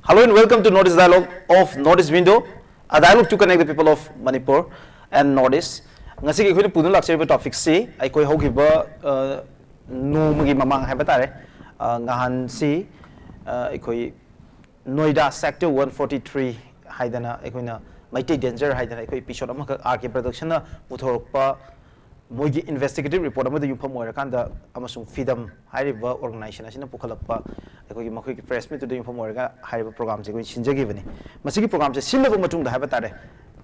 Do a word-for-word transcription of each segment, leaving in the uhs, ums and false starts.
Hello and welcome to North East Dialogue of North East Window, a dialogue to connect the people of Manipur and North East. ꯉꯁꯤꯒꯤ ꯑꯩꯈꯣꯏꯅ ꯄꯨꯗꯨꯅ ꯂꯥꯛꯆꯔꯤꯕ ꯇꯣꯄꯤꯛꯁꯤ ꯑꯩꯈꯣꯏ ꯍꯧꯈꯤꯕ ꯑ, ꯅꯣꯡꯃꯒꯤ ꯃꯃꯥꯡ ꯍꯥꯏꯕ ꯇꯥꯔꯦ, ꯑ, ꯉꯍꯥꯟꯁꯤ ꯑ, ꯑꯩꯈꯣꯏ ꯅꯣꯏꯗꯥ ꯁꯦꯛꯇꯔ ꯋꯥꯟ ꯐꯣꯔꯇꯤ ꯊ꯭ꯔꯤ ꯍꯥꯏꯗꯅ ꯑꯩꯈꯣꯏꯅ ꯃꯩꯇꯩ ꯗꯦꯟꯖꯔ ꯍꯥꯏꯗꯅ ꯑꯩꯈꯣꯏ ꯏꯄꯤꯁꯣꯠ ꯑꯃꯈꯛ ꯑꯥꯔ ꯀꯦ ꯄ꯭ꯔꯗꯛꯁꯟꯅ ꯄꯨꯊꯣꯔꯛꯄ ꯃꯣꯏꯒꯤ ꯏꯟꯚꯦꯁꯇꯤꯒꯦꯇꯤꯚ ꯔꯤꯄꯣꯔꯠ ꯑꯃꯗ ꯌꯨꯝꯐꯝ ꯑꯣꯏꯔꯀꯥꯟꯗ ꯑꯃꯁꯨꯡ ꯐꯤꯗꯝ ꯍꯥꯏꯔꯤꯕ ꯑꯣꯔꯒꯅꯥꯏꯖꯦꯁꯟ ꯑꯁꯤꯅ ꯄꯨꯈꯠꯂꯛꯄ ꯑꯩꯈꯣꯏꯒꯤ ꯃꯈꯣꯏꯒꯤ ꯄ꯭ꯔꯦꯁ ꯃꯤꯠꯇꯨꯗ ꯌꯨꯝꯐꯝ ꯑꯣꯏꯔꯒ ꯍꯥꯏꯔꯤꯕ ꯄ꯭ꯔꯣꯒ꯭ꯔꯥꯝꯁꯦ ꯑꯩꯈꯣꯏ ꯁꯤꯟꯖꯈꯤꯕꯅꯤ꯫ ꯃꯁꯤꯒꯤ ꯄ꯭ꯔꯣꯒ꯭ꯔꯥꯝꯁꯦ ꯁꯤꯜꯂꯕ ꯃꯇꯨꯡꯗ ꯍꯥꯏꯕ ꯇꯥꯔꯦ,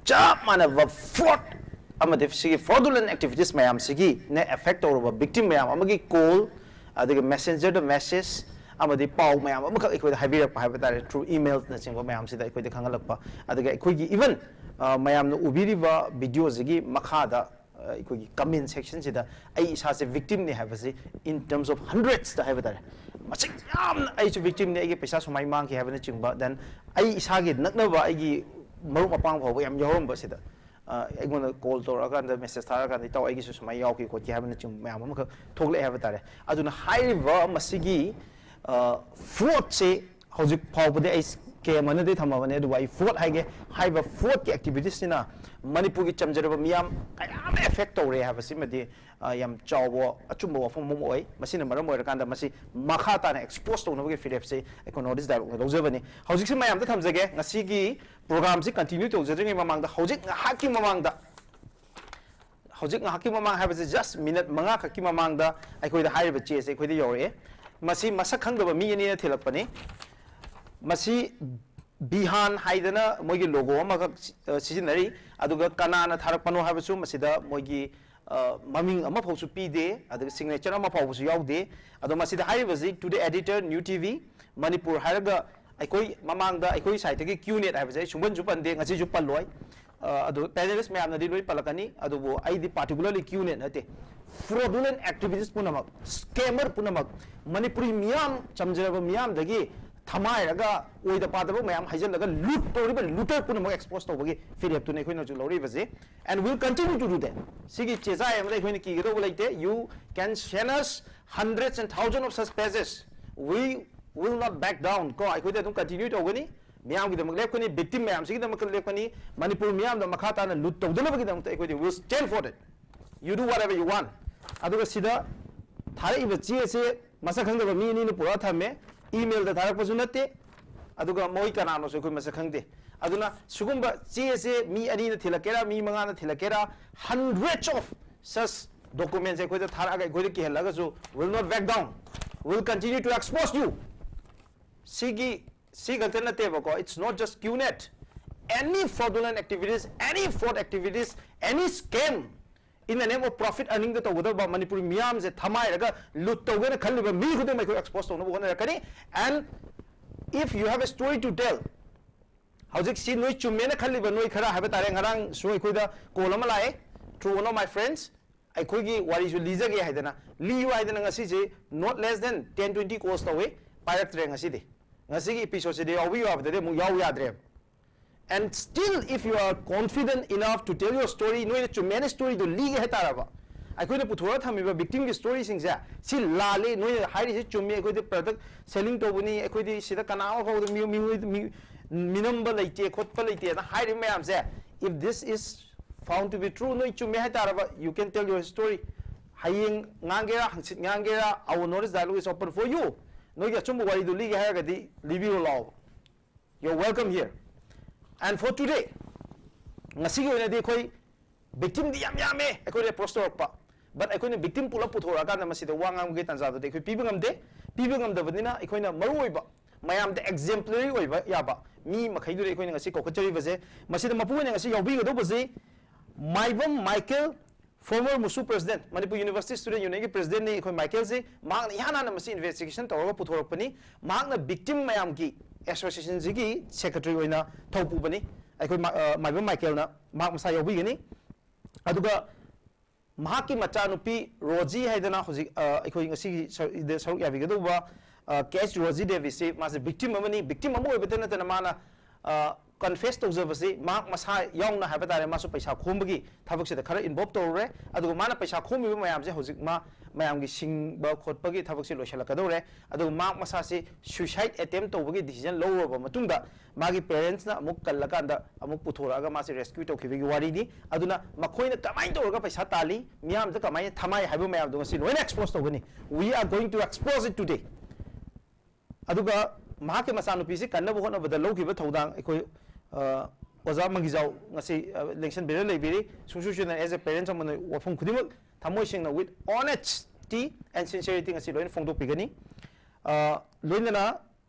ꯆꯞ ꯃꯥꯟꯅꯕ ꯐ꯭ꯔꯣꯗ ꯑꯃꯗꯤ ꯁꯤꯒꯤ ꯐ꯭ꯔꯣꯗꯨꯂꯦꯟ ꯑꯦꯛꯇꯤꯚꯤꯇꯤꯁ ꯃꯌꯥꯝꯁꯤꯒꯤꯅ ꯑꯦꯐꯦꯛ ꯇꯧꯔꯕ ꯚꯤꯛꯇꯤꯝ ꯃꯌꯥꯝ ꯑꯃꯒꯤ ꯀꯣꯜ, ꯑꯗꯨꯒ ꯃꯦꯁꯦꯟꯖꯔꯗ ꯃꯦꯁꯦꯖ ꯑꯃꯗꯤ ꯄꯥꯎ ꯃꯌꯥꯝ ꯑꯃꯈꯛ ꯑꯩꯈꯣꯏꯗ ꯍꯥꯏꯕꯤꯔꯛꯄ ꯍꯥꯏꯕ ꯇꯥꯔꯦ, ꯊ꯭ꯔꯨ ꯏꯃꯦꯜꯅꯆꯤꯡꯕ ꯃꯌꯥꯝꯁꯤꯗ ꯑꯩꯈꯣꯏꯗ ꯈꯪꯍꯜꯂꯛꯄ꯫ ꯑꯗꯨꯒ ꯑꯩꯈꯣꯏꯒꯤ ꯏꯚꯟ ꯃꯌꯥꯝꯅ ꯎꯕꯤꯔꯤꯕ ꯚꯤꯗꯤꯑꯣꯁꯤꯒꯤ ꯃꯈꯥꯗ ꯑ, ꯑꯩꯈꯣꯏꯒꯤ ꯀꯃꯦꯟ ꯁꯦꯛꯁꯟꯁꯤꯗ ꯑꯩ ꯏꯁꯥꯁꯦ ꯚꯤꯛꯇꯤꯝꯅꯤ ꯍꯥꯏꯕꯁꯤ in terms of hundreds ꯍꯥꯏꯕ ꯇꯥꯔꯦ, ꯃꯁꯤꯡ ꯌꯥꯝꯅ ꯑꯩꯁꯨ ꯚꯤꯛꯇꯤꯝꯅꯤ, ꯑꯩꯒꯤ ꯄꯩꯁꯥ ꯁꯨꯃꯥꯏꯅ ꯃꯥꯡꯈꯤ ꯍꯥꯏꯕꯅꯆꯤꯡꯕ, ꯗꯦꯟ ꯑꯩ ꯏꯁꯥꯒꯤ ꯅꯛꯅꯕ ꯑꯩꯒꯤ ꯃꯔꯨꯞ ꯃꯄꯥꯡ ꯐꯥꯎꯕ ꯌꯥꯝ ꯌꯥꯎꯔꯝꯕꯁꯤꯗ ꯑ, ꯑꯩꯉꯣꯟꯗ ꯀꯣꯜ ꯇꯧꯔꯛꯑꯀꯥꯟꯗ, ꯃꯦꯁꯦꯖ ꯊꯥꯔꯛꯑꯀꯥꯟꯗ, "ꯏꯇꯥꯎ, ꯑꯩꯒꯤꯁꯨ ꯁꯨꯃꯥꯏꯅ ꯌꯥꯎꯈꯤ ꯈꯣꯠꯈꯤ" ꯍꯥꯏꯕꯅꯆꯤꯡꯕ ꯃꯌꯥꯝ ꯑꯃꯈꯛ ꯊꯣꯛꯂꯛꯑꯦ ꯍꯥꯏꯕ ꯇꯥꯔꯦ꯫ ꯑꯗꯨꯅ ꯍꯥꯏꯔꯤꯕ ꯃꯁꯤꯒꯤ ꯐ꯭ꯔꯣꯗꯁꯦ ꯍꯧꯖꯤꯛ ꯐꯥꯎꯕꯗꯤ ꯑꯩ ꯀꯦꯝ ꯑꯅꯗꯤ ꯊꯝꯃꯕꯅꯦ, ꯑꯗꯨꯕꯨ ꯑꯩ ꯐ꯭ꯔꯣꯗ ꯍꯥꯏꯒꯦ꯫ ꯍꯥꯏꯔꯤꯕ ꯐ꯭ꯔꯣꯗꯀꯤ ꯑꯦꯛꯇꯤꯚꯤꯇꯤꯁꯁꯤꯅ ꯃꯅꯤꯄꯨꯔꯒꯤ ꯆꯝꯖꯔꯕ ꯃꯤꯌꯥꯝ ꯀꯌꯥ ꯑꯃ ꯑꯦꯐꯦꯛ ꯇꯧꯔꯦ ꯍꯥꯏꯕꯁꯤꯃꯗꯤ ꯑ, ꯌꯥꯝ ꯆꯥꯎꯕ ꯑꯆꯨꯝꯕ ꯋꯥꯐꯝ ꯑꯃ ꯑꯣꯏ꯫ ꯃꯁꯤꯅ ꯃꯔꯝ ꯑꯣꯏꯔꯀꯥꯟꯗ ꯃꯁꯤ ꯃꯈꯥ ꯇꯥꯅ ꯑꯦꯛꯁꯄꯣꯖ ꯇꯧꯅꯕꯒꯤ ꯐꯤꯔꯦꯞꯁꯦ ꯑꯩꯈꯣꯏ ꯅꯣꯔꯠ ꯏꯁ ꯗꯥꯏꯂꯣꯛꯅ ꯂꯧꯖꯕꯅꯤ꯫ ꯍꯧꯖꯤꯛꯁꯤ ꯃꯌꯥꯝꯗ ꯊꯝꯖꯒꯦ꯫ ꯉꯁꯤꯒꯤ ꯄ꯭ꯔꯣꯒ꯭ꯔꯥꯝꯁꯤ ꯀꯟꯇꯤꯅ꯭ꯌꯨ ꯇꯧꯖꯗ꯭ꯔꯤꯉꯩ ꯃꯃꯥꯡꯗ, ꯍꯧꯖꯤꯛ ꯉꯥꯏꯍꯥꯛꯀꯤ ꯃꯃꯥꯡꯗ, ꯍꯧꯖꯤꯛ ꯉꯥꯏꯍꯥꯛꯀꯤ ꯃꯃꯥꯡ ꯍꯥꯏꯕꯁꯤ ꯖꯁ ꯃꯤꯅꯠ ꯃꯉꯥ ꯈꯛꯀꯤ ꯃꯃꯥꯡꯗ ꯑꯩꯈꯣꯏꯗ ꯍꯥꯏꯔꯤꯕ ꯆꯦꯁꯦ ꯑꯩꯈꯣꯏꯗ ꯌꯧꯔꯛꯑꯦ꯫ ꯃꯁꯤ ꯃꯁꯛ ꯈꯪꯗꯕ ꯃꯤ ꯑꯅꯤꯅ ꯊꯤꯜꯂꯛꯄꯅꯤ꯫ ꯃꯁꯤ ꯕꯤꯍꯥꯟ ꯍꯥꯏꯗꯅ ꯃꯣꯏꯒꯤ ꯂꯣꯒꯣ ꯑꯃꯈꯛ ꯁꯤ-, ꯑ, ꯁꯤꯖꯤꯟꯅꯔꯤ꯫ ꯑꯗꯨꯒ ꯀꯅꯥꯅ ꯊꯥꯔꯛꯄꯅꯣ ꯍꯥꯏꯕꯁꯨ ꯃꯁꯤꯗ ꯃꯣꯏꯒꯤ, ꯑ, ꯃꯃꯤꯡ ꯑꯃꯐꯥꯎꯁꯨ ꯄꯤꯗꯦ, ꯑꯗꯨꯒ ꯁꯤꯒꯅꯦꯆꯔ ꯑꯃ ꯐꯥꯎꯕꯁꯨ ꯌꯥꯎꯗꯦ꯫ ꯑꯗꯣ ꯃꯁꯤꯗ ꯍꯥꯏꯔꯤꯕꯁꯤ, "To the editor, New T V, Manipur" ꯍꯥꯏꯔꯒ ꯑꯩꯈꯣꯏ ꯃꯃꯥꯡꯗ ꯑꯩꯈꯣꯏ ꯁꯥꯏꯠꯇꯒꯤ ꯀ꯭ꯌꯨ ꯅꯦꯠ ꯍꯥꯏꯕꯁꯦ ꯑꯩ ꯁꯨꯡꯄꯟꯁꯨ ꯄꯟꯗꯦ, ꯉꯁꯤꯁꯨ ꯄꯜꯂꯣꯏ꯫ ꯑ, ꯑꯗꯨ ꯄꯦꯅꯦꯂꯤꯁ ꯃꯌꯥꯝꯅꯗꯤ ꯂꯣꯏ ꯄꯜꯂꯛꯀꯅꯤ, ꯑꯗꯨꯕꯨ ꯑꯩꯗꯤ ꯄꯥꯔꯇꯤꯀꯨꯂꯔꯂꯤ ꯀ꯭ꯌꯨ ꯅꯦꯠ ꯅꯠꯇꯦ꯫ ꯐ꯭ꯔꯣꯗꯨꯂꯦꯟ ꯑꯦꯛꯇꯤꯚꯤꯇꯤꯁ ꯄꯨꯝꯅꯃꯛ, ꯁ꯭ꯀꯦꯃꯔ ꯄꯨꯝꯅꯃꯛ, ꯃꯅꯤꯄꯨꯔꯤ ꯃꯤꯌꯥꯝ, ꯆꯝꯖꯔꯕ ꯃꯤꯌꯥꯝꯗꯒꯤ ꯊꯃꯥꯏꯔꯒ ꯑꯣꯏꯗ ꯄꯥꯗꯕ ꯃꯌꯥꯝ ꯍꯩꯖꯤꯜꯂꯒ ꯂꯨꯠ ꯇꯧꯔꯤꯕ ꯂꯨꯇꯔ ꯄꯨꯝꯅꯃꯛ ꯑꯦꯛꯁꯄꯣꯖ ꯇꯧꯕꯒꯤ ꯐꯤꯔꯦꯞꯇꯨꯅꯤ ꯑꯩꯈꯣꯏꯅ ꯍꯧꯖꯤꯛ ꯂꯧꯔꯛꯏꯕꯁꯦ꯫ And we'll continue to do that. ꯁꯤꯒꯤ ꯆꯦꯖꯥꯏ ꯑꯃꯗ ꯑꯩꯈꯣꯏꯅ ꯀꯤꯒꯗꯧꯕ ꯂꯩꯇꯦ꯫ You can send us hundreds and thousands of such pages. We will not back down. ꯀꯣ, ꯑꯩꯈꯣꯏꯗꯤ ꯑꯗꯨꯝ continue ꯇꯧꯒꯅꯤ, ꯃꯤꯌꯥꯝꯒꯤꯗꯃꯛ ꯂꯦꯞꯀꯅꯤ, victim ꯃꯌꯥꯝꯁꯤꯒꯤꯗꯃꯛꯇ ꯂꯦꯞꯀꯅꯤ, ꯃꯅꯤꯄꯨꯔ ꯃꯤꯌꯥꯝꯗ ꯃꯈꯥ ꯇꯥꯅ ꯂꯨꯠ ꯇꯧꯗꯅꯕꯒꯤꯗꯃꯛꯇ ꯑꯩꯈꯣꯏꯗꯤ will stand for it. You do whatever you want. ꯑꯗꯨꯒ ꯁꯤꯗ ꯊꯥꯔꯛꯏꯕ ꯆꯦ ꯑꯁꯦ ꯃꯁꯛ ꯈꯪꯗꯕ ꯃꯤ ꯑꯅꯤꯅ ꯄꯨꯔꯛꯑ ꯊꯝꯃꯦ, email ꯗ ꯊꯥꯔꯛꯄꯁꯨ ꯅꯠꯇꯦ, ꯑꯗꯨꯒ ꯃꯣꯏ ꯀꯅꯥꯅꯣꯁꯨ ꯑꯩꯈꯣꯏ ꯃꯁꯛ ꯈꯪꯗꯦ꯫ ꯑꯗꯨꯅ ꯁꯤꯒꯨꯝꯕ ꯆꯦ ꯑꯁꯦ ꯃꯤ ꯑꯅꯤꯅ ꯊꯤꯜꯂꯛꯀꯦꯔꯥ, ꯃꯤ ꯃꯉꯥꯅ ꯊꯤꯜꯂꯛꯀꯦꯔꯥ, hundreds of such documents ꯑꯩꯈꯣꯏꯗ ꯊꯥꯔꯛꯑꯒ ꯑꯩꯈꯣꯏꯗ ꯀꯤꯍꯜꯂꯒꯁꯨ, will not back down, will continue to expose you. ꯁꯤꯒꯤ, ꯁꯤ ꯈꯛꯇ ꯅꯠꯇꯦꯕꯀꯣ, it's not just QNet. Any fraudulent activities, any fraud activities, any scam in the name of profit earning ꯗ ꯇꯧꯒꯗꯕ ꯃꯅꯤꯄꯨꯔꯤ ꯃꯤꯌꯥꯝꯁꯦ ꯊꯃꯥꯏꯔꯒ ꯂꯨꯠ ꯇꯧꯒꯦꯅ ꯈꯜꯂꯤꯕ ꯃꯤ ꯈꯨꯗꯤꯡꯃꯛ ꯑꯩꯈꯣꯏ expose ꯇꯧꯅꯕ ꯍꯣꯠꯅꯔꯛꯀꯅꯤ꯫ And if you have a story to tell, ꯍꯧꯖꯤꯛ ꯁꯤ ꯅꯣꯏ ꯆꯨꯝꯃꯦꯅ ꯈꯜꯂꯤꯕ ꯅꯣꯏ ꯈꯔ ꯍꯥꯏꯕ ꯇꯥꯔꯦ, ꯉꯔꯥꯡꯁꯨ ꯑꯩꯈꯣꯏꯗ call ꯑꯃ ꯂꯥꯛꯑꯦ through one of my friends, ꯑꯩꯈꯣꯏꯒꯤ ꯋꯥꯔꯤꯁꯨ ꯂꯤꯖꯒꯦ ꯍꯥꯏꯗꯅ, ꯂꯤꯌꯨ ꯍꯥꯏꯗꯅ ꯉꯁꯤꯁꯦ not less than ten twenty calls ꯇꯧꯋꯦ, ꯄꯥꯏꯔꯛꯇ꯭ꯔꯦ ꯉꯁꯤꯗꯤ꯫ ꯉꯁꯤꯒꯤ episode ꯁꯤꯗꯤ ꯌꯥꯎꯕꯤꯌꯨ ꯍꯥꯏꯕꯗꯗꯤ ꯑꯃꯨꯛ ꯌꯥꯎ ꯌꯥꯗ꯭ꯔꯦꯕ꯫ And still, if you are confident enough to tell your story, ꯅꯣꯏꯅ ꯆꯨꯝꯃꯦꯅ story ꯗꯣ ꯂꯤꯒꯦ ꯍꯥꯏꯇꯥꯔꯕ, ꯑꯩꯈꯣꯏꯅ ꯄꯨꯊꯣꯔꯒ ꯊꯝꯃꯤꯕ victim ꯒꯤ story ꯁꯤꯡꯁꯦ, ꯁꯤ ꯂꯥꯜꯂꯦ, ꯅꯣꯏꯅ ꯍꯥꯏꯔꯤꯁꯦ ꯆꯨꯝꯃꯤ, ꯑꯩꯈꯣꯏꯗꯤ product selling ꯇꯧꯕꯅꯤ, ꯑꯩꯈꯣꯏꯗꯤ ꯁꯤꯗ ꯀꯅꯥ ꯑꯃ ꯐꯥꯎꯕꯗ ꯃꯤ-, ꯃꯤꯉꯣꯏ-, ꯃꯤ-, ꯃꯤꯅꯝꯕ ꯂꯩꯇꯦ, ꯈꯣꯠꯄ ꯂꯩꯇꯦꯅ ꯍꯥꯏꯔꯤꯕ ꯃꯌꯥꯝꯁꯦ, if this is found to be true, ꯅꯣꯏ ꯆꯨꯝꯃꯦ ꯍꯥꯏꯇꯥꯔꯕ, you can tell your story. ꯍꯌꯦꯡ ꯉꯥꯡꯒꯦꯔꯥ, ꯍꯪꯆꯤꯠ ꯉꯥꯡꯒꯦꯔꯥ, our North East Dialogue is open for you. ꯅꯣꯏꯒꯤ ꯑꯆꯨꯝꯕ ꯋꯥꯔꯤꯗꯨ ꯂꯤꯒꯦ ꯍꯥꯏꯔꯒꯗꯤ ꯂꯤꯕꯤꯔꯣ ꯂꯥꯛꯑꯣ꯫ You're welcome here. And for today, ꯉꯁꯤꯒꯤ ꯑꯣꯏꯅꯗꯤ ꯑꯩꯈꯣꯏ victim ꯗꯤ ꯌꯥꯝ ꯌꯥꯝꯃꯦ ꯑꯩꯈꯣꯏꯗ approach ꯇꯧꯔꯛꯄ, but ꯑꯩꯈꯣꯏꯅ victim ꯄꯨꯂꯞ ꯄꯨꯊꯣꯔꯛꯑꯀꯥꯟꯗ ꯃꯁꯤꯗ ꯋꯥ ꯉꯥꯡꯕꯒꯤ ꯇꯥꯟꯖꯥꯗꯨꯗꯤ ꯑꯩꯈꯣꯏ ꯄꯤꯕ ꯉꯝꯗꯦ꯫ ꯄꯤꯕ ꯉꯝꯗꯕꯅꯤꯅ ꯑꯩꯈꯣꯏꯅ ꯃꯔꯨ ꯑꯣꯏꯕ ꯃꯌꯥꯝꯗ exemplary ꯑꯣꯏꯕ ꯌꯥꯕ ꯃꯤ ꯃꯈꯩꯗꯨꯗꯤ ꯑꯩꯈꯣꯏꯅ ꯉꯁꯤ ꯀꯧꯈꯠꯆꯔꯤꯕꯁꯦ꯫ ꯃꯁꯤꯗ ꯃꯄꯨꯡ ꯑꯣꯏꯅ ꯉꯁꯤ ꯌꯥꯎꯕꯤꯒꯗꯧꯕꯁꯤ ꯃꯥꯏꯕꯝ ꯃꯥꯏꯀꯦꯜ, former ꯃꯨꯁꯨ president, Manipur University Student Union ꯒꯤ president ꯅꯤ ꯑꯩꯈꯣꯏ ꯃꯥꯏꯀꯦꯜꯁꯤ꯫ ꯃꯍꯥꯛꯅ ꯏꯍꯥꯟ ꯍꯥꯟꯅ ꯃꯁꯤ investigation ꯇꯧꯔꯒ ꯄꯨꯊꯣꯔꯛꯄꯅꯤ꯫ ꯃꯍꯥꯛꯅ victim ꯃꯌꯥꯝꯒꯤ association ꯁꯤꯒꯤ secretary ꯑꯣꯏꯅ ꯊꯧ ꯄꯨꯕꯅꯤ꯫ ꯑꯩꯈꯣꯏ ꯃꯥ-, ꯑ, ꯃꯥꯏꯕꯝ ꯃꯥꯏꯀꯦꯜꯅ ꯃꯍꯥꯛ ꯃꯁꯥ ꯌꯥꯎꯕꯤꯒꯅꯤ꯫ ꯑꯗꯨꯒ ꯃꯍꯥꯛꯀꯤ ꯃꯆꯥꯅꯨꯄꯤ ꯔꯣꯖꯤ ꯍꯥꯏꯗꯅ ꯍꯧꯖꯤꯛ, ꯑ, ꯑꯩꯈꯣꯏ ꯉꯁꯤꯒꯤ ꯁꯔꯨꯛ, ꯁꯔꯨꯛ ꯌꯥꯕꯤꯒꯗꯧꯕ, ꯑ, ꯀꯦ ꯑꯦꯁ ꯔꯣꯖꯤ ꯗꯦꯕꯤꯁꯤ, ꯃꯥꯁꯦ victim ꯑꯃꯅꯤ꯫ Victim ꯑꯃ ꯑꯣꯏꯕꯇ ꯅꯠꯇꯅ ꯃꯥꯅ, ꯑ, ꯀꯟꯐꯦꯁ ꯇꯧꯖꯕꯁꯤ ꯃꯍꯥꯛ ꯃꯁꯥ ꯌꯥꯎꯅ ꯍꯥꯏꯕ ꯇꯥꯔꯦ, ꯃꯥꯁꯨ ꯄꯩꯁꯥ ꯈꯣꯝꯕꯒꯤ ꯊꯕꯛꯁꯤꯗ ꯈꯔ ꯏꯟꯚꯣꯜꯕ ꯇꯧꯔꯨꯔꯦ꯫ ꯑꯗꯨꯒ ꯃꯥꯅ ꯄꯩꯁꯥ ꯈꯣꯝꯃꯤꯕ ꯃꯌꯥꯝꯁꯦ ꯍꯧꯖꯤꯛ ꯃꯥ ꯃꯌꯥꯝꯒꯤ ꯁꯤꯡꯕ ꯈꯣꯠꯄꯒꯤ ꯊꯕꯛꯁꯤ ꯂꯣꯏꯁꯤꯜꯂꯛꯀꯗꯧꯔꯦ꯫ ꯑꯗꯨꯒ ꯃꯍꯥꯛ ꯃꯁꯥꯁꯤ ꯁꯨꯏꯁꯥꯏꯠ ꯑꯦꯇꯦꯝ ꯇꯧꯕꯒꯤ ꯗꯤꯁꯤꯖꯟ ꯂꯧꯔꯨꯔꯕ ꯃꯇꯨꯡꯗ ꯃꯥꯒꯤ ꯄꯦꯔꯦꯟꯁꯅ ꯑꯃꯨꯛ ꯀꯜꯂꯀꯥꯟꯗ ꯑꯃꯨꯛ ꯄꯨꯊꯣꯔꯛꯑꯒ ꯃꯥꯁꯤ ꯔꯦꯁꯀ꯭ꯌꯨ ꯇꯧꯈꯤꯕꯒꯤ ꯋꯥꯔꯤꯅꯤ꯫ ꯑꯗꯨꯅ ꯃꯈꯣꯏꯅ ꯀꯃꯥꯏꯅ ꯇꯧꯔꯒ ꯄꯩꯁꯥ ꯇꯥꯜꯂꯤ, ꯃꯤꯌꯥꯝꯗ ꯀꯃꯥꯏꯅ ꯊꯃꯥꯏ ꯍꯥꯏꯕ ꯃꯌꯥꯝꯗꯣ ꯉꯁꯤ ꯂꯣꯏꯅ ꯑꯦꯛꯁꯄꯣꯖ ꯇꯧꯒꯅꯤ꯫ We are going to expose it today. ꯑꯗꯨꯒ ꯃꯍꯥꯛꯀꯤ ꯃꯆꯥꯅꯨꯄꯤꯁꯤ ꯀꯟꯅꯕ ꯍꯣꯠꯅꯕꯗ ꯂꯧꯈꯤꯕ ꯊꯧꯗꯥꯡ ꯑꯩꯈꯣꯏ, ꯑ, ꯑꯣꯖꯥ ꯃꯪꯒꯤꯖꯥꯎ ꯉꯁꯤ, ꯑ, ꯂꯦꯡꯁꯤꯟꯕꯤꯔ ꯂꯩꯕꯤꯔꯤ꯫ ꯁꯨꯡꯁꯣꯏ ꯁꯣꯏꯗꯅ as a parents ꯑꯃꯅ ꯋꯥꯐꯝ ꯈꯨꯗꯤꯡꯃꯛ ꯊꯃꯣꯏ ꯁꯦꯡꯅ with honesty and sincerity ꯉꯁꯤ ꯂꯣꯏꯅ ꯐꯣꯡꯗꯣꯛꯄꯤꯒꯅꯤ꯫ ꯑ, ꯂꯣꯏꯅꯅ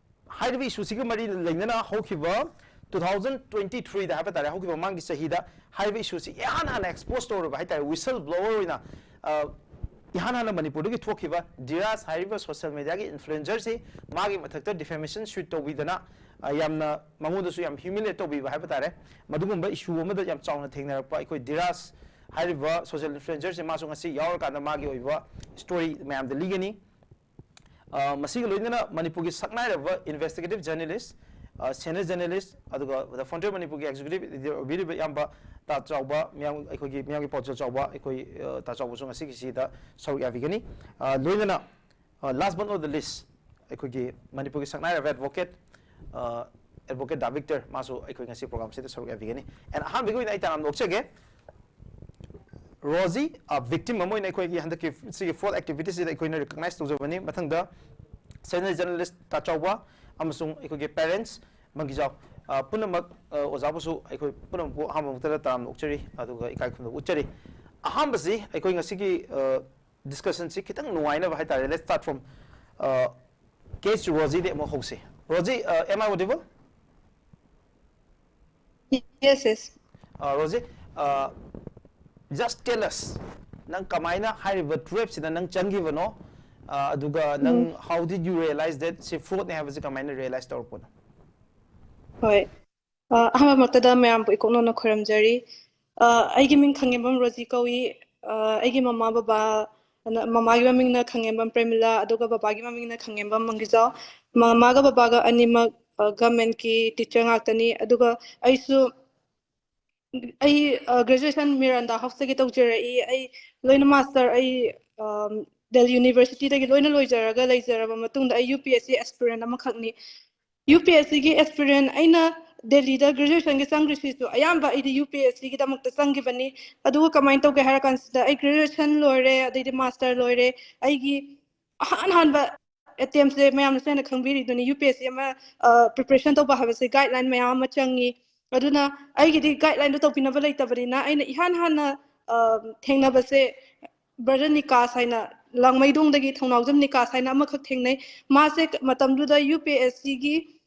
ꯍꯥꯏꯔꯤꯕ ꯏꯁꯨꯁꯤꯒ ꯃꯔꯤ ꯂꯩꯅꯅ ꯍꯧꯈꯤꯕ two thousand twenty three ꯗ ꯍꯥꯏꯕ ꯇꯥꯔꯦ, ꯍꯧꯈꯤꯕ ꯃꯃꯥꯡꯒꯤ ꯆꯍꯤꯗ ꯍꯥꯏꯔꯤꯕ ꯏꯁꯨꯁꯤ ꯏꯍꯥꯟ ꯍꯥꯟꯅ ꯑꯦꯛꯁꯄꯣꯖ ꯇꯧꯔꯕ ꯍꯥꯏ ꯇꯥꯔꯦ, ꯋꯤꯁꯜ ꯕ꯭ꯂꯣꯋꯔ ꯑꯣꯏꯅ, ꯑ, ꯏꯍꯥꯟ ꯍꯥꯟꯅ ꯃꯅꯤꯄꯨꯔꯗꯒꯤ ꯊꯣꯛꯈꯤꯕ ꯙꯤꯔꯥꯖ ꯍꯥꯏꯔꯤꯕ ꯁꯣꯁꯤꯌꯦꯜ ꯃꯦꯗꯤꯌꯥꯒꯤ ꯏꯟꯐ꯭ꯂꯨꯑꯦꯟꯁꯔꯁꯤ ꯃꯥꯒꯤ ꯃꯊꯛꯇ ꯗꯤꯐꯦꯃꯦꯁꯟ ꯁ꯭ꯌꯨꯠ ꯇꯧꯕꯤꯗꯅ, ꯑ, ꯌꯥꯝꯅ ꯃꯉꯣꯟꯗꯁꯨ ꯌꯥꯝ ꯍ꯭ꯌꯨꯃꯤꯂꯤꯌꯦꯠ ꯇꯧꯕꯤꯕ ꯍꯥꯏꯕ ꯇꯥꯔꯦ꯫ ꯃꯗꯨꯒꯨꯝꯕ ꯏꯁꯨ ꯑꯃꯗ ꯌꯥꯝ ꯆꯥꯎꯅ ꯊꯦꯡꯅꯔꯛꯄ ꯑꯩꯈꯣꯏ ꯙꯤꯔꯥꯖ ꯍꯥꯏꯔꯤꯕ ꯁꯣꯁꯤꯌꯦꯜ ꯏꯟꯐ꯭ꯂꯨꯑꯦꯟꯁꯔꯁꯤ ꯃꯥꯁꯨ ꯉꯁꯤ ꯌꯥꯎꯔꯀꯥꯟꯗ ꯃꯥꯒꯤ ꯑꯣꯏꯕ ꯁ꯭ꯇꯣꯔꯤ ꯃꯌꯥꯝꯗ ꯂꯤꯒꯅꯤ꯫ ꯑ, ꯃꯁꯤꯒ ꯂꯣꯏꯅꯅ ꯃꯅꯤꯄꯨꯔꯒꯤ ꯁꯛꯅꯥꯏꯔꯕ ꯏꯟꯚꯦꯁꯇꯤꯒꯦꯇꯤꯚ ꯖꯔꯅꯦꯂꯤꯁ, ꯑ, ꯁꯦꯅꯤꯌꯔ ꯖꯔꯅꯦꯂꯤꯁ, ꯑꯗꯨꯒ The Frontier ꯃꯅꯤꯄꯨꯔꯒꯤ ꯑꯦꯛꯖꯤꯀ꯭ꯌꯨꯇꯤꯚ ꯏꯗꯤꯇꯔ ꯑꯣꯏꯕꯤꯔꯤꯕ ꯏꯌꯥꯝꯕ ꯇꯥ ꯆꯥꯎꯕ, ꯃꯤꯌꯥꯝ, ꯑꯩꯈꯣꯏꯒꯤ ꯃꯤꯌꯥꯝꯒꯤ ꯄꯥꯎꯖꯦꯜ ꯆꯥꯎꯕ ꯑꯩꯈꯣꯏ, ꯑ, ꯇꯥ ꯆꯥꯎꯕꯁꯨ ꯉꯁꯤꯒꯤꯁꯤꯗ ꯁꯔꯨꯛ ꯌꯥꯕꯤꯒꯅꯤ꯫ ꯑ, ꯂꯣꯏꯅꯅ, ꯑ, last but not the least, ꯑꯩꯈꯣꯏꯒꯤ ꯃꯅꯤꯄꯨꯔꯒꯤ ꯁꯛꯅꯥꯏꯔꯕ ꯑꯦꯗꯚꯣꯀꯦꯠ, ꯑ, ꯑꯦꯗꯚꯣꯀꯦꯠ ꯗꯥ ꯚꯤꯛꯇꯔ, ꯃꯥꯁꯨ ꯑꯩꯈꯣꯏ ꯉꯁꯤ ꯄ꯭ꯔꯣꯒ꯭ꯔꯥꯝꯁꯤꯗ ꯁꯔꯨꯛ ꯌꯥꯕꯤꯒꯅꯤ꯫ And ꯑꯍꯥꯟꯕꯒꯤ ꯑꯣꯏꯅ ꯑꯩ ꯇꯔꯥꯝꯅ ꯑꯣꯛꯆꯒꯦ꯫ ꯔꯣꯖꯤ, ꯑ, ꯚꯤꯛꯇꯤꯝ ꯑꯃ ꯑꯣꯏꯅ ꯑꯩꯈꯣꯏꯒꯤ ꯍꯟꯗꯛꯀꯤ ꯁꯤꯒꯤ ꯐꯣꯔꯠ ꯑꯦꯛꯇꯤꯚꯤꯇꯤꯁꯤꯗ ꯑꯩꯈꯣꯏꯅ ꯔꯤꯀꯣꯛꯅꯥꯏꯖ ꯇꯧꯖꯕꯅꯤ꯫ ꯃꯊꯪꯗ ꯁꯦꯅꯤꯌꯔ ꯖꯔꯅꯦꯂꯤꯁ ꯇꯥꯆꯥꯎꯕ ꯑꯃꯁꯨꯡ ꯑꯩꯈꯣꯏꯒꯤ ꯄꯦꯔꯦꯟꯁ ꯃꯪꯒꯤꯖꯥꯎ, ꯑ, ꯄꯨꯝꯅꯃꯛ, ꯑ, ꯑꯣꯖꯥꯕꯨꯁꯨ ꯑꯩꯈꯣꯏ ꯄꯨꯝꯅꯃꯛꯄꯨ ꯑꯍꯥꯟꯕ ꯃꯛꯇꯗ ꯇꯔꯥꯝꯅ ꯑꯣꯛꯆꯔꯤ, ꯑꯗꯨꯒ ꯏꯀꯥꯏ ꯈꯨꯝꯅꯕ ꯎꯠꯆꯔꯤ꯫ ꯑꯍꯥꯟꯕꯁꯤ ꯑꯩꯈꯣꯏ ꯉꯁꯤꯒꯤ, ꯑ, ꯗꯤꯁꯀꯁꯟꯁꯤ ꯈꯤꯇꯪ ꯅꯨꯡꯉꯥꯏꯅꯕ ꯍꯥꯏ ꯇꯥꯔꯦ, let's start from, ꯑ, ꯀꯦ ꯑꯩꯆ ꯔꯣꯖꯤꯗꯤ ꯑꯃꯨꯛ ꯍꯧꯁꯤ꯫ ꯔꯣꯖꯤ, ꯑ, am I audible? Yes, yes. ꯑ, ꯔꯣꯖꯤ, ꯑ, just tell us, ꯅꯪ ꯀꯃꯥꯏꯅ ꯍꯥꯏꯔꯤꯕ ꯇ꯭ꯔꯦꯞꯁꯤꯗ ꯅꯪ ꯆꯪꯈꯤꯕꯅꯣ? ꯑ, ꯑꯗꯨꯒ ꯅꯪ, how did you realize that ꯁꯤ ꯐ꯭ꯔꯣꯗꯅꯦ ꯍꯥꯏꯕꯁꯤ ꯀꯃꯥꯏꯅ ꯔꯤꯌꯦꯂꯥꯏꯁ ꯇꯧꯔꯛꯄꯅꯣ? ꯍꯣꯏ꯫ ꯑ, ꯑꯍꯥꯟꯕꯃꯛꯇꯗ ꯃꯌꯥꯝꯕꯨ ꯏꯀꯣꯛꯅꯅ ꯈꯣꯏꯔꯝꯖꯔꯤ꯫ ꯑ, ꯑꯩꯒꯤ ꯃꯤꯡ ꯈꯪꯉꯦꯝꯕꯝ ꯔꯣꯖꯤ ꯀꯧꯏ꯫ ꯑ, ꯑꯩꯒꯤ ꯃꯃꯥ ꯕꯕꯥ, ꯑꯅ-, ꯃꯃꯥꯒꯤ ꯃꯃꯤꯡꯅ ꯈꯪꯉꯦꯝꯕꯝ ꯄ꯭ꯔꯦꯃꯤꯂꯥ, ꯑꯗꯨꯒ ꯕꯕꯥꯒꯤ ꯃꯃꯤꯡꯅ ꯈꯪꯉꯦꯝꯕꯝ ꯃꯪꯒꯤꯖꯥꯎ꯫ ꯃꯃꯥꯒ ꯕꯕꯥꯒ ꯑꯅꯤꯃꯛ, ꯒꯚꯔꯟꯃꯦꯟꯠꯀꯤ ꯇꯤꯆꯔ ꯉꯥꯛꯇꯅꯤ꯫ ꯑꯗꯨꯒ ꯑꯩꯁꯨ ꯑꯩ ꯒ꯭ꯔꯦꯖꯨꯑꯦꯁꯟ ꯃꯤꯔꯥꯟꯗꯥ ꯍꯥꯎꯁꯇꯒꯤ ꯇꯧꯖꯔꯛꯏ꯫ ꯑꯩ ꯂꯣꯏꯅ ꯃꯥꯁꯇꯔ ꯑꯩ ꯗꯦꯜꯂꯤ ꯌꯨꯅꯤꯚꯔꯁꯤꯇꯤꯗꯒꯤ ꯂꯣꯏꯅ ꯂꯣꯏꯖꯔꯒ ꯂꯩꯖꯔꯕ ꯃꯇꯨꯡꯗ ꯑꯩ U P S C aspirant ꯑꯃꯈꯛꯅꯤ꯫ ꯌꯨ ꯄꯤ ꯑꯦꯁ ꯁꯤꯒꯤ ꯑꯦꯁꯄꯤꯔꯦꯟ ꯑꯩꯅ ꯗꯦꯜꯂꯤꯗ ꯒ꯭ꯔꯦꯖꯨꯑꯦꯁꯟꯒꯤ ꯆꯪꯈ꯭ꯔꯤꯁꯤꯁꯨ ꯑꯌꯥꯝꯕ ꯑꯩꯗꯤ ꯌꯨ ꯄꯤ ꯑꯦꯁ ꯁꯤꯒꯤꯗꯃꯛꯇ ꯆꯪꯈꯤꯕꯅꯤ꯫ ꯑꯗꯨꯒ ꯀꯃꯥꯏꯅ ꯇꯧꯒꯦ ꯍꯥꯏꯔ ꯀꯥꯟꯁꯤꯗ ꯑꯩ ꯒ꯭ꯔꯦꯖꯨꯑꯦꯁꯟ ꯂꯣꯏꯔꯦ, ꯑꯗꯩꯗꯤ ꯃꯥꯁꯇꯔ ꯂꯣꯏꯔꯦ꯫ ꯑꯩꯒꯤ ꯑꯍꯥꯟ ꯑꯍꯥꯟꯕ ꯑꯦꯇꯦꯝꯁꯦ ꯃꯌꯥꯝꯅꯁꯨ ꯍꯦꯟꯅ ꯈꯪꯕꯤꯔꯤꯗꯨꯅꯤ, ꯌꯨ ꯄꯤ ꯑꯦꯁ ꯁꯤ ꯑꯃ ꯄ꯭ꯔꯤꯄꯦꯔꯦꯁꯟ ꯇꯧꯕ ꯍꯥꯏꯕꯁꯦ ꯒꯥꯏꯗꯂꯥꯏꯟ ꯃꯌꯥꯝ ꯑꯃ ꯆꯪꯉꯤ꯫ ꯑꯗꯨꯅ ꯑꯩꯒꯤꯗꯤ ꯒꯥꯏꯗꯂꯥꯏꯟꯗꯣ ꯇꯧꯕꯤꯅꯕ ꯂꯩꯇꯕꯅꯤꯅ ꯑꯩꯅ ꯏꯍꯥꯟ ꯍꯥꯟꯅ ꯊꯦꯡꯅꯕꯁꯦ ꯕ꯭ꯔꯗꯔ ꯅꯤꯀꯥꯁ ꯍꯥꯏꯅ ꯂꯥꯡꯃꯩꯗꯣꯡꯗꯒꯤ ꯊꯧꯅꯥꯎꯖꯝ ꯅꯤꯀꯥꯁ ꯍꯥꯏꯅ ꯑꯃꯈꯛ ꯊꯦꯡꯅꯩ꯫ ꯃꯥꯁꯦ ꯃꯇꯝꯗꯨꯗ ꯌꯨ ꯄꯤ ꯑꯦꯁ ꯁꯤꯒꯤ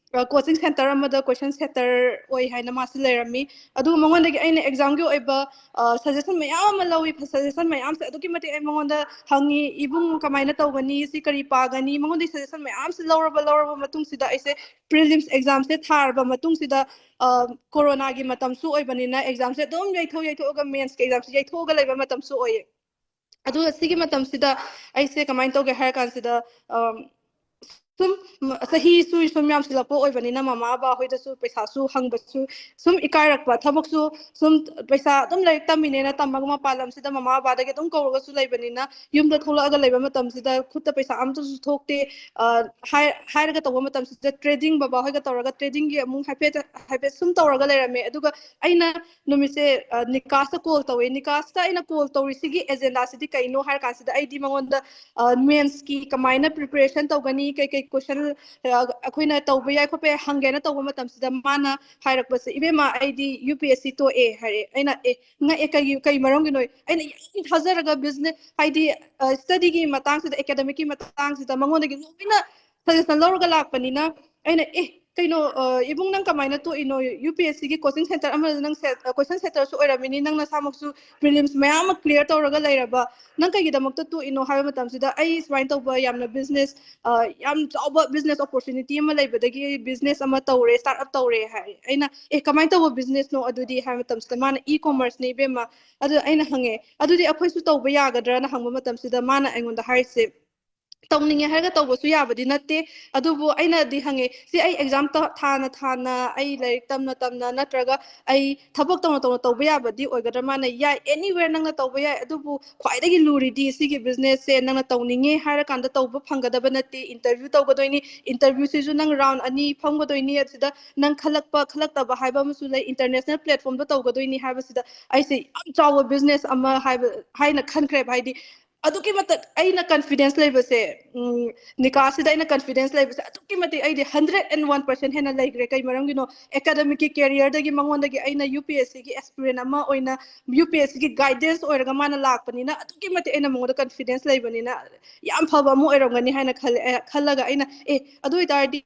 ꯀꯣꯆꯤꯡ ꯁꯦꯟꯇꯔ ꯑꯃꯗ ꯀꯣꯏꯁꯟ ꯁꯦꯇꯔ ꯑꯣꯏ ꯍꯥꯏꯅ ꯃꯥꯁꯦ ꯂꯩꯔꯝꯃꯤ꯫ ꯑꯗꯨꯒ ꯃꯉꯣꯟꯗꯒꯤ ꯑꯩꯅ ꯑꯦꯛꯖꯥꯝꯒꯤ ꯑꯣꯏꯕ ꯁꯖꯦꯁꯟ ꯃꯌꯥꯝ ꯑꯃ ꯂꯧꯏ꯫ ꯁꯖꯦꯁꯟ ꯃꯌꯥꯝꯁꯦ ꯑꯗꯨꯛꯀꯤ ꯃꯇꯤꯛ ꯑꯩ ꯃꯉꯣꯟꯗ ꯍꯪꯉꯤ, "ꯏꯕꯨꯡ, ꯀꯃꯥꯏꯅ ꯇꯧꯒꯅꯤ? ꯁꯤ ꯀꯔꯤ ꯄꯥꯒꯅꯤ?" ꯃꯉꯣꯟꯗꯒꯤ ꯁꯖꯦꯁꯟ ꯃꯌꯥꯝꯁꯦ ꯂꯧꯔꯕ ꯂꯧꯔꯕ ꯃꯇꯨꯡꯁꯤꯗ ꯑꯩꯁꯦ ꯄ꯭ꯔꯤꯂꯤꯝꯁ ꯑꯦꯛꯖꯥꯝꯁꯦ ꯊꯥꯔꯕ ꯃꯇꯨꯡꯁꯤꯗ ꯀꯣꯔꯣꯅꯥꯒꯤ ꯃꯇꯝꯁꯨ ꯑꯣꯏꯕꯅꯤꯅ ꯑꯦꯛꯖꯥꯝꯁꯦ ꯑꯗꯨꯝ ꯌꯩꯊꯣꯛ ꯌꯩꯊꯣꯛꯑꯒ ꯃꯦꯟꯁꯀꯤ ꯑꯦꯛꯖꯥꯝꯁꯦ ꯌꯩꯊꯣꯛꯑꯒ ꯂꯩꯕ ꯃꯇꯝꯁꯨ ꯑꯣꯏꯌꯦ꯫ ꯑꯗꯨꯒ ꯁꯤꯒꯤ ꯃꯇꯝꯁꯤꯗ ꯑꯩꯁꯦ ꯀꯃꯥꯏꯅ ꯇꯧꯒꯦ ꯍꯥꯏꯔ ꯀꯥꯟꯁꯤꯗ ꯁꯨꯝ ꯆꯍꯤꯁꯨ ꯁꯨꯝ ꯌꯥꯝꯁꯤꯜꯂꯛꯄ ꯑꯣꯏꯕꯅꯤꯅ ꯃꯃꯥ ꯕꯕꯥ ꯍꯣꯏꯗꯁꯨ ꯄꯩꯁꯥꯁꯨ ꯍꯪꯕꯁꯨ ꯁꯨꯝ ꯏꯀꯥꯏꯔꯛꯄ, ꯊꯕꯛꯁꯨ ꯁꯨꯝ ꯄꯩꯁꯥ ꯑꯗꯨꯝ ꯂꯥꯏꯔꯤꯛ ꯇꯝꯃꯤꯅꯦꯅ ꯇꯝꯃꯒ ꯃꯄꯥꯟ ꯂꯝꯁꯤꯗ ꯃꯃꯥ ꯕꯕꯥꯗꯒꯤ ꯑꯗꯨꯝ ꯀꯧꯔꯒꯁꯨ ꯂꯩꯕꯅꯤꯅ ꯌꯨꯝꯗ ꯊꯣꯛꯂꯛꯑꯒ ꯂꯩꯕ ꯃꯇꯝꯁꯤꯗ ꯈꯨꯠꯇ ꯄꯩꯁꯥ ꯑꯝꯇꯁꯨ ꯊꯣꯛꯇꯦ꯫ ꯍꯥꯏꯔꯒ ꯇꯧꯕ ꯃꯇꯝꯁꯤꯗ ꯇ꯭ꯔꯦꯗꯤꯡ ꯕꯕꯥ ꯍꯣꯏꯒ ꯇꯧꯔꯒ ꯇ꯭ꯔꯦꯗꯤꯡꯒꯤ ꯑꯃꯨꯛ ꯍꯥꯏꯐꯦꯠ ꯍꯥꯏꯐꯦꯠ ꯁꯨꯝ ꯇꯧꯔꯒ ꯂꯩꯔꯝꯃꯦ꯫ ꯑꯗꯨꯒ ꯑꯩꯅ ꯅꯨꯃꯤꯠꯁꯦ ꯅꯤꯀꯥꯁꯇ ꯀꯣꯜ ꯇꯧꯋꯦ꯫ ꯅꯤꯀꯥꯁꯇ ꯑꯩꯅ ꯀꯣꯜ ꯇꯧꯔꯤꯁꯤꯒꯤ ꯑꯦꯖꯦꯟꯗꯥꯁꯤꯗꯤ ꯀꯩꯅꯣ ꯍꯥꯏꯔ ꯀꯥꯟꯁꯤꯗ ꯑꯩꯗꯤ ꯃꯉꯣꯟꯗ ꯃꯦꯟꯁꯀꯤ ꯀꯃꯥꯏꯅ ꯄ꯭ꯔꯤꯄꯦꯔꯦꯁꯟ ꯇꯧꯒꯅꯤ, ꯀꯩꯀꯩ ꯀꯣꯏꯁꯟ ꯑꯩꯈꯣꯏꯅ ꯇꯧꯕ ꯌꯥꯏ ꯈꯣꯠꯄ ꯌꯥꯏ ꯍꯪꯒꯦꯅ ꯇꯧꯕ ꯃꯇꯝꯁꯤꯗ ꯃꯥꯅ ꯍꯥꯏꯔꯛꯄꯁꯦ, "ꯏꯕꯦꯝꯃ, ꯑꯩꯗꯤ ꯌꯨ ꯄꯤ ꯑꯦꯁ ꯁꯤ ꯇꯣꯛꯑꯦ" ꯍꯥꯏꯔꯦ꯫ ꯑꯩꯅ, "ꯑꯦ, ꯉꯛꯑꯦ, ꯀꯩꯒꯤ, ꯀꯩ ꯃꯔꯝꯒꯤꯅꯣ?" ꯑꯩꯅ ꯌꯥꯝ ꯊꯥꯖꯔꯒ ꯕꯤꯖꯤꯅꯦꯁ ꯍꯥꯏꯗꯤ ꯁ꯭ꯇꯗꯤꯒꯤ ꯃꯇꯥꯡꯁꯤꯗ, ꯑꯦꯀꯥꯗꯃꯤꯛꯀꯤ ꯃꯇꯥꯡꯁꯤꯗ ꯃꯉꯣꯟꯗꯒꯤ ꯂꯣꯏꯅ ꯁꯖꯦꯁꯟ ꯂꯧꯔꯒ ꯂꯥꯛꯄꯅꯤꯅ ꯑꯩꯅ, "ꯑꯦ, ꯀꯩꯅꯣ, ꯏꯕꯨꯡ, ꯅꯪ ꯀꯃꯥꯏꯅ ꯇꯣꯛꯏꯅꯣ? ꯌꯨ ꯄꯤ ꯑꯦꯁ ꯁꯤꯒꯤ ꯀꯣꯆꯤꯡ ꯁꯦꯟꯇꯔ ꯑꯃꯗ ꯅꯪ ꯀꯣꯏꯁꯟ ꯁꯦꯇꯔꯁꯨ ꯑꯣꯏꯔꯝꯃꯤꯅꯤ, ꯅꯪ ꯅꯁꯥꯃꯛꯁꯨ ꯄ꯭ꯔꯤꯂꯤꯝꯁ ꯃꯌꯥꯝ ꯑꯃ ꯀ꯭ꯂꯤꯌꯥꯔ ꯇꯧꯔꯒ ꯂꯩꯔꯕ, ꯅꯪ ꯀꯩꯒꯤꯗꯃꯛꯇ ꯇꯣꯛꯏꯅꯣ?" ꯍꯥꯏꯕ ꯃꯇꯝꯁꯤꯗ ꯑꯩ ꯁꯨꯃꯥꯏꯅ ꯇꯧꯕ ꯌꯥꯝꯅ ꯕꯤꯖꯤꯅꯦꯁ ꯌꯥꯝ ꯆꯥꯎꯕ ꯕꯤꯖꯤꯅꯦꯁ ꯑꯣꯄꯣꯔꯆꯨꯅꯤꯇꯤ ꯑꯃ ꯂꯩꯕꯗꯒꯤ ꯕꯤꯖꯤꯅꯦꯁ ꯑꯃ ꯇꯧꯔꯦ, ꯁ꯭ꯇꯥꯔꯠ ꯑꯞ ꯇꯧꯔꯦ ꯍꯥꯏ꯫ ꯑꯩꯅ, "ꯑꯦ, ꯀꯃꯥꯏꯅ ꯇꯧꯕ ꯕꯤꯖꯤꯅꯦꯁꯅꯣ ꯑꯗꯨꯗꯤ?" ꯍꯥꯏꯕ ꯃꯇꯝꯁꯤꯗ ꯃꯥꯅ, "ꯏ ꯀꯣꯃꯔꯁꯅꯦ, ꯏꯕꯦꯝꯃ"꯫ ꯑꯗꯨ ꯑꯩꯅ ꯍꯪꯉꯦ, "ꯑꯗꯨꯗꯤ ꯑꯩꯈꯣꯏꯁꯨ ꯇꯧꯕ ꯌꯥꯒꯗ꯭ꯔꯅ?" ꯍꯪꯕ ꯃꯇꯝꯁꯤꯗ ꯃꯥꯅ ꯑꯩꯉꯣꯟꯗ ꯍꯥꯏꯔꯤꯁꯦ, ꯇꯧꯅꯤꯡꯉꯦ ꯍꯥꯏꯔꯒ ꯇꯧꯕꯁꯨ ꯌꯥꯕꯗꯤ ꯅꯠꯇꯦ꯫ ꯑꯗꯨꯕꯨ ꯑꯩꯅꯗꯤ ꯍꯪꯉꯦ, ꯁꯤ ꯑꯩ ꯑꯦꯛꯖꯥꯝ ꯊꯥꯅ ꯊꯥꯅ, ꯑꯩ ꯂꯥꯏꯔꯤꯛ ꯇꯝꯅ ꯇꯝꯅ, ꯅꯠꯇ꯭ꯔꯒ ꯑꯩ ꯊꯕꯛ ꯇꯧꯅ ꯇꯧꯅ ꯇꯧꯕ ꯌꯥꯕꯗꯤ ꯑꯣꯏꯒꯗ꯭ꯔꯥ? ꯃꯥꯅ ꯌꯥꯏ, anywhere ꯅꯪꯅ ꯇꯧꯕ ꯌꯥꯏ, ꯑꯗꯨꯕꯨ ꯈ꯭ꯋꯥꯏꯗꯒꯤ ꯂꯨꯔꯤꯗꯤ ꯁꯤꯒꯤ ꯕꯤꯖꯤꯅꯦꯁꯁꯦ ꯅꯪꯅ ꯇꯧꯅꯤꯡꯉꯦ ꯍꯥꯏꯔꯀꯥꯟꯗ ꯇꯧꯕ ꯐꯪꯒꯗꯕ ꯅꯠꯇꯦ꯫ ꯏꯟꯇꯔꯚ꯭ꯌꯨ ꯇꯧꯒꯗꯣꯏꯅꯤ, ꯏꯟꯇꯔꯚ꯭ꯌꯨꯁꯤꯁꯨ ꯅꯪ ꯔꯥꯎꯟ ꯑꯅꯤ ꯐꯝꯒꯗꯣꯏꯅꯤ꯫ ꯑꯁꯤꯗ ꯅꯪ ꯈꯜꯂꯛꯄ ꯈꯜꯂꯛꯇꯕ ꯍꯥꯏꯕ ꯑꯃꯁꯨ ꯂꯩ꯫ ꯏꯟꯇꯔꯅꯦꯁꯅꯦꯜ ꯄ꯭ꯂꯦꯠꯐꯣꯝꯗ ꯇꯧꯒꯗꯣꯏꯅꯤ ꯍꯥꯏꯕꯁꯤꯗ ꯑꯩꯁꯦ ꯌꯥꯝ ꯆꯥꯎꯕ ꯕꯤꯖꯤꯅꯦꯁ ꯑꯃ ꯍꯥꯏꯕ ꯍꯥꯏꯅ ꯈꯟꯈ꯭ꯔꯦꯕ꯫ ꯍꯥꯏꯗꯤ ꯑꯗꯨꯛꯀꯤ ꯃꯇꯤꯛ ꯑꯩꯅ ꯀꯟꯐꯤꯗꯦꯟꯁ ꯂꯩꯕꯁꯦ, ꯎꯝ, ꯅꯤꯀꯥꯁꯤꯗ ꯑꯩꯅ ꯀꯟꯐꯤꯗꯦꯟꯁ ꯂꯩꯕꯁꯦ ꯑꯗꯨꯛꯀꯤ ꯃꯇꯤꯛ ꯑꯩꯗꯤ ꯍꯟꯗ꯭ꯔꯦꯠ ꯑꯦꯟ ꯋꯥꯟ ꯄꯥꯔꯁꯦꯟ ꯍꯦꯟꯅ ꯂꯩꯈ꯭ꯔꯦ꯫ ꯀꯩ ꯃꯔꯝꯒꯤꯅꯣ? ꯑꯦꯀꯥꯗꯃꯤꯛꯀꯤ ꯀꯦꯔꯤꯌꯔꯗꯒꯤ ꯃꯉꯣꯟꯗꯒꯤ ꯑꯩꯅ ꯌꯨ ꯄꯤ ꯑꯦꯁ ꯁꯤꯒꯤ ꯑꯦꯛꯁꯄꯤꯔꯤꯌꯦꯟꯁ ꯑꯃ ꯑꯣꯏꯅ, ꯌꯨ ꯄꯤ ꯑꯦꯁ ꯁꯤꯒꯤ ꯒꯥꯏꯗꯦꯟꯁ ꯑꯣꯏꯔꯒ ꯃꯥꯅ ꯂꯥꯛꯄꯅꯤꯅ ꯑꯗꯨꯛꯀꯤ ꯃꯇꯤꯛ ꯑꯩꯅ ꯃꯉꯣꯟꯗ ꯀꯟꯐꯤꯗꯦꯟꯁ ꯂꯩꯕꯅꯤꯅ ꯌꯥꯝ ꯐꯕ ꯑꯃ ꯑꯣꯏꯔꯝꯒꯅꯤ ꯍꯥꯏꯅ ꯈꯜꯂꯦ꯫ ꯑꯦ, ꯈꯜꯂꯒ ꯑꯩꯅ, "ꯑꯦ, ꯑꯗꯨ ꯑꯣꯏꯇꯥꯔꯗꯤ,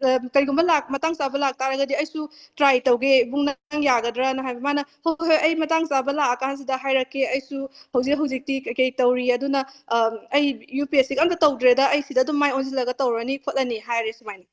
ꯑ, ꯀꯔꯤꯒꯨꯝꯕ ꯂꯥꯛ-, ꯃꯇꯥꯡ ꯆꯥꯕ ꯂꯥꯛꯇꯥꯔꯒꯗꯤ ꯑꯩꯁꯨ ꯇ꯭ꯔꯥꯏ ꯇꯧꯒꯦ ꯏꯕꯨꯡ, ꯅꯪ ꯌꯥꯒꯗ꯭ꯔꯥꯅ?" ꯍꯥꯏꯕ꯫ ꯃꯥꯅ, "ꯍꯣꯏ, ꯍꯣꯏ, ꯑꯩ ꯃꯇꯥꯡ ꯆꯥꯕ ꯂꯥꯛꯑꯀꯥꯟꯁꯤꯗ ꯍꯥꯏꯔꯛꯀꯦ, ꯑꯩꯁꯨ ꯍꯧꯖꯤꯛ ꯍꯧꯖꯤꯛꯇꯤ ꯀꯩꯀꯩ ꯇꯧꯔꯤ, ꯑꯗꯨꯅ, ꯑ, ꯑꯩ ꯌꯨ ꯄꯤ ꯑꯦꯁ ꯁꯤꯒ ꯑꯝꯇ ꯇꯧꯗ꯭ꯔꯦꯗ, ꯑꯩ ꯁꯤꯗ ꯑꯗꯨꯝ ꯃꯥꯏ ꯑꯣꯟꯁꯤꯜꯂꯒ ꯇꯧꯔꯅꯤ ꯈꯣꯠꯂꯅꯤ" ꯍꯥꯏꯔꯦ ꯁꯨꯃꯥꯏꯅ꯫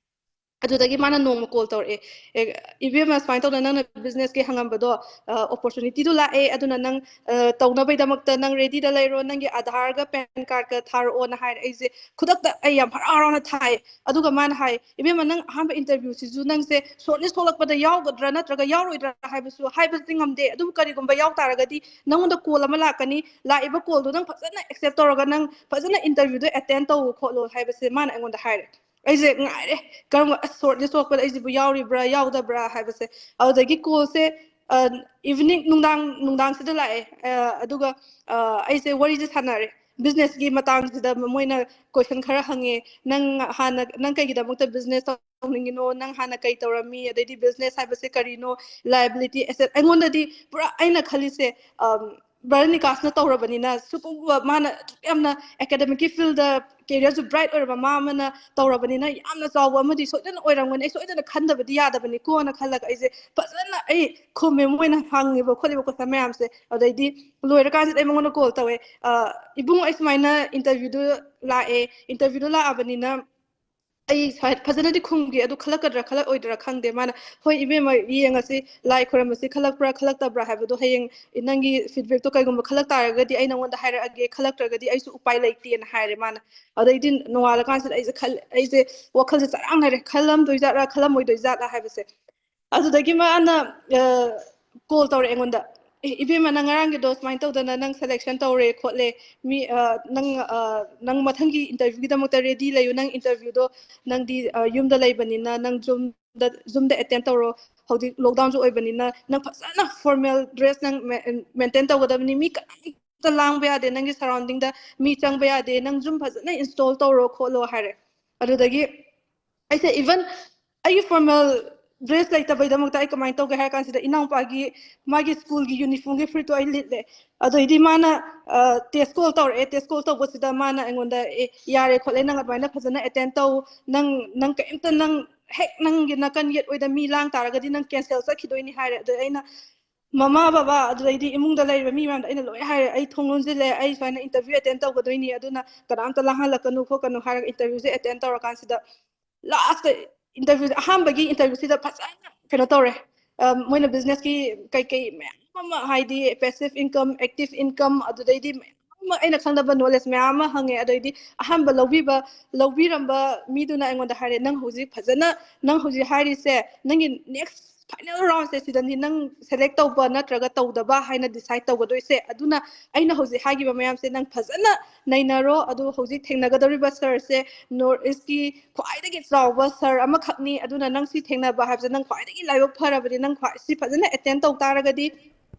ꯑꯗꯨꯗꯒꯤ ꯃꯥꯅ ꯅꯣꯡꯃ ꯀꯣꯜ ꯇꯧꯔꯛꯑꯦ, "ꯑꯦ, ꯏꯕꯦꯝꯃ, ꯁꯨꯃꯥꯏꯅ ꯇꯧꯗꯅ ꯅꯪꯅ ꯕꯤꯖꯤꯅꯦꯁꯀꯤ ꯍꯪꯉꯝꯕꯗꯣ, ꯑ, ꯑꯣꯄꯣꯔꯆꯨꯅꯤꯇꯤꯗꯣ ꯂꯥꯛꯑꯦ, ꯑꯗꯨꯅ ꯅꯪ, ꯑ, ꯇꯧꯅꯕꯩꯗꯃꯛꯇ ꯅꯪ ꯔꯦꯗꯤꯗ ꯂꯩꯔꯣ, ꯅꯪꯒꯤ ꯑꯥꯙꯥꯔꯒ ꯄꯦꯟ ꯀꯥꯔꯗꯀ ꯊꯥꯔꯛꯑꯣꯅ" ꯍꯥꯏꯔꯦ꯫ ꯑꯩꯁꯦ ꯈꯨꯗꯛꯇ ꯑꯩ ꯌꯥꯝ ꯍꯔꯥꯎ ꯍꯔꯥꯎꯅ ꯊꯥꯏ꯫ ꯑꯗꯨꯒ ꯃꯥꯅ ꯍꯥꯏ, "ꯏꯕꯦꯝꯃ, ꯅꯪ ꯑꯍꯥꯟꯕ ꯏꯟꯇꯔꯚ꯭ꯌꯨꯁꯤꯁꯨ ꯅꯪꯁꯦ ꯁꯣꯔꯠ ꯂꯤꯁ ꯊꯣꯛꯂꯛꯄꯗ ꯌꯥꯎꯒꯗ꯭ꯔꯥ ꯅꯠꯇ꯭ꯔꯒ ꯌꯥꯎꯔꯣꯏꯗ꯭ꯔꯥ ꯍꯥꯏꯕꯁꯨ ꯍꯥꯏꯕꯗꯤ ꯉꯝꯗꯦ, ꯑꯗꯨꯕꯨ ꯀꯔꯤꯒꯨꯝꯕ ꯌꯥꯎ ꯇꯥꯔꯒꯗꯤ ꯅꯪꯉꯣꯟꯗ ꯀꯣꯜ ꯑꯃ ꯂꯥꯛꯀꯅꯤ, ꯂꯥꯛꯏꯕ ꯀꯣꯜꯗꯣ ꯅꯪ ꯐꯖꯅ ꯑꯦꯛꯁꯦꯞ ꯇꯧꯔꯒ ꯅꯪ ꯐꯖꯅ ꯏꯟꯇꯔꯚ꯭ꯌꯨꯗꯣ ꯑꯦꯇꯦꯟ ꯇꯧ ꯈꯣꯠꯂꯣ" ꯍꯥꯏꯕꯁꯦ ꯃꯥꯅ ꯑꯩꯉꯣꯟꯗ ꯍꯥꯏꯔꯦ꯫ ꯑꯩꯁꯦ ꯉꯥꯏꯔꯦ, ꯀꯔꯝꯕ, ꯑꯁ, ꯁꯣꯔꯠ ꯂꯤꯁ ꯊꯣꯛꯂꯛꯄꯗ ꯑꯩꯁꯤꯕꯨ ꯌꯥꯎꯔꯤꯕ꯭ꯔꯥ ꯌꯥꯎꯗꯕ꯭ꯔꯥ ꯍꯥꯏꯕꯁꯦ꯫ ꯑꯗꯨꯗꯒꯤ ꯀꯣꯜꯁꯦ, ꯑ, ꯏꯚꯤꯅꯤꯡ, ꯅꯨꯡꯗꯥꯡ, ꯅꯨꯡꯗꯥꯡꯁꯤꯗ ꯂꯥꯛꯑꯦ꯫ ꯑ, ꯑꯗꯨꯒ, ꯑ, ꯑꯩꯁꯦ ꯋꯥꯔꯤꯁꯦ ꯁꯥꯟꯅꯔꯦ꯫ ꯕꯤꯖꯤꯅꯦꯁꯀꯤ ꯃꯇꯥꯡꯁꯤꯗ ꯃꯣꯏꯅ ꯀꯣꯏꯁꯟ ꯈꯔ ꯍꯪꯉꯦ, "ꯅꯪ ꯍꯥꯟꯅ, ꯅꯪ ꯀꯩꯒꯤꯗꯃꯛꯇ ꯕꯤꯖꯤꯅꯦꯁ ꯇꯧꯅꯤꯡꯉꯤꯅꯣ? ꯅꯪ ꯍꯥꯟꯅ ꯀꯩ ꯇꯧꯔꯝꯃꯤ? ꯑꯗꯩꯗꯤ ꯕꯤꯖꯤꯅꯦꯁ ꯍꯥꯏꯕꯁꯦ ꯀꯔꯤꯅꯣ? ꯂꯥꯏꯕꯤꯂꯤꯇꯤ, ꯑꯦꯁꯦꯠ?" ꯑꯩꯉꯣꯟꯗꯗꯤ ꯄꯨꯔꯥ, ꯑꯩꯅ ꯈꯜꯂꯤꯁꯦ, ꯑꯝ, ꯕ꯭ꯔꯗꯔ ꯅꯤꯀꯥꯁꯅ ꯇꯧꯔꯕꯅꯤꯅ, ꯁꯨꯒꯨꯝꯕ ꯃꯥꯅ ꯑꯗꯨꯛ ꯌꯥꯝꯅ ꯑꯦꯀꯥꯗꯃꯤꯛꯀꯤ ꯐꯤꯜꯗ ꯀꯦꯔꯤꯌꯔꯁꯨ ꯕ꯭ꯔꯥꯏꯠ ꯑꯣꯏꯔꯕ ꯃꯥ ꯑꯃꯅ ꯇꯧꯔꯕꯅꯤꯅ, ꯌꯥꯝꯅ ꯆꯥꯎꯕ ꯑꯃꯗꯤ ꯁꯣꯏꯗꯅ ꯑꯣꯏꯔꯝꯒꯅꯤ, ꯑꯩ ꯁꯣꯏꯗꯅ ꯈꯟꯗꯕꯗꯤ ꯌꯥꯗꯕꯅꯤꯀꯣꯅ ꯈꯜꯂꯒ ꯑꯩꯁꯦ ꯐꯖꯅ ꯑꯩ ꯈꯨꯝꯃꯦ ꯃꯣꯏꯅ ꯍꯪꯉꯤꯕ ꯈꯣꯠꯂꯤꯕ ꯀꯣꯏꯁꯟ ꯃꯌꯥꯝꯁꯦ꯫ ꯑꯗꯩꯗꯤ ꯂꯣꯏꯔꯀꯥꯟꯁꯤꯗ ꯑꯩ ꯃꯉꯣꯟꯗ ꯀꯣꯜ ꯇꯧꯋꯦ, "ꯑ, ꯏꯕꯨꯡ, ꯑꯩ ꯁꯨꯃꯥꯏꯅ ꯏꯟꯇꯔꯚ꯭ꯌꯨꯗꯨ ꯂꯥꯛꯑꯦ, ꯏꯟꯇꯔꯚ꯭ꯌꯨꯗꯨ ꯂꯥꯛꯑꯕꯅꯤꯅ ꯑꯩ ꯐꯖꯅꯗꯤ ꯈꯨꯝꯈꯤ, ꯑꯗꯨ ꯈꯜꯂꯛꯀꯗ꯭ꯔꯥ ꯈꯜꯂꯛꯑꯣꯏꯗ꯭ꯔꯥ ꯈꯪꯗꯦ꯫ ꯃꯥꯅ, "ꯍꯣꯏ ꯏꯕꯦꯝꯃ, ꯌꯦꯡꯉꯁꯤ, ꯂꯥꯏ ꯈꯨꯔꯝꯕꯁꯤ ꯈꯜꯂꯛꯄ꯭ꯔꯥ ꯈꯜꯂꯛꯇꯕ꯭ꯔꯥ ꯍꯥꯏꯕꯗꯣ ꯍꯌꯦꯡ ꯅꯪꯒꯤ ꯐꯤꯗꯕꯦꯛꯇꯣ ꯀꯩꯒꯨꯝꯕ ꯈꯜꯂꯛ ꯇꯥꯔꯒꯗꯤ ꯑꯩ ꯅꯪꯉꯣꯟꯗ ꯍꯥꯏꯔꯛꯑꯒꯦ, ꯈꯜꯂꯛꯇ꯭ꯔꯒꯗꯤ ꯑꯩꯁꯨ ꯎꯄꯥꯏ ꯂꯩꯇꯦꯅ" ꯍꯥꯏꯔꯦ ꯃꯥꯅ꯫ ꯑꯗꯩꯗꯤ ꯅꯣꯡꯉꯥꯜꯂꯀꯥꯟꯁꯤꯗ ꯑꯩꯁꯦ ꯈꯜ ꯑꯩꯁꯦ ꯋꯥꯈꯜꯁꯦ ꯆꯔꯥꯡꯅꯔꯦ, ꯈꯜꯂꯝꯗꯣꯏꯖꯥꯠꯂꯥ ꯈꯜꯂꯝꯃꯣꯏꯗꯣꯏꯖꯥꯠꯂꯥ ꯍꯥꯏꯕꯁꯦ꯫ ꯑꯗꯨꯗꯒꯤ ꯃꯥꯅ ꯀꯣꯜ ꯇꯧꯔꯛꯑꯦ ꯑꯩꯉꯣꯟꯗ, "ꯑꯦ, ꯏꯕꯦꯝꯃ, ꯅꯪ ꯉꯔꯥꯡꯒꯤꯗꯣ ꯁꯨꯃꯥꯏꯅ ꯇꯧꯗꯅ ꯅꯪ ꯁꯦꯂꯦꯛꯁꯟ ꯇꯧꯔꯦ ꯈꯣꯠꯂꯦ, ꯃꯤ ꯅꯪ ꯅꯪ ꯃꯊꯪꯒꯤ ꯏꯟꯇꯔꯚꯤꯌꯨꯒꯤꯗꯃꯛꯇ ꯔꯦꯗꯤ ꯂꯩꯌꯨ, ꯅꯪ ꯏꯟꯇꯔꯚꯤꯌꯨꯗꯣ ꯅꯪꯗꯤ ꯌꯨꯝꯗ ꯂꯩꯕꯅꯤꯅ ꯅꯪ ꯖꯨꯝꯗ ꯖꯨꯝꯗ ꯑꯦꯇꯦꯟ ꯇꯧꯔꯣ, ꯍꯧꯖꯤꯛ ꯂꯣꯛꯗꯥꯎꯟꯁꯨ ꯑꯣꯏꯕꯅꯤꯅ ꯅꯪ ꯐꯖꯅ ꯐꯣꯔꯃꯦꯜ ꯗ꯭ꯔꯦꯁ ꯅꯪ ꯃꯦꯟꯇꯦꯟ ꯇꯧꯒꯗꯕꯅꯤ, ꯃꯤ ꯀꯅꯥꯝꯇ ꯂꯥꯡꯕ ꯌꯥꯗꯦ, ꯅꯪꯒꯤ ꯁꯔꯥꯎꯟꯗꯤꯡꯗ ꯃꯤ ꯆꯪꯕ ꯌꯥꯗꯦ, ꯅꯪ ꯖꯨꯝ ꯐꯖꯅ ꯏꯟꯁꯇꯣꯜ ꯇꯧꯔꯣ ꯈꯣꯠꯂꯣ" ꯍꯥꯏꯔꯦ꯫ ꯑꯗꯨꯗꯒꯤ ꯑꯩꯁꯦ ꯏꯚꯟ ꯑꯩꯒꯤ ꯐꯣꯔꯃꯦꯜ ꯗ꯭ꯔꯦꯁ ꯂꯩꯇꯕꯩꯗꯃꯛꯇ ꯑꯩ ꯀꯃꯥꯏꯅ ꯇꯧꯒꯦ ꯍꯥꯏꯔ ꯀꯥꯟꯁꯤꯗ, ꯏꯅꯥꯎꯄꯥꯒꯤ ꯃꯥꯒꯤ ꯁ꯭ꯀꯨꯜꯒꯤ ꯌꯨꯅꯤꯐꯣꯔꯝꯒꯤ ꯐꯨꯔꯤꯠꯇꯣ ꯑꯩ ꯂꯤꯠꯂꯦ꯫ ꯑꯗꯩꯗꯤ ꯃꯥꯅ ꯇꯦꯁ ꯀꯣꯜ ꯇꯧꯔꯛꯑꯦ꯫ ꯇꯦꯁ ꯀꯣꯜ ꯇꯧꯕꯁꯤꯗ ꯃꯥꯅ ꯑꯩꯉꯣꯟꯗ, "ꯑꯦ, ꯌꯥꯔꯦ ꯈꯣꯠꯂꯦ, ꯅꯪ ꯑꯗꯨꯃꯥꯏꯅ ꯐꯖꯅ ꯑꯦꯇꯦꯟ ꯇꯧ, ꯅꯪ ꯅꯪ ꯀꯔꯤꯝꯇ ꯅꯪ ꯍꯦꯛ ꯅꯪꯒꯤ ꯅꯥꯀꯟ ꯌꯦꯠ ꯑꯣꯏꯗ ꯃꯤ ꯂꯥꯡ ꯇꯥꯔꯒꯗꯤ ꯅꯪ ꯀꯦꯟꯁꯦꯜ ꯆꯠꯈꯤꯗꯣꯏꯅꯤ" ꯍꯥꯏꯔꯦ꯫ ꯑꯗꯩ ꯑꯩꯅ ꯃꯃꯥ ꯕꯕꯥ ꯑꯗꯨꯗꯩꯗꯤ ꯏꯃꯨꯡꯗ ꯂꯩꯔꯤꯕ ꯃꯤ ꯃꯌꯥꯝꯗ ꯑꯩꯅ ꯂꯣꯏ ꯍꯥꯏꯔꯦ, "ꯑꯩ ꯊꯣꯡ ꯂꯣꯟꯁꯤꯜꯂꯦ, ꯑꯩ ꯁꯨꯃꯥꯏꯅ ꯏꯟꯇꯔꯚꯤꯌꯨ ꯑꯦꯇꯦꯟ ꯇꯧꯒꯗꯣꯏꯅꯤ, ꯑꯗꯨꯅ ꯀꯅꯥꯝꯇ ꯂꯥꯡꯍꯜꯂꯛꯀꯅꯨ ꯈꯣꯠꯀꯅꯨ" ꯍꯥꯏꯔꯒ ꯏꯟꯇꯔꯚꯤꯌꯨꯁꯦ ꯑꯦꯇꯦꯟ ꯇꯧꯔꯀꯥꯟꯁꯤꯗ, ꯂꯥꯁꯇ ꯏꯟꯇꯔꯚꯤꯌꯨꯁꯦ, ꯑꯍꯥꯟꯕꯒꯤ ꯏꯟꯇꯔꯚꯤꯌꯨꯁꯤꯗ ꯐꯖꯅ ꯀꯩꯅꯣ ꯇꯧꯔꯦ꯫ ꯃꯣꯏꯅ ꯕꯤꯖꯤꯅꯦꯁꯀꯤ ꯀꯩꯀꯩ ꯃꯌꯥꯝ ꯑꯃ, ꯍꯥꯏꯗꯤ ꯄꯦꯁꯤꯞ ꯏꯟꯀꯝ, ꯑꯦꯛꯇꯤꯞ ꯏꯟꯀꯝ, ꯑꯗꯨꯗꯩꯗꯤ ꯃꯌꯥꯝ ꯑꯃ ꯑꯩꯅ ꯈꯪꯗꯕ ꯅꯣꯂꯦꯖ ꯃꯌꯥꯝ ꯑꯃ ꯍꯪꯉꯦ꯫ ꯑꯗꯩꯗꯤ ꯑꯍꯥꯟꯕ ꯂꯧꯕꯤꯕ ꯂꯧꯕꯤꯔꯝꯕ ꯃꯤꯗꯨꯅ ꯑꯩꯉꯣꯟꯗ ꯍꯥꯏꯔꯦ, "ꯅꯪ ꯍꯧꯖꯤꯛ ꯐꯖꯅ, ꯅꯪ ꯍꯧꯖꯤꯛ ꯍꯥꯏꯔꯤꯁꯦ ꯅꯪꯒꯤ ꯅꯦꯛꯁ ꯐꯥꯏꯅꯦꯜ ꯔꯥꯎꯟꯁꯦ ꯁꯤꯗꯅꯤ ꯅꯪ ꯁꯦꯂꯦꯛ ꯇꯧꯕ ꯅꯠꯇ꯭ꯔꯒ ꯇꯧꯗꯕ ꯍꯥꯏꯅ ꯗꯤꯁꯥꯏꯠ ꯇꯧꯒꯗꯣꯏꯁꯦ꯫ ꯑꯗꯨꯅ ꯑꯩꯅ ꯍꯧꯖꯤꯛ ꯍꯥꯏꯈꯤꯕ ꯃꯌꯥꯝꯁꯦ ꯅꯪ ꯐꯖꯅ ꯅꯩꯅꯔꯣ꯫ ꯑꯗꯨ ꯍꯧꯖꯤꯛ ꯊꯦꯡꯅꯒꯗꯧꯔꯤꯕ ꯁꯥꯔꯁꯦ ꯅꯣꯔꯠ ꯏꯁꯀꯤ ꯈ꯭ꯋꯥꯏꯗꯒꯤ ꯆꯥꯎꯕ ꯁꯥꯔ ꯑꯃꯈꯛꯅꯤ꯫ ꯑꯗꯨꯅ ꯅꯪ ꯁꯤ ꯊꯦꯡꯅꯕ ꯍꯥꯏꯕꯁꯦ ꯅꯪ ꯈ꯭ꯋꯥꯏꯗꯒꯤ ꯂꯥꯏꯕꯛ ꯐꯔꯕꯅꯤ꯫ ꯅꯪ ꯈ꯭ꯋꯥꯏ ꯁꯤ ꯐꯖꯅ ꯑꯦꯇꯦꯟ ꯇꯧ ꯇꯥꯔꯒꯗꯤ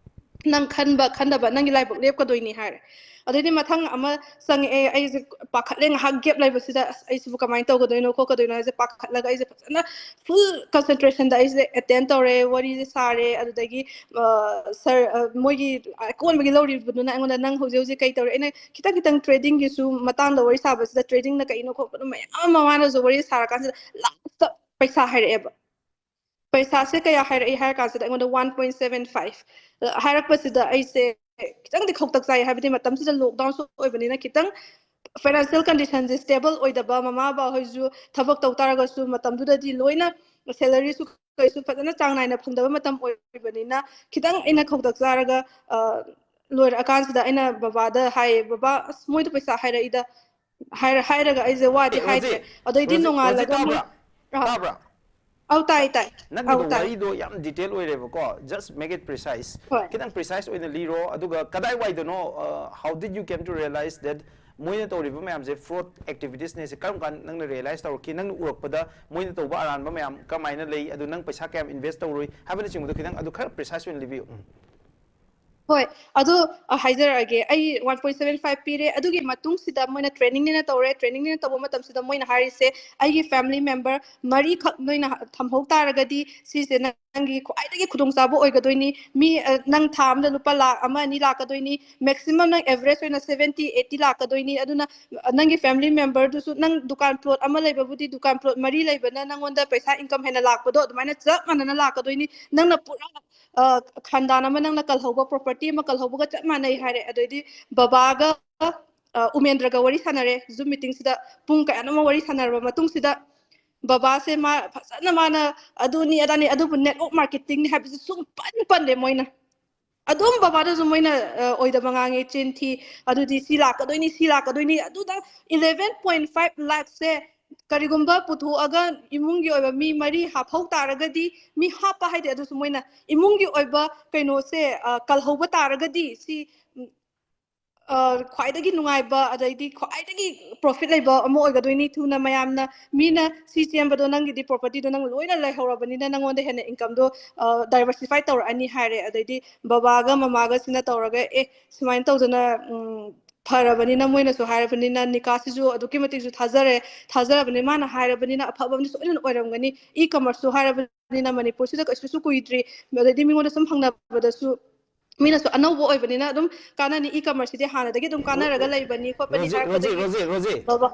ꯅꯪ ꯈꯟꯕ ꯈꯟꯗꯕ ꯅꯪꯒꯤ ꯂꯥꯏꯕꯛ ꯂꯦꯞꯀꯗꯣꯏꯅꯤ" ꯍꯥꯏꯔꯦ꯫ ꯑꯗꯩꯗꯤ ꯃꯊꯪ ꯑꯃ ꯆꯪꯉꯛꯑꯦ꯫ ꯑꯩꯁꯦ ꯄꯥꯈꯠꯂꯦ, ꯉꯥꯏꯍꯥꯛ ꯒꯦꯞ ꯂꯩꯕꯁꯤꯗ, "ꯑꯁ, ꯑꯩꯁꯤꯕꯨ ꯀꯃꯥꯏꯅ ꯇꯧꯒꯗꯣꯏꯅꯣ ꯈꯣꯠꯀꯗꯣꯏꯅꯣ" ꯍꯥꯏꯁꯦ ꯄꯥꯈꯠꯂꯒ ꯑꯩꯁꯦ ꯐꯖꯅ ꯐꯨꯜ ꯀꯟꯁꯦꯟꯇ꯭ꯔꯦꯁꯟꯗ ꯑꯩꯁꯦ ꯑꯦꯇꯦꯟ ꯇꯧꯔꯦ, ꯋꯥꯔꯤꯁꯦ ꯁꯥꯔꯦ꯫ ꯑꯗꯨꯗꯒꯤ ꯁꯥꯔ, ꯃꯣꯏꯒꯤ ꯑꯀꯣꯟꯕꯒꯤ ꯂꯧꯔꯤꯕꯗꯨꯅ ꯑꯩꯉꯣꯟꯗ, "ꯅꯪ ꯍꯧꯖꯤꯛ ꯍꯧꯖꯤꯛ ꯀꯩ ꯇꯧꯔꯤ?" ꯑꯩꯅ ꯈꯤꯇꯪ ꯈꯤꯇꯪ ꯇ꯭ꯔꯦꯗꯤꯡꯒꯤꯁꯨ ꯃꯇꯥꯡꯗ ꯋꯥꯔꯤ ꯁꯥꯕꯁꯤꯗ, ꯇ꯭ꯔꯦꯗꯤꯡꯅ ꯀꯩꯅꯣ ꯈꯣꯠꯄꯗꯣ ꯃꯌꯥꯝ ꯑꯃ ꯃꯥꯅꯁꯨ ꯋꯥꯔꯤ ꯁꯥꯔꯀꯥꯟꯁꯤꯗ, ꯂꯥꯁꯇ ꯄꯩꯁꯥ ꯍꯥꯏꯔꯛꯑꯦꯕ꯫ ꯄꯩꯁꯥꯁꯦ ꯀꯌꯥ ꯍꯥꯏꯔꯛꯏ ꯍꯥꯏꯔ ꯀꯥꯟꯁꯤꯗ ꯑꯩꯉꯣꯟꯗ ꯋꯥꯟ ꯄꯣꯏꯟ ꯁꯚꯦꯟ ꯐꯥꯏꯚ ꯍꯥꯏꯔꯛꯄꯁꯤꯗ ꯑꯩꯁꯦ ꯈꯤꯇꯪꯗꯤ ꯈꯧꯇꯛ ꯆꯥꯏ, ꯍꯥꯏꯕꯗꯤ ꯃꯇꯝꯁꯤꯗ ꯂꯣꯛꯗꯥꯎꯟꯁꯨ ꯑꯣꯏꯕꯅꯤꯅ ꯈꯤꯇꯪ financial condition ꯁꯦ stable ꯑꯣꯏꯗꯕ, ꯃꯃꯥ ꯕꯕꯥ ꯍꯣꯏꯁꯨ ꯊꯕꯛ ꯇꯧ ꯇꯥꯔꯒꯁꯨ ꯃꯇꯝꯗꯨꯗꯗꯤ ꯂꯣꯏꯅ salary ꯁꯨ ꯀꯩꯁꯨ ꯐꯖꯅ ꯆꯥꯡ ꯅꯥꯏꯅ ꯐꯪꯗꯕ ꯃꯇꯝ ꯑꯣꯏꯕꯅꯤꯅ, ꯈꯤꯇꯪ ꯑꯩꯅ ꯈꯧꯇꯛ ꯆꯥꯔꯒ, ꯑ, ꯂꯣꯏꯔꯛꯑꯀꯥꯟꯁꯤꯗ ꯑꯩꯅ ꯕꯕꯥꯗ ꯍꯥꯏꯌꯦ, "ꯕꯕꯥ, ꯑꯁ, ꯃꯣꯏꯗꯣ ꯄꯩꯁꯥ ꯍꯥꯏꯔꯛꯏꯗ", ꯍꯥꯏꯔ-, ꯍꯥꯏꯔꯒ ꯑꯩꯁꯦ ꯋꯥꯗꯤ ꯑꯦ, ꯔꯣꯖꯤ, ꯍꯥꯏꯗ꯭ꯔꯦ꯫ ꯑꯗꯩꯗꯤ ꯔꯣꯖꯤ, ꯔꯣꯖꯤ, ꯅꯣꯡꯉꯥꯜꯂꯒ ꯃꯣꯏ, ꯇꯥꯕ꯭ꯔꯥ? ꯑꯥ, ꯇꯥꯕ꯭ꯔꯥ? ꯑꯧ, ꯇꯥꯏ, ꯇꯥꯏ꯫ ꯅꯪꯒꯤꯗꯣ ꯑꯧ, ꯇꯥꯏ꯫ ꯋꯥꯔꯤꯗꯣ ꯌꯥꯝ detail ꯑꯣꯏꯔꯦꯕꯀꯣ, just make it precise꯫ ꯍꯣꯏ꯫ ꯈꯤꯇꯪ precise ꯑꯣꯏꯅ ꯂꯤꯔꯣ, ꯑꯗꯨꯒ ꯀꯗꯥꯏꯋꯥꯏꯗꯅꯣ, ꯑ, how did you came to realize that ꯃꯣꯏꯅ ꯇꯧꯔꯤꯕ ꯃꯌꯥꯝꯁꯦ fraud activitiesꯅꯦ ꯁꯦ ꯀꯔꯝ ꯀꯥꯟꯗ ꯅꯪꯅ realize ꯇꯧꯔꯛꯈꯤ? ꯅꯪꯅ ꯎꯔꯛꯄꯗ ꯃꯣꯏꯅ ꯇꯧꯕ ꯑꯔꯥꯟꯕ ꯃꯌꯥꯝ ꯀꯃꯥꯏꯅ ꯂꯩ, ꯑꯗꯨ ꯅꯪ ꯄꯩꯁꯥ ꯀꯌꯥꯝ invest ꯇꯧꯔꯨꯏ ꯍꯥꯏꯕꯅꯆꯤꯡꯕꯗꯣ ꯈꯤꯇꯪ ꯑꯗꯨ ꯈꯔ precise ꯑꯣꯏꯅ ꯂꯤꯕꯤꯌꯨ꯫ ꯎꯝ꯫ ꯍꯣꯏ, ꯑꯗꯨ, ꯑ, ꯍꯥꯏꯖꯔꯛꯑꯒꯦ꯫ ꯑꯩ one point seven five ꯄꯤꯔꯦ꯫ ꯑꯗꯨꯒꯤ ꯃꯇꯨꯡꯁꯤꯗ ꯃꯣꯏꯅ trainingꯅꯦꯅ ꯇꯧꯔꯦ꯫ Trainingꯅꯦꯅ ꯇꯧꯕ ꯃꯇꯝꯁꯤꯗ ꯃꯣꯏꯅ ꯍꯥꯏꯔꯤꯁꯦ, "ꯑꯩꯒꯤ family member ꯃꯔꯤꯈꯛ ꯅꯣꯏꯅ ꯊꯝꯍꯧ ꯇꯥꯔꯒꯗꯤ ꯁꯤꯁꯦ ꯅꯪꯒꯤ ꯈ꯭ꯋꯥꯏꯗꯒꯤ ꯈꯨꯗꯣꯡꯆꯥꯕ ꯑꯣꯏꯒꯗꯣꯏꯅꯤ꯫ ꯃꯤ, ꯑ, ꯅꯪ ꯊꯥ ꯑꯃꯗ ꯂꯨꯄꯥ ꯂꯥꯈ ꯑꯃ ꯑꯅꯤ ꯂꯥꯛꯀꯗꯣꯏꯅꯤ꯫ Maximum ꯅꯪ average ꯑꯣꯏꯅ seventy eighty ꯂꯥꯛꯀꯗꯣꯏꯅꯤ꯫ ꯑꯗꯨꯅ, ꯑ, ꯅꯪꯒꯤ family memberꯗꯨꯁꯨ, ꯅꯪ ꯗꯨꯀꯥꯟ plot ꯑꯃ ꯂꯩꯕꯕꯨꯗꯤ, ꯗꯨꯀꯥꯟ plot ꯃꯔꯤ ꯂꯩꯕꯅ ꯅꯪꯉꯣꯟꯗ ꯄꯩꯁꯥ income ꯍꯦꯟꯅ ꯂꯥꯛꯄꯗꯣ ꯑꯗꯨꯃꯥꯏꯅ ꯆꯞ ꯃꯥꯟꯅꯅ ꯂꯥꯛꯀꯗꯣꯏꯅꯤ꯫ ꯅꯪꯅ ꯄꯨꯔꯥ, ꯑ, ꯈꯟꯗꯥꯟ ꯑꯃ ꯅꯪꯅ ꯀꯜꯍꯧꯕ, property ꯑꯃ ꯀꯜꯍꯧꯕꯒ ꯆꯞ ꯃꯥꯟꯅꯩ" ꯍꯥꯏꯔꯦ꯫ ꯑꯗꯩꯗꯤ ꯕꯕꯥꯒ, ꯑ, ꯎꯃꯦꯟꯗ꯭ꯔꯒ ꯋꯥꯔꯤ ꯁꯥꯟꯅꯔꯦ꯫ Zoom meetingꯁꯤꯗ ꯄꯨꯡ ꯀꯌꯥꯅꯣꯃ ꯋꯥꯔꯤ ꯁꯥꯟꯅꯔꯕ ꯃꯇꯨꯡꯁꯤꯗ, ꯕꯕꯥꯁꯦ ꯃꯥ ꯐꯖꯅ, ꯃꯥꯅ ꯑꯗꯨꯅꯤ ꯑꯗꯥꯅꯤ, ꯑꯗꯨꯕꯨ network marketingꯅꯤ ꯍꯥꯏꯕꯁꯦ ꯁꯨꯡꯄꯟ ꯄꯟꯗꯦ ꯃꯣꯏꯅ꯫ ꯑꯗꯨꯝ ꯕꯕꯥꯗꯁꯨ ꯃꯣꯏꯅ, ꯑ, ꯑꯣꯏꯗꯕ ꯉꯥꯡꯉꯤ, ꯆꯤꯟ ꯊꯤ, ꯑꯗꯨꯗꯤ ꯁꯤ ꯂꯥꯛꯀꯗꯣꯏꯅꯤ, ꯁꯤ ꯂꯥꯛꯀꯗꯣꯏꯅꯤ, ꯑꯗꯨꯗ eleven point five lakhꯁꯦ ꯀꯔꯤꯒꯨꯝꯕ ꯄꯨꯊꯣꯛꯑꯒ ꯏꯃꯨꯡꯒꯤ ꯑꯣꯏꯕ ꯃꯤ ꯃꯔꯤ ꯍꯥꯞꯍꯧ ꯇꯥꯔꯒꯗꯤ, ꯃꯤ ꯍꯥꯞꯄ ꯍꯥꯏꯗꯤ ꯑꯗꯨꯁꯨ ꯃꯣꯏꯅ ꯏꯃꯨꯡꯒꯤ ꯑꯣꯏꯕ ꯀꯩꯅꯣꯁꯦ, ꯑ, ꯀꯜꯍꯧꯕ ꯇꯥꯔꯒꯗꯤ ꯁꯤ, ꯎꯝ, ꯑ, ꯈ꯭ꯋꯥꯏꯗꯒꯤ ꯅꯨꯡꯉꯥꯏꯕ, ꯑꯗꯩꯗꯤ ꯈ꯭ꯋꯥꯏꯗꯒꯤ profit ꯂꯩꯕ ꯑꯃ ꯑꯣꯏꯒꯗꯣꯏꯅꯤ꯫ ꯊꯨꯅ ꯃꯌꯥꯝꯅ, ꯃꯤꯅ ꯁꯤ ꯆꯦꯟꯕꯗꯣ, ꯅꯪꯒꯤꯗꯤ propertyꯗꯣ ꯅꯪ ꯂꯣꯏꯅ ꯂꯩꯍꯧꯔꯕꯅꯤꯅ, ꯅꯪꯉꯣꯟꯗ ꯍꯦꯟꯅ incomeꯗꯣ, ꯑ, diversify ꯇꯧꯔꯛꯑꯅꯤ ꯍꯥꯏꯔꯦ꯫ ꯑꯗꯩꯗꯤ ꯕꯕꯥꯒ ꯃꯃꯥꯒꯁꯤꯅ ꯇꯧꯔꯒ, "ꯑꯦ, ꯁꯨꯃꯥꯏꯅ ꯇꯧꯗꯅ, ꯎꯝ, ꯐꯔꯕꯅꯤꯅ, ꯃꯣꯏꯅꯁꯨ ꯍꯥꯏꯔꯕꯅꯤꯅ, ꯅꯤꯀꯥꯁꯤꯁꯨ ꯑꯗꯨꯛꯀꯤ ꯃꯇꯤꯛꯁꯨ ꯊꯥꯖꯔꯦ, ꯊꯥꯖꯔꯕꯅꯤ, ꯃꯥꯅ ꯍꯥꯏꯔꯕꯅꯤꯅ ꯑꯐꯕ ꯑꯃꯗꯤ ꯁꯣꯏꯗꯅ ꯑꯣꯏꯔꯝꯒꯅꯤ꯫ E-commerceꯁꯨ ꯍꯥꯏꯔꯕꯅꯤꯅ, ꯃꯅꯤꯄꯨꯔꯁꯤꯗ ꯀꯩꯁꯨꯁꯨ ꯀꯨꯏꯗ꯭ꯔꯤ", ꯑꯗꯩꯗꯤ ꯃꯤꯉꯣꯟꯗ ꯁꯨꯝ ꯍꯪꯅꯕꯗꯁꯨ ꯃꯤꯅꯁꯨ ꯑꯅꯧꯕ ꯑꯣꯏꯕꯅꯤꯅ ꯑꯗꯨꯝ ꯀꯥꯟꯅꯅꯤ꯫ E-commerceꯁꯤꯗꯤ ꯍꯥꯟꯅꯗꯒꯤ ꯑꯗꯨꯝ ꯀꯥꯟꯅꯔꯒ ꯂꯩꯕꯅꯤ ꯈꯣꯠꯄꯅꯤ ꯔꯣꯖꯤ, ꯔꯣꯖꯤ, ꯍꯥꯏꯔꯛꯄꯗꯒꯤ ꯔꯣꯖꯤ, ꯔꯣꯖꯤ, ꯕꯕꯥ,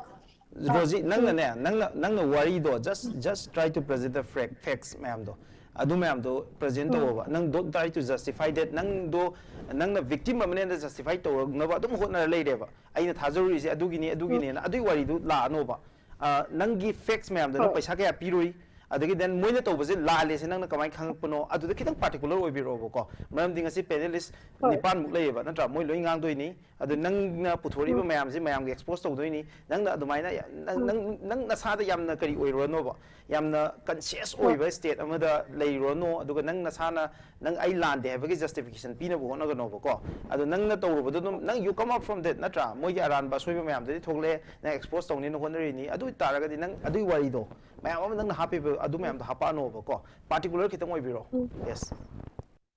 ꯑꯥ, ꯔꯣꯖꯤ, ꯎꯝ꯫ ꯅꯪꯅꯅꯦ, ꯅꯪꯅ, ꯅꯪꯅ ꯋꯥꯔꯤꯗꯣ just, just try to present the fact, facts ꯃꯌꯥꯝꯗꯣ꯫ ꯑꯗꯨ ꯃꯌꯥꯝꯗꯣ present ꯇꯧꯑꯣꯕ. ꯅꯪ don't try to justify that. ꯅꯪꯗꯣ, ꯅꯪꯅ victim ꯑꯃꯅꯦꯅ justify ꯇꯧꯔꯛꯅꯕ ꯑꯗꯨꯝ ꯍꯣꯠꯅꯔ ꯂꯩꯔꯦꯕ, "ꯑꯩꯅ ꯊꯥꯖꯔꯨꯔꯤꯁꯦ ꯑꯗꯨꯒꯤꯅꯤ, ꯑꯗꯨꯒꯤꯅꯦꯅ", ꯑꯗꯨꯒꯤ ꯋꯥꯔꯤꯗꯨ ꯂꯥꯛꯑꯅꯣꯕ꯫ ꯑ, ꯅꯪꯒꯤ facts ꯃꯌꯥꯝꯗꯣ, ꯅꯪ ꯄꯩꯁꯥ ꯀꯌꯥ ꯄꯤꯔꯨꯏ, ꯑꯗꯒꯤ then ꯃꯣꯏꯅ ꯇꯧꯕꯁꯦ ꯂꯥꯜꯂꯦꯁꯦ ꯅꯪꯅ ꯀꯃꯥꯏꯅ ꯈꯪꯉꯛꯄꯅꯣ, ꯑꯗꯨꯗ ꯈꯤꯇꯪ particular ꯑꯣꯏꯕꯤꯔꯛꯑꯣꯕꯀꯣ꯫ ꯃꯔꯝꯗꯤ ꯉꯁꯤ panelist ꯅꯤꯄꯥꯟꯃꯨꯛ ꯂꯩꯌꯦꯕ, ꯅꯠꯇ꯭ꯔꯥ? ꯃꯣꯏ ꯂꯣꯏ ꯉꯥꯡꯗꯣꯏꯅꯤ꯫ ꯑꯗꯨ ꯅꯪꯅ ꯄꯨꯊꯣꯔꯛꯏꯕ ꯃꯌꯥꯝꯁꯦ ꯃꯌꯥꯝꯒꯤ expose ꯇꯧꯗꯣꯏꯅꯤ꯫ ꯅꯪꯅ ꯑꯗꯨꯃꯥꯏꯅ ꯌꯥ-, ꯅꯪ, ꯅꯪ, ꯅꯪ ꯅꯁꯥꯗ ꯌꯥꯝꯅ ꯀꯔꯤ ꯑꯣꯏꯔꯨꯔꯅꯣꯕ, ꯌꯥꯝꯅ conscious ꯑꯣꯏꯕ state ꯑꯃꯗ ꯂꯩꯔꯨꯔꯅꯣ꯫ ꯑꯗꯨꯒ ꯅꯪ ꯅꯁꯥꯅ, ꯅꯪ "ꯑꯩ ꯂꯥꯟꯗꯦ" ꯍꯥꯏꯕꯒꯤ justification ꯄꯤꯅꯕ ꯍꯣꯠꯅꯒꯅꯣꯕꯀꯣ꯫ ꯑꯗꯣ ꯅꯪꯅ ꯇꯧꯔꯨꯕꯗꯣ ꯑꯗꯨꯝ, ꯅꯪ you come out from that, ꯅꯠꯇ꯭ꯔꯥ? ꯃꯣꯏꯒꯤ ꯑꯔꯥꯟꯕ ꯑꯁꯣꯏꯕ ꯃꯌꯥꯝꯗꯨꯗꯤ ꯊꯣꯛꯂꯛꯑꯦ, ꯅꯪ expose ꯇꯧꯅꯤꯅ ꯍꯣꯠꯅꯔꯤꯅꯤ꯫ ꯑꯗꯨ ꯑꯣꯏ ꯇꯥꯔꯒꯗꯤ ꯅꯪ ꯑꯗꯨꯒꯤ ꯋꯥꯔꯤꯗꯣ, ꯃꯌꯥꯝ ꯑꯃ ꯅꯪꯅ ꯍꯥꯞꯄꯤꯕ ꯑꯗꯨ ꯃꯌꯥꯝꯗꯣ ꯍꯥꯞꯄꯛꯑꯅꯣꯕꯀꯣ꯫ Particular ꯈꯤꯇꯪ ꯑꯣꯏꯕꯤꯔꯣ꯫ Yes.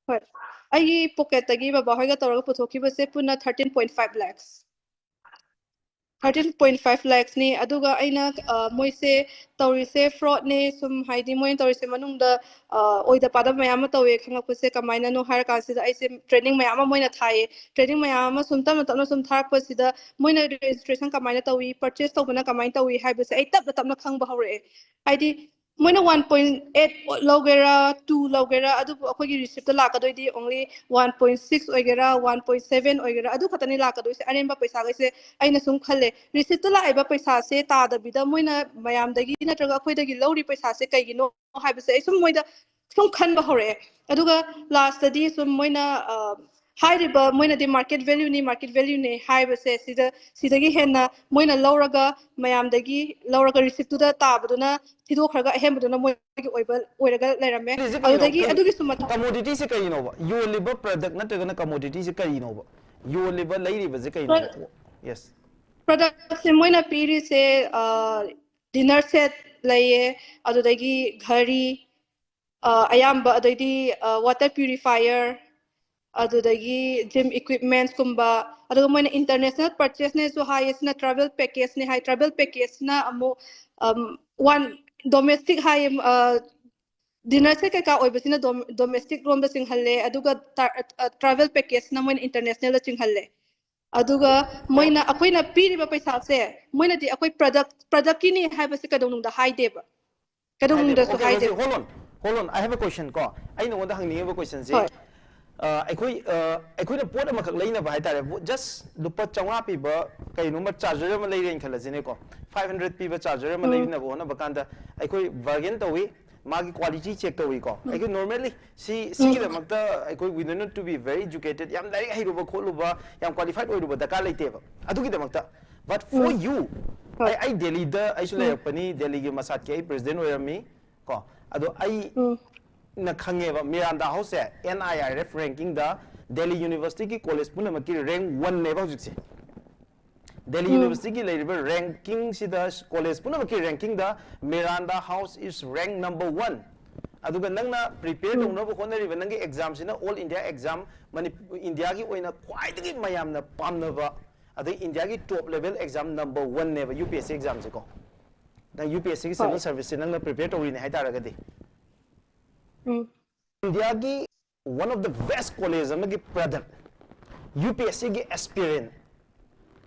ꯍꯣꯏ, ꯑꯩꯒꯤ pocket ꯇꯒꯤ ꯕꯕꯥ ꯍꯣꯏꯒ ꯇꯧꯔꯒ ꯄꯨꯊꯣꯛꯈꯤꯕꯁꯦ ꯄꯨꯟꯅ thirteen point five lakhs꯫ Thirteen point five lakhs ꯅꯤ꯫ ꯑꯗꯨꯒ ꯑꯩꯅ, ꯑ, ꯃꯣꯏꯁꯦ ꯇꯧꯔꯤꯁꯦ fraud ꯅꯦ, ꯁꯨꯝ ꯍꯥꯏꯗꯤ ꯃꯣꯏꯅ ꯇꯧꯔꯤꯁꯦ ꯃꯅꯨꯡꯗ, ꯑ, ꯑꯣꯏꯗ ꯄꯥꯗꯕ ꯃꯌꯥꯝ ꯑꯃ ꯇꯧꯋꯦ ꯈꯪꯉꯛꯄꯁꯦ ꯀꯃꯥꯏꯅꯅꯣ ꯍꯥꯏꯔ ꯀꯥꯟꯁꯤꯗ, ꯑꯩꯁꯦ training ꯃꯌꯥꯝ ꯑꯃ ꯃꯣꯏꯅ ꯊꯥꯏꯌꯦ꯫ Training ꯃꯌꯥꯝ ꯑꯃ ꯁꯨꯝ ꯇꯞꯅ ꯇꯞꯅ ꯁꯨꯝ ꯊꯥꯔꯛꯄꯁꯤꯗ, ꯃꯣꯏꯅ registration ꯀꯃꯥꯏꯅ ꯇꯧꯏ, purchase ꯇꯧꯕꯅ ꯀꯃꯥꯏꯅ ꯇꯧꯏ ꯍꯥꯏꯕꯁꯦ ꯑꯩ ꯇꯞꯅ ꯇꯞꯅ ꯈꯪꯕ ꯍꯧꯔꯛꯑꯦ꯫ ꯍꯥꯏꯗꯤ ꯃꯣꯏꯅ one point eight ꯂꯧꯒꯦꯔꯥ, two ꯂꯧꯒꯦꯔꯥ, ꯑꯗꯨꯕꯨ ꯑꯩꯈꯣꯏꯒꯤ receipt ꯇ ꯂꯥꯛꯀꯗꯣꯏꯗꯤ only one point six ꯑꯣꯏꯒꯦꯔꯥ, one point seven ꯑꯣꯏꯒꯦꯔꯥ, ꯑꯗꯨ ꯈꯛꯇꯅꯤ ꯂꯥꯛꯀꯗꯣꯏꯁꯦ꯫ ꯑꯔꯦꯝꯕ ꯄꯩꯁꯥꯈꯩꯁꯦ ꯑꯩꯅ ꯁꯨꯝ ꯈꯜꯂꯦ, receipt ꯇ ꯂꯥꯛꯏꯕ ꯄꯩꯁꯥꯁꯦ ꯇꯥꯗꯕꯤꯗ ꯃꯣꯏꯅ ꯃꯌꯥꯝꯗꯒꯤ ꯅꯠꯇ꯭ꯔꯒ ꯑꯩꯈꯣꯏꯗꯒꯤ ꯂꯧꯔꯤ ꯄꯩꯁꯥꯁꯦ ꯀꯩꯒꯤꯅꯣ ꯍꯥꯏꯕꯁꯦ ꯑꯩ ꯁꯨꯝ ꯃꯣꯏꯗ ꯁꯨꯝ ꯈꯟꯕ ꯍꯧꯔꯛꯑꯦ꯫ ꯑꯗꯨꯒ last ꯇꯗꯤ ꯁꯨꯝ ꯃꯣꯏꯅ, ꯑ, ꯍꯥꯏꯔꯤꯕ, ꯃꯣꯏꯅꯗꯤ market value ꯅꯤ, market value ꯅꯤ ꯍꯥꯏꯕꯁꯦ, ꯁꯤꯗ, ꯁꯤꯗꯒꯤ ꯍꯦꯟꯅ ꯃꯣꯏꯅ ꯂꯧꯔꯒ ꯃꯌꯥꯝꯗꯒꯤ ꯂꯧꯔꯒ receipt ꯇꯨꯗ ꯇꯥꯕꯗꯨꯅ ꯊꯤꯗꯣꯛꯈ꯭ꯔꯒ ꯑꯍꯦꯟꯕꯗꯨꯅ ꯃꯣꯏꯒꯤ ꯑꯣꯏꯕ ꯑꯣꯏꯔꯒ ꯂꯩꯔꯝꯃꯦ꯫ ꯁꯤꯁꯦ ꯀꯩꯅꯣ? ꯑꯗꯨꯗꯒꯤ ꯀꯩꯅꯣ? ꯑꯗꯨꯒꯤꯁꯨ ꯃꯊꯛ Commodity ꯁꯦ ꯀꯔꯤꯅꯣꯕ? ꯌꯣꯜꯂꯤꯕ product ꯅꯠꯇ꯭ꯔꯒꯅ commodity ꯁꯦ ꯀꯔꯤꯅꯣꯕ? ꯌꯣꯜꯂꯤꯕ, ꯂꯩꯔꯤꯕꯁꯦ ꯀꯩꯅꯣꯕ? Pro- Yes. Product ꯁꯦ ꯃꯣꯏꯅ ꯄꯤꯔꯤꯁꯦ, ꯑ, dinner set ꯂꯩꯌꯦ, ꯑꯗꯨꯗꯒꯤ ꯘꯔꯤ, ꯑ, ꯑꯌꯥꯝꯕ, ꯑꯗꯩꯗꯤ, ꯑ, water purifier, ꯑꯗꯨꯗꯒꯤ gym equipments ꯀꯨꯝꯕ, ꯑꯗꯨꯒ ꯃꯣꯏꯅ international purchase ꯅꯦꯁꯨ ꯍꯥꯏꯌꯦ, ꯁꯤꯅ travel package ꯅꯦ ꯍꯥꯏ꯫ Travel package ꯅ ꯑꯃꯨꯛ, ꯑꯝ, one domestic ꯍꯥꯏꯌꯦ, ꯑ, dinner set ꯀꯩꯀꯥ ꯑꯣꯏꯕꯁꯤꯅ dom-, domestic ꯔꯣꯝꯗ ꯆꯤꯡꯍꯜꯂꯦ, ꯑꯗꯨꯒ ꯇ-, ꯑ, travel package ꯅ ꯃꯣꯏꯅ international ꯗ ꯆꯤꯡꯍꯜꯂꯦ꯫ ꯑꯗꯨꯒ ꯃꯣꯏꯅ, ꯑꯩꯈꯣꯏꯅ ꯄꯤꯔꯤꯕ ꯄꯩꯁꯥꯁꯦ, ꯃꯣꯏꯅꯗꯤ ꯑꯩꯈꯣꯏ product, product ꯀꯤꯅꯤ ꯍꯥꯏꯕꯁꯦ ꯀꯩꯗꯧꯅꯨꯡꯗ ꯍꯥꯏꯗꯦꯕ꯫ ꯀꯩꯗꯧꯅꯨꯡꯗꯁꯨ ꯍꯥꯏꯗꯦꯕ꯫ Okay, okay, ꯍꯥꯏꯗꯦꯕ꯫ Hold on. Hold on, I have a question ꯀꯣ. ꯑꯩ ꯅꯉꯣꯟꯗ ꯍꯪꯅꯤꯡꯉꯤꯕ questionꯁꯦ, ꯍꯣꯏ ꯑ, ꯑꯩꯈꯣꯏ ꯑ, ꯑꯩꯈꯣꯏꯅ ꯄꯣꯠ ꯑꯃꯈꯛ ꯂꯩꯅꯕ ꯍꯥꯏꯇꯥꯔꯦ, just ꯂꯨꯄꯥ ꯆꯥꯝꯃꯉꯥ ꯄꯤꯕ ꯀꯩꯅꯣꯝꯃ charger ꯑꯃ ꯂꯩꯔꯦꯅ ꯈꯜꯂꯁꯤꯅꯦꯀꯣ, five hundred ꯄꯤꯕ charger ꯑꯃ ꯎꯝ ꯂꯩꯅꯕ ꯍꯣꯠꯅꯕ ꯀꯥꯟꯗ ꯑꯩꯈꯣꯏ bargain ꯇꯧꯏ, ꯃꯥꯒꯤ quality check ꯇꯧꯏꯀꯣ꯫ ꯑꯩꯈꯣꯏ normally ꯁꯤ ꯁꯤꯒꯤꯗꯃꯛꯇ ꯑꯩꯈꯣꯏ we need not to be very educated, ꯌꯥꯝ ꯂꯥꯏꯔꯤꯛ ꯍꯩꯔꯨꯕ ꯈꯣꯠꯂꯨꯕ, ꯌꯥꯝ qualified ꯑꯣꯏꯔꯨꯕ ꯗꯔꯀꯥꯔ ꯂꯩꯇꯦꯕ꯫ ꯑꯗꯨꯒꯤꯗꯃꯛꯇ, but for you, ꯍꯣꯏ ꯑꯩ ꯑꯩ ꯗꯦꯜꯂꯤꯗ ꯑꯩꯁꯨ ꯎꯝ ꯂꯩꯔꯛꯄꯅꯤ, ꯗꯦꯜꯂꯤꯒꯤ ꯃꯁꯥꯠꯀꯤ ꯑꯩ president ꯑꯣꯏꯔꯝꯃꯤ ꯀꯣ꯫ ꯑꯗꯣ ꯑꯩ ꯎꯝ ꯅ ꯈꯪꯉꯦꯕ, ꯃꯤꯔꯥꯟꯗꯥ ꯍꯥꯎꯁꯁꯦ N I R F rankingꯗ Delhi ꯌꯨꯅꯤꯚꯔꯁꯤꯇꯤꯒꯤ ꯀꯣꯂꯦꯖ ꯄꯨꯝꯅꯃꯛꯀꯤ rank one ꯅꯦꯕ ꯍꯧꯖꯤꯛꯁꯦ꯫ ꯗꯦꯜꯂꯤ ꯎꯝ ꯌꯨꯅꯤꯚꯔꯁꯤꯇꯤꯒꯤ ꯂꯩꯔꯤꯕ rankingꯁꯤꯗ, ꯀꯣꯂꯦꯖ ꯄꯨꯝꯅꯃꯛꯀꯤ rankingꯗ Miranda House is rank number one꯫ ꯑꯗꯨꯒ ꯅꯪꯅ prepare ꯎꯝ ꯇꯧꯅꯕ ꯍꯣꯠꯅꯔꯤꯕ ꯅꯪꯒꯤ examꯁꯤꯅ all India exam, ꯃꯅꯤꯄꯨꯔ, ꯏꯟꯗꯤꯌꯥꯒꯤ ꯑꯣꯏꯅ ꯈ꯭ꯋꯥꯏꯗꯒꯤ ꯃꯌꯥꯝꯅ ꯄꯥꯝꯅꯕ, ꯑꯗꯩ ꯏꯟꯗꯤꯌꯥꯒꯤ top level exam number one ꯅꯦꯕ UPSC examꯁꯦꯀꯣ꯫ ꯅꯪ UPSCꯒꯤ civil ꯍꯣꯏ serviceꯁꯦ ꯅꯪꯅ prepare ꯇꯧꯔꯤꯅꯦ ꯍꯥꯏꯇꯥꯔꯒꯗꯤ, ꯎꯝ ꯏꯟꯗꯤꯌꯥꯒꯤ one of the best college ꯑꯃꯒꯤ product, UPSCꯒꯤ aspirant,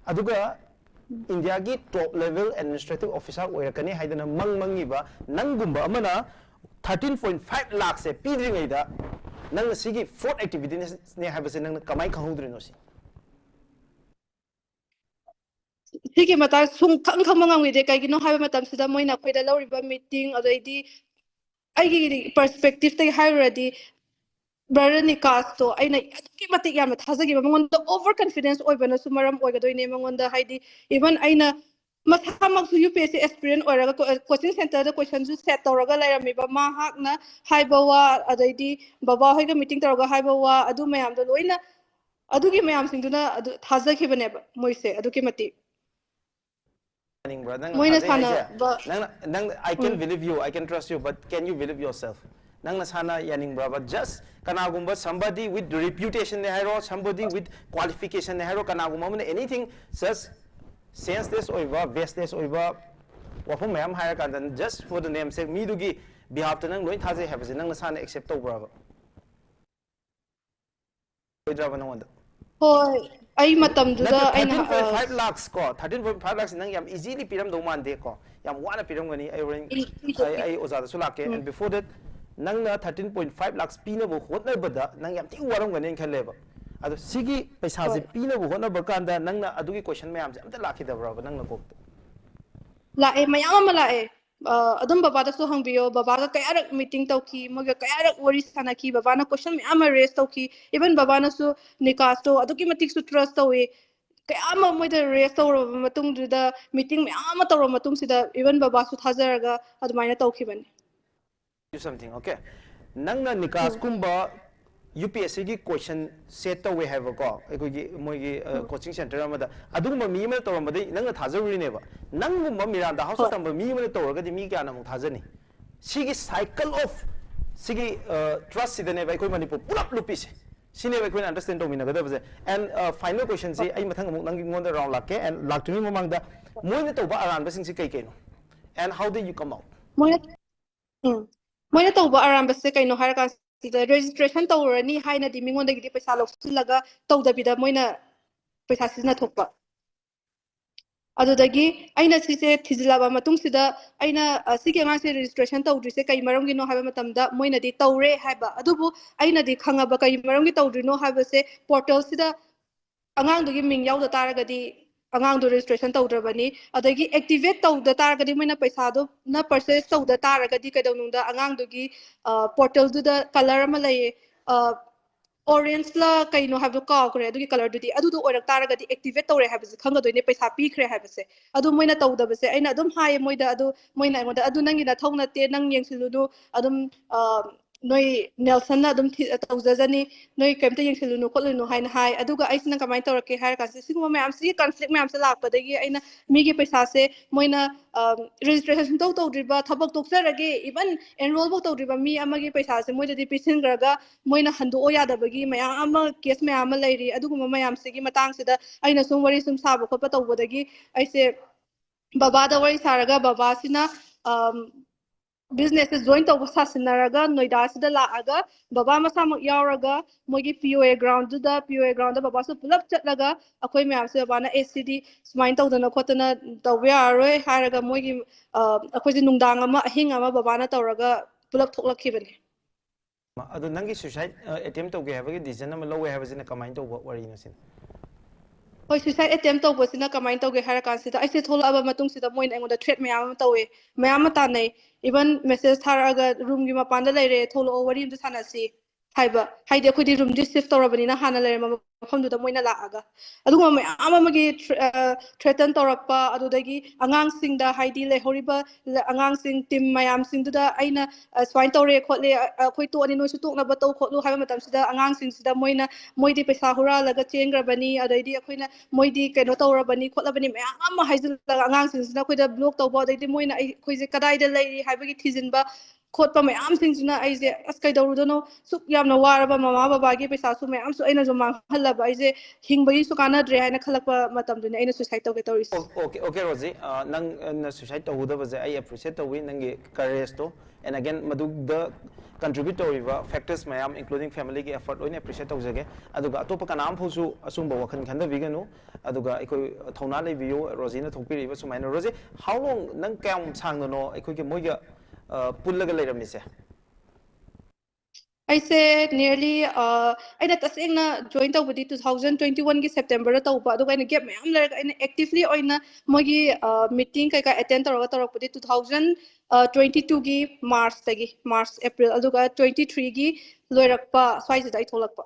ꯑꯗꯨꯒ ꯏꯟꯗꯤꯌꯥꯒꯤ top level administrative officer ꯑꯣꯏꯔꯛꯀꯅꯤ ꯍꯥꯏꯗꯅ ꯃꯪ ꯃꯪꯉꯤꯕ ꯅꯪꯒꯨꯝꯕ ꯑꯃꯅ thirteen point five lakhꯁꯦ ꯄꯤꯗ꯭ꯔꯤꯉꯩꯗ ꯅꯪꯅ ꯁꯤꯒꯤ fraud activityꯅꯦ ꯍꯥꯏꯕꯁꯦ ꯅꯪꯅ ꯀꯃꯥꯏꯅ ꯈꯪꯍꯧꯗ꯭ꯔꯤꯅꯣ ꯁꯤ? ꯁꯤꯒꯤ ꯃꯇꯥꯡ ꯁꯨꯝ ꯈꯪ ꯈꯪꯕ ꯉꯝꯈꯤꯗꯦ꯫ ꯀꯩꯒꯤꯅꯣ ꯍꯥꯏꯕ ꯃꯇꯝꯁꯤꯗ ꯃꯣꯏꯅ ꯑꯩꯈꯣꯏꯗ ꯂꯧꯔꯤꯕ meeting, ꯑꯗꯩꯗꯤ ꯑꯩꯒꯤ perspectiveꯇꯒꯤ ꯍꯥꯏꯔꯨꯔꯗꯤ, brother ꯅꯤꯀꯥꯁꯇꯣ ꯑꯩꯅ ꯑꯗꯨꯛꯀꯤ ꯃꯇꯤꯛ ꯌꯥꯝꯅ ꯊꯥꯖꯈꯤꯕ, ꯃꯉꯣꯟꯗ over confidence ꯑꯣꯏꯕꯅꯁꯨ ꯃꯔꯝ ꯑꯣꯏꯒꯗꯣꯏꯅꯦ꯫ ꯃꯉꯣꯟꯗ ꯍꯥꯏꯗꯤ, even ꯑꯩꯅ ꯃꯁꯥꯃꯛꯁꯨ UPSC aspirant ꯑꯣꯏꯔꯒ coaching centreꯗ questionꯁꯨ set ꯇꯧꯔꯒ ꯂꯩꯔꯝꯃꯤꯕ ꯃꯍꯥꯛꯅ ꯍꯥꯏꯕ ꯋꯥ, ꯑꯗꯩꯗꯤ ꯕꯕꯥ ꯍꯣꯏꯒ meeting ꯇꯧꯔꯒ ꯍꯥꯏꯕ ꯋꯥ, ꯑꯗꯨ ꯃꯌꯥꯝꯗꯣ ꯂꯣꯏꯅ ꯑꯗꯨꯒꯤ ꯃꯌꯥꯝꯁꯤꯡꯗꯨꯅ ꯑꯗꯨ ꯊꯥꯖꯈꯤꯕꯅꯦꯕ ꯃꯣꯏꯁꯦ ꯑꯗꯨꯛꯀꯤ ꯃꯇꯤꯛ꯫ ꯌꯥꯅꯤꯡꯕ꯭ꯔꯥ ꯅꯪꯅ ꯃꯣꯏꯅ ꯊꯥꯖꯩ ꯍꯥꯏꯁꯦ? ꯁꯥꯟꯅꯕ ꯅꯪꯅ, ꯅꯪ, I can um believe you, I can trust you, but can you believe yourself? ꯅꯪ ꯅꯁꯥꯅ ꯌꯥꯅꯤꯡꯕ꯭ꯔꯕ? Just ꯀꯅꯥꯒꯨꯝꯕ somebody with reputation ꯅꯦ ꯍꯥꯏꯔꯣ, somebody with qualification ꯅꯦ ꯍꯥꯏꯔꯣ, ꯀꯅꯥꯒꯨꯝꯕ ꯑꯃꯅ anything just senseless ꯑꯣꯏꯕ, baseless ꯑꯣꯏꯕ ꯋꯥꯐꯝ ꯃꯌꯥꯝ ꯍꯥꯏꯔꯀꯥꯟꯗ, just for the name sake, ꯃꯤꯗꯨꯒꯤ behalfꯇ ꯅꯪ ꯂꯣꯏ ꯊꯥꯖꯩ ꯍꯥꯏꯕꯁꯦ ꯅꯪ ꯅꯁꯥꯅ accept ꯇꯧꯕ꯭ꯔꯕ? ꯑꯣꯏꯗ꯭ꯔꯕ ꯅꯉꯣꯟꯗ? ꯍꯣꯏ, ꯑꯩ ꯃꯇꯝꯗꯨꯗ ꯅꯠꯇꯦ, ꯑꯩꯅ thirteen point ꯑ, five lakhs ꯀꯣ, thirteen point five lakhs ꯅꯪ ꯌꯥꯝ easily ꯄꯤꯔꯝꯗꯧ ꯃꯥꯟꯗꯦ ꯀꯣ, ꯌꯥꯝ ꯋꯥꯅ ꯄꯤꯔꯝꯒꯅꯤ꯫ ꯑꯩ ꯍꯣꯔꯦꯟ ꯄꯤ- ꯄꯤꯗꯦ, ꯑꯩ ꯄꯤꯗꯦ꯫ ꯑꯩ ꯑꯣꯖꯥꯗꯁꯨ ꯂꯥꯛꯀꯦ꯫ ꯎꯝ And before that, ꯅꯪꯅ thirteen point five lakhs ꯄꯤꯅꯕ ꯍꯣꯠꯅꯕꯗ ꯅꯪ ꯌꯥꯝ ꯊꯤ ꯋꯥꯔꯝꯒꯅꯤꯅ ꯈꯜꯂꯦꯕ꯫ ꯑꯗꯣ ꯁꯤꯒꯤ ꯄꯩꯁꯥꯁꯦ ꯄꯤꯅꯕ ꯍꯣꯠꯅꯕ ꯀꯥꯟꯗ ꯅꯪꯅ ꯑꯗꯨꯒꯤ question ꯃꯌꯥꯝꯁꯦ ꯑꯝꯇ ꯂꯥꯛꯈꯤꯗꯕ꯭ꯔꯕ ꯅꯪꯅ ꯀꯣꯛꯇ? ꯂꯥꯛꯑꯦ, ꯃꯌꯥꯝ ꯑꯃ ꯂꯥꯛꯑꯦ꯫ ꯑ, ꯑꯗꯨꯝ ꯕꯕꯥꯗꯁꯨ ꯍꯪꯕꯤꯌꯣ, ꯕꯕꯥꯒ ꯀꯌꯥꯔꯛ meeting ꯇꯧꯈꯤ, ꯃꯣꯏꯒ ꯀꯌꯥꯔꯛ ꯋꯥꯔꯤ ꯁꯥꯟꯅꯈꯤ, ꯕꯕꯥꯅ question ꯃꯌꯥꯝ ꯑꯃ raise ꯇꯧꯈꯤ꯫ Even ꯕꯕꯥꯅꯁꯨ ꯅꯤꯀꯥꯁꯇꯣ ꯑꯗꯨꯛꯀꯤ ꯃꯇꯤꯛꯁꯨ trust ꯇꯧꯏ꯫ ꯀꯌꯥ ꯑꯃ ꯃꯣꯏꯗ raise ꯇꯧꯔꯕ ꯃꯇꯨꯡꯗꯨꯗ, meeting ꯃꯌꯥꯝ ꯑꯃ ꯇꯧꯔꯕ ꯃꯇꯨꯡꯁꯤꯗ even ꯕꯕꯥꯁꯨ ꯊꯥꯖꯔꯒ ꯑꯗꯨꯃꯥꯏꯅ ꯇꯧꯈꯤꯕꯅꯤ꯫ Do something, okay? ꯅꯪꯅ ꯅꯤꯀꯥꯁꯀꯨꯝꯕ UPSCꯒꯤ question set ꯇꯧꯋꯦ ꯍꯥꯏꯕꯀꯣ, ꯑꯩꯈꯣꯏꯒꯤ ꯃꯣꯏꯒꯤ coaching centre ꯑꯃꯗ, ꯑꯗꯨꯒꯨꯝꯕ ꯃꯤ ꯑꯃꯅ ꯇꯧꯔꯝꯕꯗꯩ ꯅꯪꯅ ꯊꯥꯖꯔꯨꯔꯤꯅꯦꯕ꯫ ꯅꯪꯒꯨꯝꯕ ꯃꯤꯔꯥꯟꯗꯥ ꯍꯥꯎꯁꯇ ꯇꯝꯕ ꯃꯤ ꯑꯃꯅ ꯇꯧꯔꯒꯗꯤ ꯃꯤ ꯀꯌꯥꯅ ꯑꯃꯨꯛ ꯊꯥꯖꯅꯤ? ꯁꯤꯒꯤ cycle of ꯁꯤꯒꯤ trustꯁꯤꯗꯅꯦꯕ ꯑꯩꯈꯣꯏ ꯃꯅꯤꯄꯨꯔ ꯄꯨꯂꯞ ꯂꯨꯞꯄꯤꯁꯦ꯫ ꯁꯤꯅꯦꯕ ꯑꯩꯈꯣꯏꯅ understand ꯇꯧꯃꯤꯟꯅꯒꯗꯕꯁꯦ꯫ And final questionꯁꯤ ꯑꯩ ꯃꯊꯪ ꯑꯃꯨꯛ ꯅꯪꯉꯣꯟꯗ round ꯂꯥꯛꯀꯦ꯫ And ꯂꯥꯛꯇ꯭ꯔꯤꯉꯩ ꯃꯃꯥꯡꯗ ꯃꯣꯏꯅ ꯇꯧꯕ ꯑꯔꯥꯟꯕꯁꯤꯡꯁꯤ ꯀꯩ ꯀꯩꯅꯣ? And how did you come out? ꯃꯣꯏꯅ ꯎꯝ ꯃꯣꯏꯅ ꯇꯧꯕ ꯑꯔꯥꯟꯕꯁꯦ ꯀꯩꯅꯣ ꯍꯥꯏꯔꯀꯥꯟꯁꯤꯗ registration ꯇꯧꯔꯅꯤ ꯍꯥꯏꯅꯗꯤ ꯃꯤꯉꯣꯟꯗꯒꯤꯗꯤ ꯄꯩꯁꯥ ꯂꯧꯁꯤꯜꯂꯒ ꯇꯧꯗꯕꯤꯗ ꯃꯣꯏꯅ ꯄꯩꯁꯥ ꯁꯤꯖꯤꯟꯅꯊꯣꯛꯄ꯫ ꯑꯗꯨꯗꯒꯤ ꯑꯩꯅ ꯁꯤꯁꯦ ꯊꯤꯖꯤꯜꯂꯕ ꯃꯇꯨꯡꯁꯤꯗ ꯑꯩꯅ ꯁꯤꯒꯤ ꯑꯉꯥꯡꯁꯦ registration ꯇꯧꯗ꯭ꯔꯤꯁꯦ ꯀꯩ ꯃꯔꯝꯒꯤꯅꯣ ꯍꯥꯏꯕ ꯃꯇꯝꯗ ꯃꯣꯏꯅꯗꯤ ꯇꯧꯔꯦ ꯍꯥꯏꯕ꯫ ꯑꯗꯨꯕꯨ ꯑꯩꯅꯗꯤ ꯈꯪꯉꯕ ꯀꯩ ꯃꯔꯝꯒꯤ ꯇꯧꯗ꯭ꯔꯤꯅꯣ ꯍꯥꯏꯕꯁꯦ portalꯁꯤꯗ ꯑꯉꯥꯡꯗꯨꯒꯤ ꯃꯤꯡ ꯌꯥꯎꯗ ꯇꯥꯔꯒꯗꯤ ꯑꯉꯥꯡꯗꯨ registration ꯇꯧꯗ꯭ꯔꯕꯅꯤ꯫ ꯑꯗꯒꯤ activate ꯇꯧꯗ ꯇꯥꯔꯒꯗꯤ ꯃꯣꯏꯅ ꯄꯩꯁꯥꯗꯨꯅ purchase ꯇꯧꯗ ꯇꯥꯔꯒꯗꯤ ꯀꯩꯗꯧꯅꯨꯡꯗ ꯑꯉꯥꯡꯗꯨꯒꯤ portalꯗꯨꯗ colour ꯑꯃ ꯂꯩꯌꯦ, orangeꯂ ꯀꯩꯅꯣ ꯍꯥꯏꯕꯗꯣ ꯀꯥꯎꯈ꯭ꯔꯦ꯫ ꯑꯗꯨꯒꯤ colourꯗꯨꯗꯤ ꯑꯗꯨꯗꯣ ꯑꯣꯏꯔꯛ ꯇꯥꯔꯒꯗꯤ activate ꯇꯧꯔꯦ ꯍꯥꯏꯕꯁꯦ ꯈꯪꯒꯗꯣꯏꯅꯦ, ꯄꯩꯁꯥ ꯄꯤꯈ꯭ꯔꯦ ꯍꯥꯏꯕꯁꯦ꯫ ꯑꯗꯨ ꯃꯣꯏꯅ ꯇꯧꯗꯕꯁꯦ ꯑꯩꯅ ꯑꯗꯨꯝ ꯍꯥꯏꯌꯦ ꯃꯣꯏꯗ꯫ ꯑꯗꯨ ꯃꯣꯏꯅ ꯑꯩꯉꯣꯟꯗ "ꯑꯗꯨ ꯅꯪꯒꯤ ꯅꯊꯧ ꯅꯠꯇꯦ, ꯅꯪ ꯌꯦꯡꯁꯤꯜꯂꯨꯅꯨ, ꯑꯗꯨꯝ ꯅꯣꯏ ꯅꯦꯜꯁꯟꯅ ꯑꯗꯨꯝ ꯇꯧꯖꯖꯅꯤ, ꯅꯣꯏ ꯀꯩꯝꯇ ꯌꯦꯡꯁꯤꯜꯂꯨꯅꯨ ꯈꯣꯠꯂꯨꯅꯨ" ꯍꯥꯏꯅ ꯍꯥꯏ꯫ ꯑꯗꯨꯒ ꯑꯩꯁꯤꯅ ꯀꯃꯥꯏꯅ ꯇꯧꯔꯛꯀꯦ ꯍꯥꯏꯔ ꯀꯥꯟꯁꯤꯗ ꯁꯤꯒꯨꯝꯕ ꯃꯌꯥꯝꯁꯤꯒꯤ conflict ꯃꯌꯥꯝꯁꯦ ꯂꯥꯛꯄꯗꯒꯤ ꯑꯩꯅ ꯃꯤꯒꯤ ꯄꯩꯁꯥꯁꯦ ꯃꯣꯏꯅ registration ꯁꯨꯡꯇꯧ ꯇꯧꯗ꯭ꯔꯤꯕ, ꯊꯕꯛ ꯇꯣꯛꯆꯔꯒꯦ, even enroll ꯐꯧ ꯇꯧꯗ꯭ꯔꯤꯕ ꯃꯤ ꯑꯃꯒꯤ ꯄꯩꯁꯥꯁꯦ ꯃꯣꯏꯗꯗꯤ ꯄꯤꯁꯤꯟꯈ꯭ꯔꯒ ꯃꯣꯏꯅ ꯍꯟꯗꯣꯛꯑꯣ ꯌꯥꯗꯕꯒꯤ ꯃꯌꯥꯝ ꯑꯃ case ꯃꯌꯥꯝ ꯑꯃ ꯂꯩꯔꯤ꯫ ꯑꯗꯨꯒꯨꯝꯕ ꯃꯌꯥꯝꯁꯤꯒꯤ ꯃꯇꯥꯡꯁꯤꯗ ꯑꯩꯅ ꯁꯨꯝ ꯋꯥꯔꯤ ꯁꯨꯝ ꯁꯥꯕ ꯈꯣꯠꯄ ꯇꯧꯕꯗꯒꯤ ꯑꯩꯁꯦ ꯕꯕꯥꯗ ꯋꯥꯔꯤ ꯁꯥꯔꯒ ꯕꯕꯥꯁꯤꯅ businessꯁꯦ join ꯇꯧꯕ ꯁꯥꯁꯤꯟꯅꯔꯒ ꯅꯣꯏꯗꯥꯁꯤꯗ ꯂꯥꯛꯑꯒ ꯕꯕꯥ ꯃꯁꯥꯃꯛ ꯌꯥꯎꯔꯒ ꯃꯣꯏꯒꯤ POA groundꯗꯨꯗ, POA groundꯗ ꯕꯕꯥꯁꯨ ꯄꯨꯂꯞ ꯆꯠꯂꯒ ꯑꯩꯈꯣꯏ ꯃꯌꯥꯝꯁꯦ ꯕꯕꯥꯅ "ꯑꯦ ꯁꯤꯗꯤ ꯁꯨꯃꯥꯏꯅ ꯇꯧꯗꯅ ꯈꯣꯠꯇꯅ ꯇꯧꯕ ꯌꯥꯔꯔꯣꯏ" ꯍꯥꯏꯔꯒ ꯃꯣꯏꯒꯤ ꯑꯩꯈꯣꯏꯁꯦ ꯅꯨꯡꯗꯥꯡ ꯑꯃ ꯑꯍꯤꯡ ꯑꯃ ꯕꯕꯥꯅ ꯇꯧꯔꯒ ꯄꯨꯂꯞ ꯊꯣꯛꯂꯛꯈꯤꯕꯅꯦ꯫ ꯑꯗꯨ ꯅꯪꯒꯤ suicide attempt ꯇꯧꯒꯦ ꯍꯥꯏꯕꯒꯤ decision ꯑꯃ ꯂꯧꯋꯦ ꯍꯥꯏꯕꯁꯤꯅ ꯀꯃꯥꯏꯅ ꯇꯧꯕ ꯋꯥꯔꯤꯅꯣ ꯁꯤꯅ? ꯍꯣꯏ, suicide attempt ꯇꯧꯕꯁꯤꯅ ꯀꯃꯥꯏꯅ ꯇꯧꯒꯦ ꯍꯥꯏꯔ ꯀꯥꯟꯁꯤꯗ, ꯑꯩꯁꯦ ꯊꯣꯛꯂꯛꯑꯕ ꯃꯇꯨꯡꯁꯤꯗ ꯃꯣꯏꯅ ꯑꯩꯉꯣꯟꯗ threat ꯃꯌꯥꯝ ꯑꯃ ꯇꯧꯋꯦ, ꯃꯌꯥꯝ ꯑꯃ ꯇꯥꯟꯅꯩ꯫ Even message ꯊꯥꯔꯛꯑꯒ, "ꯔꯨꯝꯒꯤ ꯃꯄꯥꯟꯗ ꯂꯩꯔꯦ, ꯊꯣꯛꯂꯛꯑꯣ, ꯋꯥꯔꯤ ꯑꯝꯇ ꯁꯥꯟꯅꯁꯤ" ꯍꯥꯏꯕ꯫ ꯍꯥꯏꯗꯤ ꯑꯩꯈꯣꯏꯗꯤ ꯔꯨꯝꯗꯤ shift ꯇꯧꯔꯕꯅꯤꯅ ꯍꯥꯟꯅ ꯂꯩꯔꯝꯕ ꯃꯐꯝꯗꯨꯗ ꯃꯣꯏꯅ ꯂꯥꯛꯑꯒ꯫ ꯑꯗꯨꯒꯨꯝꯕ ꯃꯌꯥꯝ ꯑꯃꯒꯤ thre- ꯑ, threaten ꯇꯧꯔꯛꯄ, ꯑꯗꯨꯗꯒꯤ ꯑꯉꯥꯡꯁꯤꯡꯗ, ꯍꯥꯏꯗꯤ ꯂꯩꯍꯧꯔꯤꯕ ꯂ- ꯑꯉꯥꯡꯁꯤꯡ team ꯃꯌꯥꯝꯁꯤꯡꯗꯨꯗ ꯑꯩꯅ, ꯑ, "ꯁꯨꯃꯥꯏꯅ ꯇꯧꯔꯦ ꯈꯣꯠꯂꯦ, ꯑ, ꯑꯩꯈꯣꯏ ꯇꯣꯛꯑꯅꯤ, ꯅꯣꯏꯁꯨ ꯇꯣꯛꯅꯕ ꯇꯧ ꯈꯣꯠꯂꯨ" ꯍꯥꯏꯕ ꯃꯇꯝꯁꯤꯗ, ꯑꯉꯥꯡꯁꯤꯡꯁꯤꯗ ꯃꯣꯏꯅ, "ꯃꯣꯏꯗꯤ ꯄꯩꯁꯥ ꯍꯨꯔꯥꯜꯂꯒ ꯆꯦꯟꯈ꯭ꯔꯕꯅꯤ, ꯑꯗꯩꯗꯤ ꯑꯩꯈꯣꯏꯅ ꯃꯣꯏꯗꯤ ꯀꯩꯅꯣ ꯇꯧꯔꯕꯅꯤ ꯈꯣꯠꯂꯕꯅꯤ" ꯃꯌꯥꯝ ꯑꯃ ꯍꯥꯏꯖꯤꯜꯂꯒ, ꯑꯉꯥꯡꯁꯤꯡꯁꯤꯅ ꯑꯩꯈꯣꯏꯗ block ꯇꯧꯕ, ꯑꯗꯩꯗꯤ ꯃꯣꯏꯅ ꯑꯩ, ꯑꯩꯈꯣꯏꯁꯦ ꯀꯗꯥꯏꯗ ꯂꯩꯔꯤ ꯍꯥꯏꯕꯒꯤ ꯊꯤꯖꯤꯟꯕ ꯈꯣꯠꯄ ꯃꯌꯥꯝꯁꯤꯡꯁꯤꯅ ꯑꯩꯁꯦ, "ꯑꯁ, ꯀꯩꯗꯧꯔꯨꯗꯣꯏꯅꯣ? ꯁꯨꯛ ꯌꯥꯝꯅ ꯋꯥꯔꯕ ꯃꯃꯥ ꯕꯕꯥꯒꯤ ꯄꯩꯁꯥꯁꯨ ꯃꯌꯥꯝꯁꯨ ꯑꯩꯅꯁꯨ ꯃꯥꯡꯍꯜꯂꯕ, ꯑꯩꯁꯦ ꯍꯤꯡꯕꯒꯤꯁꯨ ꯀꯥꯟꯅꯗ꯭ꯔꯦ" ꯍꯥꯏꯅ ꯈꯜꯂꯛꯄ ꯃꯇꯝꯗꯨꯅꯦ ꯑꯩꯅ suicide ꯇꯧꯒꯦ ꯇꯧꯔꯤꯁꯦ꯫ Okay, okay, ꯔꯣꯖꯤ, ꯑ, ꯅꯪꯅ suicide ꯇꯧꯒꯗꯕꯁꯦ ꯑꯩ appreciate ꯇꯧꯏ, ꯅꯪꯒꯤ courage ꯇꯣ꯫ And again, ꯃꯗꯨꯗ contribute ꯇꯧꯔꯤꯕ factors ꯃꯌꯥꯝ, including family ꯒꯤ effort, ꯂꯣꯏꯅ appreciate ꯇꯧꯖꯒꯦ꯫ ꯑꯗꯨꯒ ꯑꯇꯣꯞꯄ ꯀꯅꯥꯝꯐꯥꯎꯁꯨ ꯑꯆꯨꯝꯕ ꯋꯥꯈꯜ ꯈꯟꯊꯕꯤꯒꯅꯨ꯫ ꯑꯗꯨꯒ ꯑꯩꯈꯣꯏ ꯊꯧꯅꯥ ꯂꯩꯕꯤꯌꯨ, ꯔꯣꯖꯤꯅ ꯊꯣꯛꯄꯤꯔꯛꯏꯕ ꯁꯨꯃꯥꯏꯅ꯫ ꯔꯣꯖꯤ, how long, ꯅꯪ ꯀꯌꯥꯝ ꯁꯥꯡꯅꯅꯣ ꯑꯩꯈꯣꯏꯒꯤ ꯃꯣꯏꯒ, ꯑ, ꯄꯨꯜꯂꯒ ꯂꯩꯔꯝꯃꯤꯁꯦ? ꯑꯩꯁꯦ nearly, ꯑ, ꯑꯩꯅ ꯇꯁꯦꯡꯅ join ꯇꯧꯕꯗꯤ two thousand twenty one ꯒꯤ September ꯗ ꯇꯧꯕ, ꯑꯗꯨꯒ ꯑꯩꯅ gap ꯃꯌꯥꯝ ꯂꯩꯔꯒ ꯑꯩꯅ actively ꯑꯣꯏꯅ ꯃꯣꯏꯒꯤ, ꯑ, meeting ꯀꯩꯀꯥ attend ꯇꯧꯔꯒ ꯇꯧꯔꯛꯄꯗꯤ two thousand twenty two ꯒꯤ March ꯇꯒꯤ, March, April, ꯑꯗꯨꯒ twenty three ꯒꯤ ꯂꯣꯏꯔꯛꯄ ꯁ꯭ꯋꯥꯏꯁꯤꯗ ꯑꯩ ꯊꯣꯛꯂꯛꯄ꯫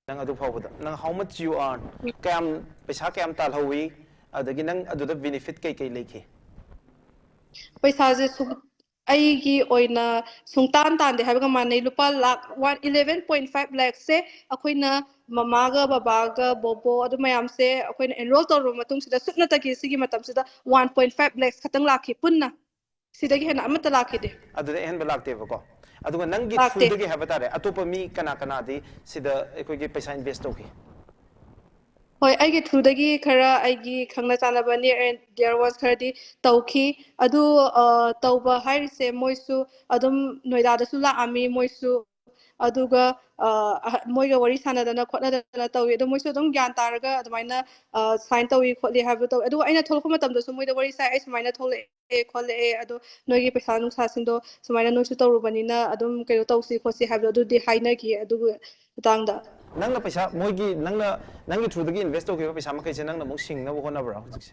ꯅꯪ ꯑꯗꯨ ꯐꯥꯎꯕꯗ, ꯅꯪ how much you earn, ꯀꯌꯥꯝ, ꯄꯩꯁꯥ ꯀꯌꯥꯝ ꯇꯥꯜꯍꯧꯋꯤ, ꯑꯗꯒꯤ ꯅꯪ ꯑꯗꯨꯗ benefit ꯀꯩ ꯀꯩ ꯂꯩꯈꯤ? ꯄꯩꯁꯥꯁꯦ ꯁꯨꯝ ꯑꯩꯒꯤ ꯑꯣꯏꯅ ꯁꯨꯡꯇꯥꯟ ꯇꯥꯟꯗꯦ ꯍꯥꯏꯕꯒ ꯃꯥꯟꯅꯩ꯫ ꯂꯨꯄꯥ lakh one, eleven point five lakhs ꯁꯦ ꯑꯩꯈꯣꯏꯅ ꯃꯃꯥꯒ ꯕꯕꯥꯒ ꯕꯣꯕꯣ ꯑꯗꯨ ꯃꯌꯥꯝꯁꯦ ꯑꯩꯈꯣꯏꯅ enroll ꯇꯧꯔꯕ ꯃꯇꯨꯡꯁꯤꯗ ꯁꯨꯞꯅꯇꯒꯤ ꯁꯤꯒꯤ ꯃꯇꯝꯁꯤꯗ one point five lakhs ꯈꯛꯇꯪ ꯂꯥꯛꯈꯤ ꯄꯨꯟꯅ꯫ ꯁꯤꯗꯒꯤ ꯍꯦꯟꯅ ꯑꯃꯠꯇ ꯂꯥꯛꯈꯤꯗꯦ꯫ ꯑꯗꯨꯗ ꯑꯍꯦꯟꯕ ꯂꯥꯛꯇꯦꯕꯀꯣ꯫ ꯑꯗꯨꯒ ꯅꯪꯒꯤ ꯂꯥꯛꯇꯦ꯫ through ꯗꯒꯤ ꯍꯥꯏꯕ ꯇꯥꯔꯦ, ꯑꯇꯣꯞꯄ ꯃꯤ ꯀꯅꯥ ꯀꯅꯥꯗꯤ ꯁꯤꯗ ꯑꯩꯈꯣꯏꯒꯤ ꯄꯩꯁꯥ invest ꯇꯧꯈꯤ? ꯍꯣꯏ, ꯑꯩꯒꯤ through ꯗꯒꯤ ꯈꯔ ꯑꯩꯒꯤ ꯈꯪꯅ ꯆꯥꯟꯅꯕ near and dear ones ꯈꯔꯗꯤ ꯇꯧꯈꯤ꯫ ꯑꯗꯨ, ꯑ, ꯇꯧꯕ ꯍꯥꯏꯔꯤꯁꯦ ꯃꯣꯏꯁꯨ ꯑꯗꯨꯝ ꯅꯣꯏꯗꯥꯗꯁꯨ ꯂꯥꯛꯑꯝꯃꯤ, ꯃꯣꯏꯁꯨ ꯑꯗꯨꯒ ꯑ, ꯑꯍ- ꯃꯣꯏꯒ ꯋꯥꯔꯤ ꯁꯥꯟꯅꯗꯅ ꯈꯣꯠꯅꯗꯅ ꯇꯧꯏ꯫ ꯑꯗꯣ ꯃꯣꯏꯁꯨ ꯑꯗꯨꯝ ꯒ꯭ꯌꯥꯟ ꯇꯥꯔꯒ ꯑꯗꯨꯃꯥꯏꯅ ꯁꯥꯏꯟ ꯇꯧꯏ ꯈꯣꯠꯂꯤ ꯍꯥꯏꯕꯗꯣ ꯇꯧꯋꯤ꯫ ꯑꯗꯨꯒ ꯑꯩꯅ ꯊꯣꯛꯂꯛꯄ ꯃꯇꯝꯗꯁꯨ ꯃꯣꯏꯗ ꯋꯥꯔꯤ ꯁꯥꯏ, "ꯑꯩ ꯁꯨꯃꯥꯏꯅ ꯊꯣꯛꯂꯛꯑꯦ ꯈꯣꯠꯂꯛꯑꯦ, ꯑꯗꯣ ꯅꯣꯏꯒꯤ ꯄꯩꯁꯥ ꯅꯨꯡꯁꯥꯁꯤꯡꯗꯣ ꯁꯨꯃꯥꯏꯅ ꯅꯣꯏꯁꯨ ꯇꯧꯔꯨꯕꯅꯤꯅ ꯑꯗꯨꯝ ꯀꯩꯅꯣ ꯇꯧꯁꯤ ꯈꯣꯠꯁꯤ" ꯍꯥꯏꯕꯗꯣ ꯑꯗꯨꯗꯤ ꯍꯥꯏꯅꯈꯤ꯫ ꯑꯗꯨꯒꯤ ꯃꯇꯥꯡꯗ ꯅꯪꯅ ꯄꯩꯁꯥ, ꯃꯣꯏꯒꯤ, ꯅꯪꯅ, ꯅꯪꯒꯤ ꯊ꯭ꯔꯨꯗꯒꯤ ꯏꯟꯚꯦꯁ ꯇꯧꯈꯤꯕ ꯄꯩꯁꯥ ꯃꯈꯩꯁꯦ ꯅꯪꯅ ꯑꯃꯨꯛ ꯁꯤꯡꯅꯕ ꯍꯣꯠꯅꯕ꯭ꯔꯥ ꯍꯧꯖꯤꯛꯁꯦ?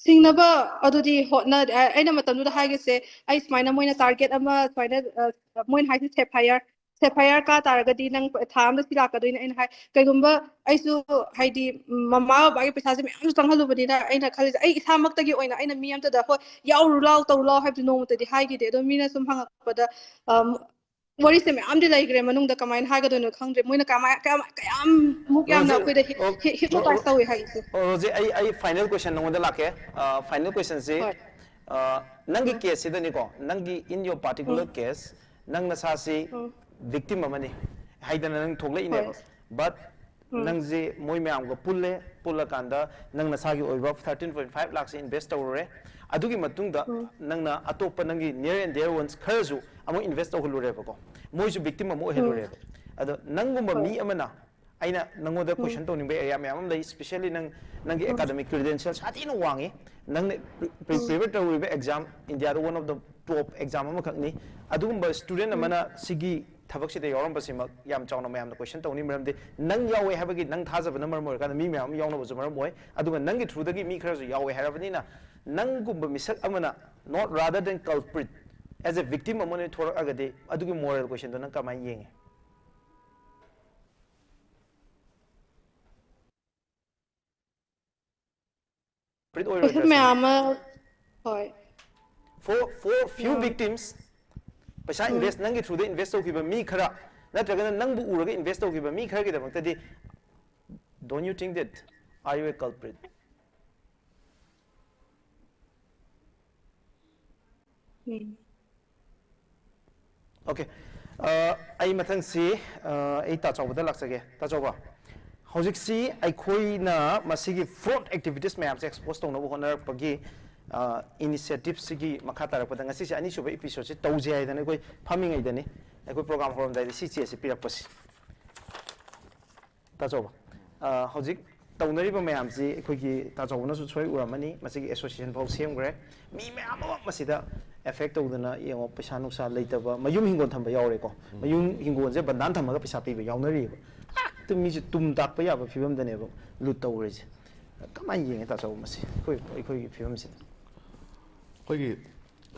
ꯁꯤꯡꯅꯕ ꯑꯗꯨꯗꯤ ꯍꯣꯠꯅ ꯑ- ꯑꯩꯅ ꯃꯇꯝꯗꯨꯗ ꯍꯥꯏꯒꯁꯦ, ꯑꯩ ꯁꯨꯃꯥꯏꯅ ꯃꯣꯏꯅ ꯇꯥꯔꯒꯦꯠ ꯑꯃ ꯁꯨꯃꯥꯏꯅ ꯑ, ꯃꯣꯏꯅ ꯍꯥꯏꯁꯦ ꯁꯦꯐꯥꯏꯌꯔ, ꯁꯦꯐꯥꯏꯌꯔ ꯀꯥ ꯇꯥꯔꯒꯗꯤ ꯅꯪ ꯊꯥ ꯑꯃꯗ ꯁꯤ ꯂꯥꯛꯀꯗꯣꯏꯅꯦ꯫ ꯑꯩꯅ ꯍꯥꯏ, ꯀꯩꯒꯨꯝꯕ ꯑꯩꯁꯨ ꯍꯥꯏꯗꯤ ꯎꯝ, ꯃꯃꯥ ꯕꯕꯥꯒꯤ ꯄꯩꯁꯥꯁꯦ ꯃꯌꯥꯝꯁꯨ ꯆꯪꯍꯜꯂꯨꯕꯅꯤꯅ ꯑꯩꯅ ꯈꯜꯂꯤꯁꯦ ꯑꯩ ꯏꯁꯥꯃꯛꯇꯒꯤ ꯑꯣꯏꯅ ꯑꯩꯅ ꯃꯤ ꯑꯝꯇꯗ ꯍꯣꯏ ꯌꯥꯎꯔꯨ ꯂꯥꯎ ꯇꯧꯔꯨ ꯂꯥꯎ ꯍꯥꯏꯕꯗꯤ ꯅꯣꯡꯃꯇꯗꯤ ꯍꯥꯏꯈꯤꯗꯦ꯫ ꯑꯗꯣ ꯃꯤꯅ ꯁꯨꯝ ꯍꯪꯉꯛꯄꯗ ꯑꯝ, ꯋꯥꯔꯤꯁꯦ ꯃꯌꯥꯝꯗꯤ ꯂꯩꯈ꯭ꯔꯦ ꯃꯅꯨꯡꯗ, ꯀꯃꯥꯏꯅ ꯍꯥꯏꯒꯗꯣꯏꯅꯣ ꯈꯪꯗ꯭ꯔꯦ꯫ ꯃꯣꯏꯅ ꯀꯃꯥꯏ ꯀꯌꯥꯝ- ꯀꯌꯥꯃꯨꯛ ꯌꯥꯝꯅ ꯔꯣꯖꯦ, ꯑꯩꯈꯣꯏꯗ ꯑꯣ, ꯍꯤꯞꯅꯣꯇꯥꯏꯁ ꯇꯧꯏ ꯍꯥꯏꯕꯁꯦ꯫ ꯑꯣ, ꯔꯣꯖꯦ, ꯑꯩ ꯑꯩ ꯐꯥꯏꯅꯦꯜ ꯀꯣꯏꯁꯟ ꯅꯉꯣꯟꯗ ꯂꯥꯛꯀꯦ꯫ ꯐꯥꯏꯅꯦꯜ ꯀꯣꯏꯁꯟꯁꯤ, ꯍꯣꯏ꯫ ꯅꯪꯒꯤ ꯎꯝ꯫ ꯀꯦꯁꯁꯤꯗꯅꯤꯀꯣ, ꯅꯪꯒꯤ, in your particular um. Case, ꯅꯪ ꯅꯁꯥꯁꯤ ꯎꯝ꯫ Victim ꯑꯃꯅꯤ ꯍꯥꯏꯗꯅ ꯅꯪ ꯊꯣꯛꯂꯛꯏꯅꯦꯕ꯫ ꯍꯣꯏ꯫ But ꯎꯝ꯫ ꯅꯪꯁꯦ ꯃꯣꯏ ꯃꯌꯥꯝꯒ ꯄꯨꯜꯂꯦ, ꯄꯨꯜꯂꯀꯥꯟꯗ ꯅꯪ ꯅꯁꯥꯒꯤ ꯑꯣꯏꯕ thirteen point five lakhꯁꯦ invest ꯇꯧꯔꯨꯔꯦ꯫ ꯑꯗꯨꯒꯤ ꯃꯇꯨꯡꯗ ꯎꯝ꯫ ꯅꯪꯅ ꯑꯇꯣꯞꯄ ꯅꯪꯒꯤ near and dear ones ꯈꯔꯁꯨ ꯑꯃꯨꯛ invest ꯇꯧꯍꯜꯂꯨꯔꯦꯕꯀꯣ꯫ ꯃꯣꯏꯁꯨ victim ꯑꯃ ꯎꯝ꯫ ꯑꯣꯏꯍꯜꯂꯨꯔꯦꯕ꯫ ꯑꯗꯣ ꯅꯪꯒꯨꯝꯕ ꯍꯣꯏ꯫ ꯃꯤ ꯑꯃꯅ, ꯑꯩꯅ ꯅꯪꯉꯣꯟꯗ ꯎꯝ꯫ Question ꯇꯧꯅꯤꯡꯕ area ꯃꯌꯥꯝ ꯑꯃ ꯂꯩ, especially ꯅꯪ, ꯅꯪꯒꯤ ꯎꯝ꯫ Academic credential ꯁꯥꯊꯤꯅ ꯋꯥꯡꯉꯤ, ꯅꯪꯅ pre- pre- ꯎꯝ꯫ Prepare ꯇꯧꯔꯤꯕ exam Indiaꯗ one of the top exam ꯑꯃꯈꯛꯅꯤ꯫ ꯑꯗꯨꯒꯨꯝꯕ student ꯎꯝ꯫ ꯑꯃꯅ ꯁꯤꯒꯤ ꯊꯕꯛꯁꯤꯗ ꯌꯥꯎꯔꯝꯕꯁꯤꯃꯛ ꯌꯥꯝ ꯆꯥꯎꯅ ꯃꯌꯥꯝꯅ question ꯇꯧꯅꯤ, ꯃꯔꯝꯗꯤ ꯅꯪ ꯌꯥꯎꯋꯦ ꯍꯥꯏꯕꯒꯤ ꯅꯪ ꯊꯥꯖꯕꯅ ꯃꯔꯝ ꯑꯣꯏꯔꯀꯥꯟꯗ ꯃꯤ ꯃꯌꯥꯝ ꯑꯃ ꯌꯥꯎꯅꯕꯁꯨ ꯃꯔꯝ ꯑꯣꯏ꯫ ꯑꯗꯨꯒ ꯅꯪꯒꯤ throughꯗꯒꯤ ꯃꯤ ꯈꯔꯁꯨ ꯌꯥꯎꯋꯦ ꯍꯥꯏꯔꯕꯅꯤꯅ, ꯅꯪꯒꯨꯝꯕ ꯃꯤꯁꯛ ꯑꯃꯅ, not rather than culprit, as a victim ꯑꯃ ꯑꯣꯏꯅ ꯊꯣꯔꯛꯑꯒꯗꯤ ꯑꯗꯨꯒꯤ moral questionꯗꯣ ꯅꯪ ꯀꯃꯥꯏꯅ ꯌꯦꯡꯉꯤ? Culprit ꯑꯣꯏꯔꯣꯏꯗ꯭ꯔꯥ ꯀꯩꯁꯨ ꯁꯤꯅꯤ? ꯃꯌꯥꯝ ꯑꯃ, ꯍꯣꯏ꯫ For, for few um. Victims, ꯄꯩꯁꯥ ꯎꯝ꯫ Invest, ꯅꯪꯒꯤ throughꯗ invest ꯇꯧꯈꯤꯕ ꯃꯤ ꯈꯔ, ꯅꯠꯇ꯭ꯔꯒꯅ ꯅꯪꯕꯨ ꯎꯔꯒ invest ꯇꯧꯈꯤꯕ ꯃꯤ ꯈꯔꯒꯤꯗꯃꯛꯇꯗꯤ, don't you think that are you a culprit? Um. Okay. ꯑ, ꯑꯩ ꯃꯊꯪꯁꯤ, ꯑ, ꯑꯩ ꯇꯥꯆꯧꯕꯗ ꯂꯥꯛꯆꯒꯦ꯫ ꯇꯥꯆꯧꯕ, ꯍꯧꯖꯤꯛꯁꯤ ꯑꯩꯈꯣꯏꯅ ꯃꯁꯤꯒꯤ fraud activities ꯃꯌꯥꯝꯁꯦ expose ꯇꯧꯅꯕ ꯍꯣꯠꯅꯔꯛꯄꯒꯤ, ꯏꯅꯤꯁꯤꯌꯦꯇꯤꯞꯁꯤꯒꯤ ꯃꯈꯥ ꯇꯥꯔꯛꯄꯗ ꯉꯁꯤꯁꯦ ꯑꯅꯤꯁꯨꯕ ꯏꯄꯤꯁꯣꯗꯁꯤ ꯇꯧꯁꯦ ꯍꯥꯏꯗꯅ ꯑꯩꯈꯣꯏ ꯐꯝꯃꯤꯉꯩꯗꯅꯤ ꯑꯩꯈꯣꯏ ꯄ꯭ꯔꯣꯒ꯭ꯔꯥꯝ ꯍꯧꯔꯝꯗꯥꯏꯗ ꯁꯤ ꯆꯦꯁꯦ ꯄꯤꯔꯛꯄꯁꯦ꯫ ꯇꯥꯆꯧꯕ, ꯑ, ꯍꯧꯖꯤꯛ ꯇꯧꯅꯔꯤꯕ ꯃꯌꯥꯝꯁꯤ ꯑꯩꯈꯣꯏꯒꯤ ꯇꯥꯆꯧꯕꯅꯁꯨ ꯁꯣꯏ ꯎꯔꯝꯃꯅꯤ꯫ ꯃꯁꯤꯒꯤ ꯑꯦꯁꯣꯁꯤꯌꯦꯁꯟ ꯐꯥꯎ ꯁꯦꯝꯈ꯭ꯔꯦ꯫ ꯃꯤ ꯃꯌꯥꯝ ꯑꯃ ꯃꯁꯤꯗ ꯑꯦꯐꯦꯛ ꯇꯧꯗꯅ, ꯌꯦꯡꯉꯣ, ꯄꯩꯁꯥ ꯅꯨꯡꯁꯥ ꯂꯩꯇꯕ, ꯃꯌꯨꯝ ꯍꯤꯡꯒꯣꯜ ꯊꯝꯕ ꯌꯥꯎꯔꯦꯀꯣ꯫ ꯃꯌꯨꯝ ꯍꯤꯡꯒꯣꯜꯁꯦ ꯕꯟꯗꯥꯟ ꯊꯝꯃꯒ ꯄꯩꯁꯥ ꯄꯤꯕ ꯌꯥꯎꯅꯔꯤꯑꯕ꯫ ꯍꯦꯛꯇ ꯃꯤꯁꯦ ꯇꯨꯝ ꯇꯥꯛꯄ ꯌꯥꯕ ꯐꯤꯕꯝꯗꯅꯦꯕ ꯂꯨꯠ ꯇꯧꯔꯤꯁꯦ꯫ ꯀꯃꯥꯏꯅ ꯌꯦꯡꯉꯦ ꯇꯥꯆꯧꯕ ꯃꯁꯤ ꯑꯩꯈꯣꯏ, ꯑꯩꯈꯣꯏꯒꯤ ꯐꯤꯕꯝꯁꯤꯗ? ꯑꯩꯈꯣꯏꯒꯤ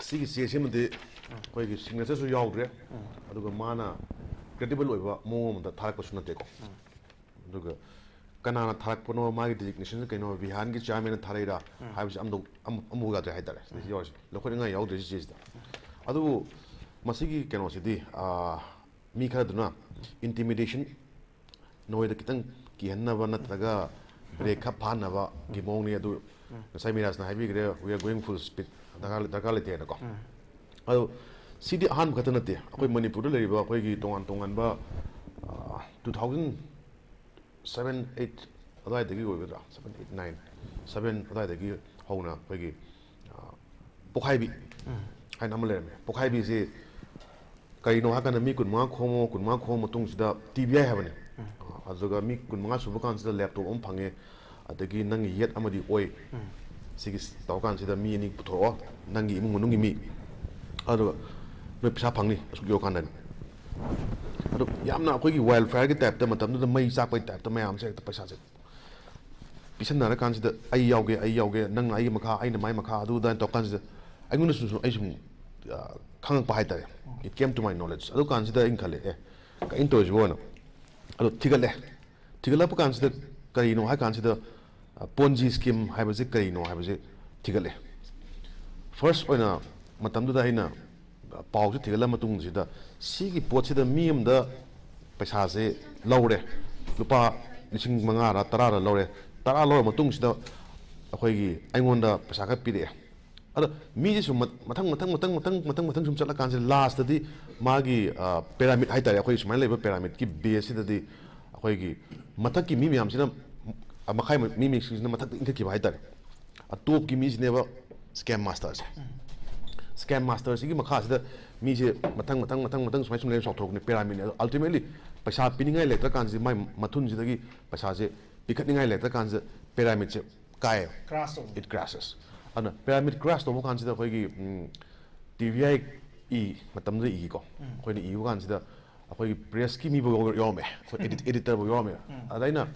ꯁꯤꯒꯤ ꯆꯦꯁꯤꯃꯗꯤ ꯑꯩꯈꯣꯏꯒꯤ ꯁꯤꯒꯅꯦꯆꯔꯁꯨ ꯌꯥꯎꯗ꯭ꯔꯦ, ꯑꯗꯨꯒ ꯃꯥꯅ ꯀ꯭ꯔꯦꯗꯤꯕꯜ ꯑꯣꯏꯕ ꯃꯑꯣꯡ ꯑꯃꯗ ꯊꯥꯔꯛꯄꯁꯨ ꯅꯠꯇꯦꯀꯣ꯫ ꯑꯗꯨꯒ ꯀꯅꯥꯅ ꯊꯥꯔꯛꯄꯅꯣ, ꯃꯥꯒꯤ ꯗꯤꯖꯤꯒꯅꯦꯁꯟ ꯀꯩꯅꯣ, ꯕꯤꯍꯥꯟꯒꯤ ꯆꯤꯌꯥꯔꯃꯦꯟꯅ ꯊꯥꯔꯛꯏꯔꯥ ꯍꯥꯏꯕꯁꯤ ꯑꯃꯗ ꯑꯃ- ꯑꯃꯐꯥꯎ ꯌꯥꯗ꯭ꯔꯦ ꯍꯥꯏꯇꯥꯔꯦ꯫ ꯁꯤꯗ ꯌꯥꯎꯔꯤꯁꯦ ꯂꯧꯈꯠꯅꯤꯡꯉꯥꯏ ꯌꯥꯎꯗ꯭ꯔꯦ ꯁꯤ ꯆꯦꯁꯤꯗ꯫ ꯑꯗꯨꯕꯨ ꯃꯁꯤꯒꯤ ꯀꯩꯅꯣꯁꯤꯗꯤ, ꯑꯥ, ꯃꯤ ꯈꯔꯗꯨꯅ ꯏꯟꯇꯤꯃꯤꯗꯦꯁꯟ, ꯅꯣꯏꯗ ꯈꯤꯇꯪ ꯀꯤꯍꯟꯅꯕ ꯅꯠꯇ꯭ꯔꯒ ꯕ꯭ꯔꯦꯛ ꯈꯔ ꯐꯥꯍꯟꯅꯕꯒꯤ ꯃꯑꯣꯡꯅꯤ꯫ ꯑꯗꯨ ꯉꯁꯥꯏ ꯃꯤꯔꯥꯖꯅ ꯍꯥꯏꯕꯤꯈ꯭ꯔꯦ, "We are going full speed", ꯗꯔꯀꯥꯔ ꯗꯔꯀꯥꯔ ꯂꯩꯇꯦꯅꯀꯣ꯫ ꯑꯗꯣ ꯁꯤꯗꯤ ꯑꯍꯥꯟꯕ ꯈꯛꯇ ꯅꯠꯇꯦ꯫ ꯑꯩꯈꯣꯏ ꯃꯅꯤꯄꯨꯔꯗ ꯂꯩꯔꯤꯕ ꯑꯩꯈꯣꯏꯒꯤ ꯇꯣꯉꯥꯟ ꯇꯣꯉꯥꯟꯕ, ꯑꯥ, ꯇꯨ ꯊꯥꯎꯖꯟ ꯁꯕꯦꯟ ꯑꯩꯠ ꯑꯗꯨꯋꯥꯏꯗꯒꯤ ꯑꯣꯏꯒꯗ꯭ꯔꯥ, ꯁꯕꯦꯟ ꯑꯩꯠ ꯅꯥꯏꯟ, ꯁꯕꯦꯟ ꯑꯗꯨꯋꯥꯏꯗꯒꯤ ꯍꯧꯅ ꯑꯩꯈꯣꯏꯒꯤ, ꯑꯥ, ꯄꯣꯛꯈꯥꯏꯕꯤ ꯍꯥꯏꯅ ꯑꯃ ꯂꯩꯔꯝꯃꯦ꯫ ꯄꯣꯛꯈꯥꯏꯕꯤꯁꯤ ꯀꯔꯤꯅꯣ ꯍꯥꯏꯀꯥꯟꯗ ꯃꯤ ꯀꯨꯟꯃꯉꯥ ꯈꯣꯝꯃꯣ, ꯀꯨꯟꯃꯉꯥ ꯈꯣꯝꯃ ꯃꯇꯨꯡꯁꯤꯗ ꯇꯤ ꯕꯤ ꯑꯥꯏ ꯍꯥꯏꯕꯅꯤ꯫ ꯑꯗꯨꯒ ꯃꯤ ꯀꯨꯟꯃꯉꯥ ꯁꯨꯕ ꯀꯥꯟꯁꯤꯗ ꯂꯦꯞꯇꯣꯞ ꯑꯃ ꯐꯪꯉꯦ, ꯑꯗꯒꯤ ꯅꯪꯒꯤ ꯌꯦꯠ ꯑꯃꯗꯤ ꯑꯣꯏ꯫ ꯁꯤꯒꯤ ꯇꯧꯔꯀꯥꯟꯁꯤꯗ ꯃꯤ ꯑꯅꯤ ꯄꯨꯊꯣꯔꯛꯑꯣ, ꯅꯪꯒꯤ ꯏꯃꯨꯡ ꯃꯅꯨꯡꯒꯤ ꯃꯤ, ꯑꯗꯨꯒ ꯅꯣꯏ ꯄꯩꯁꯥ ꯐꯪꯅꯤ ꯑꯁꯨꯛ ꯌꯧꯔꯀꯥꯟꯗ꯫ ꯑꯗꯣ ꯌꯥꯝꯅ ꯑꯩꯈꯣꯏꯒꯤ ꯋꯥꯏꯜ ꯐꯥꯌꯔꯒꯤ ꯇꯥꯏꯞꯇ, ꯃꯇꯝꯗꯨꯗ ꯃꯩ ꯆꯥꯛꯄꯒꯤ ꯇꯥꯏꯞꯇ ꯃꯌꯥꯝꯁꯦ ꯍꯦꯛꯇ ꯄꯩꯁꯥꯁꯦ ꯄꯤꯁꯟꯅꯔꯀꯥꯟꯁꯤꯗ, "ꯑꯩ ꯌꯥꯎꯒꯦ, ꯑꯩ ꯌꯥꯎꯒꯦ, ꯅꯪꯅ ꯑꯩꯒꯤ ꯃꯈꯥ, ꯑꯩꯅ ꯃꯥꯏ ꯃꯈꯥ", ꯑꯗꯨ ꯑꯗꯨꯃꯥꯏꯅ ꯇꯧꯔꯀꯥꯟꯁꯤꯗ ꯑꯩꯉꯣꯟꯗꯁꯨ ꯁꯨꯝ, ꯑꯩ ꯁꯨꯝ, ꯑ, ꯈꯪꯉꯛꯄ ꯍꯥꯏꯇꯥꯔꯦ꯫ It came to my knowledge꯫ ꯑꯗꯨ ꯀꯥꯟꯁꯤꯗ ꯑꯩꯅ ꯈꯜꯂꯦ, "ꯑꯦ, ꯀꯩꯅꯣ ꯇꯧꯔꯤꯁꯤꯕꯣꯅ?" ꯑꯗꯣ ꯊꯤꯒꯠꯂꯦ꯫ ꯊꯤꯒꯠꯂꯛꯄ ꯀꯥꯟꯁꯤꯗ ꯀꯔꯤꯅꯣ ꯍꯥꯏ ꯀꯥꯟꯁꯤꯗ, ꯑ, ꯄꯣꯟꯖꯤ ꯁ꯭ꯀꯤꯝ ꯍꯥꯏꯕꯁꯤ ꯀꯔꯤꯅꯣ ꯍꯥꯏꯕꯁꯤ ꯊꯤꯒꯠꯂꯦ꯫ ꯐꯥꯔꯁ ꯑꯣꯏꯅ ꯃꯇꯝꯗꯨꯗ ꯑꯩꯅ ꯄꯥꯎꯁꯤ ꯊꯤꯒꯠꯂ ꯃꯇꯨꯡꯁꯤꯗ, ꯁꯤꯒꯤ ꯄꯣꯠꯁꯤꯗ ꯃꯤ ꯑꯃꯗ ꯄꯩꯁꯥꯁꯦ ꯂꯧꯔꯦ, ꯂꯨꯄꯥ ꯂꯤꯁꯤꯡ ꯃꯉꯥꯔ ꯇꯔꯥꯔ ꯂꯧꯔꯦ꯫ ꯇꯔꯥ ꯂꯧꯔ ꯃꯇꯨꯡꯁꯤꯗ ꯑꯩꯈꯣꯏꯒꯤ ꯑꯩꯉꯣꯟꯗ ꯄꯩꯁꯥ ꯈꯔ ꯄꯤꯔꯛꯑꯦ꯫ ꯑꯗꯣ ꯃꯤꯁꯦ ꯁꯨꯝ ꯃꯊꯪ ꯃꯊꯪ ꯃꯊꯪ ꯃꯊꯪ ꯃꯊꯪ ꯃꯊꯪ ꯁꯨꯝ ꯆꯠꯂꯀꯥꯟꯁꯤꯗ, ꯂꯥꯁꯇꯗꯤ ꯃꯥꯒꯤ, ꯑ, ꯄꯦꯔꯥꯃꯤꯠ ꯍꯥꯏꯇꯥꯔꯦ, ꯑꯩꯈꯣꯏ ꯁꯨꯃꯥꯏꯅ ꯂꯩꯕ ꯄꯦꯔꯥꯃꯤꯠꯀꯤ ꯕꯦꯁꯁꯤꯗꯗꯤ ꯑꯩꯈꯣꯏꯒꯤ ꯃꯊꯛꯀꯤ ꯃꯤ ꯃꯌꯥꯝꯁꯤꯅ, ꯑ, ꯃꯈꯥꯏ ꯃꯤ ꯃꯌꯥꯝꯁꯤꯅ ꯃꯊꯛꯇ ꯏꯟꯈꯠꯈꯤꯕ ꯍꯥꯏꯇꯥꯔꯦ꯫ ꯑ, ꯇꯣꯞꯀꯤ ꯃꯤꯁꯤꯅꯦꯕ ꯁ꯭ꯀꯦꯝ ꯃꯥꯁꯇꯔꯁꯦ꯫ ꯁ꯭ꯀꯦꯝ ꯃꯥꯁꯇꯔꯁꯤꯒꯤ ꯃꯈꯥꯁꯤꯗ ꯃꯤꯁꯦ ꯃꯊꯪ ꯃꯊꯪ ꯃꯊꯪ ꯃꯊꯪ ꯁꯨꯃꯥꯏꯅ ꯁꯨꯝ ꯂꯩꯔ ꯆꯥꯎꯊꯣꯔꯛꯄꯅꯤ꯫ ꯄꯦꯔꯥꯃꯤꯠꯅꯦ ꯑꯗꯣ, ꯑꯜꯇꯤꯃꯦꯠꯂꯤ ꯄꯩꯁꯥ ꯄꯤꯅꯤꯡꯉꯥꯏ ꯂꯩꯇ꯭ꯔꯀꯥꯟꯁꯤꯗ ꯃꯥꯏ ꯃꯊꯨꯟꯁꯤꯗꯒꯤ ꯄꯩꯁꯥꯁꯦ ꯄꯤꯈꯠꯅꯤꯡꯉꯥꯏ ꯂꯩꯇ꯭ꯔꯀꯥꯟꯁꯤꯗ ꯄꯦꯔꯥꯃꯤꯠꯁꯦ ꯀꯥꯏꯌꯦꯕ꯫ ꯀ꯭ꯔꯥꯁ ꯇꯧꯕ꯫ It crashes. ꯑꯗꯨꯅ ꯄꯦꯔꯥꯃꯤꯠ ꯀ꯭ꯔꯥꯁ ꯇꯧꯕ ꯀꯥꯟꯁꯤꯗ ꯑꯩꯈꯣꯏꯒꯤ ꯇꯤ ꯚꯤ ꯑꯥꯏ ꯏ ꯃꯇꯝꯗꯨꯗ ꯏꯈꯤꯀꯣ꯫ ꯑꯩꯈꯣꯏꯅ ꯏꯕ ꯀꯥꯟꯁꯤꯗ ꯑꯩꯈꯣꯏꯒꯤ ꯄ꯭ꯔꯦꯁꯀꯤ ꯃꯤꯐꯥꯎ ꯌꯥꯎꯔꯝꯃꯦ, ꯑꯩꯈꯣꯏ ꯑꯦꯗꯤꯇꯔꯐꯥꯎ ꯌꯥꯎꯔꯝꯃꯦ꯫ ꯑꯗ ꯑꯩꯅ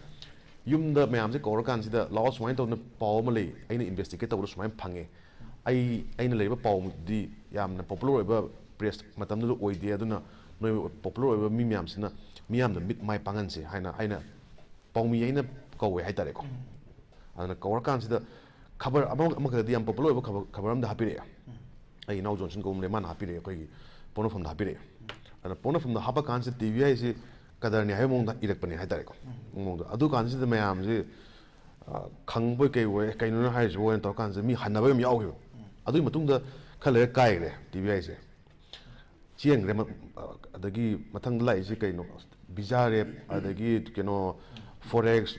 ꯌꯨꯝꯗ ꯃꯌꯥꯝꯁꯦ ꯀꯧꯔꯀꯥꯟꯁꯤꯗ, "ꯂꯥꯛꯑꯣ, ꯁꯨꯃꯥꯏꯅ ꯇꯧꯗꯅ ꯄꯥꯎ ꯑꯃ ꯂꯩ, ꯑꯩꯅ ꯏꯟꯚꯦꯁꯇꯤꯒꯦꯠ ꯇꯧꯕꯗ ꯁꯨꯃꯥꯏꯅ ꯐꯪꯉꯦ꯫ ꯑꯩ ꯑꯩꯅ ꯂꯩꯔꯤꯕ ꯄꯥꯎꯗꯤ ꯌꯥꯝꯅ ꯄꯣꯄꯨꯂꯔ ꯑꯣꯏꯕ ꯄ꯭ꯔꯦꯁ ꯃꯇꯝꯗꯨꯗ ꯑꯣꯏꯗꯦ, ꯑꯗꯨꯅ ꯅꯣꯏ ꯄꯣꯄꯨꯂꯔ ꯑꯣꯏꯕ ꯃꯤ ꯃꯌꯥꯝꯁꯤꯅ ꯃꯤꯌꯥꯝꯗ ꯃꯤꯠ ꯃꯥꯏ ꯄꯥꯡꯍꯟꯁꯦ" ꯍꯥꯏꯅ ꯑꯩꯅ ꯄꯥꯎꯃꯤ ꯑꯩꯅ ꯀꯧꯋꯦ ꯍꯥꯏꯇꯥꯔꯦꯀꯣ꯫ ꯑꯗꯨꯅ ꯀꯧꯔꯀꯥꯟꯁꯤꯗ ꯈꯕꯔ ꯑꯃ ꯑꯃꯈꯛꯇꯗꯤ ꯌꯥꯝ ꯄꯣꯄꯨꯂꯔ ꯑꯣꯏꯕ ꯈꯕꯔ, ꯈꯕꯔ ꯑꯃꯗ ꯍꯥꯄꯤꯔꯛꯑꯦ꯫ ꯑꯩ ꯏꯅꯥꯎ ꯖꯣꯟꯁꯟ ꯀꯧꯕ ꯑꯃ ꯂꯩ, ꯃꯥꯅ ꯍꯥꯄꯤꯔꯛꯑꯦ, ꯑꯩꯈꯣꯏꯒꯤ ꯄꯣꯛꯅꯐꯝꯗ ꯍꯥꯄꯤꯔꯛꯑꯦ꯫ ꯑꯗꯨꯅ ꯄꯣꯛꯅꯐꯝꯗ ꯍꯥꯞꯄ ꯀꯥꯟꯁꯤꯗ ꯇꯤ ꯚꯤ ꯑꯥꯏꯁꯤ ꯀꯗꯔꯅꯤ ꯍꯥꯏꯕ ꯃꯑꯣꯡꯗ ꯏꯔꯛꯄꯅꯦ ꯍꯥꯏꯇꯥꯔꯦꯀꯣ꯫ ꯃꯑꯣꯡꯗ ꯑꯗꯨ ꯀꯥꯟꯁꯤꯗ ꯃꯌꯥꯝꯁꯤ, ꯑ, ꯈꯪꯕꯣꯏ ꯀꯩꯕꯣꯏ, "ꯀꯩꯅꯣꯅ ꯍꯥꯏꯔꯤꯁꯤꯕꯣ?" ꯍꯥꯏꯅ ꯇꯧꯔꯀꯥꯟꯁꯤꯗ ꯃꯤ ꯍꯟꯅꯕ ꯌꯥꯝ ꯌꯥꯎꯈꯤꯕ꯫ ꯑꯗꯨꯒꯤ ꯃꯇꯨꯡꯗ ꯈꯔ ꯂꯩꯔ ꯀꯥꯏꯈ꯭ꯔꯦ ꯇꯤ ꯚꯤ ꯑꯥꯏꯁꯦ꯫ ꯆꯦꯟꯈ꯭ꯔꯦ꯫ ꯃ-, ꯑ, ꯑꯗꯒꯤ ꯃꯊꯪꯗ ꯂꯥꯛꯏꯁꯦ ꯀꯩꯅꯣ? ꯕꯤꯖꯥ ꯔꯦꯞ, ꯑꯗꯒꯤ ꯀꯩꯅꯣ, ꯐꯣꯔꯦꯛꯁ,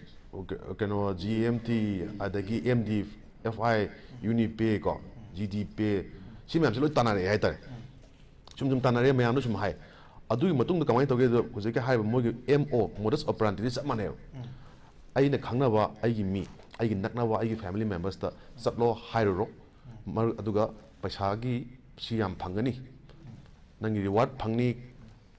ꯀꯩꯅꯣ, ꯖꯤ ꯑꯦꯝ ꯇꯤ, ꯑꯗꯒꯤ ꯑꯦꯝ ꯗꯤ ꯑꯦꯐ ꯑꯥꯏ, ꯌꯨꯅꯤꯄꯦ ꯀꯣ, ꯖꯤ ꯗꯤ ꯄꯦ, ꯁꯤ ꯃꯌꯥꯝꯁꯦ ꯂꯣꯏ ꯇꯥꯟꯅꯔꯛꯑꯦ ꯍꯥꯏꯇꯥꯔꯦ꯫ ꯁꯨꯝ ꯁꯨꯝ ꯇꯥꯟꯅꯔꯦ, ꯃꯌꯥꯝꯅ ꯁꯨꯝ ꯍꯥꯏ꯫ ꯑꯗꯨꯒꯤ ꯃꯇꯨꯡꯗ ꯀꯃꯥꯏꯅ ꯇꯧꯒꯦꯗ, ꯍꯧꯖꯤꯛꯀꯤ ꯍꯥꯏꯔꯤꯕ ꯃꯣꯏꯒꯤ ꯑꯦꯝ ꯑꯣ, modus operandiꯗꯤ ꯆꯞ ꯃꯥꯟꯅꯩꯕ꯫ ꯑꯩꯅ ꯈꯪꯅꯕ, ꯑꯩꯒꯤ ꯃꯤ, ꯑꯩꯒꯤ ꯅꯛꯅꯕ, ꯑꯩꯒꯤ family membersꯇ ꯆꯠꯂꯣ ꯍꯥꯏꯔꯨꯔꯣ, ꯃꯔ-, ꯑꯗꯨꯒ ꯄꯩꯁꯥꯒꯤ ꯁꯤ ꯌꯥꯝ ꯐꯪꯒꯅꯤ, ꯅꯪꯒꯤ reward ꯐꯪꯅꯤ,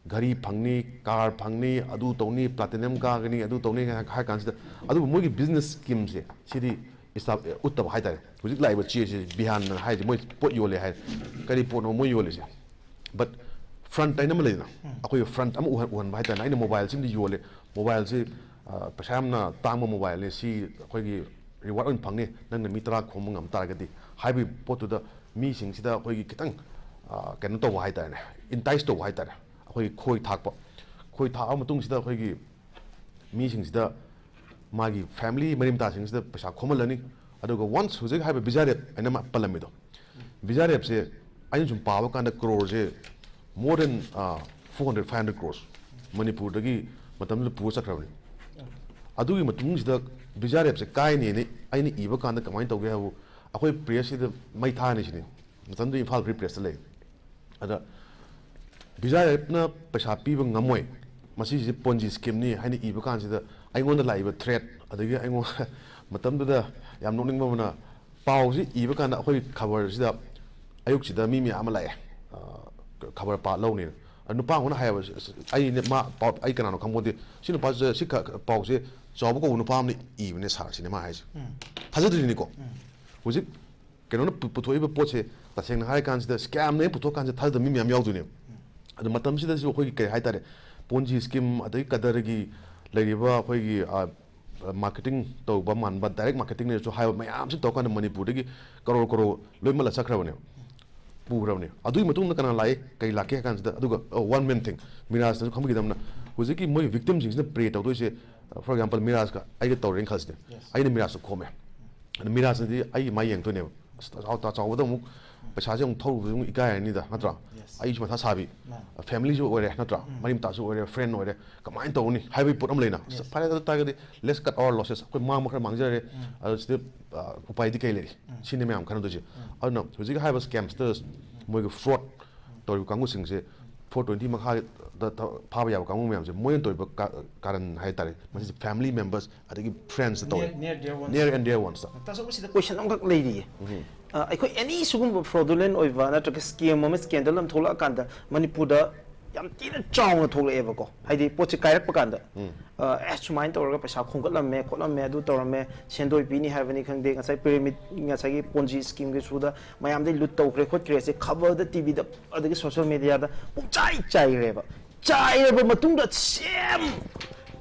ꯘꯔꯤ ꯐꯪꯅꯤ, car ꯐꯪꯅꯤ, ꯑꯗꯨ ꯇꯧꯅꯤ, platinum ꯀꯥꯒꯅꯤ, ꯑꯗꯨ ꯇꯧꯅꯤ ꯍꯥꯏ-, ꯍꯥꯏ ꯀꯥꯟꯁꯤꯗ, ꯑꯗꯨꯕꯨ ꯃꯣꯏꯒꯤ business schemeꯁꯦ ꯁꯤꯗꯤ ꯏꯁꯇꯥ-, ꯎꯠꯇꯕ ꯍꯥꯏꯇꯥꯔꯦ꯫ ꯍꯧꯖꯤꯛ ꯂꯥꯛꯏꯕ ꯆꯦꯁꯦ, ꯕꯤꯍꯥꯟꯅ ꯍꯥꯏꯁꯦ, ꯃꯣꯏ ꯄꯣꯠ ꯌꯣꯜꯂꯦ ꯍꯥꯏ꯫ ꯀꯔꯤ ꯄꯣꯠꯅꯣ ꯃꯣꯏ ꯌꯣꯜꯂꯤꯁꯦ? But front ꯍꯥꯏꯅ ꯑꯃ ꯂꯩꯗꯅ, ꯑꯩꯈꯣꯏꯒꯤ front ꯑꯃ ꯎꯍꯟ-, ꯎꯍꯟꯕ ꯍꯥꯏꯇꯥꯔꯦ꯫ "ꯑꯩꯅ mobileꯁꯤꯃꯗꯤ ꯌꯣꯜꯂꯦ, mobileꯁꯤ, ꯑ, ꯄꯩꯁꯥ ꯌꯥꯝꯅ ꯇꯥꯡꯕ mobileꯅꯦ, ꯁꯤ ꯑꯩꯈꯣꯏꯒꯤ reward ꯑꯣꯏꯅ ꯐꯪꯅꯤ, ꯅꯪꯅ ꯃꯤ ꯇꯔꯥ ꯈꯣꯝꯕ ꯉꯝ ꯇꯥꯔꯒꯗꯤ" ꯍꯥꯏꯕꯒꯤ ꯄꯣꯠꯇꯨꯗ ꯃꯤꯁꯤꯡꯁꯤꯗ ꯑꯩꯈꯣꯏꯒꯤ ꯈꯤꯇꯪ, ꯑ, ꯀꯩꯅꯣ ꯇꯧꯕ ꯍꯥꯏꯇꯥꯔꯦꯅꯦ, entice ꯇꯧꯕ ꯍꯥꯏꯇꯥꯔꯦ꯫ ꯑꯩꯈꯣꯏꯒꯤ ꯈꯣꯏ ꯊꯥꯛꯄ, ꯈꯣꯏ ꯊꯥꯛꯑ ꯃꯇꯨꯡꯁꯤꯗ ꯑꯩꯈꯣꯏꯒꯤ ꯃꯤꯁꯤꯡꯁꯤꯗ ꯃꯥꯒꯤ family ꯃꯔꯤ ꯃꯇꯥꯁꯤꯡꯁꯤꯗ ꯄꯩꯁꯥ ꯈꯣꯝꯍꯜꯂꯅꯤ꯫ ꯑꯗꯨꯒ once ꯍꯧꯖꯤꯛ ꯍꯥꯏꯕ ꯕꯤꯖꯥ ꯔꯦꯞ ꯍꯥꯏꯅ ꯑꯃ ꯄꯜꯂꯝꯃꯤꯗꯣ, ꯕꯤꯖꯥ ꯔꯦꯞꯁꯦ ꯑꯩꯅ ꯁꯨꯝ ꯄꯥꯕ ꯀꯥꯟꯗ ꯀ꯭ꯔꯣꯔꯁꯦ more than, ꯑ, four hundred, five hundred crores ꯃꯅꯤꯄꯨꯔꯗꯒꯤ ꯃꯇꯝꯗꯨꯗ ꯄꯨꯔ ꯆꯠꯈ꯭ꯔꯕꯅꯤ꯫ ꯑꯗꯨꯒꯤ ꯃꯇꯨꯡꯁꯤꯗ ꯕꯤꯖꯥ ꯔꯦꯞꯁꯦ ꯀꯥꯏꯅꯦꯅ ꯑꯩꯅ ꯏꯕ ꯀꯥꯟꯗ ꯀꯃꯥꯏꯅ ꯇꯧꯒꯦ ꯍꯥꯏꯕꯨ, ꯑꯩꯈꯣꯏ ꯄ꯭ꯔꯦꯁꯁꯤꯗ ꯃꯩ ꯊꯥꯅꯤ ꯁꯤꯅꯤ꯫ ꯃꯇꯝꯗꯨꯗ ꯏꯝꯐꯥꯜ ꯐ꯭ꯔꯤ ꯄ꯭ꯔꯦꯁꯇ ꯂꯩ꯫ ꯑꯗ ꯕꯤꯖꯥꯏ ꯔꯦꯞꯅ ꯄꯩꯁꯥ ꯄꯤꯕ ꯉꯝꯃꯣꯏ, ꯃꯁꯤꯁꯦ ꯄꯣꯟꯖꯤ ꯁ꯭ꯀꯤꯝꯅꯤ ꯍꯥꯏꯅ ꯏꯕ ꯀꯥꯟꯁꯤꯗ ꯑꯩꯉꯣꯟꯗ ꯂꯥꯛꯏꯕ ꯊ꯭ꯔꯦꯠ, ꯑꯗꯒꯤ ꯑꯩꯉꯣꯟꯗ ꯃꯇꯝꯗꯨꯗ ꯌꯥꯝ ꯅꯣꯛꯅꯤꯡꯕ ꯑꯃꯅ, ꯄꯥꯎꯁꯤ ꯏꯕ ꯀꯥꯟꯗ ꯑꯩꯈꯣꯏ ꯈꯕꯔꯁꯤꯗ ꯑꯌꯨꯛꯁꯤꯗ ꯃꯤ ꯃꯌꯥꯝ ꯑꯃ ꯂꯥꯛꯑꯦ, ꯑ, ꯈꯕꯔ ꯄꯥ ꯂꯧꯅꯦꯅ꯫ ꯑ, ꯅꯨꯄꯥ ꯑꯃꯅ ꯍꯥꯏꯌꯦꯕ, "ꯑꯩꯅꯦ ꯃꯥ ꯄꯥꯎ, ꯑꯩ ꯀꯅꯥꯅꯣ ꯈꯪꯄꯣꯟꯇꯦ, ꯁꯤ ꯅꯨꯄꯥꯁꯦ, ꯁꯤ ꯈ-, ꯄꯥꯎꯁꯦ ꯆꯥꯎꯕ ꯀꯧꯕ ꯅꯨꯄꯥ ꯑꯃꯅ ꯏꯕꯅꯦ ꯁꯥꯔ", ꯁꯤꯅꯦ ꯃꯥ ꯍꯥꯏꯁꯦ꯫ ꯎꯝ꯫ ꯊꯥꯖꯗꯣꯏꯅꯤꯀꯣ꯫ ꯎꯝ꯫ ꯍꯧꯖꯤꯛ ꯀꯩꯅꯣꯅ ꯄꯨ-, ꯄꯨꯊꯣꯛꯏꯕ ꯄꯣꯠꯁꯦ, ꯇꯁꯦꯡꯅ ꯍꯥꯏꯔ ꯀꯥꯟꯁꯤꯗ, ꯁ꯭ꯀꯦꯝꯅꯦ ꯄꯨꯊꯣꯛ ꯀꯥꯟꯁꯤꯗ ꯊꯥꯖꯗꯕ ꯃꯤ ꯃꯌꯥꯝ ꯌꯥꯎꯗꯣꯏꯅꯦꯕ꯫ ꯎꯝ꯫ ꯑꯗꯣ ꯃꯇꯝꯁꯤꯗꯁꯨ ꯑꯩꯈꯣꯏꯒꯤ ꯀꯩ ꯍꯥꯏꯇꯥꯔꯦ, ꯄꯣꯟꯖꯤ ꯁ꯭ꯀꯤꯝ, ꯑꯗꯒꯤ ꯀꯗꯔꯒꯤ ꯂꯩꯔꯤꯕ ꯑꯩꯈꯣꯏꯒꯤ, ꯑ, ꯃꯥꯔꯀꯦꯇꯤꯡ ꯇꯧꯕ ꯃꯥꯟꯕ, ꯗꯥꯏꯔꯦꯛ ꯃꯥꯔꯀꯦꯇꯤꯡꯅꯦꯁꯨ ꯍꯥꯏꯕ ꯃꯌꯥꯝꯁꯤ ꯇꯧꯔꯀꯥꯟꯗ ꯃꯅꯤꯄꯨꯔꯗꯒꯤ ꯀꯔꯣꯔ ꯀꯔꯣꯔ ꯂꯣꯏ ꯃꯜꯂ ꯆꯠꯈ꯭ꯔꯕꯅꯦꯕ, ꯄꯨꯈ꯭ꯔꯕꯅꯦ꯫ ꯑꯗꯨꯒꯤ ꯃꯇꯨꯡꯗ ꯀꯅꯥ ꯂꯥꯛꯏ, ꯀꯩ ꯂꯥꯛꯀꯦ ꯍꯥꯏ ꯀꯥꯟꯁꯤꯗ, ꯑꯗꯨꯒ, ꯑ, ꯋꯥꯟ ꯃꯦꯟ ꯊꯤꯡ, ꯃꯤꯔꯥꯖꯅꯁꯨ ꯈꯪꯕꯤꯒꯗꯕꯅ, ꯍꯧꯖꯤꯛꯀꯤ ꯃꯣꯏ ꯚꯤꯛꯇꯤꯝꯁꯤꯡꯁꯤꯅ ꯄ꯭ꯔꯦ ꯇꯧꯗꯣꯏꯁꯦ, for example, ꯃꯤꯔꯥꯖꯀ ꯑꯩꯒ ꯇꯧꯔꯦꯅ ꯈꯜꯂꯁꯤꯅꯦ꯫ Yes. ꯑꯩꯅ ꯃꯤꯔꯥꯖꯇ ꯈꯣꯝꯃꯦ꯫ ꯑꯗ ꯃꯤꯔꯥꯖꯅꯗꯤ ꯑꯩꯒꯤ ꯃꯥꯏ ꯌꯦꯡꯗꯣꯏꯅꯦꯕ꯫ "ꯑꯁ, ꯇꯥ ꯆꯥꯎ-, ꯇꯥ ꯆꯥꯎꯕꯗ ꯑꯃꯨꯛ ꯄꯩꯁꯥꯁꯦ ꯑꯃꯨꯛ ꯊꯧꯔꯨꯕꯗ ꯑꯃꯨꯛ ꯏꯀꯥꯏꯔꯅꯤꯗ, ꯅꯠꯇ꯭ꯔꯥ?" Yes. ꯑꯩꯁꯨ ꯃꯊꯥ ꯁꯥꯕꯤ꯫ ꯃꯥꯅꯦ꯫ ꯐꯦꯃꯤꯂꯤꯁꯨ ꯑꯣꯏꯔꯦ, ꯅꯠꯇ꯭ꯔꯥ? ꯎꯝ꯫ ꯃꯔꯤ ꯃꯇꯥꯁꯨ ꯑꯣꯏꯔꯦ, ꯐ꯭ꯔꯦꯟ ꯑꯣꯏꯔꯦ, ꯀꯃꯥꯏꯅ ꯇꯧꯔꯅꯤ ꯍꯥꯏꯕꯒꯤ ꯄꯣꯠ ꯑꯃ ꯂꯩꯅ꯫ Yes. "ꯑꯁ, ꯐꯔꯦ, ꯑꯗꯨ ꯇꯥꯔꯒꯗꯤ let's cut our losses, ꯑꯩꯈꯣꯏ ꯃꯥꯡꯕ ꯈꯔ ꯃꯥꯡꯖꯔꯦ, ꯎꯝ꯫ ꯑꯗꯨ ꯁꯤꯗ, ꯑ, ꯎꯄꯥꯏꯗꯤ ꯀꯩ ꯂꯩꯔꯤ?" ꯎꯝ꯫ ꯁꯤꯅꯤ ꯃꯌꯥꯝ ꯈꯟꯅꯗꯣꯏꯁꯦ꯫ ꯎꯝ꯫ ꯑꯗꯨꯅ ꯍꯧꯖꯤꯛꯀꯤ ꯍꯥꯏꯔꯤꯕ ꯁ꯭ꯀꯦꯝꯁꯇꯔꯁ, ꯎꯝ꯫ ꯃꯣꯏꯒꯤ ꯐ꯭ꯔꯣꯗ ꯇꯧꯔꯤꯕ ꯀꯥꯡꯕꯨꯁꯤꯡꯁꯦ, ꯎꯝ꯫ ꯐꯣꯔ ꯇ꯭ꯋꯦꯟꯇꯤ ꯃꯈꯥꯗ ꯊ-, ꯐꯥꯕ ꯌꯥꯕ ꯀꯥꯡꯕꯨ ꯃꯌꯥꯝꯁꯦ, ꯃꯣꯏꯅ ꯇꯧꯔꯤꯕ ꯀꯥ-, ꯀꯥꯔꯟ ꯍꯥꯏꯇꯥꯔꯦ, ꯃꯁꯤꯁꯦ ꯐꯦꯃꯤꯂꯤ ꯃꯦꯝꯕꯔꯁ ꯑꯗꯒꯤ ꯐ꯭ꯔꯦꯟꯁꯇ ꯇꯧꯔꯦ꯫ Near, near dear ones. Near and dear ones. ꯇꯥ ꯆꯧꯕ, ꯁꯤꯗ ꯀꯣꯏꯁꯟ ꯑꯃꯈꯛ ꯂꯩꯔꯤꯌꯦ꯫ ꯎꯝ꯫ ꯑ, ꯑꯩꯈꯣꯏ ꯑꯦꯅꯤ ꯁꯤꯒꯨꯝꯕ ꯐ꯭ꯔꯣꯗꯨꯂꯦꯟ ꯑꯣꯏꯕ ꯅꯠꯇ꯭ꯔꯒ ꯁ꯭ꯀꯦꯝ ꯑꯃ, ꯁ꯭ꯀꯦꯟꯗꯜ ꯑꯃ ꯊꯣꯛꯂꯛꯑꯀꯥꯟꯗ ꯃꯅꯤꯄꯨꯔꯗ ꯌꯥꯝ ꯊꯤꯅ ꯆꯥꯎꯅ ꯊꯣꯛꯂꯛꯑꯦꯕꯀꯣ, ꯍꯥꯏꯗꯤ ꯄꯣꯠꯁꯦ ꯀꯥꯏꯔꯛꯄ ꯀꯥꯟꯗ, ꯎꯝ꯫ ꯑ, "ꯑꯦ, ꯁꯨꯃꯥꯏꯅ ꯇꯧꯔꯒ ꯄꯩꯁꯥ ꯈꯣꯝꯒꯠꯂꯝꯃꯦ, ꯈꯣꯠꯂꯝꯃꯦ, ꯑꯗꯨ ꯇꯧꯔꯝꯃꯦ, ꯁꯦꯟꯗꯣꯏ ꯄꯤꯅꯤ ꯍꯥꯏꯕꯅꯤ ꯈꯪꯗꯦ, ꯉꯁꯥꯏ ꯄꯤꯔꯥꯃꯤꯗ, ꯉꯁꯥꯏꯒꯤ ꯄꯣꯟꯖꯤ ꯁ꯭ꯀꯤꯝꯒꯤ ꯊ꯭ꯔꯨꯗ ꯃꯌꯥꯝꯗꯩ ꯂꯨꯠ ꯇꯧꯈ꯭ꯔꯦ, ꯈꯣꯠꯈ꯭ꯔꯦ" ꯁꯦ ꯈꯕꯔꯗ, ꯇꯤ ꯚꯤꯗ, ꯑꯗꯒꯤ ꯁꯣꯁꯦꯜ ꯃꯦꯗꯤꯌꯥꯗ ꯄꯨꯡꯆꯥꯏ ꯆꯥꯏꯈ꯭ꯔꯦꯕ꯫ ꯆꯥꯏꯔꯕ ꯃꯇꯨꯡꯗ ꯁꯦꯝ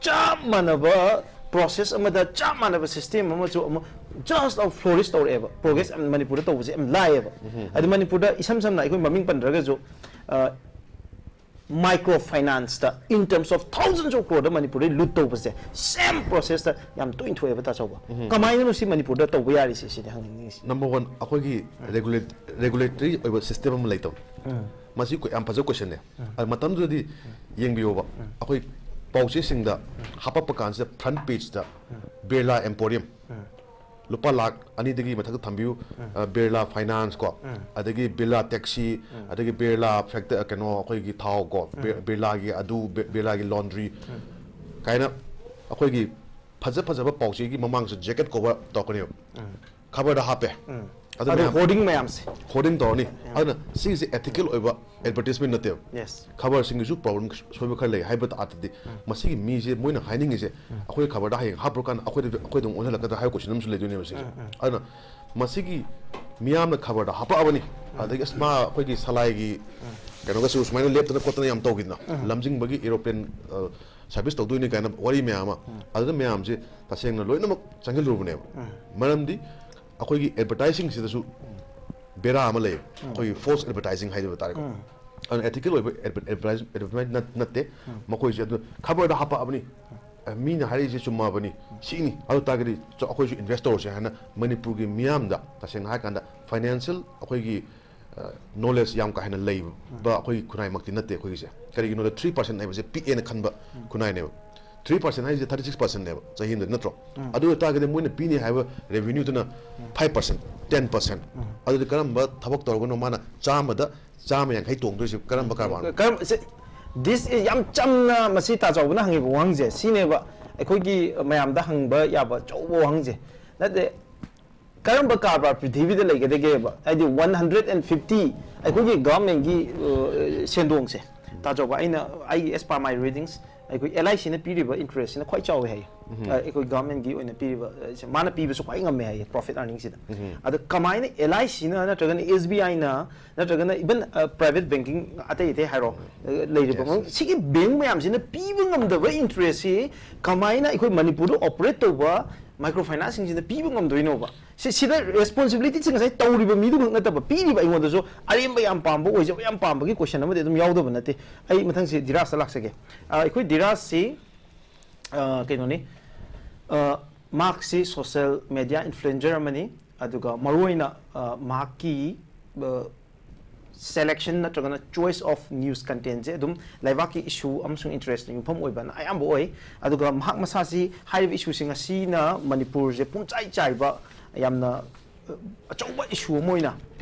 ꯆꯞ ꯃꯥꯟꯅꯕ ꯄ꯭ꯔꯣꯁꯦꯁ ꯑꯃꯗ ꯆꯞ ꯃꯥꯟꯅꯕ ꯁꯤꯁꯇꯦꯝ ꯑꯃꯁꯨ ꯑꯃꯨꯛ just of flourish ꯇꯧꯔꯛꯑꯦꯕ꯫ ꯄ꯭ꯔꯣꯒ꯭ꯔꯦꯁ ꯌꯥꯝ ꯃꯅꯤꯄꯨꯔꯗ ꯇꯧꯕꯁꯦ ꯌꯥꯝ ꯂꯥꯏꯌꯦꯕ꯫ ꯎꯝ꯫ ꯑꯗꯨ ꯃꯅꯤꯄꯨꯔꯗ ꯏꯁꯝ ꯁꯝꯅ ꯑꯩꯈꯣꯏ ꯃꯃꯤꯡ ꯄꯟꯗ꯭ꯔꯒꯁꯨ, ꯑ, micro ꯐꯥꯏꯅꯥꯟꯁꯇ in terms of thousands of crore ꯃꯅꯤꯄꯨꯔꯗ ꯂꯨꯠ ꯇꯧꯕꯁꯦ ꯁꯦꯝ ꯄ꯭ꯔꯣꯁꯦꯁꯇ ꯌꯥꯝ ꯇꯣꯏꯅ ꯊꯣꯛꯑꯦꯕ, ꯇꯥ ꯆꯧꯕ꯫ ꯎꯝ꯫ ꯀꯃꯥꯏꯅꯅꯣ ꯁꯤ ꯃꯅꯤꯄꯨꯔꯗ ꯇꯧꯕ ꯌꯥꯔꯤꯁꯦ, ꯁꯤꯅꯤ ꯍꯪꯅꯤꯡꯉꯤꯁꯦ꯫ Number one, ꯑꯩꯈꯣꯏꯒꯤ ꯎꯝ꯫ ꯔꯦꯒꯨꯂꯦꯠ-, ꯔꯦꯒꯨꯂꯦꯇꯔꯤ ꯑꯣꯏꯕ ꯁꯤꯁꯇꯦꯝ ꯑꯃ ꯂꯩꯇꯕ꯫ ꯎꯝ꯫ ꯃꯁꯤ ꯀꯣ-, ꯌꯥꯝ ꯐꯖꯕ ꯀꯣꯏꯁꯟꯅꯦ꯫ ꯎꯝ꯫ ꯑꯗ ꯃꯇꯝꯗꯨꯗꯗꯤ ꯎꯝ꯫ ꯌꯦꯡꯕꯤꯌꯣꯕ, ꯎꯝ꯫ ꯑꯩꯈꯣꯏ ꯄꯥꯎꯆꯦꯁꯤꯡꯗ ꯎꯝ꯫ ꯍꯥꯄꯛꯄ ꯀꯥꯟꯁꯤꯗ, ꯐ꯭ꯔꯟ ꯄꯦꯖꯇ ꯎꯝ꯫ ꯕꯤꯔꯂꯥ ꯑꯦꯝꯄꯣꯔꯤꯌꯝ, ꯎꯝ꯫ ꯂꯨꯄꯥ ꯂꯥꯛ ꯑꯅꯤꯗꯒꯤ ꯃꯊꯛꯇ ꯊꯝꯕꯤꯌꯨ, ꯎꯝ꯫ ꯑ, ꯕꯤꯔꯂꯥ ꯐꯥꯏꯅꯥꯟꯁ ꯀꯣ, ꯎꯝ꯫ ꯑꯗꯒꯤ ꯕꯤꯔꯂꯥ ꯇꯦꯛꯁꯤ, ꯎꯝ꯫ ꯑꯗꯒꯤ ꯕꯤꯔꯂꯥ ꯐꯦꯛꯇ-, ꯀꯩꯅꯣ, ꯑꯩꯈꯣꯏꯒꯤ ꯊꯥꯎ ꯀꯣ, ꯕꯤ-, ꯎꯝ꯫ ꯕꯤꯔꯂꯥꯒꯤ ꯑꯗꯨ, ꯕꯤ-, ꯕꯤꯔꯂꯥꯒꯤ ꯂꯣꯟꯗ꯭ꯔꯤ ꯎꯝ꯫ ꯀꯥꯏꯅ ꯑꯩꯈꯣꯏꯒꯤ ꯐꯖ ꯐꯖꯕ ꯄꯥꯎꯆꯦꯒꯤ ꯃꯃꯥꯡꯁꯨ ꯖꯦꯀꯦꯠ ꯀꯣꯚꯔ ꯇꯧꯔꯛꯀꯅꯦꯕ꯫ ꯎꯝ꯫ ꯈꯕꯔꯗ ꯍꯥꯞꯄꯦ꯫ ꯎꯝ꯫ ꯑꯗꯨ ꯑꯗꯨ ꯃꯌꯥꯝ ꯍꯣꯔꯗꯤꯡ ꯃꯌꯥꯝꯁꯦ꯫ ꯍꯣꯔꯗꯤꯡ ꯇꯧꯔꯅꯤ꯫ ꯎꯝ꯫ ꯑꯗꯨꯅ ꯁꯤꯒꯤꯁꯦ ethical ꯑꯣꯏꯕ advertisement ꯅꯠꯇꯦꯕ꯫ Yes꯫ ꯈꯕꯔꯁꯤꯡꯒꯤꯁꯨ ꯄ꯭ꯔꯣꯕ꯭ꯂꯦꯝ ꯁꯣꯏꯕ ꯈꯔ ꯂꯩ ꯍꯥꯏꯕ ꯑꯥꯔꯊꯗꯤ, ꯎꯝ꯫ ꯃꯁꯤꯒꯤ ꯃꯤꯁꯦ ꯃꯣꯏꯅ ꯍꯥꯏꯅꯤꯡꯉꯤꯁꯦ, ꯎꯝ꯫ ꯑꯩꯈꯣꯏ ꯈꯕꯔꯗ ꯍꯌꯦꯡ ꯍꯥꯞꯄꯀꯥꯟꯗ ꯑꯩꯈꯣꯏꯗ, ꯑꯩꯈꯣꯏꯗ ꯑꯃꯨꯛ ꯑꯣꯟꯍꯜꯂꯛꯀꯗ꯭ꯔꯥ ꯍꯥꯏꯕ ꯀꯣꯏꯁꯟ ꯑꯃꯁꯨ ꯂꯩꯗꯣꯏꯅꯦꯕ ꯁꯤꯁꯦ꯫ ꯎꯝ, ꯎꯝ꯫ ꯑꯗꯨꯅ ꯃꯁꯤꯒꯤ ꯃꯤꯌꯥꯝꯅ ꯈꯕꯔꯗ ꯍꯥꯞꯄꯛꯑꯕꯅꯤ, ꯎꯝ꯫ ꯑꯗꯒꯤ ꯑꯁ, ꯃꯥ ꯑꯩꯈꯣꯏꯒꯤ ꯁꯂꯥꯏꯒꯤ ꯎꯝ꯫ ꯀꯩꯅꯣꯒꯁꯨ ꯁꯨꯃꯥꯏꯅ ꯂꯦꯞꯇꯅ ꯈꯣꯠꯇꯅ ꯌꯥꯝ ꯇꯧꯈꯤꯗꯅ, ꯎꯝ꯫ ꯂꯝꯖꯤꯡꯕꯒꯤ aeroplane, ꯑ, service ꯇꯧꯗꯣꯏꯅꯤ ꯀꯥꯏꯅ ꯋꯥꯔꯤ ꯃꯌꯥꯝ ꯑꯃ, ꯎꯝ꯫ ꯑꯗꯨꯗ ꯃꯌꯥꯝꯁꯦ ꯇꯁꯦꯡꯅ ꯂꯣꯏꯅꯃꯛ ꯆꯪꯁꯤꯜꯂꯨꯔꯕꯅꯦꯕ꯫ ꯎꯝ꯫ ꯃꯔꯝꯗꯤ ꯑꯩꯈꯣꯏꯒꯤ advertising ꯁꯤꯗꯁꯨ ꯕꯦꯔꯥ ꯑꯃ ꯂꯩꯌꯦꯕ꯫ ꯎꯝ꯫ ꯑꯩꯈꯣꯏꯒꯤ false advertising ꯍꯥꯏꯖꯕ ꯇꯥꯔꯦꯀꯣ꯫ ꯎꯝ꯫ ꯑꯗꯨꯅ ethical ꯑꯣꯏꯕ adver-, advertise-, advertisement ꯅꯠ-, ꯅꯠꯇꯦ꯫ ꯎꯝ꯫ ꯃꯈꯣꯏꯁꯦ ꯑꯗꯨ ꯈꯕꯔꯗ ꯍꯥꯞꯄꯛꯑꯕꯅꯤ, ꯑ, ꯃꯤꯅ ꯍꯥꯏꯔꯛꯏꯁꯦ ꯆꯨꯝꯃꯕꯅꯤ, ꯁꯤꯅꯤ, ꯑꯗꯨ ꯇꯥꯔꯒꯗꯤ ꯆ-, ꯑꯩꯈꯣꯏꯁꯨ invest ꯇꯧꯔꯁꯦ ꯍꯥꯏꯅ ꯃꯅꯤꯄꯨꯔꯒꯤ ꯃꯤꯌꯥꯝꯗ, ꯇꯁꯦꯡꯅ ꯍꯥꯏꯔꯀꯥꯟꯗ, financial ꯑꯩꯈꯣꯏꯒꯤ, ꯑ, knowledge ꯌꯥꯝ ꯀꯥ ꯍꯦꯟꯅ ꯂꯩꯕ ꯑꯩꯈꯣꯏꯒꯤ ꯈꯨꯟꯅꯥꯏꯃꯛꯇꯤ ꯅꯠꯇꯦ ꯑꯩꯈꯣꯏꯒꯤꯁꯦ꯫ ꯀꯔꯤꯒꯤꯅꯣꯗ, three percent ꯍꯥꯏꯕꯁꯦ ꯄꯤꯛꯑꯦꯅ ꯈꯟꯕ ꯎꯝ꯫ ꯈꯨꯟꯅꯥꯏꯅꯦꯕ꯫ Three percent ꯍꯥꯏꯁꯦ thirty six percent ꯅꯦꯕ ꯆꯍꯤ ꯑꯃꯗ, ꯅꯠꯇ꯭ꯔꯣ? ꯎꯝ꯫ ꯑꯗꯨ ꯑꯣꯏꯇꯥꯔꯒꯗꯤ ꯃꯣꯏꯅ ꯄꯤꯅꯤ ꯍꯥꯏꯕ revenue ꯗꯨꯅ ꯎꯝ꯫ Five percent, ten percent꯫ ꯎꯝ꯫ ꯑꯗꯨꯗꯤ ꯀꯔꯝꯕ ꯊꯕꯛ ꯇꯧꯔꯒꯅꯣ ꯃꯥꯅ ꯆꯥꯝꯃꯗ ꯆꯥꯝꯃ ꯌꯥꯡꯈꯩ ꯇꯣꯡꯗꯣꯏꯁꯦ? ꯀꯔꯝꯕ ꯀꯔꯕꯥꯔꯅꯣ? ꯀꯔꯝ-, ꯁꯦ, this is ꯌꯥꯝ ꯆꯝꯅ ꯃꯁꯤ ꯇꯥ ꯆꯥꯎꯕꯅ ꯍꯪꯉꯤꯕ ꯋꯥꯍꯪꯁꯦ ꯁꯤꯅꯦꯕ, ꯑꯩꯈꯣꯏꯒꯤ ꯃꯌꯥꯝꯗ ꯍꯪꯕ ꯌꯥꯕ ꯑꯆꯧꯕ ꯋꯥꯍꯪꯁꯦ꯫ ꯅꯠꯇꯦ, ꯀꯔꯝꯕ ꯀꯔꯕꯥꯔ ꯄ꯭ꯔꯤꯊꯤꯕꯤꯗ ꯂꯩꯒꯗꯒꯦꯕ? ꯍꯥꯏꯗꯤ, one hundred and fifty ꯑꯩꯈꯣꯏꯒꯤ government ꯀꯤ, ꯑ, ꯁꯦꯟꯗꯣꯡꯁꯦ, ꯇꯥ ꯆꯥꯎꯕ, ꯑꯩꯅ, ꯑꯩꯒꯤ, as per my readings, ꯑꯩꯈꯣꯏ L I C ꯅ ꯄꯤꯔꯤꯕ interest ꯁꯤꯅ ꯈ꯭ꯋꯥꯏ ꯆꯥꯎꯋꯦ ꯍꯥꯏꯌꯦ꯫ ꯎꯝ꯫ ꯑ, ꯑꯩꯈꯣꯏ government ꯀꯤ ꯑꯣꯏꯅ ꯄꯤꯔꯤꯕ, ꯑ, ꯁꯦ, ꯃꯥꯅ ꯄꯤꯕꯁꯨ ꯈ꯭ꯋꯥꯏ ꯉꯝꯃꯦ ꯍꯥꯏꯌꯦ, profit earning ꯁꯤꯗ꯫ ꯎꯝ꯫ ꯑꯗ ꯀꯃꯥꯏꯅ L I C ꯅ ꯅꯠꯇ꯭ꯔꯒꯅ S B I ꯅ ꯅꯠꯇ꯭ꯔꯒꯅ even, ꯑ, private banking ꯑꯇꯩ ꯑꯇꯩ ꯍꯥꯏꯔꯣ, ꯑ, ꯂꯩꯔꯤꯕ Yes, ꯃꯑꯣꯡ, yes꯫ ꯁꯤꯒꯤ bank ꯃꯌꯥꯝꯁꯤꯅ ꯄꯤꯕ ꯉꯝꯗꯕ interest ꯁꯤ ꯀꯃꯥꯏꯅ ꯑꯩꯈꯣꯏ ꯃꯅꯤꯄꯨꯔꯗ operate ꯇꯧꯕ micro finance ꯁꯤꯡꯁꯤꯅ ꯄꯤꯕ ꯉꯝꯗꯣꯏꯅꯣꯕ? ꯁꯤ, ꯁꯤꯗ responsibility ꯁꯤ ꯉꯁꯥꯏ ꯇꯧꯔꯤꯕ ꯃꯤꯗꯨ ꯈꯛ ꯅꯠꯇꯕ, ꯄꯤꯔꯤꯕ ꯑꯩꯉꯣꯟꯗꯁꯨ ꯑꯔꯦꯝꯕ ꯌꯥꯝ ꯄꯥꯝꯕ, ꯑꯣꯏꯖꯕ ꯌꯥꯝ ꯄꯥꯝꯕꯒꯤ question ꯑꯃꯗꯤ ꯑꯗꯨꯝ ꯌꯥꯎꯗꯕ ꯅꯠꯇꯦ꯫ ꯑꯩ ꯃꯊꯪꯁꯤ ꯙꯤꯔꯥꯖꯇ ꯂꯥꯛꯆꯒꯦ꯫ ꯑ, ꯑꯩꯈꯣꯏ ꯙꯤꯔꯥꯖꯁꯤ, ꯑ, ꯀꯩꯅꯣꯅꯤ, ꯑ, ꯃꯍꯥꯛꯁꯤ social media influencer ꯑꯃꯅꯤ, ꯑꯗꯨꯒ ꯃꯔꯨꯑꯣꯏꯅ, ꯑ, ꯃꯍꯥꯛꯀꯤ, ꯑ, selection ꯅꯠꯇ꯭ꯔꯒꯅ choice of news content ꯁꯦ ꯑꯗꯨꯝ ꯂꯩꯕꯥꯛꯀꯤ issue ꯑꯃꯁꯨꯡ interest ꯅ ꯌꯨꯝꯐꯝ ꯑꯣꯏꯕꯅ ꯑꯌꯥꯝꯕ ꯑꯣꯏ꯫ ꯑꯗꯨꯒ ꯃꯍꯥꯛ ꯃꯁꯥꯁꯤ ꯍꯥꯏꯔꯤꯕ issue ꯁꯤꯡ ꯑꯁꯤꯅ ꯃꯅꯤꯄꯨꯔꯁꯦ ꯄꯨꯝꯆꯥꯏ ꯆꯥꯏꯕ ꯌꯥꯝꯅ, ꯑ, ꯑꯆꯧꯕ issue ꯑꯃ ꯑꯣꯏꯅ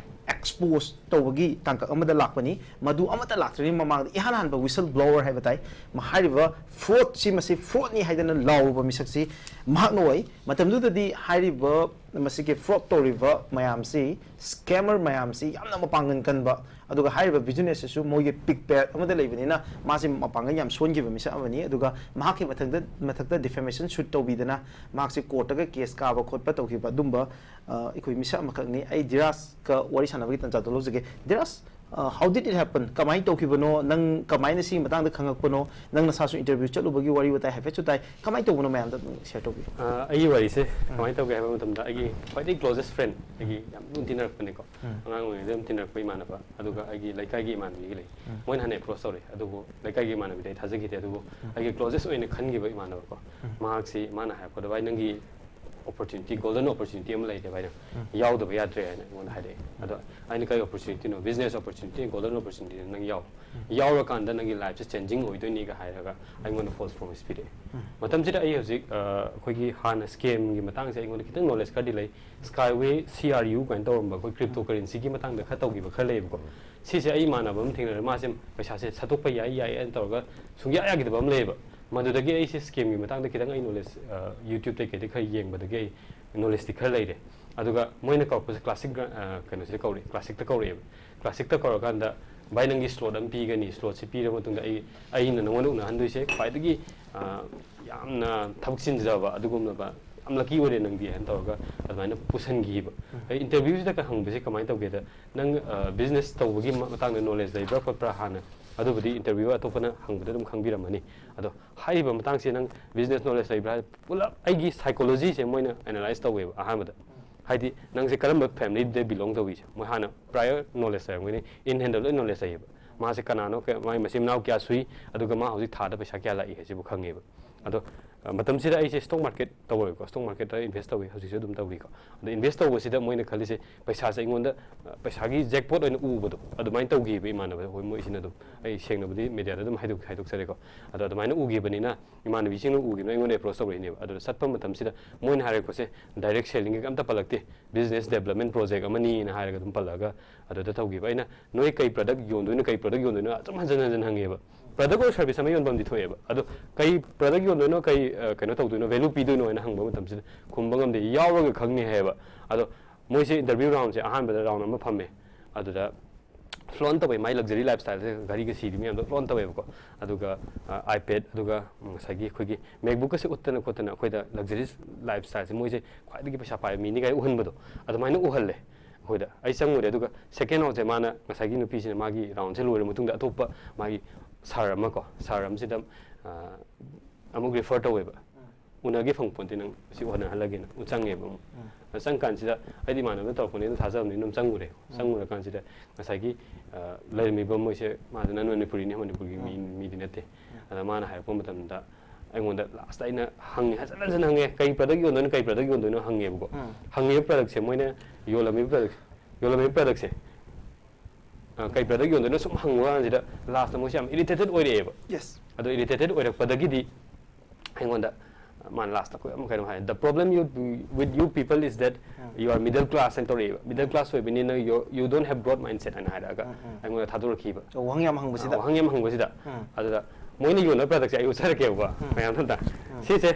expose ꯇꯧꯕꯒꯤ ꯇꯥꯡꯀꯛ ꯑꯃꯗ ꯂꯥꯛꯄꯅꯤ꯫ ꯃꯗꯨ ꯑꯃꯠꯇ ꯂꯥꯛꯇ꯭ꯔꯤꯉꯩ ꯃꯃꯥꯡꯗ ꯏꯍꯥꯟ ꯍꯥꯟꯕ whistle blower ꯍꯥꯏꯕ ꯇꯥꯏ꯫ ꯃ-, ꯍꯥꯏꯔꯤꯕ fraud ꯁꯤ, ꯃꯁꯤ fraud ꯅꯤ ꯍꯥꯏꯗꯅ ꯂꯥꯎꯔꯨꯕ ꯃꯤꯁꯛꯁꯤ ꯃꯍꯥꯛꯅ ꯑꯣꯏ꯫ ꯃꯇꯝꯗꯨꯗꯗꯤ ꯍꯥꯏꯔꯤꯕ ꯃꯁꯤꯒꯤ fraud ꯇꯧꯔꯤꯕ ꯃꯌꯥꯝꯁꯤ, scammer ꯃꯌꯥꯝꯁꯤ ꯌꯥꯝꯅ ꯃꯄꯥꯡꯒꯜ ꯀꯟꯕ, ꯑꯗꯨꯒ ꯍꯥꯏꯔꯤꯕ business ꯑꯁꯤꯁꯨ ꯃꯣꯏꯒꯤ pick pack ꯑꯃꯗ ꯂꯩꯕꯅꯤꯅ ꯃꯥꯁꯤ ꯃꯄꯥꯡꯒꯜ ꯌꯥꯝ ꯁꯣꯟꯈꯤꯕ ꯃꯤꯁꯛ ꯑꯃꯅꯤ꯫ ꯑꯗꯨꯒ ꯃꯍꯥꯛꯀꯤ ꯃꯊꯛꯇ, ꯃꯊꯛꯇ defamation suit ꯇꯧꯕꯤꯗꯅ ꯃꯍꯥꯛꯁꯤ court ꯇꯒ case ꯀꯥꯕ ꯈꯣꯠꯄ ꯇꯧꯈꯤꯕ ꯑꯗꯨꯝꯕ, ꯑ, ꯑꯩꯈꯣꯏ ꯃꯤꯁꯛ ꯑꯃꯈꯛꯅꯤ꯫ ꯑꯩ ꯙꯤꯔꯥꯖꯀ ꯋꯥꯔꯤ ꯁꯥꯟꯅꯕꯒꯤ ꯇꯥꯟꯖꯥꯗꯣ ꯂꯧꯖꯒꯦ꯫ ꯙꯤꯔꯥꯖ, ꯑ, how did it happen? ꯀꯃꯥꯏꯅ ꯇꯧꯈꯤꯕꯅꯣ? ꯅꯪ ꯀꯃꯥꯏꯅ ꯁꯤꯒꯤ ꯃꯇꯥꯡꯗ ꯈꯪꯉꯛꯄꯅꯣ? ꯅꯪ ꯅꯁꯥꯁꯨ interview ꯆꯠꯂꯨꯕꯒꯤ ꯋꯥꯔꯤ ꯋꯥꯇꯥꯏ ꯍꯥꯏꯐꯦꯠꯁꯨ ꯇꯥꯏ꯫ ꯀꯃꯥꯏꯅ ꯇꯧꯕꯅꯣ? ꯃꯌꯥꯝꯗ ꯑꯗꯨꯝ share ꯇꯧꯕꯤꯌꯨ꯫ ꯑ, ꯑꯩꯒꯤ ꯋꯥꯔꯤꯁꯦ ꯎꯝ꯫ ꯀꯃꯥꯏꯅ ꯇꯧꯒꯦ ꯍꯥꯏꯕ ꯃꯇꯝꯗ, ꯑꯩꯒꯤ ꯈ꯭ꯋꯥꯏꯗꯒꯤ closest friend, ꯑꯩꯒꯤ ꯎꯝ꯫ ꯌꯥꯝ ꯂꯨꯅ ꯇꯤꯟꯅꯔꯛꯄꯅꯦꯀꯣ꯫ ꯎꯝ꯫ ꯑꯉꯥꯡ ꯑꯣꯏꯔꯤꯉꯩꯗ ꯑꯗꯨꯝ ꯇꯤꯟꯅꯔꯛꯄ ꯏꯃꯥꯟꯅꯕ, ꯑꯗꯨꯒ ꯎꯝ꯫ ꯑꯩꯒꯤ ꯂꯩꯀꯥꯏꯒꯤ ꯏꯃꯥꯟꯅꯕꯤꯒ ꯂꯩ꯫ ꯎꯝ꯫ ꯃꯣꯏꯅ ꯍꯥꯟꯅ approach ꯇꯧꯔꯛꯑꯦ, ꯑꯗꯨꯕꯨ ꯂꯩꯀꯥꯏꯒꯤ ꯏꯃꯥꯟꯅꯕꯤꯗ ꯑꯩ ꯊꯥꯖꯈꯤꯗꯦ꯫ ꯑꯗꯨꯕꯨ ꯎꯝ꯫ ꯑꯩꯒꯤ closest ꯑꯣꯏꯅ ꯈꯟꯈꯤꯕ ꯏꯃꯥꯟꯅꯕꯀꯣ, ꯎꯝ꯫ ꯃꯍꯥꯛꯁꯤ, ꯃꯥꯅ ꯍꯥꯏꯔꯛꯄꯗ, "ꯚꯥꯏ, ꯅꯪꯒꯤ opportunity, golden opportunity ꯑꯃ ꯂꯩꯔꯦ ꯚꯥꯏ, ꯅꯪ ꯎꯝ꯫ ꯌꯥꯎꯗꯕ ꯌꯥꯗ꯭ꯔꯦ" ꯍꯥꯏꯅ ꯑꯩꯉꯣꯟꯗ ꯍꯥꯏꯔꯛꯑꯦ꯫ ꯎꯝ꯫ ꯑꯗꯣ ꯑꯩꯅ, "ꯀꯔꯤ opportunity ꯅꯣ?" "Business opportunity, golden opportunity ꯅꯪ ꯌꯥꯎ꯫ ꯎꯝ꯫ ꯌꯥꯎꯔꯀꯥꯟꯗ ꯅꯪꯒꯤ life ꯁꯦ changing ꯑꯣꯏꯗꯣꯏꯅꯤꯒ" ꯍꯥꯏꯔꯒ ꯑꯩꯉꯣꯟꯗ false promise ꯄꯤꯔꯛꯑꯦ꯫ ꯎꯝ꯫ ꯃꯇꯝꯁꯤꯗ ꯑꯩ ꯍꯧꯖꯤꯛ, ꯑ, ꯑꯩꯈꯣꯏꯒꯤ ꯍꯥꯟꯅ scam ꯒꯤ ꯃꯇꯥꯡꯁꯦ ꯑꯩꯉꯣꯟꯗ ꯈꯤꯇꯪ knowledge ꯈꯔꯗꯤ ꯂꯩ꯫ Skyway, C R U ꯀꯥꯏꯅ ꯇꯧꯔꯝꯕ ꯑꯩꯈꯣꯏ cryptocurrency ꯒꯤ ꯃꯇꯥꯡꯗ ꯈꯔ ꯇꯧꯈꯤꯕ ꯈꯔ ꯂꯩꯌꯦꯕꯀꯣ꯫ ꯁꯤꯁꯦ ꯑꯩ ꯏꯃꯥꯟꯅꯕ ꯑꯃ ꯊꯦꯡꯅꯔꯦ, ꯃꯥꯁꯦ ꯄꯩꯁꯥꯁꯦ ꯁꯠꯇꯣꯛꯄ ꯌꯥꯏ, ꯌꯥꯏ ꯍꯥꯏꯅ ꯇꯧꯔꯒ ꯁꯨꯡꯌꯥ ꯌꯥꯈꯤꯗꯕ ꯑꯃ ꯂꯩꯌꯦꯕ꯫ ꯃꯗꯨꯗꯒꯤ ꯑꯩꯁꯦ scam ꯒꯤ ꯃꯇꯥꯡꯗ ꯈꯤꯇꯪ ꯑꯩ knowledge, ꯑ, YouTube ꯇꯩ ꯀꯩꯗꯩ ꯈꯔ ꯌꯦꯡꯕꯗꯒꯤ ꯑꯩ knowledge ꯇꯤ ꯈꯔ ꯂꯩꯔꯦ꯫ ꯑꯗꯨꯒ ꯃꯣꯏꯅ ꯀꯧꯔꯛꯄꯁꯦ classic ꯒ꯭ꯔ-, ꯑ, ꯀꯩꯅꯣꯁꯤꯗ ꯀꯧꯔꯛꯑꯦ, classic ꯇ ꯀꯧꯔꯛꯑꯦꯕ꯫ Classic ꯇ ꯀꯧꯔꯀꯥꯟꯗ, "ꯚꯥꯏ, ꯅꯪꯒꯤ slot ꯑꯃ ꯄꯤꯒꯅꯤ, slot ꯁꯤ ꯄꯤꯔꯕ ꯃꯇꯨꯡꯗ ꯑꯩ, ꯑꯩꯅ ꯅꯉꯣꯟꯗ ꯎꯅꯍꯟꯗꯣꯏꯁꯦ ꯈ꯭ꯋꯥꯏꯗꯒꯤ, ꯑ, ꯌꯥꯝꯅ ꯊꯕꯛ ꯆꯤꯟꯖꯕ ꯑꯗꯨꯒꯨꯝꯂꯕ, ꯌꯥꯝ lucky ꯑꯣꯏꯔꯦ ꯅꯪꯗꯤ" ꯍꯥꯏꯅ ꯇꯧꯔꯒ ꯑꯗꯨꯃꯥꯏꯅ ꯄꯨꯁꯟꯈꯤꯕ꯫ ꯎꯝ꯫ ꯑꯩ interview ꯁꯤꯗ ꯍꯪꯕꯁꯦ ꯀꯃꯥꯏꯅ ꯇꯧꯒꯦꯗ, "ꯅꯪ, ꯑ, business ꯇꯧꯕꯒꯤ ꯃ-, ꯃꯇꯥꯡꯗ knowledge ꯂꯩꯕ꯭ꯔꯥ ꯈꯣꯠꯄ꯭ꯔꯥ?" ꯍꯥꯟꯅ, ꯑꯗꯨꯕꯨꯗꯤ interview ꯑꯇꯣꯞꯄꯅ ꯍꯪꯕꯗ ꯑꯗꯨꯝ ꯈꯪꯕꯤꯔꯝꯃꯅꯤ꯫ ꯑꯗꯣ ꯍꯥꯏꯔꯤꯕ ꯃꯇꯥꯡꯁꯦ ꯅꯪ business knowledge ꯂꯩꯕ꯭ꯔꯥ ꯍꯥꯏ-, ꯄꯨꯂꯞ ꯑꯩꯒꯤ psychology ꯁꯦ ꯃꯣꯏꯅ analyze ꯇꯧꯋꯦꯕ ꯑꯍꯥꯟꯕꯗ꯫ ꯍꯥꯏꯗꯤ ꯅꯪꯁꯦ ꯀꯔꯝꯕ family ꯗ belong ꯇꯧꯏꯁꯦ ꯃꯣꯏ ꯍꯥꯟꯅ prior knowledge ꯂꯩꯔꯝꯒꯅꯤ, in hand ꯂꯣꯏ knowledge ꯂꯩꯌꯦꯕ꯫ ꯃꯥꯁꯦ ꯀꯅꯥꯅꯣ, ꯀ-, ꯃꯥꯒꯤ ꯃꯆꯤꯟ ꯃꯅꯥꯎ ꯀꯌꯥ ꯁꯨꯏ, ꯑꯗꯨꯒ ꯃꯥ ꯍꯧꯖꯤꯛ ꯊꯥꯗ ꯄꯩꯁꯥ ꯀꯌꯥ ꯂꯥꯛꯏ ꯍꯥꯏꯁꯤꯕꯨ ꯈꯪꯉꯦꯕ꯫ ꯑꯗꯣ, ꯃꯇꯝꯁꯤꯗ ꯑꯩꯁꯦ stock market ꯇꯧꯔꯦꯀꯣ, stock marketꯇ invest ꯇꯧꯏ, ꯍꯧꯖꯤꯛꯁꯨ ꯑꯗꯨꯝ ꯇꯧꯔꯤꯀꯣ꯫ ꯑꯗꯣ invest ꯇꯧꯕꯁꯤꯗ ꯃꯣꯏꯅ ꯈꯜꯂꯤꯁꯦ ꯄꯩꯁꯥꯁꯦ ꯑꯩꯉꯣꯟꯗ, ꯑ, ꯄꯩꯁꯥꯒꯤ jackpot ꯑꯣꯏꯅ ꯎꯕꯗꯣ ꯑꯗꯨꯃꯥꯏꯅ ꯇꯧꯈꯤꯕ ꯏꯃꯥꯟꯅꯕ ꯍꯣꯏ ꯃꯣꯏꯁꯤꯅ ꯑꯗꯨꯝ꯫ ꯑꯩ ꯁꯦꯡꯅꯕꯨꯗꯤ mediaꯗ ꯑꯗꯨꯝ ꯍꯥꯏꯗꯣꯛ-, ꯍꯥꯏꯗꯣꯛꯆꯔꯦꯀꯣ꯫ ꯑꯗꯣ ꯑꯗꯨꯃꯥꯏꯅ ꯎꯈꯤꯕꯅꯤꯅ ꯏꯃꯥꯟꯅꯕꯤꯁꯤꯡꯅ ꯎꯈꯤꯕꯅ ꯑꯩꯉꯣꯟꯗ approach ꯇꯧꯔꯛꯏꯅꯦꯕ꯫ ꯑꯗꯨꯗ ꯆꯠꯄ ꯃꯇꯝꯁꯤꯗ ꯃꯣꯏꯅ ꯍꯥꯏꯔꯛꯄꯁꯦ direct sellingꯒꯤ ꯑꯝꯇ ꯄꯜꯂꯛꯇꯦ, business development project ꯑꯃꯅꯤꯅ ꯍꯥꯏꯔꯒ ꯑꯗꯨꯝ ꯄꯜꯂꯛꯑꯒ ꯑꯗꯨꯗ ꯇꯧꯈꯤꯕ꯫ ꯑꯩꯅ ꯅꯣꯏ ꯀꯩ product ꯌꯣꯟꯗꯣꯏꯅꯣ, ꯀꯩ product ꯌꯣꯟꯗꯣꯏꯅꯣ ꯑꯗꯨꯝ ꯍꯟꯖꯟ ꯍꯟꯖꯟ ꯍꯪꯉꯦꯕ꯫ Product or service ꯑꯃ ꯌꯣꯟꯐꯝꯗꯤ ꯊꯣꯛꯑꯦꯕ, ꯑꯗꯣ ꯀꯩ product ꯌꯣꯟꯗꯣꯏꯅꯣ, ꯀꯩ, ꯑ, ꯀꯩꯅꯣ ꯇꯧꯗꯣꯏꯅꯣ, value ꯄꯤꯗꯣꯏꯅꯣ ꯍꯥꯏꯅ ꯍꯪꯕ ꯃꯇꯝꯁꯤꯗ ꯈꯨꯝꯕ ꯉꯝꯗꯦ, ꯌꯥꯎꯔꯒ ꯈꯪꯅꯤ ꯍꯥꯏꯌꯦꯕ꯫ ꯑꯗꯣ ꯃꯣꯏꯁꯦ interview roundꯁꯦ ꯑꯍꯥꯟꯕꯗ round ꯑꯃ ꯐꯝꯃꯦ, ꯑꯗꯨꯗ flaunt ꯇꯧꯕꯩ ꯃꯥꯏ luxury lifestyleꯁꯦ, ꯘꯔꯤꯒ ꯁꯤꯔꯤ ꯃꯌꯥꯝꯗꯣ flaunt ꯇꯧꯋꯦꯕꯀꯣ꯫ ꯑꯗꯨꯒ, ꯑ, iPad, ꯑꯗꯨꯒ, ꯎꯝ, ꯉꯁꯥꯏꯒꯤ ꯑꯩꯈꯣꯏꯒꯤ MacBookꯀꯁꯦ ꯎꯠꯇꯅ ꯈꯣꯠꯇꯅ ꯑꯩꯈꯣꯏꯗ luxury lifestyleꯁꯦ ꯃꯣꯏꯁꯦ ꯈ꯭ꯋꯥꯏꯗꯒꯤ ꯄꯩꯁꯥ ꯄꯥꯏꯕ ꯃꯤꯅꯤ ꯀꯥꯏꯅ ꯎꯍꯟꯕꯗꯣ ꯑꯗꯨꯃꯥꯏꯅ ꯎꯍꯜꯂꯦ꯫ ꯑꯩꯈꯣꯏꯗ ꯑꯩ ꯆꯪꯉꯨꯔꯦ, ꯑꯗꯨꯒ second roundꯁꯦ ꯃꯥꯅ, ꯉꯁꯥꯏꯒꯤ ꯅꯨꯄꯤꯁꯤꯅ ꯃꯥꯒꯤ roundꯁꯦ ꯂꯣꯏꯔ ꯃꯇꯨꯡꯗ ꯑꯇꯣꯞꯄ ꯃꯥꯒꯤ sir ꯑꯃ ꯀꯣ, sir ꯑꯃꯁꯤꯗ, ꯑ, ꯑꯃꯨꯛ refer ꯇꯧꯋꯦꯕ꯫ ꯎꯅꯒꯦ ꯐꯪꯄꯣꯟꯇꯦ, ꯅꯪ ꯁꯤ ꯎꯅꯍꯜꯂꯒꯦꯅ꯫ ꯆꯪꯉꯦꯕ ꯑꯃꯨꯛ꯫ ꯎꯝ꯫ ꯑꯗ ꯆꯪꯀꯥꯟꯁꯤꯗ ꯑꯩꯗꯤ ꯏꯃꯥꯟꯅꯕꯅ ꯇꯧꯔꯛꯄꯅꯦ ꯑꯗꯨꯝ ꯊꯥꯖꯕꯅꯤꯅ ꯑꯗꯨꯝ ꯆꯪꯉꯨꯔꯦ꯫ ꯎꯝ꯫ ꯆꯪꯉꯨꯔꯀꯥꯟꯁꯤꯗ ꯉꯁꯥꯏꯒꯤ, ꯑ, ꯂꯩꯔꯝꯃꯤꯕ ꯃꯣꯏꯁꯦ, ꯃꯥꯁꯦ non ꯃꯅꯤꯄꯨꯔꯤꯅꯤ, ꯃꯅꯤꯄꯨꯔꯒꯤ ꯃꯤ, ꯎꯝ꯫ ꯃꯤꯗꯤ ꯅꯠꯇꯦ꯫ ꯎꯝ꯫ ꯑꯗ ꯃꯥꯅ ꯍꯥꯏꯔꯛꯄ ꯃꯇꯝꯗ ꯑꯩꯉꯣꯟꯗ lastꯇ ꯑꯩꯅ ꯍꯪꯉꯦ, ꯍꯟꯖꯟ ꯍꯟꯖꯟ ꯍꯪꯉꯦ, "ꯀꯩ product ꯌꯣꯟꯗꯣꯏꯅꯣ, ꯀꯩ product ꯌꯣꯟꯗꯣꯏꯅꯣ?" ꯍꯪꯉꯦꯕꯀꯣ꯫ ꯎꯝ꯫ ꯍꯪꯉꯤꯕ productꯁꯦ ꯃꯣꯏꯅ ꯌꯣꯜꯂꯝꯃꯤꯕ product, ꯌꯣꯜꯂꯝꯃꯤꯕ productꯁꯦ, ꯑ, ꯀꯩ product ꯌꯣꯟꯗꯣꯏꯅꯣ ꯁꯨꯝ ꯍꯪꯕ ꯀꯥꯟꯁꯤꯗ lastꯇ ꯃꯣꯏꯁꯦ ꯌꯥꯝ irritated ꯑꯣꯏꯔꯛꯑꯦꯕ꯫ Yes꯫ ꯑꯗꯣ irritated ꯑꯣꯏꯔꯛꯄꯗꯒꯤꯗꯤ ꯑꯩꯉꯣꯟꯗ ꯃꯥꯅ lastꯇ ꯑꯩꯈꯣꯏ ꯑꯃ ꯀꯩꯅꯣ ꯍꯥꯏ, "The problem you, with you people is that um. you are middle class" ꯍꯥꯏꯅ ꯇꯧꯔꯛꯑꯦꯕ꯫ "Middle class ꯑꯣꯏꯕꯅꯤꯅ you, you don't have growth mindset" ꯍꯥꯏꯅ ꯍꯥꯏꯔꯛꯑꯒ ꯎꯝ, ꯎꯝ꯫ ꯑꯩꯉꯣꯟꯗ ꯊꯥꯗꯣꯔꯛꯈꯤꯕ꯫ ꯑꯣ, ꯋꯥꯍꯪ ꯌꯥꯝ ꯍꯪꯕꯁꯤꯗ? ꯑ, ꯋꯥꯍꯪ ꯌꯥꯝ ꯍꯪꯕꯁꯤꯗ꯫ ꯎꯝ꯫ ꯑꯗꯨꯗ ꯃꯣꯏꯅ ꯌꯣꯟꯕ productꯁꯦ ꯑꯩ ꯎꯠꯆꯔꯛꯀꯦꯕꯀꯣ, ꯎꯝ꯫ ꯃꯌꯥꯝ ꯑꯝꯇ꯫ ꯎꯝ꯫ ꯁꯤꯁꯦ,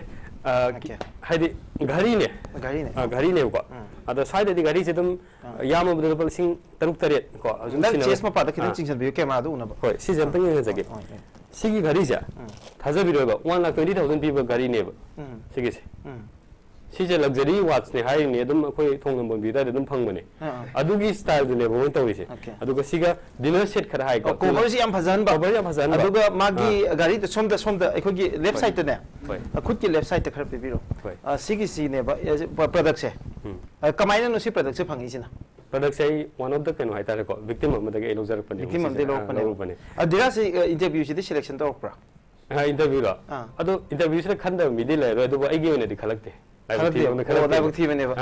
ꯑ, Okay꯫ ꯍꯥꯏꯗꯤ ꯘꯔꯤꯅꯦ꯫ ꯘꯔꯤꯅꯦ꯫ ꯑ, ꯘꯔꯤꯅꯦꯕꯀꯣ꯫ ꯎꯝ꯫ ꯑꯗꯣ ꯁ꯭ꯋꯥꯏꯗꯗꯤ ꯘꯔꯤꯁꯦ ꯑꯗꯨꯝ ꯑꯥ꯫ ꯌꯥꯝꯃꯕꯗ ꯂꯨꯄꯥ ꯂꯤꯁꯤꯡ ꯇꯔꯨꯛ ꯇꯔꯦꯠ ꯀꯣ, ꯑꯗꯨꯝ ꯅꯪ ꯁꯤꯖꯤꯟꯅꯕ꯫ Chest ꯃꯄꯥꯗ ꯈꯤꯇꯪ ꯑꯥ꯫ ꯆꯤꯡꯁꯤꯟꯕꯤꯌꯨ, cameraꯗ ꯎꯅꯕ꯫ ꯍꯣꯏ, ꯁꯤꯁꯦ ꯑꯝꯇꯪ ꯌꯦꯡꯍꯟꯖꯒꯦ꯫ ꯍꯣꯏ, ꯍꯣꯏ꯫ ꯁꯤꯒꯤ ꯘꯔꯤꯁꯦ, ꯎꯝ꯫ ꯊꯥꯖꯕꯤꯔꯣꯏꯕ, one lakh twenty thousand ꯄꯤꯕ ꯘꯔꯤꯅꯦꯕ꯫ ꯎꯝ꯫ ꯁꯤꯒꯤꯁꯦ꯫ ꯎꯝ꯫ ꯁꯤꯁꯦ luxury watchꯅꯦ ꯍꯥꯏꯔꯤꯅꯦ, ꯑꯗꯨꯝ ꯑꯩꯈꯣꯏ ꯊꯣꯡ ꯅꯝꯕꯣꯟꯕꯤ ꯑꯗꯨꯋꯥꯏꯗ ꯑꯗꯨꯝ ꯐꯪꯕꯅꯦ꯫ ꯑꯥ, ꯑꯥ꯫ ꯑꯗꯨꯒꯤ styleꯗꯨꯅꯦꯕ ꯃꯣꯏꯅ ꯇꯧꯔꯤꯁꯦ꯫ Okay꯫ ꯑꯗꯨꯒ ꯁꯤꯒ dinner set ꯈꯔ ꯍꯥꯏꯀꯣ꯫ ꯑꯣ, coverꯁꯤ ꯌꯥꯝ ꯐꯖꯍꯟꯕ꯫ Cover ꯌꯥꯝ ꯐꯖꯍꯟꯕ꯫ ꯑꯗꯨꯒ ꯃꯥꯒꯤ ꯑꯥ꯫ ꯘꯔꯤꯗ ꯁꯣꯝꯗ, ꯁꯣꯝꯗ ꯑꯩꯈꯣꯏꯒꯤ left ꯍꯣꯏ꯫ Sideꯇꯅꯦ꯫ ꯍꯣꯏ꯫ ꯑ, ꯈꯨꯠꯀꯤ left sideꯇ ꯈꯔ ꯄꯤꯕꯤꯔꯣ꯫ ꯍꯣꯏ꯫ ꯑ, ꯁꯤꯒꯤꯁꯤꯅꯦꯕ, ꯑ, ꯄ-, productꯁꯦ꯫ ꯎꯝ꯫ ꯑ, ꯀꯃꯥꯏꯅꯅꯣ ꯁꯤ productꯁꯦ ꯐꯪꯉꯤꯁꯤꯅ? Productꯁꯦ ꯑꯩ one of the ꯀꯩꯅꯣ ꯍꯥꯏꯇꯥꯔꯦꯀꯣ, victim ꯑꯃꯗꯒꯤ ꯑꯩ ꯂꯧꯖꯔꯛꯄꯅꯦ꯫ Victim ꯑꯃꯗꯒꯤ ꯁꯤꯁꯦ, ꯑ, ꯂꯧꯔꯛꯄꯅꯦꯕ꯫ ꯂꯧꯔꯨꯕꯅꯦ꯫ ꯑ, ꯙꯤꯔꯥꯖꯁꯤ, ꯑ, interviewꯁꯤꯗꯤ selection ꯇꯧꯔꯛꯄ꯭ꯔꯥ? ꯑ, interview ꯔꯣ? ꯑꯥ꯫ ꯑꯗꯣ interview ꯁꯤꯗ ꯈꯟꯗꯕ ꯃꯤꯗꯤ ꯂꯩꯔꯣꯏ, ꯑꯗꯨꯕꯨ ꯑꯩꯒꯤ ꯑꯣꯏꯅꯗꯤ ꯈꯜꯂꯛꯇꯦ꯫ ꯂꯥꯏꯕꯛ ꯈꯜꯂꯛꯇꯦ꯫ ꯊꯤꯕ ꯑꯃꯅ ꯑꯣ, ꯈꯜꯂꯛꯇꯦ꯫ ꯂꯥꯏꯕꯛ ꯊꯤꯕꯅꯦꯕ꯫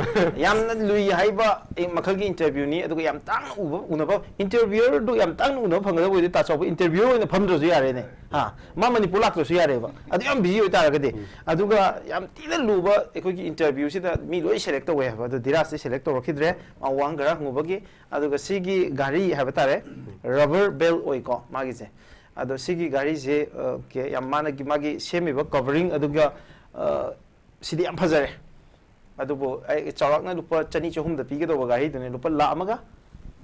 ꯌꯥꯝꯅ ꯂꯨꯏ ꯍꯥꯏꯕ, ꯑꯦ, ꯃꯈꯜꯒꯤ interview ꯅꯤ, ꯑꯗꯨꯒ ꯌꯥꯝ ꯇꯥꯡꯅ ꯎꯕ, ꯎꯅꯕ, interviewer ꯗꯨ ꯌꯥꯝ ꯇꯥꯡꯅ ꯎꯅꯕ ꯐꯪꯒꯗꯕ ꯑꯣꯏꯔꯗꯤ ꯇꯥ ꯆꯥꯎꯕ interviewer ꯑꯣꯏꯅ ꯐꯝꯗ꯭ꯔꯁꯨ ꯌꯥꯔꯦꯅꯦ꯫ ꯍꯥ? ꯃꯥ ꯃꯅꯤꯄꯨꯔ ꯂꯥꯛꯇ꯭ꯔꯁꯨ ꯌꯥꯔꯦꯕ꯫ ꯑꯗꯨ ꯌꯥꯝ busy ꯑꯣꯏꯇꯥꯔꯒꯗꯤ꯫ ꯎꯝ꯫ ꯑꯗꯨꯒ ꯌꯥꯝ ꯊꯤꯅ ꯂꯨꯕ ꯑꯩꯈꯣꯏꯒꯤ interview ꯁꯤꯗ ꯃꯤ ꯂꯣꯏ select ꯇꯧꯋꯦ ꯍꯥꯏꯕ, ꯑꯗꯨ ꯙꯤꯔꯥꯖꯇꯤ select ꯇꯧꯔꯛꯈꯤꯗ꯭ꯔꯦ, ꯃꯥ ꯋꯥꯍꯪ ꯈꯔ ꯍꯪꯉꯨꯕꯒꯤ꯫ ꯑꯗꯨꯒ ꯁꯤꯒꯤ ꯘꯔꯤ ꯍꯥꯏꯕ ꯇꯥꯔꯦ, rubber bell ꯑꯣꯏꯀꯣ ꯃꯥꯒꯤꯁꯦ꯫ ꯑꯗꯣ ꯁꯤꯒꯤ ꯘꯔꯤꯁꯦ, ꯑ, ꯀꯦ-, ꯌꯥꯝ ꯃꯥꯅ ꯒꯤ-, ꯃꯥꯒꯤ ꯁꯦꯝꯃꯤꯕ covering ꯑꯗꯨꯒ, ꯑ, ꯁꯤꯗꯤ ꯌꯥꯝ ꯐꯖꯔꯦ꯫ ꯑꯗꯨꯕꯨ ꯑꯩ ꯆꯥꯎꯔꯥꯛꯅ ꯂꯨꯄꯥ ꯆꯅꯤ ꯆꯍꯨꯝꯗ ꯄꯤꯒꯗꯧꯕ ꯘꯔꯤꯗꯨꯅꯤ, ꯂꯨꯄꯥ ꯂꯥꯈ ꯑꯃꯒ?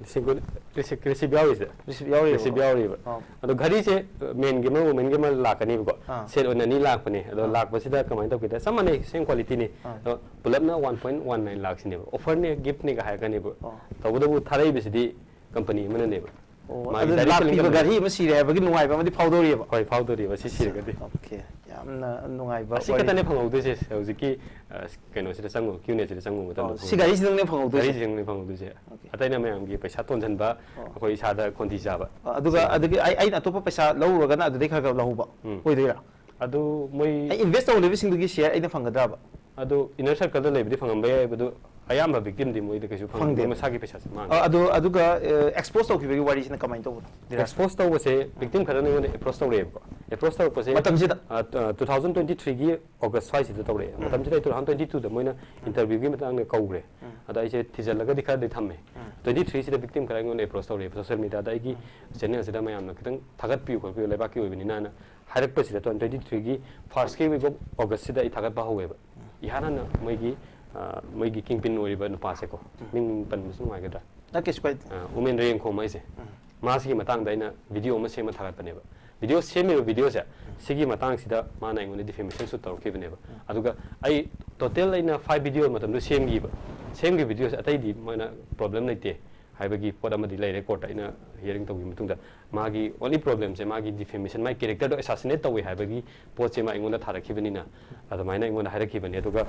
ꯂꯤꯁꯤꯡ ꯀꯨꯟ, receipt, receipt ꯌꯥꯎꯔꯤꯁꯦ? Receipt ꯌꯥꯎꯔꯤꯕꯀꯣ? Receipt ꯌꯥꯎꯔꯤꯕ꯫ ꯑꯣ꯫ ꯑꯗꯣ ꯘꯔꯤꯁꯦ, ꯑ, men ꯒꯤ ꯑꯃ, women ꯒꯤ ꯑꯃ ꯂꯥꯛꯀꯅꯤꯕꯀꯣ꯫ ꯑꯥ꯫ Set ꯑꯣꯏꯅ ꯑꯅꯤ ꯂꯥꯛꯄꯅꯦ꯫ ꯑꯗꯣ ꯑꯥ꯫ ꯂꯥꯛꯄꯁꯤꯗ ꯀꯃꯥꯏꯅ ꯇꯧꯒꯦꯗ, ꯆꯞ ꯃꯥꯟꯅꯩ, same quality ꯅꯤ꯫ ꯑꯥ꯫ ꯑꯗꯣ ꯄꯨꯂꯞꯅ one point one nine ꯂꯥꯛꯁꯤꯅꯦꯕ꯫ Offer ꯅꯦ, gift ꯅꯦꯒ ꯍꯥꯏꯔꯛꯀꯅꯦꯕ꯫ ꯑꯣ꯫ ꯇꯧꯕꯇꯕꯨ ꯊꯥꯔꯛꯏꯕꯁꯤꯗꯤ company ꯑꯃꯅꯅꯦꯕ꯫ ꯑꯣ, ꯃꯥꯒꯤ ꯑꯗꯨ direct ꯂꯥꯛꯄꯤꯕ ꯁꯦꯜꯂꯤꯡ ꯘꯔꯤ ꯑꯃ ꯁꯤꯔꯦ ꯍꯥꯏꯕꯒꯤ ꯅꯨꯡꯉꯥꯏꯕ ꯑꯃꯗꯤ ꯐꯥꯎꯗꯧꯔꯤꯑꯕ? ꯍꯣꯏ, ꯐꯥꯎꯗꯧꯔꯤꯕ ꯁꯤ ꯁꯤꯔꯒꯗꯤ꯫ Okay, ꯌꯥꯝꯅ ꯅꯨꯡꯉꯥꯏꯕ ꯑꯁꯤ ꯋꯥꯔꯤ꯫ ꯈꯛꯇꯅꯦ ꯐꯪꯍꯧꯗꯣꯏꯁꯦ ꯍꯧꯖꯤꯛꯀꯤ, ꯑ, ꯀꯩꯅꯣꯁꯤꯗ ꯆꯪꯉꯨ, Q and A ꯁꯤꯗ ꯆꯪꯉꯨ ꯃꯇꯝꯗ ꯑꯣ, ꯁꯤ ꯐꯪꯍꯧꯗꯣꯏꯁꯦ꯫ ꯘꯔꯤꯁꯤꯗꯪꯅꯦ ꯐꯪꯍꯧꯗꯣꯏꯁꯦ? ꯘꯔꯤꯁꯤꯗꯪꯅꯦ ꯐꯪꯍꯧꯗꯣꯏꯁꯦ꯫ Okay. ꯑꯇꯩꯅ ꯃꯌꯥꯝꯒꯤ ꯄꯩꯁꯥ ꯇꯣꯟꯁꯤꯟꯕ, ꯑꯣ꯫ ꯑꯩꯈꯣꯏ ꯏꯁꯥꯗ ꯈꯣꯟꯊꯤ ꯆꯥꯕ꯫ ꯑꯣ, ꯑꯗꯨꯒ, ꯁꯤ ꯑꯗꯒꯤ ꯑꯩ, ꯑꯩꯅ ꯑꯇꯣꯞꯄ ꯄꯩꯁꯥ ꯂꯧꯔꯨꯔꯒꯅ ꯑꯗꯨꯗꯩ ꯈꯔ ꯈꯔ ꯂꯧꯍꯧꯕ ꯎꯝ꯫ ꯑꯣꯏꯗꯣꯏꯔꯥ? ꯑꯗꯨ ꯃꯣꯏ ꯑꯩ invest ꯇꯧꯔꯤꯕꯁꯤꯡꯗꯨꯒꯤ share ꯑꯩꯅ ꯐꯪꯒꯗ꯭ꯔꯕ? ꯑꯗꯨ inner circle ꯗ ꯂꯩꯕꯗꯤ ꯐꯪꯉꯝꯕ ꯌꯥꯏ, ꯑꯗꯨ ꯑꯌꯥꯝꯕ victim ꯗꯤ ꯃꯣꯏꯗ ꯀꯩꯁꯨ ꯐꯪꯗꯦ, ꯐꯪꯗꯦ꯫ ꯃꯣꯏ ꯃꯁꯥꯒꯤ ꯄꯩꯁꯥꯁꯦ ꯃꯥꯡꯉꯦ꯫ ꯑ, ꯑꯗꯨ, ꯑꯗꯨꯒ, ꯑ, expose ꯇꯧꯈꯤꯕꯒꯤ ꯋꯥꯔꯤꯁꯤꯅ ꯀꯃꯥꯏꯅ ꯇꯧꯕꯅꯣ? Expose ꯇꯧꯕꯁꯦ victim ꯈꯔꯅ ꯑꯩꯉꯣꯟꯗ approach ꯇꯧꯔꯛꯑꯦꯕꯀꯣ꯫ Approach ꯇꯧꯔꯛꯄꯁꯦ, ꯃꯇꯝꯁꯤꯗ? ꯑ, ꯇ-, two thousand twenty three ꯒꯤ August ꯁ꯭ꯋꯥꯏꯁꯤꯗ ꯇꯧꯔꯛꯑꯦ꯫ ꯎꯝ꯫ ꯃꯇꯝꯁꯤꯗ ꯑꯩ two thousand twenty two ꯗ ꯃꯣꯏꯅ ꯎꯝ꯫ Interview ꯒꯤ ꯃꯇꯥꯡꯗ ꯀꯧꯈ꯭ꯔꯦ꯫ ꯎꯝ꯫ ꯑꯗ ꯑꯩꯁꯦ ꯊꯤꯖꯤꯜꯂꯒꯗꯤ ꯈꯔꯗꯤ ꯊꯝꯃꯦ꯫ ꯎꯝ꯫ Twenty three ꯁꯤꯗ victim ꯈꯔ ꯑꯩꯉꯣꯟꯗ approach ꯇꯧꯔꯛꯑꯦꯕ social media ꯗ, ꯑꯩꯒꯤ ꯎꯝ꯫ Channel ꯁꯤꯗ ꯃꯌꯥꯝꯅ ꯈꯤꯇꯪ ꯊꯥꯒꯠꯄꯤꯌꯨ ꯈꯣꯠꯄꯤꯌꯨ, ꯂꯩꯕꯥꯛꯀꯤ ꯑꯣꯏꯕꯅꯤꯅ ꯍꯥꯏꯅ ꯍꯥꯏꯔꯛꯄꯁꯤꯗ, twenty twenty three ꯒꯤ first ꯀꯤ week of August ꯁꯤꯗ ꯑꯩ ꯊꯥꯒꯠꯄ ꯍꯧꯋꯦꯕ꯫ ꯎꯝ꯫ ꯏꯍꯥꯟ ꯍꯥꯟꯅ ꯃꯣꯏꯒꯤ, ꯑ, ꯃꯣꯏꯒꯤ kingpin ꯑꯣꯏꯔꯤꯕ ꯅꯨꯄꯥꯁꯦꯀꯣ, ꯎꯝ꯫ ꯃꯤꯡ ꯄꯟꯕꯁꯨ ꯅꯨꯡꯉꯥꯏꯒꯗ꯭ꯔꯥ? ꯅꯠꯇꯦ, ꯀꯩꯁꯨ ꯀꯥꯏꯗꯦ꯫ ꯑ, ꯎꯃꯦꯟꯗ꯭ꯔ ꯌꯦꯡꯈꯣꯝ ꯍꯥꯏꯁꯦ, ꯎꯝ꯫ ꯃꯥꯁꯤꯒꯤ ꯃꯇꯥꯡꯗ ꯑꯩꯅ video ꯑꯃ ꯁꯦꯝꯃ ꯊꯥꯒꯠꯄꯅꯦꯕ꯫ Video ꯁꯦꯝꯃꯤꯕ video ꯁꯦ, ꯎꯝ꯫ ꯁꯤꯒꯤ ꯃꯇꯥꯡꯁꯤꯗ ꯃꯥꯅ ꯑꯩꯉꯣꯟꯗ defamation suit ꯇꯧꯔꯛꯈꯤꯕꯅꯦꯕ꯫ ꯎꯝ꯫ ꯑꯗꯨꯒ ꯑꯩ total ꯑꯩꯅ five video ꯃꯇꯝꯗ ꯁꯦꯝꯈꯤꯕ, ꯁꯦꯝꯈꯤꯕ video ꯁꯦ ꯑꯇꯩꯗꯤ ꯃꯣꯏꯅ problem ꯂꯩꯇꯦ ꯍꯥꯏꯕꯒꯤ ꯄꯣꯠ ꯑꯃꯗꯤ ꯂꯩꯔꯦ꯫ Court ꯇ ꯑꯩꯅ hearing ꯇꯧꯈꯤꯕ ꯃꯇꯨꯡꯗ ꯃꯥꯒꯤ only problem ꯁꯦ ꯃꯥꯒꯤ defamation, ꯃꯥꯒꯤ character ꯗꯣ assassinate ꯇꯧꯋꯦ ꯍꯥꯏꯕꯒꯤ ꯄꯣꯠꯁꯦ ꯃꯥ ꯑꯩꯉꯣꯟꯗ ꯊꯥꯔꯛꯈꯤꯕꯅꯤꯅ ꯑꯗꯨꯃꯥꯏꯅ ꯑꯩꯉꯣꯟꯗ ꯍꯥꯏꯔꯛꯈꯤꯕꯅꯦ꯫ ꯑꯗꯨꯒ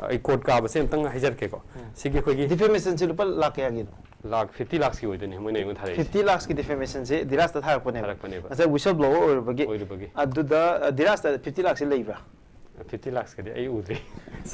ꯑꯩ court ꯀꯥꯕꯁꯦ ꯑꯝꯇꯪ ꯍꯥꯏꯖꯔꯛꯀꯦꯀꯣ꯫ ꯎꯝ꯫ ꯁꯤꯒꯤ ꯑꯩꯈꯣꯏꯒꯤ defamation ꯁꯦ ꯂꯨꯄꯥ ꯂꯥꯈ ꯀꯌꯥꯒꯤꯅꯣ? ꯂꯥꯛ ꯐꯤꯐꯇꯤ ꯂꯥꯛꯁꯀꯤ ꯑꯣꯏꯗꯣꯏꯅꯦ ꯃꯣꯏꯅ ꯑꯩꯉꯣꯟꯗ ꯊꯥꯔꯛꯏꯁꯦ꯫ ꯐꯤꯐꯇꯤ ꯂꯥꯛꯁꯀꯤ ꯗꯤꯐꯦꯃꯦꯁꯟꯁꯦ ꯙꯤꯔꯥꯖꯇ ꯊꯥꯔꯛꯄꯅꯦꯕ꯫ ꯊꯥꯔꯛꯄꯅꯦꯕ꯫ ꯉꯁꯥꯏ ꯋꯤꯁꯜ ꯕ꯭ꯂꯣꯋꯔ ꯑꯣꯏꯔꯨꯕꯒꯤ꯫ ꯑꯣꯏꯔꯨꯕꯒꯤ꯫ ꯑꯗꯨꯗ ꯑ, ꯙꯤꯔꯥꯖꯇ ꯐꯤꯐꯇꯤ ꯂꯥꯛꯁꯦ ꯂꯩꯕ꯭ꯔꯥ? ꯐꯤꯐꯇꯤ ꯂꯥꯛꯁꯀꯗꯤ ꯑꯩ ꯎꯗ꯭ꯔꯤ꯫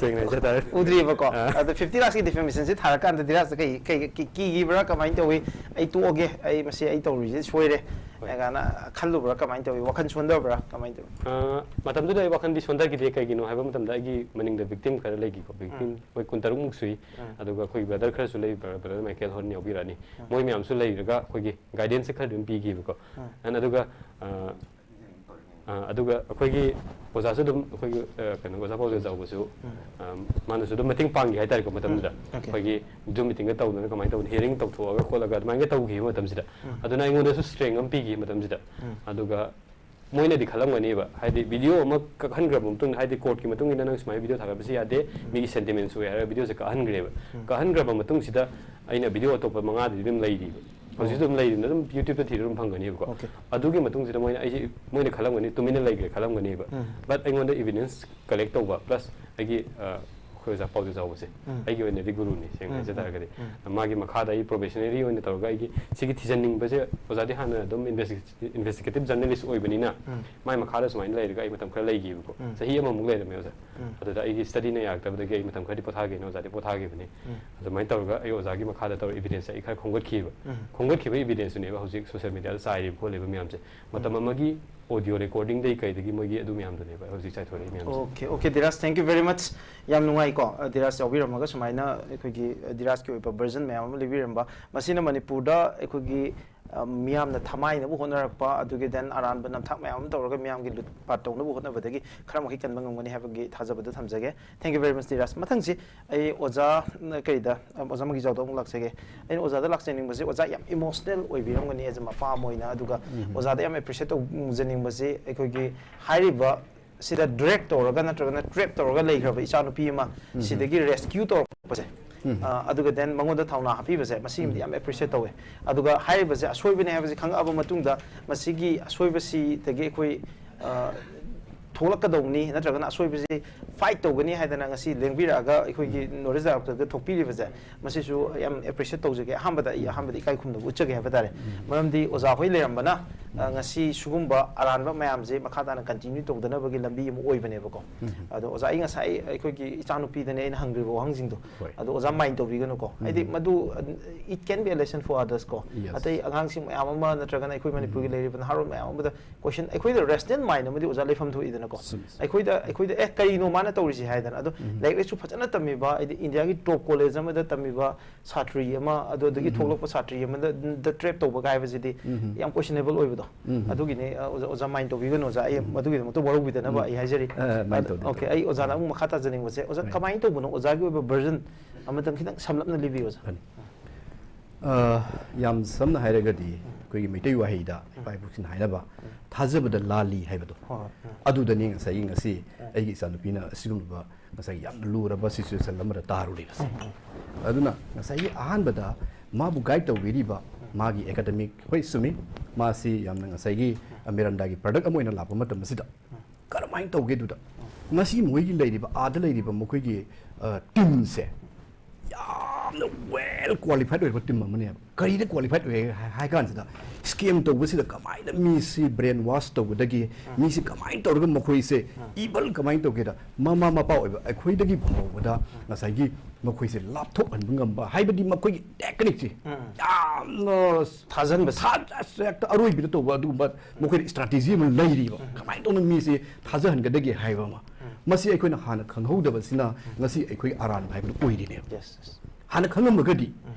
ꯁꯦꯡꯅ ꯍꯥꯏꯖ ꯇꯥꯔꯦ꯫ ꯎꯗ꯭ꯔꯤꯕꯀꯣ꯫ ꯑꯥ꯫ ꯑꯗꯣ ꯐꯤꯐꯇꯤ ꯂꯥꯛꯁꯀꯤ ꯗꯤꯐꯦꯃꯦꯁꯟꯁꯦ ꯊꯥꯔꯀꯥꯟꯗ ꯙꯤꯔꯥꯖꯇ ꯀꯩ ꯀꯩ ꯀꯤ- ꯀꯤꯈꯤꯕ꯭ꯔꯥ, ꯀꯃꯥꯏꯅ ꯇꯧꯏ? "ꯑꯩ ꯇꯣꯛꯑꯒꯦ, ꯑꯩ ꯃꯁꯤ ꯑꯩ ꯇꯧꯔꯤꯁꯦ ꯁꯣꯏꯔꯦ" ꯍꯣꯏ꯫ ꯍꯥꯏ ꯀꯥꯏꯅ ꯈꯜꯂꯨꯕ꯭ꯔꯥ, ꯀꯃꯥꯏꯅ ꯇꯧꯏ? ꯋꯥꯈꯜ ꯁꯣꯟꯊꯕ꯭ꯔꯥ, ꯀꯃꯥꯏꯅ ꯇꯧꯏ? ꯑꯥ, ꯃꯇꯝꯗꯨꯗ ꯑꯩ ꯋꯥꯈꯜꯗꯤ ꯁꯣꯟꯊꯈꯤꯗꯦ꯫ ꯀꯩꯒꯤꯅꯣ ꯍꯥꯏꯕ ꯃꯇꯝꯗ ꯑꯩꯒꯤ ꯃꯅꯤꯡꯗ ꯚꯤꯛꯇꯤꯝ ꯈꯔ ꯂꯩꯈꯤꯀꯣ꯫ ꯚꯤꯛꯇꯤꯝ ꯎꯝ꯫ ꯃꯣꯏ ꯀꯨꯟꯇꯔꯨꯛꯃꯨꯛ ꯁꯨꯏ꯫ ꯎꯝ꯫ ꯑꯗꯨꯒ ꯑꯩꯈꯣꯏ ꯕ꯭ꯔꯗꯔ ꯈꯔꯁꯨ ꯂꯩ, ꯕ꯭ꯔꯗꯔ ꯃꯥꯏꯀꯦꯜ ꯍꯣꯔꯟ ꯌꯥꯎꯕꯤꯔꯛꯑꯅꯤ꯫ ꯎꯝ꯫ ꯃꯣꯏ ꯃꯌꯥꯝꯁꯨ ꯂꯩꯔꯒ ꯑꯩꯈꯣꯏꯒꯤ ꯒꯥꯏꯗꯦꯟꯁꯁꯦ ꯈꯔ ꯑꯗꯨꯝ ꯄꯤꯈꯤꯕꯀꯣ꯫ ꯎꯝ꯫ And ꯑꯗꯨꯒ ꯑꯥ, ꯑꯥ, ꯑꯗꯨꯒ ꯑꯩꯈꯣꯏꯒꯤ ꯑꯣꯖꯥꯁꯨ ꯑꯗꯨꯝ, ꯑꯩꯈꯣꯏꯒꯤ ꯑꯥ, ꯀꯩꯅꯣ, ꯑꯣꯖꯥ ꯄꯥꯎꯖꯦꯜ ꯆꯥꯎꯕꯁꯨ ꯎꯝ꯫ ꯑꯥ, ꯃꯥꯅꯁꯨ ꯑꯗꯨꯝ ꯃꯇꯦꯡ ꯄꯥꯡꯈꯤ ꯍꯥꯏꯇꯥꯔꯦꯀꯣ꯫ ꯃꯇꯝꯗꯨꯗ ꯎꯝ, okay. ꯑꯩꯈꯣꯏꯒꯤ ꯖꯨꯝ ꯃꯤꯇꯤꯡꯒ ꯇꯧꯗꯅ ꯀꯃꯥꯏꯅ ꯇꯧꯗꯅ, ꯍꯤꯌꯔꯤꯡ ꯇꯧꯊꯣꯛꯑꯒ ꯈꯣꯠꯂꯒ ꯑꯗꯨꯃꯥꯏꯅꯒ ꯇꯧꯈꯤꯕ ꯃꯇꯝꯁꯤꯗ꯫ ꯎꯝ꯫ ꯑꯗꯨꯅ ꯑꯩꯉꯣꯟꯗꯁꯨ ꯁ꯭ꯇꯔꯦꯡ ꯑꯃ ꯄꯤꯈꯤ ꯃꯇꯝꯁꯤꯗ꯫ ꯎꯝ꯫ ꯑꯗꯨꯒ ꯃꯣꯏꯅꯗꯤ ꯈꯜꯂꯝꯒꯅꯦꯕ, ꯍꯥꯏꯗꯤ ꯚꯤꯗꯤꯑꯣ ꯑꯃ ꯀꯛꯍꯟꯈ꯭ꯔꯕ ꯃꯇꯨꯡꯗ, ꯍꯥꯏꯗꯤ ꯀꯣꯔꯠꯀꯤ ꯃꯇꯨꯡ ꯏꯟꯅ ꯅꯪ ꯁꯨꯃꯥꯏꯅ ꯚꯤꯗꯤꯑꯣ ꯊꯥꯒꯠꯄꯁꯤ ꯌꯥꯗꯦ, ꯃꯤꯒꯤ ꯁꯦꯟꯇꯤꯃꯦꯟ ꯁꯣꯛꯑꯦ ꯍꯥꯏꯔꯒ ꯚꯤꯗꯤꯑꯣꯁꯦ ꯀꯛꯍꯟꯈ꯭ꯔꯦꯕ꯫ ꯎꯝ꯫ ꯀꯛꯍꯟꯈ꯭ꯔꯕ ꯃꯇꯨꯡꯁꯤꯗ ꯑꯩꯅ ꯚꯤꯗꯤꯑꯣ ꯑꯇꯣꯞꯄ ꯃꯉꯥꯗꯤ ꯑꯗꯨꯝ ꯂꯩꯔꯤꯕ꯫ ꯍꯧꯖꯤꯛꯁꯨ ꯑꯣ꯫ ꯑꯗꯨꯝ ꯂꯩꯔꯤꯕꯅ ꯑꯗꯨꯝ YouTube-ꯇ ꯊꯤꯔ ꯑꯗꯨꯝ ꯐꯪꯒꯅꯦꯕꯀꯣ꯫ Okay. ꯑꯗꯨꯒꯤ ꯃꯇꯨꯡꯁꯤꯗ ꯃꯣꯏꯅ ꯑꯩꯁꯦ, ꯃꯣꯏꯅ ꯈꯜꯂꯝꯒꯅꯤ, ꯇꯨꯃꯤꯟꯅ ꯂꯩꯈ꯭ꯔꯦ ꯈꯜꯂꯝꯒꯅꯦꯕ꯫ ꯎꯝ꯫ But ꯑꯩꯉꯣꯟꯗ evidence collect ꯇꯧꯕ, plus ꯑꯩꯒꯤ, ꯑ, ꯑꯩꯈꯣꯏ ꯑꯣꯖꯥ ꯄꯥꯎꯖꯦꯜ ꯆꯥꯎꯕꯁꯦ, ꯎꯝ꯫ ꯑꯩꯒꯤ ꯑꯣꯏꯅꯗꯤ ꯒꯨꯔꯨꯅꯤ, ꯁꯦꯡꯅ ꯎꯝ, ꯍꯥꯏꯖ ꯎꯝ, ꯇꯥꯔꯒꯗꯤ꯫ ꯎꯝ꯫ ꯃꯥꯒꯤ ꯃꯈꯥꯗ ꯑꯩ probationary ꯑꯣꯏꯅ ꯇꯧꯔꯒ ꯑꯩꯒꯤ ꯁꯤꯒꯤ ꯊꯤꯖꯟꯅꯤꯡꯕꯁꯦ, ꯑꯣꯖꯥꯗꯤ ꯍꯥꯟꯅ ꯑꯗꯨꯝ investi-, investigative journalist ꯑꯣꯏꯕꯅꯤꯅ, ꯎꯝ꯫ ꯃꯥꯏ ꯃꯈꯥꯗ ꯁꯨꯃꯥꯏꯅ ꯂꯩꯔꯒ ꯑꯩ ꯃꯇꯝ ꯈꯔ ꯂꯩꯈꯤꯕꯀꯣ꯫ ꯎꯝ꯫ ꯆꯍꯤ ꯑꯃꯃꯨꯛ ꯂꯩꯔꯝꯃꯦ ꯑꯣꯖꯥ꯫ ꯎꯝ꯫ ꯑꯗꯨꯗ ꯑꯩꯒꯤ study-ꯅ ꯌꯥꯔꯛꯇꯕꯗꯒꯤ ꯑꯩ ꯃꯇꯝ ꯈꯔꯗꯤ ꯄꯣꯊꯥꯒꯦꯅ ꯑꯣꯖꯥꯗꯤ ꯄꯣꯊꯥꯈꯤꯕꯅꯤ꯫ ꯎꯝ꯫ ꯑꯗꯨꯃꯥꯏꯅ ꯇꯧꯔꯒ ꯑꯩ ꯑꯣꯖꯥꯒꯤ ꯃꯈꯥꯗ ꯇꯧꯔ evidence ꯑꯩ ꯈꯔ ꯈꯣꯝꯒꯠꯈꯤꯕ꯫ ꯎꯝ꯫ ꯈꯣꯝꯒꯠꯈꯤꯕ evidence-ꯇꯨꯅꯦꯕ ꯍꯧꯖꯤꯛ social media-ꯗ ꯆꯥꯏꯔꯤꯕ ꯈꯣꯠꯂꯤꯕ ꯃꯌꯥꯝꯁꯦ꯫ ꯃꯇꯝ ꯎꯝ꯫ ꯑꯃꯒꯤ audio recording-ꯗꯩ ꯀꯩꯗꯒꯤ ꯃꯣꯏꯒꯤ ꯑꯗꯨ ꯃꯌꯥꯝꯗꯨꯅꯦꯕ ꯍꯧꯖꯤꯛ ꯆꯥꯏꯊꯣꯔꯛꯏ ꯃꯌꯥꯝꯁꯦ꯫ Okay, okay, Dhiraj, thank you very much. ꯌꯥꯝ ꯅꯨꯡꯉꯥꯏꯀꯣ, ꯑ, ꯙꯤꯔꯥꯖ ꯌꯥꯎꯕꯤꯔꯝꯃꯒ ꯁꯨꯃꯥꯏꯅ ꯑꯩꯈꯣꯏꯒꯤ, ꯑ, ꯙꯤꯔꯥꯖꯀꯤ ꯑꯣꯏꯕ version ꯃꯌꯥꯝ ꯑꯃ ꯂꯤꯕꯤꯔꯝꯕ꯫ ꯃꯁꯤꯅ ꯃꯅꯤꯄꯨꯔꯗ ꯑꯩꯈꯣꯏꯒꯤ, ꯑ, ꯃꯤꯌꯥꯝꯅ ꯊꯃꯥꯏꯅꯕ ꯍꯣꯠꯅꯔꯛꯄ, ꯑꯗꯨꯒꯤ then ꯑꯔꯥꯟꯕ ꯅꯝꯊꯥꯛ ꯃꯌꯥꯝ ꯑꯃ ꯇꯧꯔꯒ ꯃꯤꯌꯥꯝꯒꯤ ꯂꯨꯠ ꯄꯥꯠ ꯇꯧꯅꯕ ꯍꯣꯠꯅꯕꯗꯒꯤ ꯈꯔ ꯃꯈꯩ ꯀꯟꯕ ꯉꯝꯒꯅꯤ ꯍꯥꯏꯕꯒꯤ ꯊꯥꯖꯕꯗꯨ ꯊꯝꯖꯒꯦ꯫ Thank you very much, Dhiraj. ꯃꯊꯪꯁꯤ ꯑꯩ ꯑꯣꯖꯥ, ꯀꯔꯤꯗ, ꯑꯣꯖꯥ ꯃꯪꯒꯤꯖꯥꯎꯗ ꯑꯃꯨꯛ ꯂꯥꯛꯆꯒꯦ꯫ ꯑꯩꯅ ꯑꯣꯖꯥꯗ ꯂꯥꯛꯆꯅꯤꯡꯕꯁꯦ, ꯑꯣꯖꯥ ꯌꯥꯝ emotional ꯑꯣꯏꯕꯤꯔꯝꯒꯅꯤ as a ꯃꯄꯥ ꯑꯃ ꯑꯣꯏꯅ, ꯑꯗꯨꯒ ꯎꯝ꯫ ꯑꯣꯖꯥꯗ ꯌꯥꯝ appreciate ꯇꯧꯖꯅꯤꯡꯕꯁꯦ, ꯑꯩꯈꯣꯏꯒꯤ ꯍꯥꯏꯔꯤꯕ ꯁꯤꯗ drag ꯇꯧꯔꯒ ꯅꯠꯇ꯭ꯔꯒꯅ trap ꯇꯧꯔꯒ ꯂꯩꯈ꯭ꯔꯕ ꯏꯆꯥꯅꯨꯄꯤ ꯑꯃ ꯎꯝ꯫ ꯁꯤꯗꯒꯤ rescue ꯇꯧꯔꯛꯄꯁꯦ, ꯎꯝ꯫ ꯑ, ꯑꯗꯨꯒ then ꯃꯉꯣꯟꯗ ꯊꯧꯅꯥ ꯍꯥꯞꯄꯤꯕꯁꯦ, ꯃꯁꯤꯃꯗꯤ ꯎꯝ꯫ ꯌꯥꯝ appreciate ꯇꯧꯋꯦ꯫ ꯑꯗꯨꯒ ꯍꯥꯏꯔꯤꯕꯁꯦ ꯑꯁꯣꯏꯕꯅꯦ ꯍꯥꯏꯕꯁꯦ ꯈꯪꯉꯛꯑꯕ ꯃꯇꯨꯡꯗ, ꯃꯁꯤꯒꯤ ꯑꯁꯣꯏꯕꯁꯤꯗꯒꯤ ꯑꯩꯈꯣꯏ, ꯑ, ꯊꯣꯛꯂꯛꯀꯗꯧꯅꯤ, ꯅꯠꯇ꯭ꯔꯒꯅ ꯑꯁꯣꯏꯕꯁꯤ ꯐꯥꯏꯠ ꯇꯧꯒꯅꯤ ꯍꯥꯏꯗꯅ ꯉꯁꯤ ꯂꯦꯡꯕꯤꯔꯛꯑꯒ ꯑꯩꯈꯣꯏꯒꯤ ꯅꯣꯔꯠ ꯏꯁ ꯗꯥꯏꯔꯣꯛꯇꯒ ꯊꯣꯛꯄꯤꯔꯤꯕꯁꯦ, ꯃꯁꯤꯁꯨ ꯌꯥꯝ ꯑꯦꯄ꯭ꯔꯤꯁꯤꯌꯦꯠ ꯇꯧꯖꯒꯦ꯫ ꯑꯍꯥꯟꯕꯗ ꯑꯩ ꯑꯍꯥꯟꯕꯗ ꯏꯀꯥꯏ ꯈꯨꯝꯅꯕ ꯎꯠꯆꯒꯦ ꯍꯥꯏꯕ ꯇꯥꯔꯦ꯫ ꯃꯔꯝꯗꯤ ꯑꯣꯖꯥ ꯍꯣꯏ ꯂꯩꯔꯝꯕꯅ, ꯑ, ꯉꯁꯤ ꯁꯤꯒꯨꯝꯕ ꯑꯔꯥꯟꯕ ꯃꯌꯥꯝꯁꯦ ꯃꯈꯥ ꯇꯥꯅ ꯀꯟꯇꯤꯅ꯭ꯌꯨ ꯇꯧꯗꯅꯕꯒꯤ ꯂꯝꯕꯤ ꯑꯃ ꯑꯣꯏꯕꯅꯦꯕꯀꯣ꯫ ꯑꯗꯣ ꯑꯣꯖꯥ, ꯑꯩ ꯉꯁꯥꯏ ꯑꯩꯈꯣꯏꯒꯤ ꯏꯆꯥꯅꯨꯄꯤꯗꯅꯦ ꯑꯩꯅ ꯍꯪꯈ꯭ꯔꯤꯕ ꯋꯥꯍꯪꯁꯤꯡꯗꯣ꯫ ꯑꯗꯣ ꯑꯣꯖꯥ ꯃꯥꯏꯟ ꯇꯧꯕꯤꯒꯅꯨꯀꯣ꯫ ꯍꯥꯏꯗꯤ ꯃꯗꯨ, it can be a lesson for others ꯀꯣ꯫ ꯑꯇꯩ ꯑꯉꯥꯡꯁꯤꯡ ꯃꯌꯥꯝ ꯑꯃ, ꯅꯠꯇ꯭ꯔꯒꯅ ꯑꯩꯈꯣꯏ ꯃꯅꯤꯄꯨꯔꯒꯤ ꯂꯩꯔꯤꯕ ꯅꯍꯥꯔꯣꯜ ꯃꯌꯥꯝ ꯑꯃꯗ ꯀꯣꯏꯁꯟ, ꯑꯩꯈꯣꯏꯗ ꯔꯦꯁꯅꯦꯜ ꯃꯥꯏꯟ ꯑꯃꯗꯤ ꯑꯣꯖꯥ ꯂꯩꯐꯝ ꯊꯣꯛꯏꯗꯅꯀꯣ꯫ ꯑꯩꯈꯣꯏꯗ, ꯑꯩꯈꯣꯏꯗ, "ꯑꯦ, ꯀꯔꯤꯅꯣ ꯃꯥꯅ ꯇꯧꯔꯤꯁꯤ?" ꯍꯥꯏꯗꯅ꯫ ꯑꯗꯣ ꯂꯥꯏꯔꯤꯛ ꯂꯥꯏꯁꯨ ꯐꯖꯅ ꯇꯝꯃꯤꯕ, ꯍꯥꯏꯗꯤ ꯏꯟꯗꯤꯌꯥꯒꯤ ꯇꯣꯞ ꯀꯣꯂꯦꯖ ꯑꯃꯗ ꯇꯝꯃꯤꯕ ꯁꯥꯇ꯭ꯔꯤ ꯑꯃ, ꯑꯗꯣ ꯑꯗꯒꯤ ꯊꯣꯛꯂꯛꯄ ꯁꯥꯇ꯭ꯔꯤ ꯑꯃꯗ ꯗ ꯇ꯭ꯔꯦꯞ ꯇꯧꯕꯒ ꯍꯥꯏꯕꯁꯤꯗꯤ ꯌꯥꯝ ꯀꯣꯏꯁꯟꯅꯦꯕꯜ ꯑꯣꯏꯕꯗꯣ꯫ ꯑꯗꯨꯒꯤꯅꯦ, ꯑ, ꯑꯣꯖꯥ, ꯑꯣꯖꯥ ꯃꯥꯏꯟ ꯇꯧꯕꯤꯒꯅꯨ ꯑꯣꯖꯥ, ꯑꯩ ꯃꯗꯨꯒꯤꯗꯃꯛꯇ ꯋꯥꯔꯧꯕꯤꯗꯅꯕ ꯑꯩ ꯍꯥꯏꯖꯔꯤ꯫ ꯑ, ꯃꯥꯏꯟ ꯇꯧꯗꯦ, ꯑꯣꯀꯦ, ꯇꯧꯗꯦ꯫ ꯑꯩ ꯑꯣꯖꯥꯅ ꯑꯃꯨꯛ ꯃꯈꯥ ꯇꯥꯖꯅꯤꯡꯕꯁꯦ, ꯑꯣꯖꯥ, ꯀꯃꯥꯏꯅ ꯇꯧꯕꯅꯣ? ꯑꯣꯖꯥꯒꯤ ꯑꯣꯏꯕ ꯚꯔꯖꯟ ꯑꯃꯇꯪ ꯈꯤꯇꯪ ꯁꯝꯂꯞꯅ ꯂꯤꯕꯤꯌꯨ, ꯑꯣꯖꯥ꯫ ꯐꯅꯤ꯫ ꯑ, ꯌꯥꯝ ꯁꯝꯅ ꯍꯥꯏꯔꯒꯗꯤ, ꯑꯩꯈꯣꯏꯒꯤ ꯃꯩꯇꯩ ꯋꯥꯍꯩꯗ ꯏꯄꯥ ꯏꯄꯨꯁꯤꯡꯅ ꯍꯥꯏꯅꯕ, "ꯊꯥꯖꯕꯗ ꯂꯥꯜꯂꯤ" ꯍꯥꯏꯕꯗꯣ, ꯍꯣꯏ, ꯍꯣꯏ꯫ ꯑꯗꯨꯗꯅꯤ ꯉꯁꯥꯏꯒꯤ ꯉꯁꯤ ꯑꯩꯒꯤ ꯏꯆꯥꯅꯨꯄꯤꯅ ꯑꯁꯤꯒꯨꯝꯂꯕ ꯉꯁꯥꯏꯒꯤ ꯌꯥꯝꯅ ꯂꯨꯔꯕ ꯁꯤꯆꯨꯋꯦꯁꯟ ꯑꯃꯗ ꯇꯥꯔꯨꯔꯤꯕꯁꯦ꯫ ꯑꯗꯨꯅ ꯉꯁꯥꯏꯒꯤ ꯑꯍꯥꯟꯕꯗ ꯃꯥꯕꯨ ꯒꯥꯏꯗ ꯇꯧꯕꯤꯔꯤꯕ ꯃꯥꯒꯤ ꯑꯦꯀꯥꯗꯃꯤꯛ, ꯍꯣꯏ, ꯆꯨꯝꯃꯤ, ꯃꯥꯁꯤ ꯌꯥꯝꯅ ꯉꯁꯥꯏꯒꯤ ꯃꯤꯔꯥꯟꯗꯥꯒꯤ ꯄ꯭ꯔꯗꯛ ꯑꯃ ꯑꯣꯏꯅ ꯂꯥꯛꯄ ꯃꯇꯝ ꯑꯁꯤꯗ ꯀꯔꯝꯍꯥꯏꯅ ꯇꯧꯒꯦꯗꯨꯗ, ꯉꯁꯤ ꯃꯣꯏꯒꯤ ꯂꯩꯔꯤꯕ, ꯑꯥꯗ ꯂꯩꯔꯤꯕ ꯃꯈꯣꯏꯒꯤ, ꯑ, ꯇꯤꯝꯁꯦ ꯌꯥꯝꯅ ꯋꯦꯜ ꯀ꯭ꯋꯥꯂꯤꯐꯥꯏꯠ ꯑꯣꯏꯕ ꯇꯤꯝ ꯑꯃꯅꯦꯕ꯫ ꯀꯔꯤꯗ ꯀ꯭ꯋꯥꯂꯤꯐꯥꯏꯠ ꯑꯣꯏ ꯍꯥꯏ, ꯍꯥꯏ ꯀꯥꯟꯁꯤꯗ, ꯁ꯭ꯀꯦꯝ ꯇꯧꯕꯁꯤꯗ ꯀꯃꯥꯏꯅ ꯃꯤꯁꯤ ꯕ꯭ꯔꯦꯟ ꯋꯥꯁ ꯇꯧꯕꯗꯒꯤ, ꯃꯤꯁꯤ ꯀꯃꯥꯏꯅ ꯇꯧꯔꯒ ꯃꯈꯣꯏꯁꯦ ꯏꯚꯜ ꯀꯃꯥꯏꯅ ꯇꯧꯒꯦꯗ, ꯃꯃꯥ ꯃꯄꯥ ꯑꯣꯏꯕ ꯑꯩꯈꯣꯏꯗꯒꯤ ꯐꯥꯎꯕꯗ ꯉꯁꯥꯏꯒꯤ ꯃꯈꯣꯏꯁꯦ ꯂꯥꯞꯊꯣꯛꯍꯟꯕ ꯉꯝꯕ, ꯍꯥꯏꯕꯗꯤ ꯃꯈꯣꯏꯒꯤ ꯇꯦꯛꯅꯤꯛꯁꯦ ꯌꯥꯝꯅ ꯊꯥꯖꯍꯟꯕ, ꯊꯥꯖ-, ꯍꯦꯛꯇ ꯑꯔꯣꯏꯕꯤꯗ ꯇꯧꯕ ꯑꯗꯨꯒꯨꯝꯕ ꯃꯈꯣꯏꯗ ꯏꯁꯇ꯭ꯔꯥꯇꯦꯖꯤ ꯑꯃ ꯂꯩꯔꯤꯕ꯫ ꯀꯃꯥꯏꯅ ꯇꯧꯅ ꯃꯤꯁꯦ ꯊꯥꯖꯍꯟꯒꯗꯒꯦ ꯍꯥꯏꯕ ꯑꯃ꯫ ꯃꯁꯤ ꯑꯩꯈꯣꯏꯅ ꯍꯥꯟꯅ ꯈꯪꯍꯧꯗꯕꯁꯤꯅ ꯉꯁꯤ ꯑꯩꯈꯣꯏ ꯑꯔꯥꯟꯕ ꯍꯥꯏꯕꯗꯨ ꯑꯣꯏꯔꯤꯅꯦꯕ꯫ Yes, yes. ꯍꯥꯟꯅ ꯈꯪꯉꯝꯃꯒꯗꯤ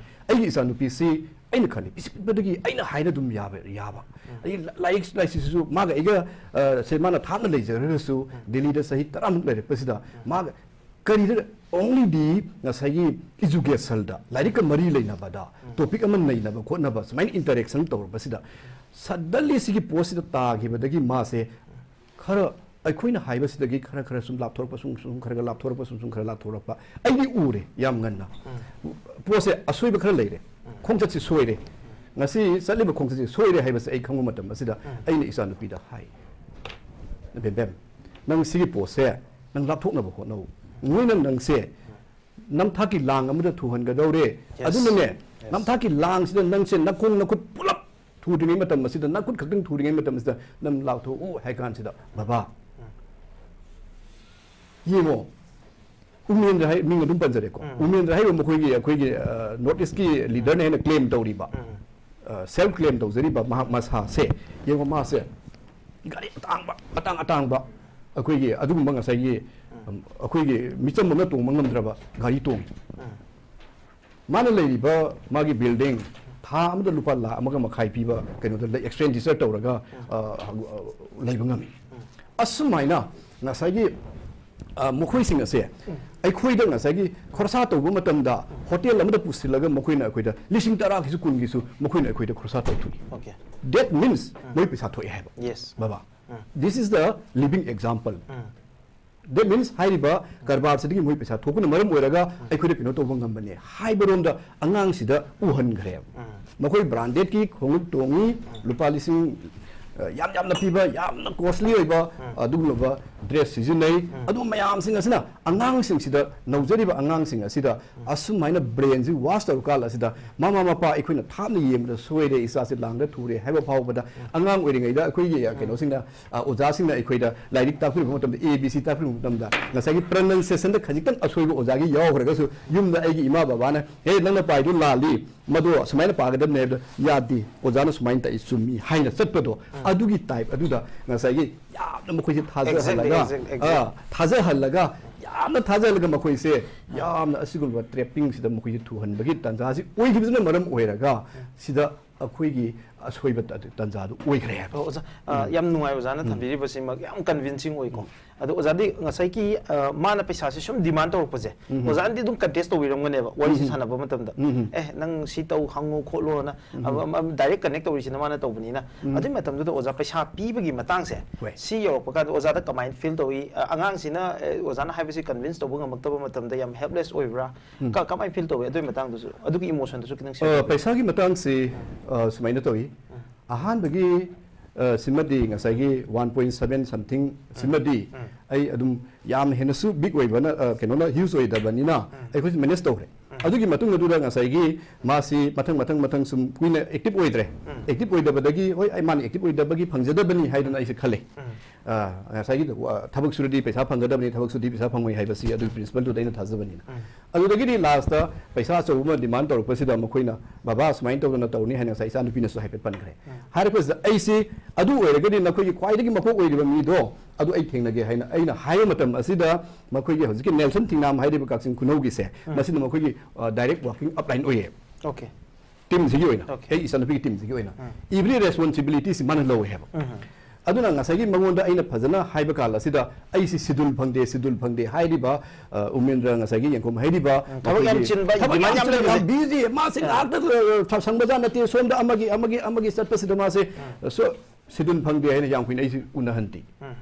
ꯑꯩꯒꯤ ꯏꯆꯥꯅꯨꯄꯤꯁꯤ ꯑꯩꯅ ꯈꯜꯂꯤ, ꯄꯤꯁꯤꯛ ꯄꯤꯛꯄꯗꯒꯤ ꯑꯩꯅ ꯍꯥꯏꯅ ꯑꯗꯨꯝ ꯌꯥꯕ, ꯌꯥꯕ꯫ ꯑꯗꯒꯤ ꯂꯥꯏꯔꯤꯛ ꯂꯥꯏꯁꯨꯁꯤꯁꯨ ꯃꯥꯒ ꯑꯩꯒ, ꯑ, ꯁꯦ ꯃꯥꯅ ꯊꯥꯞꯅ ꯂꯩꯖꯔꯒꯁꯨ, ꯗꯦꯜꯂꯤꯗ ꯆꯍꯤ ꯇꯔꯥꯃꯨꯛ ꯂꯩꯔꯛꯄꯁꯤꯗ ꯃꯥꯒ ꯀꯔꯤꯗ, only the ꯉꯁꯥꯏꯒꯤ ꯏꯖꯨꯀꯦꯁꯟꯗ, ꯂꯥꯏꯔꯤꯛꯀ ꯃꯔꯤ ꯂꯩꯅꯕꯗ, ꯇꯣꯄꯤꯛ ꯑꯃ ꯅꯩꯅꯕ ꯈꯣꯠꯅꯕ, ꯁꯨꯃꯥꯏꯅ ꯏꯟꯇꯔꯦꯛꯁꯟ ꯇꯧꯔꯛꯄꯁꯤꯗ, ꯁꯗꯟꯂꯤ ꯁꯤꯒꯤ ꯄꯣꯠꯁꯤꯗ ꯇꯥꯈꯤꯕꯗꯒꯤ ꯃꯥꯁꯦ ꯈꯔ ꯑꯩꯈꯣꯏꯅ ꯍꯥꯏꯕꯁꯤꯗꯒꯤ ꯈꯔ ꯈꯔ ꯁꯨꯝ ꯂꯥꯞꯊꯣꯔꯛꯄ, ꯁꯨꯝ, ꯁꯨꯝ ꯈꯔ ꯈꯔ ꯂꯥꯞꯊꯣꯔꯛꯄ, ꯁꯨꯝ, ꯁꯨꯝ ꯈꯔ ꯂꯥꯞꯊꯣꯔꯛꯄ꯫ ꯑꯩꯗꯤ ꯎꯔꯦ ꯌꯥꯝ ꯉꯟꯅ꯫ ꯄꯣꯠꯁꯦ ꯑꯁꯣꯏꯕ ꯈꯔ ꯂꯩꯔꯦ꯫ ꯈꯣꯡꯆꯠꯁꯦ ꯁꯣꯏꯔꯦ꯫ ꯉꯁꯤ ꯆꯠꯂꯤꯕ ꯈꯣꯡꯆꯠꯁꯦ ꯁꯣꯏꯔꯦ ꯍꯥꯏꯕꯁꯦ ꯑꯩ ꯈꯪꯕ ꯃꯇꯝ ꯑꯁꯤꯗ ꯑꯩꯅ ꯏꯆꯥꯅꯨꯄꯤꯗ ꯍꯥꯏ, "ꯕꯦꯝꯕꯦꯝ, ꯅꯪ ꯁꯤꯒꯤ ꯄꯣꯠꯁꯦ ꯅꯪ ꯂꯥꯞꯊꯣꯛꯅꯕ ꯍꯣꯠꯅꯧ꯫ ꯃꯣꯏꯅ ꯅꯪꯁꯦ ꯅꯝꯊꯥꯛꯀꯤ ꯂꯥꯡ ꯑꯃꯗ ꯊꯨꯍꯟꯒꯗꯧꯔꯦ꯫ Yes. ꯑꯗꯨꯅꯅꯦ, Yes. ꯅꯝꯊꯥꯛꯀꯤ ꯂꯥꯡꯁꯤꯗ ꯅꯪꯁꯦ ꯅꯈꯣꯡ ꯅꯈꯨꯠ ꯄꯨꯂꯞ ꯊꯨꯗ꯭ꯔꯤꯉꯩ ꯃꯇꯝ ꯑꯁꯤꯗ, ꯅꯈꯨꯠ ꯈꯛꯇꯪ ꯊꯨꯔꯤꯉꯩ ꯃꯇꯝ ꯑꯁꯤꯗ ꯅꯪ ꯂꯥꯎꯊꯣꯛꯎ ꯍꯥꯏ ꯀꯥꯟꯁꯤꯗ, ꯕꯕꯥ, ꯌꯦꯡꯉꯣ, ꯎꯃꯦꯟꯗ꯭ꯔ ꯍꯥꯏ, ꯃꯤꯡ ꯑꯗꯨꯝ ꯄꯟꯖꯔꯦꯀꯣ꯫ ꯎꯝ. ꯎꯃꯦꯟꯗ꯭ꯔ ꯍꯥꯏꯔꯤꯕ ꯃꯈꯣꯏꯒꯤ, ꯑꯩꯈꯣꯏꯒꯤ ꯅꯣꯔꯠ ꯏꯁꯀꯤ ꯂꯤꯗꯔꯅꯦ ꯍꯥꯏꯅ ꯀ꯭ꯂꯦꯝ ꯇꯧꯔꯤꯕ, ꯎꯝ. ꯁꯦꯜꯐ ꯀ꯭ꯂꯦꯝ ꯇꯧꯖꯔꯤꯕ ꯃꯍꯥꯛ ꯃꯁꯥꯁꯦ, ꯌꯦꯡꯉꯣ, ꯃꯥꯁꯦ ꯒꯥꯔꯤ ꯑꯇꯥꯡꯕ, ꯑꯇꯥꯡ ꯑꯇꯥꯡꯕ, ꯑꯩꯈꯣꯏꯒꯤ ꯑꯗꯨꯒꯨꯝꯕ ꯉꯁꯥꯏꯒꯤ, ꯎꯝ, ꯑꯩꯈꯣꯏꯒꯤ ꯃꯤꯆꯝ ꯑꯃꯅ ꯇꯣꯡꯕ ꯉꯝꯗ꯭ꯔꯕ ꯒꯥꯔꯤ ꯇꯣꯡꯉꯤ꯫ ꯎꯝ. ꯃꯥꯅ ꯂꯩꯔꯤꯕ ꯃꯥꯒꯤ ꯕꯤꯜꯗꯤꯡ ꯊꯥ ꯑꯃꯗ ꯂꯨꯄꯥ ꯂꯥꯈ ꯑꯃꯒ ꯃꯈꯥꯏ ꯄꯤꯕ ꯀꯩꯅꯣꯗ ꯂꯩ, ꯑꯦꯛꯁꯄꯦꯟꯗꯤꯆꯔ ꯇꯧꯔꯒ, ꯑ, ꯑ, ꯂꯩꯕ ꯉꯝꯃꯤ꯫ ꯑꯁꯨꯃꯥꯏꯅ ꯉꯁꯥꯏꯒꯤ, ꯑ, ꯃꯈꯣꯏꯁꯤꯡ ꯑꯁꯦ ꯑꯩꯈꯣꯏꯗ ꯉꯁꯥꯏꯒꯤ ꯈꯣꯔꯁꯥ ꯇꯧꯕ ꯃꯇꯝꯗ ꯍꯣꯇꯦꯜ ꯑꯃꯗ ꯄꯨꯁꯤꯜꯂꯒ ꯃꯈꯣꯏꯅ ꯑꯩꯈꯣꯏꯗ ꯂꯤꯁꯤꯡ ꯇꯔꯥꯒꯤꯁꯨ ꯀꯨꯟꯒꯤꯁꯨ ꯃꯈꯣꯏꯅ ꯑꯩꯈꯣꯏꯗ ꯈꯣꯔꯁꯥ ꯇꯧꯊꯣꯛꯏ꯫ Okay. That means ꯃꯣꯏ ꯄꯩꯁꯥ ꯊꯣꯛꯑꯦ ꯍꯥꯏꯕ꯫ Yes. ꯕꯕꯥ, ꯎꯝ. This is the living example. Um. That means ꯍꯥꯏꯔꯤꯕ ꯀꯔꯕꯥꯔꯁꯤꯗꯒꯤ ꯃꯣꯏ ꯄꯩꯁꯥ ꯊꯣꯛꯄꯅ ꯃꯔꯝ ꯑꯣꯏꯔꯒ ꯑꯩꯈꯣꯏꯗ ꯀꯩꯅꯣ ꯇꯧꯕ ꯉꯝꯕꯅꯦ ꯍꯥꯏꯕꯔꯣꯝꯗ ꯑꯉꯥꯡꯁꯤꯗ ꯎꯍꯟꯈ꯭ꯔꯦꯕ꯫ ꯎꯝ. ꯃꯈꯣꯏ ꯕ꯭ꯔꯥꯟꯗꯦꯗꯀꯤ ꯈꯣꯡꯎꯞ ꯇꯣꯡꯉꯤ, ꯂꯨꯄꯥ ꯂꯤꯁꯤꯡ, ꯑ, ꯌꯥꯝ ꯌꯥꯝꯅ ꯄꯤꯕ, ꯌꯥꯝꯅ ꯀꯣꯁꯂꯤ ꯑꯣꯏꯕ, ꯎꯝ. ꯑꯗꯨꯒꯨꯝꯂꯕ ꯗ꯭ꯔꯦꯁ ꯁꯤꯖꯤꯟꯅꯩ꯫ ꯎꯝ. ꯑꯗꯨ ꯃꯌꯥꯝꯁꯤꯡ ꯑꯁꯤꯅ ꯑꯉꯥꯡꯁꯤꯡꯁꯤꯗ, ꯅꯧꯖꯔꯤꯕ ꯑꯉꯥꯡꯁꯤꯡ ꯑꯁꯤꯗ ꯑꯁꯨꯃꯥꯏꯅ ꯕ꯭ꯔꯦꯟꯁꯤ ꯋꯥꯁ ꯇꯧꯔꯀꯥꯟ ꯑꯁꯤꯗ ꯃꯃꯥ ꯃꯄꯥ ꯑꯩꯈꯣꯏꯅ ꯊꯥꯞꯅ ꯌꯦꯡꯕꯗ ꯁꯣꯏꯔꯦ, ꯏꯆꯥꯁꯤ ꯂꯥꯡꯗ ꯊꯨꯔꯦ ꯍꯥꯏꯕ ꯐꯥꯎꯕꯗ ꯑꯉꯥꯡ ꯑꯣꯏꯔꯤꯉꯩꯗ ꯑꯩꯈꯣꯏꯒꯤ, ꯑ, ꯀꯩꯅꯣꯁꯤꯡꯅ, ꯑ, ꯑꯣꯖꯥꯁꯤꯡꯅ ꯑꯩꯈꯣꯏꯗ ꯂꯥꯏꯔꯤꯛ ꯇꯥꯛꯄꯤꯔꯛꯄ ꯃꯇꯝꯗ, A B C ꯇꯥꯛꯄꯤꯔꯛꯄ ꯃꯇꯝꯗ ꯉꯁꯥꯏꯒꯤ ꯄ꯭ꯔꯅꯟꯁꯤꯌꯦꯁꯟꯗ ꯈꯖꯤꯛꯇꯪ ꯑꯁꯣꯏꯕ ꯑꯣꯖꯥꯒꯤ ꯌꯥꯎꯈ꯭ꯔꯒꯁꯨ ꯌꯨꯝꯗ ꯑꯩꯒꯤ ꯏꯃꯥ ꯕꯕꯥꯅ, "ꯍꯦ, ꯅꯪꯅ ꯄꯥꯏꯗꯨ ꯂꯥꯜꯂꯤ, ꯃꯗꯣ ꯁꯨꯃꯥꯏꯅ ꯄꯥꯒꯗꯕꯅꯦ" ꯍꯥꯏꯕꯗ, "ꯌꯥꯗꯦ, ꯑꯣꯖꯥꯅ ꯁꯨꯃꯥꯏꯅ ꯇꯥꯛꯏ, ꯆꯨꯝꯃꯤ" ꯍꯥꯏꯅ ꯆꯠꯄꯗꯣ, ꯑꯗꯨꯒꯤ ꯇꯥꯏꯞ ꯑꯗꯨꯗ ꯉꯁꯥꯏꯒꯤ ꯌꯥꯝꯅ ꯃꯈꯣꯏꯁꯦ ꯊꯥꯖꯍꯜꯂꯒ, Exactly, exactly, exactly. ꯑ, ꯊꯥꯖꯍꯜꯂꯒ, ꯌꯥꯝꯅ ꯊꯥꯖꯍꯜꯂꯒ ꯃꯈꯣꯏꯁꯦ ꯌꯥꯝꯅ ꯑꯁꯤꯒꯨꯝꯕ ꯇ꯭ꯔꯦꯞꯄꯤꯡꯁꯤꯗ ꯃꯈꯣꯏꯁꯦ ꯊꯨꯍꯟꯕꯒꯤ ꯇꯥꯟꯖꯥꯁꯤ ꯑꯣꯏꯈꯤꯕꯁꯤꯅ ꯃꯔꯝ ꯑꯣꯏꯔꯒ ꯁꯤꯗ ꯑꯩꯈꯣꯏꯒꯤ ꯑꯁꯣꯏꯕ ꯇ-, ꯇꯥꯟꯖꯥꯗꯨ ꯑꯣꯏꯈ꯭ꯔꯦ ꯍꯥꯏꯕ꯫ ꯑꯣ, ꯑꯣꯖꯥ, ꯑ, ꯌꯥꯝ ꯅꯨꯡꯉꯥꯏ ꯑꯣꯖꯥꯅ ꯊꯝꯕꯤꯔꯤꯕꯁꯤꯃꯛ ꯌꯥꯝ ꯀꯟꯚꯤꯟꯁꯤꯡ ꯑꯣꯏꯀꯣ꯫ ꯑꯗꯣ ꯑꯣꯖꯥꯗꯤ ꯉꯁꯥꯏꯒꯤ, ꯑ, ꯃꯥꯅ ꯄꯩꯁꯥꯁꯦ ꯁꯨꯝ ꯗꯤꯃꯥꯟ ꯇꯧꯔꯛꯄꯁꯦ, ꯑꯣꯖꯥꯅꯗꯤ ꯑꯗꯨꯝ ꯀꯟꯇꯦꯁ ꯇꯧꯕꯤꯔꯝꯒꯅꯦꯕ, ꯋꯥꯔꯤꯁꯦ ꯁꯥꯟꯅꯕ ꯃꯇꯝꯗ, "ꯑꯦ, ꯅꯪ ꯁꯤ ꯇꯧ, ꯍꯪꯉꯨ ꯈꯣꯠꯂꯣꯅ", ꯑꯃ, ꯑꯃ, ꯗꯥꯏꯔꯦꯛ ꯀꯅꯦꯛ ꯇꯧꯔꯤꯁꯤꯅ ꯃꯥꯅ ꯇꯧꯕꯅꯤꯅ꯫ ꯑꯗꯨꯒꯤ ꯃꯇꯝꯗꯨꯗ ꯑꯣꯖꯥ ꯄꯩꯁꯥ ꯄꯤꯕꯒꯤ ꯃꯇꯥꯡꯁꯦ, ꯍꯣꯏ. ꯁꯤ ꯌꯧꯔꯛꯄ ꯀꯥꯟꯗ ꯑꯣꯖꯥꯗ ꯀꯃꯥꯏꯅ ꯐꯤꯜ ꯇꯧꯏ? ꯑ, ꯑꯉꯥꯡꯁꯤꯅ, ꯑꯦ, ꯑꯣꯖꯥꯅ ꯍꯥꯏꯕꯁꯤ ꯀꯟꯚꯤꯟꯁ ꯇꯧꯕ ꯉꯝꯃꯛꯇꯕ ꯃꯇꯝꯗ ꯌꯥꯝ ꯍꯦꯜꯞꯂꯦꯁ ꯑꯣꯏꯕ꯭ꯔꯥ? ꯀ-, ꯀꯃꯥꯏꯅ ꯐꯤꯜ ꯇꯧꯏ? ꯑꯗꯨꯒꯤ ꯃꯇꯥꯡꯗꯨꯁꯨ, ꯑꯗꯨꯒꯤ ꯏꯃꯣꯁꯟꯗꯨꯁꯨ ꯈꯤꯇꯪ share ꯑ, ꯇꯧꯕꯤꯌꯨ꯫ ꯄꯩꯁꯥꯒꯤ ꯃꯇꯥꯡꯁꯤ, ꯑ, ꯁꯨꯃꯥꯏꯅ ꯇꯧꯏ꯫ ꯑꯍꯥꯟꯕꯒꯤ ꯑ, ꯁꯤꯃꯗꯤ ꯉꯁꯥꯏꯒꯤ one point seven something ꯁꯤꯃꯗꯤ ꯎꯝ꯫ ꯑꯩ ꯑꯗꯨꯝ ꯌꯥꯝ ꯍꯦꯟꯅꯁꯨ big ꯑꯣꯏꯕꯅ, ꯑ, ꯀꯩꯅꯣꯅ huge ꯑꯣꯏꯗꯕꯅꯤꯅ ꯎꯝ꯫ ꯑꯩꯈꯣꯏꯁꯨ manage ꯇꯧꯈ꯭ꯔꯦ꯫ ꯎꯝ꯫ ꯑꯗꯨꯒꯤ ꯃꯇꯨꯡ ꯑꯗꯨꯗ ꯉꯁꯥꯏꯒꯤ ꯃꯥꯁꯤ ꯃꯊꯪ, ꯃꯊꯪ, ꯃꯊꯪ ꯁꯨꯝ ꯀꯨꯏꯅ active ꯑꯣꯏꯗ꯭ꯔꯦ꯫ ꯎꯝ꯫ Active ꯑꯣꯏꯗꯕꯗꯒꯤ, "ꯍꯣꯏ, ꯑꯩ ꯃꯥꯅ active ꯑꯣꯏꯗꯕꯒꯤ ꯐꯪꯖꯗꯕꯅꯤ" ꯍꯥꯏꯗꯅ ꯑꯩꯁꯦ ꯈꯜꯂꯦ꯫ ꯎꯝ꯫ ꯑ, ꯉꯁꯥꯏꯒꯤ, ꯑ, ꯊꯕꯛ ꯁꯨꯔꯗꯤ ꯄꯩꯁꯥ ꯐꯪꯒꯗꯕꯅꯤ, ꯊꯕꯛ ꯁꯨꯔꯗꯤ ꯄꯩꯁꯥ ꯐꯪꯉꯣꯏ ꯍꯥꯏꯕꯁꯤ ꯑꯗꯨꯒꯤ principleꯗꯨꯗ ꯑꯩꯅ ꯊꯥꯖꯕꯅꯤꯅ꯫ ꯎꯝ꯫ ꯑꯗꯨꯗꯒꯤꯗꯤ lastꯇ ꯄꯩꯁꯥ ꯑꯆꯧꯕ ꯑꯃ demand ꯇꯧꯔꯛꯄꯁꯤꯗ ꯃꯈꯣꯏꯅ, "ꯕꯕꯥ, ꯁꯨꯃꯥꯏꯅ ꯇꯧꯗꯅ ꯇꯧꯅꯤ" ꯍꯥꯏꯅ ꯉꯁꯥꯏ ꯏꯆꯥꯅꯨꯄꯤꯅꯁꯨ ꯍꯥꯏꯐꯦꯠ ꯄꯟꯈ꯭ꯔꯦ꯫ ꯎꯝ꯫ ꯍꯥꯏꯔꯛꯄꯁꯤꯗ ꯑꯩꯁꯤ, "ꯑꯗꯨ ꯑꯣꯏꯔꯒꯗꯤ ꯅꯈꯣꯏꯒꯤ ꯈ꯭ꯋꯥꯏꯗꯒꯤ ꯃꯀꯣꯛ ꯑꯣꯏꯔꯤꯕ ꯃꯤꯗꯣ ꯑꯗꯨ ꯑꯩ ꯊꯦꯡꯅꯒꯦ" ꯍꯥꯏꯅ ꯑꯩꯅ ꯍꯥꯏꯕ ꯃꯇꯝ ꯑꯁꯤꯗ ꯃꯈꯣꯏꯒꯤ ꯍꯧꯖꯤꯛꯀꯤ ꯅꯦꯜꯁꯟ ꯊꯤꯡꯅꯥꯝ ꯍꯥꯏꯔꯤꯕ ꯀꯛꯆꯤꯡ ꯈꯨꯅꯧꯒꯤꯁꯦ, ꯎꯝ꯫ ꯃꯁꯤꯅ ꯃꯈꯣꯏꯒꯤ, ꯑ, direct working upline ꯑꯣꯏꯌꯦ꯫ Okay꯫ Teamꯁꯤꯒꯤ ꯑꯣꯏꯅ, Okay꯫ ꯑꯩ ꯏꯆꯥꯅꯨꯄꯤꯒꯤ teamꯁꯤꯒꯤ ꯑꯣꯏꯅ ꯎꯝ꯫ Every responsibilityꯁꯤ ꯃꯥꯅ ꯂꯧꯋꯦ ꯍꯥꯏꯕ꯫ ꯎꯝ꯫ ꯑꯗꯨꯅ ꯉꯁꯥꯏꯒꯤ ꯃꯉꯣꯟꯗ ꯑꯩꯅ ꯐꯖꯅ ꯍꯥꯏꯕ ꯀꯥꯟ ꯑꯁꯤꯗ, "ꯑꯩꯁꯤ schedule ꯐꯪꯗꯦ, schedule ꯐꯪꯗꯦ" ꯍꯥꯏꯔꯤꯕ, ꯑ, ꯎꯃꯦꯟꯗ꯭ꯔ ꯉꯁꯥꯏꯒꯤ ꯌꯦꯡꯈꯣꯝ ꯍꯥꯏꯔꯤꯕ ꯎꯝ, ꯊꯕꯛ ꯌꯥꯝ ꯃꯈꯣꯏꯒꯤ ꯆꯤꯟꯕ, ꯊꯕꯛ demand ꯌꯥꯝ ꯌꯥꯝ ꯆꯤꯟꯕ, ꯂꯩꯕꯁꯦ꯫ Busy, ꯃꯥꯁꯦ ꯑ꯫ ꯉꯥꯏꯍꯥꯛꯇ, ꯑ, ꯁꯪꯕꯖꯥꯠ ꯅꯠꯇꯦ, ꯁꯣꯝꯗ ꯑꯃꯒꯤ, ꯑꯃꯒꯤ, ꯑꯃꯒꯤ ꯆꯠꯄꯁꯤꯗ ꯃꯥꯁꯦ, ꯎꯝ꯫ ꯑ, so, schedule ꯐꯪꯗꯦ ꯍꯥꯏꯅ ꯌꯥꯝ ꯀꯨꯏꯅ ꯑꯩꯁꯤ ꯎꯅꯍꯟꯗꯦ꯫ ꯎꯝ꯫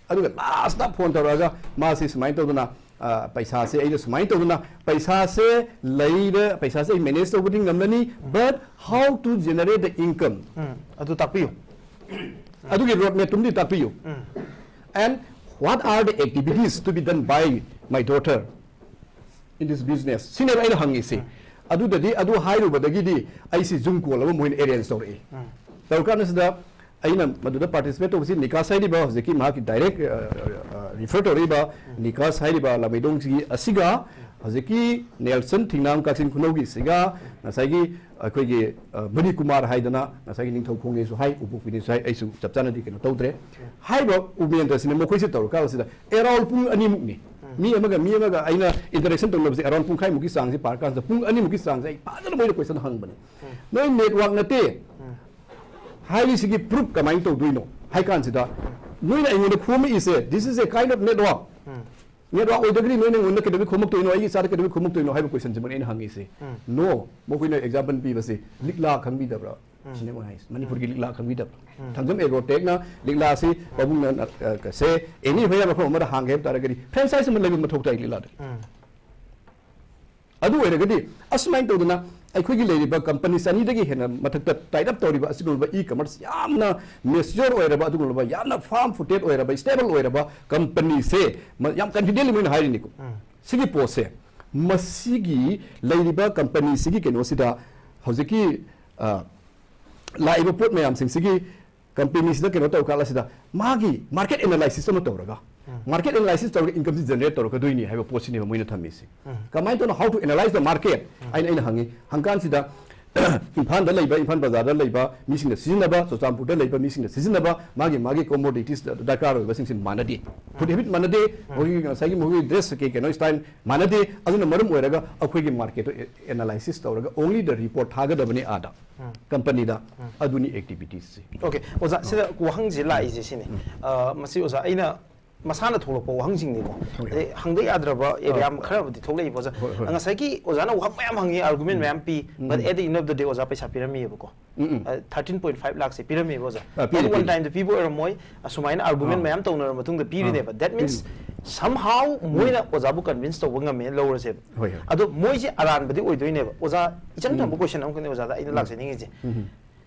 ꯑꯗꯨꯒ lastꯇ phone ꯇꯧꯔꯛꯑꯒ ꯃꯥꯁꯤ ꯁꯨꯃꯥꯏꯅ ꯇꯧꯗꯅ, ꯑ, ꯄꯩꯁꯥꯁꯦ ꯑꯩꯅ ꯁꯨꯃꯥꯏꯅ ꯇꯧꯗꯅ, ꯄꯩꯁꯥꯁꯦ ꯂꯩꯔ-, ꯄꯩꯁꯥꯁꯦ ꯑꯩ manage ꯇꯧꯕꯗꯤ ꯉꯝꯂꯅꯤ, but how to generate the income? ꯎꯝ, ꯑꯗꯨ ꯇꯥꯛꯄꯤꯌꯨ꯫ ꯑꯗꯨꯒꯤ road mapꯇꯨꯝꯗꯤ ꯇꯥꯛꯄꯤꯌꯨ꯫ ꯎꯝ꯫ And what are the activities to be done by my daughter in this business? ꯁꯤꯅꯦꯕ ꯑꯩꯅ ꯍꯪꯉꯤꯁꯤ꯫ ꯎꯝ꯫ ꯑꯗꯨꯗꯗꯤ, ꯑꯗꯨ ꯍꯥꯏꯔꯨꯕꯗꯒꯤꯗꯤ ꯑꯩꯁꯤ Zoom call ꯑꯃ ꯃꯣꯏꯅ arrange ꯇꯧꯔꯛꯏ꯫ ꯎꯝ꯫ ꯇꯧꯔꯀꯥꯟꯗꯁꯤꯗ ꯑꯩꯅ ꯃꯗꯨꯗ participate ꯇꯧꯕꯁꯤ ꯅꯤꯀꯥꯁ ꯍꯥꯏꯔꯤꯕ ꯍꯧꯖꯤꯛꯀꯤ ꯃꯍꯥꯛꯀꯤ direct, ꯑ, ꯑ, refer ꯇꯧꯔꯛꯏꯕ ꯎꯝ꯫ ꯅꯤꯀꯥꯁ ꯍꯥꯏꯔꯤꯕ ꯂꯥꯃꯩꯗꯣꯡꯁꯤꯒꯤ ꯑꯁꯤꯒ ꯎꯝ꯫ ꯍꯧꯖꯤꯛꯀꯤ ꯅꯦꯜꯁꯟ ꯊꯤꯡꯅꯥꯝ ꯀꯛꯆꯤꯡ ꯈꯨꯅꯧꯒꯤꯁꯤꯒ ꯎꯝ꯫ ꯉꯁꯥꯏꯒꯤ ꯑꯩꯈꯣꯏꯒꯤ, ꯑ, ꯃꯅꯤꯀꯨꯃꯥꯔ ꯍꯥꯏꯗꯅ ꯉꯁꯥꯏꯒꯤ ꯅꯤꯡꯊꯧꯈꯣꯡꯅꯦꯁꯨ ꯍꯥꯏ, ꯎꯄꯣꯛꯄꯤꯅꯦꯁꯨ ꯍꯥꯏ, ꯑꯩꯁꯨ ꯆꯞ ꯆꯥꯅꯗꯤ ꯀꯩꯅꯣ ꯇꯧꯗ꯭ꯔꯦ꯫ ꯎꯝ꯫ ꯍꯥꯏꯔꯤꯕ ꯎꯃꯦꯟꯗ꯭ꯔꯁꯤꯅ ꯃꯈꯣꯏꯁꯦ ꯇꯧꯔꯀꯥꯟꯁꯤꯗ around ꯄꯨꯡ ꯑꯅꯤꯃꯨꯛꯅꯤ꯫ ꯎꯝ꯫ ꯃꯤ ꯑꯃꯒ ꯃꯤ ꯑꯃꯒ ꯑꯩꯅ interaction ꯇꯧꯅꯕꯁꯦ around ꯄꯨꯡꯈꯥꯏꯃꯨꯛꯀꯤ ꯆꯥꯡꯁꯦ ꯄꯥꯔꯀꯥꯟꯁꯤꯗ ꯄꯨꯡ ꯑꯅꯤꯃꯨꯛꯀꯤ ꯆꯥꯡꯁꯦ ꯑꯩ ꯐꯖꯅ ꯃꯣꯏꯗ question ꯍꯪꯕꯅꯤ꯫ ꯎꯝ꯫ "ꯅꯣꯏ network ꯅꯠꯇꯦ ꯎꯝ꯫ ꯍꯥꯏꯔꯤꯁꯤꯒꯤ proof ꯀꯃꯥꯏꯅ ꯇꯧꯗꯣꯏꯅꯣ?" ꯍꯥꯏ ꯀꯥꯟꯁꯤꯗ, "ꯅꯣꯏꯅ ꯑꯩꯉꯣꯟꯗ ꯈꯣꯝꯃꯛꯏꯁꯦ, this is a kind of network꯫ Um. Network ꯑꯣꯏꯗ꯭ꯔꯒꯗꯤ ꯅꯣꯏꯅ ꯑꯩꯉꯣꯟꯗ ꯀꯩꯗꯧꯕꯩ ꯈꯣꯝꯃꯛꯇꯣꯏꯅꯣ? ꯑꯩꯒꯤ ꯏꯆꯥꯗ ꯀꯩꯗꯧꯕꯩ ꯈꯣꯝꯃꯛꯇꯣꯏꯅꯣ?" ꯍꯥꯏꯕ questionꯁꯤꯃꯅꯦ ꯑꯩꯅ ꯍꯪꯉꯤꯁꯦ꯫ ꯎꯝ꯫ No, ꯃꯈꯣꯏꯅ example ꯄꯤꯕꯁꯦ, ꯂꯤꯛꯂꯥ ꯈꯪꯕꯤꯗꯕ꯭ꯔꯥ? ꯎꯝ꯫ ꯁꯤꯅꯦ ꯃꯣꯏ ꯍꯥꯏꯁꯦ꯫ ꯃꯅꯤꯄꯨꯔꯒꯤ ꯂꯤꯛꯂꯥ ꯈꯪꯕꯤꯗꯕ꯭ꯔꯥ? ꯎꯝ꯫ ꯊꯥꯡꯖꯝ Agrotechꯅ ꯂꯤꯛꯂꯥꯁꯤ ꯄꯥꯕꯨꯡꯅ, ꯑ, ꯁꯦ, any ꯍꯣꯌꯥ ꯃꯐꯝ ꯑꯃꯗ ꯍꯥꯡꯒꯦ ꯍꯥꯏꯕ ꯇꯥꯔꯒꯗꯤ franchise ꯑꯃ ꯂꯩꯕ ꯃꯊꯧ ꯇꯥꯏ ꯂꯤꯛꯂꯥꯗ꯫ ꯎꯝ꯫ ꯑꯗꯨ ꯑꯣꯏꯔꯒꯗꯤ ꯑꯁꯨꯃꯥꯏꯅ ꯇꯧꯗꯅ ꯑꯩꯈꯣꯏꯒꯤ ꯂꯩꯔꯤꯕ ꯀꯝꯄꯅꯤ ꯆꯅꯤꯗꯒꯤ ꯍꯦꯟꯅ ꯃꯊꯛꯇ ꯇꯥꯏꯠ ꯑꯞ ꯇꯧꯔꯤꯕ ꯑꯁꯤꯒꯨꯝꯂꯕ ꯏ ꯀꯃꯔꯁ ꯌꯥꯝꯅ ꯃꯦꯆ꯭ꯌꯣꯔ ꯑꯣꯏꯔꯕ, ꯑꯗꯨꯒꯨꯝꯂꯕ ꯌꯥꯝꯅ ꯐꯥꯔꯝ ꯐꯨꯇꯦꯠ ꯑꯣꯏꯔꯕ, ꯁ꯭ꯇꯦꯕꯜ ꯑꯣꯏꯔꯕ ꯀꯝꯄꯅꯤꯁꯦ, ꯃ-, ꯌꯥꯝ ꯀꯟꯐꯤꯗꯦꯟꯂꯤ ꯃꯣꯏꯅ ꯍꯥꯏꯔꯤꯅꯤꯀꯣ꯫ ꯎꯝ꯫ ꯁꯤꯒꯤ ꯄꯣꯠꯁꯦ, ꯃꯁꯤꯒꯤ ꯂꯩꯔꯤꯕ ꯀꯝꯄꯅꯤꯁꯤꯒꯤ ꯀꯩꯅꯣꯁꯤꯗ ꯍꯧꯖꯤꯛꯀꯤ, ꯑ, ꯂꯥꯛꯏꯕ ꯄꯣꯠ ꯃꯌꯥꯝꯁꯤꯡꯁꯤꯒꯤ ꯀꯝꯄꯦꯅꯤꯁꯤꯗ ꯀꯩꯅꯣ ꯇꯧꯔꯀꯥꯟꯁꯤꯗ ꯃꯥꯒꯤ ꯃꯥꯔꯀꯦꯠ ꯑꯦꯅꯥꯂꯥꯏꯁꯤꯁ ꯑꯃ ꯇꯧꯔꯒ, ꯎꯝ꯫ ꯃꯥꯔꯀꯦꯠ ꯑꯦꯅꯥꯂꯥꯏꯁꯤꯁ ꯇꯧꯔꯒ ꯏꯟꯀꯝꯁꯤ ꯖꯦꯅꯔꯦꯠ ꯇꯧꯔꯛꯀꯗꯣꯏꯅꯤ ꯍꯥꯏꯕ ꯄꯣꯠꯁꯤꯅꯦꯕ ꯃꯣꯏꯅ ꯊꯝꯃꯤꯁꯦ꯫ ꯎꯝ꯫ ꯀꯃꯥꯏꯅ ꯇꯧꯅ, how to analyze the market ꯎꯝ꯫ ꯍꯥꯏꯅ ꯑꯩꯅ ꯍꯪꯉꯤ꯫ ꯍꯪꯀꯥꯟꯁꯤꯗ ꯏꯝꯐꯥꯜꯗ ꯂꯩꯕ, ꯏꯝꯐꯥꯜ ꯕꯖꯥꯔꯗ ꯂꯩꯕ ꯃꯤꯁꯤꯡꯅ ꯁꯤꯖꯤꯟꯅꯕ, ꯆꯨꯔꯆꯥꯟꯄꯨꯔꯗ ꯂꯩꯕ ꯃꯤꯁꯤꯡꯅ ꯁꯤꯖꯤꯟꯅꯕ, ꯃꯥꯒꯤ, ꯃꯥꯒꯤ ꯀꯣꯃꯣꯗꯤꯇꯤꯁ ꯗꯔꯀꯥꯔ ꯑꯣꯏꯕꯁꯤꯡꯁꯤ ꯃꯥꯟꯅꯗꯦ꯫ ꯐꯨꯗ ꯍꯦꯕꯤꯠ ꯃꯥꯟꯅꯗꯦ꯫ ꯎꯝ꯫ ꯃꯈꯣꯏꯒꯤ ꯉꯁꯥꯏꯒꯤ ꯃꯈꯣꯏꯒꯤ ꯗ꯭ꯔꯦꯁ ꯀꯩ ꯀꯩꯅꯣ ꯁ꯭ꯇꯥꯏꯜ ꯃꯥꯟꯅꯗꯦ꯫ ꯑꯗꯨꯅ ꯃꯔꯝ ꯑꯣꯏꯔꯒ ꯑꯩꯈꯣꯏꯒꯤ ꯃꯥꯔꯀꯦꯠꯇꯣ ꯑꯦ-, ꯑꯦꯅꯥꯂꯥꯏꯁꯤꯁ ꯇꯧꯔꯒ only the report ꯊꯥꯒꯗꯕꯅꯤ ꯑꯥꯗ꯫ ꯎꯝ꯫ ꯀꯝꯄꯅꯤꯗ꯫ ꯎꯝ꯫ ꯑꯗꯨꯅꯤ ꯑꯦꯛꯇꯤꯚꯤꯇꯤꯁꯁꯤ꯫ ꯑꯣꯀꯦ꯫ ꯑꯣꯖꯥ, ꯁꯤꯗ ꯋꯥꯍꯪꯁꯦ ꯂꯥꯛꯏꯁꯦ ꯁꯤꯅꯤ꯫ ꯎꯝ꯫ ꯑ, ꯃꯁꯤ ꯑꯣꯖꯥ ꯑꯩꯅ ꯃꯁꯥꯅ ꯊꯣꯛꯂꯛꯄ ꯋꯥꯍꯪꯁꯤꯡꯅꯤꯀꯣ꯫ ꯍꯣꯏ, ꯍꯣꯏ꯫ ꯑꯗꯩ ꯍꯪꯗ ꯌꯥꯗ꯭ꯔꯕ ꯑꯦꯔꯤꯌꯥ ꯑꯥ꯫ ꯈꯔꯕꯨꯗꯤ ꯊꯣꯛꯂꯛꯏꯕ ꯑꯣꯖꯥ꯫ ꯍꯣꯏ, ꯍꯣꯏ꯫ ꯉꯁꯥꯏꯒꯤ ꯑꯣꯖꯥꯅ ꯋꯥꯍꯪ ꯃꯌꯥꯝ ꯍꯪꯉꯤ, ꯑꯥꯔꯒꯨꯃꯦꯟ ꯎꯝ꯫ ꯃꯌꯥꯝ ꯄꯤ, ꯎꯝ꯫ But at the end of the day ꯑꯣꯖꯥ ꯄꯩꯁꯥ ꯄꯤꯔꯝꯃꯤꯕꯀꯣ꯫ ꯎꯝ, ꯎꯝ꯫ ꯑ, thirteen point five ꯂꯥꯛꯁꯦ ꯄꯤꯔꯝꯃꯤꯕ ꯑꯣꯖꯥ꯫ ꯑꯥ, ꯄꯤꯔꯤ, at one ꯄꯤꯔꯤ꯫ Time ꯗ ꯄꯤꯕ ꯑꯣꯏꯔꯝꯃꯣꯏ, ꯑꯁꯨꯃꯥꯏꯅ ꯑꯥꯔꯒꯨꯃꯦꯟ ꯑꯥ꯫ ꯃꯌꯥꯝ ꯇꯧꯅꯔꯕ ꯃꯇꯨꯡꯗ ꯄꯤꯔꯤꯅꯦꯕ꯫ ꯑꯥ꯫ That means um. Somehow ꯎꯝ꯫ ꯃꯣꯏꯅ ꯑꯣꯖꯥꯕꯨ ꯀꯟꯚꯤꯟꯁ ꯇꯧꯕ ꯉꯝꯃꯦꯅ ꯂꯧꯔꯁꯦꯕ꯫ ꯍꯣꯏ, ꯍꯣꯏ꯫ ꯑꯗꯣ ꯃꯣꯏꯁꯦ ꯑꯔꯥꯟꯕꯗꯤ ꯑꯣꯏꯗꯣꯏꯅꯦꯕ꯫ ꯑꯣꯖꯥ, ꯏꯆꯝ ꯆꯝꯕ ꯎꯝ꯫ ꯀꯣꯏꯁꯟ ꯑꯃꯈꯛꯅꯦ ꯑꯣꯖꯥꯗ ꯑꯩꯅ ꯎꯝ꯫ ꯂꯥꯛꯆꯅꯤꯡꯉꯤꯁꯦ꯫ ꯎꯝ꯫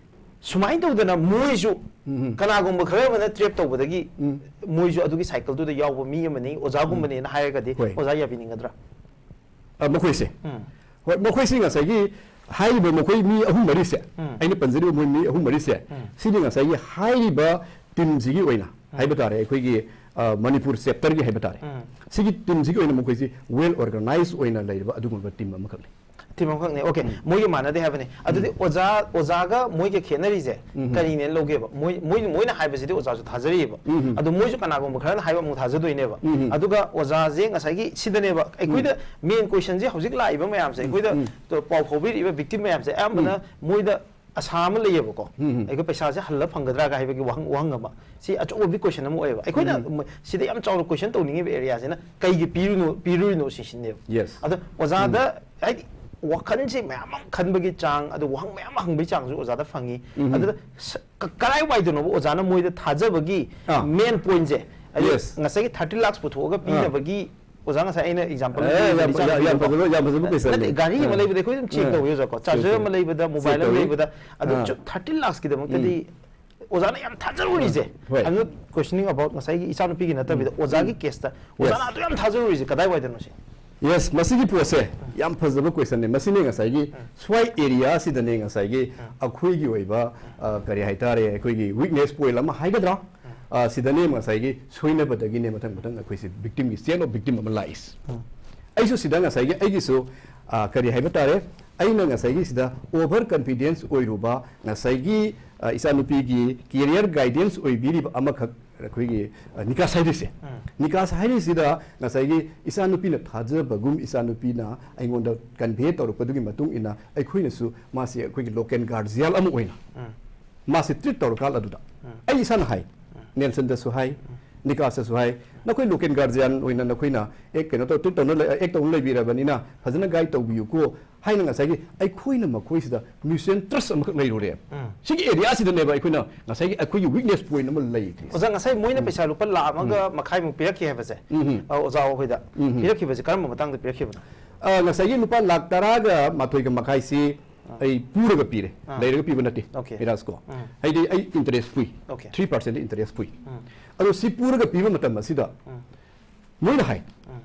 ꯁꯨꯃꯥꯏꯅ ꯇꯧꯗꯅ ꯃꯣꯏꯁꯨ ꯎꯝ꯫ ꯀꯅꯥꯒꯨꯝꯕ ꯈꯔ ꯑꯃꯅ ꯇ꯭ꯔꯦꯞ ꯇꯧꯕꯗꯒꯤ ꯎꯝ꯫ ꯃꯣꯏꯁꯨ ꯑꯗꯨꯒꯤ ꯁꯥꯏꯀꯜꯗꯨꯗ ꯌꯥꯎꯕ ꯃꯤ ꯑꯃꯅꯤ, ꯑꯣꯖꯥꯒꯨꯝꯕꯅꯦꯅ ꯍꯥꯏꯔꯒꯗꯤ ꯍꯣꯏ꯫ ꯑꯣꯖꯥ ꯌꯥꯕꯤꯅꯤꯡꯒꯗ꯭ꯔꯥ? ꯑ, ꯃꯈꯣꯏꯁꯦ꯫ ꯎꯝ꯫ ꯍꯣꯏ, ꯃꯈꯣꯏꯁꯤ ꯉꯁꯥꯏꯒꯤ ꯍꯥꯏꯔꯤꯕ ꯃꯈꯣꯏ ꯃꯤ ꯑꯍꯨꯝ ꯃꯔꯤꯁꯦ, ꯎꯝ꯫ ꯑꯩꯅ ꯄꯟꯖꯔꯤꯕ ꯃꯣꯏ ꯃꯤ ꯑꯍꯨꯝ ꯃꯔꯤꯁꯦ, ꯎꯝ꯫ ꯁꯤꯗꯤ ꯉꯁꯥꯏꯒꯤ ꯍꯥꯏꯔꯤꯕ ꯇꯤꯝꯁꯤꯒꯤ ꯑꯣꯏꯅ ꯎꯝ꯫ ꯍꯥꯏꯕ ꯇꯥꯔꯦ, ꯑꯩꯈꯣꯏꯒꯤ, ꯑ, ꯃꯅꯤꯄꯨꯔ ꯆꯦꯞꯇꯔꯒꯤ ꯍꯥꯏꯕ ꯇꯥꯔꯦ꯫ ꯎꯝ꯫ ꯁꯤꯒꯤ ꯇꯤꯝꯁꯤꯒꯤ ꯑꯣꯏꯅ ꯃꯈꯣꯏꯁꯤ ꯋꯦꯜ ꯑꯣꯔꯒꯅꯥꯏꯖ ꯑꯣꯏꯅ ꯂꯩꯔꯕ ꯑꯗꯨꯒꯨꯝꯕ ꯇꯤꯝ ꯑꯃꯈꯛꯅꯤ꯫ ꯇꯤꯝ ꯑꯃꯈꯛꯅꯦ꯫ ꯑꯣꯀꯦ, ꯎꯝ꯫ ꯃꯣꯏꯒ ꯃꯥꯟꯅꯗꯦ ꯍꯥꯏꯕꯅꯤ꯫ ꯑꯗꯨꯗꯤ ꯎꯝ꯫ ꯑꯣꯖꯥ, ꯑꯣꯖꯥꯒ ꯃꯣꯏꯒ ꯈꯦꯠꯅꯔꯤꯁꯦ ꯎꯝ꯫ ꯀꯔꯤꯅꯦꯅ ꯂꯧꯒꯦꯕ? ꯃꯣꯏ, ꯃꯣꯏ, ꯃꯣꯏꯅ ꯍꯥꯏꯕꯁꯤꯗꯤ ꯑꯣꯖꯥꯁꯨ ꯊꯥꯖꯔꯤꯑꯕ꯫ ꯎꯝ꯫ ꯑꯗꯣ ꯃꯣꯏꯁꯨ ꯀꯅꯥꯒꯨꯝꯕ ꯈꯔꯅ ꯍꯥꯏꯕ ꯑꯃꯨꯛ ꯊꯥꯖꯗꯣꯏꯅꯦꯕ꯫ ꯎꯝ꯫ ꯑꯗꯨꯒ ꯑꯣꯖꯥꯁꯦ ꯉꯁꯥꯏꯒꯤ ꯁꯤꯗꯅꯦꯕ, ꯑꯩꯈꯣꯏꯗ ꯎꯝ꯫ ꯃꯦꯟ ꯀꯣꯏꯁꯟꯁꯦ ꯍꯧꯖꯤꯛ ꯂꯥꯛꯏꯕ ꯃꯌꯥꯝꯁꯦ, ꯎꯝ꯫ ꯑꯩꯈꯣꯏꯗ ꯎꯝ꯫ ꯄꯥꯎ ꯐꯥꯎꯕꯤꯔꯛꯏꯕ ꯚꯤꯛꯇꯤꯝ ꯃꯌꯥꯝꯁꯦ ꯑꯌꯥꯝꯕꯅ ꯎꯝ꯫ ꯃꯣꯏꯗ ꯑꯁꯥ ꯑꯃ ꯂꯩꯌꯦꯕꯀꯣ꯫ ꯎꯝ, ꯎꯝ꯫ ꯑꯩꯈꯣꯏ ꯄꯩꯁꯥꯁꯦ ꯍꯜꯂ ꯐꯪꯒꯗ꯭ꯔꯥꯒ ꯍꯥꯏꯕꯒꯤ ꯋꯥꯍꯪ, ꯋꯥꯍꯪ ꯑꯃ꯫ ꯁꯤ ꯑꯆꯧꯕ ꯕꯤꯛ ꯀꯣꯏꯁꯟ ꯑꯃ ꯑꯣꯏꯌꯦꯕ꯫ ꯑꯩꯈꯣꯏꯅ ꯎꯝ꯫ ꯃ-, ꯁꯤꯗ ꯌꯥꯝ ꯆꯥꯎꯅ ꯀꯣꯏꯁꯟ ꯇꯧꯅꯤꯡꯉꯤꯕ ꯑꯦꯔꯤꯌꯥꯁꯤꯅ ꯀꯩꯒꯤ ꯄꯤꯔꯨꯅꯣ, ꯄꯤꯔꯨꯔꯤꯅꯣ ꯁꯤꯁꯤꯅꯦꯕ꯫ Yes꯫ ꯑꯗꯣ ꯑꯣꯖꯥꯗ ꯎꯝ꯫ ꯍꯥꯏꯗꯤ ꯋꯥꯈꯜꯁꯦ ꯃꯌꯥꯝ ꯑꯃ ꯈꯟꯕꯒꯤ ꯆꯥꯡ, ꯑꯗꯨ ꯋꯥꯍꯪ ꯃꯌꯥꯝ ꯑꯃ ꯍꯪꯕꯒꯤ ꯆꯥꯡꯁꯨ ꯑꯣꯖꯥꯗ ꯐꯪꯉꯤ꯫ ꯎꯝ꯫ ꯑꯗꯨꯗ ꯁ-, ꯀ-, ꯀꯔꯥꯏꯋꯥꯏꯗꯅꯣꯕ ꯑꯣꯖꯥꯅ ꯃꯣꯏꯗ ꯊꯥꯖꯕꯒꯤ ꯑꯥ꯫ ꯃꯦꯟ ꯄꯣꯏꯟꯁꯦ? ꯍꯥꯏꯗꯤ Yes꯫ ꯉꯁꯥꯏꯒꯤ thirty lakhs ꯄꯨꯊꯣꯛꯑꯒ ꯑꯥ꯫ ꯄꯤꯅꯕꯒꯤ ꯑꯣꯖꯥ, ꯉꯁꯥꯏ ꯑꯩꯅ example ꯑꯦ, ꯌꯥꯝ- ꯌꯥꯝ- ꯌꯥꯝ ꯐꯖꯕ- ꯌꯥꯝ ꯐꯖꯕ question ꯅꯦ꯫ ꯅꯠꯇꯦ, ꯒꯥꯔꯤ ꯑꯃ ꯑꯥ꯫ ꯂꯩꯕꯗ ꯑꯩꯈꯣꯏ ꯑꯗꯨꯝ check ꯑꯥ꯫ ꯇꯧꯕ ꯌꯥꯎꯖꯀꯣ, charger Check ꯑꯃ ꯇꯧꯋꯤ꯫ ꯂꯩꯕꯗ, ꯑꯗꯨ ꯑꯥ꯫ ꯆꯨ-, thirty lakhs ꯀꯤꯗꯃꯛꯇꯗꯤ ꯑꯣꯖꯥꯅ ꯌꯥꯝ ꯊꯥꯖꯔꯨꯔꯤꯁꯦ꯫ ꯍꯣꯏ꯫ I'm not questioning about ꯉꯁꯥꯏꯒꯤ ꯏꯆꯥꯅꯨꯄꯤꯒꯤ ꯅꯠꯇꯕꯤꯗ, ꯑꯣꯖꯥꯒꯤ case ꯇ ꯑꯣꯖꯥꯅ ꯑꯗꯨ ꯌꯥꯝ ꯊꯥꯖꯔꯨꯔꯤꯁꯦ ꯀꯗꯥꯏꯋꯥꯏꯗꯅꯣ ꯁꯤ? Yes, ꯃꯁꯤꯒꯤ ꯄꯣꯠꯁꯦ ꯌꯥꯝ ꯐꯖꯕ question ꯅꯦ꯫ ꯃꯁꯤꯅꯦ ꯉꯁꯥꯏꯒꯤ ꯁ꯭ꯋꯥꯏ area ꯁꯤꯗꯅꯦ ꯉꯁꯥꯏꯒꯤ ꯑꯩꯈꯣꯏꯒꯤ ꯑꯣꯏꯕ, ꯑ, ꯀꯔꯤ ꯍꯥꯏꯇꯥꯔꯦ, ꯑꯩꯈꯣꯏꯒꯤ weakness point ꯑꯃ ꯍꯥꯏꯒꯗ꯭ꯔꯥ? ꯑ, ꯁꯤꯗꯅꯦ ꯉꯁꯥꯏꯒꯤ ꯁꯣꯏꯅꯕꯗꯒꯤꯅꯦ ꯃꯊꯪ ꯃꯊꯪ ꯑꯩꯈꯣꯏꯁꯦ victim ꯒꯤ chain of victim ꯑꯃ ꯂꯥꯛꯏꯁꯦ꯫ ꯑꯩꯁꯨ ꯁꯤꯗ ꯉꯁꯥꯏꯒꯤ ꯑꯩꯒꯤꯁꯨ, ꯑ, ꯀꯔꯤ ꯍꯥꯏꯕ ꯇꯥꯔꯦ, ꯑꯩꯅ ꯉꯁꯥꯏꯒꯤ ꯁꯤꯗ over confidence ꯑꯣꯏꯔꯨꯕ, ꯉꯁꯥꯏꯒꯤ, ꯑ, ꯏꯆꯥꯅꯨꯄꯤꯒꯤ career guidance ꯑꯣꯏꯕꯤꯔꯤꯕ ꯑꯃꯈꯛ ꯑꯩꯈꯣꯏꯒꯤ, ꯑ, ꯅꯤꯀꯥꯁ ꯍꯥꯏꯔꯤꯁꯦ꯫ ꯅꯤꯀꯥꯁ ꯍꯥꯏꯔꯤꯁꯤꯗ ꯉꯁꯥꯏꯒꯤ ꯏꯆꯥꯅꯨꯄꯤꯅ ꯊꯥꯖꯕꯒꯨꯝ ꯏꯆꯥꯅꯨꯄꯤꯅ ꯑꯩꯉꯣꯟꯗ convey ꯇꯧꯔꯛꯄꯗꯨꯒꯤ ꯃꯇꯨꯡ ꯏꯟꯅ ꯑꯩꯈꯣꯏꯅꯁꯨ ꯃꯥꯁꯤ ꯑꯩꯈꯣꯏꯒꯤ local guardian ꯑꯃ ꯑꯣꯏꯅ ꯃꯥꯁꯤ treat ꯇꯧꯔꯀꯥꯟ ꯑꯗꯨꯗ ꯑꯩ ꯏꯁꯥꯅ ꯍꯥꯏ, ꯅꯦꯜꯁꯟꯗꯁꯨ ꯍꯥꯏ, ꯅꯤꯀꯥꯁꯇꯁꯨ ꯍꯥꯏ, "ꯅꯈꯣꯏ local guardian ꯑꯣꯏꯅ ꯅꯈꯣꯏꯅ ꯑꯦꯛ ꯀꯩꯅꯣ ꯇꯧ, treat ꯇꯧꯅ ꯂꯩ-, act ꯇꯧꯅ ꯂꯩꯕꯤꯔꯕꯅꯤꯅ ꯐꯖꯅ guide ꯇꯧꯕꯤꯌꯨꯀꯣ" ꯍꯥꯏꯅ ꯉꯁꯥꯏꯒꯤ ꯑꯩꯈꯣꯏꯅ ꯃꯈꯣꯏꯁꯤꯗ mutual trust ꯑꯃꯈꯛ ꯂꯩꯔꯨꯔꯦꯕ꯫ ꯁꯤꯒꯤ area ꯁꯤꯗꯅꯦꯕ ꯑꯩꯈꯣꯏꯅ ꯉꯁꯥꯏꯒꯤ ꯑꯩꯈꯣꯏꯒꯤ weakness point ꯑꯃ ꯂꯩꯈ꯭ꯔꯤꯁꯦ꯫ ꯑꯣꯖꯥ, ꯉꯁꯥꯏ ꯃꯣꯏꯅ ꯄꯩꯁꯥ ꯂꯨꯄꯥ ꯂꯥꯈ ꯑꯃꯒ ꯃꯈꯥꯏꯃꯨꯛ ꯄꯤꯔꯛꯈꯤ ꯍꯥꯏꯕꯁꯦ, ꯎꯝ꯫ ꯑ, ꯑꯣꯖꯥ ꯍꯣꯏꯗ ꯎꯝ꯫ ꯄꯤꯔꯛꯈꯤꯕꯁꯦ ꯀꯔꯝꯕ ꯃꯇꯥꯡꯗ ꯄꯤꯔꯛꯈꯤꯕꯅꯣ? ꯑ, ꯉꯁꯥꯏꯒꯤ ꯂꯨꯄꯥ ꯂꯥꯈ ꯇꯔꯥꯒ ꯃꯥꯊꯣꯏꯒ ꯃꯈꯥꯏꯁꯤ ꯑꯩ ꯄꯨꯔꯒ ꯄꯤꯔꯦ, ꯑꯥ꯫ ꯂꯩꯔꯒ ꯄꯤꯕ ꯅꯠꯇꯦ, Okay. ꯃꯤꯔꯥꯖ ꯀꯣ꯫ ꯎꯝ꯫ ꯍꯥꯏꯗꯤ ꯑꯩ interest ꯄꯨꯏ, Okay. three percent interest ꯄꯨꯏ꯫ ꯎꯝ꯫ ꯑꯗꯣ ꯁꯤ ꯄꯨꯔꯒ ꯄꯤꯕ ꯃꯇꯝ ꯑꯁꯤꯗ ꯎꯝ꯫ ꯃꯣꯏꯅ ꯍꯥꯏ, ꯎꯝ꯫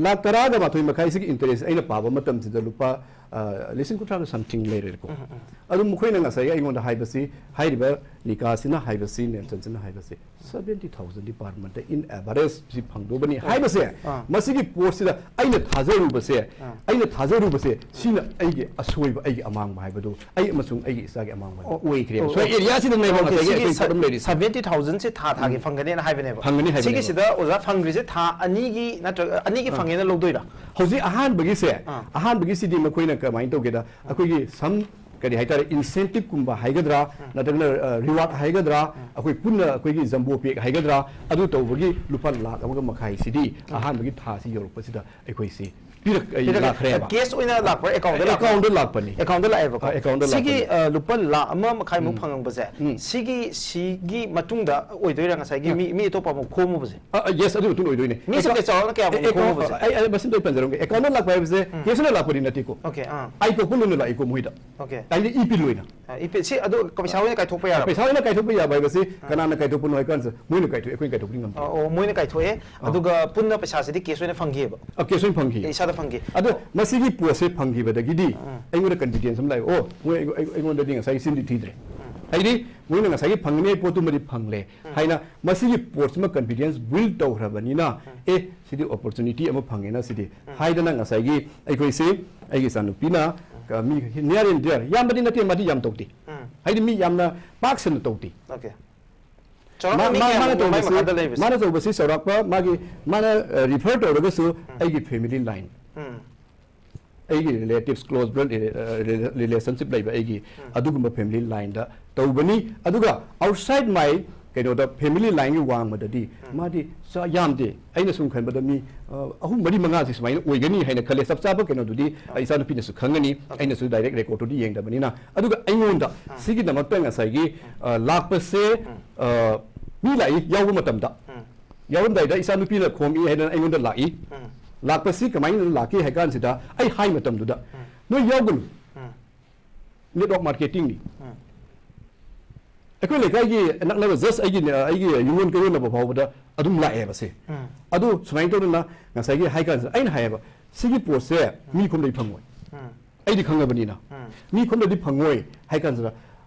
ꯂꯥꯈ ꯇꯔꯥꯒ ꯃꯥꯊꯣꯏ ꯃꯈꯥꯏꯁꯤꯒꯤ interest ꯑꯩꯅ ꯄꯥꯕ ꯃꯇꯝꯁꯤꯗ ꯂꯨꯄꯥ, ꯑ, ꯂꯤꯁꯤꯡ ꯀꯨꯟꯊ꯭ꯔꯥꯒ something ꯂꯩꯔꯦꯀꯣ꯫ ꯎꯝ, ꯎꯝ꯫ ꯑꯗꯨ ꯃꯈꯣꯏꯅ ꯉꯁꯥꯏ ꯑꯩꯉꯣꯟꯗ ꯍꯥꯏꯕꯁꯤ, ꯍꯥꯏꯔꯤꯕ ꯅꯤꯀꯥꯁꯤꯅ ꯍꯥꯏꯕꯁꯤ, ꯅꯦꯜꯁꯟꯁꯤꯅ ꯍꯥꯏꯕꯁꯤ, seventy thousand per month in average ꯁꯤ ꯐꯪꯗꯧꯕꯅꯤ ꯍꯥꯏꯕꯁꯦ, ꯑꯥ꯫ ꯃꯁꯤꯒꯤ ꯄꯣꯠꯁꯤꯗ ꯑꯩꯅ ꯊꯥꯖꯔꯨꯕꯁꯦ, ꯑꯥ꯫ ꯑꯩꯅ ꯊꯥꯖꯔꯨꯕꯁꯦ, ꯁꯤꯅ ꯑꯩꯒꯤ ꯑꯁꯣꯏꯕ, ꯑꯩꯒꯤ ꯑꯃꯥꯡꯕ ꯍꯥꯏꯕꯗꯨ, ꯑꯩ ꯑꯃꯁꯨꯡ ꯑꯩꯒꯤ ꯏꯆꯥꯒꯤ ꯑꯃꯥꯡꯕ ꯍꯥꯏꯕꯗꯨ ꯑꯣ, ꯑꯣꯏꯈ꯭ꯔꯦꯕ꯫ ꯑꯣ, ꯁ꯭ꯋꯥꯏ ꯑꯣ꯫ area ꯁꯤꯗꯅꯦꯕ Okay, ꯉꯁꯥꯏꯒꯤ ꯁꯤꯒꯤ ꯑꯩꯈꯣꯏ ꯁ-, problem ꯂꯩꯔꯤꯁꯦ꯫ seventy thousand ꯁꯦ ꯊꯥ ꯊꯥꯒꯤ ꯐꯪꯒꯅꯦꯅ ꯍꯥꯏꯕꯅꯦꯕ꯫ ꯐꯪꯒꯅꯤ ꯍꯥꯏꯕꯅꯦꯕ꯫ ꯁꯤꯒꯤꯁꯤꯗ ꯑꯣꯖꯥ ꯐꯪꯈ꯭ꯔꯤꯁꯦ ꯊꯥ ꯑꯅꯤꯒꯤ ꯅꯠꯇ꯭ꯔꯒ ꯑꯅꯤꯒꯤ ꯐꯪꯉꯦꯅ ꯂꯧꯗꯣꯏꯔꯥ? ꯍꯧꯖꯤꯛ ꯑꯍꯥꯟꯕꯒꯤꯁꯦ, ꯑꯥ꯫ ꯑꯍꯥꯟꯕꯒꯤꯁꯤꯗꯤ ꯃꯈꯣꯏꯅ ꯀꯃꯥꯏꯅ ꯇꯧꯒꯦꯗ, ꯑꯩꯈꯣꯏꯒꯤ some ꯀꯔꯤ ꯍꯥꯏꯇꯥꯔꯦ, incentive ꯀꯨꯝꯕ ꯍꯥꯏꯒꯗ꯭ꯔꯥ, ꯅꯠꯇ꯭ꯔꯒꯅ, ꯑ, reward ꯍꯥꯏꯒꯗ꯭ꯔꯥ, ꯑꯩꯈꯣꯏ ꯄꯨꯟꯅ ꯑꯩꯈꯣꯏꯒꯤ jumbo pack ꯍꯥꯏꯒꯗ꯭ꯔꯥ, ꯑꯗꯨ ꯇꯧꯕꯒꯤ ꯂꯨꯄꯥ ꯂꯥꯈ ꯑꯃꯒ ꯃꯈꯥꯏꯁꯤꯗꯤ ꯑꯍꯥꯟꯕꯒꯤ ꯊꯥꯁꯤ ꯌꯧꯔꯛꯄꯁꯤꯗ ꯑꯩꯈꯣꯏꯁꯤ ꯄꯤꯔꯛ ꯑꯩ ꯂꯥꯛꯈ꯭ꯔꯦꯕ꯫ ꯀꯦꯁ ꯑꯣꯏꯅ ꯂꯥꯛꯄ꯭ꯔꯥ? ꯑꯦꯀꯥꯎꯟꯗ ꯂꯥꯛꯄ꯭ꯔꯥ? ꯑꯦꯀꯥꯎꯟꯗ ꯂꯥꯛꯄꯅꯤ꯫ ꯑꯦꯀꯥꯎꯟꯗ ꯂꯥꯛꯑꯦꯕꯀꯣ꯫ ꯑ, ꯑꯦꯀꯥꯎꯟꯗ ꯁꯤꯒꯤ ꯂꯥꯛꯄꯅꯤ꯫ ꯑ, ꯂꯨꯄꯥ ꯂꯥꯈ ꯑꯃ ꯃꯈꯥꯏꯃꯨꯛ ꯎꯝ꯫ ꯐꯪꯉꯛꯄꯁꯦ ꯎꯝ꯫ ꯁꯤꯒꯤ ꯁꯤꯒꯤ ꯃꯇꯨꯡꯗ ꯑꯣꯏꯗꯣꯏꯔꯥ ꯉꯁꯥꯏꯒꯤ ꯃꯤ ꯃꯤ ꯑꯇꯣꯞꯄ ꯑꯃꯨꯛ ꯈꯣꯝꯃꯨꯕꯁꯦ? ꯑ, ꯑ, ꯌꯦꯁ, ꯑꯗꯨꯒꯤ ꯃꯇꯨꯡ ꯑꯣꯏꯗꯣꯏꯅꯦ꯫ ꯃꯤꯁꯦ ꯑꯦꯀꯥꯎꯟ- ꯀꯌꯥ ꯆꯥꯎꯔꯛꯅ ꯀꯌꯥꯃꯨꯛ ꯑꯦꯀꯥꯎꯟ- ꯈꯣꯝꯃꯨꯕꯁꯦ? ꯑꯩ ꯑꯩ ꯃꯁꯤꯡꯗꯣ ꯑꯩ ꯄꯟꯖꯔꯝꯒꯦ꯫ ꯑꯦꯀꯥꯎꯟꯗ ꯂꯥꯛꯄ ꯍꯥꯏꯕꯁꯦ ꯀꯦꯁ ꯑꯣꯏꯅ ꯂꯥꯛꯄꯗꯤ ꯅꯠꯇꯦꯀꯣ꯫ ꯑꯣꯀꯦ ꯑꯥ ꯑꯥꯏꯀꯣ ꯄꯨꯟꯅ ꯑꯣꯏꯅ ꯂꯥꯛꯏꯀꯣ ꯃꯣꯏꯗ꯫ ꯑꯣꯀꯦ꯫ ꯑꯩꯗꯤ ꯏ ꯄꯤꯜ ꯑꯣꯏꯅ꯫ ꯑ, ꯏ ꯄꯤ ꯁꯤ ꯑꯗꯨ ꯄꯩꯁꯥ ꯑꯣꯏꯅ ꯀꯥꯏꯊꯣꯛꯄ ꯌꯥꯔꯕ? ꯄꯩꯁꯥ ꯑꯣꯏꯅ ꯀꯥꯏꯊꯣꯛꯄ ꯌꯥꯕ ꯍꯥꯏꯕꯁꯤ ꯀꯅꯥꯅ ꯀꯥꯏꯊꯣꯛꯄꯅꯣ ꯍꯥꯏ ꯀꯥꯟꯁꯤꯗ ꯃꯣꯏꯅ ꯀꯥꯏꯊꯣꯛꯑꯦ, ꯑꯩꯈꯣꯏꯅ ꯀꯥꯏꯊꯣꯛꯄꯗꯤ ꯉꯝꯗꯦ꯫ ꯑ, ꯑꯣ, ꯃꯣꯏꯅ ꯀꯥꯏꯊꯣꯛꯑꯦ꯫ ꯑꯗꯨꯒ ꯄꯨꯟꯅ ꯄꯩꯁꯥꯁꯤꯗꯤ ꯀꯦꯁ ꯑꯣꯏꯅ ꯐꯪꯈꯤꯑꯕ? ꯑ, ꯀꯦꯁ ꯑꯣꯏꯅ ꯐꯪꯈꯤ꯫ ꯏꯁꯥꯗ ꯐꯪꯈꯤ꯫ ꯑꯗꯣ ꯃꯁꯤꯒꯤ ꯄꯣꯠꯁꯦ ꯐꯪꯈꯤꯕꯗꯒꯤꯗꯤ ꯑꯩꯉꯣꯟꯗ ꯀꯟꯐꯤꯗꯦꯟꯁ ꯑꯃ ꯂꯥꯛꯑꯦ꯫ ꯑꯣ, ꯃꯣꯏ ꯑꯩꯉꯣꯟ- ꯑꯩꯉꯣꯟꯗꯗꯤ ꯉꯁꯥꯏꯒꯤ ꯁꯤꯟꯗꯤ ꯊꯤꯗ꯭ꯔꯦ꯫ ꯍꯥꯏꯗꯤ ꯃꯣꯏꯅ ꯉꯁꯥꯏꯒꯤ ꯐꯪꯒꯅꯤ ꯍꯥꯏꯕ ꯄꯣꯠꯇꯨꯃꯗꯤ ꯐꯪꯂꯦ ꯍꯥꯏꯅ ꯃꯁꯤꯒꯤ ꯄꯣꯠꯁꯤꯃ ꯀꯟꯐꯤꯗꯦꯟꯁ ꯕꯤꯜ ꯇꯧꯈ꯭ꯔꯕꯅꯤꯅ, ꯑꯦ, ꯁꯤꯗꯤ ꯑꯣꯄꯣꯔꯆꯨꯅꯤꯇꯤ ꯑꯃ ꯐꯪꯉꯦꯅ ꯁꯤꯗꯤ ꯍꯥꯏꯗꯅ ꯉꯁꯥꯏꯒꯤ ꯑꯩꯈꯣꯏꯁꯦ, ꯑꯩꯒꯤ ꯏꯆꯥꯅꯨꯄꯤꯅ, ꯑ, ꯃꯤ near and dear, ꯌꯥꯝꯕꯗꯤ ꯅꯠꯇꯦ, ꯃꯥꯗꯤ ꯌꯥꯝ ꯇꯧꯗꯦ꯫ ꯎꯝ꯫ ꯍꯥꯏꯗꯤ ꯃꯤ ꯌꯥꯝꯅ ꯄꯥꯛ ꯁꯟꯅ ꯇꯧꯗꯦ꯫ ꯑꯣꯀꯦ꯫ ꯃꯥ- ꯆꯥꯎꯔꯥꯛꯅ ꯃꯤ ꯃꯥ- ꯀꯌꯥꯃꯨꯛ ꯃꯥꯅ ꯃꯥꯏ ꯇꯧꯕꯁꯤ- ꯃꯈꯥꯗ ꯂꯩꯕꯁꯦ? ꯃꯥꯅ ꯇꯧꯕꯁꯤ ꯆꯥꯎꯔꯥꯛꯄ ꯃꯥꯒꯤ, ꯃꯥꯅ, ꯑ, ꯔꯤꯐꯔ ꯇꯧꯔꯒꯁꯨ ꯑꯩꯒꯤ ꯐꯦꯃꯤꯂꯤ ꯂꯥꯏꯟ, ꯎꯝ꯫ ꯑꯩꯒꯤ ꯔꯤꯂꯦꯇꯤꯚꯁ, ꯀ꯭ꯂꯣꯖ ꯕ꯭ꯂꯗ ꯔꯤꯂꯦꯁꯟꯁꯤꯞ ꯂꯩꯕ ꯑꯩꯒꯤ ꯑꯗꯨꯒꯨꯝꯕ ꯐꯦꯃꯤꯂꯤ ꯂꯥꯏꯟꯗ ꯇꯧꯕꯅꯤ꯫ ꯑꯗꯨꯒ ꯑꯥꯎꯠꯁꯥꯏꯗ ꯃꯥꯏ ꯀꯩꯅꯣꯗ ꯐꯦꯃꯤꯂꯤ ꯂꯥꯏꯟꯒꯤ ꯋꯥꯡꯃꯗꯗꯤ ꯃꯥꯗꯤ ꯆꯥ ꯌꯥꯝꯗꯦ꯫ ꯑꯩꯅ ꯁꯨꯝ ꯈꯟꯕꯗ ꯃꯤ, ꯑ, ꯑꯍꯨꯝ, ꯃꯔꯤ, ꯃꯉꯥꯁꯤ ꯁꯨꯃꯥꯏꯅ ꯑꯣꯏꯒꯅꯤ ꯍꯥꯏꯅ ꯈꯜꯂꯦ꯫ ꯆꯞ ꯆꯥꯕ ꯀꯩꯅꯣꯗꯨꯗꯤ ꯏꯆꯥꯅꯨꯄꯤꯅꯁꯨ ꯈꯪꯒꯅꯤ, ꯑꯩꯅꯁꯨ ꯗꯥꯏꯔꯦꯛ ꯔꯦꯀꯣꯔꯗꯇꯨꯗꯤ ꯌꯦꯡꯗꯕꯅꯤꯅ꯫ ꯑꯗꯨꯒ ꯑꯩꯉꯣꯟꯗ ꯁꯤꯒꯤꯗꯃꯛꯇ ꯉꯁꯥꯏꯒꯤ, ꯑ, ꯂꯥꯛꯄꯁꯦ, ꯑ, ꯃꯤ ꯂꯥꯛꯏ ꯌꯥꯎꯕ ꯃꯇꯝꯗ꯫ ꯌꯥꯎꯔꯝꯗꯥꯏꯗ ꯏꯆꯥꯅꯨꯄꯤꯅ ꯈꯣꯝꯃꯤ ꯍꯥꯏꯗꯅ ꯑꯩꯉꯣꯟꯗ ꯂꯥꯛꯏ꯫ ꯂꯥꯛꯄꯁꯤ ꯀꯃꯥꯏꯅ ꯂꯥꯛꯀꯦ ꯍꯥꯏ ꯀꯥꯟꯁꯤꯗ, ꯑꯩ ꯍꯥꯏ ꯃꯇꯝꯗꯨꯗ, "ꯅꯣꯏ ꯌꯥꯎꯒꯅꯨ, ꯅꯦꯠꯋꯥꯔꯛ ꯃꯥꯔꯀꯦꯇꯤꯡꯅꯤ"꯫ ꯑꯩꯈꯣꯏ ꯂꯩꯀꯥꯏꯒꯤ ꯅꯛꯅꯕ, ꯖꯁ ꯑꯩꯒꯤ, ꯑꯩꯒꯤ ꯌꯨꯝꯂꯣꯟ ꯀꯩꯔꯣꯟꯅꯕ ꯐꯥꯎꯕꯗ ꯑꯗꯨꯝ ꯂꯥꯛꯑꯦꯕ ꯁꯦ꯫ ꯑꯗꯨ ꯁꯨꯃꯥꯏꯅ ꯇꯧꯗꯅ ꯉꯁꯥꯏꯒꯤ ꯍꯥꯏ ꯀꯥꯟꯁꯤꯗ ꯑꯩꯅ ꯍꯥꯏꯌꯦꯕ, "ꯁꯤꯒꯤ ꯄꯣꯠꯁꯦ ꯃꯤ ꯈꯣꯝꯗꯩ ꯐꯪꯉꯣꯏ, ꯑꯩꯗꯤ ꯈꯪꯉꯕꯅꯤꯅ꯫ ꯃꯤ ꯈꯣꯝꯗꯗꯤ ꯐꯪꯉꯣꯏ" ꯍꯥꯏ ꯀꯥꯟꯁꯤꯗ,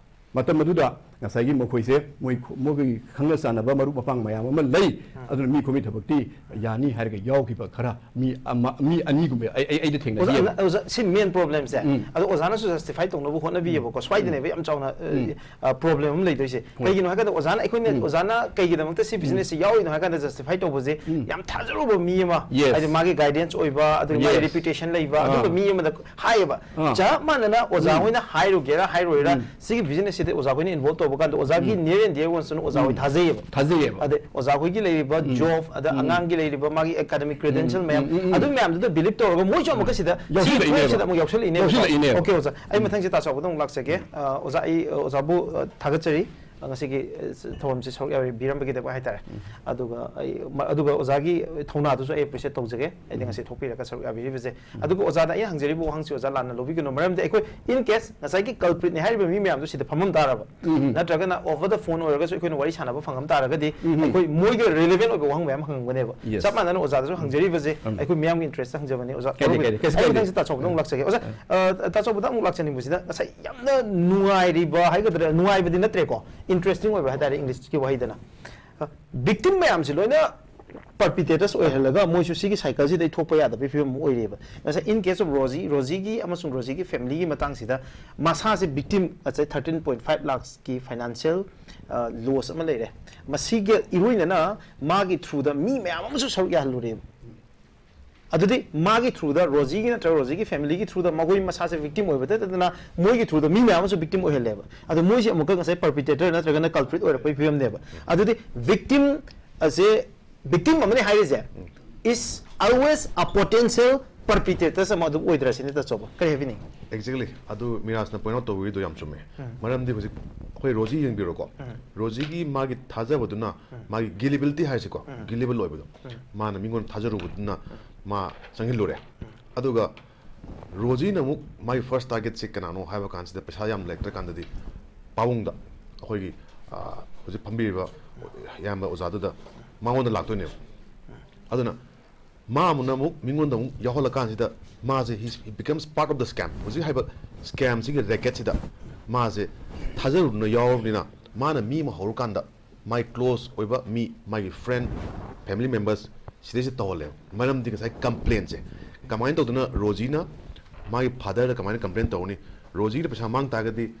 ꯃꯇꯝ ꯑꯗꯨꯗ ꯉꯁꯥꯏꯒꯤ ꯃꯈꯣꯏꯁꯦ ꯃꯣꯏ ꯈꯨ- ꯃꯈꯣꯏꯒꯤ ꯈꯪꯅ ꯆꯥꯟꯅꯕ ꯃꯔꯨꯞ ꯃꯄꯥꯡ ꯃꯌꯥꯝ ꯑꯃ ꯂꯩ꯫ ꯑꯗꯨꯅ ꯃꯤ ꯈꯣꯝꯃꯤ ꯊꯕꯛꯇꯤ ꯌꯥꯅꯤ ꯍꯥꯏꯔꯒ ꯌꯥꯎꯈꯤꯕ ꯈꯔ ꯃꯤ ꯑꯃ, ꯃꯤ ꯑꯅꯤꯒꯨꯝꯕ ꯑꯩ, ꯑꯩ, ꯑꯩꯗ ꯊꯦꯡꯅꯈꯤ꯫ ꯑꯣꯖꯥ, ꯑꯣꯖꯥ, ꯁꯤ ꯃꯦꯟ ꯄ꯭ꯔꯣꯕ꯭ꯂꯦꯝꯁꯦ꯫ ꯑꯗꯣ ꯑꯣꯖꯥꯅꯁꯨ ꯖꯁꯇꯤꯐꯥꯏ ꯇꯧꯅꯕ ꯍꯣꯠꯅꯕꯤꯌꯦꯕꯀꯣ꯫ ꯁ꯭ꯋꯥꯏꯗꯅꯦꯕ ꯌꯥꯝ ꯆꯥꯎꯅ ꯄ꯭ꯔꯣꯕ꯭ꯂꯦꯝ ꯑꯃ ꯂꯩꯗꯣꯏꯁꯦ꯫ ꯀꯩꯒꯤꯅꯣ ꯍꯥꯏ ꯀꯥꯟꯗ ꯑꯣꯖꯥꯅ, ꯑꯩꯈꯣꯏꯅ, ꯑꯣꯖꯥꯅ ꯀꯩꯒꯤꯗꯃꯛꯇ ꯁꯤ ꯕꯤꯖꯤꯅꯦꯁꯁꯦ ꯌꯥꯎꯔꯤꯅꯣ ꯍꯥꯏ ꯀꯥꯟꯗ ꯖꯁꯇꯤꯐꯥꯏ ꯇꯧꯕꯁꯦ, ꯌꯥꯝ ꯊꯥꯖꯔꯨꯕ ꯃꯤ ꯑꯃ, Yes. ꯍꯥꯏꯗꯤ ꯃꯥꯒꯤ ꯒꯥꯏꯗꯦꯟꯁ ꯑꯣꯏꯕ, ꯑꯗꯨꯒ ꯃꯥꯒꯤ Yes. ꯔꯤꯄ꯭ꯌꯨꯇꯦꯁꯟ ꯂꯩꯕ, ꯑꯥ꯫ ꯑꯗꯨꯝꯕ ꯃꯤ ꯑꯃꯗ ꯍꯥꯏꯌꯦꯕ꯫ ꯑꯥ꯫ ꯆꯞ ꯃꯥꯟꯅꯅ ꯑꯣꯖꯥ ꯍꯣꯏꯅ ꯍꯥꯏꯔꯨꯒꯦꯔꯥ ꯍꯥꯏꯔꯣꯏꯔꯥ, ꯁꯤꯒꯤ ꯕꯤꯖꯤꯅꯦꯁꯁꯤꯗ ꯑꯣꯖꯥ ꯍꯣꯏꯅ ꯏꯟꯚꯣꯜꯕ ꯇꯧꯕ ꯀꯥꯟꯗ ꯑꯣꯖꯥꯒꯤ near and dear ones ꯇꯨꯅ ꯑꯣꯖꯥ ꯍꯣꯏ ꯊꯥꯖꯩꯌꯦꯕ꯫ ꯊꯥꯖꯩꯌꯦꯕ꯫ ꯑꯗꯩ ꯑꯣꯖꯥ ꯍꯣꯏꯒꯤ ꯂꯩꯔꯤꯕ job, ꯑꯗ ꯑꯉꯥꯡꯒꯤ ꯂꯩꯔꯤꯕ ꯃꯥꯒꯤ academic credential ꯃꯌꯥꯝ, ꯎꯝ, ꯎꯝ꯫ ꯑꯗꯨ ꯃꯌꯥꯝꯗꯨꯗ believe ꯇꯧꯔꯒ ꯃꯣꯏꯁꯨ ꯑꯃꯨꯛꯀ ꯁꯤꯗ ꯁꯤ ꯌꯥꯎꯁꯤꯜꯂꯛꯏꯅꯦꯕ꯫ ꯄꯣꯠꯁꯤꯗ ꯑꯃꯨꯛ ꯌꯥꯎꯁꯜꯂꯛꯏꯅꯦꯕ꯫ ꯌꯥꯎꯁꯤꯜꯂꯛꯏꯅꯦꯕ꯫ OK ꯑꯣꯖꯥ, ꯑꯩ ꯃꯊꯪꯁꯦ ꯇꯥ ꯆꯥꯎꯕꯗ ꯑꯃꯨꯛ ꯂꯥꯛꯆꯒꯦ꯫ ꯑ, ꯑꯣꯖꯥ, ꯑꯩ ꯑ, ꯑꯣꯖꯥꯕꯨ ꯑ, ꯊꯥꯒꯠꯆꯔꯤ꯫ ꯑ, ꯉꯁꯤꯒꯤ ꯑ, ꯊꯧꯔꯝꯁꯤ ꯁꯔꯨꯛ ꯌꯥꯕꯤꯔꯝꯕꯒꯤꯗꯃꯛ ꯍꯥꯏꯇꯥꯔꯦ꯫ ꯑꯗꯨꯒ ꯑꯩ ꯃ-, ꯑꯗꯨꯒ ꯑꯣꯖꯥꯒꯤ ꯊꯧꯅꯥꯗꯨꯁꯨ ꯑꯩ appreciate ꯇꯧꯖꯒꯦ, ꯑꯩꯗꯤ ꯉꯁꯤ ꯊꯣꯛꯄꯤꯔꯒ ꯁꯔꯨꯛ ꯌꯥꯕꯤꯔꯤꯕꯁꯦ꯫ ꯑꯗꯨꯒ ꯑꯣꯖꯥꯗ ꯑꯩꯅ ꯍꯪꯖꯔꯤꯕ ꯋꯥꯍꯪꯁꯤ ꯑꯣꯖꯥ ꯂꯥꯟꯅ ꯂꯧꯕꯤꯒꯅꯨ, ꯃꯔꯝꯗꯤ ꯑꯩꯈꯣꯏ in case ꯉꯁꯥꯏꯒꯤ culprit ꯅꯤ ꯍꯥꯏꯔꯤꯕ ꯃꯤ ꯃꯌꯥꯝꯗꯨ ꯁꯤꯗ ꯐꯝꯃꯝ ꯇꯥꯔꯕ, ꯅꯠꯇ꯭ꯔꯒꯅ over the phone ꯑꯣꯏꯔꯒꯁꯨ ꯑꯩꯈꯣꯏꯅ ꯋꯥꯔꯤ ꯁꯥꯟꯅꯕ ꯐꯪꯉꯝ ꯇꯥꯔꯒꯗꯤ ꯑꯩꯈꯣꯏ ꯃꯣꯏꯒ relevant ꯑꯣꯏꯕ ꯋꯥꯍꯪ ꯃꯌꯥꯝ ꯍꯪꯉꯝꯒꯅꯦꯕ꯫ Yes. ꯆꯞ ꯃꯥꯟꯅꯅ ꯑꯣꯖꯥꯗꯁꯨ ꯍꯪꯖꯔꯤꯕꯁꯦ ꯑꯩꯈꯣꯏ ꯃꯤꯌꯥꯝꯒꯤ interest ꯇ ꯍꯪꯖꯕꯅꯤ꯫ ꯑꯣꯖꯥ, ꯀꯥꯏꯗꯦ, ꯀꯥꯏꯗꯦ, ꯀꯩꯁꯨ ꯑꯩ ꯀꯥꯏꯗꯦ꯫ ꯃꯊꯪꯁꯤ ꯇꯥ ꯆꯥꯎꯕꯗ ꯑꯃꯨꯛ ꯂꯥꯛꯆꯒꯦ꯫ ꯑꯣꯖꯥ, ꯑ, ꯇꯥ ꯆꯥꯎꯕꯗ ꯑꯃꯨꯛ ꯂꯥꯛꯆꯅꯤꯡꯕꯁꯤꯗ ꯉꯁꯥꯏ ꯌꯥꯝꯅ ꯅꯨꯡꯉꯥꯏꯔꯤꯕ ꯍꯥꯏꯒꯗ꯭ꯔꯥ, ꯅꯨꯡꯉꯥꯏꯕꯗꯤ ꯅꯠꯇ꯭ꯔꯦꯀꯣ, interesting ꯑꯣꯏꯕ ꯍꯥꯏꯇꯥꯔꯦ English ꯀꯤ ꯋꯥꯍꯩꯗꯅ꯫ ꯑ, victim ꯃꯌꯥꯝꯁꯤ ꯂꯣꯏꯅ perpetrators ꯑꯣꯏꯍꯜꯂꯒ ꯃꯣꯏꯁꯨ ꯁꯤꯒꯤ cycle ꯁꯤꯗꯩ ꯊꯣꯛꯄ ꯌꯥꯗꯕꯒꯤ ꯐꯤꯕꯝ ꯑꯃ ꯑꯣꯏꯔꯦꯕ꯫ ꯉꯁꯥꯏ in case of Rosie, Rosie ꯒꯤ ꯑꯃꯁꯨꯡ Rosie ꯒꯤ family ꯒꯤ ꯃꯇꯥꯡꯁꯤꯗ ꯃꯁꯥꯁꯦ victim, ꯉꯁꯥꯏ thirteen point five lakhs ꯀꯤ financial, ꯑ, loss ꯑꯃ ꯂꯩꯔꯦ꯫ ꯃꯁꯤꯒ ꯏꯔꯣꯏꯅꯅ ꯃꯥꯒꯤ through ꯗ ꯃꯤ ꯃꯌꯥꯝ ꯑꯃꯁꯨ ꯁꯔꯨꯛ ꯌꯥꯍꯜꯂꯨꯔꯦꯕ꯫ ꯑꯗꯨꯗꯤ ꯃꯥꯒꯤ through ꯗ, Rosie ꯒꯤ ꯅꯠꯇ꯭ꯔꯒ Rosie ꯒꯤ family ꯒꯤ through ꯗ ꯃꯈꯣꯏ ꯃꯁꯥꯁꯦ victim ꯑꯣꯏꯕꯇ ꯅꯠꯇꯅ ꯃꯣꯏꯒꯤ through ꯗ ꯃꯤ ꯃꯌꯥꯝ ꯑꯃꯁꯨ victim ꯑꯣꯏꯍꯜꯂꯦꯕ꯫ ꯑꯗꯣ ꯃꯣꯏꯁꯦ ꯑꯃꯨꯛꯀ ꯉꯁꯥꯏ perpetrator ꯅꯠꯇ꯭ꯔꯒꯅ culprit ꯑꯣꯏꯔꯛꯄꯒꯤ ꯐꯤꯕꯝꯅꯦꯕ꯫ ꯑꯗꯨꯗꯤ victim ꯑꯁꯦ, victim ꯑꯃꯅꯤ ꯍꯥꯏꯔꯤꯁꯦ is always a potential perpetrators ꯑꯃ ꯑꯗꯨꯝ ꯑꯣꯏꯗ꯭ꯔꯥ ꯁꯤꯅꯤ ꯇꯥ ꯆꯥꯎꯕ꯫ ꯀꯔꯤ ꯍꯥꯏꯕꯤꯅꯤꯡꯉꯤ? Exactly. ꯑꯗꯨ ꯃꯤꯔꯥꯖꯅ point out ꯇꯧꯕꯤꯔꯤꯗꯣ ꯌꯥꯝ ꯆꯨꯝꯃꯦ꯫ ꯃꯔꯝꯗꯤ ꯍꯧꯖꯤꯛ ꯑꯩꯈꯣꯏ ꯔꯣꯖꯤ ꯌꯦꯡꯕꯤꯔꯣꯀꯣ꯫ ꯔꯣꯖꯤꯒꯤ ꯃꯥꯒꯤ ꯊꯥꯖꯕꯗꯨꯅ, ꯃꯥꯒꯤ gullibility ꯍꯥꯏꯁꯤꯀꯣ, gullible ꯑꯣꯏꯕꯗꯣ, ꯃꯥꯅ ꯃꯤꯉꯣꯟꯗ ꯊꯥꯖꯔꯨꯕꯗꯨꯅ ꯃꯥ ꯆꯪꯁꯤꯜꯂꯨꯔꯦ꯫ ꯑꯗꯨꯒ ꯔꯣꯖꯤꯅ ꯑꯃꯨꯛ ꯃꯥꯒꯤ first target ꯁꯦ ꯀꯅꯥꯅꯣ ꯍꯥꯏꯕ ꯀꯥꯟꯁꯤꯗ ꯄꯩꯁꯥ ꯌꯥꯝ ꯂꯩꯔꯛꯇ꯭ꯔꯀꯥꯟꯗꯗꯤ ꯄꯥꯕꯨꯡꯗ, ꯑꯩꯈꯣꯏꯒꯤ, ꯑ, ꯍꯧꯖꯤꯛ ꯐꯝꯕꯤꯔꯤꯕ ꯏꯌꯥꯝꯕ ꯑꯣꯖꯥꯗꯨꯗ ꯃꯉꯣꯟꯗ ꯂꯥꯛꯇꯣꯏꯅꯦꯕ꯫ ꯑꯗꯨꯅ ꯃꯥ ꯑꯃꯨꯛꯅ ꯑꯃꯨꯛ ꯃꯤꯉꯣꯟꯗ ꯑꯃꯨꯛ ꯌꯥꯎꯍꯜꯂꯀꯥꯟꯁꯤꯗ ꯃꯥꯁꯦ he, he becomes part of the scam꯫ ꯍꯧꯖꯤꯛ ꯍꯥꯏꯕ scam ꯁꯤꯒꯤ racket ꯁꯤꯗ ꯃꯥꯁꯦ ꯊꯥꯖꯔꯨꯗꯅ ꯌꯥꯎꯔꯕꯅꯤꯅ ꯃꯥꯅ ꯃꯤ ꯑꯃ ꯍꯧꯔꯀꯥꯟꯗ ꯃꯥꯒꯤ close ꯑꯣꯏꯕ ꯃꯤ, ꯃꯥꯒꯤ friend, family members ꯁꯤꯗꯩꯁꯤꯗ ꯇꯧꯍꯜꯂꯦꯕ꯫ ꯃꯔꯝꯗꯤ ꯉꯁꯥꯏ complaint ꯁꯦ ꯀꯃꯥꯏꯅ ꯇꯧꯗꯅ ꯔꯣꯖꯤꯅ ꯃꯥꯒꯤ father ꯗ ꯀꯃꯥꯏꯅ complaint ꯇꯧꯔꯅꯤ? ꯔꯣꯖꯤꯅ ꯄꯩꯁꯥ ꯃꯥꯡ ꯇꯥꯔꯒꯗꯤ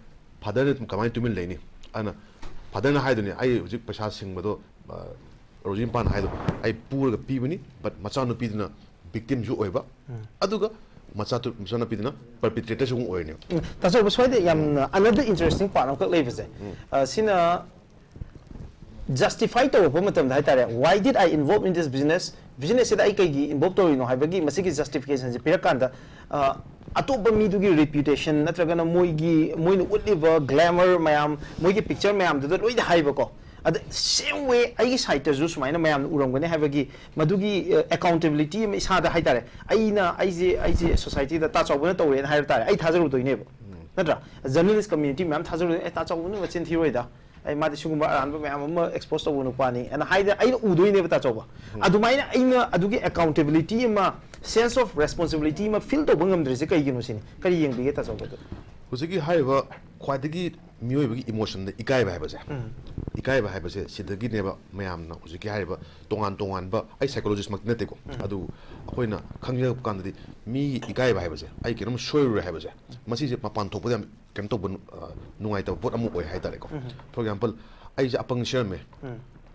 father ꯅ ꯀꯃꯥꯏꯅ ꯇꯨꯃꯤꯟ ꯂꯩꯅꯤ? ꯑꯗꯨꯅ father ꯅ ꯍꯥꯏꯗꯣꯏꯅꯦ, "ꯑꯩ ꯍꯧꯖꯤꯛ ꯄꯩꯁꯥ ꯁꯤꯡꯕꯗꯣ, ꯑ, ꯔꯣꯖꯤ ꯃꯄꯥꯅ ꯍꯥꯏꯗꯣ, ꯑꯩ ꯄꯨꯔꯒ ꯄꯤꯕꯅꯤ, but ꯃꯆꯥꯅꯨꯄꯤꯗꯨꯅ victim ꯁꯨ ꯑꯣꯏꯕ, ꯑꯗꯨꯒ ꯃꯆꯥ ꯃꯆꯥꯅꯨꯄꯤꯗꯨꯅ ꯄꯔꯄꯤꯇ꯭ꯔꯦꯇꯔꯁꯨ ꯑꯃꯨꯛ ꯑꯣꯏꯔꯅꯦꯕ꯫ ꯎꯝ, ꯇꯥꯆꯧꯕ, ꯁ꯭ꯋꯥꯏꯗ ꯌꯥꯝꯅ another interesting part ꯑꯃꯈꯛ ꯂꯩꯕꯁꯦ, ꯑ, ꯁꯤꯅ ꯖꯁꯇꯤꯐꯥꯏ ꯇꯧꯔꯛꯄ ꯃꯇꯝꯗ ꯍꯥꯏꯇꯥꯔꯦ, "Why did I involve in this business?" ꯕꯤꯖꯤꯅꯦꯁꯁꯤꯗ ꯑꯩ ꯀꯩꯒꯤ ꯏꯟꯚꯣꯜꯕ ꯇꯧꯔꯤꯅꯣ ꯍꯥꯏꯕꯒꯤ ꯃꯁꯤꯒꯤ ꯖꯁꯇꯤꯐꯤꯀꯦꯁꯟꯁꯦ ꯄꯤꯔꯀꯥꯟꯗ, ꯑ, ꯑꯇꯣꯞꯄ ꯃꯤꯗꯨꯒꯤ ꯔꯤꯄ꯭ꯌꯨꯇꯦꯁꯟ ꯅꯠꯇ꯭ꯔꯒꯅ ꯃꯣꯏꯒꯤ, ꯃꯣꯏꯅ ꯎꯠꯂꯤꯕ ꯒ꯭ꯂꯦꯃꯔ ꯃꯌꯥꯝ, ꯃꯣꯏꯒꯤ ꯄꯤꯛꯆꯔ ꯃꯌꯥꯝꯗꯨꯗ ꯂꯣꯏꯅ ꯍꯥꯏꯕꯀꯣ꯫ ꯑꯗ ꯁꯦꯝ ꯋꯦ ꯑꯩꯒꯤ ꯁꯥꯏꯠꯇꯁꯨ ꯁꯨꯃꯥꯏꯅ ꯃꯌꯥꯝꯅ ꯎꯔꯝꯒꯅꯤ ꯍꯥꯏꯕꯒꯤ ꯃꯗꯨꯒꯤ, ꯑ, ꯑꯦꯀꯥꯎꯟꯇꯦꯕꯤꯂꯤꯇꯤ ꯑꯃ ꯏꯁꯥꯗ ꯍꯥꯏꯇꯥꯔꯦ꯫ ꯑꯩꯅ, ꯑꯩꯁꯦ, ꯑꯩꯁꯦ ꯁꯣꯁꯥꯏꯇꯤꯗ ꯇꯥ ꯆꯥꯎꯕꯅ ꯇꯧꯔꯦꯅ ꯍꯥꯏꯕ ꯇꯥꯔꯦ, ꯑꯩ ꯊꯥꯖꯔꯨꯗꯣꯏꯅꯦꯕ, ꯅꯠꯇ꯭ꯔꯥ? ꯖꯔꯅꯦꯂꯤꯁ ꯀꯝꯃ꯭ꯌꯨꯅꯤꯇꯤ ꯃꯌꯥꯝ ꯊꯥꯖꯔꯨꯗꯣꯏꯅꯦ, "ꯑꯦ, ꯇꯥ ꯆꯥꯎꯕꯅ ꯃꯆꯤꯟ ꯊꯤꯔꯣꯏꯗ, ꯑꯩ, ꯃꯥꯗꯤ ꯁꯤꯒꯨꯝꯕ ꯑꯔꯥꯟꯕ ꯃꯌꯥꯝ ꯑꯃ ꯑꯦꯛꯁꯄꯣꯖ ꯇꯧꯕ ꯅꯨꯄꯥꯅꯤ" ꯑꯅ ꯍꯥꯏꯗ ꯑꯩꯅ ꯎꯗꯣꯏꯅꯦꯕ, ꯇꯥ ꯆꯥꯎꯕ꯫ ꯑꯗꯨꯃꯥꯏꯅ ꯑꯩꯅ ꯑꯗꯨꯒꯤ ꯑꯦꯀꯥꯎꯟꯇꯦꯕꯤꯂꯤꯇꯤ ꯑꯃ, ꯁꯦꯟꯁ ꯑꯣꯐ ꯔꯦꯁꯄꯣꯟꯁꯤꯕꯤꯂꯤꯇꯤ ꯑꯃ ꯐꯤꯜ ꯇꯧꯕ ꯉꯝꯗ꯭ꯔꯤꯁꯦ ꯀꯩꯒꯤꯅꯣ ꯁꯤꯅꯤ꯫ ꯀꯔꯤ ꯌꯦꯡꯕꯤꯒꯦ, ꯇꯥ ꯆꯥꯎꯕ? ꯑꯗꯨ ꯍꯧꯖꯤꯛꯀꯤ ꯍꯥꯏꯔꯤꯕ ꯈ꯭ꯋꯥꯏꯗꯒꯤ ꯃꯤꯑꯣꯏꯕꯒꯤ ꯏꯃꯣꯁꯟꯗ ꯏꯀꯥꯏꯕ ꯍꯥꯏꯕꯁꯦ, ꯏꯀꯥꯏꯕ ꯍꯥꯏꯕꯁꯦ ꯁꯤꯗꯒꯤꯅꯦꯕ ꯃꯌꯥꯝꯅ ꯍꯧꯖꯤꯛꯀꯤ ꯍꯥꯏꯔꯤꯕ ꯇꯣꯉꯥꯟ ꯇꯣꯉꯥꯟꯕ, ꯑꯩ ꯁꯥꯏꯀꯣꯂꯣꯖꯤꯁꯃꯛꯇꯤ ꯅꯠꯇꯦꯀꯣ, ꯑꯗꯨ ꯑꯩꯈꯣꯏꯅ ꯈꯪꯖꯔꯛꯄ ꯀꯥꯟꯗꯗꯤ ꯃꯤꯒꯤ ꯏꯀꯥꯏꯕ ꯍꯥꯏꯕꯁꯦ, ꯑꯩ ꯀꯩꯅꯣꯝ ꯁꯣꯏꯔꯨꯔꯦ ꯍꯥꯏꯕꯁꯦ, ꯃꯁꯤꯁꯦ ꯃꯄꯥꯟ ꯊꯣꯛꯄꯗ ꯌꯥꯝ ꯀꯩꯅꯣ ꯇꯧꯕ, ꯑ, ꯅꯨꯡꯉꯥꯏꯇꯕ ꯄꯣꯠ ꯑꯃ ꯑꯣꯏ ꯍꯥꯏꯇꯥꯔꯦꯀꯣ꯫ For example, ꯑꯩꯁꯦ ꯑꯄꯪ ꯁꯤꯔꯝꯃꯦ,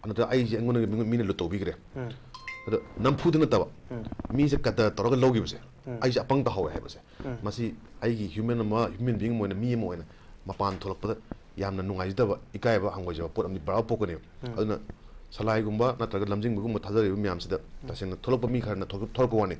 ꯅꯠꯇ꯭ꯔꯒ ꯑꯩꯁꯦ ꯑꯩꯉꯣꯟꯗꯒꯤ ꯃꯤ-, ꯃꯤꯅ ꯂꯨꯠ ꯇꯧꯕꯤꯈ꯭ꯔꯦ, ꯑꯗꯣ ꯅꯝꯐꯨꯗ ꯅꯠꯇꯕ, ꯃꯤꯁꯦ ꯀꯗꯔ ꯇꯧꯔꯒ ꯂꯧꯈꯤꯕꯁꯦ, ꯑꯩꯁꯦ ꯑꯄꯪ ꯇꯥꯍꯧꯋꯦ ꯍꯥꯏꯕꯁꯦ, ꯃꯁꯤ ꯑꯩꯒꯤ ꯍ꯭ꯌꯨꯃꯦꯟ ꯑꯃ, ꯍ꯭ꯌꯨꯃꯦꯟ ꯕꯤꯡ ꯑꯃ ꯑꯣꯏꯅ, ꯃꯤ ꯑꯃ ꯑꯣꯏꯅ ꯃꯄꯥꯟ ꯊꯣꯛꯂꯛꯄꯗ ꯌꯥꯝꯅ ꯅꯨꯡꯉꯥꯏꯖꯗꯕ, ꯏꯀꯥꯏꯕ, ꯍꯪꯒꯣꯏꯖꯕ ꯄꯣꯠ ꯑꯃꯗꯤ ꯕꯔꯥ ꯄꯣꯛꯀꯅꯦꯕ꯫ ꯑꯗꯨꯅ ꯁꯂꯥꯏꯒꯨꯝꯕ ꯅꯠꯇ꯭ꯔꯒ ꯂꯝꯖꯤꯡꯕꯒꯨꯝꯕ ꯊꯥꯖꯔꯤꯕ ꯃꯌꯥꯝꯁꯤꯗ ꯇꯁꯦꯡꯅ ꯊꯣꯛꯂꯛꯄ ꯃꯤ ꯈꯔꯅ ꯊꯣꯛ-, ꯊꯣꯛꯂꯛꯄ ꯋꯥꯅꯤ꯫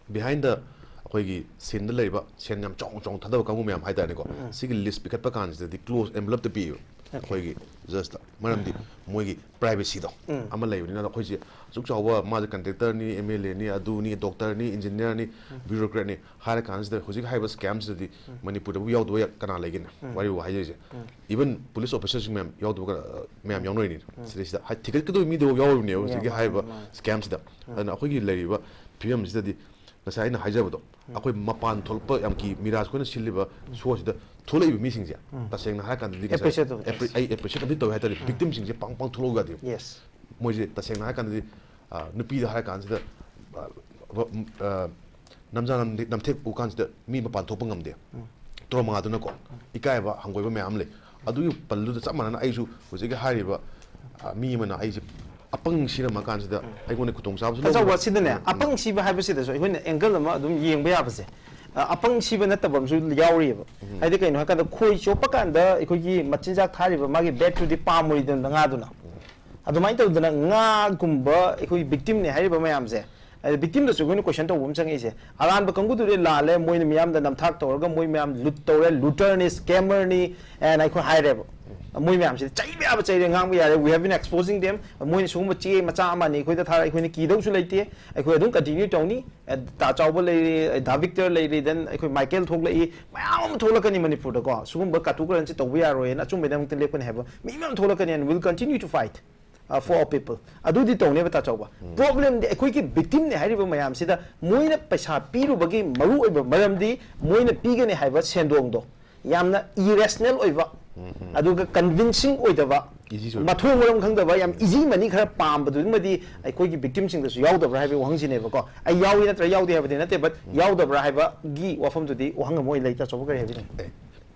Behind the ꯑꯩꯈꯣꯏꯒꯤ ꯁꯤꯟꯗ ꯂꯩꯔꯤꯕ ꯁꯦꯟ ꯌꯥꯝ ꯆꯥꯎꯅ ꯆꯥꯎꯅ ꯊꯥꯗꯕ ꯀꯥꯡꯕꯨ ꯃꯌꯥꯝ ꯍꯥꯏꯇꯥꯔꯦꯀꯣ, ꯁꯤꯒꯤ ꯂꯤꯁ ꯄꯤꯈꯠꯄ ꯀꯥꯟꯁꯤꯗꯗꯤ ꯀ꯭ꯂꯣꯖ ꯑꯦꯟꯚꯂꯞꯇ ꯄꯤꯌꯦꯕ ꯑꯩꯈꯣꯏꯒꯤ ꯖꯁꯇ꯫ ꯃꯔꯝꯗꯤ ꯃꯣꯏꯒꯤ ꯄ꯭ꯔꯥꯏꯚꯦꯁꯤꯗꯣ ꯑꯃ ꯂꯩꯕꯅꯤꯅ, ꯑꯩꯈꯣꯏꯁꯦ ꯑꯁꯨꯛ ꯆꯥꯎꯕ, ꯃꯥꯁꯦ ꯀꯟꯇ꯭ꯔꯦꯛꯇꯔꯅꯤ, ꯑꯦꯝ ꯑꯦꯜ ꯑꯦꯅꯤ, ꯑꯗꯨꯅꯤ, ꯗꯣꯛꯇꯔꯅꯤ, ꯏꯟꯖꯤꯅꯤꯌꯥꯔꯅꯤ, ꯕ꯭ꯌꯨꯔꯣꯀ꯭ꯔꯦꯠꯅꯤ ꯍꯥꯏꯔ ꯀꯥꯟꯁꯤꯗ, ꯍꯧꯖꯤꯛ ꯍꯥꯏꯔꯤꯕ ꯁ꯭ꯀꯦꯝꯁꯤꯗꯗꯤ ꯃꯅꯤꯄꯨꯔꯗꯕꯨ ꯌꯥꯎꯗꯕ ꯀꯅꯥ ꯂꯩꯒꯦꯅꯦ? ꯋꯥꯔꯤ ꯋꯥ ꯍꯥꯏꯖꯔꯤꯁꯦ꯫ Even ꯄꯨꯂꯤꯁ ꯑꯣꯐꯤꯁꯔꯁꯤꯡ ꯃꯌꯥꯝ ꯌꯥꯎꯗꯕ ꯀꯅꯥ-, ꯃꯌꯥꯝ ꯌꯥꯎꯅꯔꯤꯅꯤ꯫ ꯁꯤꯗꯩꯁꯤꯗ ꯍꯥꯏ-, ꯊꯤꯒꯠꯀꯗꯕ ꯃꯤꯗꯨ ꯌꯥꯎꯔꯤꯕꯅꯦꯕ ꯍꯧꯖꯤꯛꯀꯤ ꯍꯥꯏꯔꯤꯕ ꯁ꯭ꯀꯦꯝꯁꯤꯗ꯫ ꯑꯗꯨꯅ ꯑꯩꯈꯣꯏꯒꯤ ꯂꯩꯔꯤꯕ ꯐꯤꯕꯝꯁꯤꯗꯗꯤ ꯉꯁꯥꯏ ꯑꯩꯅ ꯍꯥꯏꯖꯕꯗꯣ, ꯑꯩꯈꯣꯏ ꯃꯄꯥꯟ ꯊꯣꯛꯂꯛꯄ ꯌꯥꯝꯀꯤ ꯃꯤꯔꯥꯖ ꯑꯩꯈꯣꯏꯅ ꯁꯤꯜꯂꯤꯕ ꯁꯣꯁꯤꯗ ꯊꯣꯛꯂꯛꯏꯕ ꯃꯤꯁꯤꯡꯁꯦ, ꯇꯁꯦꯡꯅ ꯍꯥꯏꯔ ꯀꯥꯟꯗꯗꯤ ꯉꯁꯥꯏ Appreciate ꯇꯧꯕ꯫ ꯑꯦꯄ꯭ꯔꯤ-, ꯑꯩ ꯑꯦꯄ꯭ꯔꯤꯁꯤꯌꯦꯠ ꯑꯝꯇ ꯇꯧꯋꯦ ꯍꯥꯏꯇꯥꯔꯦ, ꯚꯤꯛꯇꯤꯝꯁꯤꯡꯁꯦ ꯄꯥꯡ ꯄꯥꯡ ꯊꯣꯛꯂꯛꯎ ꯌꯥꯗꯦꯕ꯫ Yes. ꯃꯣꯏꯁꯦ ꯇꯁꯦꯡꯅ ꯍꯥꯏꯔ ꯀꯥꯟꯗꯗꯤ, ꯑ, ꯅꯨꯄꯤꯗ ꯍꯥꯏꯔ ꯀꯥꯟꯁꯤꯗ, ꯑ, ꯕ-, ꯎꯝ, ꯑ, ꯅꯝꯖꯥ ꯅꯝꯊꯦꯛ, ꯅꯝꯊꯦꯛ ꯎ ꯀꯥꯟꯁꯤꯗ ꯃꯤ ꯃꯄꯥꯟ ꯊꯣꯛꯄ ꯉꯝꯗꯦ꯫ ꯇ꯭ꯔꯣꯃꯥꯗꯨꯅꯀꯣ, ꯏꯀꯥꯏꯕ ꯍꯪꯒꯣꯏꯕ ꯃꯌꯥꯝ ꯑꯃ ꯂꯩ꯫ ꯑꯗꯨꯒꯤ ꯄꯜꯗꯨꯗ ꯆꯞ ꯃꯥꯟꯅꯅ ꯑꯩꯁꯨ ꯍꯧꯖꯤꯛꯀꯤ ꯍꯥꯏꯔꯤꯕ, ꯑ, ꯃꯤ ꯑꯃꯅ ꯑꯩꯁꯦ ꯑꯄꯪ ꯁꯤꯔꯝꯃ ꯀꯥꯟꯁꯤꯗ ꯑꯩꯉꯣꯟꯗ ꯈꯨꯗꯣꯡꯆꯥꯕꯁꯨ ꯂꯧꯕ꯫ ꯑꯆꯧꯕ ꯁꯤꯗꯅꯦ, ꯎꯝ, ꯎꯝ꯫ ꯑꯄꯪ ꯁꯤꯕ ꯍꯥꯏꯕꯁꯤꯗꯁꯨ ꯑꯩꯈꯣꯏꯅ ꯑꯦꯡꯒꯜ ꯑꯃ ꯑꯗꯨꯝ ꯌꯦꯡꯕ ꯌꯥꯕꯁꯦ, ꯑ, ꯑꯄꯪ ꯁꯤꯕ ꯅꯠꯇꯕ ꯑꯃꯁꯨ ꯌꯥꯎꯔꯤꯑꯕ꯫ ꯍꯥꯏꯗꯤ ꯀꯩꯅꯣ ꯍꯥꯏꯀꯥꯟꯗ, ꯈꯣꯏ ꯆꯣꯞꯄ ꯀꯥꯟꯗ ꯑꯩꯈꯣꯏꯒꯤ ꯃꯆꯤꯟꯖꯥꯛ ꯊꯥꯔꯤꯕ ꯃꯥꯒꯤ ꯕꯦꯠꯇꯨꯗꯤ ꯄꯥꯝꯃꯣꯏꯗꯅ ꯉꯥꯗꯨꯅ꯫ ꯑꯗꯨꯃꯥꯏꯅ ꯇꯧꯗꯅ ꯉꯥꯒꯨꯝꯕ ꯑꯩꯈꯣꯏ ꯕꯤꯛꯇꯤꯝꯅꯦ ꯍꯥꯏꯔꯤꯕ ꯃꯌꯥꯝꯁꯦ, ꯑꯗ ꯕꯤꯛꯇꯤꯝꯗꯁꯨ ꯑꯩꯈꯣꯏꯅ ꯀꯣꯏꯁꯟ ꯇꯧꯕ ꯑꯃ ꯆꯪꯉꯛꯏꯁꯦ꯫ ꯑꯔꯥꯟꯕ ꯀꯥꯡꯕꯨꯗꯨꯗꯤ ꯂꯥꯜꯂꯦ, ꯃꯣꯏꯅ ꯃꯤꯌꯥꯝꯗ ꯅꯝꯊꯥꯛ ꯇꯧꯔꯒ ꯃꯣꯏ ꯃꯌꯥꯝ ꯂꯨꯠ ꯇꯧꯔꯦ, ꯂꯨꯇꯔꯅꯤ, ꯁ꯭ꯀꯦꯃꯔꯅꯤ, ꯑꯦꯟ ꯑꯩꯈꯣꯏ ꯍꯥꯏꯔꯦꯕ꯫ ꯃꯣꯏ ꯃꯌꯥꯝꯁꯤꯗꯤ ꯆꯩꯕ ꯌꯥꯕ ꯆꯩꯔꯦ, ꯉꯥꯡꯕ ꯌꯥꯔꯦ, we have been exposing them꯫ ꯃꯣꯏꯅ ꯁꯤꯒꯨꯝꯕ ꯆꯦ ꯃꯆꯥ ꯑꯃ ꯑꯅꯤ ꯑꯩꯈꯣꯏꯗ ꯊꯥꯔꯛ, ꯑꯩꯈꯣꯏꯅ ꯀꯤꯗꯧꯁꯨ ꯂꯩꯇꯦ, ꯑꯩꯈꯣꯏ ꯑꯗꯨꯝ ꯀꯟꯇꯤꯅ꯭ꯌꯨ ꯇꯧꯅꯤ꯫ ꯑꯦ, ꯇꯥ ꯆꯥꯎꯕ ꯂꯩꯔꯤ, ꯑꯦ, ꯗꯥ ꯚꯤꯛꯇꯔ ꯂꯩꯔꯤ, ꯗꯦꯟ ꯑꯩꯈꯣꯏ ꯃꯥꯏꯀꯦꯜ ꯊꯣꯛꯂꯛꯏ, ꯃꯌꯥꯝ ꯑꯃ ꯊꯣꯛꯂꯛꯀꯅꯤ ꯃꯅꯤꯄꯨꯔꯗꯀꯣ꯫ ꯁꯤꯒꯨꯝꯕ ꯀꯥꯇꯨ ꯀꯥꯔꯟꯁꯦ ꯇꯧꯕ ꯌꯥꯔꯣꯏꯅ ꯑꯆꯨꯝꯕꯩꯗꯃꯛꯇ ꯂꯦꯞꯀꯅꯤ ꯍꯥꯏꯕ ꯃꯤ ꯃꯌꯥꯝ ꯊꯣꯛꯂꯛꯀꯅꯤ, and will continue to fight, uh, for our people꯫ ꯑꯗꯨꯗꯤ ꯇꯧꯅꯦꯕ ꯇꯥ ꯆꯥꯎꯕ꯫ ꯄ꯭ꯔꯣꯕ꯭ꯂꯦꯝꯗꯤ ꯑꯩꯈꯣꯏꯒꯤ ꯕꯤꯛꯇꯤꯝꯅꯦ ꯍꯥꯏꯔꯤꯕ ꯃꯌꯥꯝꯁꯤꯗ ꯃꯣꯏꯅ ꯄꯩꯁꯥ ꯄꯤꯔꯨꯕꯒꯤ ꯃꯔꯨ ꯑꯣꯏꯕ ꯃꯔꯝꯗꯤ ꯃꯣꯏꯅ ꯄꯤꯒꯅꯤ ꯍꯥꯏꯕ ꯁꯦꯟꯗꯣꯡꯗꯣ ꯌꯥꯝꯅ ꯏꯔꯦꯁꯅꯦꯜ ꯑꯣꯏꯕ, ꯑꯗꯨꯒ ꯀꯟꯚꯤꯟꯁꯤꯡ ꯑꯣꯏꯗꯕ, Easy ꯑꯣꯏꯕ꯫ ꯃꯊꯣꯡ ꯃꯔꯝ ꯈꯪꯗꯕ, ꯌꯥꯝ ꯏꯖꯤ ꯃꯅꯤ ꯈꯔ ꯄꯥꯝꯕꯗꯨꯃꯗꯤ ꯑꯩꯈꯣꯏꯒꯤ ꯕꯤꯛꯇꯤꯝꯁꯤꯡꯗꯁꯨ ꯌꯥꯎꯗꯕ꯭ꯔꯥ ꯍꯥꯏꯕꯒꯤ ꯋꯥꯍꯪꯁꯤꯅꯦꯕꯀꯣ꯫ ꯑꯩ ꯌꯥꯎꯏ ꯅꯠꯇ꯭ꯔꯥ ꯌꯥꯎꯗꯦ ꯍꯥꯏꯕꯗꯤ ꯅꯠꯇꯦ, ꯕꯠ ꯌꯥꯎꯗꯕ꯭ꯔꯥ ꯍꯥꯏꯕꯒꯤ ꯋꯥꯐꯝꯗꯨꯗꯤ ꯋꯥꯍꯪ ꯑꯃ ꯑꯣꯏꯅ ꯂꯩ꯫ ꯇꯥ ꯆꯥꯎꯕ, ꯀꯔꯤ ꯍꯥꯏꯕꯤꯅꯤꯡꯉꯤ? ꯑꯦ,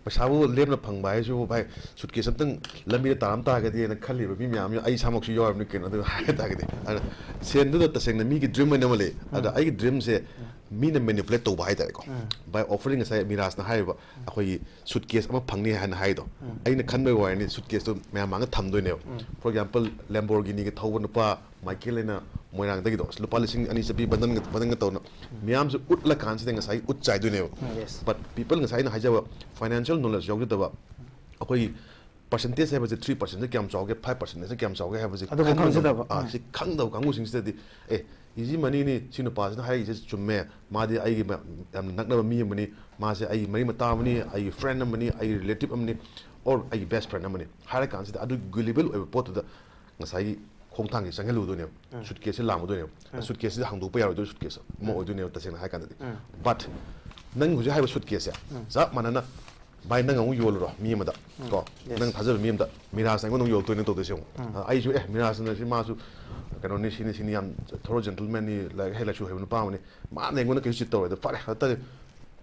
ꯄꯩꯁꯥꯕꯨ ꯂꯦꯝꯅ ꯐꯪꯕ ꯍꯥꯏꯁꯤꯕꯨ, ꯚꯥꯏ, ꯁꯨꯠꯀꯦꯁ ꯑꯝꯇꯪ ꯂꯝꯕꯤꯗ ꯇꯥꯔꯝ ꯇꯥꯔꯒꯗꯤꯅ ꯈꯜꯂꯤꯕ ꯃꯤ ꯃꯌꯥꯝ, ꯑꯩ ꯏꯁꯥꯃꯛꯁꯨ ꯌꯥꯎꯔꯕꯅꯤ ꯀꯩꯅꯣ꯫ ꯑꯗꯨ ꯍꯥꯏ ꯇꯥꯔꯒꯗꯤ, ꯑꯗꯨꯅ ꯁꯦꯟꯗꯨꯗ ꯇꯁꯦꯡꯅ ꯃꯤꯒꯤ ꯗ꯭ꯔꯤꯝ ꯑꯣꯏꯅ ꯑꯃ ꯂꯩ꯫ ꯑꯗ ꯑꯩꯒꯤ ꯗ꯭ꯔꯤꯝꯁꯦ ꯃꯤꯅ ꯃꯦꯅꯤꯄꯨꯂꯦꯠ ꯇꯧꯕ ꯍꯥꯏꯇꯥꯔꯦꯀꯣ꯫ ꯚꯥꯏ, ꯑꯣꯐꯔꯤꯡ ꯉꯁꯥꯏ ꯃꯤꯔꯥꯖꯅ ꯍꯥꯏꯔꯤꯕ ꯑꯩꯈꯣꯏꯒꯤ ꯁꯨꯠꯀꯦꯁ ꯑꯃ ꯐꯪꯅꯤ ꯍꯥꯏꯅ ꯍꯥꯏꯗꯣ, ꯑꯩꯅ ꯈꯟꯕꯒꯤ ꯋꯥꯔꯤꯅꯤ꯫ ꯁꯨꯠꯀꯦꯁꯇꯣ ꯃꯌꯥꯝ ꯃꯥꯡꯗ ꯊꯝꯗꯣꯏꯅꯦꯕ꯫ ꯐꯣꯔ ꯑꯦꯛꯖꯥꯝꯄꯜ, ꯂꯦꯝꯕꯣꯔꯒꯤꯅꯤꯒ ꯊꯧꯕ ꯅꯨꯄꯥ ꯃꯥꯏꯀꯦꯜ ꯍꯥꯏꯅ ꯃꯣꯏꯔꯥꯡꯗꯒꯤꯗꯣ, ꯑꯁ, ꯂꯨꯄꯥ ꯂꯤꯁꯤꯡ ꯑꯅꯤ ꯆꯠꯄꯤ ꯕꯟꯗꯟꯒ, ꯕꯟꯗꯟꯒ ꯇꯧꯅ ꯃꯌꯥꯝꯁꯦ ꯎꯠꯂ ꯀꯥꯟꯁꯤꯗ ꯉꯁꯥꯏꯒꯤ ꯎꯠ ꯆꯥꯏꯗꯣꯏꯅꯦꯕ꯫ Yes. But people, ꯉꯁꯥꯏ ꯑꯩꯅ ꯍꯥꯏꯖꯕ, ꯐꯥꯏꯅꯥꯟꯁꯤꯌꯦꯜ ꯅꯣꯂꯦꯖ ꯌꯥꯎꯖꯗꯕ, ꯑꯩꯈꯣꯏꯒꯤ ꯄꯔꯁꯦꯟꯇꯦꯖ ꯍꯥꯏꯕꯁꯦ, ꯊ꯭ꯔꯤ ꯄꯔꯁꯦꯟꯁꯦ ꯀꯌꯥꯝ ꯆꯥꯎꯒꯦ, ꯐꯥꯏꯚ ꯄꯔꯁꯦꯟꯇꯦꯖ ꯀꯌꯥꯝ ꯆꯥꯎꯒꯦ ꯍꯥꯏꯕꯁꯦ ꯑꯗꯨꯐꯥꯎ ꯈꯪꯗꯕ, ꯈꯪꯖꯗꯕ꯫ ꯑꯥ, ꯎꯝ꯫ ꯁꯤ ꯈꯪꯗꯕ ꯀꯥꯡꯕꯨꯁꯤꯡꯁꯤꯗꯗꯤ, ꯑꯦ, ꯏꯖꯤ ꯃꯅꯤꯅꯤ, ꯁꯤ ꯅꯨꯄꯥꯁꯤꯅ ꯍꯥꯏꯔꯤꯁꯦ ꯆꯨꯝꯃꯦ, ꯃꯥꯗꯤ ꯑꯩꯒꯤ ꯃ-, ꯌꯥꯝꯅ ꯅꯛꯅꯕ ꯃꯤ ꯑꯃꯅꯤ, ꯃꯥꯁꯦ ꯑꯩꯒꯤ ꯃꯔꯤ ꯃꯇꯥ ꯑꯃꯅꯤ, ꯑꯩꯒꯤ ꯐ꯭ꯔꯦꯟ ꯑꯃꯅꯤ, ꯑꯩꯒꯤ ꯔꯤꯂꯦꯇꯤꯚ ꯑꯃꯅꯤ, ꯑꯣꯔ ꯑꯩꯒꯤ ꯕꯦꯁ ꯐ꯭ꯔꯦꯟ ꯑꯃꯅꯤ ꯍꯥꯏꯔ ꯀꯥꯟꯁꯤꯗ, ꯑꯗꯨ ꯒꯨꯂꯤꯕꯜ ꯑꯣꯏꯕ ꯄꯣꯠꯇꯨꯗ ꯉꯁꯥꯏꯒꯤ ꯈꯣꯡꯊꯥꯡꯁꯤ ꯆꯪꯍꯜꯂꯨꯗꯣꯏꯅꯦꯕ꯫ ꯁꯨꯠꯀꯦꯁꯁꯤ ꯂꯥꯡꯉꯨꯗꯣꯏꯅꯦꯕ꯫ ꯁꯨꯠꯀꯦꯁꯁꯤ ꯍꯥꯡꯗꯣꯛꯄ ꯌꯥꯔꯣꯏꯗꯣꯏ ꯁꯨꯠꯀꯦꯁ ꯑꯃ ꯑꯣꯏꯗꯣꯏꯅꯦꯕ, ꯇꯁꯦꯡꯅ ꯍꯥꯏ ꯀꯥꯟꯗꯗꯤ꯫ But ꯅꯪ ꯍꯧꯖꯤꯛ ꯍꯥꯏꯕ ꯁꯨꯠꯀꯦꯁꯁꯦ ꯆꯞ ꯃꯥꯟꯅꯅ, ꯚꯥꯏ, ꯅꯪ ꯑꯃꯨꯛ ꯌꯣꯜꯂꯨꯔꯣ ꯃꯤ ꯑꯃꯗ, ꯀꯣ? Yes. ꯅꯪ ꯊꯥꯖꯕ ꯃꯤ ꯑꯃꯗ, ꯃꯤꯔꯥꯖꯅ ꯑꯩꯉꯣꯟꯗ ꯑꯃꯨꯛ ꯌꯣꯜꯂꯛꯇꯣꯏꯅꯦ ꯇꯧꯗꯣꯏꯁꯦ ꯑꯃꯨꯛ꯫ ꯑ, ꯑꯩꯁꯨ, "ꯑꯦ, ꯃꯤꯔꯥꯖꯅ ꯁꯤ, ꯃꯥꯁꯨ ꯀꯩꯅꯣꯅꯤ, ꯁꯤꯅꯤ, ꯁꯤꯅꯤ, ꯌꯥꯝ ꯊꯣꯔꯣ ꯖꯦꯟꯇꯜꯃꯦꯟꯅꯤ, ꯂꯥꯏꯔꯤꯛ ꯍꯩ ꯂꯥꯏꯁꯨ ꯍꯩꯕ ꯅꯨꯄꯥ ꯑꯃꯅꯤ, ꯃꯥꯅ ꯑꯩꯉꯣꯟꯗ ꯀꯩꯁꯨ ꯆꯤꯠ ꯇꯧꯔꯣꯏꯗ, ꯐꯔꯦ, ꯐꯔꯦ,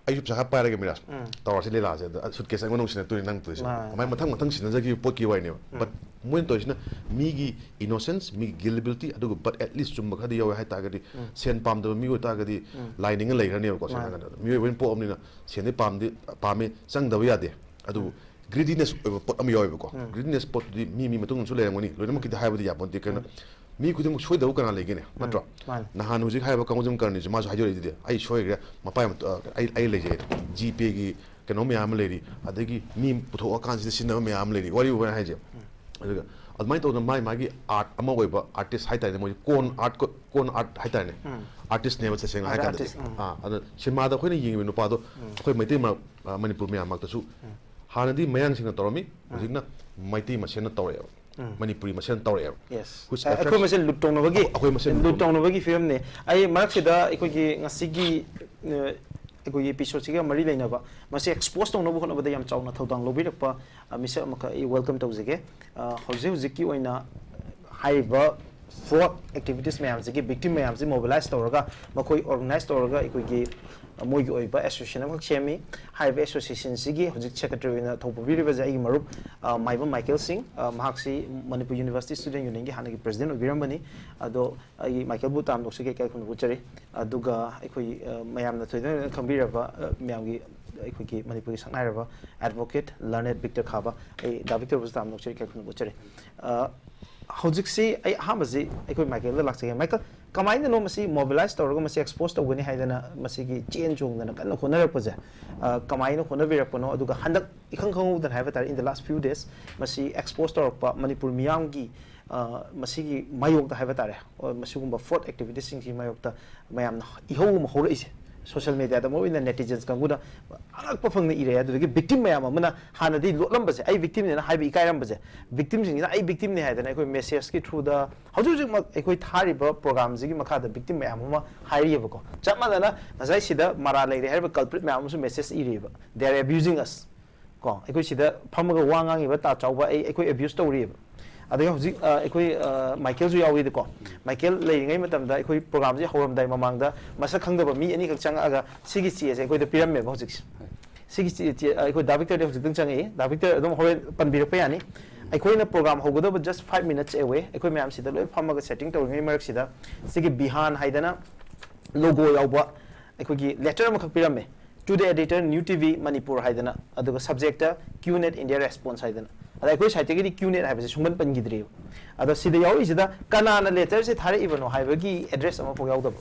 ꯑꯩꯁꯨ ꯄꯩꯁꯥ ꯈꯔ ꯄꯥꯏꯔꯒꯦ ꯃꯤꯔꯥꯖ, ꯎꯝ꯫ ꯇꯧꯔꯁꯤ ꯂꯤꯂꯥꯁꯦ, ꯑꯗ ꯁꯨꯠꯀꯦꯁ ꯑꯩꯉꯣꯟꯗ ꯑꯃꯨꯛ ꯁꯤꯟꯅꯛꯇꯣꯏꯅꯤ ꯅꯪ ꯇꯧꯔꯤꯁꯦ꯫ ꯃꯥꯅꯦ꯫ ꯑꯗꯨꯃꯥꯏꯅ ꯃꯊꯪ ꯃꯊꯪ ꯁꯤꯟꯅꯖꯈꯤꯕ ꯄꯣꯠꯀꯤ ꯋꯥꯔꯤꯅꯦꯕ꯫ ꯎꯝ꯫ But ꯃꯣꯏꯅ ꯇꯧꯔꯤꯁꯤꯅ ꯃꯤꯒꯤ innocence, ꯃꯤꯒꯤ gullibility, ꯑꯗꯨꯒ but at least ꯆꯨꯝꯕ ꯈꯔꯗꯤ ꯌꯥꯎꯋꯦ ꯍꯥꯏꯇꯥꯔꯒꯗꯤ, ꯎꯝ꯫ ꯁꯦꯟ ꯄꯥꯝꯗꯕ ꯃꯤ ꯑꯣꯏꯇꯥꯔꯒꯗꯤ, ꯎꯝ꯫ ꯂꯥꯏ ꯅꯤꯡꯉ ꯂꯩꯈ꯭ꯔꯅꯦꯕꯀꯣ꯫ ꯁꯦꯡꯅ ꯃꯥꯅꯦ꯫ ꯍꯥꯏꯔꯀꯥꯟꯗ ꯃꯤꯑꯣꯏꯕ ꯑꯣꯏꯅ ꯄꯣꯛꯑꯕꯅꯤꯅ ꯁꯦꯟꯗꯤ ꯄꯥꯝꯗꯤ ꯄꯥꯝꯃꯤ, ꯆꯪꯗꯕ ꯌꯥꯗꯦ꯫ ꯑꯗꯨꯕꯨ ꯎꯝ꯫ Greediness ꯑꯣꯏꯕ ꯄꯣꯠ ꯑꯃ ꯌꯥꯎꯋꯦꯕꯀꯣ꯫ ꯎꯝ꯫ Greediness ꯄꯣꯠꯇꯨꯗꯤ ꯃꯤ ꯃꯤ ꯃꯇꯨꯡ ꯏꯟꯅꯁꯨ ꯂꯩꯔꯝꯒꯅꯤ, ꯂꯣꯏꯅꯃꯛꯀꯤꯗꯤ ꯍꯥꯏꯕꯗꯤ ꯌꯥꯄꯣꯟꯇꯦ꯫ ꯀꯩꯅꯣ, ꯎꯝ꯫ ꯃꯤ ꯈꯨꯗꯤꯡꯃꯛ ꯁꯣꯏꯗꯕ ꯀꯅꯥ ꯂꯩꯒꯦꯅꯦ, ꯎꯝ꯫ ꯅꯠꯇ꯭ꯔꯣ? ꯃꯥꯅꯦ꯫ ꯅꯍꯥꯟ ꯍꯧꯖꯤꯛ ꯍꯥꯏꯔꯤꯕ ꯀꯥꯡꯖꯝ ꯀꯔꯅꯤꯁꯦ ꯃꯥꯁꯨ ꯍꯥꯏꯖꯔꯛꯏꯗꯨꯗꯤ, "ꯑꯩ ꯁꯣꯏꯈ꯭ꯔꯦ, ꯃꯄꯥ ꯑꯃ, ꯑ, ꯑꯩ, ꯑꯩ ꯂꯩꯖꯩ, GPayꯒꯤ ꯀꯩꯅꯣ ꯃꯌꯥꯝ ꯑꯃ ꯂꯩꯔꯤ, ꯑꯗꯒꯤ ꯃꯤ ꯄꯨꯊꯣꯛꯑꯀꯥꯟꯁꯤꯗ ꯁꯤꯖꯤꯟꯅꯕ ꯃꯌꯥꯝ ꯑꯃ ꯂꯩꯔꯤ", ꯋꯥꯔꯤ ꯋꯥꯅ ꯍꯥꯏꯁꯦ꯫ ꯎꯝ꯫ ꯑꯗꯨꯒ ꯑꯗꯨꯃꯥꯏꯅ ꯇꯧꯗꯅ ꯃꯥꯏ ꯃꯥꯒꯤ art ꯑꯃ ꯑꯣꯏꯕ artist ꯍꯥꯏꯇꯥꯔꯦꯅꯦ, ꯃꯣꯏꯁꯦ con art, con art ꯍꯥꯏꯇꯥꯔꯦꯅꯦ꯫ ꯎꯝ꯫ Artistꯅꯦꯕ ꯇꯁꯦꯡꯅ ꯍꯥꯏ ꯀꯥꯟꯗꯗꯤ꯫ Artist, ꯎꯝ꯫ ꯑꯥ, ꯑꯗ ꯁꯤꯅꯦꯃꯥꯗ ꯑꯩꯈꯣꯏꯅ ꯌꯦꯡꯉꯤꯕ ꯅꯨꯄꯥꯗꯣ ꯎꯝ꯫ ꯑꯩꯈꯣꯏ ꯃꯩꯇꯩ ꯃꯔꯛ, ꯑ, ꯃꯅꯤꯄꯨꯔ ꯃꯌꯥꯝ ꯃꯔꯛꯇꯁꯨ ꯎꯝ꯫ ꯍꯥꯟꯅꯗꯤ ꯃꯌꯥꯡꯁꯤꯡꯅ ꯇꯧꯔꯝꯃꯤ, ꯎꯝ꯫ ꯍꯧꯖꯤꯛꯅ ꯃꯩꯇꯩ ꯃꯁꯦꯟꯅ ꯇꯧꯔꯛꯑꯦꯕ꯫ ꯎꯝ꯫ ꯃꯅꯤꯄꯨꯔꯤ ꯃꯁꯦꯟ ꯇꯧꯔꯛꯑꯦꯕ꯫ Yes꯫ Which ꯑ, ꯑꯩꯈꯣꯏ affects ꯃꯁꯦꯟ ꯂꯨꯠ ꯇꯧꯅꯕꯒꯤ, ꯑꯩꯈꯣꯏ ꯃꯁꯦꯟ ꯂꯨꯠ ꯂꯨꯠ ꯇꯧꯅꯕꯒꯤ ꯐꯤꯕꯝꯅꯤ꯫ ꯑꯩ ꯃꯔꯛꯁꯤꯗ ꯑꯩꯈꯣꯏꯒꯤ ꯉꯁꯤꯒꯤ, ꯑ, ꯑꯩꯈꯣꯏꯒꯤ episodeꯁꯤꯒ ꯃꯔꯤ ꯂꯩꯅꯕ, ꯃꯁꯤ expose ꯇꯧꯅꯕ ꯍꯣꯠꯅꯕꯗ ꯌꯥꯝ ꯆꯥꯎꯅ ꯊꯧꯗꯥꯡ ꯂꯧꯕꯤꯔꯛꯄ, ꯑ, ꯃꯤꯁꯛ ꯑꯃꯈꯛ ꯑꯩ welcome ꯇꯧꯖꯒꯦ꯫ ꯑ, ꯍꯧꯖꯤꯛ ꯍꯧꯖꯤꯛꯀꯤ ꯑꯣꯏꯅ ꯍꯥꯏꯔꯤꯕ fraud activities ꯃꯌꯥꯝꯁꯤꯒꯤ victim ꯃꯌꯥꯝꯁꯤ mobilize ꯇꯧꯔꯒ, ꯃꯈꯣꯏ organize ꯇꯧꯔꯒ ꯑꯩꯈꯣꯏꯒꯤ, ꯑ, ꯃꯣꯏꯒꯤ ꯑꯣꯏꯕ association ꯑꯃꯈꯛ ꯁꯦꯝꯃꯤ꯫ ꯍꯥꯏꯔꯤꯕ associationꯁꯤꯒꯤ ꯍꯧꯖꯤꯛ secretary ꯑꯣꯏꯅ ꯊꯧ ꯄꯨꯕꯤꯔꯤꯕꯁꯦ ꯑꯩꯒꯤ ꯃꯔꯨꯞ, ꯑ, ꯃꯥꯏꯕꯝ ꯃꯥꯏꯀꯦꯜ ꯁꯤꯡ꯫ ꯑ, ꯃꯍꯥꯛꯁꯤ ꯃꯅꯤꯄꯨꯔ University Student Unionꯒꯤ ꯍꯥꯟꯅꯒꯤ president ꯑꯣꯏꯕꯤꯔꯝꯕꯅꯤ꯫ ꯑꯗꯣ ꯑꯩ ꯃꯥꯏꯀꯦꯜꯕꯨ ꯇꯔꯥꯝꯅ ꯑꯣꯛꯆꯔꯤ, ꯏꯀꯥꯏ ꯈꯨꯝꯅꯕ ꯎꯠꯆꯔꯤ꯫ ꯑꯗꯨꯒ ꯑꯩꯈꯣꯏ, ꯑ, ꯃꯌꯥꯝꯅ ꯊꯣꯏꯗꯣꯛ ꯍꯦꯟꯗꯣꯛꯅ ꯈꯪꯕꯤꯔꯕ, ꯑ, ꯃꯌꯥꯝꯒꯤ, ꯑꯩꯈꯣꯏꯒꯤ ꯃꯅꯤꯄꯨꯔꯒꯤ ꯁꯛꯅꯥꯏꯔꯕ advocate, learned Victor ꯈꯥꯕ, ꯑꯩ ꯗꯥ Victorꯕꯨꯁꯨ ꯇꯔꯥꯝꯅ ꯑꯣꯛꯆꯔꯤ, ꯏꯀꯥꯏ ꯈꯨꯝꯅꯕ ꯎꯠꯆꯔꯤ꯫ ꯑ, ꯍꯧꯖꯤꯛꯁꯤ ꯑꯩ ꯑꯍꯥꯟꯕꯁꯤ ꯑꯩꯈꯣꯏ ꯃꯥꯏꯀꯦꯜꯗ ꯂꯥꯛꯆꯒꯦ꯫ ꯃꯥꯏꯀꯦꯜ, ꯀꯃꯥꯏꯅꯅꯣ ꯃꯁꯤ mobilize ꯇꯧꯔꯒ ꯃꯁꯤ expose ꯇꯧꯒꯅꯤ ꯍꯥꯏꯗꯅ ꯃꯁꯤꯒꯤ ꯆꯦꯟ ꯆꯣꯡꯗꯅ ꯀꯟꯅ ꯍꯣꯠꯅꯔꯛꯄꯁꯦ? ꯑ, ꯀꯃꯥꯏꯅ ꯍꯣꯠꯅꯕꯤꯔꯛꯄꯅꯣ? ꯑꯗꯨꯒ ꯍꯟꯗꯛ ꯏꯈꯪ ꯈꯪꯍꯧꯗꯅ ꯍꯥꯏꯕ ꯇꯥꯔꯦ, in the last few days ꯃꯁꯤ expose ꯇꯧꯔꯛꯄ ꯃꯅꯤꯄꯨꯔ ꯃꯤꯌꯥꯝꯒꯤ, ꯑ, ꯃꯁꯤꯒꯤ ꯃꯥꯌꯣꯛꯇ ꯍꯥꯏꯕ ꯇꯥꯔꯦ, ꯑ, ꯃꯁꯤꯒꯨꯝꯕ fraud activitiesꯁꯤꯡꯁꯤꯒꯤ ꯃꯥꯌꯣꯛꯇ ꯃꯌꯥꯝꯅ ꯏꯍꯧ ꯑꯃ ꯍꯧꯔꯛꯏꯁꯦ, social mediaꯗ ꯃꯔꯨꯑꯣꯏꯅ netizens ꯀꯥꯡꯕꯨꯅ ꯑꯉꯛꯄ ꯐꯪꯅ ꯏꯔꯛꯑꯦ꯫ ꯑꯗꯨꯗꯒꯤ victim ꯃꯌꯥꯝ ꯑꯃꯅ ꯍꯥꯟꯅꯗꯤ ꯂꯣꯠꯂꯝꯕꯁꯦ, ꯑꯩ victimꯅꯦꯅ ꯍꯥꯏꯕ ꯏꯀꯥꯏꯔꯝꯕꯁꯦ, victimꯁꯤꯡꯁꯤꯅ ꯑꯩ victimꯅꯦ ꯍꯥꯏꯗꯅ ꯑꯩꯈꯣꯏ messageꯀꯤ throughꯗ ꯍꯧꯖꯤꯛ ꯍꯧꯖꯤꯛꯃꯛ ꯑꯩꯈꯣꯏ ꯊꯥꯔꯤꯕ programꯁꯤꯒꯤ ꯃꯈꯥꯗ victim ꯃꯌꯥꯝ ꯑꯃ ꯍꯥꯏꯔꯤꯑꯕꯀꯣ꯫ ꯆꯞ ꯃꯥꯟꯅꯅ ꯉꯁꯥꯏ ꯁꯤꯗ ꯃꯔꯥꯜ ꯂꯩꯔꯦ ꯍꯥꯏꯔꯤꯕ culprit ꯃꯌꯥꯝ ꯑꯃꯁꯨ message ꯏꯔꯤꯑꯕ, "They are abusing us"꯫ ꯀꯣ, ꯑꯩꯈꯣꯏ ꯁꯤꯗ ꯐꯝꯃꯒ ꯋꯥ ꯉꯥꯡꯉꯤꯕ ꯇꯥ ꯆꯥꯎꯕ ꯑꯩ, ꯑꯩꯈꯣꯏ abuse ꯇꯧꯔꯤꯑꯕ꯫ ꯑꯗꯨꯒ ꯍꯧꯖꯤꯛ ꯑ, ꯑꯩꯈꯣꯏ ꯑ, ꯃꯥꯏꯀꯦꯜꯁꯨ ꯌꯥꯎꯏꯗꯀꯣ꯫ ꯃꯥꯏꯀꯦꯜ ꯂꯩꯔꯤꯉꯩ ꯃꯇꯝꯗ ꯑꯩꯈꯣꯏ ꯄ꯭ꯔꯣꯒ꯭ꯔꯥꯝꯁꯦ ꯍꯧꯔꯝꯗꯥꯏ ꯃꯃꯥꯡꯗ ꯃꯁꯛ ꯈꯪꯗꯕ ꯃꯤ ꯑꯅꯤꯈꯛ ꯆꯪꯉꯛꯑꯒ ꯁꯤꯒꯤ ꯆꯦꯁꯦ ꯑꯩꯈꯣꯏꯗ ꯄꯤꯔꯝꯃꯦꯕ ꯍꯧꯖꯤꯛꯁꯦ꯫ ꯁꯤꯒꯤ ꯆꯦ, ꯆꯦ, ꯑꯩꯈꯣꯏ ꯗꯥ ꯚꯤꯛꯇꯔꯗꯤ ꯍꯧꯖꯤꯛꯇꯪ ꯆꯪꯉꯛꯏ꯫ ꯗꯥ ꯚꯤꯛꯇꯔ ꯑꯗꯨꯝ ꯍꯣꯔꯦꯟ ꯄꯟꯕꯤꯔꯛꯄ ꯌꯥꯅꯤ꯫ ꯑꯩꯈꯣꯏꯅ programme ꯍꯧꯒꯗꯕ just five minutes away, ꯑꯩꯈꯣꯏ ꯃꯌꯥꯝ ꯁꯤꯗ ꯂꯣꯏ ꯐꯝꯃꯒ ꯁꯦꯇꯤꯡ ꯇꯧꯔꯤꯉꯩ ꯃꯔꯛꯁꯤꯗ ꯁꯤꯒꯤ ꯕꯤꯍꯥꯟ ꯍꯥꯏꯗꯅ ꯂꯣꯒꯣ ꯌꯥꯎꯕ ꯑꯩꯈꯣꯏꯒꯤ ꯂꯦꯇꯔ ꯑꯃꯈꯛ ꯄꯤꯔꯝꯃꯦ꯫ To the editor, New T V Manipur ꯍꯥꯏꯗꯅ, ꯑꯗꯨꯒ subject Q net India Response ꯍꯥꯏꯗꯅ꯫ ꯑꯗ ꯑꯩꯈꯣꯏ ꯁꯥꯏꯠꯇꯒꯤꯗꯤ Q net ꯍꯥꯏꯕꯁꯦ ꯁꯨꯡꯄꯟ ꯄꯟꯈꯤꯗ꯭ꯔꯤꯕ꯫ ꯑꯗꯣ ꯁꯤꯗ ꯌꯥꯎꯔꯤꯁꯤꯗ ꯀꯅꯥꯅ ꯂꯦꯇꯔꯁꯦ ꯊꯥꯔꯛꯏꯕꯅꯣ ꯍꯥꯏꯕꯒꯤ ꯑꯦꯗ꯭ꯔꯦꯁ ꯑꯃꯐꯥꯎ ꯌꯥꯎꯗꯕ,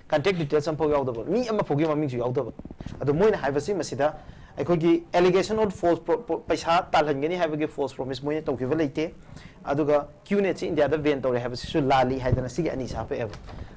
ꯀꯟꯇꯦꯛ ꯗꯤꯇꯦꯜꯁ ꯑꯃꯐꯥꯎ ꯌꯥꯎꯗꯕ, ꯃꯤ ꯑꯃꯐꯥꯎꯒꯤ ꯃꯃꯤꯡꯁꯨ ꯌꯥꯎꯗꯕ꯫ ꯑꯗꯣ ꯃꯣꯏꯅ ꯍꯥꯏꯕꯁꯤ ꯃꯁꯤꯗ ꯑꯩꯈꯣꯏꯒꯤ allegation of false pro- pro- ꯄꯩꯁꯥ ꯇꯥꯜꯍꯟꯒꯅꯤ ꯍꯥꯏꯕꯒꯤ false promise ꯃꯣꯏꯅ ꯇꯧꯈꯤꯕ ꯂꯩꯇꯦ꯫ ꯑꯗꯨꯒ Q net ꯁꯤ ꯏꯟꯗꯤꯌꯥꯗ ꯕꯦꯟ ꯇꯧꯔꯦ ꯍꯥꯏꯕꯁꯤꯁꯨ ꯂꯥꯜꯂꯤ ꯍꯥꯏꯗꯅ ꯁꯤꯒꯤ ꯑꯅꯤꯁꯤ ꯍꯥꯞꯄꯛꯑꯦꯕ꯫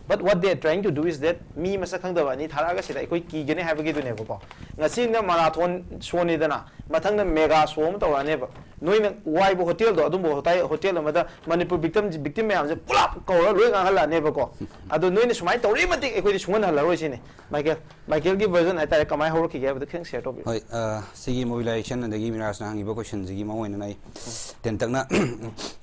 But what they are trying to do is that ꯃꯤ ꯃꯁꯛ ꯈꯪꯗꯕ ꯑꯅꯤ ꯊꯥꯔꯛꯑꯒ ꯁꯤꯗ ꯑꯩꯈꯣꯏ ꯀꯤꯒꯅꯤ ꯍꯥꯏꯕꯒꯤꯗꯨꯅꯦꯕꯀꯣ꯫ ꯉꯁꯤꯅ ꯃꯔꯥꯊꯣꯟ ꯁꯣꯅꯤꯗꯅ, ꯃꯊꯪꯗ ꯃꯦꯒꯥ ꯁꯣ ꯑꯃ ꯇꯧꯔꯛꯑꯅꯦꯕ꯫ ꯅꯣꯏꯅ ꯋꯥꯏꯕ ꯍꯣꯇꯦꯜꯗꯣ, ꯑꯗꯨꯝꯕ ꯍꯣꯇꯥꯏ- ꯍꯣꯇꯦꯜ ꯑꯃꯗ ꯃꯅꯤꯄꯨꯔ ꯚꯤꯛꯇꯝ ꯚꯤꯛꯇꯤꯝ ꯃꯌꯥꯝꯁꯦ ꯄꯨꯂꯞ ꯀꯧꯔꯒ ꯂꯣꯏ ꯉꯥꯡꯍꯜꯂꯛꯑꯅꯦꯕꯀꯣ꯫ ꯑꯗꯣ ꯅꯣꯏꯅ ꯁꯨꯃꯥꯏꯅ ꯇꯧꯔꯛꯏ ꯃꯇꯤꯛ ꯑꯩꯈꯣꯏꯗꯤ ꯁꯨꯡꯍꯟꯍꯜꯂꯔꯣꯏ ꯁꯤꯅꯤ꯫ ꯃꯥꯏꯀꯦꯜ, ꯃꯥꯏꯀꯦꯜꯒꯤ ꯚꯔꯖꯟ ꯍꯥꯏꯇꯥꯔꯦ, ꯀꯃꯥꯏꯅ ꯍꯧꯔꯛꯈꯤꯒꯦ ꯍꯥꯏꯕꯗꯣ ꯈꯤꯇꯪ ꯁꯤꯌꯔ ꯇꯧꯕꯤꯌꯨ꯫ ꯍꯣꯏ, ꯑ, ꯁꯤꯒꯤ ꯃꯣꯕꯤꯂꯥꯏꯖꯦꯁꯟ ꯑꯗꯒꯤ ꯃꯤꯔꯥꯖꯅ ꯍꯪꯉꯤꯕ ꯀꯣꯏꯁꯟꯁꯤꯒꯤ ꯃꯑꯣꯡ ꯑꯣꯏꯅ ꯑꯩ ꯇꯦꯟꯇꯛꯅ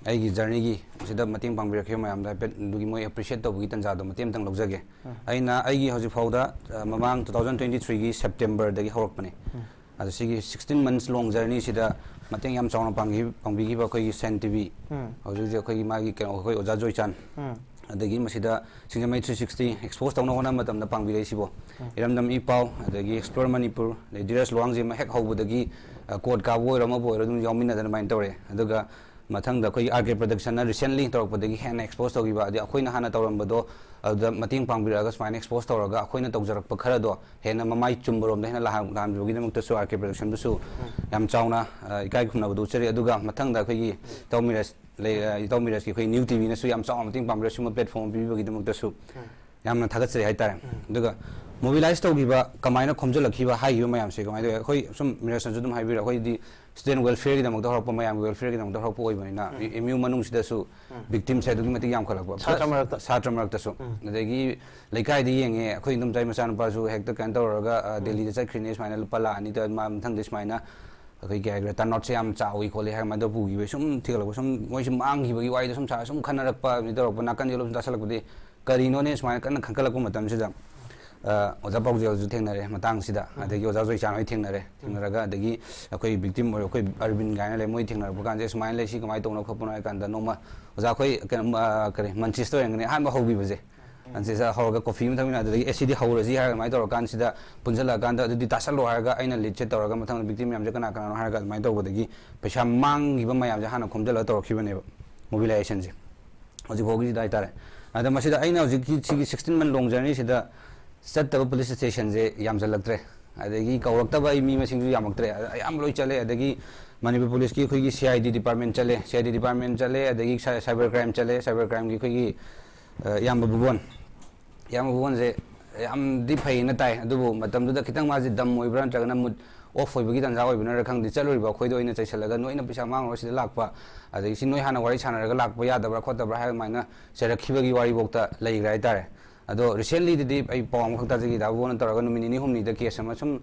ꯑꯩꯒꯤ ꯖꯔꯅꯤꯒꯤ ꯁꯤꯗ ꯃꯇꯦꯡ ꯄꯥꯡꯕꯤꯔꯛꯈꯤꯕ ꯃꯌꯥꯝꯗ ꯍꯥꯏꯐꯦꯠ ꯑꯗꯨꯒꯤ ꯃꯣꯏ ꯑꯦꯄ꯭ꯔꯤꯁꯤꯌꯦꯠ ꯇꯧꯕꯒꯤ ꯇꯥꯟꯖꯥꯗꯣ ꯃꯇꯦꯛ ꯑꯃꯇꯪ ꯂꯧꯖꯒꯦ꯫ ꯑꯩꯅ ꯑꯩꯒꯤ ꯍꯧꯖꯤꯛ ꯐꯥꯎꯗ, ꯑ, ꯃꯃꯥꯡ two thousand twenty threeꯒꯤ ꯁꯦꯞꯇꯦꯝꯕꯔꯗꯒꯤ ꯍꯧꯔꯛꯄꯅꯦ꯫ ꯑꯗꯣ ꯁꯤꯒꯤ sixteen months long journey ꯁꯤꯗ ꯃꯇꯦꯡ ꯌꯥꯝ ꯆꯥꯎꯅ ꯄꯥꯡꯕꯤ- ꯄꯥꯡꯕꯤꯈꯤꯕ ꯑꯩꯈꯣꯏꯒꯤ ꯁꯦꯟ ꯇꯤ ꯚꯤ, ꯍꯧꯖꯤꯛ ꯍꯧꯖꯤꯛ ꯑꯩꯈꯣꯏꯒꯤ ꯃꯥꯒꯤ ꯀꯩꯅꯣ, ꯑꯩꯈꯣꯏ ꯑꯣꯖꯥ ꯖꯣꯏꯆꯥꯟ, ꯑꯗꯒꯤ ꯃꯁꯤꯗ ꯁꯤꯡꯖꯃꯩ three sixty expose ꯇꯧꯅꯕ ꯍꯣꯠꯅꯕ ꯃꯇꯝꯗ ꯄꯥꯡꯕꯤꯔꯛꯏꯁꯤꯕꯣ꯫ ꯏꯔꯝꯗꯝ ꯏ ꯄꯥꯎ, ꯑꯗꯒꯤ Explore Manipur, ꯑꯗꯩ ꯙꯤꯔꯖ ꯂꯨꯋꯥꯡꯖꯦꯝꯃ ꯍꯦꯛ ꯍꯧꯕꯗꯒꯤ, ꯑ, ꯀꯣꯔꯠ ꯀꯥꯕ ꯑꯣꯏꯔꯣ ꯑꯃꯕꯨ ꯑꯣꯏꯔꯣ ꯑꯗꯨꯝ ꯌꯥꯎꯃꯤꯟꯅꯗꯅ ꯑꯗꯨꯃꯥꯏꯅ ꯇꯧꯔꯦ꯫ ꯑꯗꯨꯒ ꯃꯊꯪꯗ ꯑꯩꯈꯣꯏꯒꯤ ꯑꯥꯔ ꯀꯦ ꯄ꯭ꯔꯗꯛꯁꯟꯅ ꯔꯤꯁꯦꯟꯂꯤ ꯇꯧꯔꯛꯄꯗꯒꯤ ꯍꯦꯟꯅ ꯑꯦꯛꯁꯄꯣꯖ ꯇꯧꯈꯤꯕ, ꯑꯗꯩ ꯑꯩꯈꯣꯏꯅ ꯍꯥꯟꯅ ꯇꯧꯔꯝꯕꯗꯣ ꯑꯗꯨꯗ ꯃꯇꯦꯡ ꯄꯥꯡꯕꯤꯔꯛꯑꯒ ꯁꯨꯃꯥꯏꯅ ꯑꯦꯛꯁꯄꯣꯖ ꯇꯧꯔꯒ ꯑꯩꯈꯣꯏꯅ ꯇꯧꯖꯔꯛꯄ ꯈꯔꯗꯣ ꯍꯦꯟꯅ ꯃꯃꯥꯏ ꯆꯨꯝꯕꯔꯣꯝꯗ ꯍꯦꯟꯅ ꯂꯥꯛꯍꯟ- ꯂꯥꯛꯍꯟꯕꯤꯕꯒꯤꯗꯃꯛꯇꯁꯨ ꯑꯥꯔ ꯀꯦ ꯄ꯭ꯔꯗꯛꯁꯟꯕꯨꯁꯨ ꯌꯥꯝ ꯆꯥꯎꯅ, ꯑ, ꯏꯀꯥꯏ ꯈꯨꯝꯅꯕꯗꯨ ꯎꯠꯆꯔꯤ꯫ ꯑꯗꯨꯒ ꯃꯊꯪꯗ ꯑꯩꯈꯣꯏꯒꯤ ꯏꯇꯥꯎ ꯃꯤꯔꯖ ꯂꯩ-, ꯑ, ꯏꯇꯥꯎ ꯃꯤꯔꯖꯀꯤ ꯑꯩꯈꯣꯏ ꯅ꯭ꯌꯨ ꯇꯤ ꯚꯤꯅꯁꯨ ꯌꯥꯝ ꯆꯥꯎꯅ ꯃꯇꯦꯡ ꯄꯥꯡꯕꯤꯔꯛ ꯁꯤꯒꯨꯝꯕ ꯄ꯭ꯂꯦꯠꯐꯣꯝ ꯑꯃ ꯄꯤꯕꯤꯕꯒꯤꯗꯃꯛꯇꯁꯨ ꯌꯥꯝꯅ ꯊꯥꯒꯠꯆꯔꯤ ꯍꯥꯏꯇꯥꯔꯦ꯫ ꯑꯗꯨꯒ ꯃꯣꯕꯤꯂꯥꯏꯁ ꯇꯧꯈꯤꯕ, ꯀꯃꯥꯏꯅ ꯈꯣꯝꯖꯤꯜꯂꯛꯈꯤꯕ ꯍꯥꯏꯈꯤꯕ ꯃꯌꯥꯝꯁꯦ ꯀꯃꯥꯏꯅ ꯇꯧꯋꯤ? ꯑꯩꯈꯣꯏ ꯁꯨꯝ ꯃꯤꯔꯖꯅꯁꯨ ꯑꯗꯨꯝ ꯍꯥꯏꯕꯤꯔꯣ, ꯑꯩꯈꯣꯏꯗꯤ ꯁ꯭ꯇꯨꯗꯦꯟ ꯋꯦꯜꯐꯤꯌꯔꯒꯤꯗꯃꯛꯇ ꯍꯧꯔꯛꯄ, ꯃꯌꯥꯝꯒꯤ ꯋꯦꯜꯐꯤꯌꯔꯒꯤꯗꯃꯛꯇ ꯍꯧꯔꯛꯄ ꯑꯣꯏꯕꯅꯤꯅ, ꯑꯦꯝ ꯌꯨ ꯃꯅꯨꯡꯁꯤꯗꯁꯨ ꯚꯤꯛꯇꯤꯝꯁꯦ ꯑꯗꯨꯛꯀꯤ ꯃꯇꯤꯛ ꯌꯥꯝꯈꯠꯂꯛꯄ꯫ ꯁꯥꯇ꯭ꯔ ꯃꯔꯛꯇ꯫ ꯁꯥꯇ꯭ꯔ ꯃꯔꯛꯇꯁꯨ꯫ ꯑꯗꯒꯤ ꯂꯩꯀꯥꯏꯗ ꯌꯦꯡꯉꯦ, ꯑꯩꯈꯣꯏ ꯏꯗꯣꯝꯆꯥꯒꯤ ꯃꯆꯥꯅꯨꯄꯥꯁꯨ ꯍꯦꯛꯇ ꯀꯩꯅꯣ ꯇꯧꯔꯒ, ꯑ, ꯗꯦꯜꯂꯤꯗ ꯆꯠꯈ꯭ꯔꯤꯅꯦ, ꯁꯨꯃꯥꯏꯅ ꯂꯨꯄꯥ ꯂꯥꯛ ꯑꯅꯤ ꯇꯧꯔ, ꯃꯥ ꯃꯊꯪꯗ ꯁꯨꯃꯥꯏꯅ ꯑꯩꯈꯣꯏ ꯀꯩ ꯍꯥꯏꯈ꯭ꯔꯦ, ꯇꯔꯟ ꯑꯥꯎꯠꯁꯦ ꯌꯥꯝ ꯆꯥꯎꯏ ꯈꯣꯠꯂꯤ ꯍꯥꯏꯔꯒ ꯑꯗꯨꯃꯥꯏꯅ ꯄꯨꯈꯤꯕ ꯁꯨꯝ ꯊꯤꯒꯠꯂꯛꯄ, ꯁꯨꯝ ꯃꯣꯏꯁꯨ ꯃꯥꯡꯈꯤꯕꯒꯤ ꯋꯥꯔꯤꯗꯣ ꯁꯨꯝ ꯁꯥꯔ ꯁꯨꯝ ꯈꯟꯅꯔꯛꯄ ꯑꯗꯨꯃꯥꯏꯅ ꯇꯧꯔꯛꯄ, ꯅꯥꯀꯟꯗ ꯂꯣꯏ ꯁꯨꯝ ꯇꯥꯁꯜꯂꯛꯄꯗꯤ ꯀꯔꯤꯅꯣꯅꯦ ꯁꯨꯃꯥꯏꯅ ꯀꯟꯅ ꯈꯟꯒꯠꯂꯛꯄ ꯃꯇꯝꯁꯤꯗ ꯑꯣꯖꯥ ꯄꯥꯎꯖꯦꯜꯁꯨ ꯊꯦꯡꯅꯔꯦ ꯃꯇꯥꯡꯁꯤꯗ, ꯑꯗꯒꯤ ꯑꯣꯖꯥ ꯖꯣꯏꯆꯥꯟ ꯍꯣꯏ ꯊꯦꯡꯅꯔꯦ꯫ ꯊꯦꯡꯅꯔꯒ ꯑꯗꯒꯤ ꯑꯩꯈꯣꯏ ꯕꯤꯛꯇꯤꯝ ꯑꯣꯏꯔꯣ, ꯑꯩꯈꯣꯏ ꯑꯔꯕꯤꯟ ꯀꯥꯏꯅ ꯂꯩ, ꯃꯣꯏ ꯊꯦꯡꯅꯔꯛꯄ ꯀꯥꯟꯁꯦ ꯁꯨꯃꯥꯏꯅ ꯂꯩ, ꯁꯤ ꯀꯃꯥꯏꯅ ꯇꯧꯅꯣ ꯈꯣꯠꯄꯅꯣ ꯍꯥꯏ ꯀꯥꯟꯗ ꯅꯣꯡꯃ ꯑꯣꯖꯥ ꯑꯩꯈꯣꯏ ꯀꯩꯅꯣ, ꯀꯔꯤ, ꯃꯟꯆꯤꯁꯇ ꯑꯣꯏꯔꯝꯒꯅꯤ ꯑꯍꯥꯟꯕ ꯍꯧꯈꯤꯕꯁꯦ꯫ ꯃꯟꯆꯤꯁꯇ ꯍꯧꯔꯒ ꯀꯣꯐꯤ ꯑꯃ ꯊꯛꯃꯤꯟꯅ, ꯑꯗꯨꯗꯒꯤ ꯑꯦ ꯁꯤꯗꯤ ꯍꯧꯔꯁꯤ ꯍꯥꯏꯔꯒ ꯑꯗꯨꯃꯥꯏꯅ ꯇꯧꯔꯀꯥꯟꯁꯤꯗ ꯄꯨꯟꯁꯤꯜꯂꯛꯑꯀꯥꯟꯗ ꯑꯗꯨꯗꯤ ꯇꯥꯁꯜꯂꯣ ꯍꯥꯏꯔꯒ ꯑꯩꯅ ꯂꯤꯗꯁꯦ ꯇꯧꯔꯒ ꯃꯊꯪꯗ ꯕꯤꯛꯇꯤꯝ ꯃꯌꯥꯝꯁꯦ ꯀꯅꯥ ꯀꯅꯥꯅꯣ ꯍꯥꯏꯔꯒ ꯑꯗꯨꯃꯥꯏꯅ ꯇꯧꯕꯗꯒꯤ ꯄꯩꯁꯥ ꯃꯥꯡꯈꯤꯕ ꯃꯌꯥꯝꯁꯦ ꯍꯥꯟꯅ ꯈꯣꯝꯖꯤꯜꯂꯒ ꯇꯧꯔꯛꯈꯤꯕꯅꯦꯕ ꯃꯣꯕꯤꯂꯥꯏꯖꯦꯁꯟꯁꯦ꯫ ꯍꯧꯖꯤꯛ ꯐꯥꯎꯒꯤꯁꯤꯗ ꯍꯥꯏꯇꯥꯔꯦ꯫ ꯑꯗ ꯃꯁꯤꯗ ꯑꯩꯅ ꯍꯧꯖꯤꯛꯀꯤ ꯁꯤꯒꯤ ꯁꯤꯛꯁꯇꯤꯟ ꯃꯟ ꯂꯣꯡ ꯖꯔꯅꯤꯁꯤꯗ ꯆꯠꯇꯕ ꯄꯨꯂꯤꯁ ꯁ꯭ꯇꯦꯁꯟꯁꯦ ꯌꯥꯝꯁꯤꯜꯂꯛꯇ꯭ꯔꯦ, ꯑꯗꯒꯤ ꯀꯧꯔꯛꯇꯕ ꯑꯩ ꯃꯤ ꯃꯁꯤꯡꯁꯨ ꯌꯥꯝꯃꯛꯇ꯭ꯔꯦ, ꯑ-, ꯑꯌꯥꯝꯕ ꯂꯣꯏ ꯆꯠꯂꯦ꯫ ꯑꯗꯒꯤ ꯃꯅꯤꯄꯨꯔ ꯄꯨꯂꯤꯁꯀꯤ ꯑꯩꯈꯣꯏꯒꯤ ꯁꯤ ꯑꯥꯏ ꯗꯤ ꯗꯤꯄꯥꯔꯠꯃꯦꯟ ꯆꯠꯂꯦ, ꯁꯤ ꯑꯥꯏ ꯗꯤ ꯗꯤꯄꯥꯔꯠꯃꯦꯟ ꯆꯠꯂꯦ, ꯑꯗꯒꯤ ꯁꯥ-, ꯁꯥꯏꯕꯔ ꯀ꯭ꯔꯥꯏꯝ ꯆꯠꯂꯦ, ꯁꯥꯏꯕꯔ ꯀ꯭ꯔꯥꯏꯝꯒꯤ ꯑꯩꯈꯣꯏꯒꯤ, ꯑ, ꯏꯌꯥꯝꯕ ꯚꯨꯕꯣꯟ, ꯏꯌꯥꯝꯕ ꯚꯨꯕꯣꯟꯁꯦ ꯌꯥꯝꯗꯤ ꯐꯩꯅ ꯇꯥꯏ, ꯑꯗꯨꯕꯨ ꯃꯇꯝꯗꯨꯗ ꯈꯤꯇꯪ ꯃꯥꯁꯦ ꯗꯝ ꯑꯣꯏꯕ꯭ꯔꯥ ꯅꯠꯇ꯭ꯔꯒꯅ ꯃꯨꯠ ꯑꯣꯐ ꯑꯣꯏꯕꯒꯤ ꯇꯥꯟꯖꯥ ꯑꯣꯏꯕꯅꯔ ꯈꯪꯗꯦ, ꯆꯠꯂꯨꯔꯤꯕ ꯑꯩꯈꯣꯏꯗ ꯑꯣꯏꯅ ꯆꯩꯁꯜꯂꯒ ꯅꯣꯏꯅ ꯄꯩꯁꯥ ꯃꯥꯡꯉꯨꯔ ꯁꯤꯗ ꯂꯥꯛꯄ, ꯑꯗꯒꯤ ꯁꯤ ꯅꯣꯏ ꯍꯥꯟꯅ ꯋꯥꯔꯤ ꯁꯥꯟꯅꯔꯒ ꯂꯥꯛꯄ ꯌꯥꯗꯕ꯭ꯔꯥ ꯈꯣꯠꯇꯕ꯭ꯔꯥ ꯍꯥꯏꯕ ꯑꯗꯨꯃꯥꯏꯅ ꯆꯩꯔꯛꯈꯤꯕꯒꯤ ꯋꯥꯔꯤꯐꯥꯎꯗ ꯂꯩꯈ꯭ꯔꯦ ꯍꯥꯏꯇꯥꯔꯦ꯫ ꯑꯗꯣ ꯔꯤꯁꯦꯟꯂꯤꯗꯗꯤ ꯑꯩ ꯄꯥꯎ ꯑꯃꯈꯛ ꯇꯥꯖꯈꯤ, ꯗꯥ ꯕꯣꯅ ꯇꯧꯔꯒ ꯅꯨꯃꯤꯠ ꯅꯤꯅꯤ ꯍꯨꯝꯅꯤꯗ ꯀꯦꯁ ꯑꯃ ꯁꯨꯝ,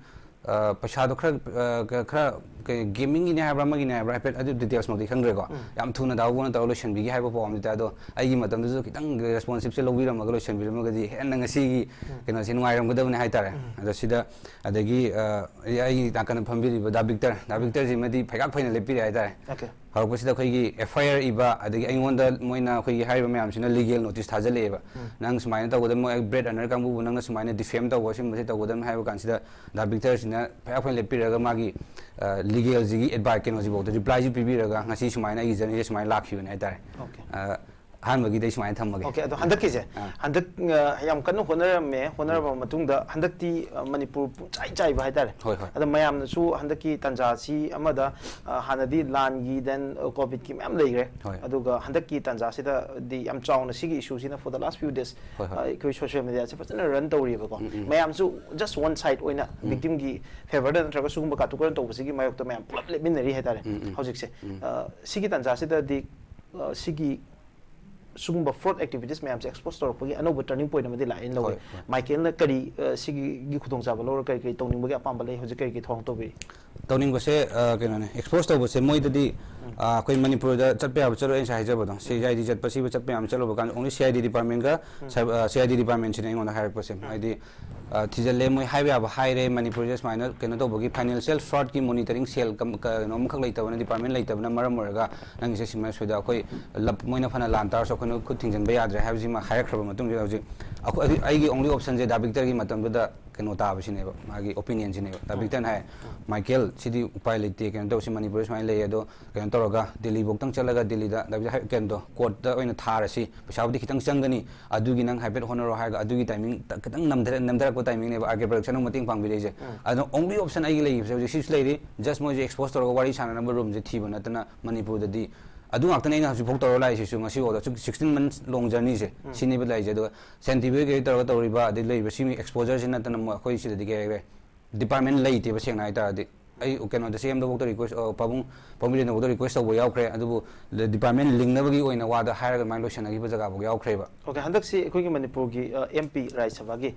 ꯑ, ꯄꯩꯁꯥꯗꯣ ꯈꯔ, ꯑ, ꯈ-, ꯈꯔ ꯀꯩ, ꯒꯦꯃꯤꯡꯒꯤꯅꯦ ꯍꯥꯏꯕ꯭ꯔꯥ ꯑꯃꯒꯤꯅꯦ ꯍꯥꯏꯕ꯭ꯔꯥ ꯍꯥꯏꯐꯦꯠ ꯑꯗꯨ ꯗꯤꯇꯦꯜꯁꯃꯛꯇꯤ ꯈꯪꯗ꯭ꯔꯦꯀꯣ꯫ ꯎꯝ꯫ ꯌꯥꯝ ꯊꯨꯅ ꯗꯥ ꯕꯣꯅ ꯇꯧꯔꯒ ꯂꯣꯏꯁꯤꯟꯕꯤꯒꯦ ꯍꯥꯏꯕ ꯄꯥꯎ ꯑꯃꯗꯤ ꯇꯥꯏ꯫ ꯑꯗꯣ ꯑꯩꯒꯤ ꯃꯇꯝꯗꯨꯁꯨ ꯈꯤꯇꯪ ꯔꯦꯁꯄꯣꯟꯁꯤꯞꯁꯦ ꯂꯧꯕꯤꯔꯝꯃꯒ ꯂꯣꯏꯁꯤꯟꯕꯤꯔꯝꯃꯒꯗꯤ ꯍꯦꯟꯅ ꯉꯁꯤꯒꯤ ꯎꯝ꯫ ꯀꯩꯅꯣꯁꯦ ꯅꯨꯡꯉꯥꯏꯔꯝꯒꯗꯕꯅꯤ ꯍꯥꯏꯇꯥꯔꯦ꯫ ꯎꯝ꯫ ꯑꯗꯣ ꯁꯤꯗ ꯑꯗꯒꯤ, ꯑ, ꯑꯩ ꯅꯥꯀꯟꯗ ꯐꯝꯕꯤꯔꯤꯕ ꯗꯥ ꯕꯤꯛꯇꯔ, ꯗꯥ ꯎꯝ꯫ ꯕꯤꯛꯇꯔꯁꯤꯃꯗꯤ ꯐꯩꯒꯥꯛ ꯐꯩꯅ ꯂꯦꯞꯄꯤꯔꯦ ꯍꯥꯏꯇꯥꯔꯦ꯫ ꯑꯣꯀꯦ꯫ ꯍꯧꯔꯛꯄꯁꯤꯗ ꯑꯩꯈꯣꯏꯒꯤ ꯑꯦꯐ ꯑꯥꯏ ꯑꯥꯔ ꯏꯕ, ꯑꯗꯒꯤ ꯑꯩꯉꯣꯟꯗ ꯃꯣꯏꯅ ꯑꯩꯈꯣꯏꯒꯤ ꯍꯥꯏꯔꯤꯕ ꯃꯌꯥꯝꯁꯤꯅ ꯂꯤꯒꯦꯜ ꯅꯣꯇꯤꯁ ꯊꯥꯖꯤꯜꯂꯛꯑꯦꯕ꯫ ꯎꯝ꯫ "ꯅꯪ ꯁꯨꯃꯥꯏꯅ ꯇꯧꯒꯗꯕ, ꯃꯣꯏ ꯕ꯭ꯔꯦꯗ ꯑꯅꯔ ꯀꯥꯡꯕꯨꯕꯨ ꯅꯪꯅ ꯁꯨꯃꯥꯏꯅ ꯗꯤꯐꯦꯝ ꯇꯧꯕ, ꯁꯤꯒꯨꯝꯕꯁꯤ ꯇꯧꯒꯗꯕꯅꯤ" ꯍꯥꯏꯕ ꯀꯥꯟꯁꯤꯗ ꯗꯥ ꯕꯤꯛꯇꯔꯁꯤꯅ ꯐꯩꯒꯥꯛ ꯐꯩꯅ ꯂꯦꯞꯄꯤꯔꯒ ꯃꯥꯒꯤ, ꯑ, ꯂꯤꯒꯦꯜꯁꯤꯒꯤ ꯑꯦꯗꯚꯥꯏ-, ꯀꯩꯅꯣꯁꯤꯐꯥꯎꯗ ꯔꯤꯄ꯭ꯂꯥꯏꯁꯤ ꯄꯤꯕꯤꯔꯒ ꯉꯁꯤ ꯁꯨꯃꯥꯏꯅ ꯑꯩꯒꯤ ꯖꯔꯅꯤꯁꯦ ꯁꯨꯃꯥꯏꯅ ꯂꯥꯛꯈꯤꯕꯅꯦ ꯍꯥꯏꯇꯥꯔꯦ꯫ ꯑꯣꯀꯦ꯫ ꯑ, ꯑꯍꯥꯟꯕꯒꯤꯗꯤ ꯑꯩ ꯁꯨꯃꯥꯏꯅ ꯊꯝꯃꯒꯦ꯫ ꯑꯣꯀꯦ, ꯑꯗꯣ ꯍꯟꯗꯛꯀꯤꯁꯦ, ꯑꯥ꯫ ꯍꯟꯗꯛ, ꯑ, ꯌꯥꯝ ꯀꯟꯅ ꯍꯣꯠꯅꯔꯝꯃꯦ, ꯍꯣꯠꯅꯔꯕ ꯎꯝ꯫ ꯃꯇꯨꯡꯗ ꯍꯟꯗꯛꯇꯤ, ꯑ, ꯃꯅꯤꯄꯨꯔ ꯄꯨꯡꯆꯥꯏ ꯆꯥꯏꯕ ꯍꯥꯏꯇꯥꯔꯦ꯫ ꯍꯣꯏ, ꯍꯣꯏ꯫ ꯑꯗ ꯃꯌꯥꯝꯅꯁꯨ ꯍꯟꯗꯛꯀꯤ ꯇꯥꯟꯖꯥꯁꯤ ꯑꯃꯗ, ꯑ, ꯍꯥꯟꯅꯗꯤ ꯂꯥꯟꯒꯤ, then, ꯑ, ꯀꯣꯚꯤꯗꯀꯤ ꯃꯌꯥꯝ ꯂꯩꯈ꯭ꯔꯦ꯫ ꯍꯣꯏ꯫ ꯑꯗꯨꯒ ꯍꯟꯗꯛꯀꯤ ꯇꯥꯟꯖꯥꯁꯤꯗꯗꯤ ꯌꯥꯝ ꯆꯥꯎꯅ ꯁꯤꯒꯤ ꯏꯁꯨꯁꯤꯅ for the last few days, ꯍꯣꯏ, ꯍꯣꯏ꯫ ꯑ, ꯑꯩꯈꯣꯏ ꯁꯣꯁꯤꯌꯦꯜ ꯃꯦꯗꯤꯌꯥꯁꯦ ꯐꯖꯅ ꯔꯟ ꯇꯧꯔꯤꯑꯕꯀꯣ꯫ ꯎꯝ, ꯎꯝ꯫ ꯃꯌꯥꯝꯁꯨ just one side ꯑꯣꯏꯅ ꯎꯝ꯫ ꯕꯤꯛꯇꯤꯝꯒꯤ ꯐꯦꯚꯔꯗ ꯅꯠꯇ꯭ꯔꯒ ꯁꯤꯒꯨꯝꯕ ꯀꯥꯇꯨ ꯀꯥꯔꯟ ꯇꯧꯕꯁꯤꯒꯤ ꯃꯥꯌꯣꯛꯇ ꯃꯌꯥꯝ ꯄꯨꯂꯞ ꯂꯦꯞꯃꯤꯟꯅꯔꯤ ꯍꯥꯏꯇꯥꯔꯦ ꯎꯝ, ꯎꯝ꯫ ꯍꯧꯖꯤꯛꯁꯦ꯫ ꯎꯝ꯫ ꯑ, ꯁꯤꯒꯤ ꯇꯥꯟꯖꯥꯁꯤꯗꯗꯤ, ꯑ, ꯁꯤꯒꯤ ꯁꯤꯒꯨꯝꯕ fraud activities ꯃꯌꯥꯝꯁꯦ expose ꯇꯧꯔꯛꯄꯒꯤ ꯑꯅꯧꯕ turning point ꯑꯃꯗꯤ ꯂꯥꯛꯑꯦꯅ ꯂꯧꯋꯦ꯫ ꯍꯣꯏ, ꯍꯣꯏ꯫ ꯃꯥꯏꯀꯦꯜꯅ ꯀꯔꯤ, ꯑ, ꯁꯤꯒꯤ ꯈꯨꯗꯣꯡꯆꯥꯕ ꯂꯧꯔ ꯀꯔꯤ ꯀꯔꯤ ꯇꯧꯅꯤꯡꯕꯒꯤ ꯑꯄꯥꯝꯕ ꯂꯩ? ꯍꯧꯖꯤꯛ ꯀꯔꯤ ꯀꯔꯤ ꯊꯧꯔꯥꯡ ꯇꯧꯕꯤꯔꯤ? ꯇꯧꯅꯤꯡꯕꯁꯦ, ꯑ, ꯀꯩꯅꯣꯅꯦ, expose ꯇꯧꯕꯁꯦ ꯃꯣꯏꯗꯗꯤ, ꯑ, ꯑꯩꯈꯣꯏ ꯃꯅꯤꯄꯨꯔꯗ ꯆꯠꯄ ꯌꯥꯕ ꯆꯠꯂꯣꯏ, ꯑꯩ ꯉꯁꯥꯏ ꯍꯥꯏꯖꯕꯗꯣ, C I D ꯆꯠꯄ, ꯁꯤꯕ ꯆꯠꯄ ꯌꯥꯕ ꯆꯠꯂꯨꯕ ꯀꯥꯟꯗ only C I D department ꯒ, ꯁꯥꯏꯕ-, ꯑ, C I D department ꯁꯤꯅ ꯑꯩꯉꯣꯟꯗ ꯍꯥꯏꯔꯛꯄꯁꯦ꯫ ꯍꯥꯏꯗꯤ, ꯑ, ꯊꯤꯖꯤꯜꯂꯦ, ꯃꯣꯏ ꯍꯥꯏꯕ ꯌꯥꯕ ꯍꯥꯏꯔꯦ, ꯃꯅꯤꯄꯨꯔꯁꯦ ꯁꯨꯃꯥꯏꯅ ꯀꯩꯅꯣ ꯇꯧꯕꯒꯤ financial fraud ꯀꯤ monitoring cell ꯀꯝ-, ꯀꯩꯅꯣ ꯑꯃꯈꯛ ꯂꯩꯇꯕꯅ, department ꯂꯩꯇꯕꯅ ꯃꯔꯝ ꯑꯣꯏꯔꯒ ꯅꯪꯒꯤꯁꯦ ꯁꯤꯃꯥꯏ ꯁꯣꯏꯗ ꯑꯩꯈꯣꯏ ꯂꯞ-, ꯃꯣꯏꯅ ꯐꯅ ꯂꯥꯟ ꯇꯥꯔꯁꯨ ꯑꯩꯈꯣꯏꯅ ꯈꯨꯠ ꯊꯤꯡꯖꯤꯟꯕ ꯌꯥꯗ꯭ꯔꯦ ꯍꯥꯏꯕꯁꯤꯃ ꯍꯥꯏꯔꯛꯈ꯭ꯔꯕ ꯃꯇꯨꯡꯁꯤꯗ ꯍꯧꯖꯤꯛ ꯑꯩꯈꯣꯏ, ꯑꯩꯒꯤ only option ꯁꯦ ꯗꯥ ꯕꯤꯛꯇꯔꯒꯤ ꯃꯇꯝꯗꯨꯗ ꯀꯩꯅꯣ ꯇꯥꯕꯁꯤꯅꯦꯕ, ꯃꯥꯒꯤ opinion ꯁꯤꯅꯦꯕ꯫ ꯗꯥ ꯕꯤꯛꯇꯔꯅ ꯍꯥꯏ, "ꯃꯥꯏꯀꯦꯜ, ꯁꯤꯗꯤ ꯎꯄꯥꯏ ꯂꯩꯇꯦ, ꯀꯩꯅꯣ ꯇꯧꯁꯤ, ꯃꯅꯤꯄꯨꯔꯗ ꯁꯨꯃꯥꯏꯅ ꯂꯩ, ꯑꯗꯣ ꯀꯩꯅꯣ ꯇꯧꯔꯒ ꯗꯤꯜꯂꯤꯐꯧꯇꯪ ꯆꯠꯂꯒ ꯗꯤꯜꯂꯤꯗ ꯗꯥ ꯕꯤꯛꯇꯔ ꯍꯥꯏ-, ꯀꯩꯅꯣꯗꯣ court ꯇ ꯑꯣꯏꯅ ꯊꯥꯔꯁꯤ, ꯄꯩꯁꯥꯕꯨꯗꯤ ꯈꯤꯇꯪ ꯆꯪꯒꯅꯤ, ꯑꯗꯨꯒꯤ ꯅꯪ ꯍꯥꯏꯐꯦꯠ ꯍꯣꯠꯅꯔꯣ" ꯍꯥꯏꯔꯒ ꯑꯗꯨꯒꯤ timing ꯇ-, ꯈꯤꯇꯪ ꯅꯝꯊꯔ-, ꯅꯝꯊꯔꯛꯄ timing ꯅꯦꯕ R K production ꯅ ꯃꯇꯦꯡ ꯄꯥꯡꯕꯤꯔꯛꯏꯁꯦ꯫ ꯑꯗꯣ only option ꯑꯩꯒꯤ ꯂꯩꯈꯤꯕꯁꯦ ꯍꯧꯖꯤꯛ ꯁꯤꯁꯨ ꯂꯩꯔꯤ, just ꯃꯣꯏꯁꯦ expose ꯇꯧꯔꯒ ꯋꯥꯔꯤ ꯁꯥꯟꯅꯅꯕ room ꯁꯦ ꯊꯤꯕ ꯅꯠꯇꯅ ꯃꯅꯤꯄꯨꯔꯗꯗꯤ ꯑꯗꯨ ꯉꯥꯛꯇꯅꯦ ꯑꯩꯅ ꯍꯧꯖꯤꯛꯐꯥꯎ ꯇꯧꯔ ꯂꯥꯛꯏꯁꯤꯁꯨ, ꯉꯁꯤꯐꯥꯎꯗ ꯁꯤꯛꯁꯇꯤꯟ months long journey ꯁꯦ ꯁꯤꯅꯦꯕ ꯂꯩꯔꯤꯁꯦ꯫ ꯑꯗꯨꯒ ꯁꯦꯟ ꯇꯤ ꯚꯤ ꯍꯣꯏ ꯀꯩ ꯇꯧꯔꯒ ꯇꯧꯔꯤꯕ, ꯑꯗꯩ ꯂꯩꯔꯤꯕ ꯁꯤꯒꯤ exposure ꯁꯤ ꯅꯠꯇꯅ ꯃꯣꯏ ꯑꯩꯈꯣꯏ ꯁꯤꯗꯗꯤ ꯀꯩ ꯍꯥꯏꯈ꯭ꯔꯦ, department ꯂꯩꯇꯦꯕ ꯁꯦꯡꯅ ꯍꯥꯏꯇꯥꯔꯗꯤ꯫ ꯑꯩ ꯀꯩꯅꯣꯗ C M ꯗꯐꯥꯎꯗ request, ꯑ, ꯄꯥꯕꯨꯡ ꯄꯥꯎꯃꯤꯔꯦꯟꯗꯐꯥꯎꯗ request ꯇꯧꯕ ꯌꯥꯎꯈ꯭ꯔꯦ, ꯑꯗꯨꯕꯨ department ꯂꯤꯡꯅꯕꯒꯤ ꯑꯣꯏꯅ ꯋꯥꯗ ꯍꯥꯏꯔꯒ ꯑꯗꯨꯃꯥꯏꯅ ꯂꯣꯏꯁꯤꯟꯅꯈꯤꯕ ꯖꯒꯥꯐꯥꯎ ꯌꯥꯎꯈ꯭ꯔꯦꯕ꯫ OK, ꯍꯟꯗꯛꯁꯤ ꯑꯩꯈꯣꯏꯒꯤ ꯃꯅꯤꯄꯨꯔꯒꯤ, ꯑ, M P ꯔꯥꯖ꯭ꯌ ꯁꯚꯥꯒꯤ,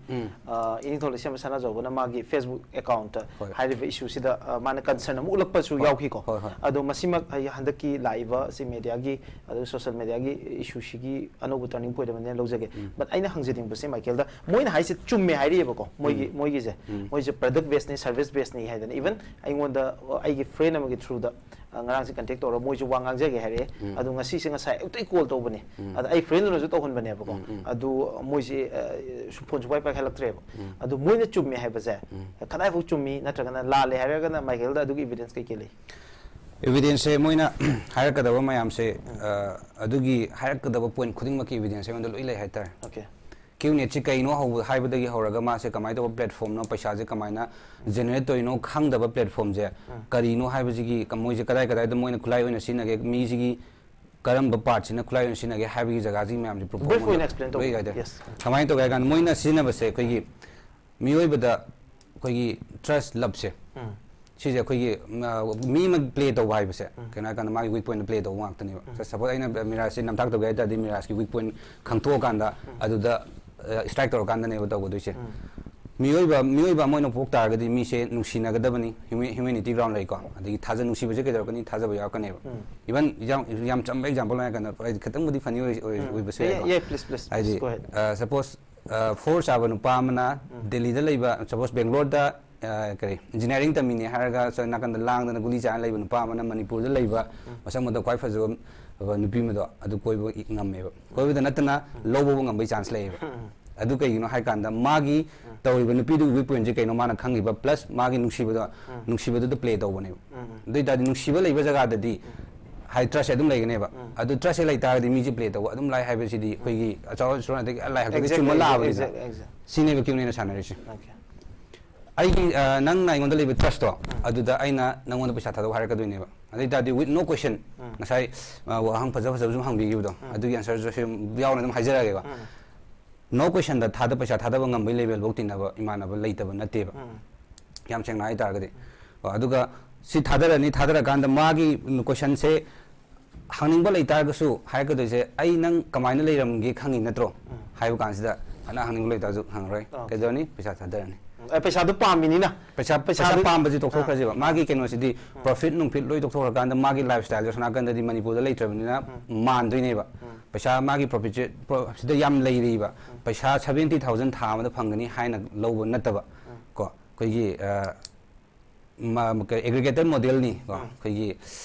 ꯑ, ꯏꯅꯤꯡꯊꯧ ꯂꯩꯁꯦꯝꯕ ꯁꯅꯥꯖꯥꯎꯕꯅ ꯃꯥꯒꯤ Facebook account ꯇ ꯍꯣꯏ꯫ ꯍꯥꯏꯔꯤꯕ issue ꯁꯤꯗ, ꯑ, ꯃꯥꯅ concern ꯑꯃ ꯎꯠꯂꯛꯄꯁꯨ ꯌꯥꯎꯈꯤꯀꯣ꯫ ꯍꯣꯏ, ꯍꯣꯏ꯫ ꯑꯗꯣ ꯃꯁꯤꯃꯛ ꯑꯩ ꯍꯟꯗꯛꯀꯤ ꯂꯥꯛꯏꯕ ꯁꯤ media ꯒꯤ, ꯑꯗꯨꯒ social media ꯒꯤ issue ꯁꯤꯒꯤ ꯑꯅꯧꯕ turning point ꯑꯃꯅꯦꯅ ꯂꯧꯖꯒꯦ꯫ But ꯑꯩꯅ ꯍꯪꯖꯅꯤꯡꯕꯁꯦ ꯃꯥꯏꯀꯦꯜꯗ, ꯃꯣꯏꯅ ꯍꯥꯏꯁꯦ ꯆꯨꯝꯃꯦ ꯍꯥꯏꯔꯤꯑꯕꯀꯣ, ꯃꯣꯏꯒꯤ, ꯃꯣꯏꯒꯤꯁꯦ꯫ ꯃꯣꯏꯁꯦ product based ꯅꯤ, service based ꯅꯤ ꯍꯥꯏꯗꯅ꯫ Even ꯑꯩꯉꯣꯟꯗ, ꯑ, ꯑꯩꯒꯤ friend ꯑꯃꯒꯤ through ꯗ, ꯑ, ꯉꯔꯥꯡꯁꯦ contact ꯇꯧꯔꯒ ꯃꯣꯏꯁꯨ ꯋꯥ ꯉꯥꯡꯖꯒꯦ ꯍꯥꯏꯔꯛꯑꯦ꯫ ꯑꯗꯣ ꯉꯁꯤꯁꯦ ꯉꯁꯥꯏ ꯑꯌꯨꯛꯇꯩ call ꯇꯧꯕꯅꯦ꯫ ꯑꯗ ꯑꯩ friend ꯗꯨꯅꯁꯨ ꯇꯧꯍꯟꯕꯅꯦꯕꯀꯣ꯫ ꯑꯗꯨ ꯃꯣꯏꯁꯦ, ꯑ, ꯁꯨ-, phone ꯁꯨꯡꯄꯥꯏ ꯄꯥꯏꯈꯠꯂꯛꯇ꯭ꯔꯦꯕ꯫ ꯑꯗꯣ ꯃꯣꯏꯅ ꯆꯨꯝꯃꯦ ꯍꯥꯏꯕꯁꯦ ꯀꯗꯥꯏꯐꯥꯎ ꯆꯨꯝꯃꯤ, ꯅꯠꯇ꯭ꯔꯒꯅ ꯂꯥꯜꯂꯦ ꯍꯥꯏꯔꯒꯅ ꯃꯥꯏꯀꯦꯜꯗ ꯑꯗꯨꯒꯤ evidence ꯀꯩꯀꯩ ꯂꯩ? Evidence ꯁꯦ ꯃꯣꯏꯅ ꯍꯥꯏꯔꯛꯀꯗꯕ ꯃꯌꯥꯝꯁꯦ, ꯑ, ꯑꯗꯨꯒꯤ ꯍꯥꯏꯔꯛꯀꯗꯕ point ꯈꯨꯗꯤꯡꯃꯛꯀꯤ evidence ꯑꯩꯉꯣꯟꯗ ꯂꯣꯏ ꯂꯩ ꯍꯥꯏꯇꯥꯔꯦ꯫ OK꯫ QNet ꯁꯤ ꯀꯩꯅꯣ ꯍꯧꯕ-, ꯍꯥꯏꯕꯗꯒꯤ ꯍꯧꯔꯒ ꯃꯥꯁꯦ ꯀꯃꯥꯏꯅ ꯇꯧꯕ platform ꯅꯣ, ꯄꯩꯁꯥꯁꯦ ꯀꯃꯥꯏꯅ generate ꯇꯧꯔꯤꯅꯣ ꯈꯪꯗꯕ platform ꯁꯦ ꯀꯔꯤꯅꯣ ꯍꯥꯏꯕꯁꯤꯒꯤ ꯀ-, ꯃꯣꯏꯁꯦ ꯀꯗꯥꯏ ꯀꯗꯥꯏꯗ ꯃꯣꯏꯅ ꯈꯨꯠꯂꯥꯏ ꯑꯣꯏꯅ ꯁꯤꯖꯤꯟꯅꯒꯦ, ꯃꯤꯁꯤꯒꯤ ꯀꯔꯝꯕ part ꯁꯤꯅ ꯈꯨꯠꯂꯥꯏ ꯑꯣꯏꯅ ꯁꯤꯖꯤꯟꯅꯒꯦ ꯍꯥꯏꯕꯒꯤ ꯖꯒꯥꯁꯤꯒꯤ ꯃꯌꯥꯝꯁꯦ proof Brief ꯑꯣꯏꯅ ꯑꯩꯉꯣꯟꯗ explain ꯇꯧꯕꯤꯌꯨ꯫ ꯂꯣꯏ ꯍꯥꯏꯇꯥꯔꯦ꯫ Yes꯫ ꯀꯃꯥꯏꯅ ꯇꯧꯒꯦ ꯍꯥꯏ ꯀꯥꯟꯗ ꯃꯣꯏꯅ ꯁꯤꯖꯤꯟꯅꯕꯁꯦ ꯑꯩꯈꯣꯏꯒꯤ ꯃꯤꯑꯣꯏꯕꯗ ꯑꯩꯈꯣꯏꯒꯤ trust ꯂꯞꯁꯦ ꯁꯤꯁꯦ ꯑꯩꯈꯣꯏꯒꯤ ꯃꯤ ꯑꯃ ꯄ꯭ꯂꯦ ꯇꯧꯕ ꯍꯥꯏꯕꯁꯦ ꯀꯩꯅꯣ ꯍꯥꯏꯔꯀꯥꯟꯗ ꯃꯥꯒꯤ ꯋꯤꯛ ꯄꯣꯏꯟ ꯄ꯭ꯂꯦ ꯇꯧꯕ ꯉꯥꯛꯇꯅꯦꯕ꯫ ꯁꯄꯣꯁ ꯑꯩꯅ ꯃꯤꯔꯥꯖꯁꯦ ꯅꯝꯊꯥꯛ ꯇꯧꯒꯦ ꯍꯥꯏ ꯇꯥꯔꯗꯤ ꯃꯤꯔꯥꯖꯀꯤ ꯋꯤꯛ ꯄꯣꯏꯟ ꯈꯪꯗꯣꯛꯑꯀꯥꯟꯗ ꯑꯗꯨꯗ ꯁ꯭ꯇ꯭ꯔꯥꯏꯛ ꯇꯧꯔꯀꯥꯟꯗꯅꯦꯕ ꯇꯧꯒꯗꯣꯏꯁꯦ꯫ ꯃꯤꯑꯣꯏꯕ ꯃꯤꯑꯣꯏꯕ ꯑꯃ ꯑꯣꯏꯅ ꯄꯣꯛ ꯇꯥꯔꯒꯗꯤ ꯃꯤꯁꯦ ꯅꯨꯡꯁꯤꯅꯒꯗꯕꯅꯤ꯫ ꯍ꯭ꯌꯨꯃꯦꯅꯤꯇꯤ ꯒ꯭ꯔꯥꯎꯟ ꯂꯩꯀꯣ꯫ ꯑꯗꯒꯤ ꯊꯥꯖ ꯅꯨꯡꯁꯤꯕꯁꯦ ꯀꯩꯗꯧꯔꯛꯀꯅꯤ? ꯊꯥꯖꯕ ꯌꯥꯎꯔꯛꯀꯅꯦꯕ꯫ ꯏꯚꯟ ꯌꯥꯝ ꯌꯥꯝ ꯆꯝꯕ ꯑꯦꯛꯖꯥꯝꯄꯜ ꯍꯥꯏꯔ ꯀꯥꯟꯗ ꯍꯥꯏꯗꯤ ꯈꯤꯇꯪꯕꯨꯗꯤ ꯐꯅꯤ ꯑꯣꯏꯕꯁꯨ ꯌꯥꯏꯀꯣ꯫ ꯍꯥꯏꯗꯤ ꯁꯄꯣꯁ ꯐꯣꯔ ꯆꯥꯕ ꯅꯨꯄꯥ ꯑꯃꯅ ꯗꯦꯜꯂꯤꯗ ꯂꯩꯕ ꯁꯄꯣꯁ ꯕꯦꯡꯒ꯭ꯂꯣꯔꯗ ꯀꯔꯤ ꯏꯟꯖꯤꯅꯤꯌꯥꯔꯤꯡ ꯇꯝꯃꯤꯅꯦ ꯍꯥꯏꯔꯒ ꯁꯣꯝ ꯅꯥꯀꯟꯗ ꯂꯥꯡꯗꯅ ꯒꯨꯂꯤ ꯆꯥꯔ ꯂꯩꯕ ꯅꯨꯄꯥ ꯑꯃꯅ ꯃꯅꯤꯄꯨꯔꯗ ꯂꯩꯕ ꯃꯁꯛ ꯃꯇꯧ ꯈ꯭ꯋꯥꯏ ꯐꯖꯕ ꯅꯨꯄꯤ ꯑꯃꯗꯣ ꯑꯗꯨ ꯀꯣꯏꯕ ꯉꯝꯃꯦꯕ꯫ ꯀꯣꯏꯕꯗ ꯅꯠꯇꯅ ꯂꯧꯕ ꯉꯝꯕꯩ ꯆꯥꯟꯁ ꯂꯩꯌꯦꯕ꯫ ꯑꯗꯨ ꯀꯩꯒꯤꯅꯣ ꯍꯥꯏ ꯀꯥꯟꯗ ꯃꯥꯒꯤ ꯇꯧꯔꯤꯕ ꯅꯨꯄꯤꯗꯨꯒꯤ ꯋꯤꯛ ꯄꯣꯏꯟꯁꯦ ꯀꯩꯅꯣ ꯃꯥꯅ ꯈꯪꯉꯤꯕ ꯄ꯭ꯂꯁ ꯃꯥꯒꯤ ꯅꯨꯡꯁꯤꯕꯗꯣ ꯅꯨꯡꯁꯤꯕꯗꯨꯗ ꯄ꯭ꯂꯦ ꯇꯧꯕꯅꯦꯕ꯫ ꯑꯗꯨ ꯑꯣꯏ ꯇꯥꯔꯗꯤ ꯅꯨꯡꯁꯤꯕ ꯂꯩꯕ ꯖꯒꯥꯗꯗꯤ ꯍꯥꯏ ꯇ꯭ꯔꯁ ꯑꯗꯨꯝ ꯂꯩꯒꯅꯦꯕ꯫ ꯑꯗꯨ ꯇ꯭ꯔꯁꯁꯦ ꯂꯩ ꯇꯥꯔꯒꯗꯤ ꯃꯤꯁꯦ ꯄ꯭ꯂꯦ ꯇꯧꯕ ꯑꯗꯨꯝ ꯂꯥꯏ ꯍꯥꯏꯕꯁꯤꯗꯤ ꯑꯩꯈꯣꯏꯒꯤ ꯑꯆꯧ ꯑꯁꯨꯔ ꯑꯗꯒꯤ ꯂꯥꯏ ꯍꯥꯛꯇꯛꯇ ꯆꯨꯝꯕ ꯂꯥꯛꯑꯕꯅꯤꯗ꯫ ꯁꯤꯅꯦꯕ ꯀ꯭ꯌꯨꯅꯦꯅ ꯁꯥꯟꯅꯔꯤꯁꯦ꯫ ꯑꯩꯒꯤ ꯅꯪꯅ ꯑꯩꯉꯣꯟꯗ ꯂꯩꯕ ꯇ꯭ꯔꯁꯇꯣ ꯑꯗꯨꯗ ꯑꯩꯅ ꯅꯪꯉꯣꯟꯗ ꯄꯩꯁꯥ ꯊꯥꯗꯧ ꯍꯥꯏꯔꯛꯀꯗꯣꯏꯅꯦꯕ꯫ ꯑꯗꯨ ꯑꯣꯏ ꯇꯥꯔꯗꯤ ꯋꯤꯠ ꯅꯣ ꯀꯣꯏꯁꯟ ꯉꯁꯥꯏ ꯋꯥꯍꯪ ꯐꯖ ꯐꯖꯕ ꯁꯨꯝ ꯍꯪꯕꯤꯈꯤꯕꯗꯣ ꯑꯗꯨꯒꯤ ꯑꯟꯁꯔꯁꯨ ꯁꯨꯝ ꯌꯥꯎꯅ ꯑꯗꯨꯝ ꯍꯥꯏꯖꯔꯛꯑꯒꯦꯀꯣ꯫ ꯅꯣ ꯀꯣꯏꯁꯟꯗ ꯊꯥꯗ ꯄꯩꯁꯥ ꯊꯥꯗꯕ ꯉꯝꯕꯒꯤ ꯂꯦꯚꯦꯜꯐꯧ ꯇꯤꯟꯅꯕ ꯏꯃꯥꯟꯅꯕ ꯂꯩꯇꯕ ꯅꯠꯇꯦꯕ꯫ ꯌꯥꯝ ꯁꯦꯡꯅ ꯍꯥꯏꯇꯥꯔꯒꯗꯤ꯫ ꯑꯗꯨꯒ ꯁꯤ ꯊꯥꯗꯔꯅꯤ, ꯊꯥꯗꯔꯀꯥꯟꯗ ꯃꯥꯒꯤ ꯀꯣꯏꯁꯟꯁꯦ ꯍꯪꯅꯤꯡꯕ ꯂꯩꯇꯥꯔꯒꯁꯨ ꯍꯥꯏꯔꯛꯀꯗꯣꯏꯁꯦ, "ꯑꯩ ꯅꯪ ꯀꯃꯥꯏꯅ ꯂꯩꯔꯝꯒꯦ ꯈꯪꯉꯤ ꯅꯠꯇ꯭ꯔꯣ?" ꯍꯥꯏꯕ ꯀꯥꯟꯁꯤꯗ ꯐꯅ ꯍꯪꯅꯤꯡꯕ ꯂꯩꯇꯥꯔꯁꯨ ꯍꯪꯉꯔꯣꯏ꯫ ꯀꯩꯗꯧꯔꯅꯤ? ꯄꯩꯁꯥ ꯊꯥꯗꯔꯅꯤ꯫ ꯑꯦ, ꯄꯩꯁꯥꯗꯨ ꯄꯥꯝꯃꯤꯅꯤꯅ꯫ ꯄꯩꯁꯥ, ꯄꯩꯁꯥ ꯄꯩꯁꯥꯗꯨ ꯄꯥꯝꯕꯁꯤ ꯇꯣꯛꯊꯣꯛꯈ꯭ꯔꯁꯦꯕ꯫ ꯃꯥꯒꯤ ꯀꯩꯅꯣꯁꯤꯗꯤ ꯄ꯭ꯔꯣꯐꯤꯠ ꯅꯨꯡꯐꯤꯠ ꯂꯣꯏ ꯇꯣꯛꯊꯣꯛꯈ꯭ꯔꯀꯥꯟꯗ ꯃꯥꯒꯤ ꯂꯥꯏꯐ ꯁ꯭ꯇꯥꯏꯜꯁꯦ ꯑꯁꯣꯝ ꯅꯥꯀꯟꯗꯗꯤ ꯃꯅꯤꯄꯨꯔꯗ ꯂꯩꯇ꯭ꯔꯕꯅꯤꯅ ꯃꯥꯟꯗꯣꯏꯅꯦꯕ꯫ ꯄꯩꯁꯥ ꯃꯥꯒꯤ ꯄ꯭ꯔꯣꯐꯤꯠꯁꯦ ꯁꯤꯗ ꯌꯥꯝ ꯂꯩꯔꯤꯕ꯫ ꯄꯩꯁꯥ ꯁꯚꯦꯟꯇꯤ ꯊꯥꯎꯖꯟ ꯊꯥ ꯑꯃꯗ ꯐꯪꯒꯅꯤ ꯍꯥꯏꯅ ꯂꯧꯕ ꯅꯠꯇꯕ ꯀꯣ, ꯑꯩꯈꯣꯏꯒꯤ ꯑꯦꯒ꯭ꯔꯤꯒꯦꯇꯔ ꯃꯣꯗꯦꯜꯅꯤ ꯀꯣ, ꯑꯩꯈꯣꯏꯒꯤ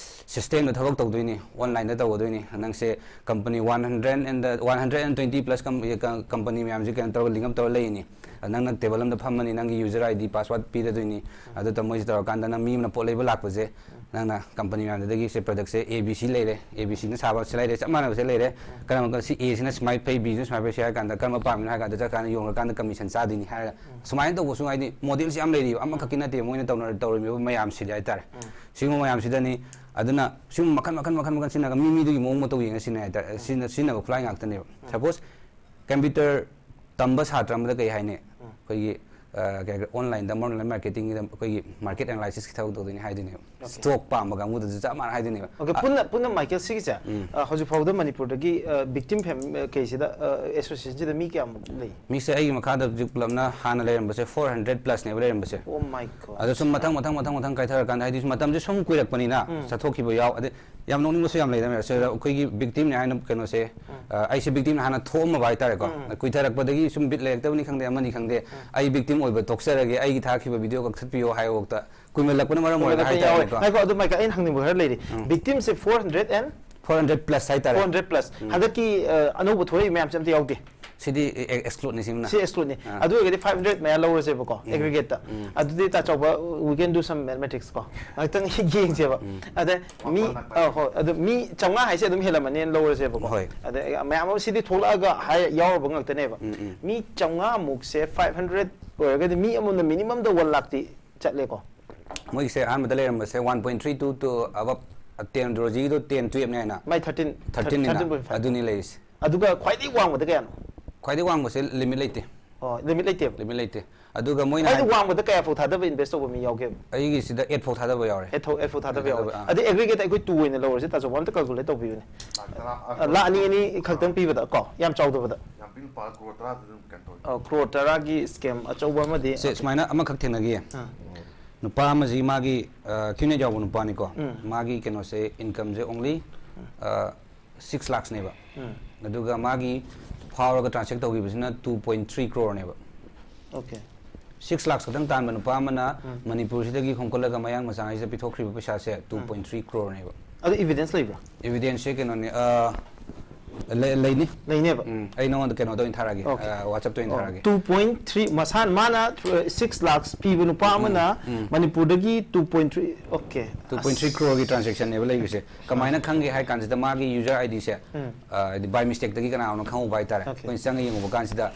ꯁꯤꯁꯇꯦꯝꯗ ꯊꯕꯛ ꯇꯧꯗꯣꯏꯅꯤ, ꯑꯣꯟꯂꯥꯏꯟꯗ ꯇꯧꯒꯗꯣꯏꯅꯤ꯫ ꯅꯪꯁꯦ company one hundred and one hundred and twenty plus company ꯃꯌꯥꯝꯁꯦ ꯀꯩꯅꯣ ꯇꯧꯔꯒ ꯂꯤꯡ ꯑꯞ ꯇꯧꯔꯒ ꯂꯩꯔꯤꯅꯤ꯫ ꯅꯪꯅ ꯇꯦꯕꯜ ꯑꯃꯗ ꯐꯝꯃꯅꯤ, ꯅꯪꯒꯤ ꯌꯨꯖꯔ ꯑꯥꯏ ꯗꯤ ꯄꯥꯁꯋꯥꯔꯗ ꯄꯤꯔꯗꯣꯏꯅꯤ꯫ ꯑꯗꯨ ꯃꯣꯏꯁꯦ ꯇꯧꯔꯀꯥꯟꯗ ꯅꯪ ꯃꯤ ꯑꯃꯅ ꯄꯣꯠ ꯂꯩꯕ ꯂꯥꯛꯄꯁꯦ ꯅꯪꯅ ꯀꯝꯄꯅꯤ ꯃꯌꯥꯝꯗꯨꯗꯒꯤ ꯁꯤ ꯄ꯭ꯔꯗꯛꯁꯦ ꯑꯦ ꯕꯤ ꯁꯤ ꯂꯩꯔꯦ, ꯑꯦ ꯕꯤ ꯁꯤꯅ ꯁꯥꯕ ꯁꯤ ꯂꯩꯔꯦ, ꯆꯞ ꯃꯥꯟꯅꯕꯁꯦ ꯂꯩꯔꯦ, ꯀꯔꯝꯕ ꯁꯤ ꯑꯦꯁꯤꯅ ꯁꯨꯃꯥꯏꯅ ꯐꯩ, ꯕꯤꯁꯤꯅ ꯁꯨꯃꯥꯏꯅ ꯐꯩ ꯁꯤ ꯍꯥꯏꯔ ꯀꯥꯟꯗ ꯀꯔꯝꯕ ꯄꯥꯝꯃꯤꯅꯣ ꯍꯥꯏ ꯀꯥꯟꯗ ꯆꯠꯀꯥꯟꯗ ꯌꯣꯟꯈ꯭ꯔꯀꯥꯟꯗ ꯀꯃꯤꯁꯟ ꯆꯥꯗꯣꯏꯅꯤ ꯍꯥꯏꯔꯒ ꯁꯨꯃꯥꯏꯅ ꯇꯧꯕꯁꯨ ꯍꯥꯏꯗꯤ ꯃꯣꯗꯦꯜꯁꯦ ꯌꯥꯝ ꯂꯩꯔꯤꯕ, ꯑꯃꯈꯛꯀꯤ ꯅꯠꯇꯦ ꯃꯣꯏꯅ ꯇꯧꯅ ꯇꯧꯔꯤꯕ ꯃꯌꯥꯝꯁꯤꯗꯤ ꯍꯥꯏꯇꯥꯔꯦ꯫ ꯁꯤꯒꯨꯝꯕ ꯃꯌꯥꯝꯁꯤꯗꯅꯤ꯫ ꯑꯗꯨꯅ ꯁꯤꯒꯨꯝꯕ ꯃꯈꯜ ꯃꯈꯜ ꯃꯈꯜ ꯃꯈꯜ ꯁꯤꯖꯤꯟꯅꯔꯒ ꯃꯤ ꯃꯤꯗꯨꯒꯤ ꯃꯑꯣꯡ ꯃꯇꯧ ꯌꯦꯡꯉꯒ ꯁꯤꯖꯤꯟꯅꯩ ꯍꯥꯏꯇꯥꯔꯦ꯫ ꯁꯤꯖꯤꯟꯅ- ꯁꯤꯖꯤꯟꯅꯕ ꯈꯨꯠꯂꯥꯏ ꯉꯥꯛꯇꯅꯦꯕ꯫ ꯁꯄꯣꯁ ꯀꯝꯄ꯭ꯌꯨꯇꯔ ꯇꯝꯕ ꯁꯥꯇ꯭ꯔ ꯑꯃꯗ ꯀꯩ ꯍꯥꯏꯅꯤ? ꯑꯩꯈꯣꯏꯒꯤ ꯑ, ꯀꯩ ꯍꯥꯏꯈ꯭ꯔꯦ, ꯑꯣꯟꯂꯥꯏꯟꯗ, online marketing ꯒꯤꯗ ꯑꯩꯈꯣꯏꯒꯤ market analysis ꯀꯤ ꯊꯕꯛ ꯇꯧꯗꯣꯏꯅꯤ ꯍꯥꯏꯗꯣꯏꯅꯦꯕ꯫ Okay. Stock ꯄꯥꯝꯕ ꯀꯥꯡꯕꯨꯗꯁꯨ ꯆꯞ ꯃꯥꯟꯅ ꯍꯥꯏꯗꯣꯏꯅꯦꯕ꯫ Okay, ꯑ, ꯄꯨꯟꯅ ꯄꯨꯟꯅ ꯃꯥꯏꯀꯦꯜ ꯁꯤꯒꯤꯁꯦ, ꯎꯝ. ꯑ, ꯍꯧꯖꯤꯛ ꯐꯥꯎꯕꯗ ꯃꯅꯤꯄꯨꯔꯗꯒꯤ, ꯑ, victim fam-, ꯑ, ꯀꯩꯁꯤꯗ, ꯑ, association ꯁꯤꯗ ꯃꯤ ꯀꯌꯥꯃꯨꯛ ꯂꯩ? ꯃꯤꯁꯦ ꯑꯩꯒꯤ ꯃꯈꯥꯗ ꯍꯧꯖꯤꯛ ꯄꯨꯂꯞꯅ ꯍꯥꯟꯅ ꯂꯩꯔꯝꯕꯁꯦ four hundred plus ꯅꯦꯕ ꯂꯩꯔꯝꯕꯁꯦ꯫ Oh my God. ꯑꯗꯣ ꯁꯨꯝ ꯃꯊꯪ ꯃꯊꯪ ꯃꯊꯪ ꯃꯊꯪ ꯀꯥꯏꯊꯔꯀꯥꯟꯗ, ꯍꯥꯏꯗꯤ ꯁꯨꯝ ꯃꯇꯝꯁꯦ ꯁꯨꯝ ꯀꯨꯏꯔꯛꯄꯅꯤꯅ ꯎꯝ. ꯆꯠꯊꯣꯛꯈꯤꯕ ꯌꯥꯎ-, ꯑꯗꯩ ꯌꯥꯝ ꯅꯣꯛꯅꯤꯡꯕꯁꯨ ꯌꯥꯝ ꯂꯩꯗ ꯃꯌꯥꯝ꯫ ꯁꯤꯗ ꯑꯩꯈꯣꯏꯒꯤ victim ꯅꯦ ꯍꯥꯏꯅ ꯀꯩꯅꯣꯁꯦ, ꯑ, ꯑꯩꯁꯦ victim ꯅꯦ ꯍꯥꯏꯅ ꯊꯣꯛꯑꯝꯃꯕ ꯍꯥꯏꯇꯥꯔꯦꯀꯣ꯫ ꯎꯝ. ꯀꯨꯏꯊꯔꯛꯄꯗꯒꯤ ꯁꯨꯝ ꯕꯤꯠ ꯂꯩꯔꯛꯇꯕꯅꯤ ꯈꯪꯗꯦ, ꯑꯃꯅꯤ ꯈꯪꯗꯦ, ꯑꯩ victim ꯑꯣꯏꯕ ꯇꯣꯛꯆꯔꯒꯦ, ꯑꯩꯒꯤ ꯊꯥꯈꯤꯕ video ꯀꯛꯊꯠꯄꯤꯌꯣ ꯍꯥꯏꯕꯐꯥꯎꯗ ꯀꯨꯏꯃꯜꯂꯛꯄꯅ ꯃꯔꯝ ꯑꯣꯏꯔꯒ ꯀꯨꯏꯃꯜꯂꯛꯄ ꯌꯥꯎꯋꯦ꯫ ꯍꯥꯏꯇꯥꯔꯦꯀꯣ꯫ ꯉꯥꯏꯈꯣ, ꯑꯗꯨ ꯃꯥꯏꯀ ꯑꯩꯅ ꯍꯪꯅꯤꯡꯕ ꯈꯔ ꯂꯩꯔꯤ꯫ ꯎꯝ. Victim say four hundred and Four hundred plus ꯍꯥꯏꯇꯥꯔꯦ꯫ Four hundred plus꯫ ꯎꯝ. ꯍꯟꯗꯛꯀꯤ, ꯑ, ꯑꯅꯧꯕ ꯊꯣꯛꯂꯛꯏ ꯃꯌꯥꯝꯁꯦ ꯑꯝꯇ ꯌꯥꯎꯗꯦ꯫ ꯁꯤꯗꯤ ꯑꯦ-, exclude ꯅꯤ ꯁꯤꯃꯅ꯫ ꯁꯤ exclude ꯅꯤ꯫ ꯑꯥ. ꯑꯗꯨ ꯑꯣꯏꯔꯒꯗꯤ five hundred ꯃꯌꯥ ꯂꯧꯔꯁꯦꯕꯀꯣ, ꯎꯝ. aggregate ꯇ꯫ ꯎꯝ. ꯑꯗꯨꯗꯤ ꯇꯥꯆꯧꯕ, we can do some mathematics ꯀꯣ꯫ ꯉꯥꯛꯇꯪ ꯌꯦꯡꯁꯦꯕ꯫ ꯎꯝ. ꯑꯗ ꯃꯤ, ꯑ, ꯍꯣꯏ, ꯑꯗꯨ ꯃꯤ ꯆꯥꯝꯃꯉꯥ ꯍꯥꯏꯁꯦ ꯑꯗꯨꯝ ꯍꯦꯜꯂꯝꯃꯅꯤꯅ ꯂꯧꯔꯁꯦꯕꯀꯣ꯫ ꯍꯣꯏ. ꯑꯗ ꯃꯌꯥꯝ ꯑꯃ ꯁꯤꯗꯤ ꯊꯣꯛꯂꯛꯑꯒ ꯍꯥꯏ-, ꯌꯥꯎꯔꯕ ꯉꯥꯛꯇꯅꯦꯕ꯫ ꯎꯝ, ꯎꯝ. ꯃꯤ ꯆꯥꯝꯃꯉꯥ ꯃꯨꯛꯁꯦ five hundred ꯑꯣꯏꯔꯒꯗꯤ ꯃꯤ ꯑꯃꯃꯝꯅ minimum ꯗ one lakh ꯇꯤ ꯆꯠꯂꯦꯀꯣ꯫ ꯃꯣꯏꯒꯤꯁꯦ ꯑꯍꯥꯟꯕꯗ ꯂꯩꯔꯝꯕꯁꯦ one point three two to above ten, ꯔꯣꯖꯤꯒꯤꯗꯣ ten, twelve ꯅꯦ ꯍꯥꯏꯅ꯫ ꯃꯥꯏ thirteen, Thirteen ꯅꯤꯅ꯫ thirteen point five꯫ ꯑꯗꯨꯅꯤ ꯂꯩꯔꯤꯁꯦ꯫ ꯑꯗꯨꯒ ꯈ꯭ꯋꯥꯏꯗꯒꯤ ꯋꯥꯡꯕꯗ ꯀꯌꯥꯅꯣ? ꯈ꯭ꯋꯥꯏꯗꯒꯤ ꯋꯥꯡꯕꯁꯦ limit ꯂꯩꯇꯦ꯫ ꯑꯣ, limit ꯂꯩꯇꯦꯕ꯫ Limit ꯂꯩꯇꯦ꯫ ꯑꯗꯨꯒ ꯃꯣꯏꯅ ꯈ꯭ꯋꯥꯏꯗꯒꯤ ꯍꯥꯏ-, ꯋꯥꯡꯕꯗ ꯀꯌꯥ ꯐꯥꯎ ꯊꯥꯗꯕ invest ꯇꯧꯕ ꯃꯤ ꯌꯥꯎꯒꯦꯕ? ꯑꯩꯒꯤꯁꯤꯗ eight ꯐꯥꯎ ꯊꯥꯗꯕ ꯌꯥꯎꯔꯦ꯫ Eight ꯐꯥꯎ, eight ꯐꯥꯎ ꯊꯥꯗꯕ Eight ꯌꯥꯎꯔꯦ꯫ ꯊꯥꯗꯕ, ꯑꯥ. ꯑꯗꯩ aggregate ꯑꯩꯈꯣꯏ two ꯑꯣꯏꯅ ꯂꯧꯔꯁꯦ, ꯇꯥꯆꯧꯕ ꯑꯝꯇ calculate ꯇꯧꯕꯤꯌꯨꯅꯦ꯫ ꯂꯥꯛ ꯇꯔꯥ, ꯑ, ꯂꯥꯛ ꯑꯅꯤ, ꯑꯅꯤ ꯈꯛꯇꯪ ꯄꯤꯕꯗ ꯀꯣ, ꯌꯥꯝ ꯆꯥꯎꯗꯕꯗ꯫ ꯌꯥꯝ ꯄꯤꯛꯅ ꯄꯥ-, ꯀ꯭ꯔꯣꯔ ꯇꯔꯥꯗ ꯑꯗꯨꯝ ꯀꯩꯅꯣ ꯇꯧꯋꯤ꯫ ꯑ, ꯀ꯭ꯔꯣꯔ ꯇꯔꯥꯒꯤ scam ꯑꯆꯧꯕ ꯑꯃꯗꯤ ꯁꯦ, ꯁꯨꯃꯥꯏꯅ ꯑꯃꯈꯛ ꯊꯦꯡꯅꯈꯤꯌꯦ꯫ ꯑꯥ. ꯅꯨꯄꯥ ꯑꯃꯁꯤ ꯃꯥꯒꯤ, ꯑ, QNet ꯌꯥꯎꯕ ꯅꯨꯄꯥꯅꯤꯀꯣ꯫ ꯎꯝ. ꯃꯥꯒꯤ ꯀꯩꯅꯣꯁꯦ, income ꯁꯦ only, ꯑ, six lakhs ꯅꯦꯕ꯫ ꯎꯝ. ꯑꯗꯨꯒ ꯃꯥꯒꯤ ꯐꯥꯎꯔꯒ transact ꯇꯧꯈꯤꯕꯁꯤꯅ two point three crore ꯅꯦꯕ꯫ Okay. Six lakhs ꯈꯛꯇꯪ ꯇꯥꯟꯕ ꯅꯨꯄꯥ ꯑꯃꯅ ꯎꯝ. ꯃꯅꯤꯄꯨꯔꯁꯤꯗꯒꯤ ꯈꯣꯝꯀꯠꯂꯒ ꯃꯌꯥꯡ ꯃꯆꯥꯉꯩꯁꯤꯗ ꯄꯤꯊꯣꯛꯈ꯭ꯔꯤꯕ ꯄꯩꯁꯥꯁꯦ two point three crore ꯅꯦꯕ꯫ ꯑꯗꯨ evidence ꯂꯩꯕ꯭ꯔꯥ? Evidence ꯁꯦ ꯀꯩꯅꯣꯅꯦ, ꯑ, ꯂꯩ-, ꯂꯩꯅꯤ꯫ ꯂꯩꯅꯦꯕ? ꯎꯝ, ꯑꯩ ꯅꯉꯣꯟꯗ ꯀꯩꯅꯣꯗ ꯑꯣꯏꯅ ꯊꯥꯔꯛꯑꯒꯦ, Okay. ꯑ, WhatsApp ꯇ ꯑꯣꯏꯅ ꯑꯣ, ꯊꯥꯔꯛꯑꯒꯦ꯫ two point three, ꯃꯁꯥ, ꯃꯥꯅ, uh, six lakhs ꯄꯤꯕ ꯅꯨꯄꯥ ꯑꯃꯅ ꯎꯝ. ꯃꯅꯤꯄꯨꯔꯗꯒꯤ two point three, okay. Two point three crore ꯒꯤ transaction ꯅꯦꯕ ꯂꯩꯕꯁꯦ꯫ ꯀꯃꯥꯏꯅ ꯈꯪꯒꯦ ꯍꯥꯏ ꯀꯥꯟꯁꯤꯗ ꯃꯥꯒꯤ user ID ꯁꯦ, ꯎꯝ. ꯑ, ꯍꯥꯏꯗꯤ by mistake ꯇꯒꯤ ꯀꯅꯥꯅꯣ ꯈꯪꯍꯧꯕ ꯍꯥꯏꯇꯥꯔꯦ꯫ Okay. ꯑꯩꯈꯣꯏꯅ ꯆꯪꯉ ꯌꯦꯡꯉꯨꯕ ꯀꯥꯟꯁꯤꯗ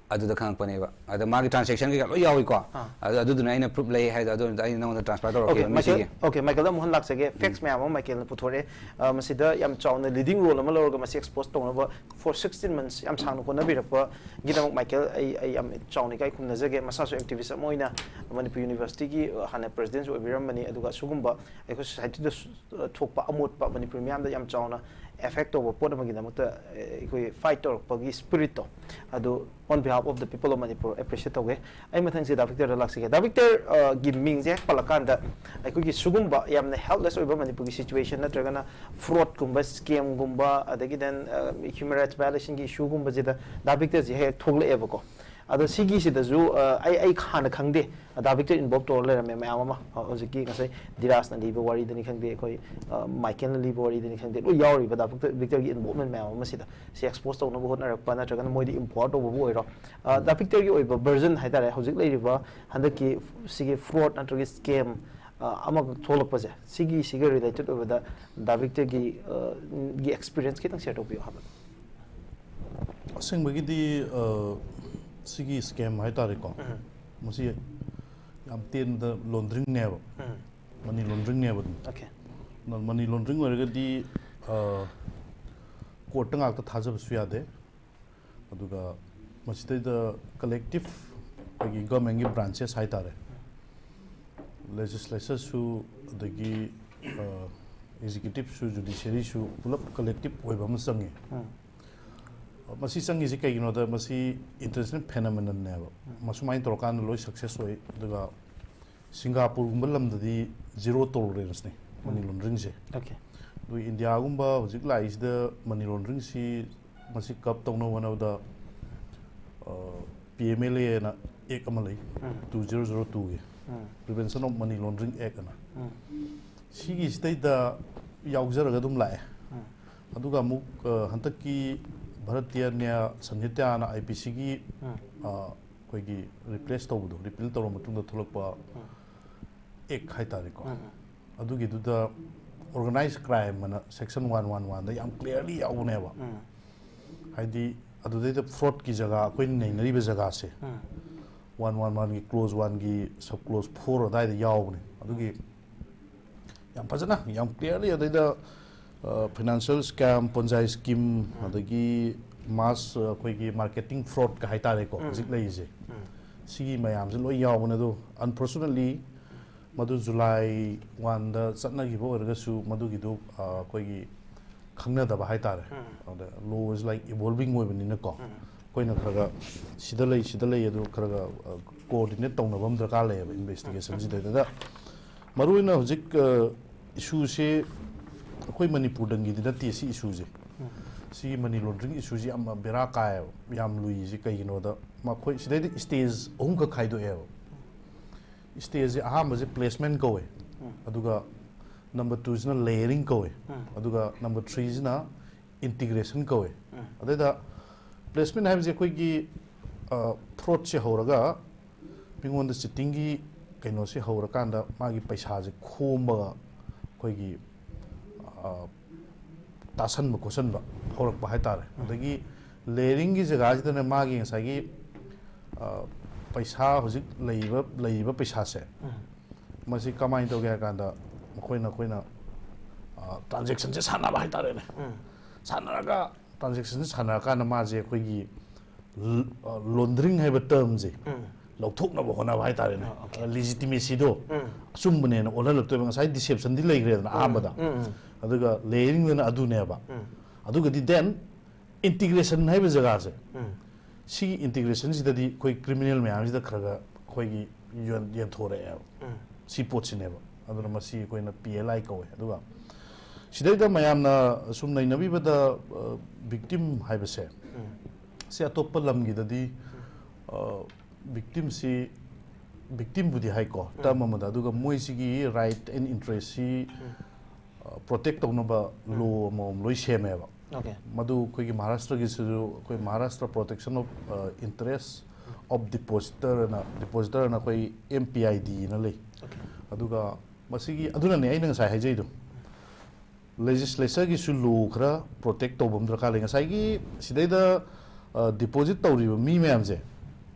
ꯑꯗꯨꯗ ꯈꯪꯉꯛꯄꯅꯦꯕ꯫ ꯑꯗ ꯃꯥꯒꯤ ꯇ꯭ꯔꯥꯟꯁꯦꯛꯁꯟ ꯀꯩꯀꯥ ꯂꯣꯏ ꯌꯥꯎꯏꯀꯣ꯫ ꯑꯥ꯫ ꯑꯗꯨ ꯑꯗꯨꯗꯨꯅ ꯑꯩꯅ ꯄ꯭ꯔꯨꯞ ꯂꯩ ꯍꯥꯏꯗꯣ, ꯑꯗꯨꯅ ꯑꯩꯅ ꯅꯉꯣꯟꯗ ꯇ꯭ꯔꯥꯟꯁꯐꯔ ꯇꯧꯔꯛꯀꯦ꯫ Okay, Michael. ꯑꯣꯀꯦ, ꯃꯥꯏꯀꯦꯜꯗ ꯑꯃꯨꯛ ꯍꯟꯅ ꯂꯥꯛꯆꯒꯦ꯫ ꯐꯦꯛꯁ ꯃꯌꯥꯝ ꯑꯃ ꯃꯥꯏꯀꯦꯜꯅ ꯄꯨꯊꯣꯔꯛꯑꯦ꯫ ꯑ, ꯃꯁꯤꯗ ꯌꯥꯝ ꯆꯥꯎꯅ ꯂꯤꯗꯤꯡ ꯔꯣꯜ ꯑꯃ ꯂꯧꯔꯒ ꯃꯁꯤ ꯑꯦꯛꯁꯄꯣꯖ ꯇꯧꯅꯕ ꯐꯣꯔ ꯁꯤꯛꯁꯇꯤꯟ ꯃꯟꯁ ꯌꯥꯝ ꯁꯥꯡꯅ ꯍꯣꯠꯅꯕꯤꯔꯛꯄꯒꯤꯗꯃꯛ ꯃꯥꯏꯀꯦꯜ, ꯑꯩ, ꯑꯩ ꯌꯥꯝ ꯆꯥꯎꯅ ꯏꯀꯥꯏ ꯈꯨꯝꯅꯖꯒꯦ꯫ ꯃꯁꯥꯁꯨ ꯑꯦꯛꯇꯤꯚꯤꯁ ꯑꯃ ꯑꯣꯏꯅ ꯃꯅꯤꯄꯨꯔ ꯌꯨꯅꯤꯚꯔꯁꯤꯇꯤꯒꯤ, ꯑ, ꯍꯥꯟꯅ ꯄ꯭ꯔꯦꯁꯤꯗꯦꯟꯁꯨ ꯑꯣꯏꯕꯤꯔꯝꯕꯅꯤ꯫ ꯑꯗꯨꯒ ꯑꯁꯤꯒꯨꯝꯕ ꯑꯩꯈꯣꯏ ꯁꯣꯁꯥꯏꯇꯤꯗ ꯁ-, ꯊꯣꯛꯄ ꯑꯃꯣꯠꯄ, ꯃꯅꯤꯄꯨꯔ ꯃꯤꯌꯥꯝꯗ ꯌꯥꯝ ꯆꯥꯎꯅ ꯑꯦꯐꯦꯛ ꯇꯧꯕ ꯄꯣꯠ ꯑꯃꯒꯤꯗꯃꯛꯇ, ꯑ, ꯑꯩꯈꯣꯏ ꯐꯥꯏꯠ ꯇꯧꯔꯛꯄꯒꯤ ꯁ꯭ꯄꯤꯔꯤꯠꯇꯣ, ꯑꯗꯨ on behalf of the people of Manipur appreciate ꯇꯧꯒꯦ꯫ ꯑꯩ ꯃꯊꯪꯁꯦ ꯗꯥ ꯚꯤꯛꯇꯔꯗ ꯂꯥꯛꯆꯒꯦ꯫ ꯗꯥ ꯚꯤꯛꯇꯔ, ꯑ, ꯒꯤ ꯃꯤꯡꯁꯦ ꯍꯦꯛ ꯄꯜꯂꯀꯥꯟꯗ ꯑꯩꯈꯣꯏꯒꯤ ꯁꯤꯒꯨꯝꯕ ꯌꯥꯝꯅ ꯍꯦꯜꯞꯂꯦꯁ ꯑꯣꯏꯕ ꯃꯅꯤꯄꯨꯔꯒꯤ ꯁꯤꯆꯨꯋꯦꯁꯟ ꯅꯠꯇ꯭ꯔꯒꯅ ꯐ꯭ꯔꯣꯗꯀꯨꯝꯕ, ꯁ꯭ꯀꯦꯝꯒꯨꯝꯕ, ꯑꯗꯒꯤ then, ꯑ, ꯍ꯭ꯌꯨꯃꯦꯟ ꯔꯥꯏꯠꯁ ꯚꯥꯏꯑꯣꯂꯦꯁꯟꯒꯤ ꯏꯁꯨꯒꯨꯝꯕꯁꯤꯗ ꯗꯥ ꯚꯤꯛꯇꯔꯁꯦ ꯍꯦꯛ ꯊꯣꯛꯂꯛꯑꯦꯕꯀꯣ꯫ ꯑꯗꯣ ꯁꯤꯒꯤꯁꯤꯗꯁꯨ, ꯑ, ꯑꯩ, ꯑꯩ ꯍꯥꯟꯅ ꯈꯪꯗꯦ, ꯗꯥ ꯚꯤꯛꯇꯔ ꯏꯟꯚꯣꯜꯕ ꯇꯧꯔ ꯂꯩꯔꯝꯃꯦ ꯃꯌꯥꯝ ꯑꯃ꯫ ꯑ, ꯍꯧꯖꯤꯛꯀꯤ ꯉꯁꯥꯏ ꯙꯤꯔꯥꯖꯅ ꯂꯤꯕ ꯋꯥꯔꯤꯗꯅꯤ ꯈꯪꯗꯦ, ꯑꯩꯈꯣꯏ, ꯑ, ꯃꯥꯏꯀꯦꯜꯅ ꯂꯤꯕ ꯋꯥꯔꯤꯗꯅꯤ ꯈꯪꯗꯦ, ꯂꯣꯏ ꯌꯥꯎꯔꯤꯕ ꯗꯥ ꯚꯤꯛꯇꯔ, ꯚꯤꯛꯇꯔꯒꯤ ꯏꯟꯚꯣꯜꯕꯃꯦꯟ ꯃꯌꯥꯝ ꯑꯃ ꯁꯤꯗ꯫ ꯁꯤ ꯑꯦꯛꯁꯄꯣꯖ ꯇꯧꯅꯕ ꯍꯣꯠꯅꯔꯛꯄ ꯅꯠꯇ꯭ꯔꯒꯅ ꯃꯣꯏꯗ ꯏꯝꯄꯥꯋꯔ ꯇꯧꯕꯕꯨ ꯑꯣꯏꯔꯣ꯫ ꯑ, ꯗꯥ ꯚꯤꯛꯇꯔꯒꯤ ꯑꯣꯏꯕ ꯚꯔꯖꯟ ꯍꯥꯏꯇꯥꯔꯦ, ꯍꯧꯖꯤꯛ ꯂꯩꯔꯤꯕ ꯍꯟꯗꯛꯀꯤ ꯁꯤꯒꯤ ꯐ꯭ꯔꯣꯗ ꯅꯠꯇ꯭ꯔꯒ ꯁ꯭ꯀꯦꯝ, ꯑ, ꯑꯃꯈꯛ ꯊꯣꯛꯂꯛꯄꯁꯦ, ꯁꯤꯒꯤ, ꯁꯤꯒ ꯔꯤꯂꯦꯇꯦꯗ ꯑꯣꯏꯕꯗ ꯗꯥ ꯚꯤꯛꯇꯔꯒꯤ, ꯑ, ꯒꯤ ꯑꯦꯛꯁꯄꯤꯔꯤꯌꯦꯟꯁ ꯈꯤꯇꯪ ꯁꯤꯌꯔ ꯇꯧꯕꯤꯌꯨ ꯍꯥꯏꯕ꯫ ꯑꯁꯦꯡꯕꯒꯤꯗꯤ, ꯑ, ꯁꯤꯒꯤ ꯁ꯭ꯀꯦꯝ ꯍꯥꯏꯇꯥꯔꯦꯀꯣ, ꯃꯁꯤ ꯌꯥꯝ ꯇꯦꯟꯕꯗ ꯂꯣꯟꯗ꯭ꯔꯤꯡꯅꯦꯕ, ꯃꯅꯤ ꯂꯣꯟꯗ꯭ꯔꯤꯡꯅꯦꯕ ꯑꯗꯨꯝ꯫ ꯑꯣꯀꯦ꯫ ꯃꯅꯤ ꯂꯣꯟꯗ꯭ꯔꯤꯡ ꯑꯣꯏꯔꯒꯗꯤ, ꯑ, ꯀꯣꯔꯠꯇ ꯉꯥꯛꯇ ꯊꯥꯖꯕꯁꯨ ꯌꯥꯗꯦ꯫ ꯑꯗꯨꯒ ꯃꯁꯤꯗꯩꯗ ꯀꯂꯦꯛꯇꯤꯞ ꯑꯩꯈꯣꯏꯒꯤ ꯒꯚꯔꯟꯃꯦꯟꯠꯀꯤ ꯕ꯭ꯔꯥꯟꯆꯦꯁ ꯍꯥꯏꯇꯥꯔꯦ, ꯂꯦꯖꯤꯁꯂꯦꯆꯔꯁꯨ, ꯑꯗꯒꯤ, ꯑ, ꯑꯦꯛꯖꯤꯀ꯭ꯌꯨꯇꯤꯞꯁꯨ, ꯖꯨꯗꯤꯁꯤꯌꯔꯤꯁꯨ ꯄꯨꯂꯞ ꯀꯂꯦꯛꯇꯤꯞ ꯑꯣꯏꯕ ꯑꯃ ꯆꯪꯉꯤ꯫ ꯃꯁꯤ ꯆꯪꯉꯤꯁꯤ ꯀꯩꯒꯤꯅꯣꯗ, ꯃꯁꯤ ꯏꯟꯇꯔꯅꯦꯁꯅꯦꯜ ꯐꯦꯅꯣꯃꯦꯅꯟꯅꯦꯕ꯫ ꯃꯁꯨꯃꯥꯏꯅ ꯇꯧꯔꯀꯥꯟꯗ ꯂꯣꯏ ꯁꯛꯁꯦꯁ ꯑꯣꯏ꯫ ꯑꯗꯨꯒ ꯁꯤꯡꯒꯥꯄꯨꯔꯒꯨꯝꯕ ꯂꯝꯗꯗꯤ ꯖꯤꯔꯣ ꯇꯣꯂꯔꯦꯟꯁꯅꯤ ꯃꯅꯤ ꯂꯣꯟꯗ꯭ꯔꯤꯡꯁꯦ꯫ ꯑꯣꯀꯦ꯫ ꯑꯗꯨ ꯏꯟꯗꯤꯌꯥꯒꯨꯝꯕ ꯍꯧꯖꯤꯛ ꯂꯥꯛꯏꯁꯤꯗ ꯃꯅꯤ ꯂꯣꯟꯗ꯭ꯔꯤꯡꯁꯤ, ꯃꯁꯤ ꯀꯔꯞ ꯇꯧꯅꯕ ꯍꯣꯠꯅꯕꯗ, ꯑ, ꯄꯤ ꯑꯦꯝ ꯑꯦꯜ ꯑꯦꯅ ꯑꯦꯛ ꯑꯃ ꯂꯩ, ꯇꯨ ꯖꯤꯔꯣ ꯖꯤꯔꯣ ꯇꯨꯒꯤ, ꯄ꯭ꯔꯤꯚꯦꯟꯁꯟ ꯑꯣꯐ ꯃꯅꯤ ꯂꯣꯟꯗ꯭ꯔꯤꯡ ꯑꯦꯛ ꯑꯅ꯫ ꯁꯤꯒꯤꯁꯤꯗꯩꯗ ꯌꯥꯎꯖꯔꯒ ꯑꯗꯨꯝ ꯂꯥꯛꯑꯦ꯫ ꯑꯗꯨꯒ ꯑꯃꯨꯛ, ꯑ, ꯍꯟꯗꯛꯀꯤ ꯚꯥꯔꯇꯤꯌ ꯅ꯭ꯌꯥ ꯁꯪꯍꯤꯇꯥꯅ, ꯑꯥꯏ ꯄꯤ ꯁꯤꯒꯤ, ꯑ, ꯑꯩꯈꯣꯏꯒꯤ ꯔꯤꯄ꯭ꯂꯦꯁ ꯇꯧꯕꯗꯣ, ꯔꯤꯄꯤꯜ ꯇꯧꯔ ꯃꯇꯨꯡꯗ ꯊꯣꯛꯂꯛꯄ ꯑꯦꯛ ꯍꯥꯏꯇꯥꯔꯦꯀꯣ, ꯑꯗꯨꯒꯤꯗꯨꯗ ꯑꯣꯔꯒꯅꯥꯏꯖ ꯀ꯭ꯔꯥꯏꯝ ꯑꯅ ꯁꯦꯛꯁꯟ ꯋꯥꯟ ꯋꯥꯟ ꯋꯥꯟꯗ ꯌꯥꯝ ꯀ꯭ꯂꯤꯌꯥꯔꯂꯤ ꯌꯥꯎꯕꯅꯦꯕ꯫ ꯍꯥꯏꯗꯤ, ꯑꯗꯨꯗꯩꯗ ꯐ꯭ꯔꯣꯗꯀꯤ ꯖꯒꯥ, ꯑꯩꯈꯣꯏꯅ ꯅꯩꯅꯔꯤꯕ ꯖꯒꯥꯁꯦ, ꯎꯝ꯫ ꯋꯥꯟ ꯋꯥꯟ ꯋꯥꯟꯒꯤ ꯀ꯭ꯂꯣꯖ ꯋꯥꯟꯒꯤ ꯁꯕ ꯀ꯭ꯂꯣꯖ ꯐꯣꯔ ꯑꯗꯥꯏꯗ ꯌꯥꯎꯕꯅꯦ꯫ ꯑꯗꯨꯒꯤ ꯌꯥꯝ ꯐꯖꯅ, ꯌꯥꯝ ꯀ꯭ꯂꯤꯌꯥꯔꯂꯤ ꯑꯗꯩꯗ, ꯑ, ꯐꯥꯏꯅꯥꯟꯁꯤꯌꯦꯜ ꯁ꯭ꯀꯦꯝ, ꯄꯣꯟꯖꯥꯏ ꯁ꯭ꯀꯤꯝ, ꯎꯝ꯫ ꯑꯗꯒꯤ ꯃꯥꯁ, ꯑ, ꯑꯩꯈꯣꯏꯒꯤ ꯃꯥꯔꯀꯦꯇꯤꯡ ꯐ꯭ꯔꯣꯗꯀ ꯍꯥꯏꯇꯥꯔꯦꯀꯣ, ꯎꯝ꯫ ꯍꯧꯖꯤꯛ ꯂꯩꯔꯤꯁꯦ꯫ ꯎꯝ꯫ ꯁꯤꯒꯤ ꯃꯌꯥꯝꯁꯦ ꯂꯣꯏ ꯌꯥꯎꯕꯅꯦ꯫ ꯑꯗꯣ ꯑꯟꯐꯣꯔꯆꯨꯅꯦꯠꯂꯤ ꯃꯗꯨ ꯖꯨꯂꯥꯏ ꯋꯥꯟꯗ ꯆꯠꯅꯈꯤꯕ ꯑꯣꯏꯔꯒꯁꯨ ꯃꯗꯨꯒꯤꯗꯨ, ꯑ, ꯑꯩꯈꯣꯏꯒꯤ ꯈꯪꯅꯗꯕ ꯍꯥꯏꯇꯥꯔꯦ꯫ ꯎꯝ꯫ ꯑꯗ ꯂꯣ ꯏꯁ ꯂꯥꯏꯛ ꯏꯚꯣꯜꯚꯤꯡ ꯑꯣꯏꯕꯅꯤꯅꯀꯣ, ꯎꯝ꯫ ꯑꯩꯈꯣꯏꯅ ꯈꯔ ꯈꯔ ꯁꯤꯗ ꯂꯩ, ꯁꯤꯗ ꯂꯩ, ꯑꯗꯨ ꯈꯔ ꯈꯔ, ꯑ, ꯀꯣꯑꯣꯔꯗꯤꯅꯦꯠ ꯇꯧꯅꯕ ꯑꯃ ꯗꯔꯀꯥꯔ ꯂꯩꯌꯦꯕ ꯏꯟꯚꯦꯁꯇꯤꯒꯦꯁꯟꯁꯤꯗꯩꯗ꯫ ꯃꯔꯨꯑꯣꯏꯅ ꯍꯧꯖꯤꯛ, ꯑ, ꯏꯁꯨꯁꯦ ꯑꯩꯈꯣꯏ ꯃꯅꯤꯄꯨꯔꯗꯪꯒꯤꯗꯤ ꯅꯠꯇꯦ ꯁꯤ ꯏꯁꯨꯁꯦ꯫ ꯎꯝ꯫ ꯁꯤꯒꯤ ꯃꯅꯤ ꯂꯣꯟꯗ꯭ꯔꯤꯡ ꯏꯁꯨꯁꯦ ꯌꯥꯝ ꯕꯦꯔꯥ ꯀꯥꯏꯌꯦꯕ, ꯌꯥꯝ ꯂꯨꯏꯁꯦ꯫ ꯀꯩꯒꯤꯅꯣꯗ ꯃꯈꯣꯏ ꯁꯤꯗꯩꯗ ꯏꯁꯇꯦꯖ ꯑꯍꯨꯝꯈꯛ ꯈꯥꯏꯗꯣꯛꯑꯦꯕ꯫ ꯏꯁꯇꯦꯖꯁꯦ ꯑꯍꯥꯟꯕꯁꯦ ꯄ꯭ꯂꯦꯁꯃꯦꯟ ꯀꯧꯋꯦ, ꯎꯝ꯫ ꯑꯗꯨꯒ ꯅꯝꯕꯔ ꯇꯨꯁꯤꯅ ꯂꯦꯌꯔꯤꯡ ꯀꯧꯋꯦ, ꯎꯝ꯫ ꯑꯗꯨꯒ ꯅꯝꯕꯔ ꯊ꯭ꯔꯤꯁꯤꯅ ꯏꯟꯇꯤꯒ꯭ꯔꯦꯁꯟ ꯀꯧꯋꯦ꯫ ꯎꯝ꯫ ꯑꯗꯩꯗ ꯄ꯭ꯂꯦꯁꯃꯦꯟ ꯍꯥꯏꯕꯁꯦ ꯑꯩꯈꯣꯏꯒꯤ, ꯑ, ꯐ꯭ꯔꯣꯗꯁꯦ ꯍꯧꯔꯒ ꯃꯤꯉꯣꯟꯗ ꯆꯤꯠꯇꯤꯡꯒꯤ ꯀꯩꯅꯣꯁꯦ ꯍꯧꯔꯀꯥꯟꯗ ꯃꯥꯒꯤ ꯄꯩꯁꯥꯁꯦ ꯈꯣꯝꯕꯒ ꯑꯩꯈꯣꯏꯒꯤ, ꯑ, ꯇꯥꯁꯟꯕ ꯈꯣꯠꯆꯟꯕ ꯍꯧꯔꯛꯄ ꯍꯥꯏꯇꯥꯔꯦ꯫ ꯎꯝ꯫ ꯑꯗꯒꯤ ꯂꯦꯌꯔꯤꯡꯒꯤ ꯖꯒꯥꯁꯤꯗꯅ ꯃꯥꯒꯤ ꯉꯁꯥꯏꯒꯤ, ꯑ, ꯄꯩꯁꯥ ꯍꯧꯖꯤꯛ ꯂꯩꯔꯤꯕ, ꯂꯩꯔꯤꯕ ꯄꯩꯁꯥꯁꯦ, ꯎꯝ꯫ ꯃꯁꯤ ꯀꯃꯥꯏꯅ ꯇꯧꯒꯦ ꯍꯥꯏ ꯀꯥꯟꯗ ꯃꯈꯣꯏꯅ, ꯑꯩꯈꯣꯏꯅ, ꯑ, ꯇ꯭ꯔꯥꯟꯖꯦꯛꯁꯟꯁꯦ ꯁꯥꯟꯅꯕ ꯍꯥꯏꯇꯥꯔꯦꯅꯦ꯫ ꯎꯝ꯫ ꯁꯥꯟꯅꯔꯒ ꯇ꯭ꯔꯥꯟꯖꯦꯛꯁꯟꯁꯦ ꯁꯥꯟꯅꯔꯀꯥꯟꯗ ꯃꯥꯁꯦ ꯑꯩꯈꯣꯏꯒꯤ ꯂ-, ꯑ, ꯂꯣꯟꯗ꯭ꯔꯤꯡ ꯍꯥꯏꯕ ꯇꯔꯝꯁꯦ ꯎꯝ꯫ ꯂꯧꯊꯣꯛꯅꯕ ꯍꯣꯠꯅꯕ ꯍꯥꯏꯇꯥꯔꯦꯅꯦ꯫ ꯑ, ꯑꯣꯀꯦ꯫ ꯂꯤꯖꯤꯇꯤꯃꯦꯁꯤꯗꯣ ꯎꯝ꯫ ꯑꯆꯨꯝꯕꯅꯦꯅ ꯑꯣꯜꯍꯜꯂꯛꯇꯣꯏꯕ꯫ ꯉꯁꯥꯏ ꯗꯤꯁꯦꯞꯁꯟꯗꯤ ꯂꯩꯈ꯭ꯔꯦꯗꯅ ꯎꯝ, ꯑꯍꯥꯟꯕꯗ꯫ ꯎꯝ, ꯎꯝ꯫ ꯑꯗꯨꯒ ꯂꯦꯌꯔꯤꯡꯗꯅ ꯑꯗꯨꯅꯦꯕ꯫ ꯎꯝ꯫ ꯑꯗꯨꯒꯗꯤ ꯗꯦꯟ ꯏꯟꯇꯤꯒ꯭ꯔꯦꯁꯟ ꯍꯥꯏꯕ ꯖꯒꯥꯁꯦ, ꯎꯝ꯫ ꯁꯤꯒꯤ ꯏꯟꯇꯤꯒ꯭ꯔꯦꯁꯟꯁꯤꯗꯗꯤ ꯑꯩꯈꯣꯏ ꯀ꯭ꯔꯤꯃꯤꯅꯦꯜ ꯃꯌꯥꯝꯁꯤꯗ ꯈꯔ ꯈꯔ ꯑꯩꯈꯣꯏꯒꯤ ꯌꯦꯟ-, ꯌꯦꯟꯊꯣꯔꯛꯑꯦꯕ꯫ ꯎꯝ꯫ ꯁꯤ ꯄꯣꯠꯁꯤꯅꯦꯕ꯫ ꯑꯗꯨꯅ ꯃꯁꯤ ꯑꯩꯈꯣꯏꯅ ꯄꯤ ꯑꯦꯜ ꯑꯥꯏ ꯀꯧꯋꯦ꯫ ꯑꯗꯨꯒ ꯁꯤꯗꯩꯗ ꯃꯌꯥꯝꯅ ꯁꯨꯝ ꯅꯩꯅꯕꯤꯕꯗ, ꯑ, ꯚꯤꯛꯇꯤꯝ ꯍꯥꯏꯕꯁꯦ, ꯎꯝ꯫ ꯁꯤ ꯑꯇꯣꯞꯄ ꯂꯝꯒꯤꯗꯗꯤ, ꯎꯝ꯫ ꯑ, ꯚꯤꯛꯇꯤꯝꯁꯤ, ꯚꯤꯛꯇꯤꯝꯕꯨꯗꯤ ꯍꯥꯏꯀꯣ, ꯎꯝ꯫ ꯇꯔꯝ ꯑꯃꯗ, ꯑꯗꯨꯒ ꯃꯣꯏꯁꯤꯒꯤ ꯔꯥꯏꯠ ꯑꯦꯟ ꯏꯟꯇꯔꯦꯁꯁꯤ, ꯎꯝ꯫ ꯑ, ꯄ꯭ꯔꯣꯇꯦꯛ ꯇꯧꯅꯕ ꯎꯝ꯫ ꯂꯣ ꯑꯃꯃꯝ ꯂꯣꯏ ꯁꯦꯝꯃꯦꯕ꯫ ꯑꯣꯀꯦ꯫ ꯃꯗꯨ ꯑꯩꯈꯣꯏꯒꯤ ꯃꯍꯥꯔꯥꯁꯇ꯭ꯔꯒꯤꯁꯨ, ꯑꯩꯈꯣꯏ ꯃꯍꯥꯔꯥꯁꯇ꯭ꯔ ꯄ꯭ꯔꯣꯇꯦꯛꯁꯟ ꯑꯣꯐ, ꯑ, ꯏꯟꯇꯔꯦꯁ ꯑꯣꯐ ꯗꯤꯄꯣꯖꯤꯇꯔ ꯑꯅ, ꯗꯤꯄꯣꯖꯤꯇꯔ ꯑꯅ ꯑꯩꯈꯣꯏ ꯑꯦꯝ ꯄꯤ ꯑꯥꯏ ꯗꯤ ꯑꯅ ꯂꯩ꯫ ꯑꯣꯀꯦ꯫ ꯑꯗꯨꯒ ꯃꯁꯤꯒꯤ, ꯑꯗꯨꯅꯅꯦ ꯑꯩꯅ ꯉꯁꯥꯏ ꯍꯥꯏꯖꯩꯗꯣ, ꯂꯦꯖꯤꯁꯂꯦꯆꯔꯒꯤꯁꯨ ꯂꯣ ꯈꯔ ꯄ꯭ꯔꯣꯇꯦꯛ ꯇꯧꯕ ꯑꯃ ꯗꯔꯀꯥꯔ ꯂꯩ꯫ ꯉꯁꯥꯏꯒꯤ ꯁꯤꯗꯩꯗ, ꯗꯤꯄꯣꯖꯤꯠ ꯇꯧꯔꯤꯕ ꯃꯤ ꯃꯌꯥꯝꯁꯦ,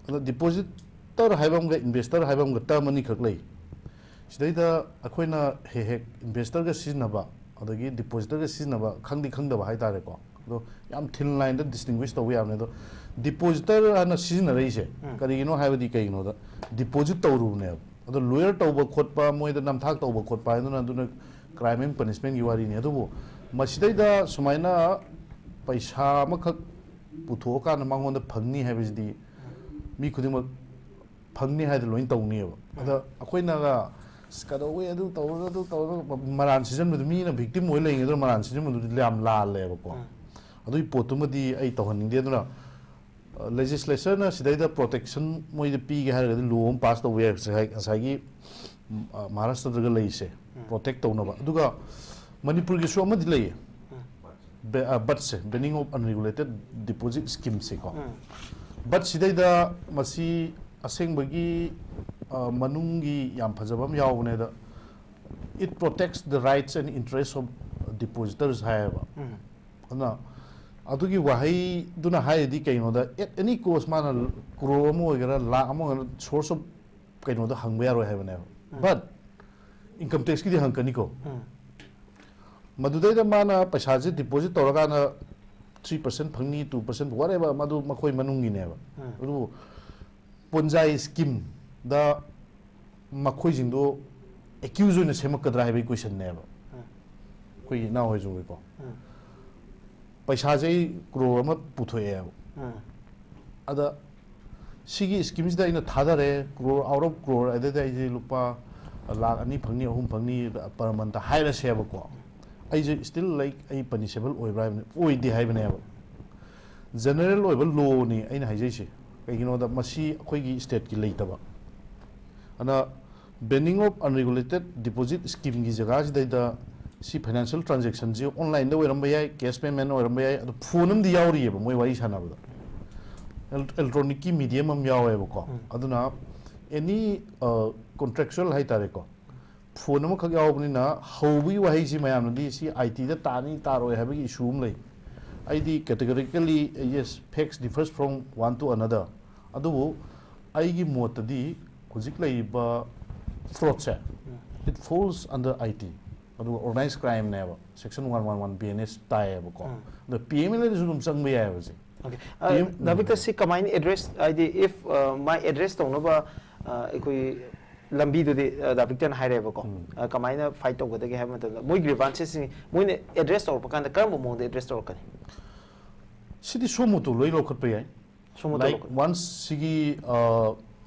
ꯑꯗꯣ ꯗꯤꯄꯣꯖꯤꯇꯔ ꯍꯥꯏꯕ ꯑꯃꯒ ꯏꯟꯚꯦꯁꯇꯔ ꯍꯥꯏꯕ ꯑꯃꯒ ꯇꯔꯝ ꯑꯅꯤꯈꯛ ꯂꯩ꯫ ꯁꯤꯗꯩꯗ ꯑꯩꯈꯣꯏꯅ ꯍꯦꯛ ꯍꯦꯛ ꯏꯟꯚꯦꯁꯇꯔꯒ ꯁꯤꯖꯤꯟꯅꯕ, ꯑꯗꯒꯤ ꯗꯤꯄꯣꯖꯤꯇꯔꯒ ꯁꯤꯖꯤꯟꯅꯕ ꯈꯪꯗꯤ ꯈꯪꯗꯕ ꯍꯥꯏꯇꯥꯔꯦꯀꯣ꯫ ꯑꯗꯣ ꯌꯥꯝ ꯊꯤꯟ ꯂꯥꯏꯟꯗ ꯗꯤꯁꯇꯤꯡꯒ꯭ꯋꯤꯁ ꯇꯧꯕ ꯌꯥꯕꯅꯦ꯫ ꯑꯗꯣ ꯗꯤꯄꯣꯖꯤꯇꯔ ꯍꯥꯏꯅ ꯁꯤꯖꯤꯟꯅꯔꯛꯏꯁꯦ ꯎꯝ꯫ ꯀꯔꯤꯒꯤꯅꯣ ꯍꯥꯏꯕꯗꯤ, ꯀꯩꯒꯤꯅꯣꯗ, ꯗꯤꯄꯣꯖꯤꯠ ꯇꯧꯔꯨꯕꯅꯦꯕ꯫ ꯑꯗꯣ ꯂꯣꯌꯔ ꯇꯧꯕ ꯈꯣꯠꯄ, ꯃꯣꯏꯗ ꯅꯝꯊꯥꯛ ꯇꯧꯕ ꯈꯣꯠꯄ ꯍꯥꯏꯗꯨꯅ, ꯑꯗꯨꯅ ꯀ꯭ꯔꯥꯏꯝ ꯑꯦꯟ ꯄꯅꯤꯁꯃꯦꯟꯒꯤ ꯋꯥꯔꯤꯅꯤ꯫ ꯑꯗꯨꯕꯨ ꯃꯁꯤꯗꯩꯗ ꯁꯨꯃꯥꯏꯅ ꯄꯩꯁꯥ ꯑꯃꯈꯛ ꯄꯨꯊꯣꯛꯑꯀꯥꯟꯗ ꯃꯉꯣꯟꯗ ꯐꯪꯅꯤ ꯍꯥꯏꯕꯁꯤꯗꯤ ꯃꯤ ꯈꯨꯗꯤꯡꯃꯛ ꯐꯪꯅꯤ ꯍꯥꯏꯗ ꯂꯣꯏꯅ ꯇꯧꯅꯤꯕ꯫ ꯑꯗ ꯑꯩꯈꯣꯏꯅꯒ "ꯑꯁ, ꯀꯩꯗꯧꯋꯦ, ꯑꯗꯨ ꯇꯧꯔꯒ, ꯑꯗꯨ ꯇꯧꯔꯒ", ꯃꯔꯥꯟ ꯁꯤꯖꯟꯕꯗꯨ, ꯃꯤꯅ ꯚꯤꯛꯇꯤꯝ ꯑꯣꯏ ꯂꯩꯔꯤꯉꯩꯗ ꯃꯔꯥꯟ ꯁꯤꯖꯟꯕꯗꯨꯗꯤ ꯌꯥꯝ ꯂꯥꯜꯂꯦꯕꯀꯣ꯫ ꯎꯝ꯫ ꯑꯗꯨꯒꯤ ꯄꯣꯠꯇꯨꯃꯗꯤ ꯑꯩ ꯇꯧꯍꯟꯅꯤꯡꯗꯦ꯫ ꯑꯗꯨꯅ ꯂꯦꯖꯤꯁꯂꯦꯆꯔꯅ ꯁꯤꯗꯩꯗ ꯄ꯭ꯔꯣꯇꯦꯛꯁꯟ ꯃꯣꯏꯗ ꯄꯤꯒꯦ ꯍꯥꯏꯔꯒꯗꯤ ꯂꯣ ꯑꯃ ꯄꯥꯁ ꯇꯧꯕ ꯌꯥꯏ, ꯉꯁꯥꯏ-, ꯉꯁꯥꯏꯒꯤ ꯎꯝ, ꯑ, ꯃꯍꯥꯔꯥꯁꯇ꯭ꯔꯗꯒ ꯂꯩꯔꯤꯁꯦ ꯎꯝ꯫ ꯄ꯭ꯔꯣꯇꯦꯛ ꯇꯧꯅꯕ꯫ ꯑꯗꯨꯒ ꯃꯅꯤꯄꯨꯔꯒꯤꯁꯨ ꯑꯃꯗꯤ ꯂꯩꯌꯦ꯫ ꯎꯝ꯫ ꯕꯦ-, ꯑ, ꯕꯠꯁꯦ, Banning of Unregulated Deposit Scheme ꯁꯦꯀꯣ꯫ ꯎꯝ꯫ ꯕꯠ ꯁꯤꯗꯩꯗ ꯃꯁꯤ ꯑꯁꯦꯡꯕꯒꯤ, ꯑ, ꯃꯅꯨꯡꯒꯤ ꯌꯥꯝ ꯐꯖꯕ ꯑꯃ ꯌꯥꯎꯕꯅꯦ꯫ ꯑꯗ, "It protects the rights and interests of depositors" ꯍꯥꯏꯌꯦꯕ꯫ ꯎꯝ꯫ ꯑꯗꯨꯅ ꯑꯗꯨꯒꯤ ꯋꯥꯍꯩꯗꯨꯅ ꯍꯥꯏꯔꯤꯗꯤ ꯀꯩꯅꯣꯗ, at any cost ꯃꯥꯅ ꯀ꯭ꯔꯣꯔ ꯑꯃ ꯑꯣꯏꯒꯦꯔꯥ, ꯂꯥꯛ ꯑꯃ ꯑꯣꯏꯒꯦꯔꯥ, source of ꯀꯩꯅꯣꯗ ꯍꯪꯕ ꯌꯥꯔꯣꯏ ꯍꯥꯏꯕꯅꯦꯕ꯫ ꯎꯝ꯫ But income tax ꯀꯤꯗꯤ ꯍꯪꯉꯛꯀꯅꯤꯀꯣ꯫ ꯎꯝ꯫ ꯃꯗꯨꯗꯩꯗ ꯃꯥꯅ ꯄꯩꯁꯥꯁꯦ deposit ꯇꯧꯔꯀꯥꯟꯗ three percent ꯐꯪꯅꯤ, two percent, whatever, ꯃꯗꯨ ꯃꯈꯣꯏ ꯃꯅꯨꯡꯒꯤꯅꯦꯕ꯫ ꯎꯝ꯫ ꯑꯗꯨꯕꯨ ꯄꯣꯟꯖꯥꯏ ꯁ꯭ꯀꯤꯝꯗ ꯃꯈꯣꯏꯁꯤꯡꯗꯣ ꯑꯦꯀ꯭ꯌꯨꯖ ꯑꯣꯏꯅ ꯁꯦꯝꯃꯛꯀꯗ꯭ꯔꯥ ꯍꯥꯏꯕꯒꯤ ꯀꯣꯏꯁꯟꯅꯦꯕ꯫ ꯎꯝ꯫ ꯑꯩꯈꯣꯏꯒꯤ ꯏꯅꯥꯎ ꯍꯣꯏꯁꯨ ꯑꯣꯏꯀꯣ꯫ ꯎꯝ꯫ ꯄꯩꯁꯥꯁꯦ ꯑꯩ ꯀ꯭ꯔꯣꯔ ꯑꯃ ꯄꯨꯊꯣꯛꯑꯦꯕ꯫ ꯎꯝ꯫ ꯑꯗ ꯁꯤꯒꯤ ꯁ꯭ꯀꯤꯝꯁꯤꯗ ꯑꯩꯅ ꯊꯥꯗꯔꯦ, ꯀ꯭ꯔꯣꯔ, out of ꯀ꯭ꯔꯣꯔ, ꯑꯗꯨꯗ ꯑꯩꯁꯦ ꯂꯨꯄꯥ ꯂꯥꯛ ꯑꯅꯤ ꯐꯪꯅꯤ, ꯑꯍꯨꯝ ꯐꯪꯅꯤ per month ꯍꯥꯏꯔꯁꯦꯕꯀꯣ꯫ ꯑꯩꯁꯦ still, like, ꯑꯩ ꯄꯅꯤꯁꯦꯕꯜ ꯑꯣꯏꯕ꯭ꯔꯥ ꯍꯥꯏꯕꯅꯤ, ꯑꯣꯏꯗꯦ ꯍꯥꯏꯕꯅꯦꯕ꯫ ꯖꯦꯅꯔꯦꯜ ꯑꯣꯏꯕ ꯂꯣꯅꯤ ꯑꯩꯅ ꯍꯥꯏꯖꯩꯁꯦ꯫ ꯀꯩꯒꯤꯅꯣꯗ ꯃꯁꯤ ꯑꯩꯈꯣꯏꯒꯤ ꯁ꯭ꯇꯦꯠꯀꯤ ꯂꯩꯇꯕ꯫ ꯑꯗꯨꯅ Banning of Unregulated Deposit Scheme ꯒꯤ ꯖꯒꯥꯁꯤꯗꯩꯗ ꯁꯤ ꯐꯥꯏꯅꯥꯟꯁꯤꯌꯦꯜ ꯇ꯭ꯔꯥꯟꯖꯦꯛꯁꯟꯁꯤ ꯑꯣꯟꯂꯥꯏꯟꯗ ꯑꯣꯏꯔꯝꯕ ꯌꯥꯏ, ꯀꯦꯁ ꯄꯦꯃꯦꯟ ꯑꯣꯏꯔꯝꯕ ꯌꯥꯏ, ꯑꯗꯣ ꯐꯣꯟ ꯑꯃꯗꯤ ꯌꯥꯎꯔꯤꯑꯕ ꯃꯣꯏ ꯋꯥꯔꯤ ꯁꯥꯟꯅꯕꯗ꯫ ꯑꯦꯜ-, electronic ꯀꯤ medium ꯑꯃ ꯌꯥꯎꯋꯦꯕꯀꯣ꯫ ꯎꯝ꯫ ꯑꯗꯨꯅ any, ꯑ, contractual ꯍꯥꯏꯇꯥꯔꯦꯀꯣ, ꯐꯣꯟ ꯑꯃꯈꯛ ꯌꯥꯎꯕꯅꯤꯅ ꯍꯧꯕꯒꯤ ꯋꯥꯍꯩꯁꯤ ꯃꯌꯥꯝꯅꯗꯤ ꯁꯤ ꯑꯥꯏ ꯇꯤꯗ ꯇꯥꯅꯤ ꯇꯥꯔꯣꯏ ꯍꯥꯏꯕꯒꯤ ꯏꯁꯨ ꯑꯃ ꯂꯩ꯫ ꯑꯩꯗꯤ categorically, yes, facts differs from one to another. ꯑꯗꯨꯕꯨ ꯑꯩꯒꯤ ꯃꯣꯠꯇꯗꯤ ꯍꯧꯖꯤꯛ ꯂꯩꯔꯤꯕ fraud say, it falls under I T, ꯑꯗꯨꯒ organized crime ꯅꯦꯕ, section one one one B N S ꯇꯥꯏꯌꯦꯕꯀꯣ. ꯑꯗꯣ P M L A ꯗꯁꯨ ꯑꯗꯨꯝ ꯆꯪꯕ ꯌꯥꯏꯌꯦꯕ ꯁꯦ꯫ Okay. ꯗꯥ ꯕꯤꯛꯇꯔ, ꯁꯤ ꯀꯃꯥꯏꯅ address, ꯍꯥꯏꯗꯤ if ꯃꯥꯏ address ꯇꯧꯅꯕ ꯑꯩꯈꯣꯏ ꯂꯝꯕꯤꯗꯨꯗꯤ ꯗꯥ ꯕꯤꯛꯇꯔꯅ ꯍꯥꯏꯔꯦꯕꯀꯣ꯫ ꯀꯃꯥꯏꯅ fight ꯇꯧꯒꯗꯒꯦ ꯍꯥꯏꯕ ꯃꯇꯝꯗ ꯃꯣꯏ grievances ꯁꯤꯡ ꯃꯣꯏꯅ address ꯇꯧꯔꯛꯄ ꯀꯥꯟꯗ ꯀꯔꯝꯕ ꯃꯑꯣꯡꯗ address ꯇꯧꯔꯛꯀꯅꯤ? ꯁꯤꯗꯤ suo motu ꯂꯣꯏ ꯂꯧꯈꯠꯄ ꯌꯥꯏ꯫ Suo motu Like, ꯂꯧꯈꯠ- once ꯁꯤꯒꯤ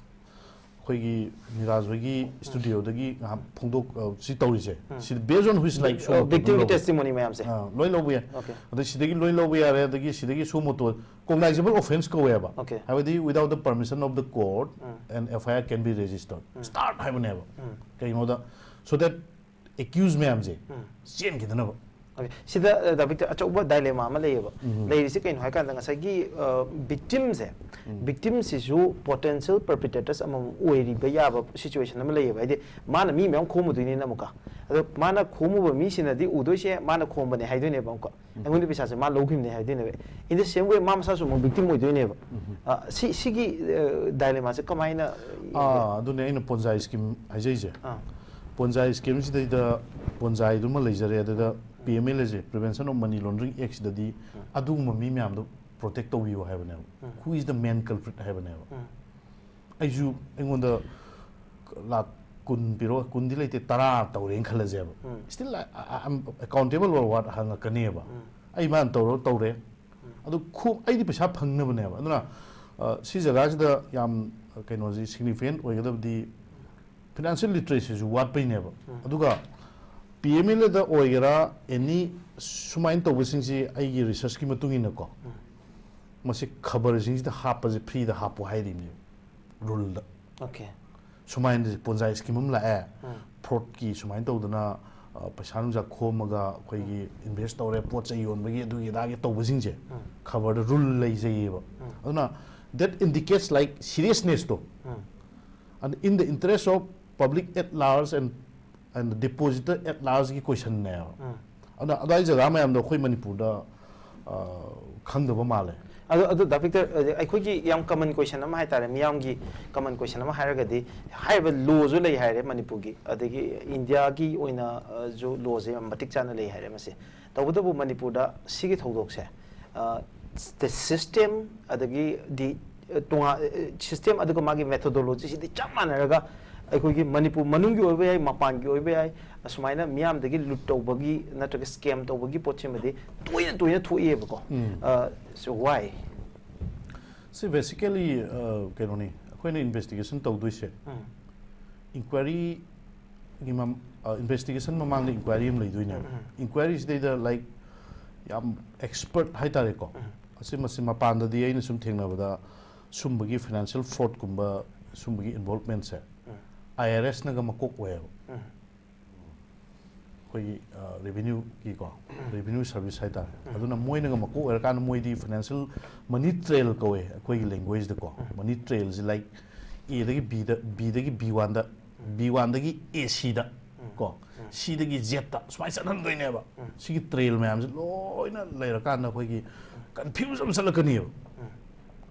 ꯑꯩꯈꯣꯏꯒꯤ ꯅꯤꯔꯥꯖ ꯍꯣꯏꯒꯤ studio ꯗꯒꯤ ꯉꯥꯏꯍꯥꯛ ꯐꯣꯡꯗꯣꯛ ꯑ, ꯁꯤ ꯇꯧꯔꯤꯁꯦ, ꯁꯤꯗ based on which, like, suo motu ꯑꯗꯨꯝ victim ꯒꯤ ꯂꯧꯕ ꯌꯥꯏ꯫ testimony ꯃꯌꯥꯝꯁꯦ꯫ ꯑ, ꯂꯣꯏ ꯂꯧꯕ ꯌꯥꯏ꯫ Okay. ꯑꯗꯩ ꯁꯤꯗꯒꯤ ꯂꯣꯏ ꯂꯧꯕ ꯌꯥꯔꯦ꯫ ꯑꯗꯒꯤ ꯁꯤꯗꯒꯤ suo motu, cognizable offence ꯀꯧꯋꯦꯕ꯫ Okay. ꯍꯥꯏꯕꯗꯤ without the permission of the court and F I R can be registered, start ꯍꯥꯏꯕꯅꯦꯕ꯫ ꯀꯩꯒꯤꯅꯣꯗ, so that accused ꯃꯌꯥꯝꯁꯦ ꯆꯦꯟꯈꯤꯗꯅꯕ꯫ Okay. ꯁꯤꯗ ꯗꯥ ꯕꯤꯛꯇꯔ, ꯑꯆꯧꯕ dilemma ꯑꯃ ꯂꯩꯌꯦꯕ꯫ ꯂꯩꯔꯤꯁꯦ ꯀꯩꯅꯣ ꯍꯥꯏꯀꯥꯟꯗ ꯉꯁꯥꯏꯒꯤ victim ꯁꯦ, victim ꯁꯤꯁꯨ potential perpetrators ꯑꯃꯃꯝ ꯑꯣꯏꯔꯤꯕ ꯌꯥꯕ situation ꯑꯃ ꯂꯩꯌꯦꯕ꯫ ꯍꯥꯏꯗꯤ ꯃꯥꯅ ꯃꯤ ꯃꯌꯥꯝ ꯈꯣꯝꯃꯨꯗꯣꯏꯅꯤꯅ ꯑꯃꯨꯛꯀ꯫ ꯑꯗꯣ ꯃꯥꯅ ꯈꯣꯝꯃꯨꯕ ꯃꯤꯁꯤꯅꯗꯤ ꯎꯗꯣꯏꯁꯦ ꯃꯥꯅ ꯈꯣꯝꯕꯅꯦ ꯍꯥꯏꯗꯣꯏꯅꯦꯕ ꯑꯃꯨꯛꯀ꯫ ꯑꯩꯉꯣꯟꯗ ꯄꯩꯁꯥꯁꯦ ꯃꯥ ꯂꯧꯈꯤꯕꯅꯦ ꯍꯥꯏꯗꯣꯏꯅꯦꯕ꯫ In the same way ꯃꯥ ꯃꯁꯥꯁꯨ ꯑꯃꯨꯛ victim ꯑꯣꯏꯗꯣꯏꯅꯦꯕ꯫ ꯑ, ꯁꯤ, ꯁꯤꯒꯤ dilemma ꯁꯦ ꯀꯃꯥꯏꯅ? ꯑꯥ, ꯑꯗꯨꯅꯦ ꯑꯩꯅ ꯄꯣꯟꯖꯥꯏ scheme ꯍꯥꯏꯖꯩꯁꯦ꯫ ꯑꯥ. ꯄꯣꯟꯖꯥꯏ scheme ꯁꯤꯗꯩꯗ ꯄꯣꯟꯖꯥꯏꯗꯨꯃ ꯂꯩꯖꯔꯦ, ꯑꯗꯨꯗ P M L A say, Prevention of Money Laundering Act ꯁꯤꯗꯗꯤ ꯑꯗꯨꯒꯨꯝꯕ ꯃꯤ ꯃꯌꯥꯝꯗꯣ protect ꯇꯧꯕꯤꯌꯨ ꯍꯥꯏꯕꯅꯦꯕ꯫ Who is the main culprit ꯍꯥꯏꯕꯅꯦꯕ꯫ ꯑꯩꯁꯨ, ꯑꯩꯉꯣꯟꯗ ꯂꯥꯛ ꯀꯨꯟ ꯄꯤꯔꯣ, ꯀꯨꯟꯗꯤ ꯂꯩꯇꯦ, ꯇꯔꯥ ꯇꯧꯔꯦꯅ ꯈꯜꯂꯁꯦꯕ꯫ Still I, I, I'm accountable or what ꯍꯪꯉꯛꯀꯅꯦꯕ꯫ ꯑꯩ ꯃꯥꯅ ꯇꯧꯔꯣ ꯇꯧꯔꯦ꯫ ꯑꯗꯨ ꯈꯣ-, ꯑꯩꯗꯤ ꯄꯩꯁꯥ ꯐꯪꯅꯕꯅꯦꯕ꯫ ꯑꯗꯨꯅ, ꯑ, ꯁꯤ ꯖꯒꯥꯁꯤꯗ ꯌꯥꯝ, ꯑ, ꯀꯩꯅꯣꯁꯤ significant ꯑꯣꯏꯒꯗꯕꯗꯤ financial literacy ꯁꯨ ꯋꯥꯠꯄꯩꯅꯦꯕ꯫ ꯑꯗꯨꯒ P M L A ꯗ ꯑꯣꯏꯒꯦꯔꯥ, any ꯁꯨꯃꯥꯏꯅ ꯇꯧꯕꯁꯤꯡꯁꯤ ꯑꯩꯒꯤ research ꯀꯤ ꯃꯇꯨꯡ ꯏꯟꯅꯀꯣ, ꯃꯁꯤ ꯈꯕꯔꯁꯤꯡꯁꯤꯗ ꯍꯥꯞꯄꯁꯦ free ꯗ ꯍꯥꯞꯄꯣ ꯍꯥꯏꯔꯤꯕꯅꯦꯕ rule ꯗ꯫ Okay. ꯁꯨꯃꯥꯏꯅ ꯄꯣꯟꯖꯥꯏ scheme ꯑꯃ ꯂꯥꯛꯑꯦ, fraud ꯀꯤ ꯁꯨꯃꯥꯏꯅ ꯇꯧꯗꯅ, ꯑ, ꯄꯩꯁꯥ ꯅꯨꯡꯁꯥ ꯈꯣꯝꯃꯒ ꯑꯩꯈꯣꯏꯒꯤ invest ꯇꯧꯔꯦ, ꯄꯣꯠ ꯆꯩ ꯌꯣꯟꯕꯒꯤ ꯑꯗꯨꯒꯤ ꯑꯗꯥꯒꯤ ꯇꯧꯕꯁꯤꯡꯁꯦ ꯈꯕꯔꯗ rule ꯂꯩꯖꯩꯌꯦꯕ꯫ ꯑꯗꯨꯅ that indicates, like, seriousness to. And in the interest of public at large and, and depositor at large ꯀꯤ question ꯅꯦꯕ꯫ ꯑꯗꯨꯅ ꯑꯗꯥꯏ ꯖꯒꯥ ꯃꯌꯥꯝꯗꯣ ꯑꯩꯈꯣꯏ ꯃꯅꯤꯄꯨꯔꯗ ꯑ, ꯈꯪꯗꯕ ꯃꯥꯜꯂꯦ꯫ ꯑꯗꯣ ꯑꯗꯨ ꯗꯥ ꯕꯤꯛꯇꯔ, ꯑ, ꯑꯩꯈꯣꯏꯒꯤ ꯌꯥꯝ ꯀꯃꯟ ꯀꯣꯏꯁꯟ ꯑꯃ ꯍꯥꯏꯇꯥꯔꯦ, ꯃꯤꯌꯥꯝꯒꯤ ꯀꯃꯟ ꯀꯣꯏꯁꯟ ꯑꯃ ꯍꯥꯏꯔꯒꯗꯤ, ꯍꯥꯏꯔꯤꯕ ꯂꯣꯁꯨ ꯂꯩ ꯍꯥꯏꯔꯦ ꯃꯅꯤꯄꯨꯔꯒꯤ, ꯑꯗꯒꯤ ꯏꯟꯗꯤꯌꯥꯒꯤ ꯑꯣꯏꯅꯁꯨ ꯂꯣꯁꯦ ꯌꯥꯝ ꯃꯇꯤꯛ ꯆꯥꯅ ꯂꯩ ꯍꯥꯏꯔꯦ꯫ ꯃꯁꯤ ꯇꯧꯕꯇꯕꯨ ꯃꯅꯤꯄꯨꯔꯗ ꯁꯤꯒꯤ ꯊꯧꯗꯣꯛꯁꯦ, ꯑ, ꯁꯤꯁꯇꯦꯝ, ꯑꯗꯒꯤꯗꯤ, ꯑ, ꯇꯣꯉꯥꯟ, ꯑ, ꯁꯤꯁꯇꯦꯝ ꯑꯗꯨꯒ ꯃꯥꯒꯤ ꯃꯦꯊꯣꯗꯣꯂꯣꯖꯤꯁꯤꯗꯤ ꯆꯞ ꯃꯥꯟꯅꯔꯒ, ꯑꯩꯈꯣꯏꯒꯤ ꯃꯅꯤꯄꯨꯔ ꯃꯅꯨꯡꯒꯤ ꯑꯣꯏꯕ ꯌꯥꯏ, ꯃꯄꯥꯟꯒꯤ ꯑꯣꯏꯕ ꯌꯥꯏ, ꯑꯁꯨꯃꯥꯏꯅ ꯃꯤꯌꯥꯝꯗꯒꯤ ꯂꯨꯠ ꯇꯧꯕꯒꯤ ꯅꯠꯇ꯭ꯔꯒ ꯁ꯭ꯀꯦꯝ ꯇꯧꯕꯒꯤ ꯄꯣꯠꯁꯤꯃꯗꯤ ꯇꯣꯏꯅ ꯇꯣꯏꯅ ꯊꯣꯛꯏꯕꯀꯣ꯫ ꯎꯝ꯫ ꯑ, so why? ꯁꯤ basically, ꯑ, ꯀꯩꯅꯣꯅꯤ, ꯑꯩꯈꯣꯏꯅ ꯏꯟꯚꯦꯁꯇꯤꯒꯦꯁꯟ ꯇꯧꯗꯣꯏꯁꯦ ꯎꯝ. ꯏꯟꯀ꯭ꯋꯥꯏꯔꯤꯒꯤ ꯃꯝ-, ꯑ, ꯏꯟꯚꯦꯁꯇꯤꯒꯦꯁꯟ ꯃꯃꯥꯡꯗ ꯏꯟꯀ꯭ꯋꯥꯏꯔꯤ ꯑꯃ ꯂꯩꯗꯣꯏꯅꯦꯕ꯫ ꯎꯝ, ꯎꯝ. ꯏꯟꯀ꯭ꯋꯥꯏꯔꯤꯁꯤꯗꯩꯗ, like, ꯌꯥꯝ ꯑꯦꯛꯁꯄꯔꯠ ꯍꯥꯏꯇꯥꯔꯦꯀꯣ꯫ ꯎꯝ. ꯑꯁꯤ ꯃꯁꯤ ꯃꯄꯥꯟꯗꯗꯤ ꯑꯩꯅ ꯁꯨꯝ ꯊꯦꯡꯅꯕꯗ ꯁꯨꯝꯕꯒꯤ ꯐꯥꯏꯅꯥꯟꯁꯤꯌꯦꯜ ꯐ꯭ꯔꯣꯗꯀꯨꯝꯕ, ꯁꯨꯝꯕꯒꯤ ꯏꯟꯚꯣꯜꯕꯃꯦꯟꯁꯦ ꯎꯝ. ꯑꯥꯏ ꯑꯥꯔ ꯑꯦꯁꯅꯒ ꯃꯀꯣꯛ ꯑꯣꯏꯌꯦꯕ꯫ ꯎꯝ. ꯑꯩꯈꯣꯏꯒꯤ, ꯑ, ꯔꯦꯚꯤꯅ꯭ꯌꯨꯒꯤꯀꯣ, ꯎꯝ. ꯔꯦꯚꯤꯅ꯭ꯌꯨ ꯁꯔꯚꯤꯁ ꯍꯥꯏꯇꯥꯔꯦ꯫ ꯎꯝ. ꯑꯗꯨꯅ ꯃꯣꯏꯅꯒ ꯃꯀꯣꯛ ꯑꯣꯏꯔꯀꯥꯟꯗ ꯃꯣꯏꯗꯤ ꯐꯥꯏꯅꯥꯟꯁꯤꯌꯦꯜ ꯃꯅꯤ ꯇ꯭ꯔꯦꯜ ꯀꯧꯋꯦ ꯑꯩꯈꯣꯏꯒꯤ ꯂꯦꯡꯒ꯭ꯋꯦꯖꯇꯀꯣ꯫ ꯎꯝ. ꯃꯅꯤ ꯇ꯭ꯔꯦꯜꯁꯦ, like, ꯑꯦꯗꯒꯤ ꯕꯤꯗ, ꯕꯤꯗꯒꯤ ꯕꯤ ꯋꯥꯟꯗ, ꯎꯝ. ꯕꯤ ꯋꯥꯟꯗꯒꯤ ꯑꯦ ꯁꯤꯗ ꯎꯝ. ꯀꯣ, ꯎꯝ. ꯁꯤꯗꯒꯤ ꯖꯦꯠꯇ ꯁꯨꯃꯥꯏꯅ ꯆꯠꯍꯟꯗꯣꯏꯅꯦꯕ꯫ ꯎꯝ. ꯁꯤꯒꯤ ꯇ꯭ꯔꯦꯜ ꯃꯌꯥꯝꯁꯦ ꯂꯣꯏꯅ ꯂꯩꯔꯀꯥꯟꯗ ꯑꯩꯈꯣꯏꯒꯤ ꯀꯟꯐ꯭ꯌꯨꯖ ꯑꯃ ꯆꯠꯂꯛꯀꯅꯤꯕ꯫ ꯎꯝ.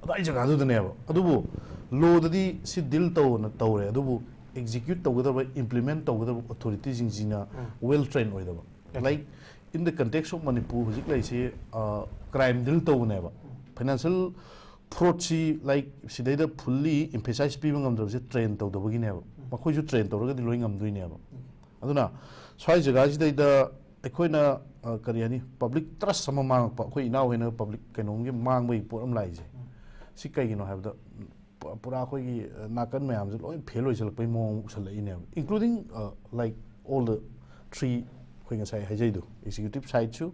ꯑꯗꯥꯏ ꯖꯒꯥꯗꯨꯗꯅꯦꯕ꯫ ꯑꯗꯨꯕꯨ ꯂꯣꯗꯗꯤ ꯁꯤ ꯗꯤꯜ ꯇꯧꯅ ꯇꯧꯔꯦ, ꯑꯗꯨꯕꯨ ꯑꯦꯛꯖꯤꯀ꯭ꯌꯨꯠ ꯇꯧꯒꯗꯕ, ꯏꯝꯄ꯭ꯂꯤꯃꯦꯟ ꯇꯧꯒꯗꯕ ꯑꯣꯊꯣꯔꯤꯇꯤꯁꯤꯡꯁꯤꯅ ꯎꯝ. ꯋꯦꯜ ꯇ꯭ꯔꯦꯟ ꯑꯣꯏꯗꯕ꯫ Okay. Like, in the context of Manipur ꯍꯧꯖꯤꯛ ꯂꯩꯔꯤꯁꯤ, ꯑ, ꯀ꯭ꯔꯥꯏꯝ ꯗꯤꯜ ꯇꯧꯕꯅꯦꯕ꯫ ꯐꯥꯏꯅꯥꯟꯁꯤꯌꯦꯜ ꯐ꯭ꯔꯣꯗꯁꯤ, like, ꯁꯤꯗꯩꯗ ꯐꯨꯜꯂꯤ ꯏꯝꯐꯦꯁꯥꯏꯁ ꯄꯤꯕ ꯉꯝꯗꯕꯁꯦ ꯇ꯭ꯔꯦꯟ ꯇꯧꯗꯕꯒꯤꯅꯦꯕ꯫ ꯃꯈꯣꯏꯁꯨ ꯇ꯭ꯔꯦꯟ ꯇꯧꯔꯒꯗꯤ ꯂꯣꯏ ꯉꯝꯗꯣꯏꯅꯦꯕ꯫ ꯑꯗꯨꯅ ꯁ꯭ꯋꯥꯏ ꯖꯒꯥꯁꯤꯗꯩꯗ ꯑꯩꯈꯣꯏꯅ, ꯑ, ꯀꯔꯤ ꯍꯥꯏꯅꯤ, ꯄꯕ꯭ꯂꯤꯛ ꯇ꯭ꯔꯁ ꯑꯃ ꯃꯥꯡꯉꯛꯄ, ꯑꯩꯈꯣꯏ ꯏꯅꯥꯎ ꯍꯣꯏꯅ ꯄꯕ꯭ꯂꯤꯛ ꯀꯩꯅꯣꯝꯒꯤ ꯃꯥꯡꯕꯒꯤ ꯄꯣꯠ ꯑꯃ ꯂꯥꯛꯏꯁꯦ꯫ ꯁꯤ ꯀꯩꯒꯤꯅꯣ ꯍꯥꯏꯕꯗ, ꯄ-, ꯄꯨꯔꯥ ꯑꯩꯈꯣꯏꯒꯤ, ꯑ, ꯅꯥꯀꯟ ꯃꯌꯥꯝꯁꯦ ꯂꯣꯏ ꯐꯦꯜ ꯑꯣꯏꯁꯜꯂꯛꯄꯒꯤ ꯃꯑꯣꯡ ꯎꯁꯜꯂꯛꯏꯅꯦꯕ, including, ꯑ, like, all the three, ꯑꯩꯈꯣꯏ ꯉꯁꯥꯏ ꯍꯥꯏꯖꯩꯗꯣ, executive side ꯁꯨ,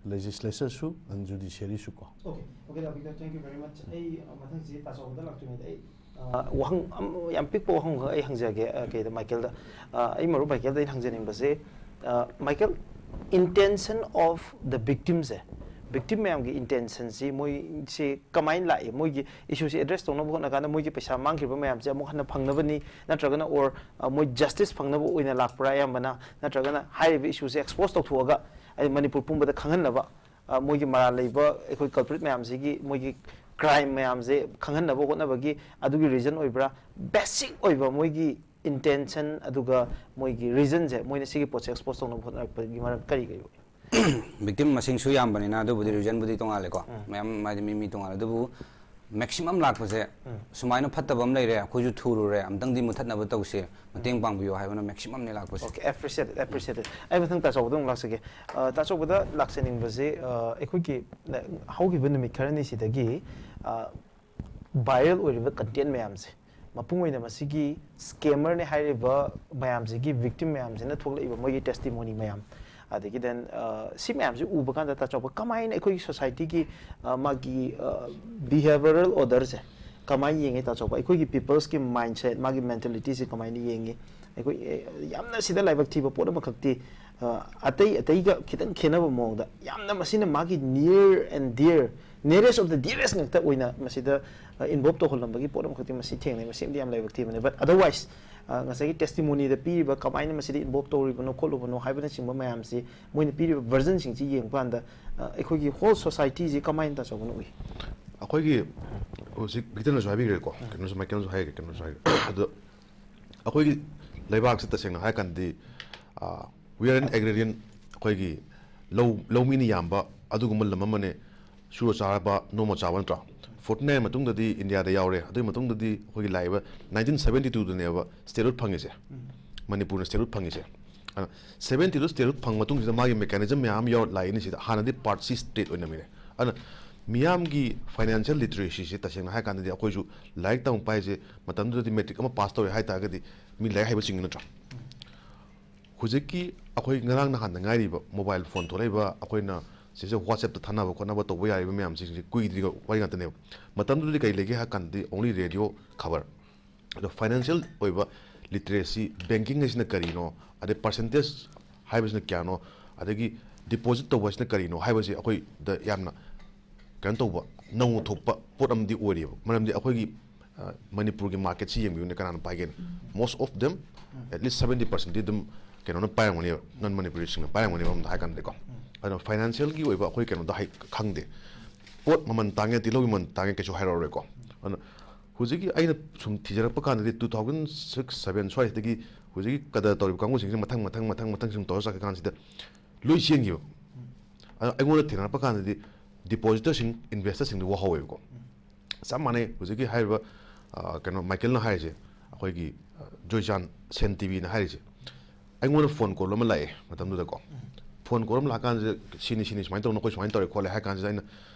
legislature ꯁꯨ, and judiciary ꯁꯨ ꯀꯣ꯫ Okay, okay, the Victor, thank you very much. ꯑꯩ, ꯑ, ꯃꯊꯪꯁꯤ ꯇꯥꯆꯧꯕꯗ ꯂꯥꯛꯇ꯭ꯔꯤꯉꯩꯗ ꯑꯩ, ꯑ, ꯋꯥꯍꯪ ꯑꯃ, ꯌꯥꯝ ꯄꯤꯛꯄ ꯋꯥꯍꯪ ꯑꯃꯈꯛ ꯑꯩ ꯍꯪꯖꯒꯦ, ꯑ, ꯀꯩꯗ, ꯃꯥꯏꯀꯦꯜꯗ꯫ ꯑ, ꯑꯩ ꯃꯔꯨꯞ ꯃꯥꯏꯀꯦꯜꯗ ꯑꯩꯅ ꯍꯪꯖꯅꯤꯡꯕꯁꯦ, ꯑ, Michael, intention of the victim say, victim ꯃꯌꯥꯝꯒꯤ intention ꯁꯤ ꯃꯣꯏꯁꯤ ꯀꯃꯥꯏꯅ ꯂꯥꯛꯏ? ꯃꯣꯏꯒꯤ issue ꯁꯤ address ꯇꯧꯅꯕ ꯍꯣꯠꯅ ꯀꯥꯟꯗ ꯃꯣꯏꯒꯤ ꯄꯩꯁꯥ ꯃꯥꯡꯈꯤꯕ ꯃꯌꯥꯝꯁꯦ ꯑꯃꯨꯛ ꯍꯟꯅ ꯐꯪꯅꯕꯅꯤ, ꯅꯠꯇ꯭ꯔꯒꯅ, or, ꯑ, ꯃꯣꯏ justice ꯐꯪꯅꯕ ꯑꯣꯏꯅ ꯂꯥꯛꯄ꯭ꯔꯥ ꯑꯌꯥꯝꯕꯅ, ꯅꯠꯇ꯭ꯔꯒꯅ ꯍꯥꯏꯔꯤꯕ issue ꯁꯦ expose ꯇꯧꯊꯣꯛꯑꯒ, ꯑꯩ ꯃꯅꯤꯄꯨꯔ ꯄꯨꯝꯕꯗ ꯈꯪꯍꯟꯅꯕ ꯑ, ꯃꯣꯏꯒꯤ ꯃꯔꯥꯜ ꯂꯩꯕ ꯑꯩꯈꯣꯏ culprit ꯃꯌꯥꯝꯁꯤꯒꯤ ꯃꯣꯏꯒꯤ crime ꯃꯌꯥꯝꯁꯦ ꯈꯪꯍꯟꯅꯕ ꯍꯣꯠꯅꯕꯒꯤ ꯑꯗꯨꯒꯤ reason ꯑꯣꯏꯕ꯭ꯔꯥ? Basic ꯑꯣꯏꯕ ꯃꯣꯏꯒꯤ intention ꯑꯗꯨꯒ ꯃꯣꯏꯒꯤ reasonꯁꯦ, ꯃꯣꯏꯅ ꯁꯤꯒꯤ ꯄꯣꯠꯁꯦ expose ꯇꯧꯅꯕ ꯍꯣꯠꯅꯔꯛꯄꯒꯤ ꯃꯔꯝ ꯀꯔꯤ ꯀꯔꯤ ꯑꯣꯏ? Victim ꯃꯁꯤꯡꯁꯨ ꯌꯥꯝꯕꯅꯤꯅ ꯑꯗꯨꯕꯨꯗꯤ reasonꯕꯨꯗꯤ ꯇꯣꯉꯥꯜꯂꯦꯀꯣ꯫ ꯃꯌꯥꯝ ꯍꯥꯏꯗꯤ ꯃꯤ ꯃꯤ ꯇꯣꯉꯥꯜꯂꯦ꯫ ꯑꯗꯨꯕꯨ maximum ꯂꯥꯛꯄꯁꯦ, ꯁꯨꯃꯥꯏꯅ ꯐꯠꯇꯕ ꯑꯃ ꯂꯩꯔꯦ, ꯑꯩꯈꯣꯏꯁꯨ ꯊꯨꯔꯨꯔꯦ, ꯑꯝꯇꯪꯗꯤ ꯃꯨꯊꯠꯅꯕ ꯇꯧꯁꯦ, ꯃꯇꯦꯡ ꯄꯥꯡꯕꯤꯌꯣ ꯍꯥꯏꯕꯅ maximumꯅꯦ ꯂꯥꯛꯄꯁꯦ꯫ Okay, appreciate it, appreciate it. ꯑꯩ ꯃꯊꯪ ꯇꯥꯆꯧꯕꯗ ꯑꯃꯨꯛ ꯂꯥꯛꯆꯒꯦ꯫ ꯑ, ꯇꯥꯆꯧꯕꯗ ꯂꯥꯛꯆꯅꯤꯡꯕꯁꯤ, ꯑ, ꯑꯩꯈꯣꯏꯒꯤ, ꯑ, ꯍꯧꯈꯤꯕ ꯅꯨꯃꯤꯠ ꯈꯔꯅꯤꯁꯤꯗꯒꯤ, ꯑ, viral ꯑꯣꯏꯔꯤꯕ content ꯃꯌꯥꯝꯁꯦ, ꯃꯄꯨꯡ ꯑꯣꯏꯅ ꯃꯁꯤꯒꯤ scammerꯅꯦ ꯍꯥꯏꯔꯤꯕ ꯃꯌꯥꯝꯁꯤꯒꯤ victim ꯃꯌꯥꯝꯁꯤꯅ ꯊꯣꯛꯂꯛꯏꯕ ꯃꯣꯏꯒꯤ testimony ꯃꯌꯥꯝ, ꯑꯗꯒꯤ then, ꯑ, ꯁꯤ ꯃꯌꯥꯝꯁꯤ ꯎꯕ ꯀꯥꯟꯗ ꯇꯥꯆꯧꯕ ꯀꯃꯥꯏꯅ ꯑꯩꯈꯣꯏꯒꯤ societyꯒꯤ, ꯑ, ꯃꯥꯒꯤ, ꯑ, behavioral orderꯁꯦ ꯀꯃꯥꯏꯅ ꯌꯦꯡꯉꯤ ꯇꯥꯆꯧꯕ? ꯑꯩꯈꯣꯏꯒꯤ peopleꯁꯀꯤ mindset, ꯃꯥꯒꯤ mentalityꯁꯦ ꯀꯃꯥꯏꯅ ꯌꯦꯡꯉꯤ? ꯑꯩꯈꯣꯏ, ꯑꯦ, ꯌꯥꯝꯅ ꯁꯤꯗ ꯂꯥꯏꯕꯛ ꯊꯤꯕ ꯄꯣꯠ ꯑꯃꯈꯛꯇꯤ, ꯑ, ꯑꯇꯩ ꯑꯇꯩꯒ ꯈꯤꯇꯪ ꯈꯦꯠꯅꯕ ꯃꯑꯣꯡꯗ ꯌꯥꯝꯅ ꯃꯁꯤꯅ ꯃꯥꯒꯤ near and dear, nearest of the dearest ꯉꯥꯛꯇ ꯑꯣꯏꯅ ꯃꯁꯤꯗ, ꯑ, involve ꯇꯧꯍꯜꯂꯝꯕꯒꯤ ꯄꯣꯠ ꯑꯃꯈꯛꯇꯤ ꯃꯁꯤ ꯊꯦꯡꯅꯩ꯫ ꯃꯁꯤꯃꯗꯤ ꯌꯥꯝ ꯂꯥꯏꯕꯛ ꯊꯤꯕꯅꯦ꯫ But otherwise, ꯑ, ꯉꯁꯥꯏꯒꯤ testimonyꯗ ꯄꯤꯔꯤꯕ ꯀꯃꯥꯏꯅ ꯃꯁꯤꯗ involve ꯇꯧꯔꯤꯕꯅꯣ ꯈꯣꯠꯂꯨꯕꯅꯣ ꯍꯥꯏꯕꯅꯆꯤꯡꯕ ꯃꯌꯥꯝꯁꯤ, ꯃꯣꯏꯅ ꯄꯤꯔꯤꯕ versionꯁꯤꯡꯁꯤ ꯌꯦꯡꯕ ꯀꯥꯟꯗ, ꯑ, ꯑꯩꯈꯣꯏꯒꯤ whole societyꯁꯤ ꯀꯃꯥꯏꯅ ꯇꯥꯆꯧꯕꯅ ꯎꯏ? ꯑꯩꯈꯣꯏꯒꯤ ꯍꯧꯖꯤꯛ ꯕꯤꯇꯟꯅꯁꯨ ꯍꯥꯏꯕꯤꯈ꯭ꯔꯦꯀꯣ, ꯀꯩꯅꯣꯁꯨ ꯃꯥꯏꯀꯦꯜꯅꯁꯨ ꯍꯥꯏꯈ꯭ꯔꯦ, ꯀꯩꯅꯣꯁꯨ ꯍꯥꯏꯈ꯭ꯔꯦ꯫ ꯑꯗꯣ ꯑꯩꯈꯣꯏꯒꯤ ꯂꯩꯕꯥꯛꯁꯤ ꯇꯁꯦꯡꯅ ꯍꯥꯏꯔ ꯀꯥꯟꯗꯗꯤ, ꯑ, we are an agrarian, ꯑꯩꯈꯣꯏꯒꯤ ꯂꯧ, ꯂꯧꯃꯤꯅ ꯌꯥꯝꯕ ꯑꯗꯨꯒꯨꯝꯕ ꯂꯝ ꯑꯃꯅꯦ꯫ ꯁꯨꯔ ꯆꯥꯔꯕ, ꯅꯣꯝꯃ ꯆꯥꯕ ꯅꯠꯇ꯭ꯔꯣ? Forty nine ꯃꯇꯨꯡꯗꯗꯤ ꯏꯟꯗꯤꯌꯥꯗ ꯌꯥꯎꯔꯦ꯫ ꯑꯗꯨꯒꯤ ꯃꯇꯨꯡꯗꯗꯤ ꯑꯩꯈꯣꯏꯒꯤ ꯂꯥꯛꯏꯕ nineteen seventy twoꯗꯅꯦꯕ statehood ꯐꯪꯉꯤꯁꯦ, ꯃꯅꯤꯄꯨꯔꯅ statehood ꯐꯪꯉꯤꯁꯦ꯫ ꯑꯗꯨꯅ seventy two statehood ꯐꯪꯕ ꯃꯇꯨꯡꯁꯤꯗ ꯃꯥꯒꯤ mechanism ꯃꯌꯥꯝ ꯑꯃ ꯌꯥꯎꯔ ꯂꯥꯛꯏꯅꯤ ꯁꯤꯗ꯫ ꯍꯥꯟꯅꯗꯤ part C state ꯑꯣꯏꯅ ꯃꯤꯅꯦ꯫ ꯑꯗꯨꯅ ꯃꯤꯌꯥꯝꯒꯤ financial literacyꯁꯦ ꯇꯁꯦꯡꯅ ꯍꯥꯏꯔ ꯀꯥꯟꯗꯗꯤ ꯑꯩꯈꯣꯏꯁꯨ ꯂꯥꯏꯔꯤꯛ ꯇꯝꯃꯛꯄ ꯍꯥꯏꯁꯦ ꯃꯇꯝꯗꯨꯗꯗꯤ matric ꯑꯃ pass ꯇꯧꯔꯦ ꯍꯥꯏ ꯇꯥꯔꯒꯗꯤ ꯃꯤ ꯂꯥꯏꯔꯤꯛ ꯍꯩꯕꯁꯤꯡ ꯅꯠꯇ꯭ꯔꯥ? ꯍꯧꯖꯤꯛꯀꯤ ꯑꯩꯈꯣꯏ ꯉꯔꯥꯡ ꯅꯍꯥꯟꯗ ꯉꯥꯏꯔꯤꯕ mobile phone ꯊꯣꯛꯂꯛꯏꯕ, ꯑꯩꯈꯣꯏꯅ ꯁꯤꯁꯦ WhatsAppꯇ ꯊꯥꯅꯕ ꯈꯣꯠꯅꯕ ꯇꯧꯕ ꯌꯥꯔꯤꯕ ꯃꯌꯥꯝꯁꯤꯡꯁꯦ ꯀꯨꯏꯗ꯭ꯔꯤꯕ ꯋꯥꯔꯤ ꯉꯥꯛꯇꯅꯦꯕ꯫ ꯃꯇꯝꯗꯨꯗꯗꯤ ꯀꯔꯤ ꯂꯩꯒꯦ ꯍꯥꯏ ꯀꯥꯟꯗꯗꯤ only radio, ꯈꯕꯔ꯫ ꯑꯗꯣ financial ꯑꯣꯏꯕ literacy, banking ꯍꯥꯏꯁꯤꯅ ꯀꯔꯤꯅꯣ, ꯑꯗꯩ percentage ꯍꯥꯏꯕꯁꯤꯅ ꯀꯌꯥꯅꯣ, ꯑꯗꯒꯤ deposit ꯇꯧꯕ ꯍꯥꯏꯁꯤꯅ ꯀꯔꯤꯅꯣ ꯍꯥꯏꯕꯁꯤ ꯑꯩꯈꯣꯏꯗ ꯌꯥꯝꯅ ꯀꯩꯅꯣ ꯇꯧꯕ, ꯅꯧꯅ ꯊꯣꯛꯄ ꯄꯣꯠ ꯑꯃꯗꯤ ꯑꯣꯏꯔꯤꯕ꯫ ꯃꯔꯝꯗꯤ ꯑꯩꯈꯣꯏꯒꯤ, ꯑ, ꯃꯅꯤꯄꯨꯔꯒꯤ marketꯁꯤ ꯌꯦꯡꯕꯤꯌꯨꯅꯦ, ꯀꯅꯥꯅ ꯄꯥꯏꯒꯦꯅ? Most of them, at least seventy percentꯗꯤ ꯑꯗꯨꯝ ꯀꯩꯅꯣꯅ ꯄꯥꯏꯔꯝꯒꯅꯦꯕ, non Manipuriꯁꯤꯡꯅ ꯄꯥꯏꯔꯝꯒꯅꯦꯕ, ꯑꯃꯗ ꯍꯥꯏ ꯀꯥꯟꯗꯗꯤꯀꯣ꯫ ꯑꯗꯨꯅ ꯐꯥꯏꯅꯥꯟꯁꯤꯌꯦꯜꯒꯤ ꯑꯣꯏꯕ ꯑꯩꯈꯣꯏ ꯀꯩꯅꯣꯗ ꯍꯩ ꯈꯪꯗꯦ꯫ ꯄꯣꯠ ꯃꯃꯜ ꯇꯥꯡꯉꯦ, ꯇꯤꯜꯍꯧꯒꯤ ꯃꯃꯜ ꯇꯥꯡꯉꯦ ꯀꯩꯁꯨ ꯍꯥꯏꯔꯛꯑꯔꯣꯏꯀꯣ꯫ ꯑꯗꯨꯅ ꯍꯧꯖꯤꯛꯀꯤ ꯑꯩꯅ ꯁꯨꯝ ꯊꯤꯖꯔꯛꯄ ꯀꯥꯟꯗꯗꯤ two thousand six seven ꯁ꯭ꯋꯥꯏꯁꯤꯗꯒꯤ ꯍꯧꯖꯤꯛꯀꯤ ꯀꯗꯔ ꯇꯧꯔꯤꯕ ꯀꯥꯡꯕꯨꯁꯤꯡꯁꯦ ꯃꯊꯪ ꯃꯊꯪ ꯃꯊꯪ ꯃꯊꯪ ꯁꯨꯝ ꯇꯧꯔ ꯆꯠꯈ꯭ꯔ ꯀꯥꯟꯁꯤꯗ ꯂꯣꯏ ꯆꯦꯟꯈꯤꯕ꯫ ꯑꯗꯣ ꯑꯩꯉꯣꯟꯗ ꯊꯦꯡꯅꯔꯛꯄ ꯀꯥꯟꯗꯗꯤ ꯗꯤꯄꯣꯖꯤꯇꯔꯁꯤꯡ, ꯏꯟꯚꯦꯁꯇꯔꯁꯤꯡꯗꯤ ꯋꯥꯍꯧꯋꯦꯕꯀꯣ꯫ ꯆꯞ ꯃꯥꯟꯅꯩ ꯍꯧꯖꯤꯛꯀꯤ ꯍꯥꯏꯔꯤꯕ, ꯑ, ꯀꯩꯅꯣ ꯃꯥꯏꯀꯦꯜꯅ ꯍꯥꯏꯔꯤꯁꯦ, ꯑꯩꯈꯣꯏꯒꯤ, ꯑ, ꯖꯣꯏꯆꯥꯟ ꯁꯦꯟ ꯇꯤꯚꯤꯅ ꯍꯥꯏꯔꯤꯁꯦ꯫ ꯑꯩꯉꯣꯟꯗ ꯐꯣꯟ ꯀꯣꯜ ꯑꯃ ꯂꯥꯛꯑꯦ ꯃꯇꯝꯗꯨꯗꯀꯣ꯫ ꯐꯣꯟ ꯀꯣꯜ ꯑꯃ ꯂꯥꯛꯀꯥꯟꯁꯤꯗ, "ꯁꯤꯅꯤ, ꯁꯤꯅꯤ, ꯁꯨꯃꯥꯏꯅ ꯇꯧꯅ, ꯑꯩꯈꯣꯏ ꯁꯨꯃꯥꯏꯅ ꯇꯧꯔꯦ ꯈꯣꯠꯂꯦ" ꯍꯥꯏ ꯀꯥꯟꯁꯤꯗ ꯑꯩꯅ,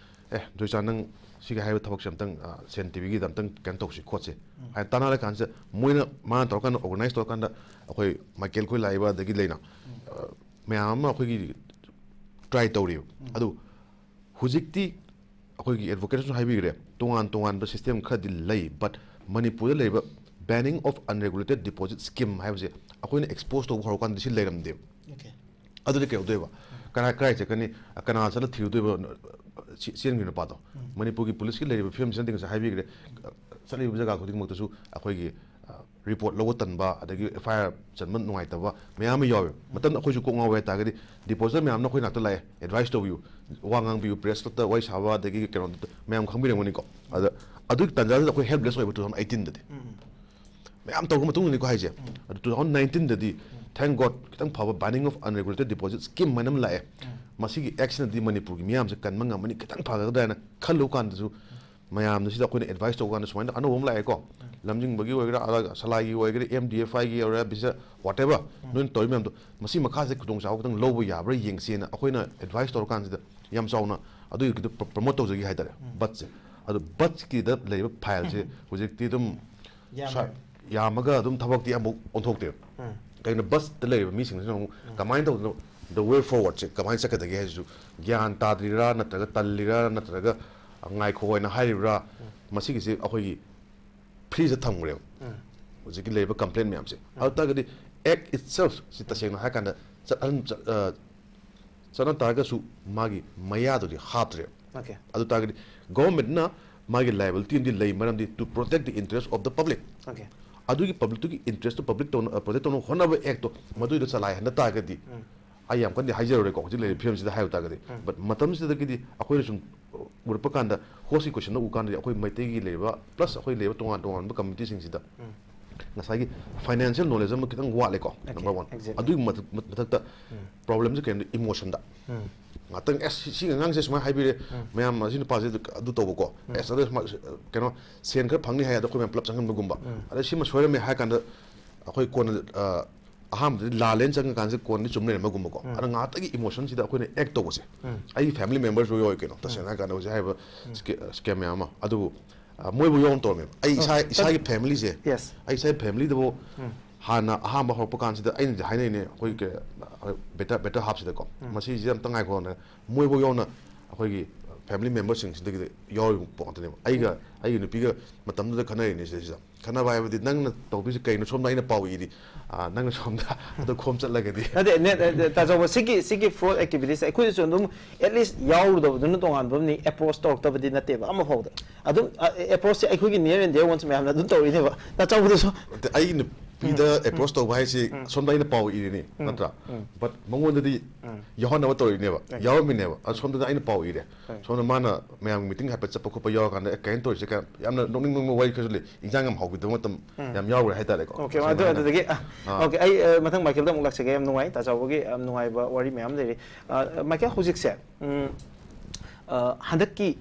"ꯑꯦ, ꯖꯣꯏꯆꯥꯟ, ꯅꯪ ꯁꯤꯒꯤ ꯍꯥꯏꯔꯤꯕ ꯊꯕꯛꯁꯦ ꯑꯝꯇꯪ, ꯑ, ꯁꯦꯟ ꯇꯤꯚꯤꯒꯤꯗ ꯑꯝꯇꯪ ꯀꯩꯅꯣ ꯇꯧꯁꯤ ꯈꯣꯠꯁꯤ" ꯍꯥꯏꯅ ꯇꯥꯟꯅꯔ ꯀꯥꯟꯁꯤꯗ, ꯃꯣꯏꯅ, ꯃꯥꯅ ꯇꯧꯔꯀꯥꯟꯗ, ꯑꯣꯔꯒꯅꯥꯏꯁ ꯇꯧꯔꯀꯥꯟꯗ ꯑꯩꯈꯣꯏ ꯃꯥꯏꯀꯦꯜ ꯈꯣꯏ ꯂꯥꯛꯏꯕ, ꯑꯗꯒꯤ ꯂꯩꯅ, ꯑ, ꯃꯌꯥꯝ ꯑꯃ ꯑꯩꯈꯣꯏꯒꯤ ꯇ꯭ꯔꯥꯏ ꯇꯧꯔꯤꯕ꯫ ꯑꯗꯨ ꯍꯧꯖꯤꯛꯇꯤ ꯑꯩꯈꯣꯏꯒꯤ ꯑꯦꯗꯚꯣꯀꯦꯠꯁꯨ ꯍꯥꯏꯕꯤꯈ꯭ꯔꯦ, ꯇꯣꯉꯥꯟ ꯇꯣꯉꯥꯟꯕ ꯁꯤꯁꯇꯦꯝ ꯈꯔꯗꯤ ꯂꯩ, but ꯃꯅꯤꯄꯨꯔꯗ ꯂꯩꯔꯤꯕ banning of unregulated deposit scheme ꯍꯥꯏꯕꯁꯦ ꯑꯩꯈꯣꯏꯅ ꯑꯦꯛꯁꯄꯣꯖ ꯇꯧꯕ ꯍꯧꯔꯀꯥꯟꯗꯗꯤ ꯁꯤ ꯂꯩꯔꯝꯗꯦꯕ꯫ ꯑꯣꯀꯦ꯫ ꯑꯗꯨꯗꯤ ꯀꯩꯗꯧꯗꯣꯏꯕ? ꯀꯅꯥ, ꯀꯗꯥꯏ ꯆꯠꯀꯅꯤ? ꯀꯅꯥ ꯆꯠꯂ ꯊꯤꯔꯨꯗꯣꯏꯕ? ꯁꯤ-, ꯆꯦꯟꯈ꯭ꯔꯤꯕ ꯅꯨꯄꯥꯗꯣ? ꯃꯅꯤꯄꯨꯔꯒꯤ ꯄꯨꯂꯤꯁꯀꯤ ꯂꯩꯔꯤꯕ ꯐꯤꯕꯝꯁꯤꯅꯗꯤ ꯉꯁꯥꯏ ꯍꯥꯏꯕꯤꯈ꯭ꯔꯦ, ꯆꯠꯂꯤꯕ ꯖꯒꯥ ꯈꯨꯗꯤꯡꯃꯛꯇꯁꯨ ꯑꯩꯈꯣꯏꯒꯤ, ꯑ, ꯔꯤꯄꯣꯔꯠ ꯂꯧꯕ ꯇꯟꯕ, ꯑꯗꯒꯤ ꯑꯦꯐ ꯑꯥꯏ ꯑꯥꯔ ꯆꯟꯕ ꯅꯨꯡꯉꯥꯏꯇꯕ ꯃꯌꯥꯝ ꯑꯃ ꯌꯥꯎꯋꯦ꯫ ꯃꯇꯝꯗ ꯑꯩꯈꯣꯏꯁꯨ ꯀꯣꯛ ꯉꯥꯎꯕ ꯍꯥꯏꯇꯥꯔꯒꯗꯤ ꯗꯤꯄꯣꯖꯤꯇꯔ ꯃꯌꯥꯝꯅ ꯑꯩꯈꯣꯏ ꯅꯥꯛꯇ ꯂꯥꯛꯑꯦ, ꯑꯦꯗꯚꯥꯏꯁ ꯇꯧꯕꯤꯌꯨ, ꯋꯥ ꯉꯥꯡꯕꯤꯌꯨ, ꯄ꯭ꯔꯦꯁꯇ ꯋꯥꯔꯤ ꯁꯥꯕ, ꯑꯗꯒꯤ ꯀꯩꯅꯣꯗ ꯃꯌꯥꯝ ꯈꯪꯕꯤꯔꯝꯒꯅꯤꯀꯣ꯫ ꯑꯗ ꯑꯗꯨꯒꯤ ꯇꯥꯟꯖꯥꯗꯨꯗ ꯑꯩꯈꯣꯏ ꯍꯦꯜꯞꯂꯦꯁ ꯑꯣꯏꯕ two thousand eighteen ꯗꯗꯤ꯫ ꯃꯌꯥꯝ ꯇꯧꯔꯕ ꯃꯇꯨꯡꯗꯅꯤꯀꯣ ꯍꯥꯏꯁꯦ꯫ ꯑꯗꯨ two thousand nineteen ꯗꯗꯤ, thank God, ꯈꯤꯇꯪ ꯐꯕ banning of unregulated deposit scheme ꯍꯥꯏꯅ ꯑꯃ ꯂꯥꯛꯑꯦ꯫ ꯃꯁꯤꯒꯤ ꯑꯦꯛꯁꯤꯅꯗꯤ ꯃꯅꯤꯄꯨꯔꯒꯤ ꯃꯤꯌꯥꯝꯁꯦ ꯀꯟꯕ ꯉꯝꯃꯅꯤ, ꯈꯤꯇꯪ ꯐꯒꯗ꯭ꯔꯥ ꯍꯥꯏꯅ ꯈꯜꯂꯨ ꯀꯥꯟꯗꯁꯨ, ꯃꯌꯥꯝꯗ ꯁꯤꯗ ꯑꯩꯈꯣꯏꯅ ꯑꯦꯗꯚꯥꯏꯁ ꯇꯧꯕ ꯀꯥꯟꯗ ꯁꯨꯃꯥꯏꯅ ꯑꯅꯧꯕ ꯑꯃ ꯂꯥꯛꯑꯦꯀꯣ, ꯂꯝꯖꯤꯡꯕꯒꯤ ꯑꯣꯏꯒꯦꯔꯥ, ꯑꯗ ꯁꯂꯥꯏꯒꯤ ꯑꯣꯏꯒꯦꯔꯥ, ꯑꯦꯝ ꯗꯤ ꯑꯦꯐ ꯑꯥꯏꯒꯤ ꯑꯣꯏꯒꯦꯔꯥ, ꯕꯤꯖ-, whatever, ꯅꯣꯏꯅ ꯇꯧꯔꯤ ꯃꯌꯥꯝꯗꯣ, ꯃꯁꯤ ꯃꯈꯥꯁꯦ ꯈꯨꯗꯣꯡꯆꯥꯕ ꯈꯤꯇꯪ ꯂꯧꯕ ꯌꯥꯕ꯭ꯔꯥ ꯌꯦꯡꯁꯦꯅ ꯑꯩꯈꯣꯏꯅ ꯑꯦꯗꯚꯥꯏꯁ ꯇꯧꯔꯀꯥꯟꯁꯤꯗ ꯌꯥꯝ ꯆꯥꯎꯅ ꯑꯗꯨꯒꯤꯗꯣ ꯄ꯭ꯔ-, ꯄ꯭ꯔꯃꯣꯠ ꯇꯧꯖꯒꯦ ꯍꯥꯏꯇꯥꯔꯦ, ꯕꯠꯁꯦ꯫ ꯑꯗꯣ ꯕꯠꯁꯀꯤꯗ ꯂꯩꯔꯤꯕ ꯐꯥꯏꯜꯁꯦ ꯍꯧꯖꯤꯛꯇꯤ ꯑꯗꯨꯝ ꯌꯥꯝꯃꯦ꯫ ꯁ꯭ꯋꯥ-, ꯌꯥꯝꯃꯒ ꯑꯗꯨꯝ ꯊꯕꯛꯇꯤ ꯑꯃꯨꯛ ꯑꯣꯟꯊꯣꯛꯇꯦꯕ꯫ ꯀꯩꯒꯤꯅꯣ, ꯕꯁꯇ ꯂꯩꯔꯤꯕ ꯃꯤꯁꯤꯡꯁꯤꯅ ꯑꯃꯨꯛ ꯀꯃꯥꯏꯅ ꯇꯧꯗꯅ, the way forwardꯁꯦ ꯀꯃꯥꯏꯅ ꯆꯠꯀꯗꯒꯦ ꯍꯥꯏꯁꯤꯁꯨ ꯒ꯭ꯌꯥꯟ ꯇꯥꯗ꯭ꯔꯤꯔꯥ, ꯅꯠꯇ꯭ꯔꯒ ꯇꯜꯂꯤꯔꯥ, ꯅꯠꯇ꯭ꯔꯒ ꯉꯥꯏꯈꯣ ꯍꯥꯏꯅ ꯍꯥꯏꯔꯤꯕ꯭ꯔꯥ, ꯃꯁꯤꯒꯤꯁꯦ ꯑꯩꯈꯣꯏꯒꯤ ꯐ꯭ꯔꯤꯖꯇ ꯊꯝꯈ꯭ꯔꯦꯕ꯫ ꯍꯧꯖꯤꯛꯀꯤ ꯂꯩꯔꯤꯕ ꯀꯝꯄ꯭ꯂꯦꯟ ꯃꯌꯥꯝꯁꯦ꯫ ꯑꯗꯨ ꯇꯥꯔꯒꯗꯤ act itself ꯁꯤ ꯇꯁꯦꯡꯅ ꯍꯥꯏꯔꯀꯥꯟꯗ ꯆꯠꯍꯟ-, ꯆꯠ-, ꯑ, ꯆꯠꯅ ꯇꯥꯔꯒꯁꯨ ꯃꯥꯒꯤ ꯃꯌꯥꯗꯨꯗꯤ ꯍꯥꯞꯇ꯭ꯔꯦꯕ꯫ ꯑꯣꯀꯦ꯫ ꯑꯗꯨ ꯇꯥꯔꯒꯗꯤ ꯒꯣꯚꯔꯟꯃꯦꯟꯠꯅ ꯃꯥꯒꯤ liability ꯑꯃꯗꯤ ꯂꯩ, ꯃꯔꯝꯗꯤ to protect the interest of the public꯫ Okay. ꯑꯗꯨꯒꯤ ꯄꯕ꯭ꯂꯤꯛꯇꯨꯒꯤ ꯏꯟꯇꯔꯦꯁꯇꯨ ꯄꯕ꯭ꯂꯤꯛ ꯇꯧꯅ-, ꯑ, ꯄ꯭ꯔꯣꯇꯦꯛ ꯇꯧꯅꯕ ꯍꯣꯠꯅꯕ ꯑꯦꯛꯇꯣ ꯃꯗꯨꯏꯗ ꯆꯂꯥꯏꯍꯟꯗ ꯇꯥꯔꯒꯗꯤ, ꯑꯩ ꯌꯥꯝ ꯀꯟꯅꯗꯤ ꯍꯥꯏꯖꯔꯔꯣꯏꯀꯣ, ꯍꯧꯖꯤꯛ ꯂꯩꯔꯤꯕ ꯐꯤꯕꯝꯁꯤꯗ ꯍꯥꯏꯕ ꯇꯥꯔꯒꯗꯤ꯫ ꯎꯝ꯫ But ꯃꯇꯝꯁꯤꯗꯗꯒꯤꯗꯤ ꯑꯩꯈꯣꯏꯅ ꯁꯨꯝ ꯎꯔꯛꯄ ꯀꯥꯟꯗ, ꯍꯣꯁꯀꯤ ꯀꯣꯏꯁꯟꯗ ꯎ ꯀꯥꯟꯗꯗꯤ, ꯑꯩꯈꯣꯏ ꯃꯩꯇꯩꯒꯤ ꯂꯩꯔꯤꯕ, plus ꯑꯩꯈꯣꯏ ꯂꯩꯔꯤꯕ ꯇꯣꯉꯥꯟ ꯇꯣꯉꯥꯟꯕ ꯀꯝꯃ꯭ꯌꯨꯅꯤꯇꯤꯁꯤꯡꯁꯤꯗ ꯎꯝ꯫ ꯉꯁꯥꯏꯒꯤ financial knowledge ꯑꯃ ꯈꯤꯇꯪ ꯋꯥꯠꯂꯦꯀꯣ, okay, number one꯫ Exactly꯫ ꯑꯗꯨꯒꯤ ꯃꯊꯛ-, ꯃꯊꯛꯇ ꯎꯝ꯫ Problemꯁꯦ ꯀꯩꯅꯣꯗ, emotionꯗ꯫ ꯎꯝ꯫ ꯉꯥꯛꯇꯪ, "ꯑꯦꯁ, ꯁꯤ, ꯁꯤꯒꯤ ꯑꯉꯥꯡꯁꯦ ꯁꯨꯃꯥꯏꯅ ꯍꯥꯏꯕꯤꯔꯦ, ꯎꯝ꯫ ꯃꯌꯥꯝ, ꯑꯁꯤ ꯅꯨꯄꯥꯁꯦ ꯑꯗꯨ ꯇꯧꯕꯀꯣ, ꯎꯝ꯫ ꯑꯦꯁ, ꯑꯗꯨ ꯁꯨꯃꯥꯏ-, ꯀꯩꯅꯣ, ꯁꯦꯟ ꯈꯔ ꯐꯪꯅꯤ ꯍꯥꯏ, ꯑꯗꯣ ꯑꯩꯈꯣꯏ ꯃꯌꯥꯝ ꯄꯨꯂꯞ ꯆꯪꯍꯟꯕꯒꯨꯝꯕ, ꯎꯝ꯫ ꯑꯗ ꯁꯤꯃ ꯁꯣꯏꯔꯝꯃꯦ" ꯍꯥꯏ ꯀꯥꯟꯗ, ꯑꯩꯈꯣꯏ ꯀꯣꯟꯅ, ꯑ, ꯑꯍꯥꯟꯕꯗꯗꯤ ꯂꯥꯜꯂꯦꯅ ꯆꯪꯉꯀꯥꯟꯁꯤꯗ ꯀꯣꯟꯅꯗꯤ ꯆꯨꯝ ꯂꯩꯔꯝꯕꯒꯨꯝꯕꯀꯣ꯫ ꯎꯝ꯫ ꯑꯗ ꯉꯥꯏꯍꯥꯛꯇꯒꯤ emotionꯁꯤꯗ ꯑꯩꯈꯣꯏꯅ act ꯇꯧꯕꯁꯦ꯫ ꯎꯝ꯫ ꯑꯩꯒꯤ family membersꯁꯨ ꯌꯥꯎꯋꯤ ꯀꯩꯅꯣ, ꯎꯝ꯫ ꯇꯁꯦꯡꯅ ꯍꯥꯏꯔ ꯀꯥꯟꯗ ꯍꯧꯖꯤꯛ ꯍꯥꯏꯔꯤꯕ ꯎꯝ꯫ Sca-, scam ꯃꯌꯥꯝ ꯑꯃ꯫ ꯑꯗꯨꯕꯨ, ꯑ, ꯃꯣꯏꯕꯨ ꯌꯥꯎꯅ ꯇꯧꯔꯝꯃꯦꯕ꯫ ꯑꯩ ꯏꯁꯥ, ꯑꯣ, ꯏꯁꯥꯒꯤ ꯐꯦꯃꯤꯂꯤꯁꯦ, yes꯫ ꯑꯩ ꯏꯁꯥꯒꯤ ꯐꯦꯃꯤꯂꯤꯗꯕꯨ ꯎꯝ꯫ ꯍꯥꯟꯅ ꯑꯍꯥꯟꯕ ꯍꯧꯔꯛꯄ ꯀꯥꯟꯁꯤꯗ ꯑꯩꯅꯗꯤ ꯍꯥꯏꯅꯩꯅꯦ, ꯑꯩꯈꯣꯏ ꯀ-, Better, BetterHelpꯁꯤꯗꯀꯣ, ꯎꯝ꯫ ꯃꯁꯤꯁꯦ ꯑꯝꯇ ꯉꯥꯏꯈꯣꯅ, ꯃꯣꯏꯕꯨ ꯌꯥꯎꯅ ꯑꯩꯈꯣꯏꯒꯤ family memberꯁꯤꯡꯁꯤꯗꯒꯤꯗꯤ ꯌꯥꯎꯔꯤꯕ ꯄꯣꯠ ꯉꯥꯛꯇꯅꯦꯕ꯫ ꯑꯩꯒ, ꯑꯩꯒꯤ ꯅꯨꯄꯤꯒ ꯃꯇꯝꯗꯨꯗ ꯈꯟꯅꯔꯤꯅꯦ ꯁꯤꯗꯩꯁꯤꯗ꯫ ꯈꯟꯅꯕ ꯍꯥꯏꯕꯗꯤ, "ꯅꯪꯅ ꯇꯧꯗꯣꯏꯁꯦ ꯀꯩꯅꯣ? ꯁꯣꯝꯗ ꯑꯩꯅ ꯄꯥꯎ ꯏꯔꯤ, ꯑ, ꯅꯪꯅ ꯁꯣꯝꯗ ꯑꯗꯨ ꯈꯣꯝ ꯆꯠꯂꯒꯗꯤ"꯫ ꯅꯠꯇꯦ, ꯅꯦ-, ꯅꯦ-, ꯇꯥꯆꯧꯕ, ꯁꯤꯒꯤ, ꯁꯤꯒꯤ fraud activitiesꯁꯦ ꯑꯩꯈꯣꯏꯗꯁꯨ ꯑꯗꯨꯝ at least ꯌꯥꯎꯔꯨꯗꯕꯗꯨꯅ ꯇꯣꯉꯥꯟꯕ ꯑꯃꯅꯤ, approach ꯇꯧꯔꯛꯇꯕꯗꯤ ꯅꯠꯇꯦꯕ ꯑꯃ ꯐꯥꯎꯗ꯫ ꯑꯗꯨꯝ, ꯑ, approachꯁꯦ ꯑꯩꯈꯣꯏꯒꯤ near and dear ones ꯃꯌꯥꯝꯅ ꯑꯗꯨꯝ ꯇꯧꯔꯤꯅꯦꯕ꯫ ꯇꯥꯆꯧꯕꯗꯁꯨ꯫ ꯅꯠꯇꯦ, ꯑꯩ ꯅꯨꯄꯤꯗ ꯎꯝ, approach ꯎꯝ꯫ ꯇꯧꯕ ꯍꯥꯏꯁꯤ ꯎꯝ꯫ ꯁꯣꯝꯗ ꯑꯩꯅ ꯄꯥꯎ ꯏꯔꯤꯅꯤ, ꯎꯝ, ꯅꯠꯇ꯭ꯔꯥ? ꯎꯝ꯫ But ꯃꯉꯣꯟꯗꯗꯤ ꯎꯝ꯫ ꯌꯥꯎꯍꯟꯅꯕ ꯇꯧꯔꯤꯅꯦꯕ, ꯎꯝ꯫ ꯌꯥꯎꯔꯝꯃꯤꯅꯦꯕ꯫ ꯑ, ꯁꯣꯝꯗꯅ ꯑꯩꯅ ꯄꯥꯎ ꯏꯔꯦ꯫ ꯎꯝ꯫ ꯁꯣꯝꯗ ꯃꯥꯅ ꯃꯌꯥꯝꯒꯤ meeting ꯍꯥꯏꯐꯦꯠ ꯆꯠꯄ ꯈꯣꯠꯄ ꯌꯥꯎꯔꯀꯥꯟꯗ, "ꯑꯦ, ꯀꯩꯅꯣ ꯇꯧꯔꯤꯁꯦ?" ꯀꯥꯏꯅ ꯌꯥꯝꯅ ꯅꯣꯛꯅꯤꯡ ꯅꯣꯛꯅꯤꯡꯕ ꯋꯥꯔꯤ ꯈꯔꯁꯨ ꯂꯩ꯫ ꯏꯟꯖꯥꯡ ꯌꯥꯝ ꯍꯥꯎꯈꯤꯗꯕ ꯃꯇꯝ ꯎꯝ꯫ ꯌꯥꯝ ꯌꯥꯎꯈ꯭ꯔꯦ ꯍꯥꯏꯇꯥꯔꯦꯀꯣ꯫ Okay, ꯁꯨꯃꯥꯏꯅ ꯑꯗꯨ, ꯑꯗꯨꯗꯒꯤ, ꯑ, ꯑꯥ꯫ Okay, ꯑꯩ, ꯑ, ꯃꯊꯪ ꯃꯥꯏꯀꯦꯜꯗ ꯑꯃꯨꯛ ꯂꯥꯛꯆꯒꯦ꯫ ꯌꯥꯝ ꯅꯨꯡꯉꯥꯏ, ꯇꯥꯆꯧꯕꯒꯤ ꯌꯥꯝ ꯅꯨꯡꯉꯥꯏꯕ ꯋꯥꯔꯤ ꯃꯌꯥꯝ ꯂꯩꯔꯤ꯫ ꯑ, ꯃꯥꯏꯀꯦꯜ, ꯍꯧꯖꯤꯛꯁꯦ, ꯎꯝ, ꯑ, ꯍꯟꯗꯛꯀꯤ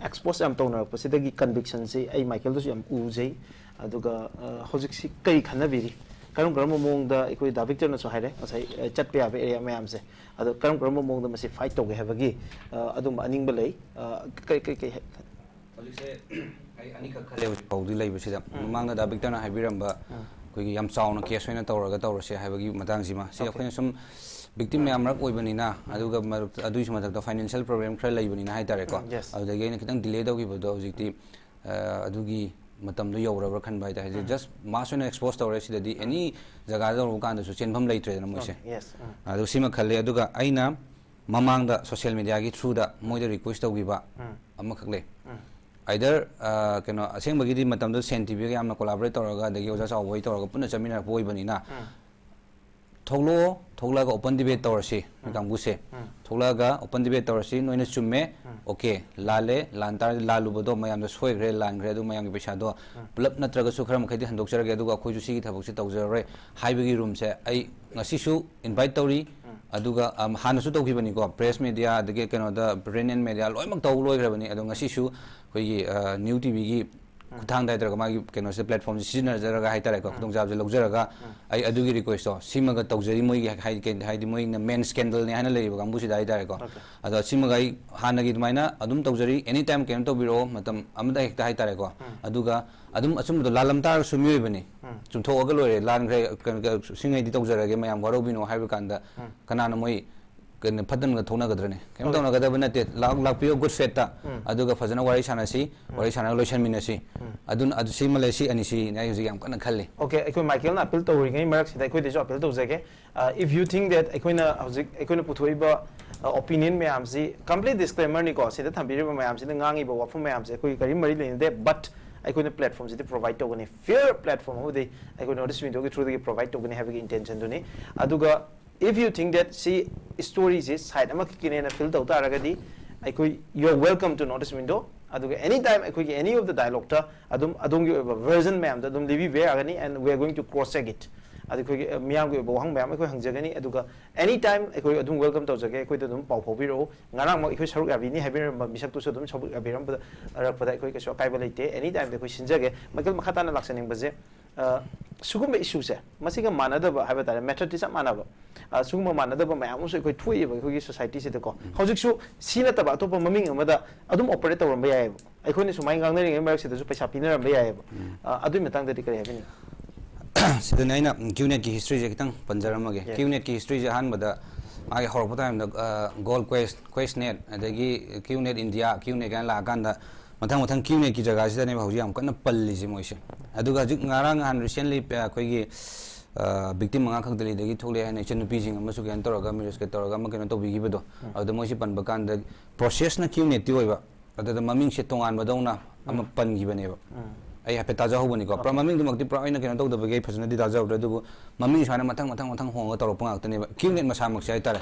expose ꯌꯥꯝ ꯇꯧꯅꯔꯛꯄꯁꯤꯗꯒꯤ convictionꯁꯤ ꯑꯩ ꯃꯥꯏꯀꯦꯜꯗꯁꯨ ꯌꯥꯝ ꯎꯖꯩ꯫ ꯑꯗꯨꯒ, ꯑ, ꯍꯧꯖꯤꯛꯁꯤ ꯀꯔꯤ ꯈꯟꯅꯕꯤꯔꯤ? ꯀꯔꯝ ꯀꯔꯝꯕ ꯃꯑꯣꯡꯗ, ꯑꯩꯈꯣꯏ ꯗꯥ ꯕꯤꯛꯇꯔꯅꯁꯨ ꯍꯥꯏꯔꯦ ꯉꯁꯥꯏ, ꯑ, ꯆꯠꯄ ꯌꯥꯕ area ꯃꯌꯥꯝꯁꯦ, ꯑꯗꯣ ꯀꯔꯝ ꯀꯔꯝꯕ ꯃꯑꯣꯡꯗ ꯃꯁꯤ fight ꯇꯧꯒꯦ ꯍꯥꯏꯕꯒꯤ, ꯑ, ꯑꯗꯨꯝꯕ ꯑꯅꯤꯡꯕ ꯂꯩ? ꯑ, ꯀꯩ, ꯀꯩ, ꯀꯩ ꯍꯥꯏ-, ꯍꯧꯖꯤꯛꯁꯦ ꯑꯩ ꯑꯅꯤꯈꯛ ꯈꯜꯂꯦ ꯍꯧꯖꯤꯛ ꯐꯥꯎꯗꯤ ꯂꯩꯕꯁꯤꯗ꯫ ꯎꯝ꯫ ꯃꯃꯥꯡꯗ ꯗꯥ ꯕꯤꯛꯇꯔꯅ ꯍꯥꯏꯕꯤꯔꯝꯕ ꯎꯝ꯫ ꯑꯩꯈꯣꯏꯒꯤ ꯌꯥꯝ ꯆꯥꯎꯅ case ꯑꯣꯏꯅ ꯇꯧꯔꯒ ꯇꯧꯔꯁꯦ ꯍꯥꯏꯕꯒꯤ ꯃꯇꯥꯡꯁꯤꯃ, ꯁꯤ Okay꯫ ꯑꯩꯈꯣꯏꯅ ꯁꯨꯝ victim ꯎꯝ꯫ ꯃꯌꯥꯝ ꯃꯔꯛ ꯑꯣꯏꯕꯅꯤꯅ, ꯎꯝ꯫ ꯑꯗꯨꯒ ꯃꯔꯛꯇ, ꯑꯗꯨꯒꯤꯁꯨ ꯃꯊꯛꯇ financial problem ꯈꯔ ꯂꯩꯕꯅꯤꯅ ꯍꯥꯏꯇꯥꯔꯦꯀꯣ꯫ ꯎꯝ, yes꯫ ꯑꯗꯨꯗꯒꯤ ꯑꯩꯅ ꯈꯤꯇꯪ delay ꯇꯧꯈꯤꯕꯗꯣ ꯍꯧꯖꯤꯛꯇꯤ, ꯑ, ꯑꯗꯨꯒꯤ ꯃꯇꯝꯗꯣ ꯌꯧꯔꯕ꯭ꯔꯥ ꯈꯟꯕ ꯍꯥꯏꯇꯥꯔꯦ꯫ ꯍꯧꯖꯤꯛ ꯎꯝ꯫ Just mass ꯑꯣꯏꯅ expose ꯇꯧꯔꯦ, ꯁꯤꯗꯗꯤ ꯎꯝ꯫ Any ꯖꯒꯥꯗ ꯇꯧꯔꯨꯕ ꯀꯥꯟꯗꯁꯨ ꯆꯦꯟꯐꯝ ꯂꯩꯇ꯭ꯔꯦꯗꯅ ꯃꯣꯏꯁꯦ꯫ Okay, yes꯫ ꯎꯝ꯫ ꯑꯗꯨ ꯁꯤꯃ ꯈꯜꯂꯦ꯫ ꯑꯗꯨꯒ ꯑꯩꯅ ꯃꯃꯥꯡꯗ social mediaꯒꯤ throughꯗ ꯃꯣꯏꯗ request ꯇꯧꯈꯤꯕ ꯎꯝ꯫ ꯑꯃꯈꯛ ꯂꯩ꯫ ꯎꯝ꯫ Either, ꯑ, ꯀꯩꯅꯣ, ꯑꯁꯦꯡꯕꯒꯤꯗꯤ ꯃꯇꯝꯗꯨꯗ ꯁꯦꯟ ꯇꯤꯚꯤꯒ ꯌꯥꯝꯅ collaborate ꯇꯧꯔꯒ, ꯑꯗꯒꯤ ꯑꯣꯖꯥ ꯆꯥꯎꯕ ꯍꯣꯏ ꯇꯧꯔꯒ ꯄꯨꯟꯅ ꯆꯠꯃꯤꯟꯅꯔꯛꯄ ꯑꯣꯏꯕꯅꯤꯅ, ꯎꯝ꯫ ꯊꯣꯛꯂꯛꯑꯣ, ꯊꯣꯛꯂꯛꯑꯒ open debate ꯇꯧꯔꯁꯤ꯫ ꯎꯝ꯫ ꯀꯥꯡꯕꯨꯁꯦ꯫ ꯎꯝ꯫ ꯊꯣꯛꯂꯛꯑꯒ open debate ꯇꯧꯔꯁꯤ, ꯅꯣꯏꯅ ꯆꯨꯝꯃꯦ꯫ ꯎꯝ꯫ Okay, ꯂꯥꯜꯂꯦ, ꯂꯥꯟ ꯇꯥꯔꯗꯤ ꯂꯥꯜꯂꯨꯕꯗꯣ ꯃꯌꯥꯝꯗꯣ ꯁꯣꯏꯈ꯭ꯔꯦ, ꯂꯥꯟꯈ꯭ꯔꯦ, ꯑꯗꯨ ꯃꯌꯥꯝꯒꯤ ꯄꯩꯁꯥꯗꯣ ꯎꯝ꯫ ꯄꯨꯂꯞ ꯅꯠꯇ꯭ꯔꯒꯁꯨ ꯈꯔ ꯃꯈꯩꯗꯤ ꯍꯟꯗꯣꯛꯆꯔꯒꯦ, ꯑꯗꯨꯒ ꯑꯩꯈꯣꯏꯁꯨ ꯁꯤꯒꯤ ꯊꯕꯛꯁꯦ ꯇꯧꯖꯔꯔꯣꯏ ꯍꯥꯏꯕꯒꯤ roomꯁꯦ ꯑꯩ ꯉꯁꯤꯁꯨ invite ꯇꯧꯔꯤ꯫ ꯎꯝ꯫ ꯑꯗꯨꯒ, ꯑꯝ, ꯍꯥꯟꯅꯁꯨ ꯇꯧꯈꯤꯕꯅꯤꯀꯣ, press media, ꯑꯗꯒꯤ ꯀꯩꯅꯣꯗ, print and media ꯂꯣꯏꯅꯃꯛ ꯇꯧ ꯂꯣꯏꯈ꯭ꯔꯕꯅꯤ꯫ ꯑꯗꯣ ꯉꯁꯤꯁꯨ ꯑꯩꯈꯣꯏꯒꯤ, ꯑ, New ꯇꯤꯚꯤꯒꯤ ꯎꯝ꯫ ꯈꯨꯠꯊꯥꯡꯗ ꯍꯥꯏꯇꯥꯔꯦꯀꯣ, ꯃꯥꯒꯤ ꯀꯩꯅꯣꯁꯦ, platformꯁꯦ ꯁꯤꯖꯤꯟꯅꯖꯔꯒ ꯍꯥꯏꯇꯥꯔꯦꯀꯣ, ꯎꯝ꯫ ꯈꯨꯗꯣꯡꯆꯥꯕꯁꯦ ꯂꯧꯖꯔꯒ ꯎꯝ꯫ ꯑꯩ ꯑꯗꯨꯒꯤ requestꯇꯣ ꯁꯤꯃꯒ ꯇꯧꯖꯔꯤ, ꯃꯣꯏꯒꯤ ꯍꯥꯏ-, ꯀꯩ-, ꯍꯥꯏꯗꯤ ꯃꯣꯏꯅ main scandalꯅꯦ ꯍꯥꯏꯅ ꯂꯩꯔꯤꯕ ꯀꯥꯡꯕꯨꯁꯤꯗ ꯍꯥꯏꯇꯥꯔꯦꯀꯣ꯫ Okay꯫ ꯑꯗꯣ ꯁꯤꯃꯒ ꯑꯩ ꯍꯥꯟꯅꯒꯤ ꯑꯗꯨꯃꯥꯏꯅ ꯑꯗꯨꯝ ꯇꯧꯖꯔꯤ, anytime ꯀꯩꯅꯣ ꯇꯧꯕꯤꯔꯛꯑꯣ, ꯃꯇꯝ ꯑꯃꯗ ꯍꯦꯛꯇ ꯍꯥꯏꯇꯥꯔꯦꯀꯣ꯫ ꯎꯝ꯫ ꯑꯗꯨꯒ ꯑꯗꯨꯝ ꯑꯆꯨꯝꯕꯗꯣ ꯂꯥꯜꯂꯝ ꯇꯥꯔꯒꯁꯨ ꯃꯤꯑꯣꯏꯕꯅꯤ, ꯎꯝ꯫ ꯆꯨꯝꯊꯣꯛꯑꯒ ꯂꯣꯏꯔꯦ, ꯂꯥꯟꯈ꯭ꯔꯦ, ꯀꯩꯅꯣ, ꯁꯤꯉꯩꯗꯤ ꯇꯧꯖꯔꯒꯦ, ꯃꯌꯥꯝ ꯋꯥꯔꯧꯕꯤꯅꯣ ꯍꯥꯏꯕ ꯀꯥꯟꯗ ꯎꯝ꯫ ꯀꯅꯥꯅ ꯃꯣꯏ ꯀꯩꯅꯣ ꯐꯠꯇꯅꯒ ꯊꯣꯛꯅꯒꯗ꯭ꯔꯅꯦ? ꯀꯩꯝ Okay꯫ ꯇꯧꯅꯒꯗꯕ ꯅꯠꯇꯦ꯫ ꯂꯥꯛ-, ꯂꯥꯛꯄꯤꯌꯣ, good faithꯇ꯫ ꯎꯝ꯫ ꯑꯗꯨꯒ ꯐꯖꯅ ꯋꯥꯔꯤ ꯁꯥꯟꯅꯁꯤ, ꯎꯝ꯫ ꯋꯥꯔꯤ ꯁꯥꯟꯅꯔꯒ ꯂꯣꯏꯁꯟꯃꯤꯟꯅꯁꯤ꯫ ꯎꯝ꯫ ꯑꯗꯨꯅ, ꯑꯗꯨ ꯁꯤꯃ ꯂꯩ, ꯁꯤ ꯑꯅꯤꯁꯤꯅꯦ ꯑꯩ ꯍꯧꯖꯤꯛ ꯌꯥꯝ ꯀꯟꯅ ꯈꯜꯂꯤ꯫ Okay, ꯑꯩꯈꯣꯏ ꯃꯥꯏꯀꯦꯜꯅ appeal ꯇꯧꯔꯤꯉꯩ ꯃꯔꯛꯁꯤꯗ ꯑꯩꯈꯣꯏꯗꯁꯨ appeal ꯇꯧꯖꯒꯦ꯫ Uh, if you think that ꯑꯩꯈꯣꯏꯅ ꯍꯧꯖꯤꯛ ꯑꯩꯈꯣꯏꯅ ꯄꯨꯊꯣꯛꯏꯕ, uh, opinion ꯃꯌꯥꯝꯁꯤ complete disclaimerꯅꯤꯀꯣ, ꯁꯤꯗ ꯊꯝꯕꯤꯔꯤꯕ ꯃꯌꯥꯝꯁꯤꯅ ꯉꯥꯡꯉꯤꯕ ꯋꯥꯐꯝ ꯃꯌꯥꯝꯁꯦ ꯑꯩꯈꯣꯏꯒꯤ ꯀꯔꯤ ꯃꯔꯤ ꯂꯩꯅꯗꯦ, but ꯑꯩꯈꯣꯏꯅ platformꯁꯤꯗꯤ provide ꯇꯧꯒꯅꯤ, fair platform ꯑꯃꯗꯤ ꯑꯩꯈꯣꯏ North East Windowꯒꯤ throughꯗꯒꯤ provide ꯇꯧꯒꯅꯤ ꯍꯥꯏꯕꯒꯤ intentionꯗꯨꯅꯤ꯫ ꯑꯗꯨꯒ if you think that ꯁꯤ storyꯁꯤ side ꯑꯃꯈꯛꯀꯤꯅꯦꯅ feel ꯇꯧ ꯇꯥꯔꯒꯗꯤ, ꯑꯩꯈꯣꯏ, you are welcome to North East Window꯫ ꯑꯗꯨꯒ anytime ꯑꯩꯈꯣꯏꯒꯤ any of the dialogueꯇ ꯑꯗꯨꯝ ꯑꯗꯣꯝꯒꯤ ꯑꯣꯏꯕ version ꯃꯌꯥꯝꯗꯣ ꯑꯗꯨꯝ ꯂꯤꯕꯤꯕ ꯌꯥꯒꯅꯤ, and we are going to cross check it꯫ ꯑꯗꯨ ꯑꯩꯈꯣꯏꯒꯤ, ꯑ, ꯃꯤꯌꯥꯝꯒꯤ ꯑꯣꯏꯕ ꯋꯥꯍꯪ ꯃꯌꯥꯝ ꯑꯩꯈꯣꯏ ꯍꯪꯖꯒꯅꯤ꯫ ꯑꯗꯨꯒ anytime ꯑꯩꯈꯣꯏ ꯑꯗꯨꯝ welcome ꯇꯧꯖꯒꯦ, ꯑꯩꯈꯣꯏꯗ ꯑꯗꯨꯝ ꯄꯥꯎ ꯐꯥꯎꯕꯤꯔꯛꯎ꯫ ꯉꯔꯥꯡꯃꯛ ꯑꯩꯈꯣꯏ ꯁꯔꯨꯛ ꯌꯥꯕꯤꯅꯤ ꯍꯥꯏꯕꯤꯔꯝꯕ ꯃꯤꯁꯛꯇꯨꯁꯨ ꯑꯗꯨꯝ ꯁꯔꯨꯛ ꯌꯥꯕꯤꯔꯝꯕꯗ, ꯑꯔꯛꯄꯗ ꯑꯩꯈꯣꯏ ꯀꯩꯁꯨ ꯑꯀꯥꯏꯕ ꯂꯩꯇꯦ꯫ Anytimeꯗ ꯑꯩꯈꯣꯏ ꯁꯤꯟꯖꯒꯦ꯫ ꯃꯥꯏꯀꯦꯜ, ꯃꯈꯥ ꯇꯥꯅ ꯂꯥꯛꯆꯅꯤꯡꯕꯁꯦ, ꯑ, ꯁꯤꯒꯨꯝꯕ issueꯁꯦ, ꯃꯁꯤꯒ ꯃꯥꯟꯅꯗꯕ ꯍꯥꯏꯕ ꯇꯥꯔꯦ, methodꯇꯤ ꯆꯞ ꯃꯥꯟꯅꯕ, ꯑ, ꯁꯤꯒꯨꯝꯕ ꯃꯥꯟꯅꯗꯕ ꯃꯌꯥꯝ ꯑꯃꯁꯨ ꯑꯩꯈꯣꯏ ꯊꯣꯛꯏꯕ ꯑꯩꯈꯣꯏꯒꯤ societyꯁꯤꯗꯀꯣ꯫ ꯎꯝ꯫ ꯍꯧꯖꯤꯛꯁꯨ ꯁꯤ ꯅꯠꯇꯕ ꯑꯇꯣꯞꯄ ꯃꯃꯤꯡ ꯑꯃꯗ ꯑꯗꯨꯝ operate ꯇꯧꯔꯝꯕ ꯌꯥꯏꯑꯕ꯫ ꯑꯩꯈꯣꯏꯅ ꯁꯨꯃꯥꯏꯅ ꯉꯥꯡꯅꯔꯤꯉꯩ ꯃꯔꯛꯁꯤꯗꯁꯨ ꯄꯩꯁꯥ ꯄꯤꯅꯔꯝꯕ ꯌꯥꯏꯑꯕ꯫ ꯎꯝ꯫ ꯑ, ꯑꯗꯨꯒꯤ ꯃꯇꯥꯡꯗꯗꯤ ꯀꯔꯤ ꯍꯥꯏꯕꯤꯅꯤꯡꯉꯤ? ꯁꯤꯗꯅꯦ ꯑꯩꯅ QNetꯀꯤ historyꯁꯦ ꯈꯤꯇꯪ ꯄꯟꯖꯔꯝꯃꯒꯦ꯫ Yes꯫ QNetꯀꯤ historyꯁꯦ ꯑꯍꯥꯟꯕꯗ ꯃꯥꯒꯤ ꯍꯧꯔꯛꯄ timeꯗ, ꯑ, Gold Quest, QuestNet, ꯑꯗꯒꯤ QNet India, QNet ꯀꯥꯏꯅ ꯂꯥꯛꯑꯀꯥꯟꯗ ꯃꯊꯪ ꯃꯊꯪ QNetꯀꯤ ꯖꯒꯥꯁꯤꯗꯅꯦꯕ ꯍꯧꯖꯤꯛ ꯌꯥꯝ ꯀꯟꯅ ꯄꯜꯂꯤꯁꯦ ꯃꯣꯏꯁꯦ꯫ ꯑꯗꯨꯒ ꯍꯧꯖꯤꯛ ꯉꯔꯥꯡ ꯅꯍꯥꯟ recently, ꯑ, ꯑꯩꯈꯣꯏꯒꯤ, ꯑ, victim ꯃꯉꯥ ꯈꯛꯇ ꯂꯩꯗꯒꯤ ꯊꯣꯛꯂꯛꯑꯦ ꯍꯥꯏꯅ ꯏꯆꯟꯅꯨꯄꯤꯁꯤꯡ ꯑꯃꯁꯨ ꯀꯩꯅꯣ ꯇꯧꯔꯒ, ꯃꯤꯔꯦꯁꯀꯦꯠ ꯇꯧꯔꯒ ꯑꯃ ꯀꯩꯅꯣ ꯇꯧꯕꯤꯈꯤꯕꯗꯣ꯫ ꯎꯝ꯫ ꯑꯗꯨꯗ ꯃꯣꯏꯁꯤ ꯄꯟꯕ ꯀꯥꯟꯗ processꯅ QNetꯇꯤ ꯑꯣꯏꯕ, ꯑꯗꯨꯗ ꯃꯃꯤꯡꯁꯦ ꯇꯣꯉꯥꯟꯕꯗꯧꯅ ꯑꯃ ꯎꯝ꯫ ꯄꯟꯈꯤꯕꯅꯦꯕ꯫ ꯎꯝ꯫ ꯑꯩ ꯍꯥꯏꯐꯦꯠ ꯇꯥꯖꯍꯧꯕꯅꯤꯀꯣ꯫ ꯄꯨꯔꯥ ꯃꯃꯤꯡꯗꯨꯃꯛꯇꯤ ꯄꯨꯔꯥ ꯑꯩꯅ ꯀꯩꯅꯣ ꯇꯧꯗꯕꯒꯤ ꯑꯩ ꯐꯖꯅꯗꯤ ꯇꯥꯖꯍꯧꯗ꯭ꯔꯦ, ꯑꯗꯨꯕꯨ ꯃꯃꯤꯡ ꯁꯨꯃꯥꯏꯅ ꯃꯊꯪ ꯃꯊꯪ ꯃꯊꯪ ꯍꯣꯡꯉꯒ ꯇꯧꯔꯛꯄ ꯉꯥꯛꯇꯅꯦꯕ꯫ ꯀ꯭ꯌꯨꯅꯦꯠ ꯃꯁꯥꯃꯛꯁꯦ ꯍꯥꯏꯇꯥꯔꯦ꯫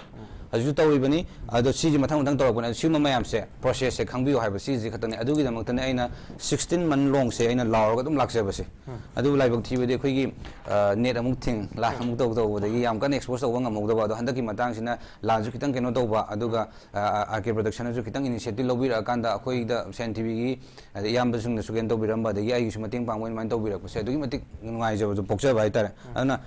ꯍꯧꯖꯤꯛꯁꯨ ꯇꯧꯔꯤꯕꯅꯤ, ꯑꯗꯣ ꯁꯤꯁꯦ ꯃꯊꯪ ꯃꯊꯪ ꯇꯧꯔꯛꯄꯅꯦ꯫ ꯑꯗꯣ ꯁꯤꯒꯨꯝꯕ ꯃꯌꯥꯝꯁꯦ, ꯄ꯭ꯔꯣꯁꯦꯁꯁꯦ ꯈꯪꯕꯤꯌꯨ ꯍꯥꯏꯕ ꯁꯤꯁꯦ ꯈꯛꯇꯅꯦ꯫ ꯑꯗꯨꯒꯤꯗꯃꯛꯇꯅꯦ ꯑꯩꯅ ꯁꯤꯛꯁꯇꯤꯟ ꯃꯟ ꯂꯣꯡꯁꯦ ꯑꯩꯅ ꯂꯥꯎꯔꯒ ꯑꯗꯨꯝ ꯂꯥꯛꯆꯕꯁꯦ꯫ ꯑꯗꯨꯕꯨ ꯂꯥꯏꯕꯛ ꯊꯤꯕꯗꯤ ꯑꯩꯈꯣꯏꯒꯤ, ꯑ, ꯅꯦꯠ ꯑꯃꯨꯛ ꯊꯤꯡ, ꯂꯥꯟ ꯑꯃꯨꯛ ꯇꯧ ꯇꯧꯕꯗꯒꯤ ꯌꯥꯝ ꯀꯟꯅ ꯑꯦꯛꯁꯄꯣꯖ ꯇꯧꯕ ꯉꯝꯍꯧꯗꯕ꯫ ꯑꯗꯣ ꯍꯟꯗꯛꯀꯤ ꯃꯇꯥꯡꯁꯤꯅ ꯂꯥꯟꯁꯨ ꯈꯤꯇꯪ ꯀꯩꯅꯣ ꯇꯧꯕ, ꯑꯗꯨꯒ, ꯑ, ꯑ, ꯑꯥꯔ ꯀꯦ ꯄ꯭ꯔꯗꯛꯁꯟꯅꯁꯨ ꯈꯤꯇꯪ ꯏꯅꯤꯁꯤꯌꯦꯇꯤꯚ ꯂꯧꯕꯤꯔꯛꯑꯀꯥꯟꯗ ꯑꯩꯈꯣꯏꯗ ꯁꯦꯟ ꯊꯤꯕꯤꯒꯤ ꯑꯗꯩ ꯏꯌꯥꯝꯕꯁꯤꯡꯅꯁꯨ ꯀꯩꯅꯣ ꯇꯧꯕꯤꯔꯝꯕ, ꯑꯗꯒꯤ ꯑꯩꯒꯤꯁꯨ ꯃꯇꯦꯡ ꯄꯥꯡꯕ ꯑꯗꯨꯃꯥꯏꯅ ꯇꯧꯕꯤꯔꯛꯄꯁꯦ ꯑꯗꯨꯛꯀꯤ ꯃꯇꯤꯛ ꯅꯨꯡꯉꯥꯏꯖꯕꯗꯣ ꯄꯣꯛꯆꯕ ꯍꯥꯏꯇꯥꯔꯦ꯫ ꯑꯗꯨꯅ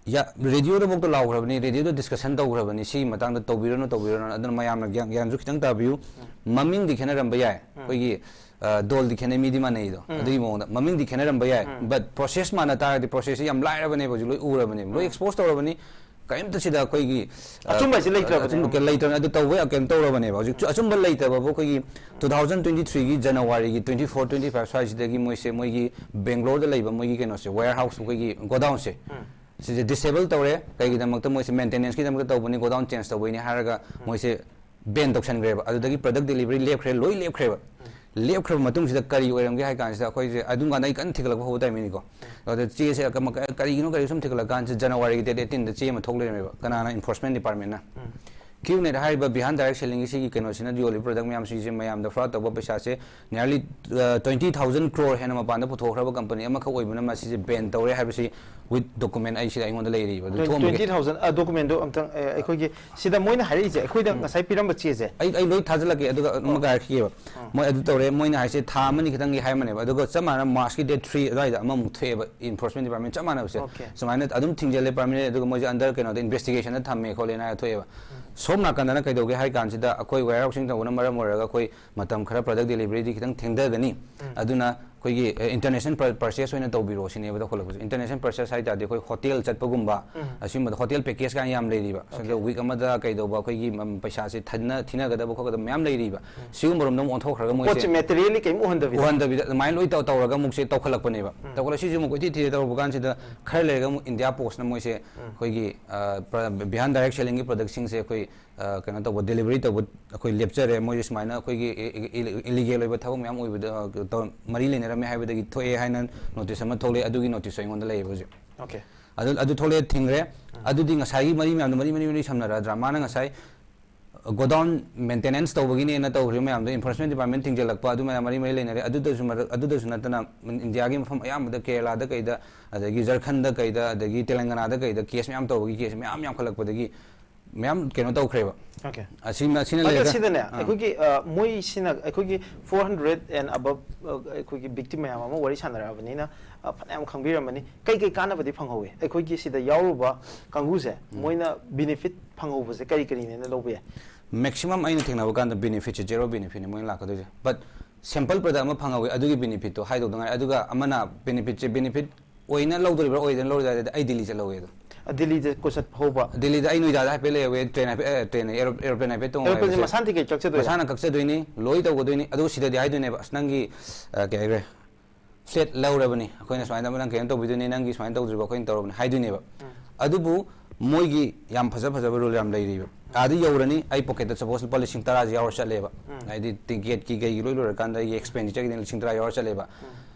ꯌꯥ-, ꯔꯦꯗꯤꯑꯣꯗꯐꯥꯎꯗ ꯂꯥꯎꯈ꯭ꯔꯕꯅꯤ, ꯔꯦꯗꯤꯑꯣꯗ ꯗꯤꯁꯀꯁꯟ ꯇꯧꯈ꯭ꯔꯕꯅꯤ, ꯁꯤꯒꯤ ꯃꯇꯥꯡꯗ ꯇꯧꯕꯤꯔꯅꯨ, ꯇꯧꯕꯤꯔꯅꯨ꯫ ꯑꯗꯨꯅ ꯃꯌꯥꯝꯅ ꯒ꯭ꯌꯥꯟ, ꯒ꯭ꯌꯥꯟꯁꯨ ꯈꯤꯇꯪ ꯇꯥꯕꯤꯌꯨ꯫ ꯃꯃꯤꯡꯗꯤ ꯈꯦꯠꯅꯔꯝꯕ ꯌꯥꯏ, ꯑꯩꯈꯣꯏꯒꯤ, ꯑ, ꯗꯣꯜꯗꯤ ꯈꯦꯠꯅꯩ, ꯃꯤꯗꯤ ꯃꯥꯟꯅꯩꯗꯣ꯫ ꯑꯗꯨꯒꯤ ꯃꯑꯣꯡꯗ ꯃꯃꯤꯡꯗꯤ ꯈꯦꯠꯅꯔꯝꯕ ꯌꯥꯏ, ꯕꯠ ꯄ꯭ꯔꯣꯁꯦꯁ ꯃꯥꯟꯅ ꯇꯥꯔꯒꯗꯤ ꯄ꯭ꯔꯣꯁꯦꯁꯁꯤ ꯌꯥꯝ ꯂꯥꯏꯔꯕꯅꯦꯕ, ꯍꯧꯖꯤꯛ ꯂꯣꯏ ꯎꯔꯕꯅꯦꯕ, ꯂꯣꯏ ꯑꯦꯛꯁꯄꯣꯖ ꯇꯧꯔꯕꯅꯤ꯫ ꯀꯔꯤꯝꯇ ꯁꯤꯗ ꯑꯩꯈꯣꯏꯒꯤ, ꯑ, ꯑꯆꯨꯝꯕ ꯍꯥꯏꯁꯦ ꯂꯩꯇ꯭ꯔꯕꯅꯦ꯫ ꯑꯆꯨꯝꯕ ꯀꯩ-, ꯂꯩꯇ꯭ꯔꯕꯅꯦ꯫ ꯑꯗꯨ ꯇꯧꯕ ꯌꯥ-, ꯀꯩꯅꯣ ꯇꯧꯔꯕꯅꯦꯕ꯫ ꯍꯧꯖꯤꯛꯁꯨ ꯑꯆꯨꯝꯕ ꯂꯩꯇꯕꯕꯨ ꯑꯩꯈꯣꯏꯒꯤ ꯇꯨ ꯊꯥꯎꯖꯟ ꯇ꯭ꯋꯦꯟꯇꯤ ꯊ꯭ꯔꯤꯒꯤ ꯖꯅꯋꯥꯔꯤꯒꯤ ꯇ꯭ꯋꯦꯟꯇꯤ ꯐꯣꯔ, ꯇ꯭ꯋꯦꯟꯇꯤ ꯐꯥꯏꯚ ꯁ꯭ꯋꯥꯏꯁꯤꯗꯒꯤ ꯃꯣꯏꯁꯦ ꯃꯣꯏꯒꯤ ꯕꯦꯡꯒ꯭ꯂꯣꯔꯗ ꯂꯩꯕ ꯃꯣꯏꯒꯤ ꯀꯩꯅꯣꯁꯦ, ꯋꯦꯌꯔ ꯍꯥꯎꯁ, ꯑꯩꯈꯣꯏꯒꯤ ꯒꯣꯗꯥꯎꯟꯁꯦ, ꯁꯤꯁꯦ ꯗꯤꯁꯦꯕꯜ ꯇꯧꯔꯦ꯫ ꯀꯩꯒꯤꯗꯃꯛꯇ? ꯃꯣꯏꯁꯦ ꯃꯦꯟꯇꯦꯅꯦꯟꯁꯀꯤꯗꯃꯛꯇ ꯇꯧꯕꯅꯤ, ꯒꯣꯗꯥꯎꯟ ꯆꯦꯟꯖ ꯇꯧꯕꯩꯅꯤ ꯍꯥꯏꯔꯒ ꯃꯣꯏꯁꯦ ꯕꯦꯟ ꯇꯧꯁꯟꯈ꯭ꯔꯦꯕ꯫ ꯑꯗꯨꯗꯒꯤ ꯄ꯭ꯔꯗꯛ ꯗꯦꯂꯤꯚꯔꯤ ꯂꯦꯞꯈ꯭ꯔꯦ, ꯂꯣꯏ ꯂꯦꯞꯈ꯭ꯔꯦꯕ꯫ ꯂꯦꯞꯈ꯭ꯔꯕ ꯃꯇꯨꯡꯁꯤꯗ ꯀꯔꯤ ꯑꯣꯏꯔꯝꯒꯦ ꯍꯥꯏ ꯀꯥꯟꯁꯤꯗ, ꯑꯩꯈꯣꯏꯁꯦ ꯑꯗꯨꯝ ꯀꯥꯟꯗ ꯑꯩ ꯀꯟꯅ ꯊꯤꯒꯠꯂꯛꯄ ꯍꯧꯕ ꯇꯥꯏꯃꯤꯡꯅꯤꯀꯣ꯫ ꯑꯗ ꯆꯦꯁꯦ ꯀꯃ-, ꯀ-, ꯀꯔꯤꯒꯤꯅꯣ, ꯀꯔꯤꯒꯤꯅꯣ ꯁꯨꯝ ꯊꯤꯒꯠꯂꯛ ꯀꯥꯟꯁꯤꯗ ꯖꯅꯋꯥꯔꯤꯒꯤ ꯗꯦꯠ ꯑꯩꯠꯇꯤꯟꯗ ꯆꯦ ꯑꯃ ꯊꯣꯛ ꯂꯩꯔꯝꯃꯦꯕ꯫ ꯀꯅꯥꯅ? ꯏꯟꯐꯣꯔꯁꯃꯦꯟ ꯗꯤꯄꯥꯔꯠꯃꯦꯟꯅ꯫ ꯀ꯭ꯌꯨꯅꯦꯠ ꯍꯥꯏꯔꯤꯕ ꯕꯤꯍꯥꯟ ꯗꯥꯏꯔꯦꯛ ꯁꯦꯂꯤꯡꯒꯤ ꯁꯤꯒꯤ ꯀꯩꯅꯣꯁꯤꯅ ꯌꯣꯜꯂꯤꯕ ꯄ꯭ꯔꯗꯛ ꯃꯌꯥꯝꯁꯤꯡꯁꯦ ꯃꯌꯥꯝꯗ ꯐ꯭ꯔꯣꯗ ꯇꯧꯕ, ꯄꯩꯁꯥꯁꯦ nearly, ꯑ, twenty thousand crore ꯍꯦꯟꯅ ꯃꯄꯥꯟꯗ ꯄꯨꯊꯣꯛꯈ꯭ꯔꯕ ꯀꯝꯄꯅꯤ ꯑꯃꯈꯛ ꯑꯣꯏꯕꯅ ꯃꯁꯤꯁꯦ ꯕꯦꯟ ꯇꯧꯔꯦ ꯍꯥꯏꯕꯁꯤ with document ꯑꯩ ꯁꯤꯗ ꯑꯩꯉꯣꯟꯗ ꯂꯩꯔꯤꯕ꯫ ꯑꯗꯨ ꯊꯣꯛꯑꯝꯕꯒꯦ꯫ Twenty thousand, ꯑ, documentꯗꯣ ꯑꯝꯇꯪ, ꯑ, ꯑꯩꯈꯣꯏꯒꯤ ꯁꯤꯗ ꯃꯣꯏꯅ ꯍꯥꯏꯔꯛꯏꯁꯦ, ꯑꯩꯈꯣꯏꯗ ꯉꯁꯥꯏ ꯄꯤꯔꯝꯕ ꯆꯦꯁꯦ꯫ ꯑꯩ, ꯑꯩ ꯂꯣꯏ ꯊꯥꯖꯤꯜꯂꯛꯀꯦ, ꯑꯗꯨꯒ ꯑꯃꯒ ꯍꯥꯏꯔꯛꯈꯤꯒꯦꯕ꯫ ꯃꯣꯏ ꯑꯗꯨ ꯇꯧꯔꯦ, ꯃꯣꯏꯅ ꯍꯥꯏꯁꯦ ꯊꯥ ꯑꯃꯅꯤ ꯈꯤꯇꯪꯒꯤ ꯍꯥꯏꯔꯝꯕꯅꯦꯕ, ꯑꯗꯨꯒ ꯆꯞ ꯃꯥꯟꯅꯅ ꯃꯥꯔꯁꯀꯤ ꯗꯦꯠ ꯊ꯭ꯔꯤ ꯑꯗꯨꯋꯥꯏꯗ ꯑꯃꯃꯨꯛ ꯊꯣꯛꯑꯦꯕ, ꯏꯟꯐꯣꯔꯁꯃꯦꯟ ꯗꯤꯄꯥꯔꯠꯃꯦꯟ ꯆꯞ ꯃꯥꯟꯅꯕꯁꯦ꯫ ꯑꯣꯀꯦ꯫ ꯁꯨꯃꯥꯏꯅ ꯑꯗꯨꯝ ꯊꯤꯡꯖꯤꯜꯂꯦ ꯄꯥꯔꯃꯤꯅꯦꯟ, ꯑꯗꯨꯒ ꯃꯣꯏꯁꯦ ꯑꯟꯗꯔ ꯀꯩꯅꯣꯗ ꯏꯟꯚꯦꯁꯇꯤꯒꯦꯁꯟꯗ ꯊꯝꯃꯦ ꯈꯣꯠꯂꯦꯅ ꯍꯥꯏꯔ ꯊꯣꯛꯑꯦꯕ꯫ ꯁꯣꯝ ꯅꯥꯀꯟꯗꯅ ꯀꯩꯗꯧꯒꯦ ꯍꯥꯏ ꯀꯥꯟꯁꯤꯗ ꯑꯩꯈꯣꯏ ꯋꯦꯌꯔ ꯍꯥꯎꯁꯤꯡ ꯇꯧꯕꯅ ꯃꯔꯝ ꯑꯣꯏꯔꯒ ꯑꯩꯈꯣꯏ ꯃꯇꯝ ꯈꯔ ꯄ꯭ꯔꯗꯛ ꯗꯦꯂꯤꯚꯔꯤꯗꯤ ꯈꯤꯇꯪ ꯊꯦꯡꯊꯒꯅꯤ꯫ ꯑꯗꯨꯅ ꯑꯩꯈꯣꯏꯒꯤ, ꯑ, ꯏꯟꯇꯔꯅꯦꯁꯅꯦꯜ ꯄꯔ-, ꯄꯔꯆꯦꯁ ꯑꯣꯏꯅ ꯇꯧꯕꯤꯔꯣ ꯁꯤꯅꯦꯕ ꯇꯧꯈꯠꯂꯛꯄꯁꯦ꯫ ꯏꯟꯇꯔꯅꯦꯁꯅꯦꯜ ꯄꯔꯆꯦꯁ ꯍꯥꯏ ꯇꯥꯔꯗꯤ ꯑꯩꯈꯣꯏ ꯍꯣꯇꯦꯜ ꯆꯠꯄꯒꯨꯝꯕ, ꯑꯁꯤꯒꯨꯝꯕꯗ ꯍꯣꯇꯦꯜ ꯄꯦꯀꯦꯖ ꯀꯥꯏꯅ ꯌꯥꯝ ꯂꯩꯔꯤꯕ꯫ ꯁꯤꯗ ꯋꯤꯛ ꯑꯃꯗ ꯀꯩꯗꯧꯕ ꯑꯩꯈꯣꯏꯒꯤ, ꯎꯝ, ꯄꯩꯁꯥꯁꯦ ꯊꯤꯅ-, ꯊꯤꯅꯒꯗꯕ ꯈꯣꯠꯀꯗꯕ ꯃꯌꯥꯝ ꯂꯩꯔꯤꯕ꯫ ꯁꯤꯒꯨꯝꯕꯔꯣꯝꯗ ꯑꯃꯨꯛ ꯑꯣꯟꯊꯣꯛꯈ꯭ꯔꯒ ꯃꯣꯏꯁꯦ ꯄꯣꯠꯁꯦ ꯃꯦꯇꯔꯤꯌꯦꯜꯂꯤ ꯀꯩꯝ ꯎꯍꯟꯗꯕꯤꯗ꯫ ꯎꯍꯟꯗꯕꯤꯗ ꯑꯗꯨꯃꯥꯏꯅ ꯂꯣꯏ ꯇꯧ-, ꯇꯧꯔꯒ ꯑꯃꯨꯛꯁꯦ ꯇꯧꯈꯠꯂꯛꯄꯅꯦꯕ꯫ ꯇꯧꯈꯠꯂ ꯁꯤꯁꯦ ꯑꯃꯨꯛ ꯀꯣꯏꯊꯤ ꯊꯤꯔ ꯇꯧꯔꯛꯄ ꯀꯥꯟꯁꯤꯗ ꯈꯔ ꯂꯩꯔꯒ ꯑꯃꯨꯛ ꯏꯟꯗꯤꯌꯥ ꯄꯣꯁꯅ ꯃꯣꯏꯁꯦ ꯑꯩꯈꯣꯏꯒꯤ, ꯑ, ꯄ꯭ꯔ-, ꯕꯤꯍꯥꯟ ꯗꯥꯏꯔꯦꯛ ꯁꯦꯂꯤꯡꯒꯤ ꯄ꯭ꯔꯗꯛꯁꯤꯡꯁꯦ ꯑꯩꯈꯣꯏ ꯑ, ꯀꯩꯅꯣ ꯇꯧꯕ, ꯗꯦꯂꯤꯚꯔꯤ ꯇꯧꯕ ꯑꯩꯈꯣꯏ ꯂꯦꯞꯆꯔꯦ, ꯃꯣꯏꯁꯦ ꯁꯨꯃꯥꯏꯅ ꯑꯩꯈꯣꯏꯒꯤ ꯏ-, ꯏ-, ꯏ-, ꯏꯂꯤꯒꯦꯜ ꯑꯣꯏꯕ ꯊꯕꯛ ꯃꯌꯥꯝ ꯑꯣꯏꯕꯗ, ꯑ, ꯇꯧ-, ꯃꯔꯤ ꯂꯩꯅꯔꯝꯃꯦ ꯍꯥꯏꯕꯗꯒꯤ ꯊꯣꯛꯑꯦ ꯍꯥꯏꯅ ꯅꯣꯇꯤꯁ ꯑꯃ ꯊꯣꯛꯂꯛꯑꯦ꯫ ꯑꯗꯨꯒꯤ ꯅꯣꯇꯤꯁꯇꯣ ꯑꯩꯉꯣꯟꯗ ꯂꯩꯌꯦꯕ ꯍꯧꯖꯤꯛ꯫ ꯑꯣꯀꯦ꯫ ꯑꯗꯨ, ꯑꯗꯨ ꯊꯣꯛꯂꯛꯑꯦ, ꯊꯤꯡꯈ꯭ꯔꯦ꯫ ꯑꯗꯨꯗꯤ ꯉꯁꯥꯏꯒꯤ ꯃꯔꯤ ꯃꯌꯥꯝꯗꯣ ꯃꯔꯤ ꯃꯔꯤ ꯃꯔꯤ ꯁꯝꯅꯔꯗ꯭ꯔꯥ? ꯃꯥꯅ ꯉꯁꯥꯏ ꯒꯣꯗꯥꯎꯟ ꯃꯦꯟꯇꯦꯅꯦꯟꯁ ꯇꯧꯕꯒꯤꯅꯦꯅ ꯇꯧꯈ꯭ꯔꯤꯕ ꯃꯌꯥꯝꯗꯣ, ꯏꯟꯐꯣꯔꯁꯃꯦꯟ ꯗꯤꯄꯥꯔꯠꯃꯦꯟ ꯊꯤꯡꯖꯤꯜꯂꯛꯄ, ꯑꯗꯨ ꯃꯌꯥꯝ ꯃꯔꯤ ꯃꯔꯤ ꯂꯩꯅꯔꯦ꯫ ꯑꯗꯨꯗꯁꯨ ꯃꯔꯛ-, ꯑꯗꯨꯗꯁꯨ ꯅꯠꯇꯅ ꯏꯟꯗꯤꯌꯥꯒꯤ ꯃꯐꯝ ꯑꯌꯥꯝꯕꯗ, ꯀꯦꯔꯂꯥꯗ ꯀꯩꯗ, ꯑꯗꯒꯤ ꯖꯔꯈꯟꯗ ꯀꯩꯗ, ꯑꯗꯒꯤ ꯇꯦꯂꯪꯒꯅꯥꯗ ꯀꯩꯗ ꯀꯦꯁ ꯃꯌꯥꯝ ꯇꯧꯕꯒꯤ, ꯀꯦꯁ ꯃꯌꯥꯝ ꯌꯥꯝꯈꯠꯂꯛꯄꯗꯒꯤ ꯃꯌꯥꯝ ꯀꯩꯅꯣ ꯇꯧꯈ꯭ꯔꯦꯕ꯫ ꯑꯣꯀꯦ꯫ ꯑꯁꯤꯃ-, ꯑꯁꯤꯅ ꯃꯥꯏꯀꯦꯜ, ꯂꯩꯔꯒ ꯁꯤꯗꯅꯦ, ꯑꯥ꯫ ꯑꯩꯈꯣꯏꯒꯤ, ꯑ, ꯃꯣꯏꯁꯤꯅ, ꯑꯩꯈꯣꯏꯒꯤ ꯐꯣꯔ ꯍꯟꯗ꯭ꯔꯦꯗ ꯑꯦꯟ ꯑꯕꯞ, ꯑ, ꯑꯩꯈꯣꯏꯒꯤ ꯚꯤꯛꯇꯤꯝ ꯃꯌꯥꯝ ꯑꯃ ꯋꯥꯔꯤ ꯁꯥꯟꯅꯔꯛꯑꯕꯅꯤꯅ, ꯑ, ꯐꯅꯌꯥꯝ ꯈꯪꯕꯤꯔꯝꯃꯅꯤ꯫ ꯀꯩ ꯀꯩ ꯀꯥꯟꯅꯕꯗꯤ ꯐꯪꯍꯧꯋꯤ? ꯑꯩꯈꯣꯏꯒꯤ ꯁꯤꯗ ꯌꯥꯎꯔꯨꯕ ꯀꯥꯡꯕꯨꯁꯦ, ꯎꯝ꯫ ꯃꯣꯏꯅ ꯕꯤꯅꯤꯐꯤꯠ ꯐꯪꯍꯧꯕꯁꯦ ꯀꯔꯤ ꯀꯔꯤꯅꯦꯅ ꯂꯧꯕ ꯌꯥꯏ? ꯃꯦꯛꯁꯤꯃꯝ ꯑꯩꯅ ꯊꯦꯡꯅꯕ ꯀꯥꯟꯗ ꯕꯦꯅꯤꯐꯤꯠꯁꯦ ꯖꯦꯔꯣ ꯕꯦꯅꯤꯐꯤꯠꯅꯤ ꯃꯣꯏꯅ ꯂꯥꯛꯀꯗꯣꯏꯁꯦ꯫ ꯕꯠ ꯁꯦꯝꯄꯜ ꯄ꯭ꯔꯗꯛ ꯑꯃ ꯐꯪꯍꯧꯋꯦ, ꯑꯗꯨꯒꯤ ꯕꯦꯅꯤꯐꯤꯠꯇꯣ ꯍꯥꯏꯗꯧꯗ ꯉꯥꯏ꯫ ꯑꯗꯨꯒ ꯑꯃꯅ ꯕꯦꯅꯤꯐꯤꯠꯁꯦ, ꯕꯦꯅꯤꯐꯤꯠ ꯑꯣꯏꯅ ꯂꯧꯗꯣꯔꯤꯕ꯭ꯔꯥ ꯑꯣꯏꯗꯅ ꯂꯧꯔꯣꯏꯗ꯭ꯔꯥ ꯍꯥꯏꯗꯤ ꯑꯩ ꯗꯤꯜꯂꯤ ꯆꯠꯍꯧꯋꯦ ꯑꯗꯣ꯫ ꯑ, ꯗꯤꯜꯂꯤꯗ ꯀꯣꯆꯠ ꯍꯧꯕ? ꯗꯤꯜꯂꯤꯗ ꯑꯩ ꯅꯣꯏꯗꯥꯗ ꯍꯥꯏꯐꯦꯠ ꯂꯩꯍꯧꯋꯦ, ꯇ꯭ꯔꯦꯟ ꯍꯥꯏꯐꯦꯠ, ꯑꯦ, ꯇ꯭ꯔꯦꯟ, ꯑꯦꯔꯣ-, ꯑꯦꯔꯣꯄ꯭ꯂꯦꯟ ꯍꯥꯏꯐꯦꯠ ꯇꯣꯡꯉꯒ ꯑꯦꯔꯣꯄ꯭ꯂꯦꯟꯁꯦ ꯍꯥꯏꯐꯦꯠ ꯃꯁꯥꯅ ꯇꯤꯀꯦꯠ ꯀꯛꯆꯗꯣꯏꯔꯥ? ꯃꯁꯥꯅ ꯀꯛꯆꯗꯣꯏꯅꯤ, ꯂꯣꯏ ꯇꯧꯒꯗꯣꯏꯅꯤ꯫ ꯑꯗꯨꯒ ꯁꯤꯗꯗꯤ ꯍꯥꯏꯗꯣꯏꯅꯦꯕ, "ꯑꯁ, ꯅꯪꯒꯤ, ꯑ, ꯀꯩ ꯍꯥꯏꯈ꯭ꯔꯦ, ꯐ꯭ꯂꯦꯠ ꯂꯧꯔꯕꯅꯤ, ꯑꯩꯈꯣꯏꯅ ꯁꯨꯃꯥꯏꯅ ꯅꯪ ꯀꯩꯅꯣ ꯇꯧꯕꯤꯗꯣꯏꯅꯤ, ꯅꯪꯒꯤ ꯁꯨꯃꯥꯏꯅ ꯇꯧꯗ꯭ꯔꯤꯕ ꯑꯩꯈꯣꯏꯅ ꯇꯧꯔꯕꯅꯤ" ꯍꯥꯏꯗꯣꯏꯅꯦꯕ꯫ ꯎꯝ꯫ ꯑꯗꯨꯕꯨ ꯃꯣꯏꯒꯤ ꯌꯥꯝ ꯐꯖ ꯐꯖꯕ ꯔꯨꯜ ꯌꯥꯝ ꯂꯩꯔꯤꯕ꯫ ꯑꯥꯗ ꯌꯧꯔꯅꯤ, ꯑꯩ ꯄꯣꯀꯦꯠꯇ ꯁꯄꯣꯁ ꯂꯨꯄꯥ ꯂꯤꯁꯤꯡ ꯇꯔꯥꯁꯦ ꯌꯥꯎꯔ ꯆꯠꯂꯦꯕ꯫ ꯎꯝ꯫ ꯍꯥꯏꯗꯤ ꯇꯤꯀꯦꯠꯀꯤ ꯀꯩꯒꯤ ꯂꯣꯏ ꯂꯣꯏꯔꯀꯥꯟꯗ ꯑꯩꯒꯤ ꯑꯦꯛꯁꯄꯦꯟꯗꯤꯆꯔꯒꯤꯗꯤ ꯂꯤꯁꯤꯡ ꯇꯔꯥ ꯌꯥꯎꯔ ꯆꯠꯂꯦꯕ꯫ ꯎꯝ꯫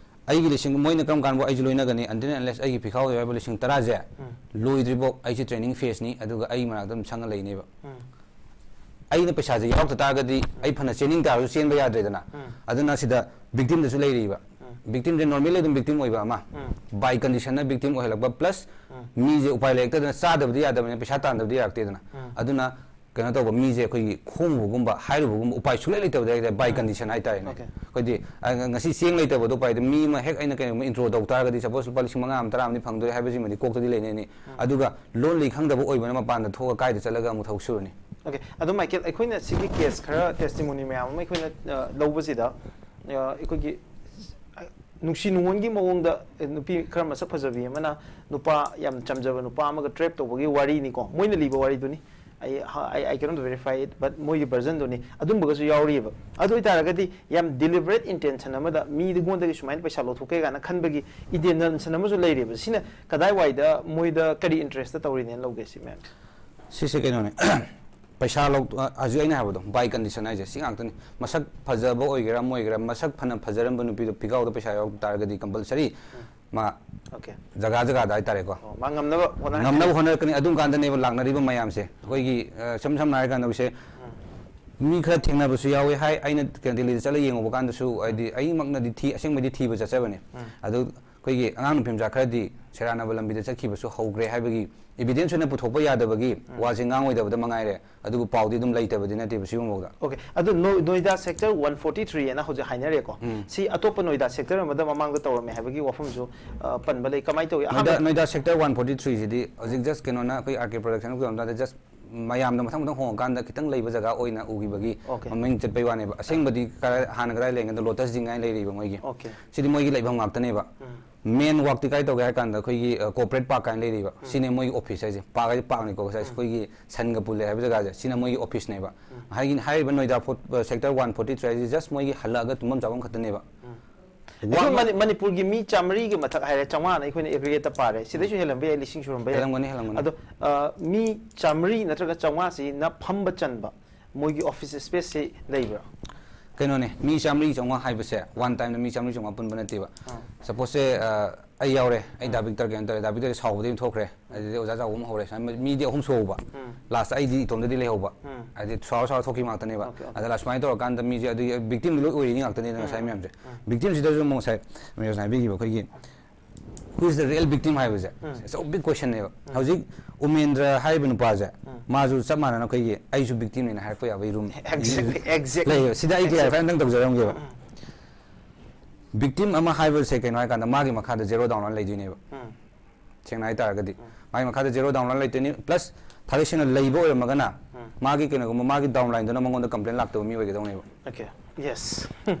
ꯑꯩꯒꯤ ꯂꯤꯁꯤꯡ, ꯃꯣꯏꯅ ꯀꯔꯝ ꯀꯥꯟꯗ ꯑꯩꯁꯨ ꯂꯣꯏꯅꯒꯅꯤ? Until and unless ꯑꯩꯒꯤ ꯐꯤꯈꯥꯎꯗ ꯌꯥꯎꯔꯤꯕ ꯂꯤꯁꯤꯡ ꯇꯔꯥꯁꯦ ꯎꯝ꯫ ꯂꯣꯏꯗ꯭ꯔꯤꯐꯥꯎ ꯑꯩꯁꯦ ꯇ꯭ꯔꯦꯅꯤꯡ ꯐꯦꯁꯅꯤ, ꯑꯗꯨꯒ ꯑꯩ ꯃꯅꯥꯛꯇ ꯑꯗꯨꯝ ꯁꯪꯉ ꯂꯩꯅꯦꯕ꯫ ꯎꯝ꯫ ꯑꯩꯅ ꯄꯩꯁꯥꯁꯦ ꯌꯥꯎꯔꯛꯇ ꯇꯥꯔꯒꯗꯤ ꯑꯩ ꯐꯅ ꯆꯦꯟꯅꯤꯡ ꯇꯥꯔꯁꯨ ꯆꯦꯟꯕ ꯌꯥꯗ꯭ꯔꯦꯗꯅ꯫ ꯎꯝ꯫ ꯑꯗꯨꯅ ꯁꯤꯗ ꯚꯤꯛꯇꯤꯝꯗꯁꯨ ꯂꯩꯔꯤꯕ꯫ ꯎꯝ꯫ ꯚꯤꯛꯇꯤꯝꯁꯦ ꯅꯣꯔꯃꯦꯜꯂꯤ ꯑꯗꯨꯝ ꯚꯤꯛꯇꯤꯝ ꯑꯣꯏꯕ ꯑꯃ, ꯎꯝ꯫ ꯕꯥꯏ ꯀꯟꯗꯤꯁꯟꯅ ꯚꯤꯛꯇꯤꯝ ꯑꯣꯏꯍꯜꯂꯛꯄ, ꯄ꯭ꯂꯁ ꯎꯝ꯫ ꯃꯤꯁꯦ ꯎꯄꯥꯏ ꯂꯩꯔꯛꯇꯗꯅ ꯆꯥꯗꯕꯗꯤ ꯌꯥꯗꯕꯅꯤꯅ, ꯄꯩꯁꯥ ꯇꯥꯟꯗꯕꯗꯤ ꯌꯥꯔꯛꯇꯦꯗꯅ꯫ ꯎꯝ꯫ ꯑꯗꯨꯅ ꯀꯩꯅꯣ ꯇꯧꯕ, ꯃꯤꯁꯦ ꯑꯩꯈꯣꯏꯒꯤ ꯈꯣꯡꯉꯨꯕꯒꯨꯝꯕ, ꯍꯥꯏꯔꯨꯕꯒꯨꯝꯕ ꯎꯄꯥꯏ ꯁꯨꯡꯂꯩ ꯂꯩꯇꯕꯗ ꯍꯥꯏꯇꯥꯔꯦ, ꯕꯥꯏ ꯎꯝ꯫ ꯀꯟꯗꯤꯁꯟ ꯍꯥꯏꯇꯥꯔꯦꯅꯦ꯫ ꯑꯣꯀꯦ꯫ ꯑꯩꯈꯣꯏꯗꯤ, ꯑ, ꯉ-, ꯉꯁꯤ ꯆꯦꯡ ꯂꯩꯇꯕꯗꯣ ꯎꯄꯥꯏꯗꯤ, ꯃꯤ ꯑꯃ ꯍꯦꯛ ꯑꯩꯅ ꯀꯩꯅꯣꯝꯃ ꯏꯟꯇ꯭ꯔꯣ ꯇꯧ ꯇꯥꯔꯒꯗꯤ, ꯁꯄꯣꯁ ꯂꯨꯄꯥ ꯂꯤꯁꯤꯡ ꯃꯉꯥ ꯑꯃ, ꯇꯔꯥ ꯑꯃꯗꯤ ꯐꯪꯗꯣꯔꯦ ꯍꯥꯏꯕꯁꯤꯃꯗꯤ ꯀꯣꯛꯇꯗꯤ ꯂꯩꯅꯩꯅꯤ꯫ ꯎꯝ꯫ ꯑꯗꯨꯒ ꯂꯣꯟꯂꯤ ꯈꯪꯗꯕ ꯑꯣꯏꯕꯅ ꯃꯄꯥꯟꯗ ꯊꯣꯛꯑꯒ ꯀꯥꯏꯗ ꯆꯠꯂꯒ ꯑꯃꯨꯛ ꯊꯕꯛ ꯁꯨꯔꯨꯅꯤ? ꯑꯣꯀꯦ꯫ ꯑꯗꯣ ꯃꯥꯏꯀꯦꯜ, ꯑꯩꯈꯣꯏꯅ ꯁꯤꯒꯤ ꯀꯦꯁ ꯈꯔ, ꯇꯦꯁꯇꯤꯃꯣꯅꯤ ꯃꯌꯥꯝ ꯑꯃ ꯑꯩꯈꯣꯏꯅ, ꯑ, ꯂꯧꯕꯁꯤꯗ, ꯑ, ꯑꯩꯈꯣꯏꯒꯤ, ꯑ, ꯅꯨꯡꯁꯤ ꯅꯨꯡꯉꯣꯟꯒꯤ ꯃꯑꯣꯡꯗ, ꯑ, ꯅꯨꯄꯤ ꯈꯔ ꯃꯁꯛ ꯐꯖꯕꯤ ꯑꯃꯅ ꯅꯨꯄꯥ ꯌꯥꯝ ꯆꯝꯖꯕ ꯅꯨꯄꯥ ꯑꯃꯒ ꯇ꯭ꯔꯦꯞ ꯇꯧꯕꯒꯤ ꯋꯥꯔꯤꯅꯤꯀꯣ, ꯃꯣꯏꯅ ꯂꯤꯕ ꯋꯥꯔꯤꯗꯨꯅꯤ꯫ ꯑꯩ, I, I cannot verify it, but ꯃꯣꯏꯒꯤ ꯚꯔꯖꯟꯗꯨꯅꯤ꯫ ꯑꯗꯨꯝꯕꯒꯁꯨ ꯌꯥꯎꯔꯤꯑꯕ꯫ ꯑꯗꯨ ꯑꯣꯏꯇꯥꯔꯒꯗꯤ ꯌꯥꯝ ꯗꯤꯂꯤꯕꯔꯦꯠ ꯏꯟꯇꯦꯟꯁꯟ ꯑꯃꯗ ꯃꯤꯉꯣꯟꯗꯒꯤ ꯁꯨꯃꯥꯏꯅ ꯄꯩꯁꯥ ꯂꯧꯊꯣꯛꯀꯦ ꯀꯥꯏꯅ ꯈꯟꯕꯒꯤ ꯏꯟꯇꯦꯟꯁꯟ ꯑꯃꯁꯨ ꯂꯩꯔꯤꯕ꯫ ꯁꯤꯅ ꯀꯗꯥꯏꯋꯥꯏꯗ ꯃꯣꯏꯗ ꯀꯔꯤ ꯏꯟꯇꯔꯦꯁꯇ ꯇꯧꯔꯤꯅꯦꯅ ꯂꯧꯒꯦ ꯁꯤ ꯃꯌꯥꯝꯁꯦ? ꯁꯤꯁꯦ ꯀꯩꯅꯣꯅꯦ꯫ ꯄꯩꯁꯥ ꯂꯧ ꯑ, ꯍꯧꯖꯤꯛ ꯑꯩꯅ ꯍꯥꯏꯕꯗꯣ, by condition ꯍꯥꯏꯁꯦ ꯁꯤ ꯉꯥꯛꯇꯅꯤ꯫ ꯃꯁꯛ ꯐꯖꯕ ꯑꯣꯏꯒꯦꯔꯥ ꯑꯃ ꯑꯣꯏꯒꯦꯔꯥ, ꯃꯁꯛ ꯐꯅ ꯐꯖꯔꯝꯕ ꯅꯨꯄꯤꯗꯣ ꯐꯤꯒꯥꯎꯗ ꯄꯩꯁꯥ ꯌꯥꯎꯔꯛ ꯇꯥꯔꯒꯗꯤ compulsory ꯃꯥ Okay. ꯖꯒꯥ ꯖꯒꯥꯗ ꯍꯥꯏꯇꯥꯔꯦꯀꯣ, ꯑꯣ, ꯃꯥ ꯉꯝꯅꯕ ꯍꯣꯠꯅꯔꯛꯀꯅꯤ꯫ ꯉꯝꯅꯕ ꯍꯣꯠꯅꯔꯛꯀꯅꯤ꯫ ꯑꯗꯨꯝ ꯀꯥꯟꯗꯅꯦꯕ ꯂꯥꯛꯅꯔꯤꯕ ꯃꯌꯥꯝꯁꯦ꯫ ꯑꯩꯈꯣꯏꯒꯤ ꯑ, ꯏꯁꯝ ꯁꯝꯅ ꯍꯥꯏꯔ ꯀꯥꯟꯗ ꯍꯧꯖꯤꯛꯁꯦ ꯃꯤ ꯈꯔ ꯊꯦꯡꯅꯕꯁꯨ ꯌꯥꯎꯋꯤ ꯍꯥꯏ꯫ ꯑꯩꯅ ꯀꯩꯅꯣ ꯗꯦꯜꯂꯤꯗ ꯆꯠꯂ ꯌꯦꯡꯉꯨꯕ ꯀꯥꯟꯗꯁꯨ, ꯍꯥꯏꯗꯤ ꯑꯩꯃꯛꯅꯗꯤ ꯊꯤ ꯑꯁꯦꯡꯕꯩꯗꯤ ꯊꯤꯕ ꯆꯠꯆꯕꯅꯤ꯫ ꯑꯗꯨ ꯑꯩꯈꯣꯏꯒꯤ ꯑꯉꯥꯡ ꯅꯨꯄꯤ ꯃꯆꯥ ꯈꯔꯗꯤ ꯁꯦꯔꯥꯟꯅꯕ ꯂꯝꯕꯤꯗ ꯆꯠꯈꯤꯕꯁꯨ ꯍꯧꯈ꯭ꯔꯦ ꯍꯥꯏꯕꯒꯤ evidence ꯑꯣꯏꯅ ꯄꯨꯊꯣꯛꯄ ꯌꯥꯗꯕꯒꯤ ꯋꯥꯁꯦ ꯉꯥꯡꯉꯣꯏꯗꯕꯗ ꯃꯉꯥꯏꯔꯦ꯫ ꯑꯗꯨꯕꯨ ꯄꯥꯎꯗꯤ ꯑꯗꯨꯝ ꯂꯩꯇꯕꯗꯤ ꯅꯠꯇꯦꯕ ꯁꯤꯒꯨꯝꯕꯗ꯫ Okay, ꯑꯗꯨ ꯅꯣ- ꯅꯣꯏꯗꯥ sector one forty three ꯑꯅ ꯍꯧꯖꯤꯛ ꯍꯥꯏꯅꯔꯦꯀꯣ꯫ ꯁꯤ ꯑꯇꯣꯞꯄ ꯅꯣꯏꯗꯥ sector ꯑꯃꯗ ꯃꯃꯥꯡꯗ ꯇꯧꯔꯝꯃꯦ ꯍꯥꯏꯕꯒꯤ ꯋꯥꯐꯝꯁꯨ ꯑ, ꯄꯟꯕ ꯂꯩ꯫ ꯀꯃꯥꯏꯅ ꯇꯧꯏ? ꯅꯣꯏꯗꯥ ꯑꯍꯥꯟꯕ ꯅꯣꯏꯗꯥ sector one forty three ꯁꯤꯗꯤ ꯍꯧꯖꯤꯛ just ꯀꯩꯅꯣꯅ ꯑꯩꯈꯣꯏ R K Production ꯇꯧꯔꯝꯗꯥꯏꯗ just ꯃꯌꯥꯝꯗ ꯃꯊꯪ ꯃꯊꯪ ꯍꯣꯡꯉꯀꯥꯟꯗ ꯈꯤꯇꯪ ꯂꯩꯕ ꯖꯒꯥ ꯑꯣꯏꯅ ꯎꯈꯤꯕꯒꯤ Okay. ꯃꯃꯤꯡ ꯆꯠꯄꯩ ꯋꯥꯅꯦꯕ꯫ ꯑꯁꯦꯡꯕꯗꯤ ꯀꯔꯥꯏ- ꯍꯥꯟꯅ ꯀꯗꯥꯏ ꯂꯩꯔꯤꯒꯦꯗ ꯂꯣꯇꯁ ꯖꯤꯡ ꯍꯥꯏꯅ ꯂꯩꯔꯤꯕ ꯃꯣꯏꯒꯤ꯫ Okay. ꯁꯤꯗꯤ ꯃꯣꯏꯒꯤ ꯂꯩꯐꯝ ꯉꯥꯛꯇꯅꯦꯕ꯫ Main workꯇꯤ ꯀꯥꯏ ꯇꯧꯒꯦ ꯍꯥꯏ ꯀꯥꯟꯗ ꯑꯩꯈꯣꯏꯒꯤ corporate park ꯍꯥꯏꯅ ꯂꯩꯔꯤꯕ꯫ ꯁꯤꯅꯦ ꯃꯣꯏꯒꯤ office ꯍꯥꯏꯁꯦ꯫ Park ꯍꯥꯏꯁꯦ parkꯅꯤꯀꯣ꯫ ꯉꯁꯥꯏ ꯑꯩꯈꯣꯏꯒꯤ ꯁꯟꯒ ꯄꯨꯜꯂꯦ ꯍꯥꯏꯕ ꯖꯒꯥꯁꯦ ꯁꯤꯅ ꯃꯣꯏꯒꯤ officeꯅꯦꯕ꯫ ꯍꯥꯏꯒꯤ- ꯍꯥꯏꯔꯤꯕ ꯅꯣꯏꯗꯥ four- sector one forty three ꯍꯥꯏꯁꯦ just ꯃꯣꯏꯒꯤ ꯍꯜꯂꯛꯑꯒ ꯇꯨꯝꯐꯝ ꯆꯥꯐꯝ ꯈꯛꯇꯅꯦꯕ꯫ ꯑꯩꯈꯣꯏ ꯃꯅꯤ- ꯃꯅꯤꯄꯨꯔꯒꯤ ꯃꯤ ꯆꯥꯃꯔꯤꯒꯤ ꯃꯊꯛ ꯍꯥꯏꯔꯦ, ꯆꯥꯝꯃꯉꯥꯅ ꯑꯩꯈꯣꯏꯅ aggregateꯇ ꯄꯥꯔꯦ, ꯁꯤꯗꯩꯁꯨ ꯍꯦꯜꯂꯝꯕ ꯌꯥꯏ, ꯂꯤꯁꯤꯡ ꯁꯨꯔꯝꯕ ꯌꯥꯏ꯫ ꯍꯦꯜꯂꯝꯒꯅꯤ, ꯍꯦꯜꯂꯝꯒꯅꯤ꯫ ꯑꯗꯣ ꯑ, ꯃꯤ ꯆꯥꯃꯔꯤ ꯅꯠꯇ꯭ꯔꯒ ꯆꯥꯝꯃꯉꯥꯁꯤꯅ ꯐꯝꯕ ꯆꯟꯕ ꯃꯣꯏꯒꯤ office spaceꯁꯤ ꯂꯩꯕ꯭ꯔꯥ? ꯀꯩꯅꯣꯅꯦ, ꯃꯤ ꯆꯥꯝꯃꯔꯤ ꯆꯥꯝꯃꯉꯥ ꯍꯥꯏꯕꯁꯦ one timeꯗ ꯃꯤ ꯆꯥꯝꯃꯔꯤ ꯆꯥꯝꯃꯉꯥ ꯄꯨꯟꯕ ꯅꯠꯇꯦꯕ꯫ Supposeꯁꯦ ꯑ, ꯑꯩ ꯌꯥꯎꯔꯦ, ꯑꯩ ꯗꯥ ꯕꯤꯛꯇꯔ ꯀꯩꯅꯣ ꯇꯧꯔꯦ, ꯗꯥ ꯕꯤꯛꯇꯔꯁꯦ ꯁꯥꯎꯕꯗꯒꯤ ꯑꯗꯨꯝ ꯊꯣꯛꯈ꯭ꯔꯦ꯫ ꯑꯗꯨꯗꯤ ꯑꯣꯖꯥ ꯆꯥꯎꯕ ꯑꯃ ꯍꯧꯔꯦ꯫ ꯁꯨꯃꯥꯏꯅ ꯃꯤꯗꯤ ꯑꯍꯨꯝ ꯁꯨꯍꯧꯕ꯫ Lastꯇ ꯑꯩꯗꯤ ꯏꯇꯣꯝꯗꯗꯤ ꯂꯩꯍꯧꯕ꯫ ꯍꯥꯏꯗꯤ ꯁꯥꯎꯔ ꯁꯥꯎꯔ ꯊꯣꯛꯈꯤ ꯉꯥꯛꯇꯅꯦꯕ꯫ Okay, okay. ꯑꯗ ꯁꯨꯃꯥꯏꯅ ꯇꯧꯔꯀꯥꯟꯗ ꯃꯤꯁꯦ ꯑꯗꯨꯒꯤ victimꯗꯤ ꯂꯣꯏ ꯑꯣꯏꯔꯤꯅꯤ ꯉꯥꯛꯇꯅꯤꯗꯅ ꯉꯁꯥꯏ ꯃꯌꯥꯝꯁꯦ꯫ Victimꯁꯤꯗꯁꯨ ꯑꯃꯨꯛ ꯉꯁꯥꯏ ꯃꯌꯥꯝꯅ ꯍꯥꯏꯕꯤꯈꯤꯕ ꯑꯩꯈꯣꯏꯒꯤ who is the real victim ꯍꯥꯏꯕꯁꯦ it's a big questionꯅꯦꯕ꯫ ꯍꯧꯖꯤꯛ ꯎꯃꯦꯟꯗ꯭ꯔ ꯍꯥꯏꯔꯤꯕ ꯅꯨꯄꯥꯁꯦ ꯃꯥꯁꯨ ꯆꯞ ꯃꯥꯟꯅꯅ ꯑꯩꯈꯣꯏꯒꯤ ꯑꯩꯁꯨ victimꯅꯦꯅ ꯍꯥꯏꯔꯛꯄ ꯌꯥꯕꯒꯤ room Exactly, exactly. ꯂꯩꯌꯦꯕ꯫ ꯁꯤꯗ ꯑꯩ clarify ꯑꯝꯇꯪ ꯇꯧꯖꯔꯝꯒꯦꯕ꯫ Victim ꯑꯃ ꯍꯥꯏꯕꯁꯦ ꯀꯩꯅꯣ ꯍꯥꯏꯀꯥꯟꯗ ꯃꯥꯒꯤ ꯃꯈꯥꯗ zero downline ꯂꯩꯗꯣꯏꯅꯦꯕ꯫ ꯁꯦꯡꯅ ꯍꯥꯏꯇꯥꯔꯒꯗꯤ ꯃꯥꯒꯤ ꯃꯈꯥꯗ zero downline ꯂꯩꯗꯣꯏꯅꯤ, plus ꯊꯥꯒꯩ ꯁꯦꯡꯅ ꯂꯩꯕ ꯑꯣꯏꯔꯝꯃꯒꯅ ꯃꯥꯒꯤ ꯀꯩꯅꯣꯒꯨꯝꯕ ꯃꯥꯒꯤ downlineꯗꯨꯅ ꯃꯉꯣꯟꯗ complaint ꯂꯥꯛꯇꯕ ꯃꯤ ꯑꯣꯏꯒꯗꯧꯅꯦꯕ꯫ Okay. Yes.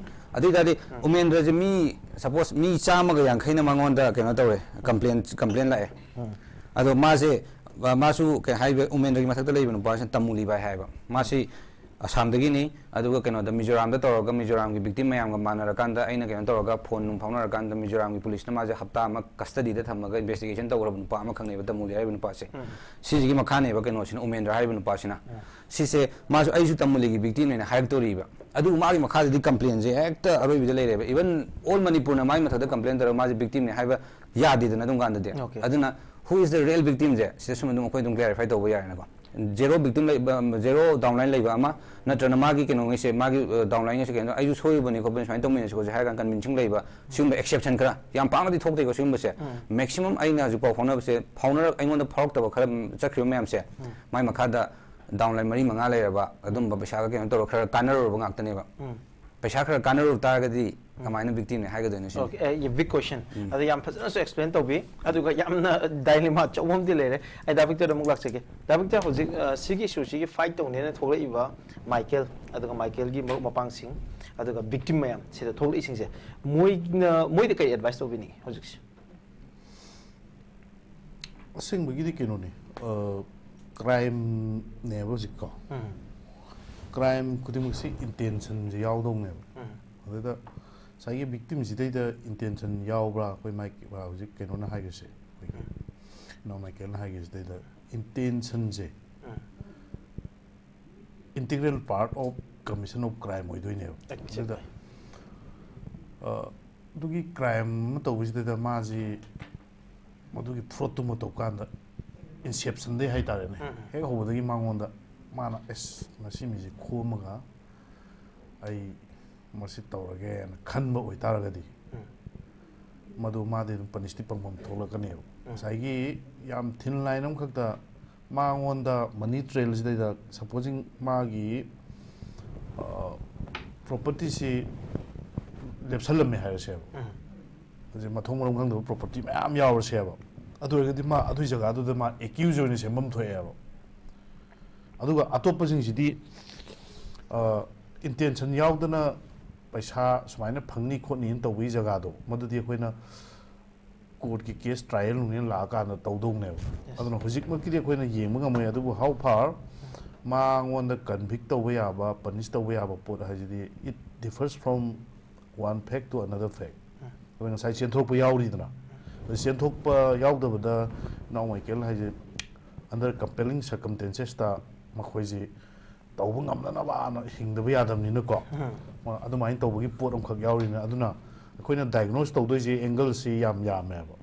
ꯑꯗꯨ ꯑꯣꯏꯇꯥꯔꯗꯤ ꯎꯃꯦꯟꯗ꯭ꯔꯁꯦ ꯃꯤ suppose ꯃꯤ ꯆꯥꯝꯃꯒ ꯌꯥꯡꯈꯩꯅ ꯃꯉꯣꯟꯗ ꯀꯩꯅꯣ ꯇꯧꯔꯦ, complain complain ꯂꯥꯛꯑꯦ꯫ ꯑꯗꯣ ꯃꯥꯁꯦ ꯑ, ꯃꯥꯁꯨ ꯀꯩ ꯍꯥꯏꯕ ꯎꯃꯦꯟꯗ꯭ꯔꯒꯤ ꯃꯊꯛꯇ ꯂꯩꯕ ꯅꯨꯄꯥꯁꯤꯅ ꯇꯃꯨꯂꯤ ꯕꯥꯏ ꯍꯥꯏꯕ꯫ ꯃꯥꯁꯤ ꯑꯁꯥꯝꯗꯒꯤꯅꯤ꯫ ꯑꯗꯨꯒ ꯀꯩꯅꯣꯗ, ꯃꯤꯖꯣꯔꯥꯝꯗ ꯇꯧꯔꯒ, ꯃꯤꯖꯣꯔꯥꯝꯒꯤ ꯕꯤꯛꯇꯤꯝ ꯃꯌꯥꯝꯒ ꯃꯥꯟꯅꯔꯀꯥꯟꯗ, ꯑꯩꯅ ꯀꯩꯅꯣ ꯇꯧꯔꯒ, ꯐꯣꯟ ꯅꯨꯡ ꯐꯥꯎꯅꯔꯀꯥꯟꯗ, ꯃꯤꯖꯣꯔꯥꯝꯒꯤ ꯄꯨꯂꯤꯁꯅ ꯃꯥꯁꯦ ꯍꯞꯇꯥ ꯑꯃ ꯀꯁꯇꯗꯤꯗ ꯊꯝꯃꯒ ꯏꯟꯚꯦꯁꯇꯤꯒꯦꯁꯟ ꯇꯧꯈ꯭ꯔꯕ ꯅꯨꯄꯥ ꯑꯃ ꯈꯪꯅꯩꯕ, ꯇꯃꯨꯂꯤ ꯍꯥꯏꯔꯤꯕ ꯅꯨꯄꯥꯁꯦ꯫ ꯁꯤꯁꯤꯒꯤ ꯃꯈꯥꯅꯦꯕ ꯀꯩꯅꯣꯁꯤꯅ, ꯎꯃꯦꯟꯗ꯭ꯔ ꯍꯥꯏꯔꯤꯕ ꯅꯨꯄꯥꯁꯤꯅ꯫ ꯁꯤꯁꯦ ꯃꯥꯁꯨ, "ꯑꯩꯁꯨ ꯇꯃꯨꯂꯤꯒꯤ ꯕꯤꯛꯇꯤꯝꯅꯦꯅ" ꯍꯥꯏꯔꯛꯇꯣꯔꯤꯕ꯫ ꯑꯗꯨꯕꯨ ꯃꯥꯒꯤ ꯃꯈꯥꯗꯗꯤ ꯀꯝꯄ꯭ꯂꯦꯟꯁꯦ ꯍꯦꯛꯇ ꯑꯔꯣꯏꯕꯤꯗ ꯂꯩꯔꯦꯕ꯫ ꯏꯚꯟ ꯑꯣꯜ ꯃꯅꯤꯄꯨꯔꯅ ꯃꯥꯒꯤ ꯃꯊꯛꯇ ꯀꯝꯄ꯭ꯂꯦꯟ ꯇꯧꯔꯒ ꯃꯥꯁꯦ ꯕꯤꯛꯇꯤꯝꯅꯦ ꯍꯥꯏꯕ ꯌꯥꯗꯦꯗꯅ ꯑꯗꯨꯝ ꯀꯥꯟꯗꯗꯤ꯫ ꯑꯗꯨꯅ, who is the real victim ꯁꯦ ꯁꯤꯗ ꯁꯨꯝ ꯑꯗꯨꯝ ꯑꯩꯈꯣꯏ ꯑꯗꯨꯝ ꯀ꯭ꯂꯦꯔꯤꯐꯥꯏ ꯇꯧꯕ ꯌꯥꯔꯦꯅꯀꯣ꯫ ꯖꯦꯔꯣ ꯕꯤꯛꯇꯤꯝ ꯂꯩꯕ, ꯖꯦꯔꯣ ꯗꯥꯎꯟꯂꯥꯏꯟ ꯂꯩꯕ ꯑꯃ, ꯅꯠꯇ꯭ꯔꯒꯅ ꯃꯥꯒꯤ ꯀꯩꯅꯣꯉꯩꯁꯦ, ꯃꯥꯒꯤ, ꯑ, ꯗꯥꯎꯟꯂꯥꯏꯟꯉꯩꯁꯦ ꯀꯩꯅꯣ, "ꯑꯩꯁꯨ ꯁꯣꯏꯔꯨꯕꯅꯤ ꯈꯣꯠꯄꯅꯤ, ꯁꯨꯃꯥꯏꯅ ꯇꯧꯃꯤꯟꯅꯁꯤ ꯈꯣꯠꯁꯤ" ꯍꯥꯏꯔ ꯀꯥꯟꯗ ꯀꯟꯚꯤꯟꯁꯤꯡ ꯂꯩꯕ, ꯁꯤꯒꯨꯝꯕ ꯑꯦꯛꯁꯦꯞꯁꯟ ꯈꯔ, ꯌꯥꯝ ꯄꯥꯛꯅꯗꯤ ꯊꯣꯛꯇꯦꯀꯣ ꯁꯤꯒꯨꯝꯕꯁꯦ꯫ ꯃꯦꯛꯁꯤꯃꯝ ꯑꯩꯅ ꯍꯧꯖꯤꯛ ꯄꯥꯎ ꯐꯥꯎꯅꯕꯁꯦ, ꯐꯥꯎꯅꯔꯛ-, ꯑꯩꯉꯣꯟꯗ ꯐꯥꯎꯔꯛꯇꯕ ꯈꯔ ꯆꯠꯈ꯭ꯔꯤꯕ ꯃꯌꯥꯝꯁꯦ, ꯃꯥꯏ ꯃꯈꯥꯗ ꯗꯥꯎꯟꯂꯥꯏꯟ ꯃꯔꯤ ꯃꯉꯥ ꯂꯩꯔꯕ, ꯑꯗꯨꯝꯕ ꯄꯩꯁꯥꯒ ꯀꯩꯅꯣ ꯇꯧꯔꯒ ꯈꯔ ꯀꯥꯟꯅꯔꯨꯔꯕ ꯉꯥꯛꯇꯅꯦꯕ꯫ ꯄꯩꯁꯥ ꯈꯔ ꯀꯥꯟꯅꯔꯨ ꯇꯥꯔꯒꯗꯤ ꯀꯃꯥꯏꯅ ꯕꯤꯛꯇꯤꯝꯅꯦ ꯍꯥꯏꯒꯗꯣꯏꯅꯣ ꯁꯤꯅꯤ? Okay, a big question. ꯑꯗꯣ ꯌꯥꯝ ꯐꯖꯅꯁꯨ ꯑꯦꯛꯁꯄ꯭ꯂꯦꯟ ꯇꯧꯕꯤ꯫ ꯑꯗꯨꯒ ꯌꯥꯝꯅ ꯗꯥꯏꯂꯦꯃꯥ ꯑꯆꯧꯕ ꯑꯃꯗꯤ ꯂꯩꯔꯦ꯫ ꯑꯩ ꯗꯥ ꯚꯤꯛꯇꯔꯗ ꯑꯃꯨꯛ ꯂꯥꯛꯆꯒꯦ꯫ ꯗꯥ ꯚꯤꯛꯇꯔ, ꯍꯧꯖꯤꯛ, ꯑ, ꯁꯤꯒꯤ ꯏꯁꯨꯁꯤꯒꯤ ꯐꯥꯏꯠ ꯇꯧꯅꯦꯅ ꯊꯣꯛꯂꯛꯏꯕ ꯃꯥꯏꯀꯦꯜ, ꯑꯗꯨꯒ ꯃꯥꯏꯀꯦꯜꯒꯤ ꯃꯔꯨꯞ ꯃꯄꯥꯡꯁꯤꯡ, ꯑꯗꯨꯒ ꯕꯤꯛꯇꯤꯝ ꯃꯌꯥꯝ ꯁꯤꯗ ꯊꯣꯛꯂꯛꯏꯁꯤꯡꯁꯦ, ꯃꯣꯏꯅ, ꯃꯣꯏꯗ ꯀꯔꯤ ꯑꯦꯗꯚꯥꯏꯁ ꯇꯧꯕꯤꯅꯤꯡꯉꯤ ꯍꯧꯖꯤꯛꯁꯦ? ꯑꯁꯦꯡꯕꯒꯤꯗꯤ ꯀꯩꯅꯣꯅꯦ, ꯑ, ꯀ꯭ꯔꯥꯏꯝꯅꯦꯕ ꯍꯧꯖꯤꯛꯀꯣ꯫ ꯀ꯭ꯔꯥꯏꯝ ꯈꯨꯗꯤꯡꯃꯛꯁꯤ ꯏꯟꯇꯦꯟꯁꯟꯁꯦ ꯌꯥꯎꯗꯧꯅꯦꯕ꯫ ꯑꯗꯨꯗ ꯉꯁꯥꯏꯒꯤ ꯕꯤꯛꯇꯤꯝꯁꯤꯗꯩꯗ ꯏꯟꯇꯦꯟꯁꯟ ꯌꯥꯎꯕ꯭ꯔꯥ? ꯑꯩꯈꯣꯏ ꯃꯥꯏꯛ-, ꯑ, ꯍꯧꯖꯤꯛ ꯀꯩꯅꯣꯅ ꯍꯥꯏꯈ꯭ꯔꯤꯁꯦ, ꯑꯩꯈꯣꯏꯒꯤ ꯏꯅꯥꯎ ꯃꯥꯏꯀꯦꯜꯅ ꯍꯥꯏꯈ꯭ꯔꯤꯁꯤꯗꯩꯗ ꯏꯟꯇꯦꯟꯁꯟꯁꯦ integral part of commission of crime ꯑꯣꯏꯗꯣꯏꯅꯦꯕ꯫ ꯑꯗꯨꯗ, ꯑ, ꯑꯗꯨꯒꯤ ꯀ꯭ꯔꯥꯏꯝ ꯑꯃ ꯇꯧꯕꯁꯤꯗꯩꯗ ꯃꯥꯁꯤ ꯃꯗꯨꯒꯤ ꯐ꯭ꯔꯣꯗꯇꯨꯃ ꯇꯧ ꯀꯥꯟꯗ ꯏꯟꯁꯦꯞꯁꯟꯗꯩ ꯍꯥꯏꯇꯥꯔꯦꯅꯦ, ꯍꯦꯛ ꯍꯧꯕꯗꯒꯤ ꯃꯉꯣꯟꯗ, ꯃꯥꯅ, "ꯑꯦꯁ, ꯃꯁꯤ ꯃꯤꯁꯦ ꯈꯣꯝꯃꯒ ꯑꯩ ꯃꯁꯤ ꯇꯧꯔꯒꯦꯅ" ꯈꯟꯕ ꯑꯣꯏꯇꯥꯔꯒꯗꯤ, ꯃꯗꯨ ꯃꯥꯗꯤ ꯑꯗꯨꯝ ꯄꯅꯤꯁꯇꯤ ꯐꯪꯐꯝ ꯊꯣꯛꯂꯛꯀꯅꯦꯕ꯫ ꯉꯁꯥꯏꯒꯤ ꯌꯥꯝ ꯊꯤꯟ ꯂꯥꯏꯟ ꯑꯃꯈꯛꯇ ꯃꯉꯣꯟꯗ ꯃꯅꯤ ꯇ꯭ꯔꯦꯜꯁꯤꯗꯩꯗ, supposing ꯃꯥꯒꯤ, ꯑ, ꯄ꯭ꯔꯣꯄꯔꯇꯤꯁꯤ ꯂꯦꯞꯁꯜꯂꯝꯃꯦ ꯍꯥꯏꯔꯁꯦꯕ꯫ ꯍꯧꯖꯤꯛ ꯃꯊꯣꯡ ꯃꯔꯝ ꯈꯪꯗꯕ ꯄ꯭ꯔꯣꯄꯔꯇꯤ ꯃꯌꯥꯝ ꯌꯥꯎꯔꯁꯦꯕ꯫ ꯑꯗꯨ ꯑꯣꯏꯔꯒꯗꯤ ꯃꯥ ꯑꯗꯨꯒꯤ ꯖꯒꯥꯗꯨꯗ ꯃꯥ ꯑꯦꯀ꯭ꯌꯨꯖ ꯑꯣꯏꯅ ꯁꯦꯝꯐꯝ ꯊꯣꯛꯑꯦꯕ꯫ ꯑꯗꯨꯒ ꯑꯇꯣꯞꯄꯁꯤꯡꯁꯤꯗꯤ, ꯑ, ꯏꯟꯇꯦꯟꯁꯟ ꯌꯥꯎꯗꯅ ꯄꯩꯁꯥ ꯁꯨꯃꯥꯏꯅ ꯐꯪꯅꯤ ꯈꯣꯠꯅꯤꯅ ꯇꯧꯕꯒꯤ ꯖꯒꯥꯗꯣ, ꯃꯗꯨꯗꯤ ꯑꯩꯈꯣꯏꯅ ꯀꯣꯔꯠꯀꯤ ꯀꯦꯁ ꯇ꯭ꯔꯥꯏꯌꯦꯜ ꯅꯨꯡꯌꯦꯜ ꯂꯥꯛꯑꯀꯥꯟꯗ ꯇꯧꯗꯧꯅꯦꯕ꯫ ꯑꯗꯨꯅ ꯍꯧꯖꯤꯛꯃꯛꯀꯤꯗꯤ ꯑꯩꯈꯣꯏꯅ ꯌꯦꯡꯕ ꯉꯝꯃꯣꯏ, ꯑꯗꯨꯕꯨ how far ꯃꯉꯣꯟꯗ ꯀꯟꯚꯤꯛ ꯇꯧꯕ ꯌꯥꯕ, ꯄꯅꯤꯁ ꯇꯧꯕ ꯌꯥꯕ ꯄꯣꯠ ꯍꯥꯏꯁꯤꯗꯤ, it differs from one fact to another fact. ꯑꯩꯈꯣꯏ ꯉꯁꯥꯏ ꯆꯦꯟꯊꯣꯛꯄ ꯌꯥꯎꯔꯤꯗꯅ, ꯑꯗ ꯆꯦꯟꯊꯣꯛꯄ ꯌꯥꯎꯗꯕꯗ ꯏꯅꯥꯎ ꯃꯥꯏꯀꯦꯜ ꯍꯥꯏꯁꯦ under compelling circumstances ꯇ ꯃꯈꯣꯏꯁꯤ ꯇꯧꯕ ꯉꯝꯅꯅꯕꯅ ꯍꯤꯡꯗꯕ ꯌꯥꯗꯕꯅꯤꯅꯀꯣ, ꯑꯗꯨꯃꯥꯏꯅ ꯇꯧꯕꯒꯤ ꯄꯣꯠ ꯑꯃꯈꯛ ꯌꯥꯎꯔꯤꯅ, ꯑꯗꯨꯅ ꯑꯩꯈꯣꯏꯅ diagnose ꯇꯧꯗꯣꯏꯁꯦ angle ꯁꯤ ꯌꯥꯝ ꯌꯥꯝꯃꯦꯕ꯫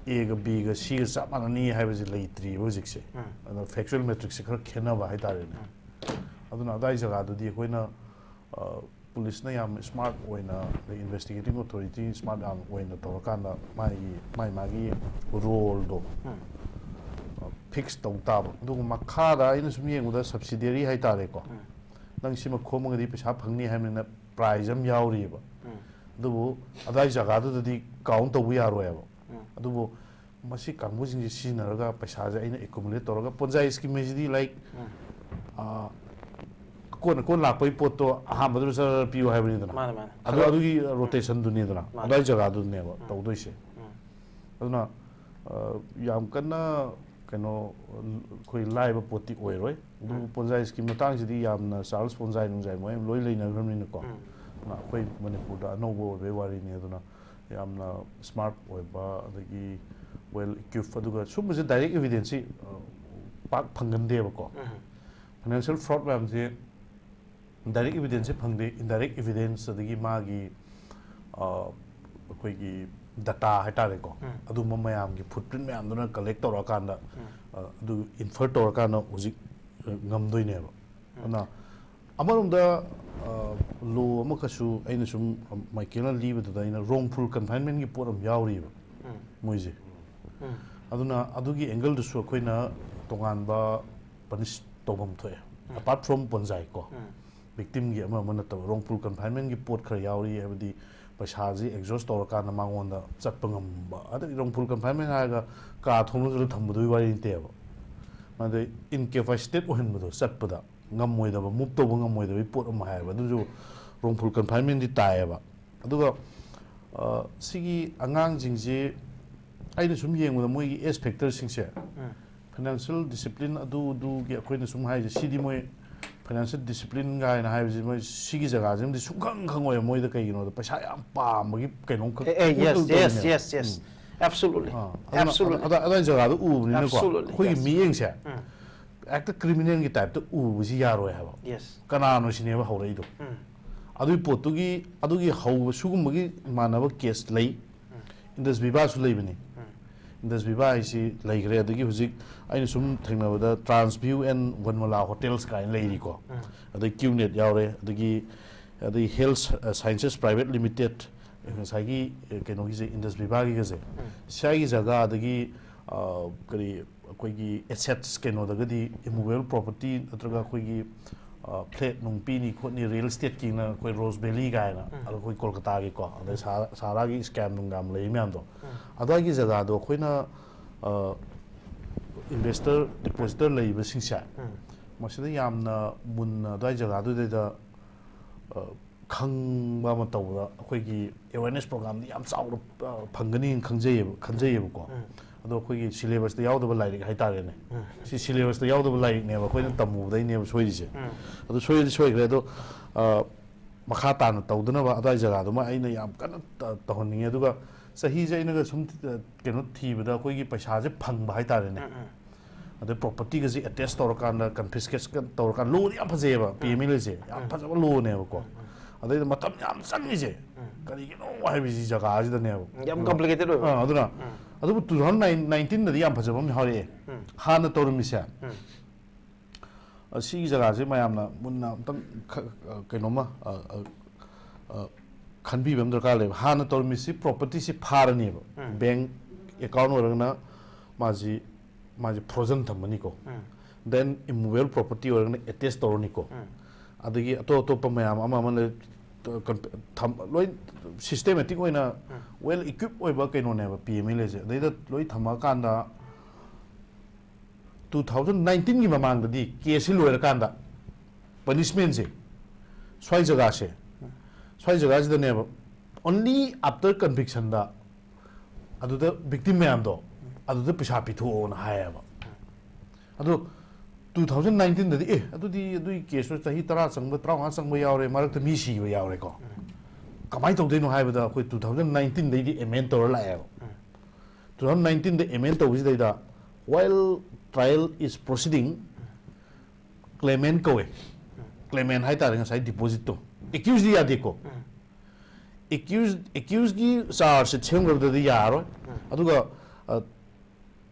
A ꯒ B ꯒ C ꯒ ꯆꯞ ꯃꯥꯟꯅꯅꯤ ꯍꯥꯏꯕꯁꯤ ꯂꯩꯇ꯭ꯔꯤꯕ ꯍꯧꯖꯤꯛꯁꯦ꯫ ꯑꯗꯨꯅ factual matrix ꯁꯦ ꯈꯔ ꯈꯦꯠꯅꯕ ꯍꯥꯏꯇꯥꯔꯦꯅꯦ꯫ ꯑꯗꯨꯅ ꯑꯗꯥꯏ ꯖꯒꯥꯗꯨꯗꯤ ꯑꯩꯈꯣꯏꯅ, ꯑ, ꯄꯨꯂꯤꯁꯅ ꯌꯥꯝ smart ꯑꯣꯏꯅ, ꯑꯗꯩ investigating authority smart ꯌꯥꯝ ꯑꯣꯏꯅ ꯇꯧꯔꯀꯥꯟꯗ ꯃꯥꯒꯤ, ꯃꯥꯏ ꯃꯥꯒꯤ role ꯗꯣ, ꯑ, fix ꯇꯧ ꯇꯥꯕ꯫ ꯑꯗꯨꯒ ꯃꯈꯥꯗ ꯑꯩꯅ ꯁꯨꯝ ꯌꯦꯡꯕꯗ subsidiary ꯍꯥꯏꯇꯥꯔꯦꯀꯣ꯫ ꯅꯪ ꯁꯤꯃ ꯈꯣꯝꯃꯒꯗꯤ ꯄꯩꯁꯥ ꯐꯪꯅꯤ ꯍꯥꯏꯕꯅꯤꯅ prize ꯑꯃ ꯌꯥꯎꯔꯤꯑꯕ꯫ ꯑꯗꯨꯕꯨ ꯑꯗꯥꯏ ꯖꯒꯥꯗꯨꯗꯗꯤ count ꯇꯧꯕ ꯌꯥꯔꯣꯏꯕ꯫ ꯑꯗꯨꯕꯨ ꯃꯁꯤ ꯀꯥꯡꯕꯨꯁꯤꯡꯁꯦ ꯁꯤꯖꯤꯟꯅꯔꯒ ꯄꯩꯁꯥꯁꯦ ꯑꯩꯅ accumulate ꯇꯧꯔꯒ, ꯄꯣꯟꯖꯥꯏ scheme ꯍꯥꯏꯁꯤꯗꯤ, like, ꯑ, ꯑꯀꯣꯟ ꯑꯀꯣꯟ ꯂꯥꯛꯄꯒꯤ ꯄꯣꯠꯇꯣ ꯑꯍꯥꯟꯕꯗꯨꯗ ꯆꯔ ꯄꯤꯌꯨ ꯍꯥꯏꯕꯅꯤꯗꯅ꯫ ꯃꯥꯅꯦ, ꯃꯥꯅꯦ꯫ ꯑꯗꯨ, ꯑꯗꯨꯒꯤ rotation ꯗꯨꯅꯤꯗꯅ꯫ ꯃꯥꯅꯦ꯫ ꯑꯗꯨꯋꯥꯏ ꯖꯒꯥꯗꯨꯅꯦꯕ ꯇꯧꯗꯣꯏꯁꯦ꯫ ꯑꯗꯨꯅ, ꯑ, ꯌꯥꯝ ꯀꯟꯅ ꯀꯩꯅꯣ, ꯑꯩꯈꯣꯏ ꯂꯥꯏꯕ ꯄꯣꯠꯇꯤ ꯑꯣꯏꯔꯣꯏ꯫ ꯑꯗꯨꯕꯨ ꯄꯣꯟꯖꯥꯏ scheme ꯃꯇꯥꯡꯁꯤꯗꯤ ꯌꯥꯝꯅ ꯆꯥꯔꯜꯁ ꯄꯣꯟꯖꯥꯏ ꯅꯨꯡꯖꯥꯏ ꯃꯣꯏ ꯂꯣꯏ ꯂꯩꯅꯈ꯭ꯔꯕꯅꯤꯅꯀꯣ꯫ ꯑꯗꯨꯅ ꯑꯩꯈꯣꯏ ꯃꯅꯤꯄꯨꯔꯗ ꯑꯅꯧꯕ ꯑꯣꯏꯕꯩ ꯋꯥꯔꯤꯅꯤ꯫ ꯑꯗꯨꯅ ꯌꯥꯝꯅ smart ꯑꯣꯏꯕ, ꯑꯗꯒꯤ well equipped, ꯑꯗꯨꯒ ꯁꯨꯝꯕꯁꯦ direct evidence ꯁꯤ, ꯑ, ꯄꯥꯛ ꯐꯪꯒꯟꯗꯦꯕꯀꯣ꯫ Financial fraud ꯃꯌꯥꯝꯁꯦ direct evidence ꯁꯦ ꯐꯪꯗꯦ, indirect evidence, ꯑꯗꯒꯤ ꯃꯥꯒꯤ, ꯑ, ꯑꯩꯈꯣꯏꯒꯤ data ꯍꯥꯏꯇꯥꯔꯦꯀꯣ, ꯑꯗꯨꯝꯕ ꯃꯌꯥꯝꯒꯤ footprint ꯃꯌꯥꯝꯗꯨꯅ collect ꯇꯧꯔꯀꯥꯟꯗ, ꯑ, ꯑꯗꯨ infer ꯇꯧꯔꯀꯥꯟꯗ ꯍꯧꯖꯤꯛ, ꯑ, ꯉꯝꯗꯣꯏꯅꯦꯕ꯫ ꯑꯗꯨꯅ ꯑꯃꯔꯣꯝꯗ, ꯑ, law ꯑꯃꯈꯛꯁꯨ ꯑꯩꯅ ꯁꯨꯝ, ꯑ, ꯃꯥꯏꯀꯦꯜꯅ ꯂꯤꯕꯗꯨꯗ ꯑꯩꯅ wrongful confinement ꯀꯤ ꯄꯣꯠ ꯑꯃ ꯌꯥꯎꯔꯤꯕ ꯃꯣꯏꯁꯦ꯫ ꯑꯗꯨꯅ ꯑꯗꯨꯒꯤ angle ꯗꯨꯁꯨ ꯑꯩꯈꯣꯏꯅ ꯇꯣꯉꯥꯟꯕ punish ꯇꯧꯐꯝ ꯊꯣꯛꯑꯦ꯫ Apart from ꯄꯣꯟꯖꯥꯏ ꯀꯣ, victim ꯒꯤ ꯑꯃ ꯑꯃ ꯅꯠꯇꯕ wrongful confinement ꯀꯤ ꯄꯣꯠ ꯈꯔ ꯌꯥꯎꯔꯤ, ꯍꯥꯏꯕꯗꯤ ꯄꯩꯁꯥꯁꯤ exhaust ꯇꯧꯔꯀꯥꯟꯗ ꯃꯉꯣꯟꯗ ꯆꯠꯄ ꯉꯝꯕ, ꯑꯗꯩ wrongful confinement ꯍꯥꯏꯔꯒ ꯀꯥ ꯊꯣꯡꯅꯗꯨꯅ ꯊꯝꯕꯗꯨꯒꯤ ꯋꯥꯔꯤ ꯅꯠꯇꯦꯕ꯫ ꯑꯗꯩ incapacitate ꯑꯣꯏꯍꯟꯕꯗꯣ, ꯆꯠꯄꯗ ꯉꯝꯃꯣꯏꯗꯕ, move ꯇꯧꯕ ꯉꯝꯃꯣꯏꯗꯕꯒꯤ ꯄꯣꯠ ꯑꯃ ꯍꯥꯏꯌꯦꯕ, ꯑꯗꯨꯁꯨ wrongful confinement ꯇꯤ ꯇꯥꯏꯌꯦꯕ꯫ ꯑꯗꯨꯒ, ꯑ, ꯁꯤꯒꯤ ꯑꯉꯥꯡꯁꯤꯡꯁꯤ ꯑꯩꯅ ꯁꯨꯝ ꯌꯦꯡꯕꯗ ꯃꯣꯏꯒꯤ age factor ꯁꯤꯡꯁꯦ, ꯐꯥꯏꯅꯥꯟꯁꯤꯌꯦꯜ ꯗꯤꯁꯤꯄ꯭ꯂꯤꯟ ꯑꯗꯨꯗꯨꯒꯤ ꯑꯩꯈꯣꯏꯅ ꯁꯨꯝ ꯍꯥꯏꯔꯤꯁꯦ, ꯁꯤꯗꯤ ꯃꯣꯏ ꯐꯥꯏꯅꯥꯟꯁꯤꯌꯦꯜ ꯗꯤꯁꯤꯄ꯭ꯂꯤꯟ ꯀꯥꯏꯅ ꯍꯥꯏꯕꯁꯤ ꯃꯣꯏ ꯁꯤꯒꯤ ꯖꯒꯥꯁꯤꯃꯗꯤ ꯁꯨꯡꯈꯪ ꯈꯪꯉꯣꯏ꯫ ꯃꯣꯏꯗ ꯀꯩꯒꯤꯅꯣꯗ ꯄꯩꯁꯥ ꯌꯥꯝ ꯄꯥꯝꯕꯒꯤ ꯀꯩꯅꯣꯝꯈꯛ ꯑꯦ, ꯑꯦ, yes, ꯎꯠꯇꯧꯕꯅꯦꯕ꯫ yes, yes, yes. ꯎꯝ꯫ Absolutely. ꯑꯥ, ꯑꯗꯨꯅ Absolutely. ꯑꯗ- ꯑꯗ- ꯑꯗꯨꯋꯥꯏ ꯖꯒꯥꯗ ꯎꯕꯅꯤꯅꯀꯣ, Absolutely, ꯑꯩꯈꯣꯏꯒꯤ yes. ꯃꯤꯠꯌꯦꯡꯁꯦ ꯎꯝ. ꯍꯦꯛꯇ ꯀ꯭ꯔꯤꯃꯤꯅꯦꯜꯒꯤ ꯇꯥꯏꯞꯇ ꯎꯕꯁꯤ ꯌꯥꯔꯣꯏ ꯍꯥꯏꯕ꯫ Yes. ꯀꯅꯥꯅꯣ ꯁꯤꯅꯦꯕ ꯍꯧꯔꯛꯏꯗꯣ꯫ ꯎꯝ. ꯑꯗꯨꯒꯤ ꯄꯣꯠꯇꯨꯒꯤ, ꯑꯗꯨꯒꯤ ꯍꯧꯕ ꯁꯤꯒꯨꯝꯕꯒꯤ ꯃꯥꯟꯅꯕ ꯀꯦꯁ ꯂꯩ꯫ ꯎꯝ. ꯏꯟꯗꯁ ꯚꯤꯚꯥꯁꯨ ꯂꯩꯕꯅꯤ꯫ ꯎꯝ. ꯏꯟꯗꯁ ꯚꯤꯚꯥ ꯍꯥꯏꯁꯤ ꯂꯩꯈ꯭ꯔꯦ꯫ ꯑꯗꯒꯤ ꯍꯧꯖꯤꯛ ꯑꯩꯅ ꯁꯨꯝ ꯊꯦꯡꯅꯕꯗ Trans View and Vanmala Hotels ꯀꯥꯏꯅ ꯂꯩꯔꯤꯀꯣ꯫ ꯎꯝ. ꯑꯗꯩ Q Net ꯌꯥꯎꯔꯦ꯫ ꯑꯗꯒꯤ, ꯑꯗꯒꯤ Health Sciences Private Limited, ꯉꯁꯥꯏꯒꯤ, ꯑ, ꯀꯩꯅꯣꯒꯤꯁꯦ, ꯏꯟꯗꯁ ꯚꯤꯚꯥꯒꯤꯒꯁꯦ꯫ ꯎꯝ. ꯁ꯭ꯋꯥꯏꯒꯤ ꯖꯒꯥ, ꯑꯗꯒꯤ, ꯑ, ꯀꯔꯤ, ꯑꯩꯈꯣꯏꯒꯤ ꯑꯦꯁꯦꯠꯁ ꯀꯩꯅꯣꯗꯒꯗꯤ, immovable property ꯅꯠꯇ꯭ꯔꯒ ꯑꯩꯈꯣꯏꯒꯤ, ꯑ, ꯐ꯭ꯂꯦꯠ ꯅꯨꯡ ꯄꯤꯅꯤ ꯈꯣꯠꯅꯤ, ꯔꯤꯌꯦꯜ ꯏꯁꯇꯦꯠꯀꯤꯅ ꯑꯩꯈꯣꯏ ꯔꯣꯁ ꯚꯦꯂꯤ ꯀꯥꯏꯅ, ꯎꯝ. ꯑꯗꯣ ꯑꯩꯈꯣꯏ ꯀꯣꯜꯀꯇꯥꯒꯤꯀꯣ, ꯑꯗꯩ ꯁꯍꯥ-, ꯁꯍꯥꯔꯥꯒꯤ ꯁ꯭ꯀꯦꯝ ꯅꯨꯡꯒꯥꯝ ꯂꯩ ꯃꯌꯥꯝꯗꯣ, ꯎꯝ. ꯑꯗꯨꯋꯥꯏꯒꯤ ꯖꯒꯥꯗꯣ ꯑꯩꯈꯣꯏꯅ, ꯑ, ꯏꯟꯚꯦꯁꯇꯔ, ꯗꯤꯄꯣꯖꯤꯇꯔ ꯂꯩꯔꯤꯕꯁꯤꯡꯁꯦ, ꯎꯝ. ꯃꯁꯤꯗ ꯌꯥꯝꯅ ꯃꯨꯟꯅ ꯑꯗꯨꯋꯥꯏ ꯖꯒꯥꯗꯨꯗꯩꯗ, ꯑ, ꯈꯪꯕ ꯑꯃ ꯇꯧꯕꯗ ꯑꯩꯈꯣꯏꯒꯤ awareness programꯗꯤ ꯌꯥꯝ ꯆꯥꯎꯅ, ꯑ, ꯐꯪꯒꯅꯤ ꯈꯪꯖꯩꯌꯦꯕ, ꯈꯟꯖꯩꯌꯦꯕꯀꯣ꯫ ꯎꯝ. ꯑꯗꯣ ꯑꯩꯈꯣꯏꯒꯤ syllabusꯇ ꯌꯥꯎꯗꯕ ꯂꯥꯏꯔꯤꯛ ꯍꯥꯏꯇꯥꯔꯦꯅꯦ꯫ ꯎꯝ. ꯁꯤ syllabusꯇ ꯌꯥꯎꯗꯕ ꯂꯥꯏꯔꯤꯛꯅꯦꯕ, ꯑꯩꯈꯣꯏꯅ ꯇꯝꯃꯨꯕꯗꯩꯅꯦꯕ ꯁꯣꯏꯔꯤꯁꯦ꯫ ꯎꯝ. ꯑꯗꯨ ꯁꯣꯏꯔꯗꯤ ꯁꯣꯏꯈ꯭ꯔꯦ꯫ ꯑꯗꯣ, ꯑ, ꯃꯈꯥ ꯇꯥꯅ ꯇꯧꯗꯅꯕ ꯑꯗꯨꯋꯥꯏ ꯖꯒꯥꯗꯨꯃ ꯑꯩꯅ ꯌꯥꯝ ꯀꯟꯅ ꯇ-, ꯇꯧꯍꯟꯅꯤꯡꯉꯦ꯫ ꯑꯗꯨꯒ ꯆꯍꯤꯁꯦ ꯑꯩꯅꯒ ꯁꯨꯝ, ꯑ, ꯀꯩꯅꯣ ꯊꯤꯕꯗ ꯑꯩꯈꯣꯏꯒꯤ ꯄꯩꯁꯥꯁꯦ ꯐꯪꯕ ꯍꯥꯏꯇꯥꯔꯦꯅꯦ꯫ ꯎꯝ, ꯎꯝ. ꯑꯗꯩ propertyꯒꯁꯦ attach ꯇꯧꯔꯀꯥꯟꯗ, confiscate ꯇꯧꯔꯀꯥꯟꯗ, lawꯗꯤ ꯌꯥꯝ ꯐꯖꯩꯌꯦꯕ, PMLAꯁꯦ ꯌꯥꯝ ꯎꯝ. ꯐꯖꯕ lawꯅꯦꯕꯀꯣ꯫ ꯎꯝ, ꯎꯝ. ꯑꯗꯩꯗ ꯃꯇꯝ ꯌꯥꯝ ꯆꯪꯉꯤꯁꯦ ꯎꯝ. ꯀꯔꯤꯒꯤꯅꯣ ꯍꯥꯏꯕꯁꯤ ꯖꯒꯥꯁꯤꯗꯅꯦꯕ꯫ ꯌꯥꯝ complicated ꯑꯣꯏꯕ. ꯑꯥ, ꯑꯗꯨꯅ ꯎꯝ. ꯑꯗꯨꯕꯨ two thousand nineteenꯗꯗꯤ ꯌꯥꯝ ꯐꯖꯕ ꯑꯃ ꯍꯧꯔꯛꯑꯦ꯫ ꯎꯝ. ꯍꯥꯟꯅ ꯇꯧꯔꯝꯃꯤꯁꯦ, ꯎꯝ. ꯑ, ꯁꯤꯒꯤ ꯖꯒꯥꯁꯦ ꯃꯌꯥꯝꯅ ꯃꯨꯟꯅ ꯑꯝꯇꯪ ꯈ-, ꯑ, ꯀꯩꯅꯣꯝꯃ, ꯑ, ꯑ, ꯑ, ꯈꯟꯕꯤꯕ ꯑꯃ ꯗꯔꯀꯥꯔ ꯂꯩꯕ꯫ ꯍꯥꯟꯅ ꯇꯧꯔꯝꯃꯤꯁꯤ propertyꯁꯤ ꯐꯥꯔꯅꯦꯕ꯫ ꯎꯝ. Bank account ꯑꯣꯏꯔꯒꯅ ꯃꯥꯁꯤ, ꯃꯥꯁꯤ frozen ꯊꯝꯃꯅꯤꯀꯣ꯫ ꯎꯝ. Then immovable property ꯑꯣꯏꯔꯒꯅ attach ꯇꯧꯔꯅꯤꯀꯣ꯫ ꯎꯝ. ꯑꯗꯒꯤ ꯑꯇꯣꯞ ꯑꯇꯣꯞꯄ ꯃꯌꯥꯝ ꯑꯃ ꯑꯃ ꯂꯩ, ꯊꯝ-, ꯂꯣꯏ systematic ꯑꯣꯏꯅ ꯎꯝ. well equip ꯑꯣꯏꯕ ꯀꯩꯅꯣꯅꯦꯕ PMLAꯁꯦ꯫ ꯑꯗꯩꯗ ꯂꯣꯏ ꯊꯝꯃꯀꯥꯟꯗ two thousand nineteenꯒꯤ ꯃꯃꯥꯡꯗꯗꯤ caseꯁꯤ ꯂꯣꯏꯔꯀꯥꯟꯗ punishmentꯁꯦ ꯁ꯭ꯋꯥꯏ ꯖꯒꯥꯁꯦ, ꯁ꯭ꯋꯥꯏ ꯖꯒꯥꯁꯤꯗꯅꯦꯕ, only after convictionꯗ ꯑꯗꯨꯗ victim ꯃꯌꯥꯝꯗꯣ ꯑꯗꯨꯗ ꯄꯩꯁꯥ ꯄꯤꯊꯣꯛꯑꯣꯅ ꯍꯥꯏꯌꯦꯕ꯫ ꯑꯗꯣ two thousand nineteen ꯗꯗꯤ, ꯑꯦ, ꯑꯗꯨꯗꯤ ꯑꯗꯨꯒꯤ case ꯇꯣ ꯆꯍꯤ ꯇꯔꯥ ꯆꯪꯕ, ꯇꯔꯥꯃꯉꯥ ꯆꯪꯕ ꯌꯥꯎꯔꯦ, ꯃꯔꯛꯇ ꯃꯤ ꯁꯤꯕ ꯌꯥꯎꯔꯦꯀꯣ꯫ ꯀꯃꯥꯏꯅ ꯇꯧꯗꯣꯏꯅꯣ ꯍꯥꯏꯕꯗ, ꯑꯩꯈꯣꯏ two thousand nineteen ꯗꯩꯗꯤ amend ꯇꯧꯔ ꯂꯥꯛꯑꯦꯕ꯫ Two thousand nineteen the amend ꯇꯧꯕꯁꯤꯗꯩꯗ, while trial is proceeding, claimant ꯀꯧꯋꯦ꯫ Claimant ꯍꯥꯏꯇꯥꯔꯦ, ꯉꯁꯥꯏ deposit ꯇꯣ꯫ Accused ꯗꯤ ꯌꯥꯗꯦꯀꯣ꯫ Accused, accused ꯀꯤ charge sheet ꯁꯦꯝꯈ꯭ꯔꯕꯗꯗꯤ ꯌꯥꯔꯔꯣꯏ꯫ ꯑꯗꯨꯒ, ꯑ,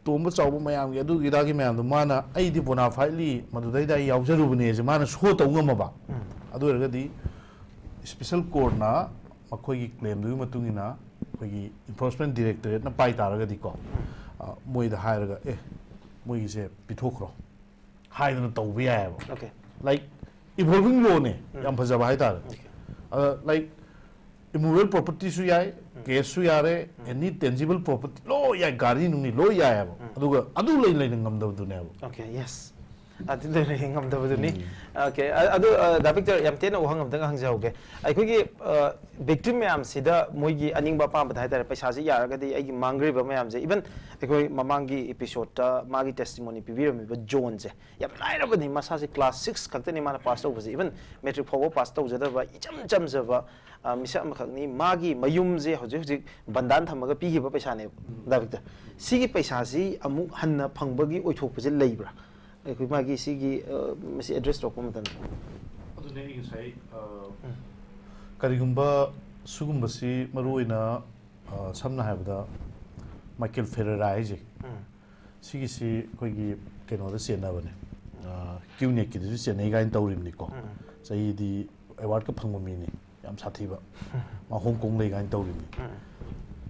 ꯇꯣꯝꯕ ꯆꯥꯎꯕ ꯃꯌꯥꯝꯒꯤ, ꯑꯗꯨꯒꯤ ꯑꯗꯥꯒꯤ ꯃꯌꯥꯝꯗꯣ ꯃꯥꯅ, "ꯑꯩꯗꯤ bona fide ꯂꯤ ꯃꯗꯨꯗꯩꯗ ꯑꯩ ꯌꯥꯎꯖꯔꯨꯕꯅꯦꯁꯦ" ꯃꯥꯅ show ꯇꯧ ꯉꯝꯃꯕ꯫ ꯑꯗꯨ ꯑꯣꯏꯔꯒꯗꯤ special court ꯅ ꯃꯈꯣꯏꯒꯤ claim ꯗꯨꯒꯤ ꯃꯇꯨꯡ ꯏꯟꯅ ꯑꯩꯈꯣꯏꯒꯤ enforcement directorate ꯅ ꯄꯥꯏ ꯇꯥꯔꯒꯗꯤꯀꯣ, ꯑ, ꯃꯣꯏꯗ ꯍꯥꯏꯔꯒ, "ꯑꯦ, ꯃꯣꯏꯒꯤꯁꯦ ꯄꯤꯊꯣꯛꯈ꯭ꯔꯣ" ꯍꯥꯏꯗꯅ ꯇꯧꯕ ꯌꯥꯏꯑꯕ꯫ Okay. Like, evolving law ꯅꯦ, ꯌꯥꯝ ꯐꯖꯕ ꯍꯥꯏꯇꯥꯔꯦ꯫ ꯑꯗ, like, immovable property ꯁꯨ ꯌꯥꯏ, cash ꯁꯨ ꯌꯥꯔꯦ, any tangible property ꯂꯣꯏ ꯌꯥꯏ, ꯒꯥꯔꯤ ꯅꯨꯡꯅꯤ ꯂꯣꯏ ꯌꯥꯏꯑꯕ꯫ ꯑꯗꯨꯒ ꯑꯗꯨ ꯂꯩ ꯂꯩꯅ ꯉꯝꯗꯕꯗꯨꯅꯦꯕ꯫ Okay, yes. ꯑꯗꯨ ꯂꯩ ꯂꯩ ꯉꯝꯗꯕꯗꯨꯅꯤ꯫ Okay, ꯑ-, ꯑꯗꯨ, ꯑ, ꯗꯥ ꯕꯤꯛꯇꯔ, ꯌꯥꯝ ꯇꯦꯟꯅ ꯋꯥꯍꯪ ꯑꯝꯇꯪ ꯍꯪꯖꯍꯧꯒꯦ꯫ ꯑꯩꯈꯣꯏꯒꯤ, ꯑ, victim ꯃꯌꯥꯝꯁꯤꯗ ꯃꯣꯏꯒꯤ ꯑꯅꯤꯡꯕ ꯑꯄꯥꯝꯕꯗ ꯍꯥꯏꯇꯥꯔꯦ, ꯄꯩꯁꯥꯁꯤ ꯌꯥꯔꯒꯗꯤ ꯑꯩꯒꯤ ꯃꯥꯡꯈ꯭ꯔꯤꯕ ꯃꯌꯥꯝꯁꯦ, even ꯑꯩꯈꯣꯏ ꯃꯃꯥꯡꯒꯤ episode ꯇ ꯃꯥꯒꯤ testimony ꯄꯤꯕꯤꯔꯝꯃꯤꯕ ꯖꯣꯟꯁꯦ, ꯌꯥꯝ ꯂꯥꯏꯔꯕꯅꯤ, ꯃꯁꯥꯁꯦ class six ꯈꯛꯇꯅꯤ ꯃꯥꯅ pass ꯇꯧꯕꯁꯦ, even matric ꯐꯥꯎꯕ pass ꯇꯧꯖꯗꯕ, ꯏꯆꯝ ꯆꯝꯖꯕ, ꯑ, ꯃꯤꯁꯛ ꯑꯃꯈꯛꯅꯤ꯫ ꯃꯥꯒꯤ ꯃꯌꯨꯝꯁꯦ ꯍꯧꯖꯤꯛ ꯍꯧꯖꯤꯛ ꯕꯟꯗꯥꯟ ꯊꯝꯃꯒ ꯄꯤꯈꯤꯕ ꯄꯩꯁꯥꯅꯦꯕ꯫ ꯗꯥ ꯕꯤꯛꯇꯔ, ꯁꯤꯒꯤ ꯄꯩꯁꯥꯁꯤ ꯑꯃꯨꯛ ꯍꯟꯅ ꯐꯪꯕꯒꯤ ꯑꯣꯏꯊꯣꯛꯄꯁꯦ ꯂꯩꯕ꯭ꯔꯥ? ꯑꯩꯈꯣꯏ ꯃꯥꯒꯤ ꯁꯤꯒꯤ, ꯑ, ꯃꯁꯤ address ꯇꯧꯔꯛꯄ ꯃꯇꯝꯗ꯫ ꯑꯗꯨꯅꯦ ꯑꯩ ꯉꯁꯥꯏ, ꯑ, ꯀꯔꯤꯒꯨꯝꯕ ꯁꯤꯒꯨꯝꯕꯁꯤ ꯃꯔꯨꯑꯣꯏꯅ, ꯑ, ꯁꯝꯅ ꯍꯥꯏꯔꯕꯗ ꯃꯥꯏꯀꯦꯜ ꯐꯦꯔꯦꯔꯥ ꯍꯥꯏꯁꯦ, ꯁꯤꯒꯤꯁꯤ ꯑꯩꯈꯣꯏꯒꯤ ꯀꯩꯅꯣꯗ ꯆꯦꯟꯅꯕꯅꯦ, ꯑ, ꯀ꯭ꯌꯨꯅꯦꯠꯀꯤꯗꯁꯨ ꯆꯦꯟꯅꯩ ꯀꯥꯏꯅ ꯇꯧꯔꯤꯕꯅꯤꯀꯣ꯫ ꯆꯍꯤꯗꯤ award ꯀ ꯐꯪꯕ ꯃꯤꯅꯤ, ꯌꯥꯝ ꯁꯥꯊꯤꯕ꯫ ꯃꯥ ꯍꯣꯡ ꯀꯣꯡ ꯂꯩ ꯀꯥꯏꯅ ꯇꯧꯔꯤꯕꯅꯤ꯫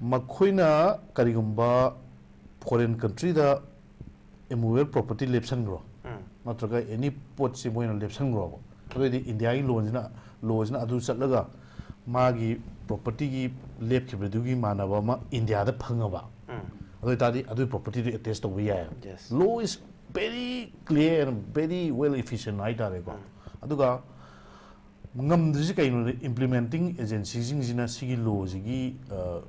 ꯃꯈꯣꯏꯅ ꯀꯔꯤꯒꯨꯝꯕ foreign country ꯗ immovable property ꯂꯦꯞꯁꯟꯈ꯭ꯔꯣ, ꯅꯠꯇ꯭ꯔꯒ any ꯄꯣꯠꯁꯤ ꯃꯣꯏꯅ ꯂꯦꯞꯁꯟꯈ꯭ꯔꯣꯕ, ꯑꯗꯨꯑꯣꯏꯗꯤ ꯏꯟꯗꯤꯌꯥꯒꯤ ꯂꯣꯟꯁꯤꯅ, ꯂꯣꯁꯤꯅ ꯑꯗꯨ ꯆꯠꯂꯒ ꯃꯥꯒꯤ property ꯒꯤ ꯂꯦꯞꯈꯤꯕꯗꯨꯒꯤ ꯃꯥꯟꯅꯕ ꯑꯃ ꯏꯟꯗꯤꯌꯥꯗ ꯐꯪꯉꯕ, ꯑꯗꯨ ꯑꯣꯏꯇꯥꯔꯗꯤ ꯑꯗꯨꯒꯤ property ꯗꯨ attach ꯇꯧꯕ ꯌꯥꯏꯑꯕ꯫ Yes. Law is very clear and very well efficient ꯍꯥꯏꯇꯥꯔꯦꯀꯣ꯫ ꯑꯗꯨꯒ ꯉꯝꯗ꯭ꯔꯤꯁꯤ ꯀꯩꯅꯣꯗ, implementing agency ꯁꯤꯡꯁꯤꯅ ꯁꯤꯒꯤ ꯂꯣꯁꯤꯒꯤ, ꯑ,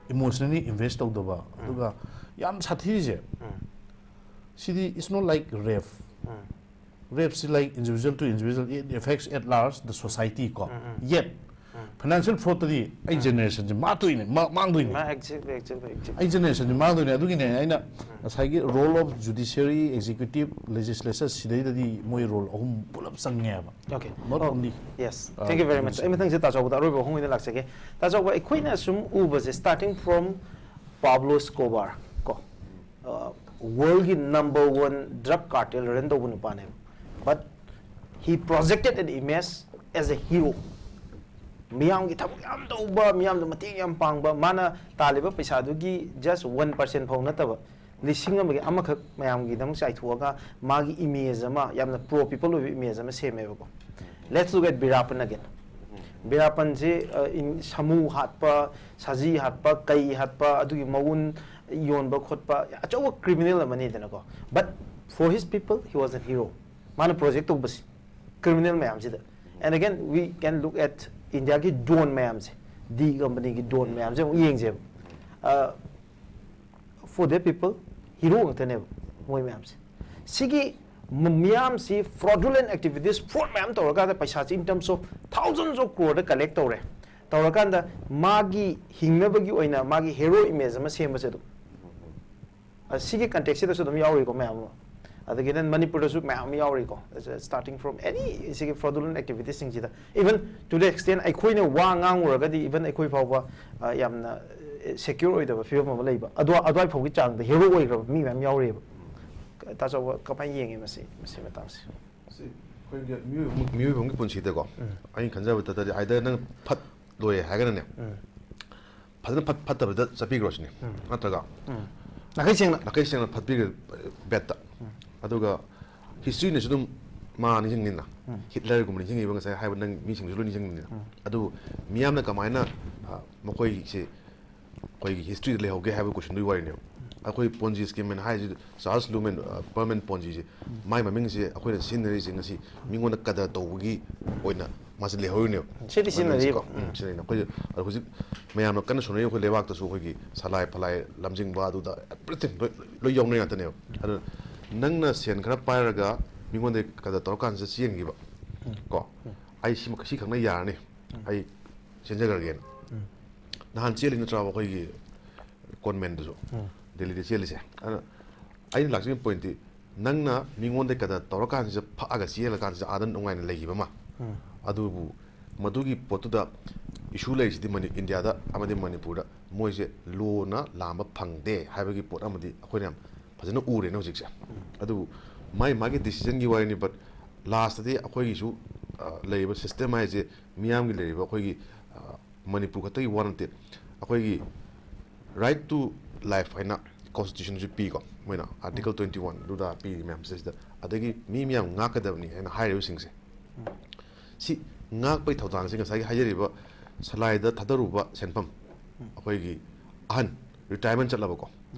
emotionally invest ꯇꯧꯗꯕ, ꯑꯗꯨꯒ ꯌꯥꯝ ꯁꯥꯊꯤꯔꯤꯁꯦ, ꯁꯤꯗꯤ it's not like rape. Rape ꯁꯤ like individual to individual, it affects at large the society ꯀꯣ. Yet financial fraud ꯇꯗꯤ ꯑꯩ generation ꯁꯦ ꯃꯥꯡꯗꯣꯏꯅꯦ, ꯃꯥ-, ꯃꯥꯡꯗꯣꯏꯅꯦ꯫ ꯃꯥ exactly, exactly, exactly. ꯑꯩ generation ꯁꯦ ꯃꯥꯡꯗꯣꯏꯅꯦ꯫ ꯑꯗꯨꯒꯤꯅꯦ ꯑꯩꯅ ꯉꯁꯥꯏꯒꯤ role of judiciary, executive, legislature ꯁꯤꯗꯩꯗꯗꯤ ꯃꯣꯏ role ꯑꯍꯨꯝ ꯄꯨꯂꯞ ꯆꯪꯉꯦꯕ꯫ Okay. Not Oh, only yes. uh, Thank you very much. police. ꯑꯩ ꯃꯊꯪꯁꯦ ꯇꯥꯆꯧꯕꯗ ꯑꯔꯣꯏꯕ ꯑꯍꯨꯝ ꯑꯣꯏꯅ ꯂꯥꯛꯆꯒꯦ꯫ ꯇꯥꯆꯧꯕ, ꯑꯩꯈꯣꯏꯅ ꯁꯨꯝ ꯎꯕꯁꯦ, starting from Pablo Escobar ꯀꯣ, uh, world ꯒꯤ number one drug cartel run ꯇꯧꯕ ꯅꯨꯄꯥꯅꯦꯕ꯫ But he projected an image as a hero. ꯃꯤꯌꯥꯝꯒꯤ ꯊꯕꯛ ꯌꯥꯝ ꯇꯧꯕ, ꯃꯤꯌꯥꯝꯗ ꯃꯇꯦꯡ ꯌꯥꯝ ꯄꯥꯡꯕ, ꯃꯥꯅ ꯇꯥꯜꯂꯤꯕ ꯄꯩꯁꯥꯗꯨꯒꯤ just one percent ꯐꯥꯎ ꯅꯠꯇꯕ, ꯂꯤꯁꯤꯡ ꯑꯃꯒꯤ ꯑꯃꯈꯛ ꯃꯌꯥꯝꯒꯤꯗꯃꯛ ꯆꯥꯏꯊꯣꯛꯑꯒ ꯃꯥꯒꯤ image ꯑꯃ, ꯌꯥꯝꯅ pro people ꯑꯣꯏꯕ image ꯑꯃ ꯁꯦꯝꯃꯦꯕꯀꯣ꯫ Let's look at ꯕꯤꯔꯥꯄꯟ again. ꯕꯤꯔꯥꯄꯟꯁꯦ, ꯑ, in-, ꯁꯥꯃꯨ ꯍꯥꯠꯄ, ꯁꯖꯤ ꯍꯥꯠꯄ, ꯀꯩ ꯍꯥꯠꯄ, ꯑꯗꯨꯒꯤ ꯃꯎꯟ ꯌꯣꯟꯕ ꯈꯣꯠꯄ, ꯑꯆꯧꯕ criminal ꯑꯃꯅꯤꯗꯅꯀꯣ꯫ But for his people, he was a hero. ꯃꯥꯅ project ꯇꯧꯕꯁꯤ criminal ꯃꯌꯥꯝꯁꯤꯗ꯫ And again, we can look at India ꯒꯤ don ꯃꯌꯥꯝꯁꯦ, D company ꯒꯤ don ꯃꯌꯥꯝꯁꯦ ꯑꯃꯨꯛ ꯌꯦꯡꯁꯦꯕ꯫ ꯑ, for their people, hero ꯉꯥꯛꯇꯅꯦꯕ ꯃꯣꯏ ꯃꯌꯥꯝꯁꯦ꯫ ꯁꯤꯒꯤ ꯃ-, ꯃꯤꯌꯥꯝꯁꯤ fraudulent activities, fraud ꯃꯌꯥꯝ ꯇꯧꯔꯀꯥꯟꯗ ꯄꯩꯁꯥꯁꯤ in terms of thousands of crore the collect ꯇꯧꯔꯦ꯫ ꯇꯧꯔꯀꯥꯟꯗ ꯃꯥꯒꯤ ꯍꯤꯡꯅꯕꯒꯤ ꯑꯣꯏꯅ ꯃꯥꯒꯤ hero image ꯑꯃ ꯁꯦꯝꯕꯁꯦ ꯑꯗꯨꯝ, ꯑ, ꯁꯤꯒꯤ context ꯁꯤꯗꯁꯨ ꯑꯗꯨꯝ ꯌꯥꯎꯔꯤꯀꯣ ꯃꯌꯥꯝ ꯑꯃ꯫ ꯑꯗꯒꯤ then ꯃꯅꯤꯄꯨꯔꯗꯁꯨ ꯃꯌꯥꯝ ꯑꯃ ꯌꯥꯎꯔꯤꯀꯣ, starting from any ꯁꯤꯒꯤ fraudulent activities ꯁꯤꯡꯁꯤꯗ꯫ Even to the extent ꯑꯩꯈꯣꯏꯅ ꯋꯥ ꯉꯥꯡꯉꯨꯔꯒꯗꯤ even ꯑꯩꯈꯣꯏ ꯐꯥꯎꯕ, ꯑ, ꯌꯥꯝꯅ, ꯑ, secure ꯑꯣꯏꯗꯕ ꯐꯤꯕꯝ ꯑꯃ ꯂꯩꯕ꯫ ꯑꯗꯨ, ꯑꯗꯨꯋꯥꯏ ꯐꯥꯎꯒꯤ ꯆꯥꯡꯗ hero ꯑꯣꯏꯈ꯭ꯔꯕ ꯃꯤ ꯃꯌꯥꯝ ꯌꯥꯎꯔꯤꯑꯕ꯫ ꯇꯥꯆꯧꯕ ꯀꯃꯥꯏꯅ ꯌꯦꯡꯉꯤ ꯃꯁꯤ, ꯃꯁꯤ ꯃꯇꯥꯡꯁꯦ? ꯁꯤ ꯑꯩꯈꯣꯏꯒꯤ ꯃꯤꯑꯣꯏꯕ, ꯃꯤꯑꯣꯏꯕ ꯑꯃꯒꯤ ꯄꯨꯟꯁꯤꯗꯀꯣ, ꯑꯩꯅ ꯈꯟꯖꯕꯗꯗꯤ either ꯅꯪ ꯐꯠ ꯂꯣꯏꯔꯦ ꯍꯥꯏꯔꯒꯅꯅꯦ, ꯐꯖꯅ ꯐꯠ-, ꯐꯠꯇꯕꯗ ꯆꯠꯄꯤꯈ꯭ꯔꯣ ꯁꯤꯅꯤ꯫ ꯅꯠꯇ꯭ꯔꯒ ꯅꯥꯈꯩ ꯁꯦꯡꯅ꯫ ꯅꯥꯈꯩ ꯁꯦꯡꯅ ꯐꯠꯄꯤꯈ꯭ꯔꯦ bad ꯇ꯫ ꯑꯗꯨꯒ history ꯅꯁꯨ ꯑꯗꯨꯝ ꯃꯥ ꯅꯤꯡꯁꯤꯡꯅꯤꯅ꯫ Hitler ꯒꯨꯝꯕ ꯅꯤꯡꯁꯤꯡꯉꯤꯕ ꯉꯁꯥꯏ ꯍꯥꯏꯕ ꯅꯪ ꯃꯤꯁꯤꯡꯁꯨ ꯂꯣꯏ ꯅꯤꯡꯁꯤꯡꯅꯤꯅ꯫ ꯑꯗꯨꯕꯨ ꯃꯤꯌꯥꯝꯅ ꯀꯃꯥꯏꯅ, ꯑ, ꯃꯈꯣꯏꯁꯦ ꯑꯩꯈꯣꯏꯒꯤ history ꯗ ꯂꯩꯍꯧꯒꯦ ꯍꯥꯏꯕ question ꯗꯨꯒꯤ ꯋꯥꯔꯤꯅꯦꯕ꯫ ꯑꯩꯈꯣꯏ Ponzi scheme ꯍꯥꯏꯅ ꯍꯥꯏꯔꯤꯁꯤ, Charles Loumen, ꯑ, Perlman Ponzi ꯁꯦ, ꯃꯥꯏ ꯃꯃꯤꯡꯁꯦ ꯑꯩꯈꯣꯏꯅ ꯁꯤꯖꯤꯟꯅꯔꯤꯁꯦ ꯉꯁꯤ ꯃꯤꯉꯣꯟꯗ ꯀꯗꯔ ꯇꯧꯕꯒꯤ ꯑꯣꯏꯅ ꯃꯥꯁꯦ ꯂꯩꯍꯧꯔꯤꯅꯦꯕ꯫ ꯁꯤꯗꯤ ꯁꯤꯖꯤꯟꯅꯔꯤꯕ꯫ ꯎꯝ, ꯁꯤꯖꯤꯟꯅꯩ꯫ ꯑꯩꯈꯣꯏ ꯍꯧꯖꯤꯛ ꯃꯌꯥꯝꯅ ꯀꯟꯅ ꯁꯣꯟꯅꯔꯤ ꯑꯩꯈꯣꯏ ꯂꯩꯕꯥꯛꯇꯁꯨ ꯑꯩꯈꯣꯏꯒꯤ ꯁꯂꯥꯏ ꯐꯂꯥꯏ ꯂꯝꯖꯤꯡꯕ ꯑꯗꯨꯗ everything ꯂꯣꯏ, ꯂꯣꯏ ꯌꯥꯎꯅꯩ ꯉꯥꯛꯇꯅꯦꯕ꯫ ꯑꯗꯨꯅ ꯅꯪꯅ ꯁꯦꯟ ꯈꯔ ꯄꯥꯏꯔꯒ ꯃꯤꯉꯣꯟꯗ ꯀꯗꯔ ꯇꯧꯔꯀꯥꯟꯁꯤꯗ ꯆꯦꯟꯈꯤꯕ ꯀꯣ, ꯑꯩ ꯁꯤꯃ ꯁꯤ ꯈꯪꯅ ꯌꯥꯔꯅꯤ, ꯑꯩ ꯆꯦꯟꯖꯈ꯭ꯔꯒꯦꯅ꯫ ꯅꯍꯥꯟ ꯆꯦꯜꯂꯤ ꯅꯠꯇ꯭ꯔꯕ ꯑꯩꯈꯣꯏꯒꯤ ꯀꯣꯟꯃꯦꯟꯗꯨꯁꯨ, ꯗꯦꯜꯂꯤꯗ ꯆꯦꯜꯂꯤꯁꯦ? ꯑꯗꯨꯅ ꯑꯩꯅ ꯂꯥꯛꯆꯅꯤꯡꯕ ꯄꯣꯏꯟꯠꯇꯤ, ꯅꯪꯅ ꯃꯤꯉꯣꯟꯗ ꯀꯗꯔ ꯇꯧꯔꯀꯥꯟꯁꯤꯗ ꯐꯛꯑꯒ ꯆꯦꯜꯂꯀꯥꯟꯁꯤꯗ ꯑꯥꯗ ꯅꯨꯡꯉꯥꯏꯅ ꯂꯩꯈꯤꯕ ꯑꯃ, ꯑꯗꯨꯕꯨ ꯃꯗꯨꯒꯤ ꯄꯣꯠꯇꯨꯗ ꯏꯁꯨ ꯂꯩꯔꯤꯁꯤꯗꯤ ꯃꯅꯤ-, ꯏꯟꯗꯤꯌꯥꯗ ꯑꯃꯗꯤ ꯃꯅꯤꯄꯨꯔꯗ ꯃꯣꯏꯁꯦ ꯂꯣꯅ ꯂꯥꯝꯕ ꯐꯪꯗꯦ ꯍꯥꯏꯕꯒꯤ ꯄꯣꯠ ꯑꯃꯗꯤ ꯑꯩꯈꯣꯏꯅ ꯌꯥꯝ ꯐꯖꯅ ꯎꯔꯦꯅꯦ ꯍꯧꯖꯤꯛꯁꯦ꯫ ꯑꯗꯨꯕꯨ ꯃꯥꯏ ꯃꯥꯒꯤ ꯗꯤꯁꯤꯖꯟꯒꯤ ꯋꯥꯔꯤꯅꯤ, but ꯂꯥꯁꯇꯗꯤ ꯑꯩꯈꯣꯏꯒꯤꯁꯨ, ꯑ, ꯂꯩꯔꯤꯕ ꯁꯤꯁꯇꯦꯝ ꯍꯥꯏꯁꯦ ꯃꯤꯌꯥꯝꯒꯤ ꯂꯩꯔꯤꯕ ꯑꯩꯈꯣꯏꯒꯤ, ꯑ, ꯃꯅꯤꯄꯨꯔ ꯈꯛꯇꯒꯤ ꯋꯥ ꯅꯠꯇꯦ꯫ ꯑꯩꯈꯣꯏꯒꯤ right to life ꯍꯥꯏꯅ ꯀꯣꯟꯁꯇꯤꯇ꯭ꯌꯨꯁꯟꯁꯨ ꯄꯤꯀꯣ, ꯃꯣꯏꯅ ꯑꯥꯔꯇꯤꯀꯜ ꯇ꯭ꯋꯦꯟꯇꯤ ꯋꯥꯟ ꯑꯗꯨꯗ ꯄꯤꯔꯤ ꯃꯌꯥꯝꯁꯤꯗꯩꯁꯤꯗ, ꯑꯗꯒꯤ ꯃꯤ ꯃꯌꯥꯝ ꯉꯥꯛꯀꯗꯕꯅꯤ ꯍꯥꯏꯅ ꯍꯥꯏꯔꯤꯕꯁꯤꯡꯁꯦ, ꯁꯤ ꯉꯥꯛꯄꯒꯤ ꯊꯧꯗꯥꯡꯁꯤ ꯉꯁꯥꯏꯒꯤ ꯍꯥꯏꯖꯔꯤꯕ ꯁꯂꯥꯏꯗ ꯊꯥꯗꯔꯨꯕ ꯁꯦꯟꯐꯝ, ꯑꯩꯈꯣꯏꯒꯤ ꯑꯍꯟ ꯔꯤꯇꯥꯌꯔꯃꯦꯟ ꯆꯠꯂꯕꯀꯣ,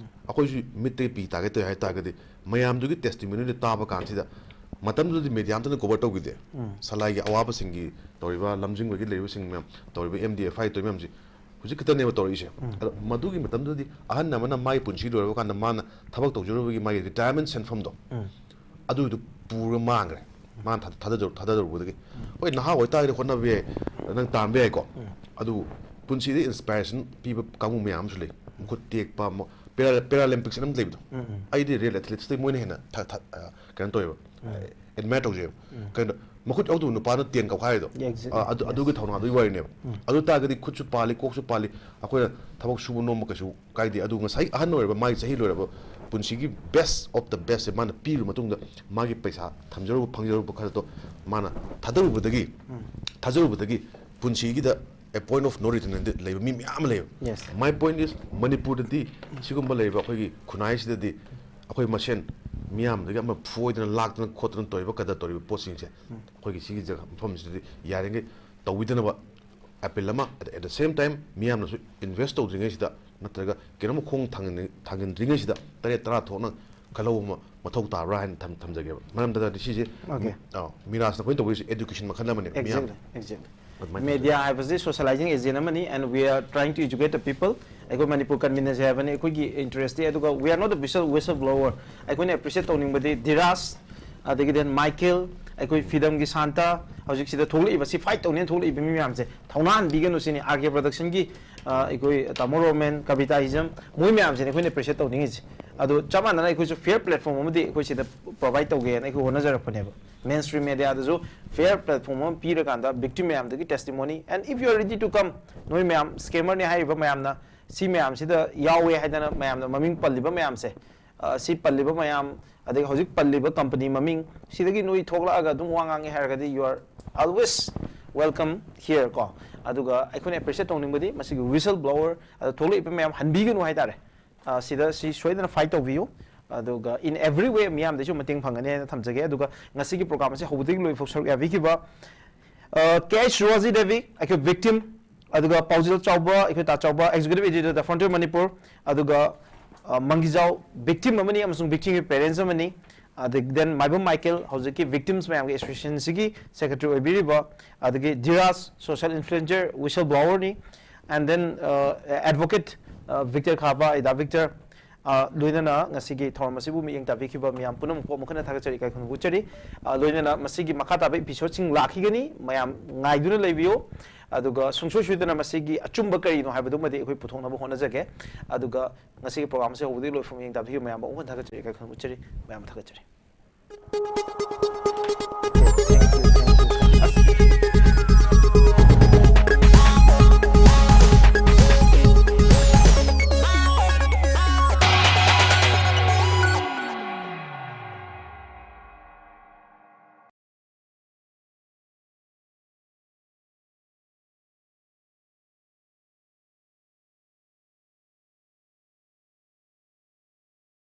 ꯑꯩꯈꯣꯏꯁꯨ ꯃꯤꯠꯇꯒꯤ ꯄꯤ ꯇꯥꯒꯦ ꯇꯧꯋꯦ ꯍꯥꯏ ꯇꯥꯔꯒꯗꯤ, ꯃꯌꯥꯝꯗꯨꯒꯤ ꯇꯦꯁꯇꯤꯃꯣꯅꯤꯗꯨ ꯇꯥꯕ ꯀꯥꯟꯁꯤꯗ, ꯃꯇꯝꯗꯨꯗꯗꯤ ꯃꯦꯗꯤꯌꯥ ꯑꯝꯇꯅ ꯀꯣꯚꯔ ꯇꯧꯈꯤꯗꯦ꯫ ꯁꯂꯥꯏꯒꯤ ꯑꯋꯥꯕꯁꯤꯡꯒꯤ ꯇꯧꯔꯤꯕ, ꯂꯝꯖꯤꯡꯕꯒꯤ ꯂꯩꯔꯤꯕꯁꯤꯡ ꯃꯌꯥꯝ ꯇꯧꯔꯤꯕ, ꯑꯦꯝ ꯗꯤ ꯑꯦꯐ ꯑꯥꯏ ꯇꯧꯔꯤꯕ ꯃꯌꯥꯝꯁꯤ ꯍꯧꯖꯤꯛ ꯈꯛꯇꯅꯦꯕ ꯇꯧꯔꯛꯏꯁꯦ꯫ ꯑꯗꯣ ꯃꯗꯨꯒꯤ ꯃꯇꯝꯗꯨꯗꯗꯤ ꯑꯍꯟ ꯑꯃꯅ ꯃꯥꯒꯤ ꯄꯨꯟꯁꯤ ꯂꯣꯏꯔꯕ ꯀꯥꯟꯗ ꯃꯥꯅ ꯊꯕꯛ ꯇꯧꯖꯔꯨꯕꯒꯤ ꯃꯥꯒꯤ ꯔꯤꯇꯥꯌꯔꯃꯦꯟ ꯁꯦꯟꯐꯝꯗꯣ, ꯑꯗꯨꯗꯨ ꯄꯨꯔ ꯃꯥꯡꯈ꯭ꯔꯦ꯫ ꯃꯥꯅ ꯊꯥ-, ꯊꯥꯗꯖꯔꯨ-, ꯊꯥꯗꯔꯨꯕꯗꯒꯤ꯫ ꯍꯣꯏ, ꯅꯍꯥ ꯑꯣꯏꯇꯥꯔꯒꯗꯤ ꯍꯣꯠꯅꯕ ꯌꯥꯏ, ꯅꯪ ꯇꯥꯟꯕ ꯌꯥꯏꯀꯣ꯫ ꯑꯗꯨꯕꯨ ꯄꯨꯟꯁꯤꯗ ꯏꯟꯁꯄꯥꯏꯔꯦꯁꯟ ꯄꯤꯕ ꯀꯥꯡꯕꯨ ꯃꯌꯥꯝ ꯑꯃꯁꯨ ꯂꯩ꯫ ꯃꯈꯨꯠ ꯇꯦꯛꯄ, ꯃ-, ꯄꯦꯔꯥ-, ꯄꯦꯔꯥꯂꯦꯝꯄꯤꯛꯁ ꯑꯅ ꯑꯃ ꯂꯩꯕꯗꯣ꯫ ꯑꯩꯗꯤ ꯔꯤꯌꯦꯜ ꯑꯦꯊꯂꯤꯠꯁꯇꯩ ꯃꯣꯏꯅ ꯍꯦꯟꯅ ꯊ-, ꯊ-, ꯑ, ꯀꯩꯅꯣ ꯇꯧꯋꯦꯕ, ꯑꯦꯗꯃꯥꯌꯔ ꯇꯧꯖꯩꯕ꯫ ꯀꯩꯅꯣ, ꯃꯈꯨꯠ ꯌꯥꯎꯗꯕ ꯅꯨꯄꯥꯅ ꯇꯦꯟ ꯀꯥꯎꯈꯥꯏꯔꯤꯗꯣ꯫ ꯑ, ꯑꯗꯨ, ꯑꯗꯨꯒꯤ ꯊꯧꯅꯥꯗꯨꯒꯤ ꯋꯥꯔꯤꯅꯦꯕ꯫ ꯑꯗꯨ ꯇꯥꯔꯒꯗꯤ ꯈꯨꯠꯁꯨ ꯄꯥꯜꯂꯤ, ꯀꯣꯛꯁꯨ ꯄꯥꯜꯂꯤ, ꯑꯩꯈꯣꯏꯅ ꯊꯕꯛ ꯁꯨꯕ ꯅꯣꯝꯕ ꯀꯩꯁꯨ ꯀꯥꯏꯗꯦ꯫ ꯑꯗꯨ ꯉꯁꯥꯏ ꯑꯍꯟ ꯑꯣꯏꯔꯕ, ꯃꯥꯒꯤ ꯆꯍꯤ ꯂꯣꯏꯔꯕ ꯄꯨꯟꯁꯤꯒꯤ best of the best ꯁꯦ ꯃꯥꯅ ꯄꯤꯔꯕ ꯃꯇꯨꯡꯗ, ꯃꯥꯒꯤ ꯄꯩꯁꯥ ꯊꯝꯖꯔꯨꯕ, ꯐꯪꯖꯔꯨꯕ ꯈꯔꯗꯣ ꯃꯥꯅ ꯊꯥꯗꯔꯨꯕꯗꯒꯤ, ꯊꯥꯖꯔꯨꯕꯗꯒꯤ ꯄꯨꯟꯁꯤꯒꯤꯗ a point of no return ꯍꯥꯏꯅ ꯂꯩꯕ ꯃꯤ ꯃꯌꯥꯝ ꯑꯃ ꯂꯩꯌꯦꯕ꯫ My point is, ꯃꯅꯤꯄꯨꯔꯗꯗꯤ ꯁꯤꯒꯨꯝꯕ ꯂꯩꯔꯤꯕ ꯑꯩꯈꯣꯏꯒꯤ ꯈꯨꯟꯅꯥꯏꯁꯤꯗꯗꯤ ꯑꯩꯈꯣꯏ ꯃꯁꯦꯟ ꯃꯤꯌꯥꯝꯗꯒꯤ ꯑꯃ ꯐꯨꯏꯗꯅ, ꯂꯥꯛꯇꯅ ꯈꯣꯠꯇꯅ ꯇꯧꯔꯤꯕ, ꯀꯗꯔ ꯇꯧꯔꯤꯕ ꯄꯣꯠꯁꯤꯡꯁꯦ ꯑꯩꯈꯣꯏꯒꯤ ꯁꯤꯒꯤ ꯖꯒꯥ ꯃꯐꯝꯁꯤꯗꯗꯤ ꯌꯥꯔꯤꯉꯩ ꯇꯧꯕꯤꯗꯅꯕ ꯑꯦꯄꯤꯜ ꯑꯃ, at the same time ꯃꯤꯌꯥꯝꯅꯁꯨ ꯏꯟꯚꯦꯁ ꯇꯧꯗ꯭ꯔꯤꯉꯩꯁꯤꯗ ꯅꯠꯇ꯭ꯔꯒ ꯀꯩꯅꯣꯝꯃ ꯈꯣꯡ ꯊꯥꯡꯖꯤꯟ-, ꯊꯥꯡꯖꯤꯟꯗ꯭ꯔꯤꯉꯩꯁꯤꯗ ꯇꯔꯦꯠ ꯇꯔꯥ ꯊꯣꯛꯅ ꯈꯜꯍꯧꯕ ꯑꯃ ꯃꯊꯧ ꯇꯥꯕ꯭ꯔꯥ ꯍꯥꯏꯅ ꯊꯝ-, ꯊꯝꯖꯒꯦꯕ꯫ ꯃꯔꯝꯗꯤ ꯁꯤꯁꯦ, ꯑꯣꯀꯦ꯫ ꯑ, ꯃꯤꯔꯥꯖꯅ ꯑꯩꯈꯣꯏꯅ ꯇꯧꯕꯤꯔꯤꯁꯦ ꯑꯦꯗꯨꯀꯦꯁꯟ ꯃꯈꯜ ꯑꯃꯅꯦꯕ ꯃꯤꯌꯥꯝꯒꯤ꯫ Exactly, exactly. ꯃꯦꯗꯤꯌꯥ ꯍꯥꯏꯕꯁꯤ ꯁꯣꯁꯤꯌꯦꯂꯥꯏꯖꯤꯡ ꯑꯦꯖꯦꯟ ꯑꯃꯅꯤ, and we are trying to educate the people. ꯑꯩꯈꯣꯏ ꯃꯅꯤꯄꯨꯔ ꯀꯟꯚꯤꯅꯦꯟꯁ ꯍꯥꯏꯕꯅꯤ ꯑꯩꯈꯣꯏꯒꯤ ꯏꯟꯇꯔꯦꯁꯇꯤ, ꯑꯗꯨꯒ we are not a whistle whistle blower. ꯑꯩꯈꯣꯏꯅ ꯑꯦꯄ꯭ꯔꯤꯁꯤꯌꯦꯠ ꯇꯧꯅꯤꯡꯕꯗꯤ ꯙꯤꯔꯥꯖ, ꯑꯗꯒꯤ then ꯃꯥꯏꯀꯦꯜ, ꯑꯩꯈꯣꯏ ꯐꯤꯗꯝꯒꯤ ꯁꯥꯟꯇ, ꯍꯧꯖꯤꯛꯁꯤꯗ ꯊꯣꯛꯂꯛꯏꯕ, ꯁꯤ ꯐꯥꯏꯠ ꯇꯧꯅꯦꯅ ꯊꯣꯛꯂꯛꯏꯕ ꯃꯤ ꯃꯌꯥꯝꯁꯦ ꯊꯧꯅꯥ ꯍꯟꯕꯤꯒꯅꯨ ꯁꯤꯅꯤ꯫ ꯑꯥꯔ ꯀꯦ ꯄ꯭ꯔꯗꯛꯁꯟꯒꯤ ꯑꯩꯈꯣꯏ ꯇꯥꯃꯣ ꯔꯣꯃꯦꯟ, ꯀꯕꯤꯇꯥ ꯏꯖꯝ, ꯃꯣꯏ ꯃꯌꯥꯝꯁꯤꯅꯤ ꯑꯩꯈꯣꯏꯅ ꯑꯦꯄ꯭ꯔꯤꯁꯤꯌꯦꯠ ꯇꯧꯅꯤꯡꯉꯤꯁꯦ꯫ ꯑꯗꯣ ꯆꯞ ꯃꯥꯟꯅꯅ ꯑꯩꯈꯣꯏꯁꯨ ꯐꯤꯌꯔ ꯄ꯭ꯂꯦꯠꯐꯣꯝ ꯑꯃꯗꯤ ꯑꯩꯈꯣꯏ ꯁꯤꯗ ꯄ꯭ꯔꯣꯚꯥꯏꯗ ꯇꯧꯒꯦꯅ ꯑꯩꯈꯣꯏ ꯍꯣꯠꯅꯖꯔꯛꯄꯅꯦꯕ꯫ ꯃꯦꯟ ꯁ꯭ꯇ꯭ꯔꯤꯝ ꯃꯦꯗꯤꯌꯥꯗꯁꯨ ꯐꯤꯌꯔ ꯄ꯭ꯂꯦꯠꯐꯣꯝ ꯑꯃ ꯄꯤꯔꯀꯥꯟꯗ ꯚꯤꯛꯇꯤꯝ ꯃꯌꯥꯝꯗꯒꯤ testimony, and if you are ready to come, ꯅꯣꯏ ꯃꯌꯥꯝ ꯁ꯭ꯀꯦꯃꯔꯅꯤ ꯍꯥꯏꯔꯤꯕ ꯃꯌꯥꯝꯅ ꯁꯤ ꯃꯌꯥꯝꯁꯤꯗ ꯌꯥꯎꯋꯦ ꯍꯥꯏꯗꯅ ꯃꯌꯥꯝꯅ ꯃꯃꯤꯡ ꯄꯜꯂꯤꯕ ꯃꯌꯥꯝꯁꯦ, ꯑ, ꯁꯤ ꯄꯜꯂꯤꯕ ꯃꯌꯥꯝ, ꯑꯗꯒꯤ ꯍꯧꯖꯤꯛ ꯄꯜꯂꯤꯕ ꯀꯝꯄꯅꯤ ꯃꯃꯤꯡ, ꯁꯤꯗꯒꯤ ꯅꯣꯏ ꯊꯣꯛꯂꯛꯑꯒ ꯑꯗꯨꯝ ꯋꯥ ꯉꯥꯡꯉꯦ ꯍꯥꯏꯔꯒꯗꯤ you are always welcome here ꯀꯣ꯫ ꯑꯗꯨꯒ ꯑꯩꯈꯣꯏꯅ ꯑꯦꯄ꯭ꯔꯤꯁꯤꯌꯦꯠ ꯇꯧꯅꯤꯡꯕꯗꯤ ꯃꯁꯤꯒꯤ ꯋꯤꯁꯜ ꯕ꯭ꯂꯣꯋꯔ, ꯑꯗ ꯊꯣꯛꯂꯛꯏꯕ ꯃꯌꯥꯝ ꯍꯟꯕꯤꯒꯅꯨ ꯍꯥꯏꯇꯥꯔꯦ꯫ ꯑ, ꯁꯤꯗ ꯁꯤ ꯁꯣꯏꯗꯅ ꯐꯥꯏꯠ ꯇꯧꯕꯤꯌꯨ꯫ ꯑꯗꯨꯒ in every way ꯃꯤꯌꯥꯝꯗꯒꯤꯁꯨ ꯃꯇꯦꯡ ꯐꯪꯒꯅꯤ ꯍꯥꯏꯅ ꯊꯝꯖꯒꯦ꯫ ꯑꯗꯨꯒ ꯉꯁꯤꯒꯤ ꯄ꯭ꯔꯣꯒ꯭ꯔꯥꯝ ꯑꯁꯤ ꯍꯧꯕꯗꯒꯤ ꯂꯣꯏꯐꯥꯎ ꯁꯔꯨꯛ ꯌꯥꯕꯤꯈꯤꯕ, ꯑ, ꯀꯦ ꯑꯩꯆ ꯔꯣꯖꯤ ꯗꯦꯕꯤ, ꯑꯩꯈꯣꯏ ꯚꯤꯛꯇꯤꯝ, ꯑꯗꯨꯒ ꯄꯥꯎꯖꯦꯜ ꯆꯥꯎꯕ, ꯑꯩꯈꯣꯏ ꯇꯥ ꯆꯥꯎꯕ, executive editor The Frontier Manipur, ꯑꯗꯨꯒ, ꯑ, ꯃꯪꯒꯤꯖꯥꯎ, ꯚꯤꯛꯇꯤꯝ ꯑꯃꯅꯤ ꯑꯃꯁꯨꯡ ꯚꯤꯛꯇꯤꯝꯒꯤ ꯄꯦꯔꯦꯟꯁ ꯑꯃꯅꯤ, ꯑꯗꯒꯤ then ꯃꯥꯏꯕꯝ ꯃꯥꯏꯀꯦꯜ, ꯍꯧꯖꯤꯛꯀꯤ ꯚꯤꯛꯇꯤꯝꯁ ꯃꯌꯥꯝꯒꯤ ꯑꯦꯁꯣꯁꯤꯌꯦꯁꯟꯁꯤꯒꯤ ꯁꯦꯀ꯭ꯔꯦꯇꯔꯤ ꯑꯣꯏꯕꯤꯔꯤꯕ, ꯑꯗꯒꯤ ꯙꯤꯔꯥꯖ, ꯁꯣꯁꯤꯌꯦꯜ ꯏꯟꯐ꯭ꯂꯨꯌꯦꯟꯁꯔ, ꯋꯤꯁꯜ ꯕ꯭ꯂꯣꯋꯔꯅꯤ, and then, uh, advocate, uh, Victor Khaba, ꯑꯩꯗꯥ ꯚꯤꯛꯇꯔ, ꯑ, ꯂꯣꯏꯅꯅ ꯉꯁꯤꯒꯤ ꯊꯧꯔꯝ ꯑꯁꯤꯕꯨ ꯃꯤꯠꯌꯦꯡ ꯇꯥꯕꯤꯈꯤꯕ ꯃꯤꯌꯥꯝ ꯄꯨꯝꯅꯃꯛꯄꯨ ꯑꯃꯨꯛ ꯍꯟꯅ ꯊꯥꯒꯠꯆꯔꯤ, ꯏꯀꯥꯏ ꯈꯨꯝꯅꯕ ꯎꯠꯆꯔꯤ꯫ ꯑ, ꯂꯣꯏꯅꯅ ꯃꯁꯤꯒꯤ ꯃꯈꯥ ꯇꯥꯕ ꯏꯄꯤꯁꯣꯗꯁꯤꯡ ꯂꯥꯛꯈꯤꯒꯅꯤ, ꯃꯌꯥꯝ ꯉꯥꯏꯗꯨꯅ ꯂꯩꯕꯤꯌꯨ꯫ ꯑꯗꯨꯒ ꯁꯨꯡꯁꯣꯏ ꯁꯣꯏꯗꯅ ꯃꯁꯤꯒꯤ ꯑꯆꯨꯝꯕ ꯀꯔꯤꯅꯣ ꯍꯥꯏꯕꯗꯨꯃꯗꯤ ꯑꯩꯈꯣꯏ ꯄꯨꯊꯣꯛꯅꯕ ꯍꯣꯠꯅꯖꯒꯦ꯫ ꯑꯗꯨꯒ ꯉꯁꯤꯒꯤ ꯄ꯭ꯔꯣꯒ꯭ꯔꯥꯝ ꯑꯁꯤ ꯍꯧꯕꯗꯒꯤ ꯂꯣꯏꯐꯥꯎ ꯃꯤꯠꯌꯦꯡ ꯇꯥꯕꯤꯈꯤꯕ ꯃꯌꯥꯝꯕꯨ ꯑꯃꯨꯛ ꯍꯟꯅ ꯊꯥꯒꯠꯆꯔꯤ, ꯏꯀꯥꯏ ꯈꯨꯝꯅꯕ ꯎꯠꯆꯔꯤ꯫ ꯃꯌꯥꯝꯕꯨ ꯊꯥꯒꯠꯆꯔꯤ꯫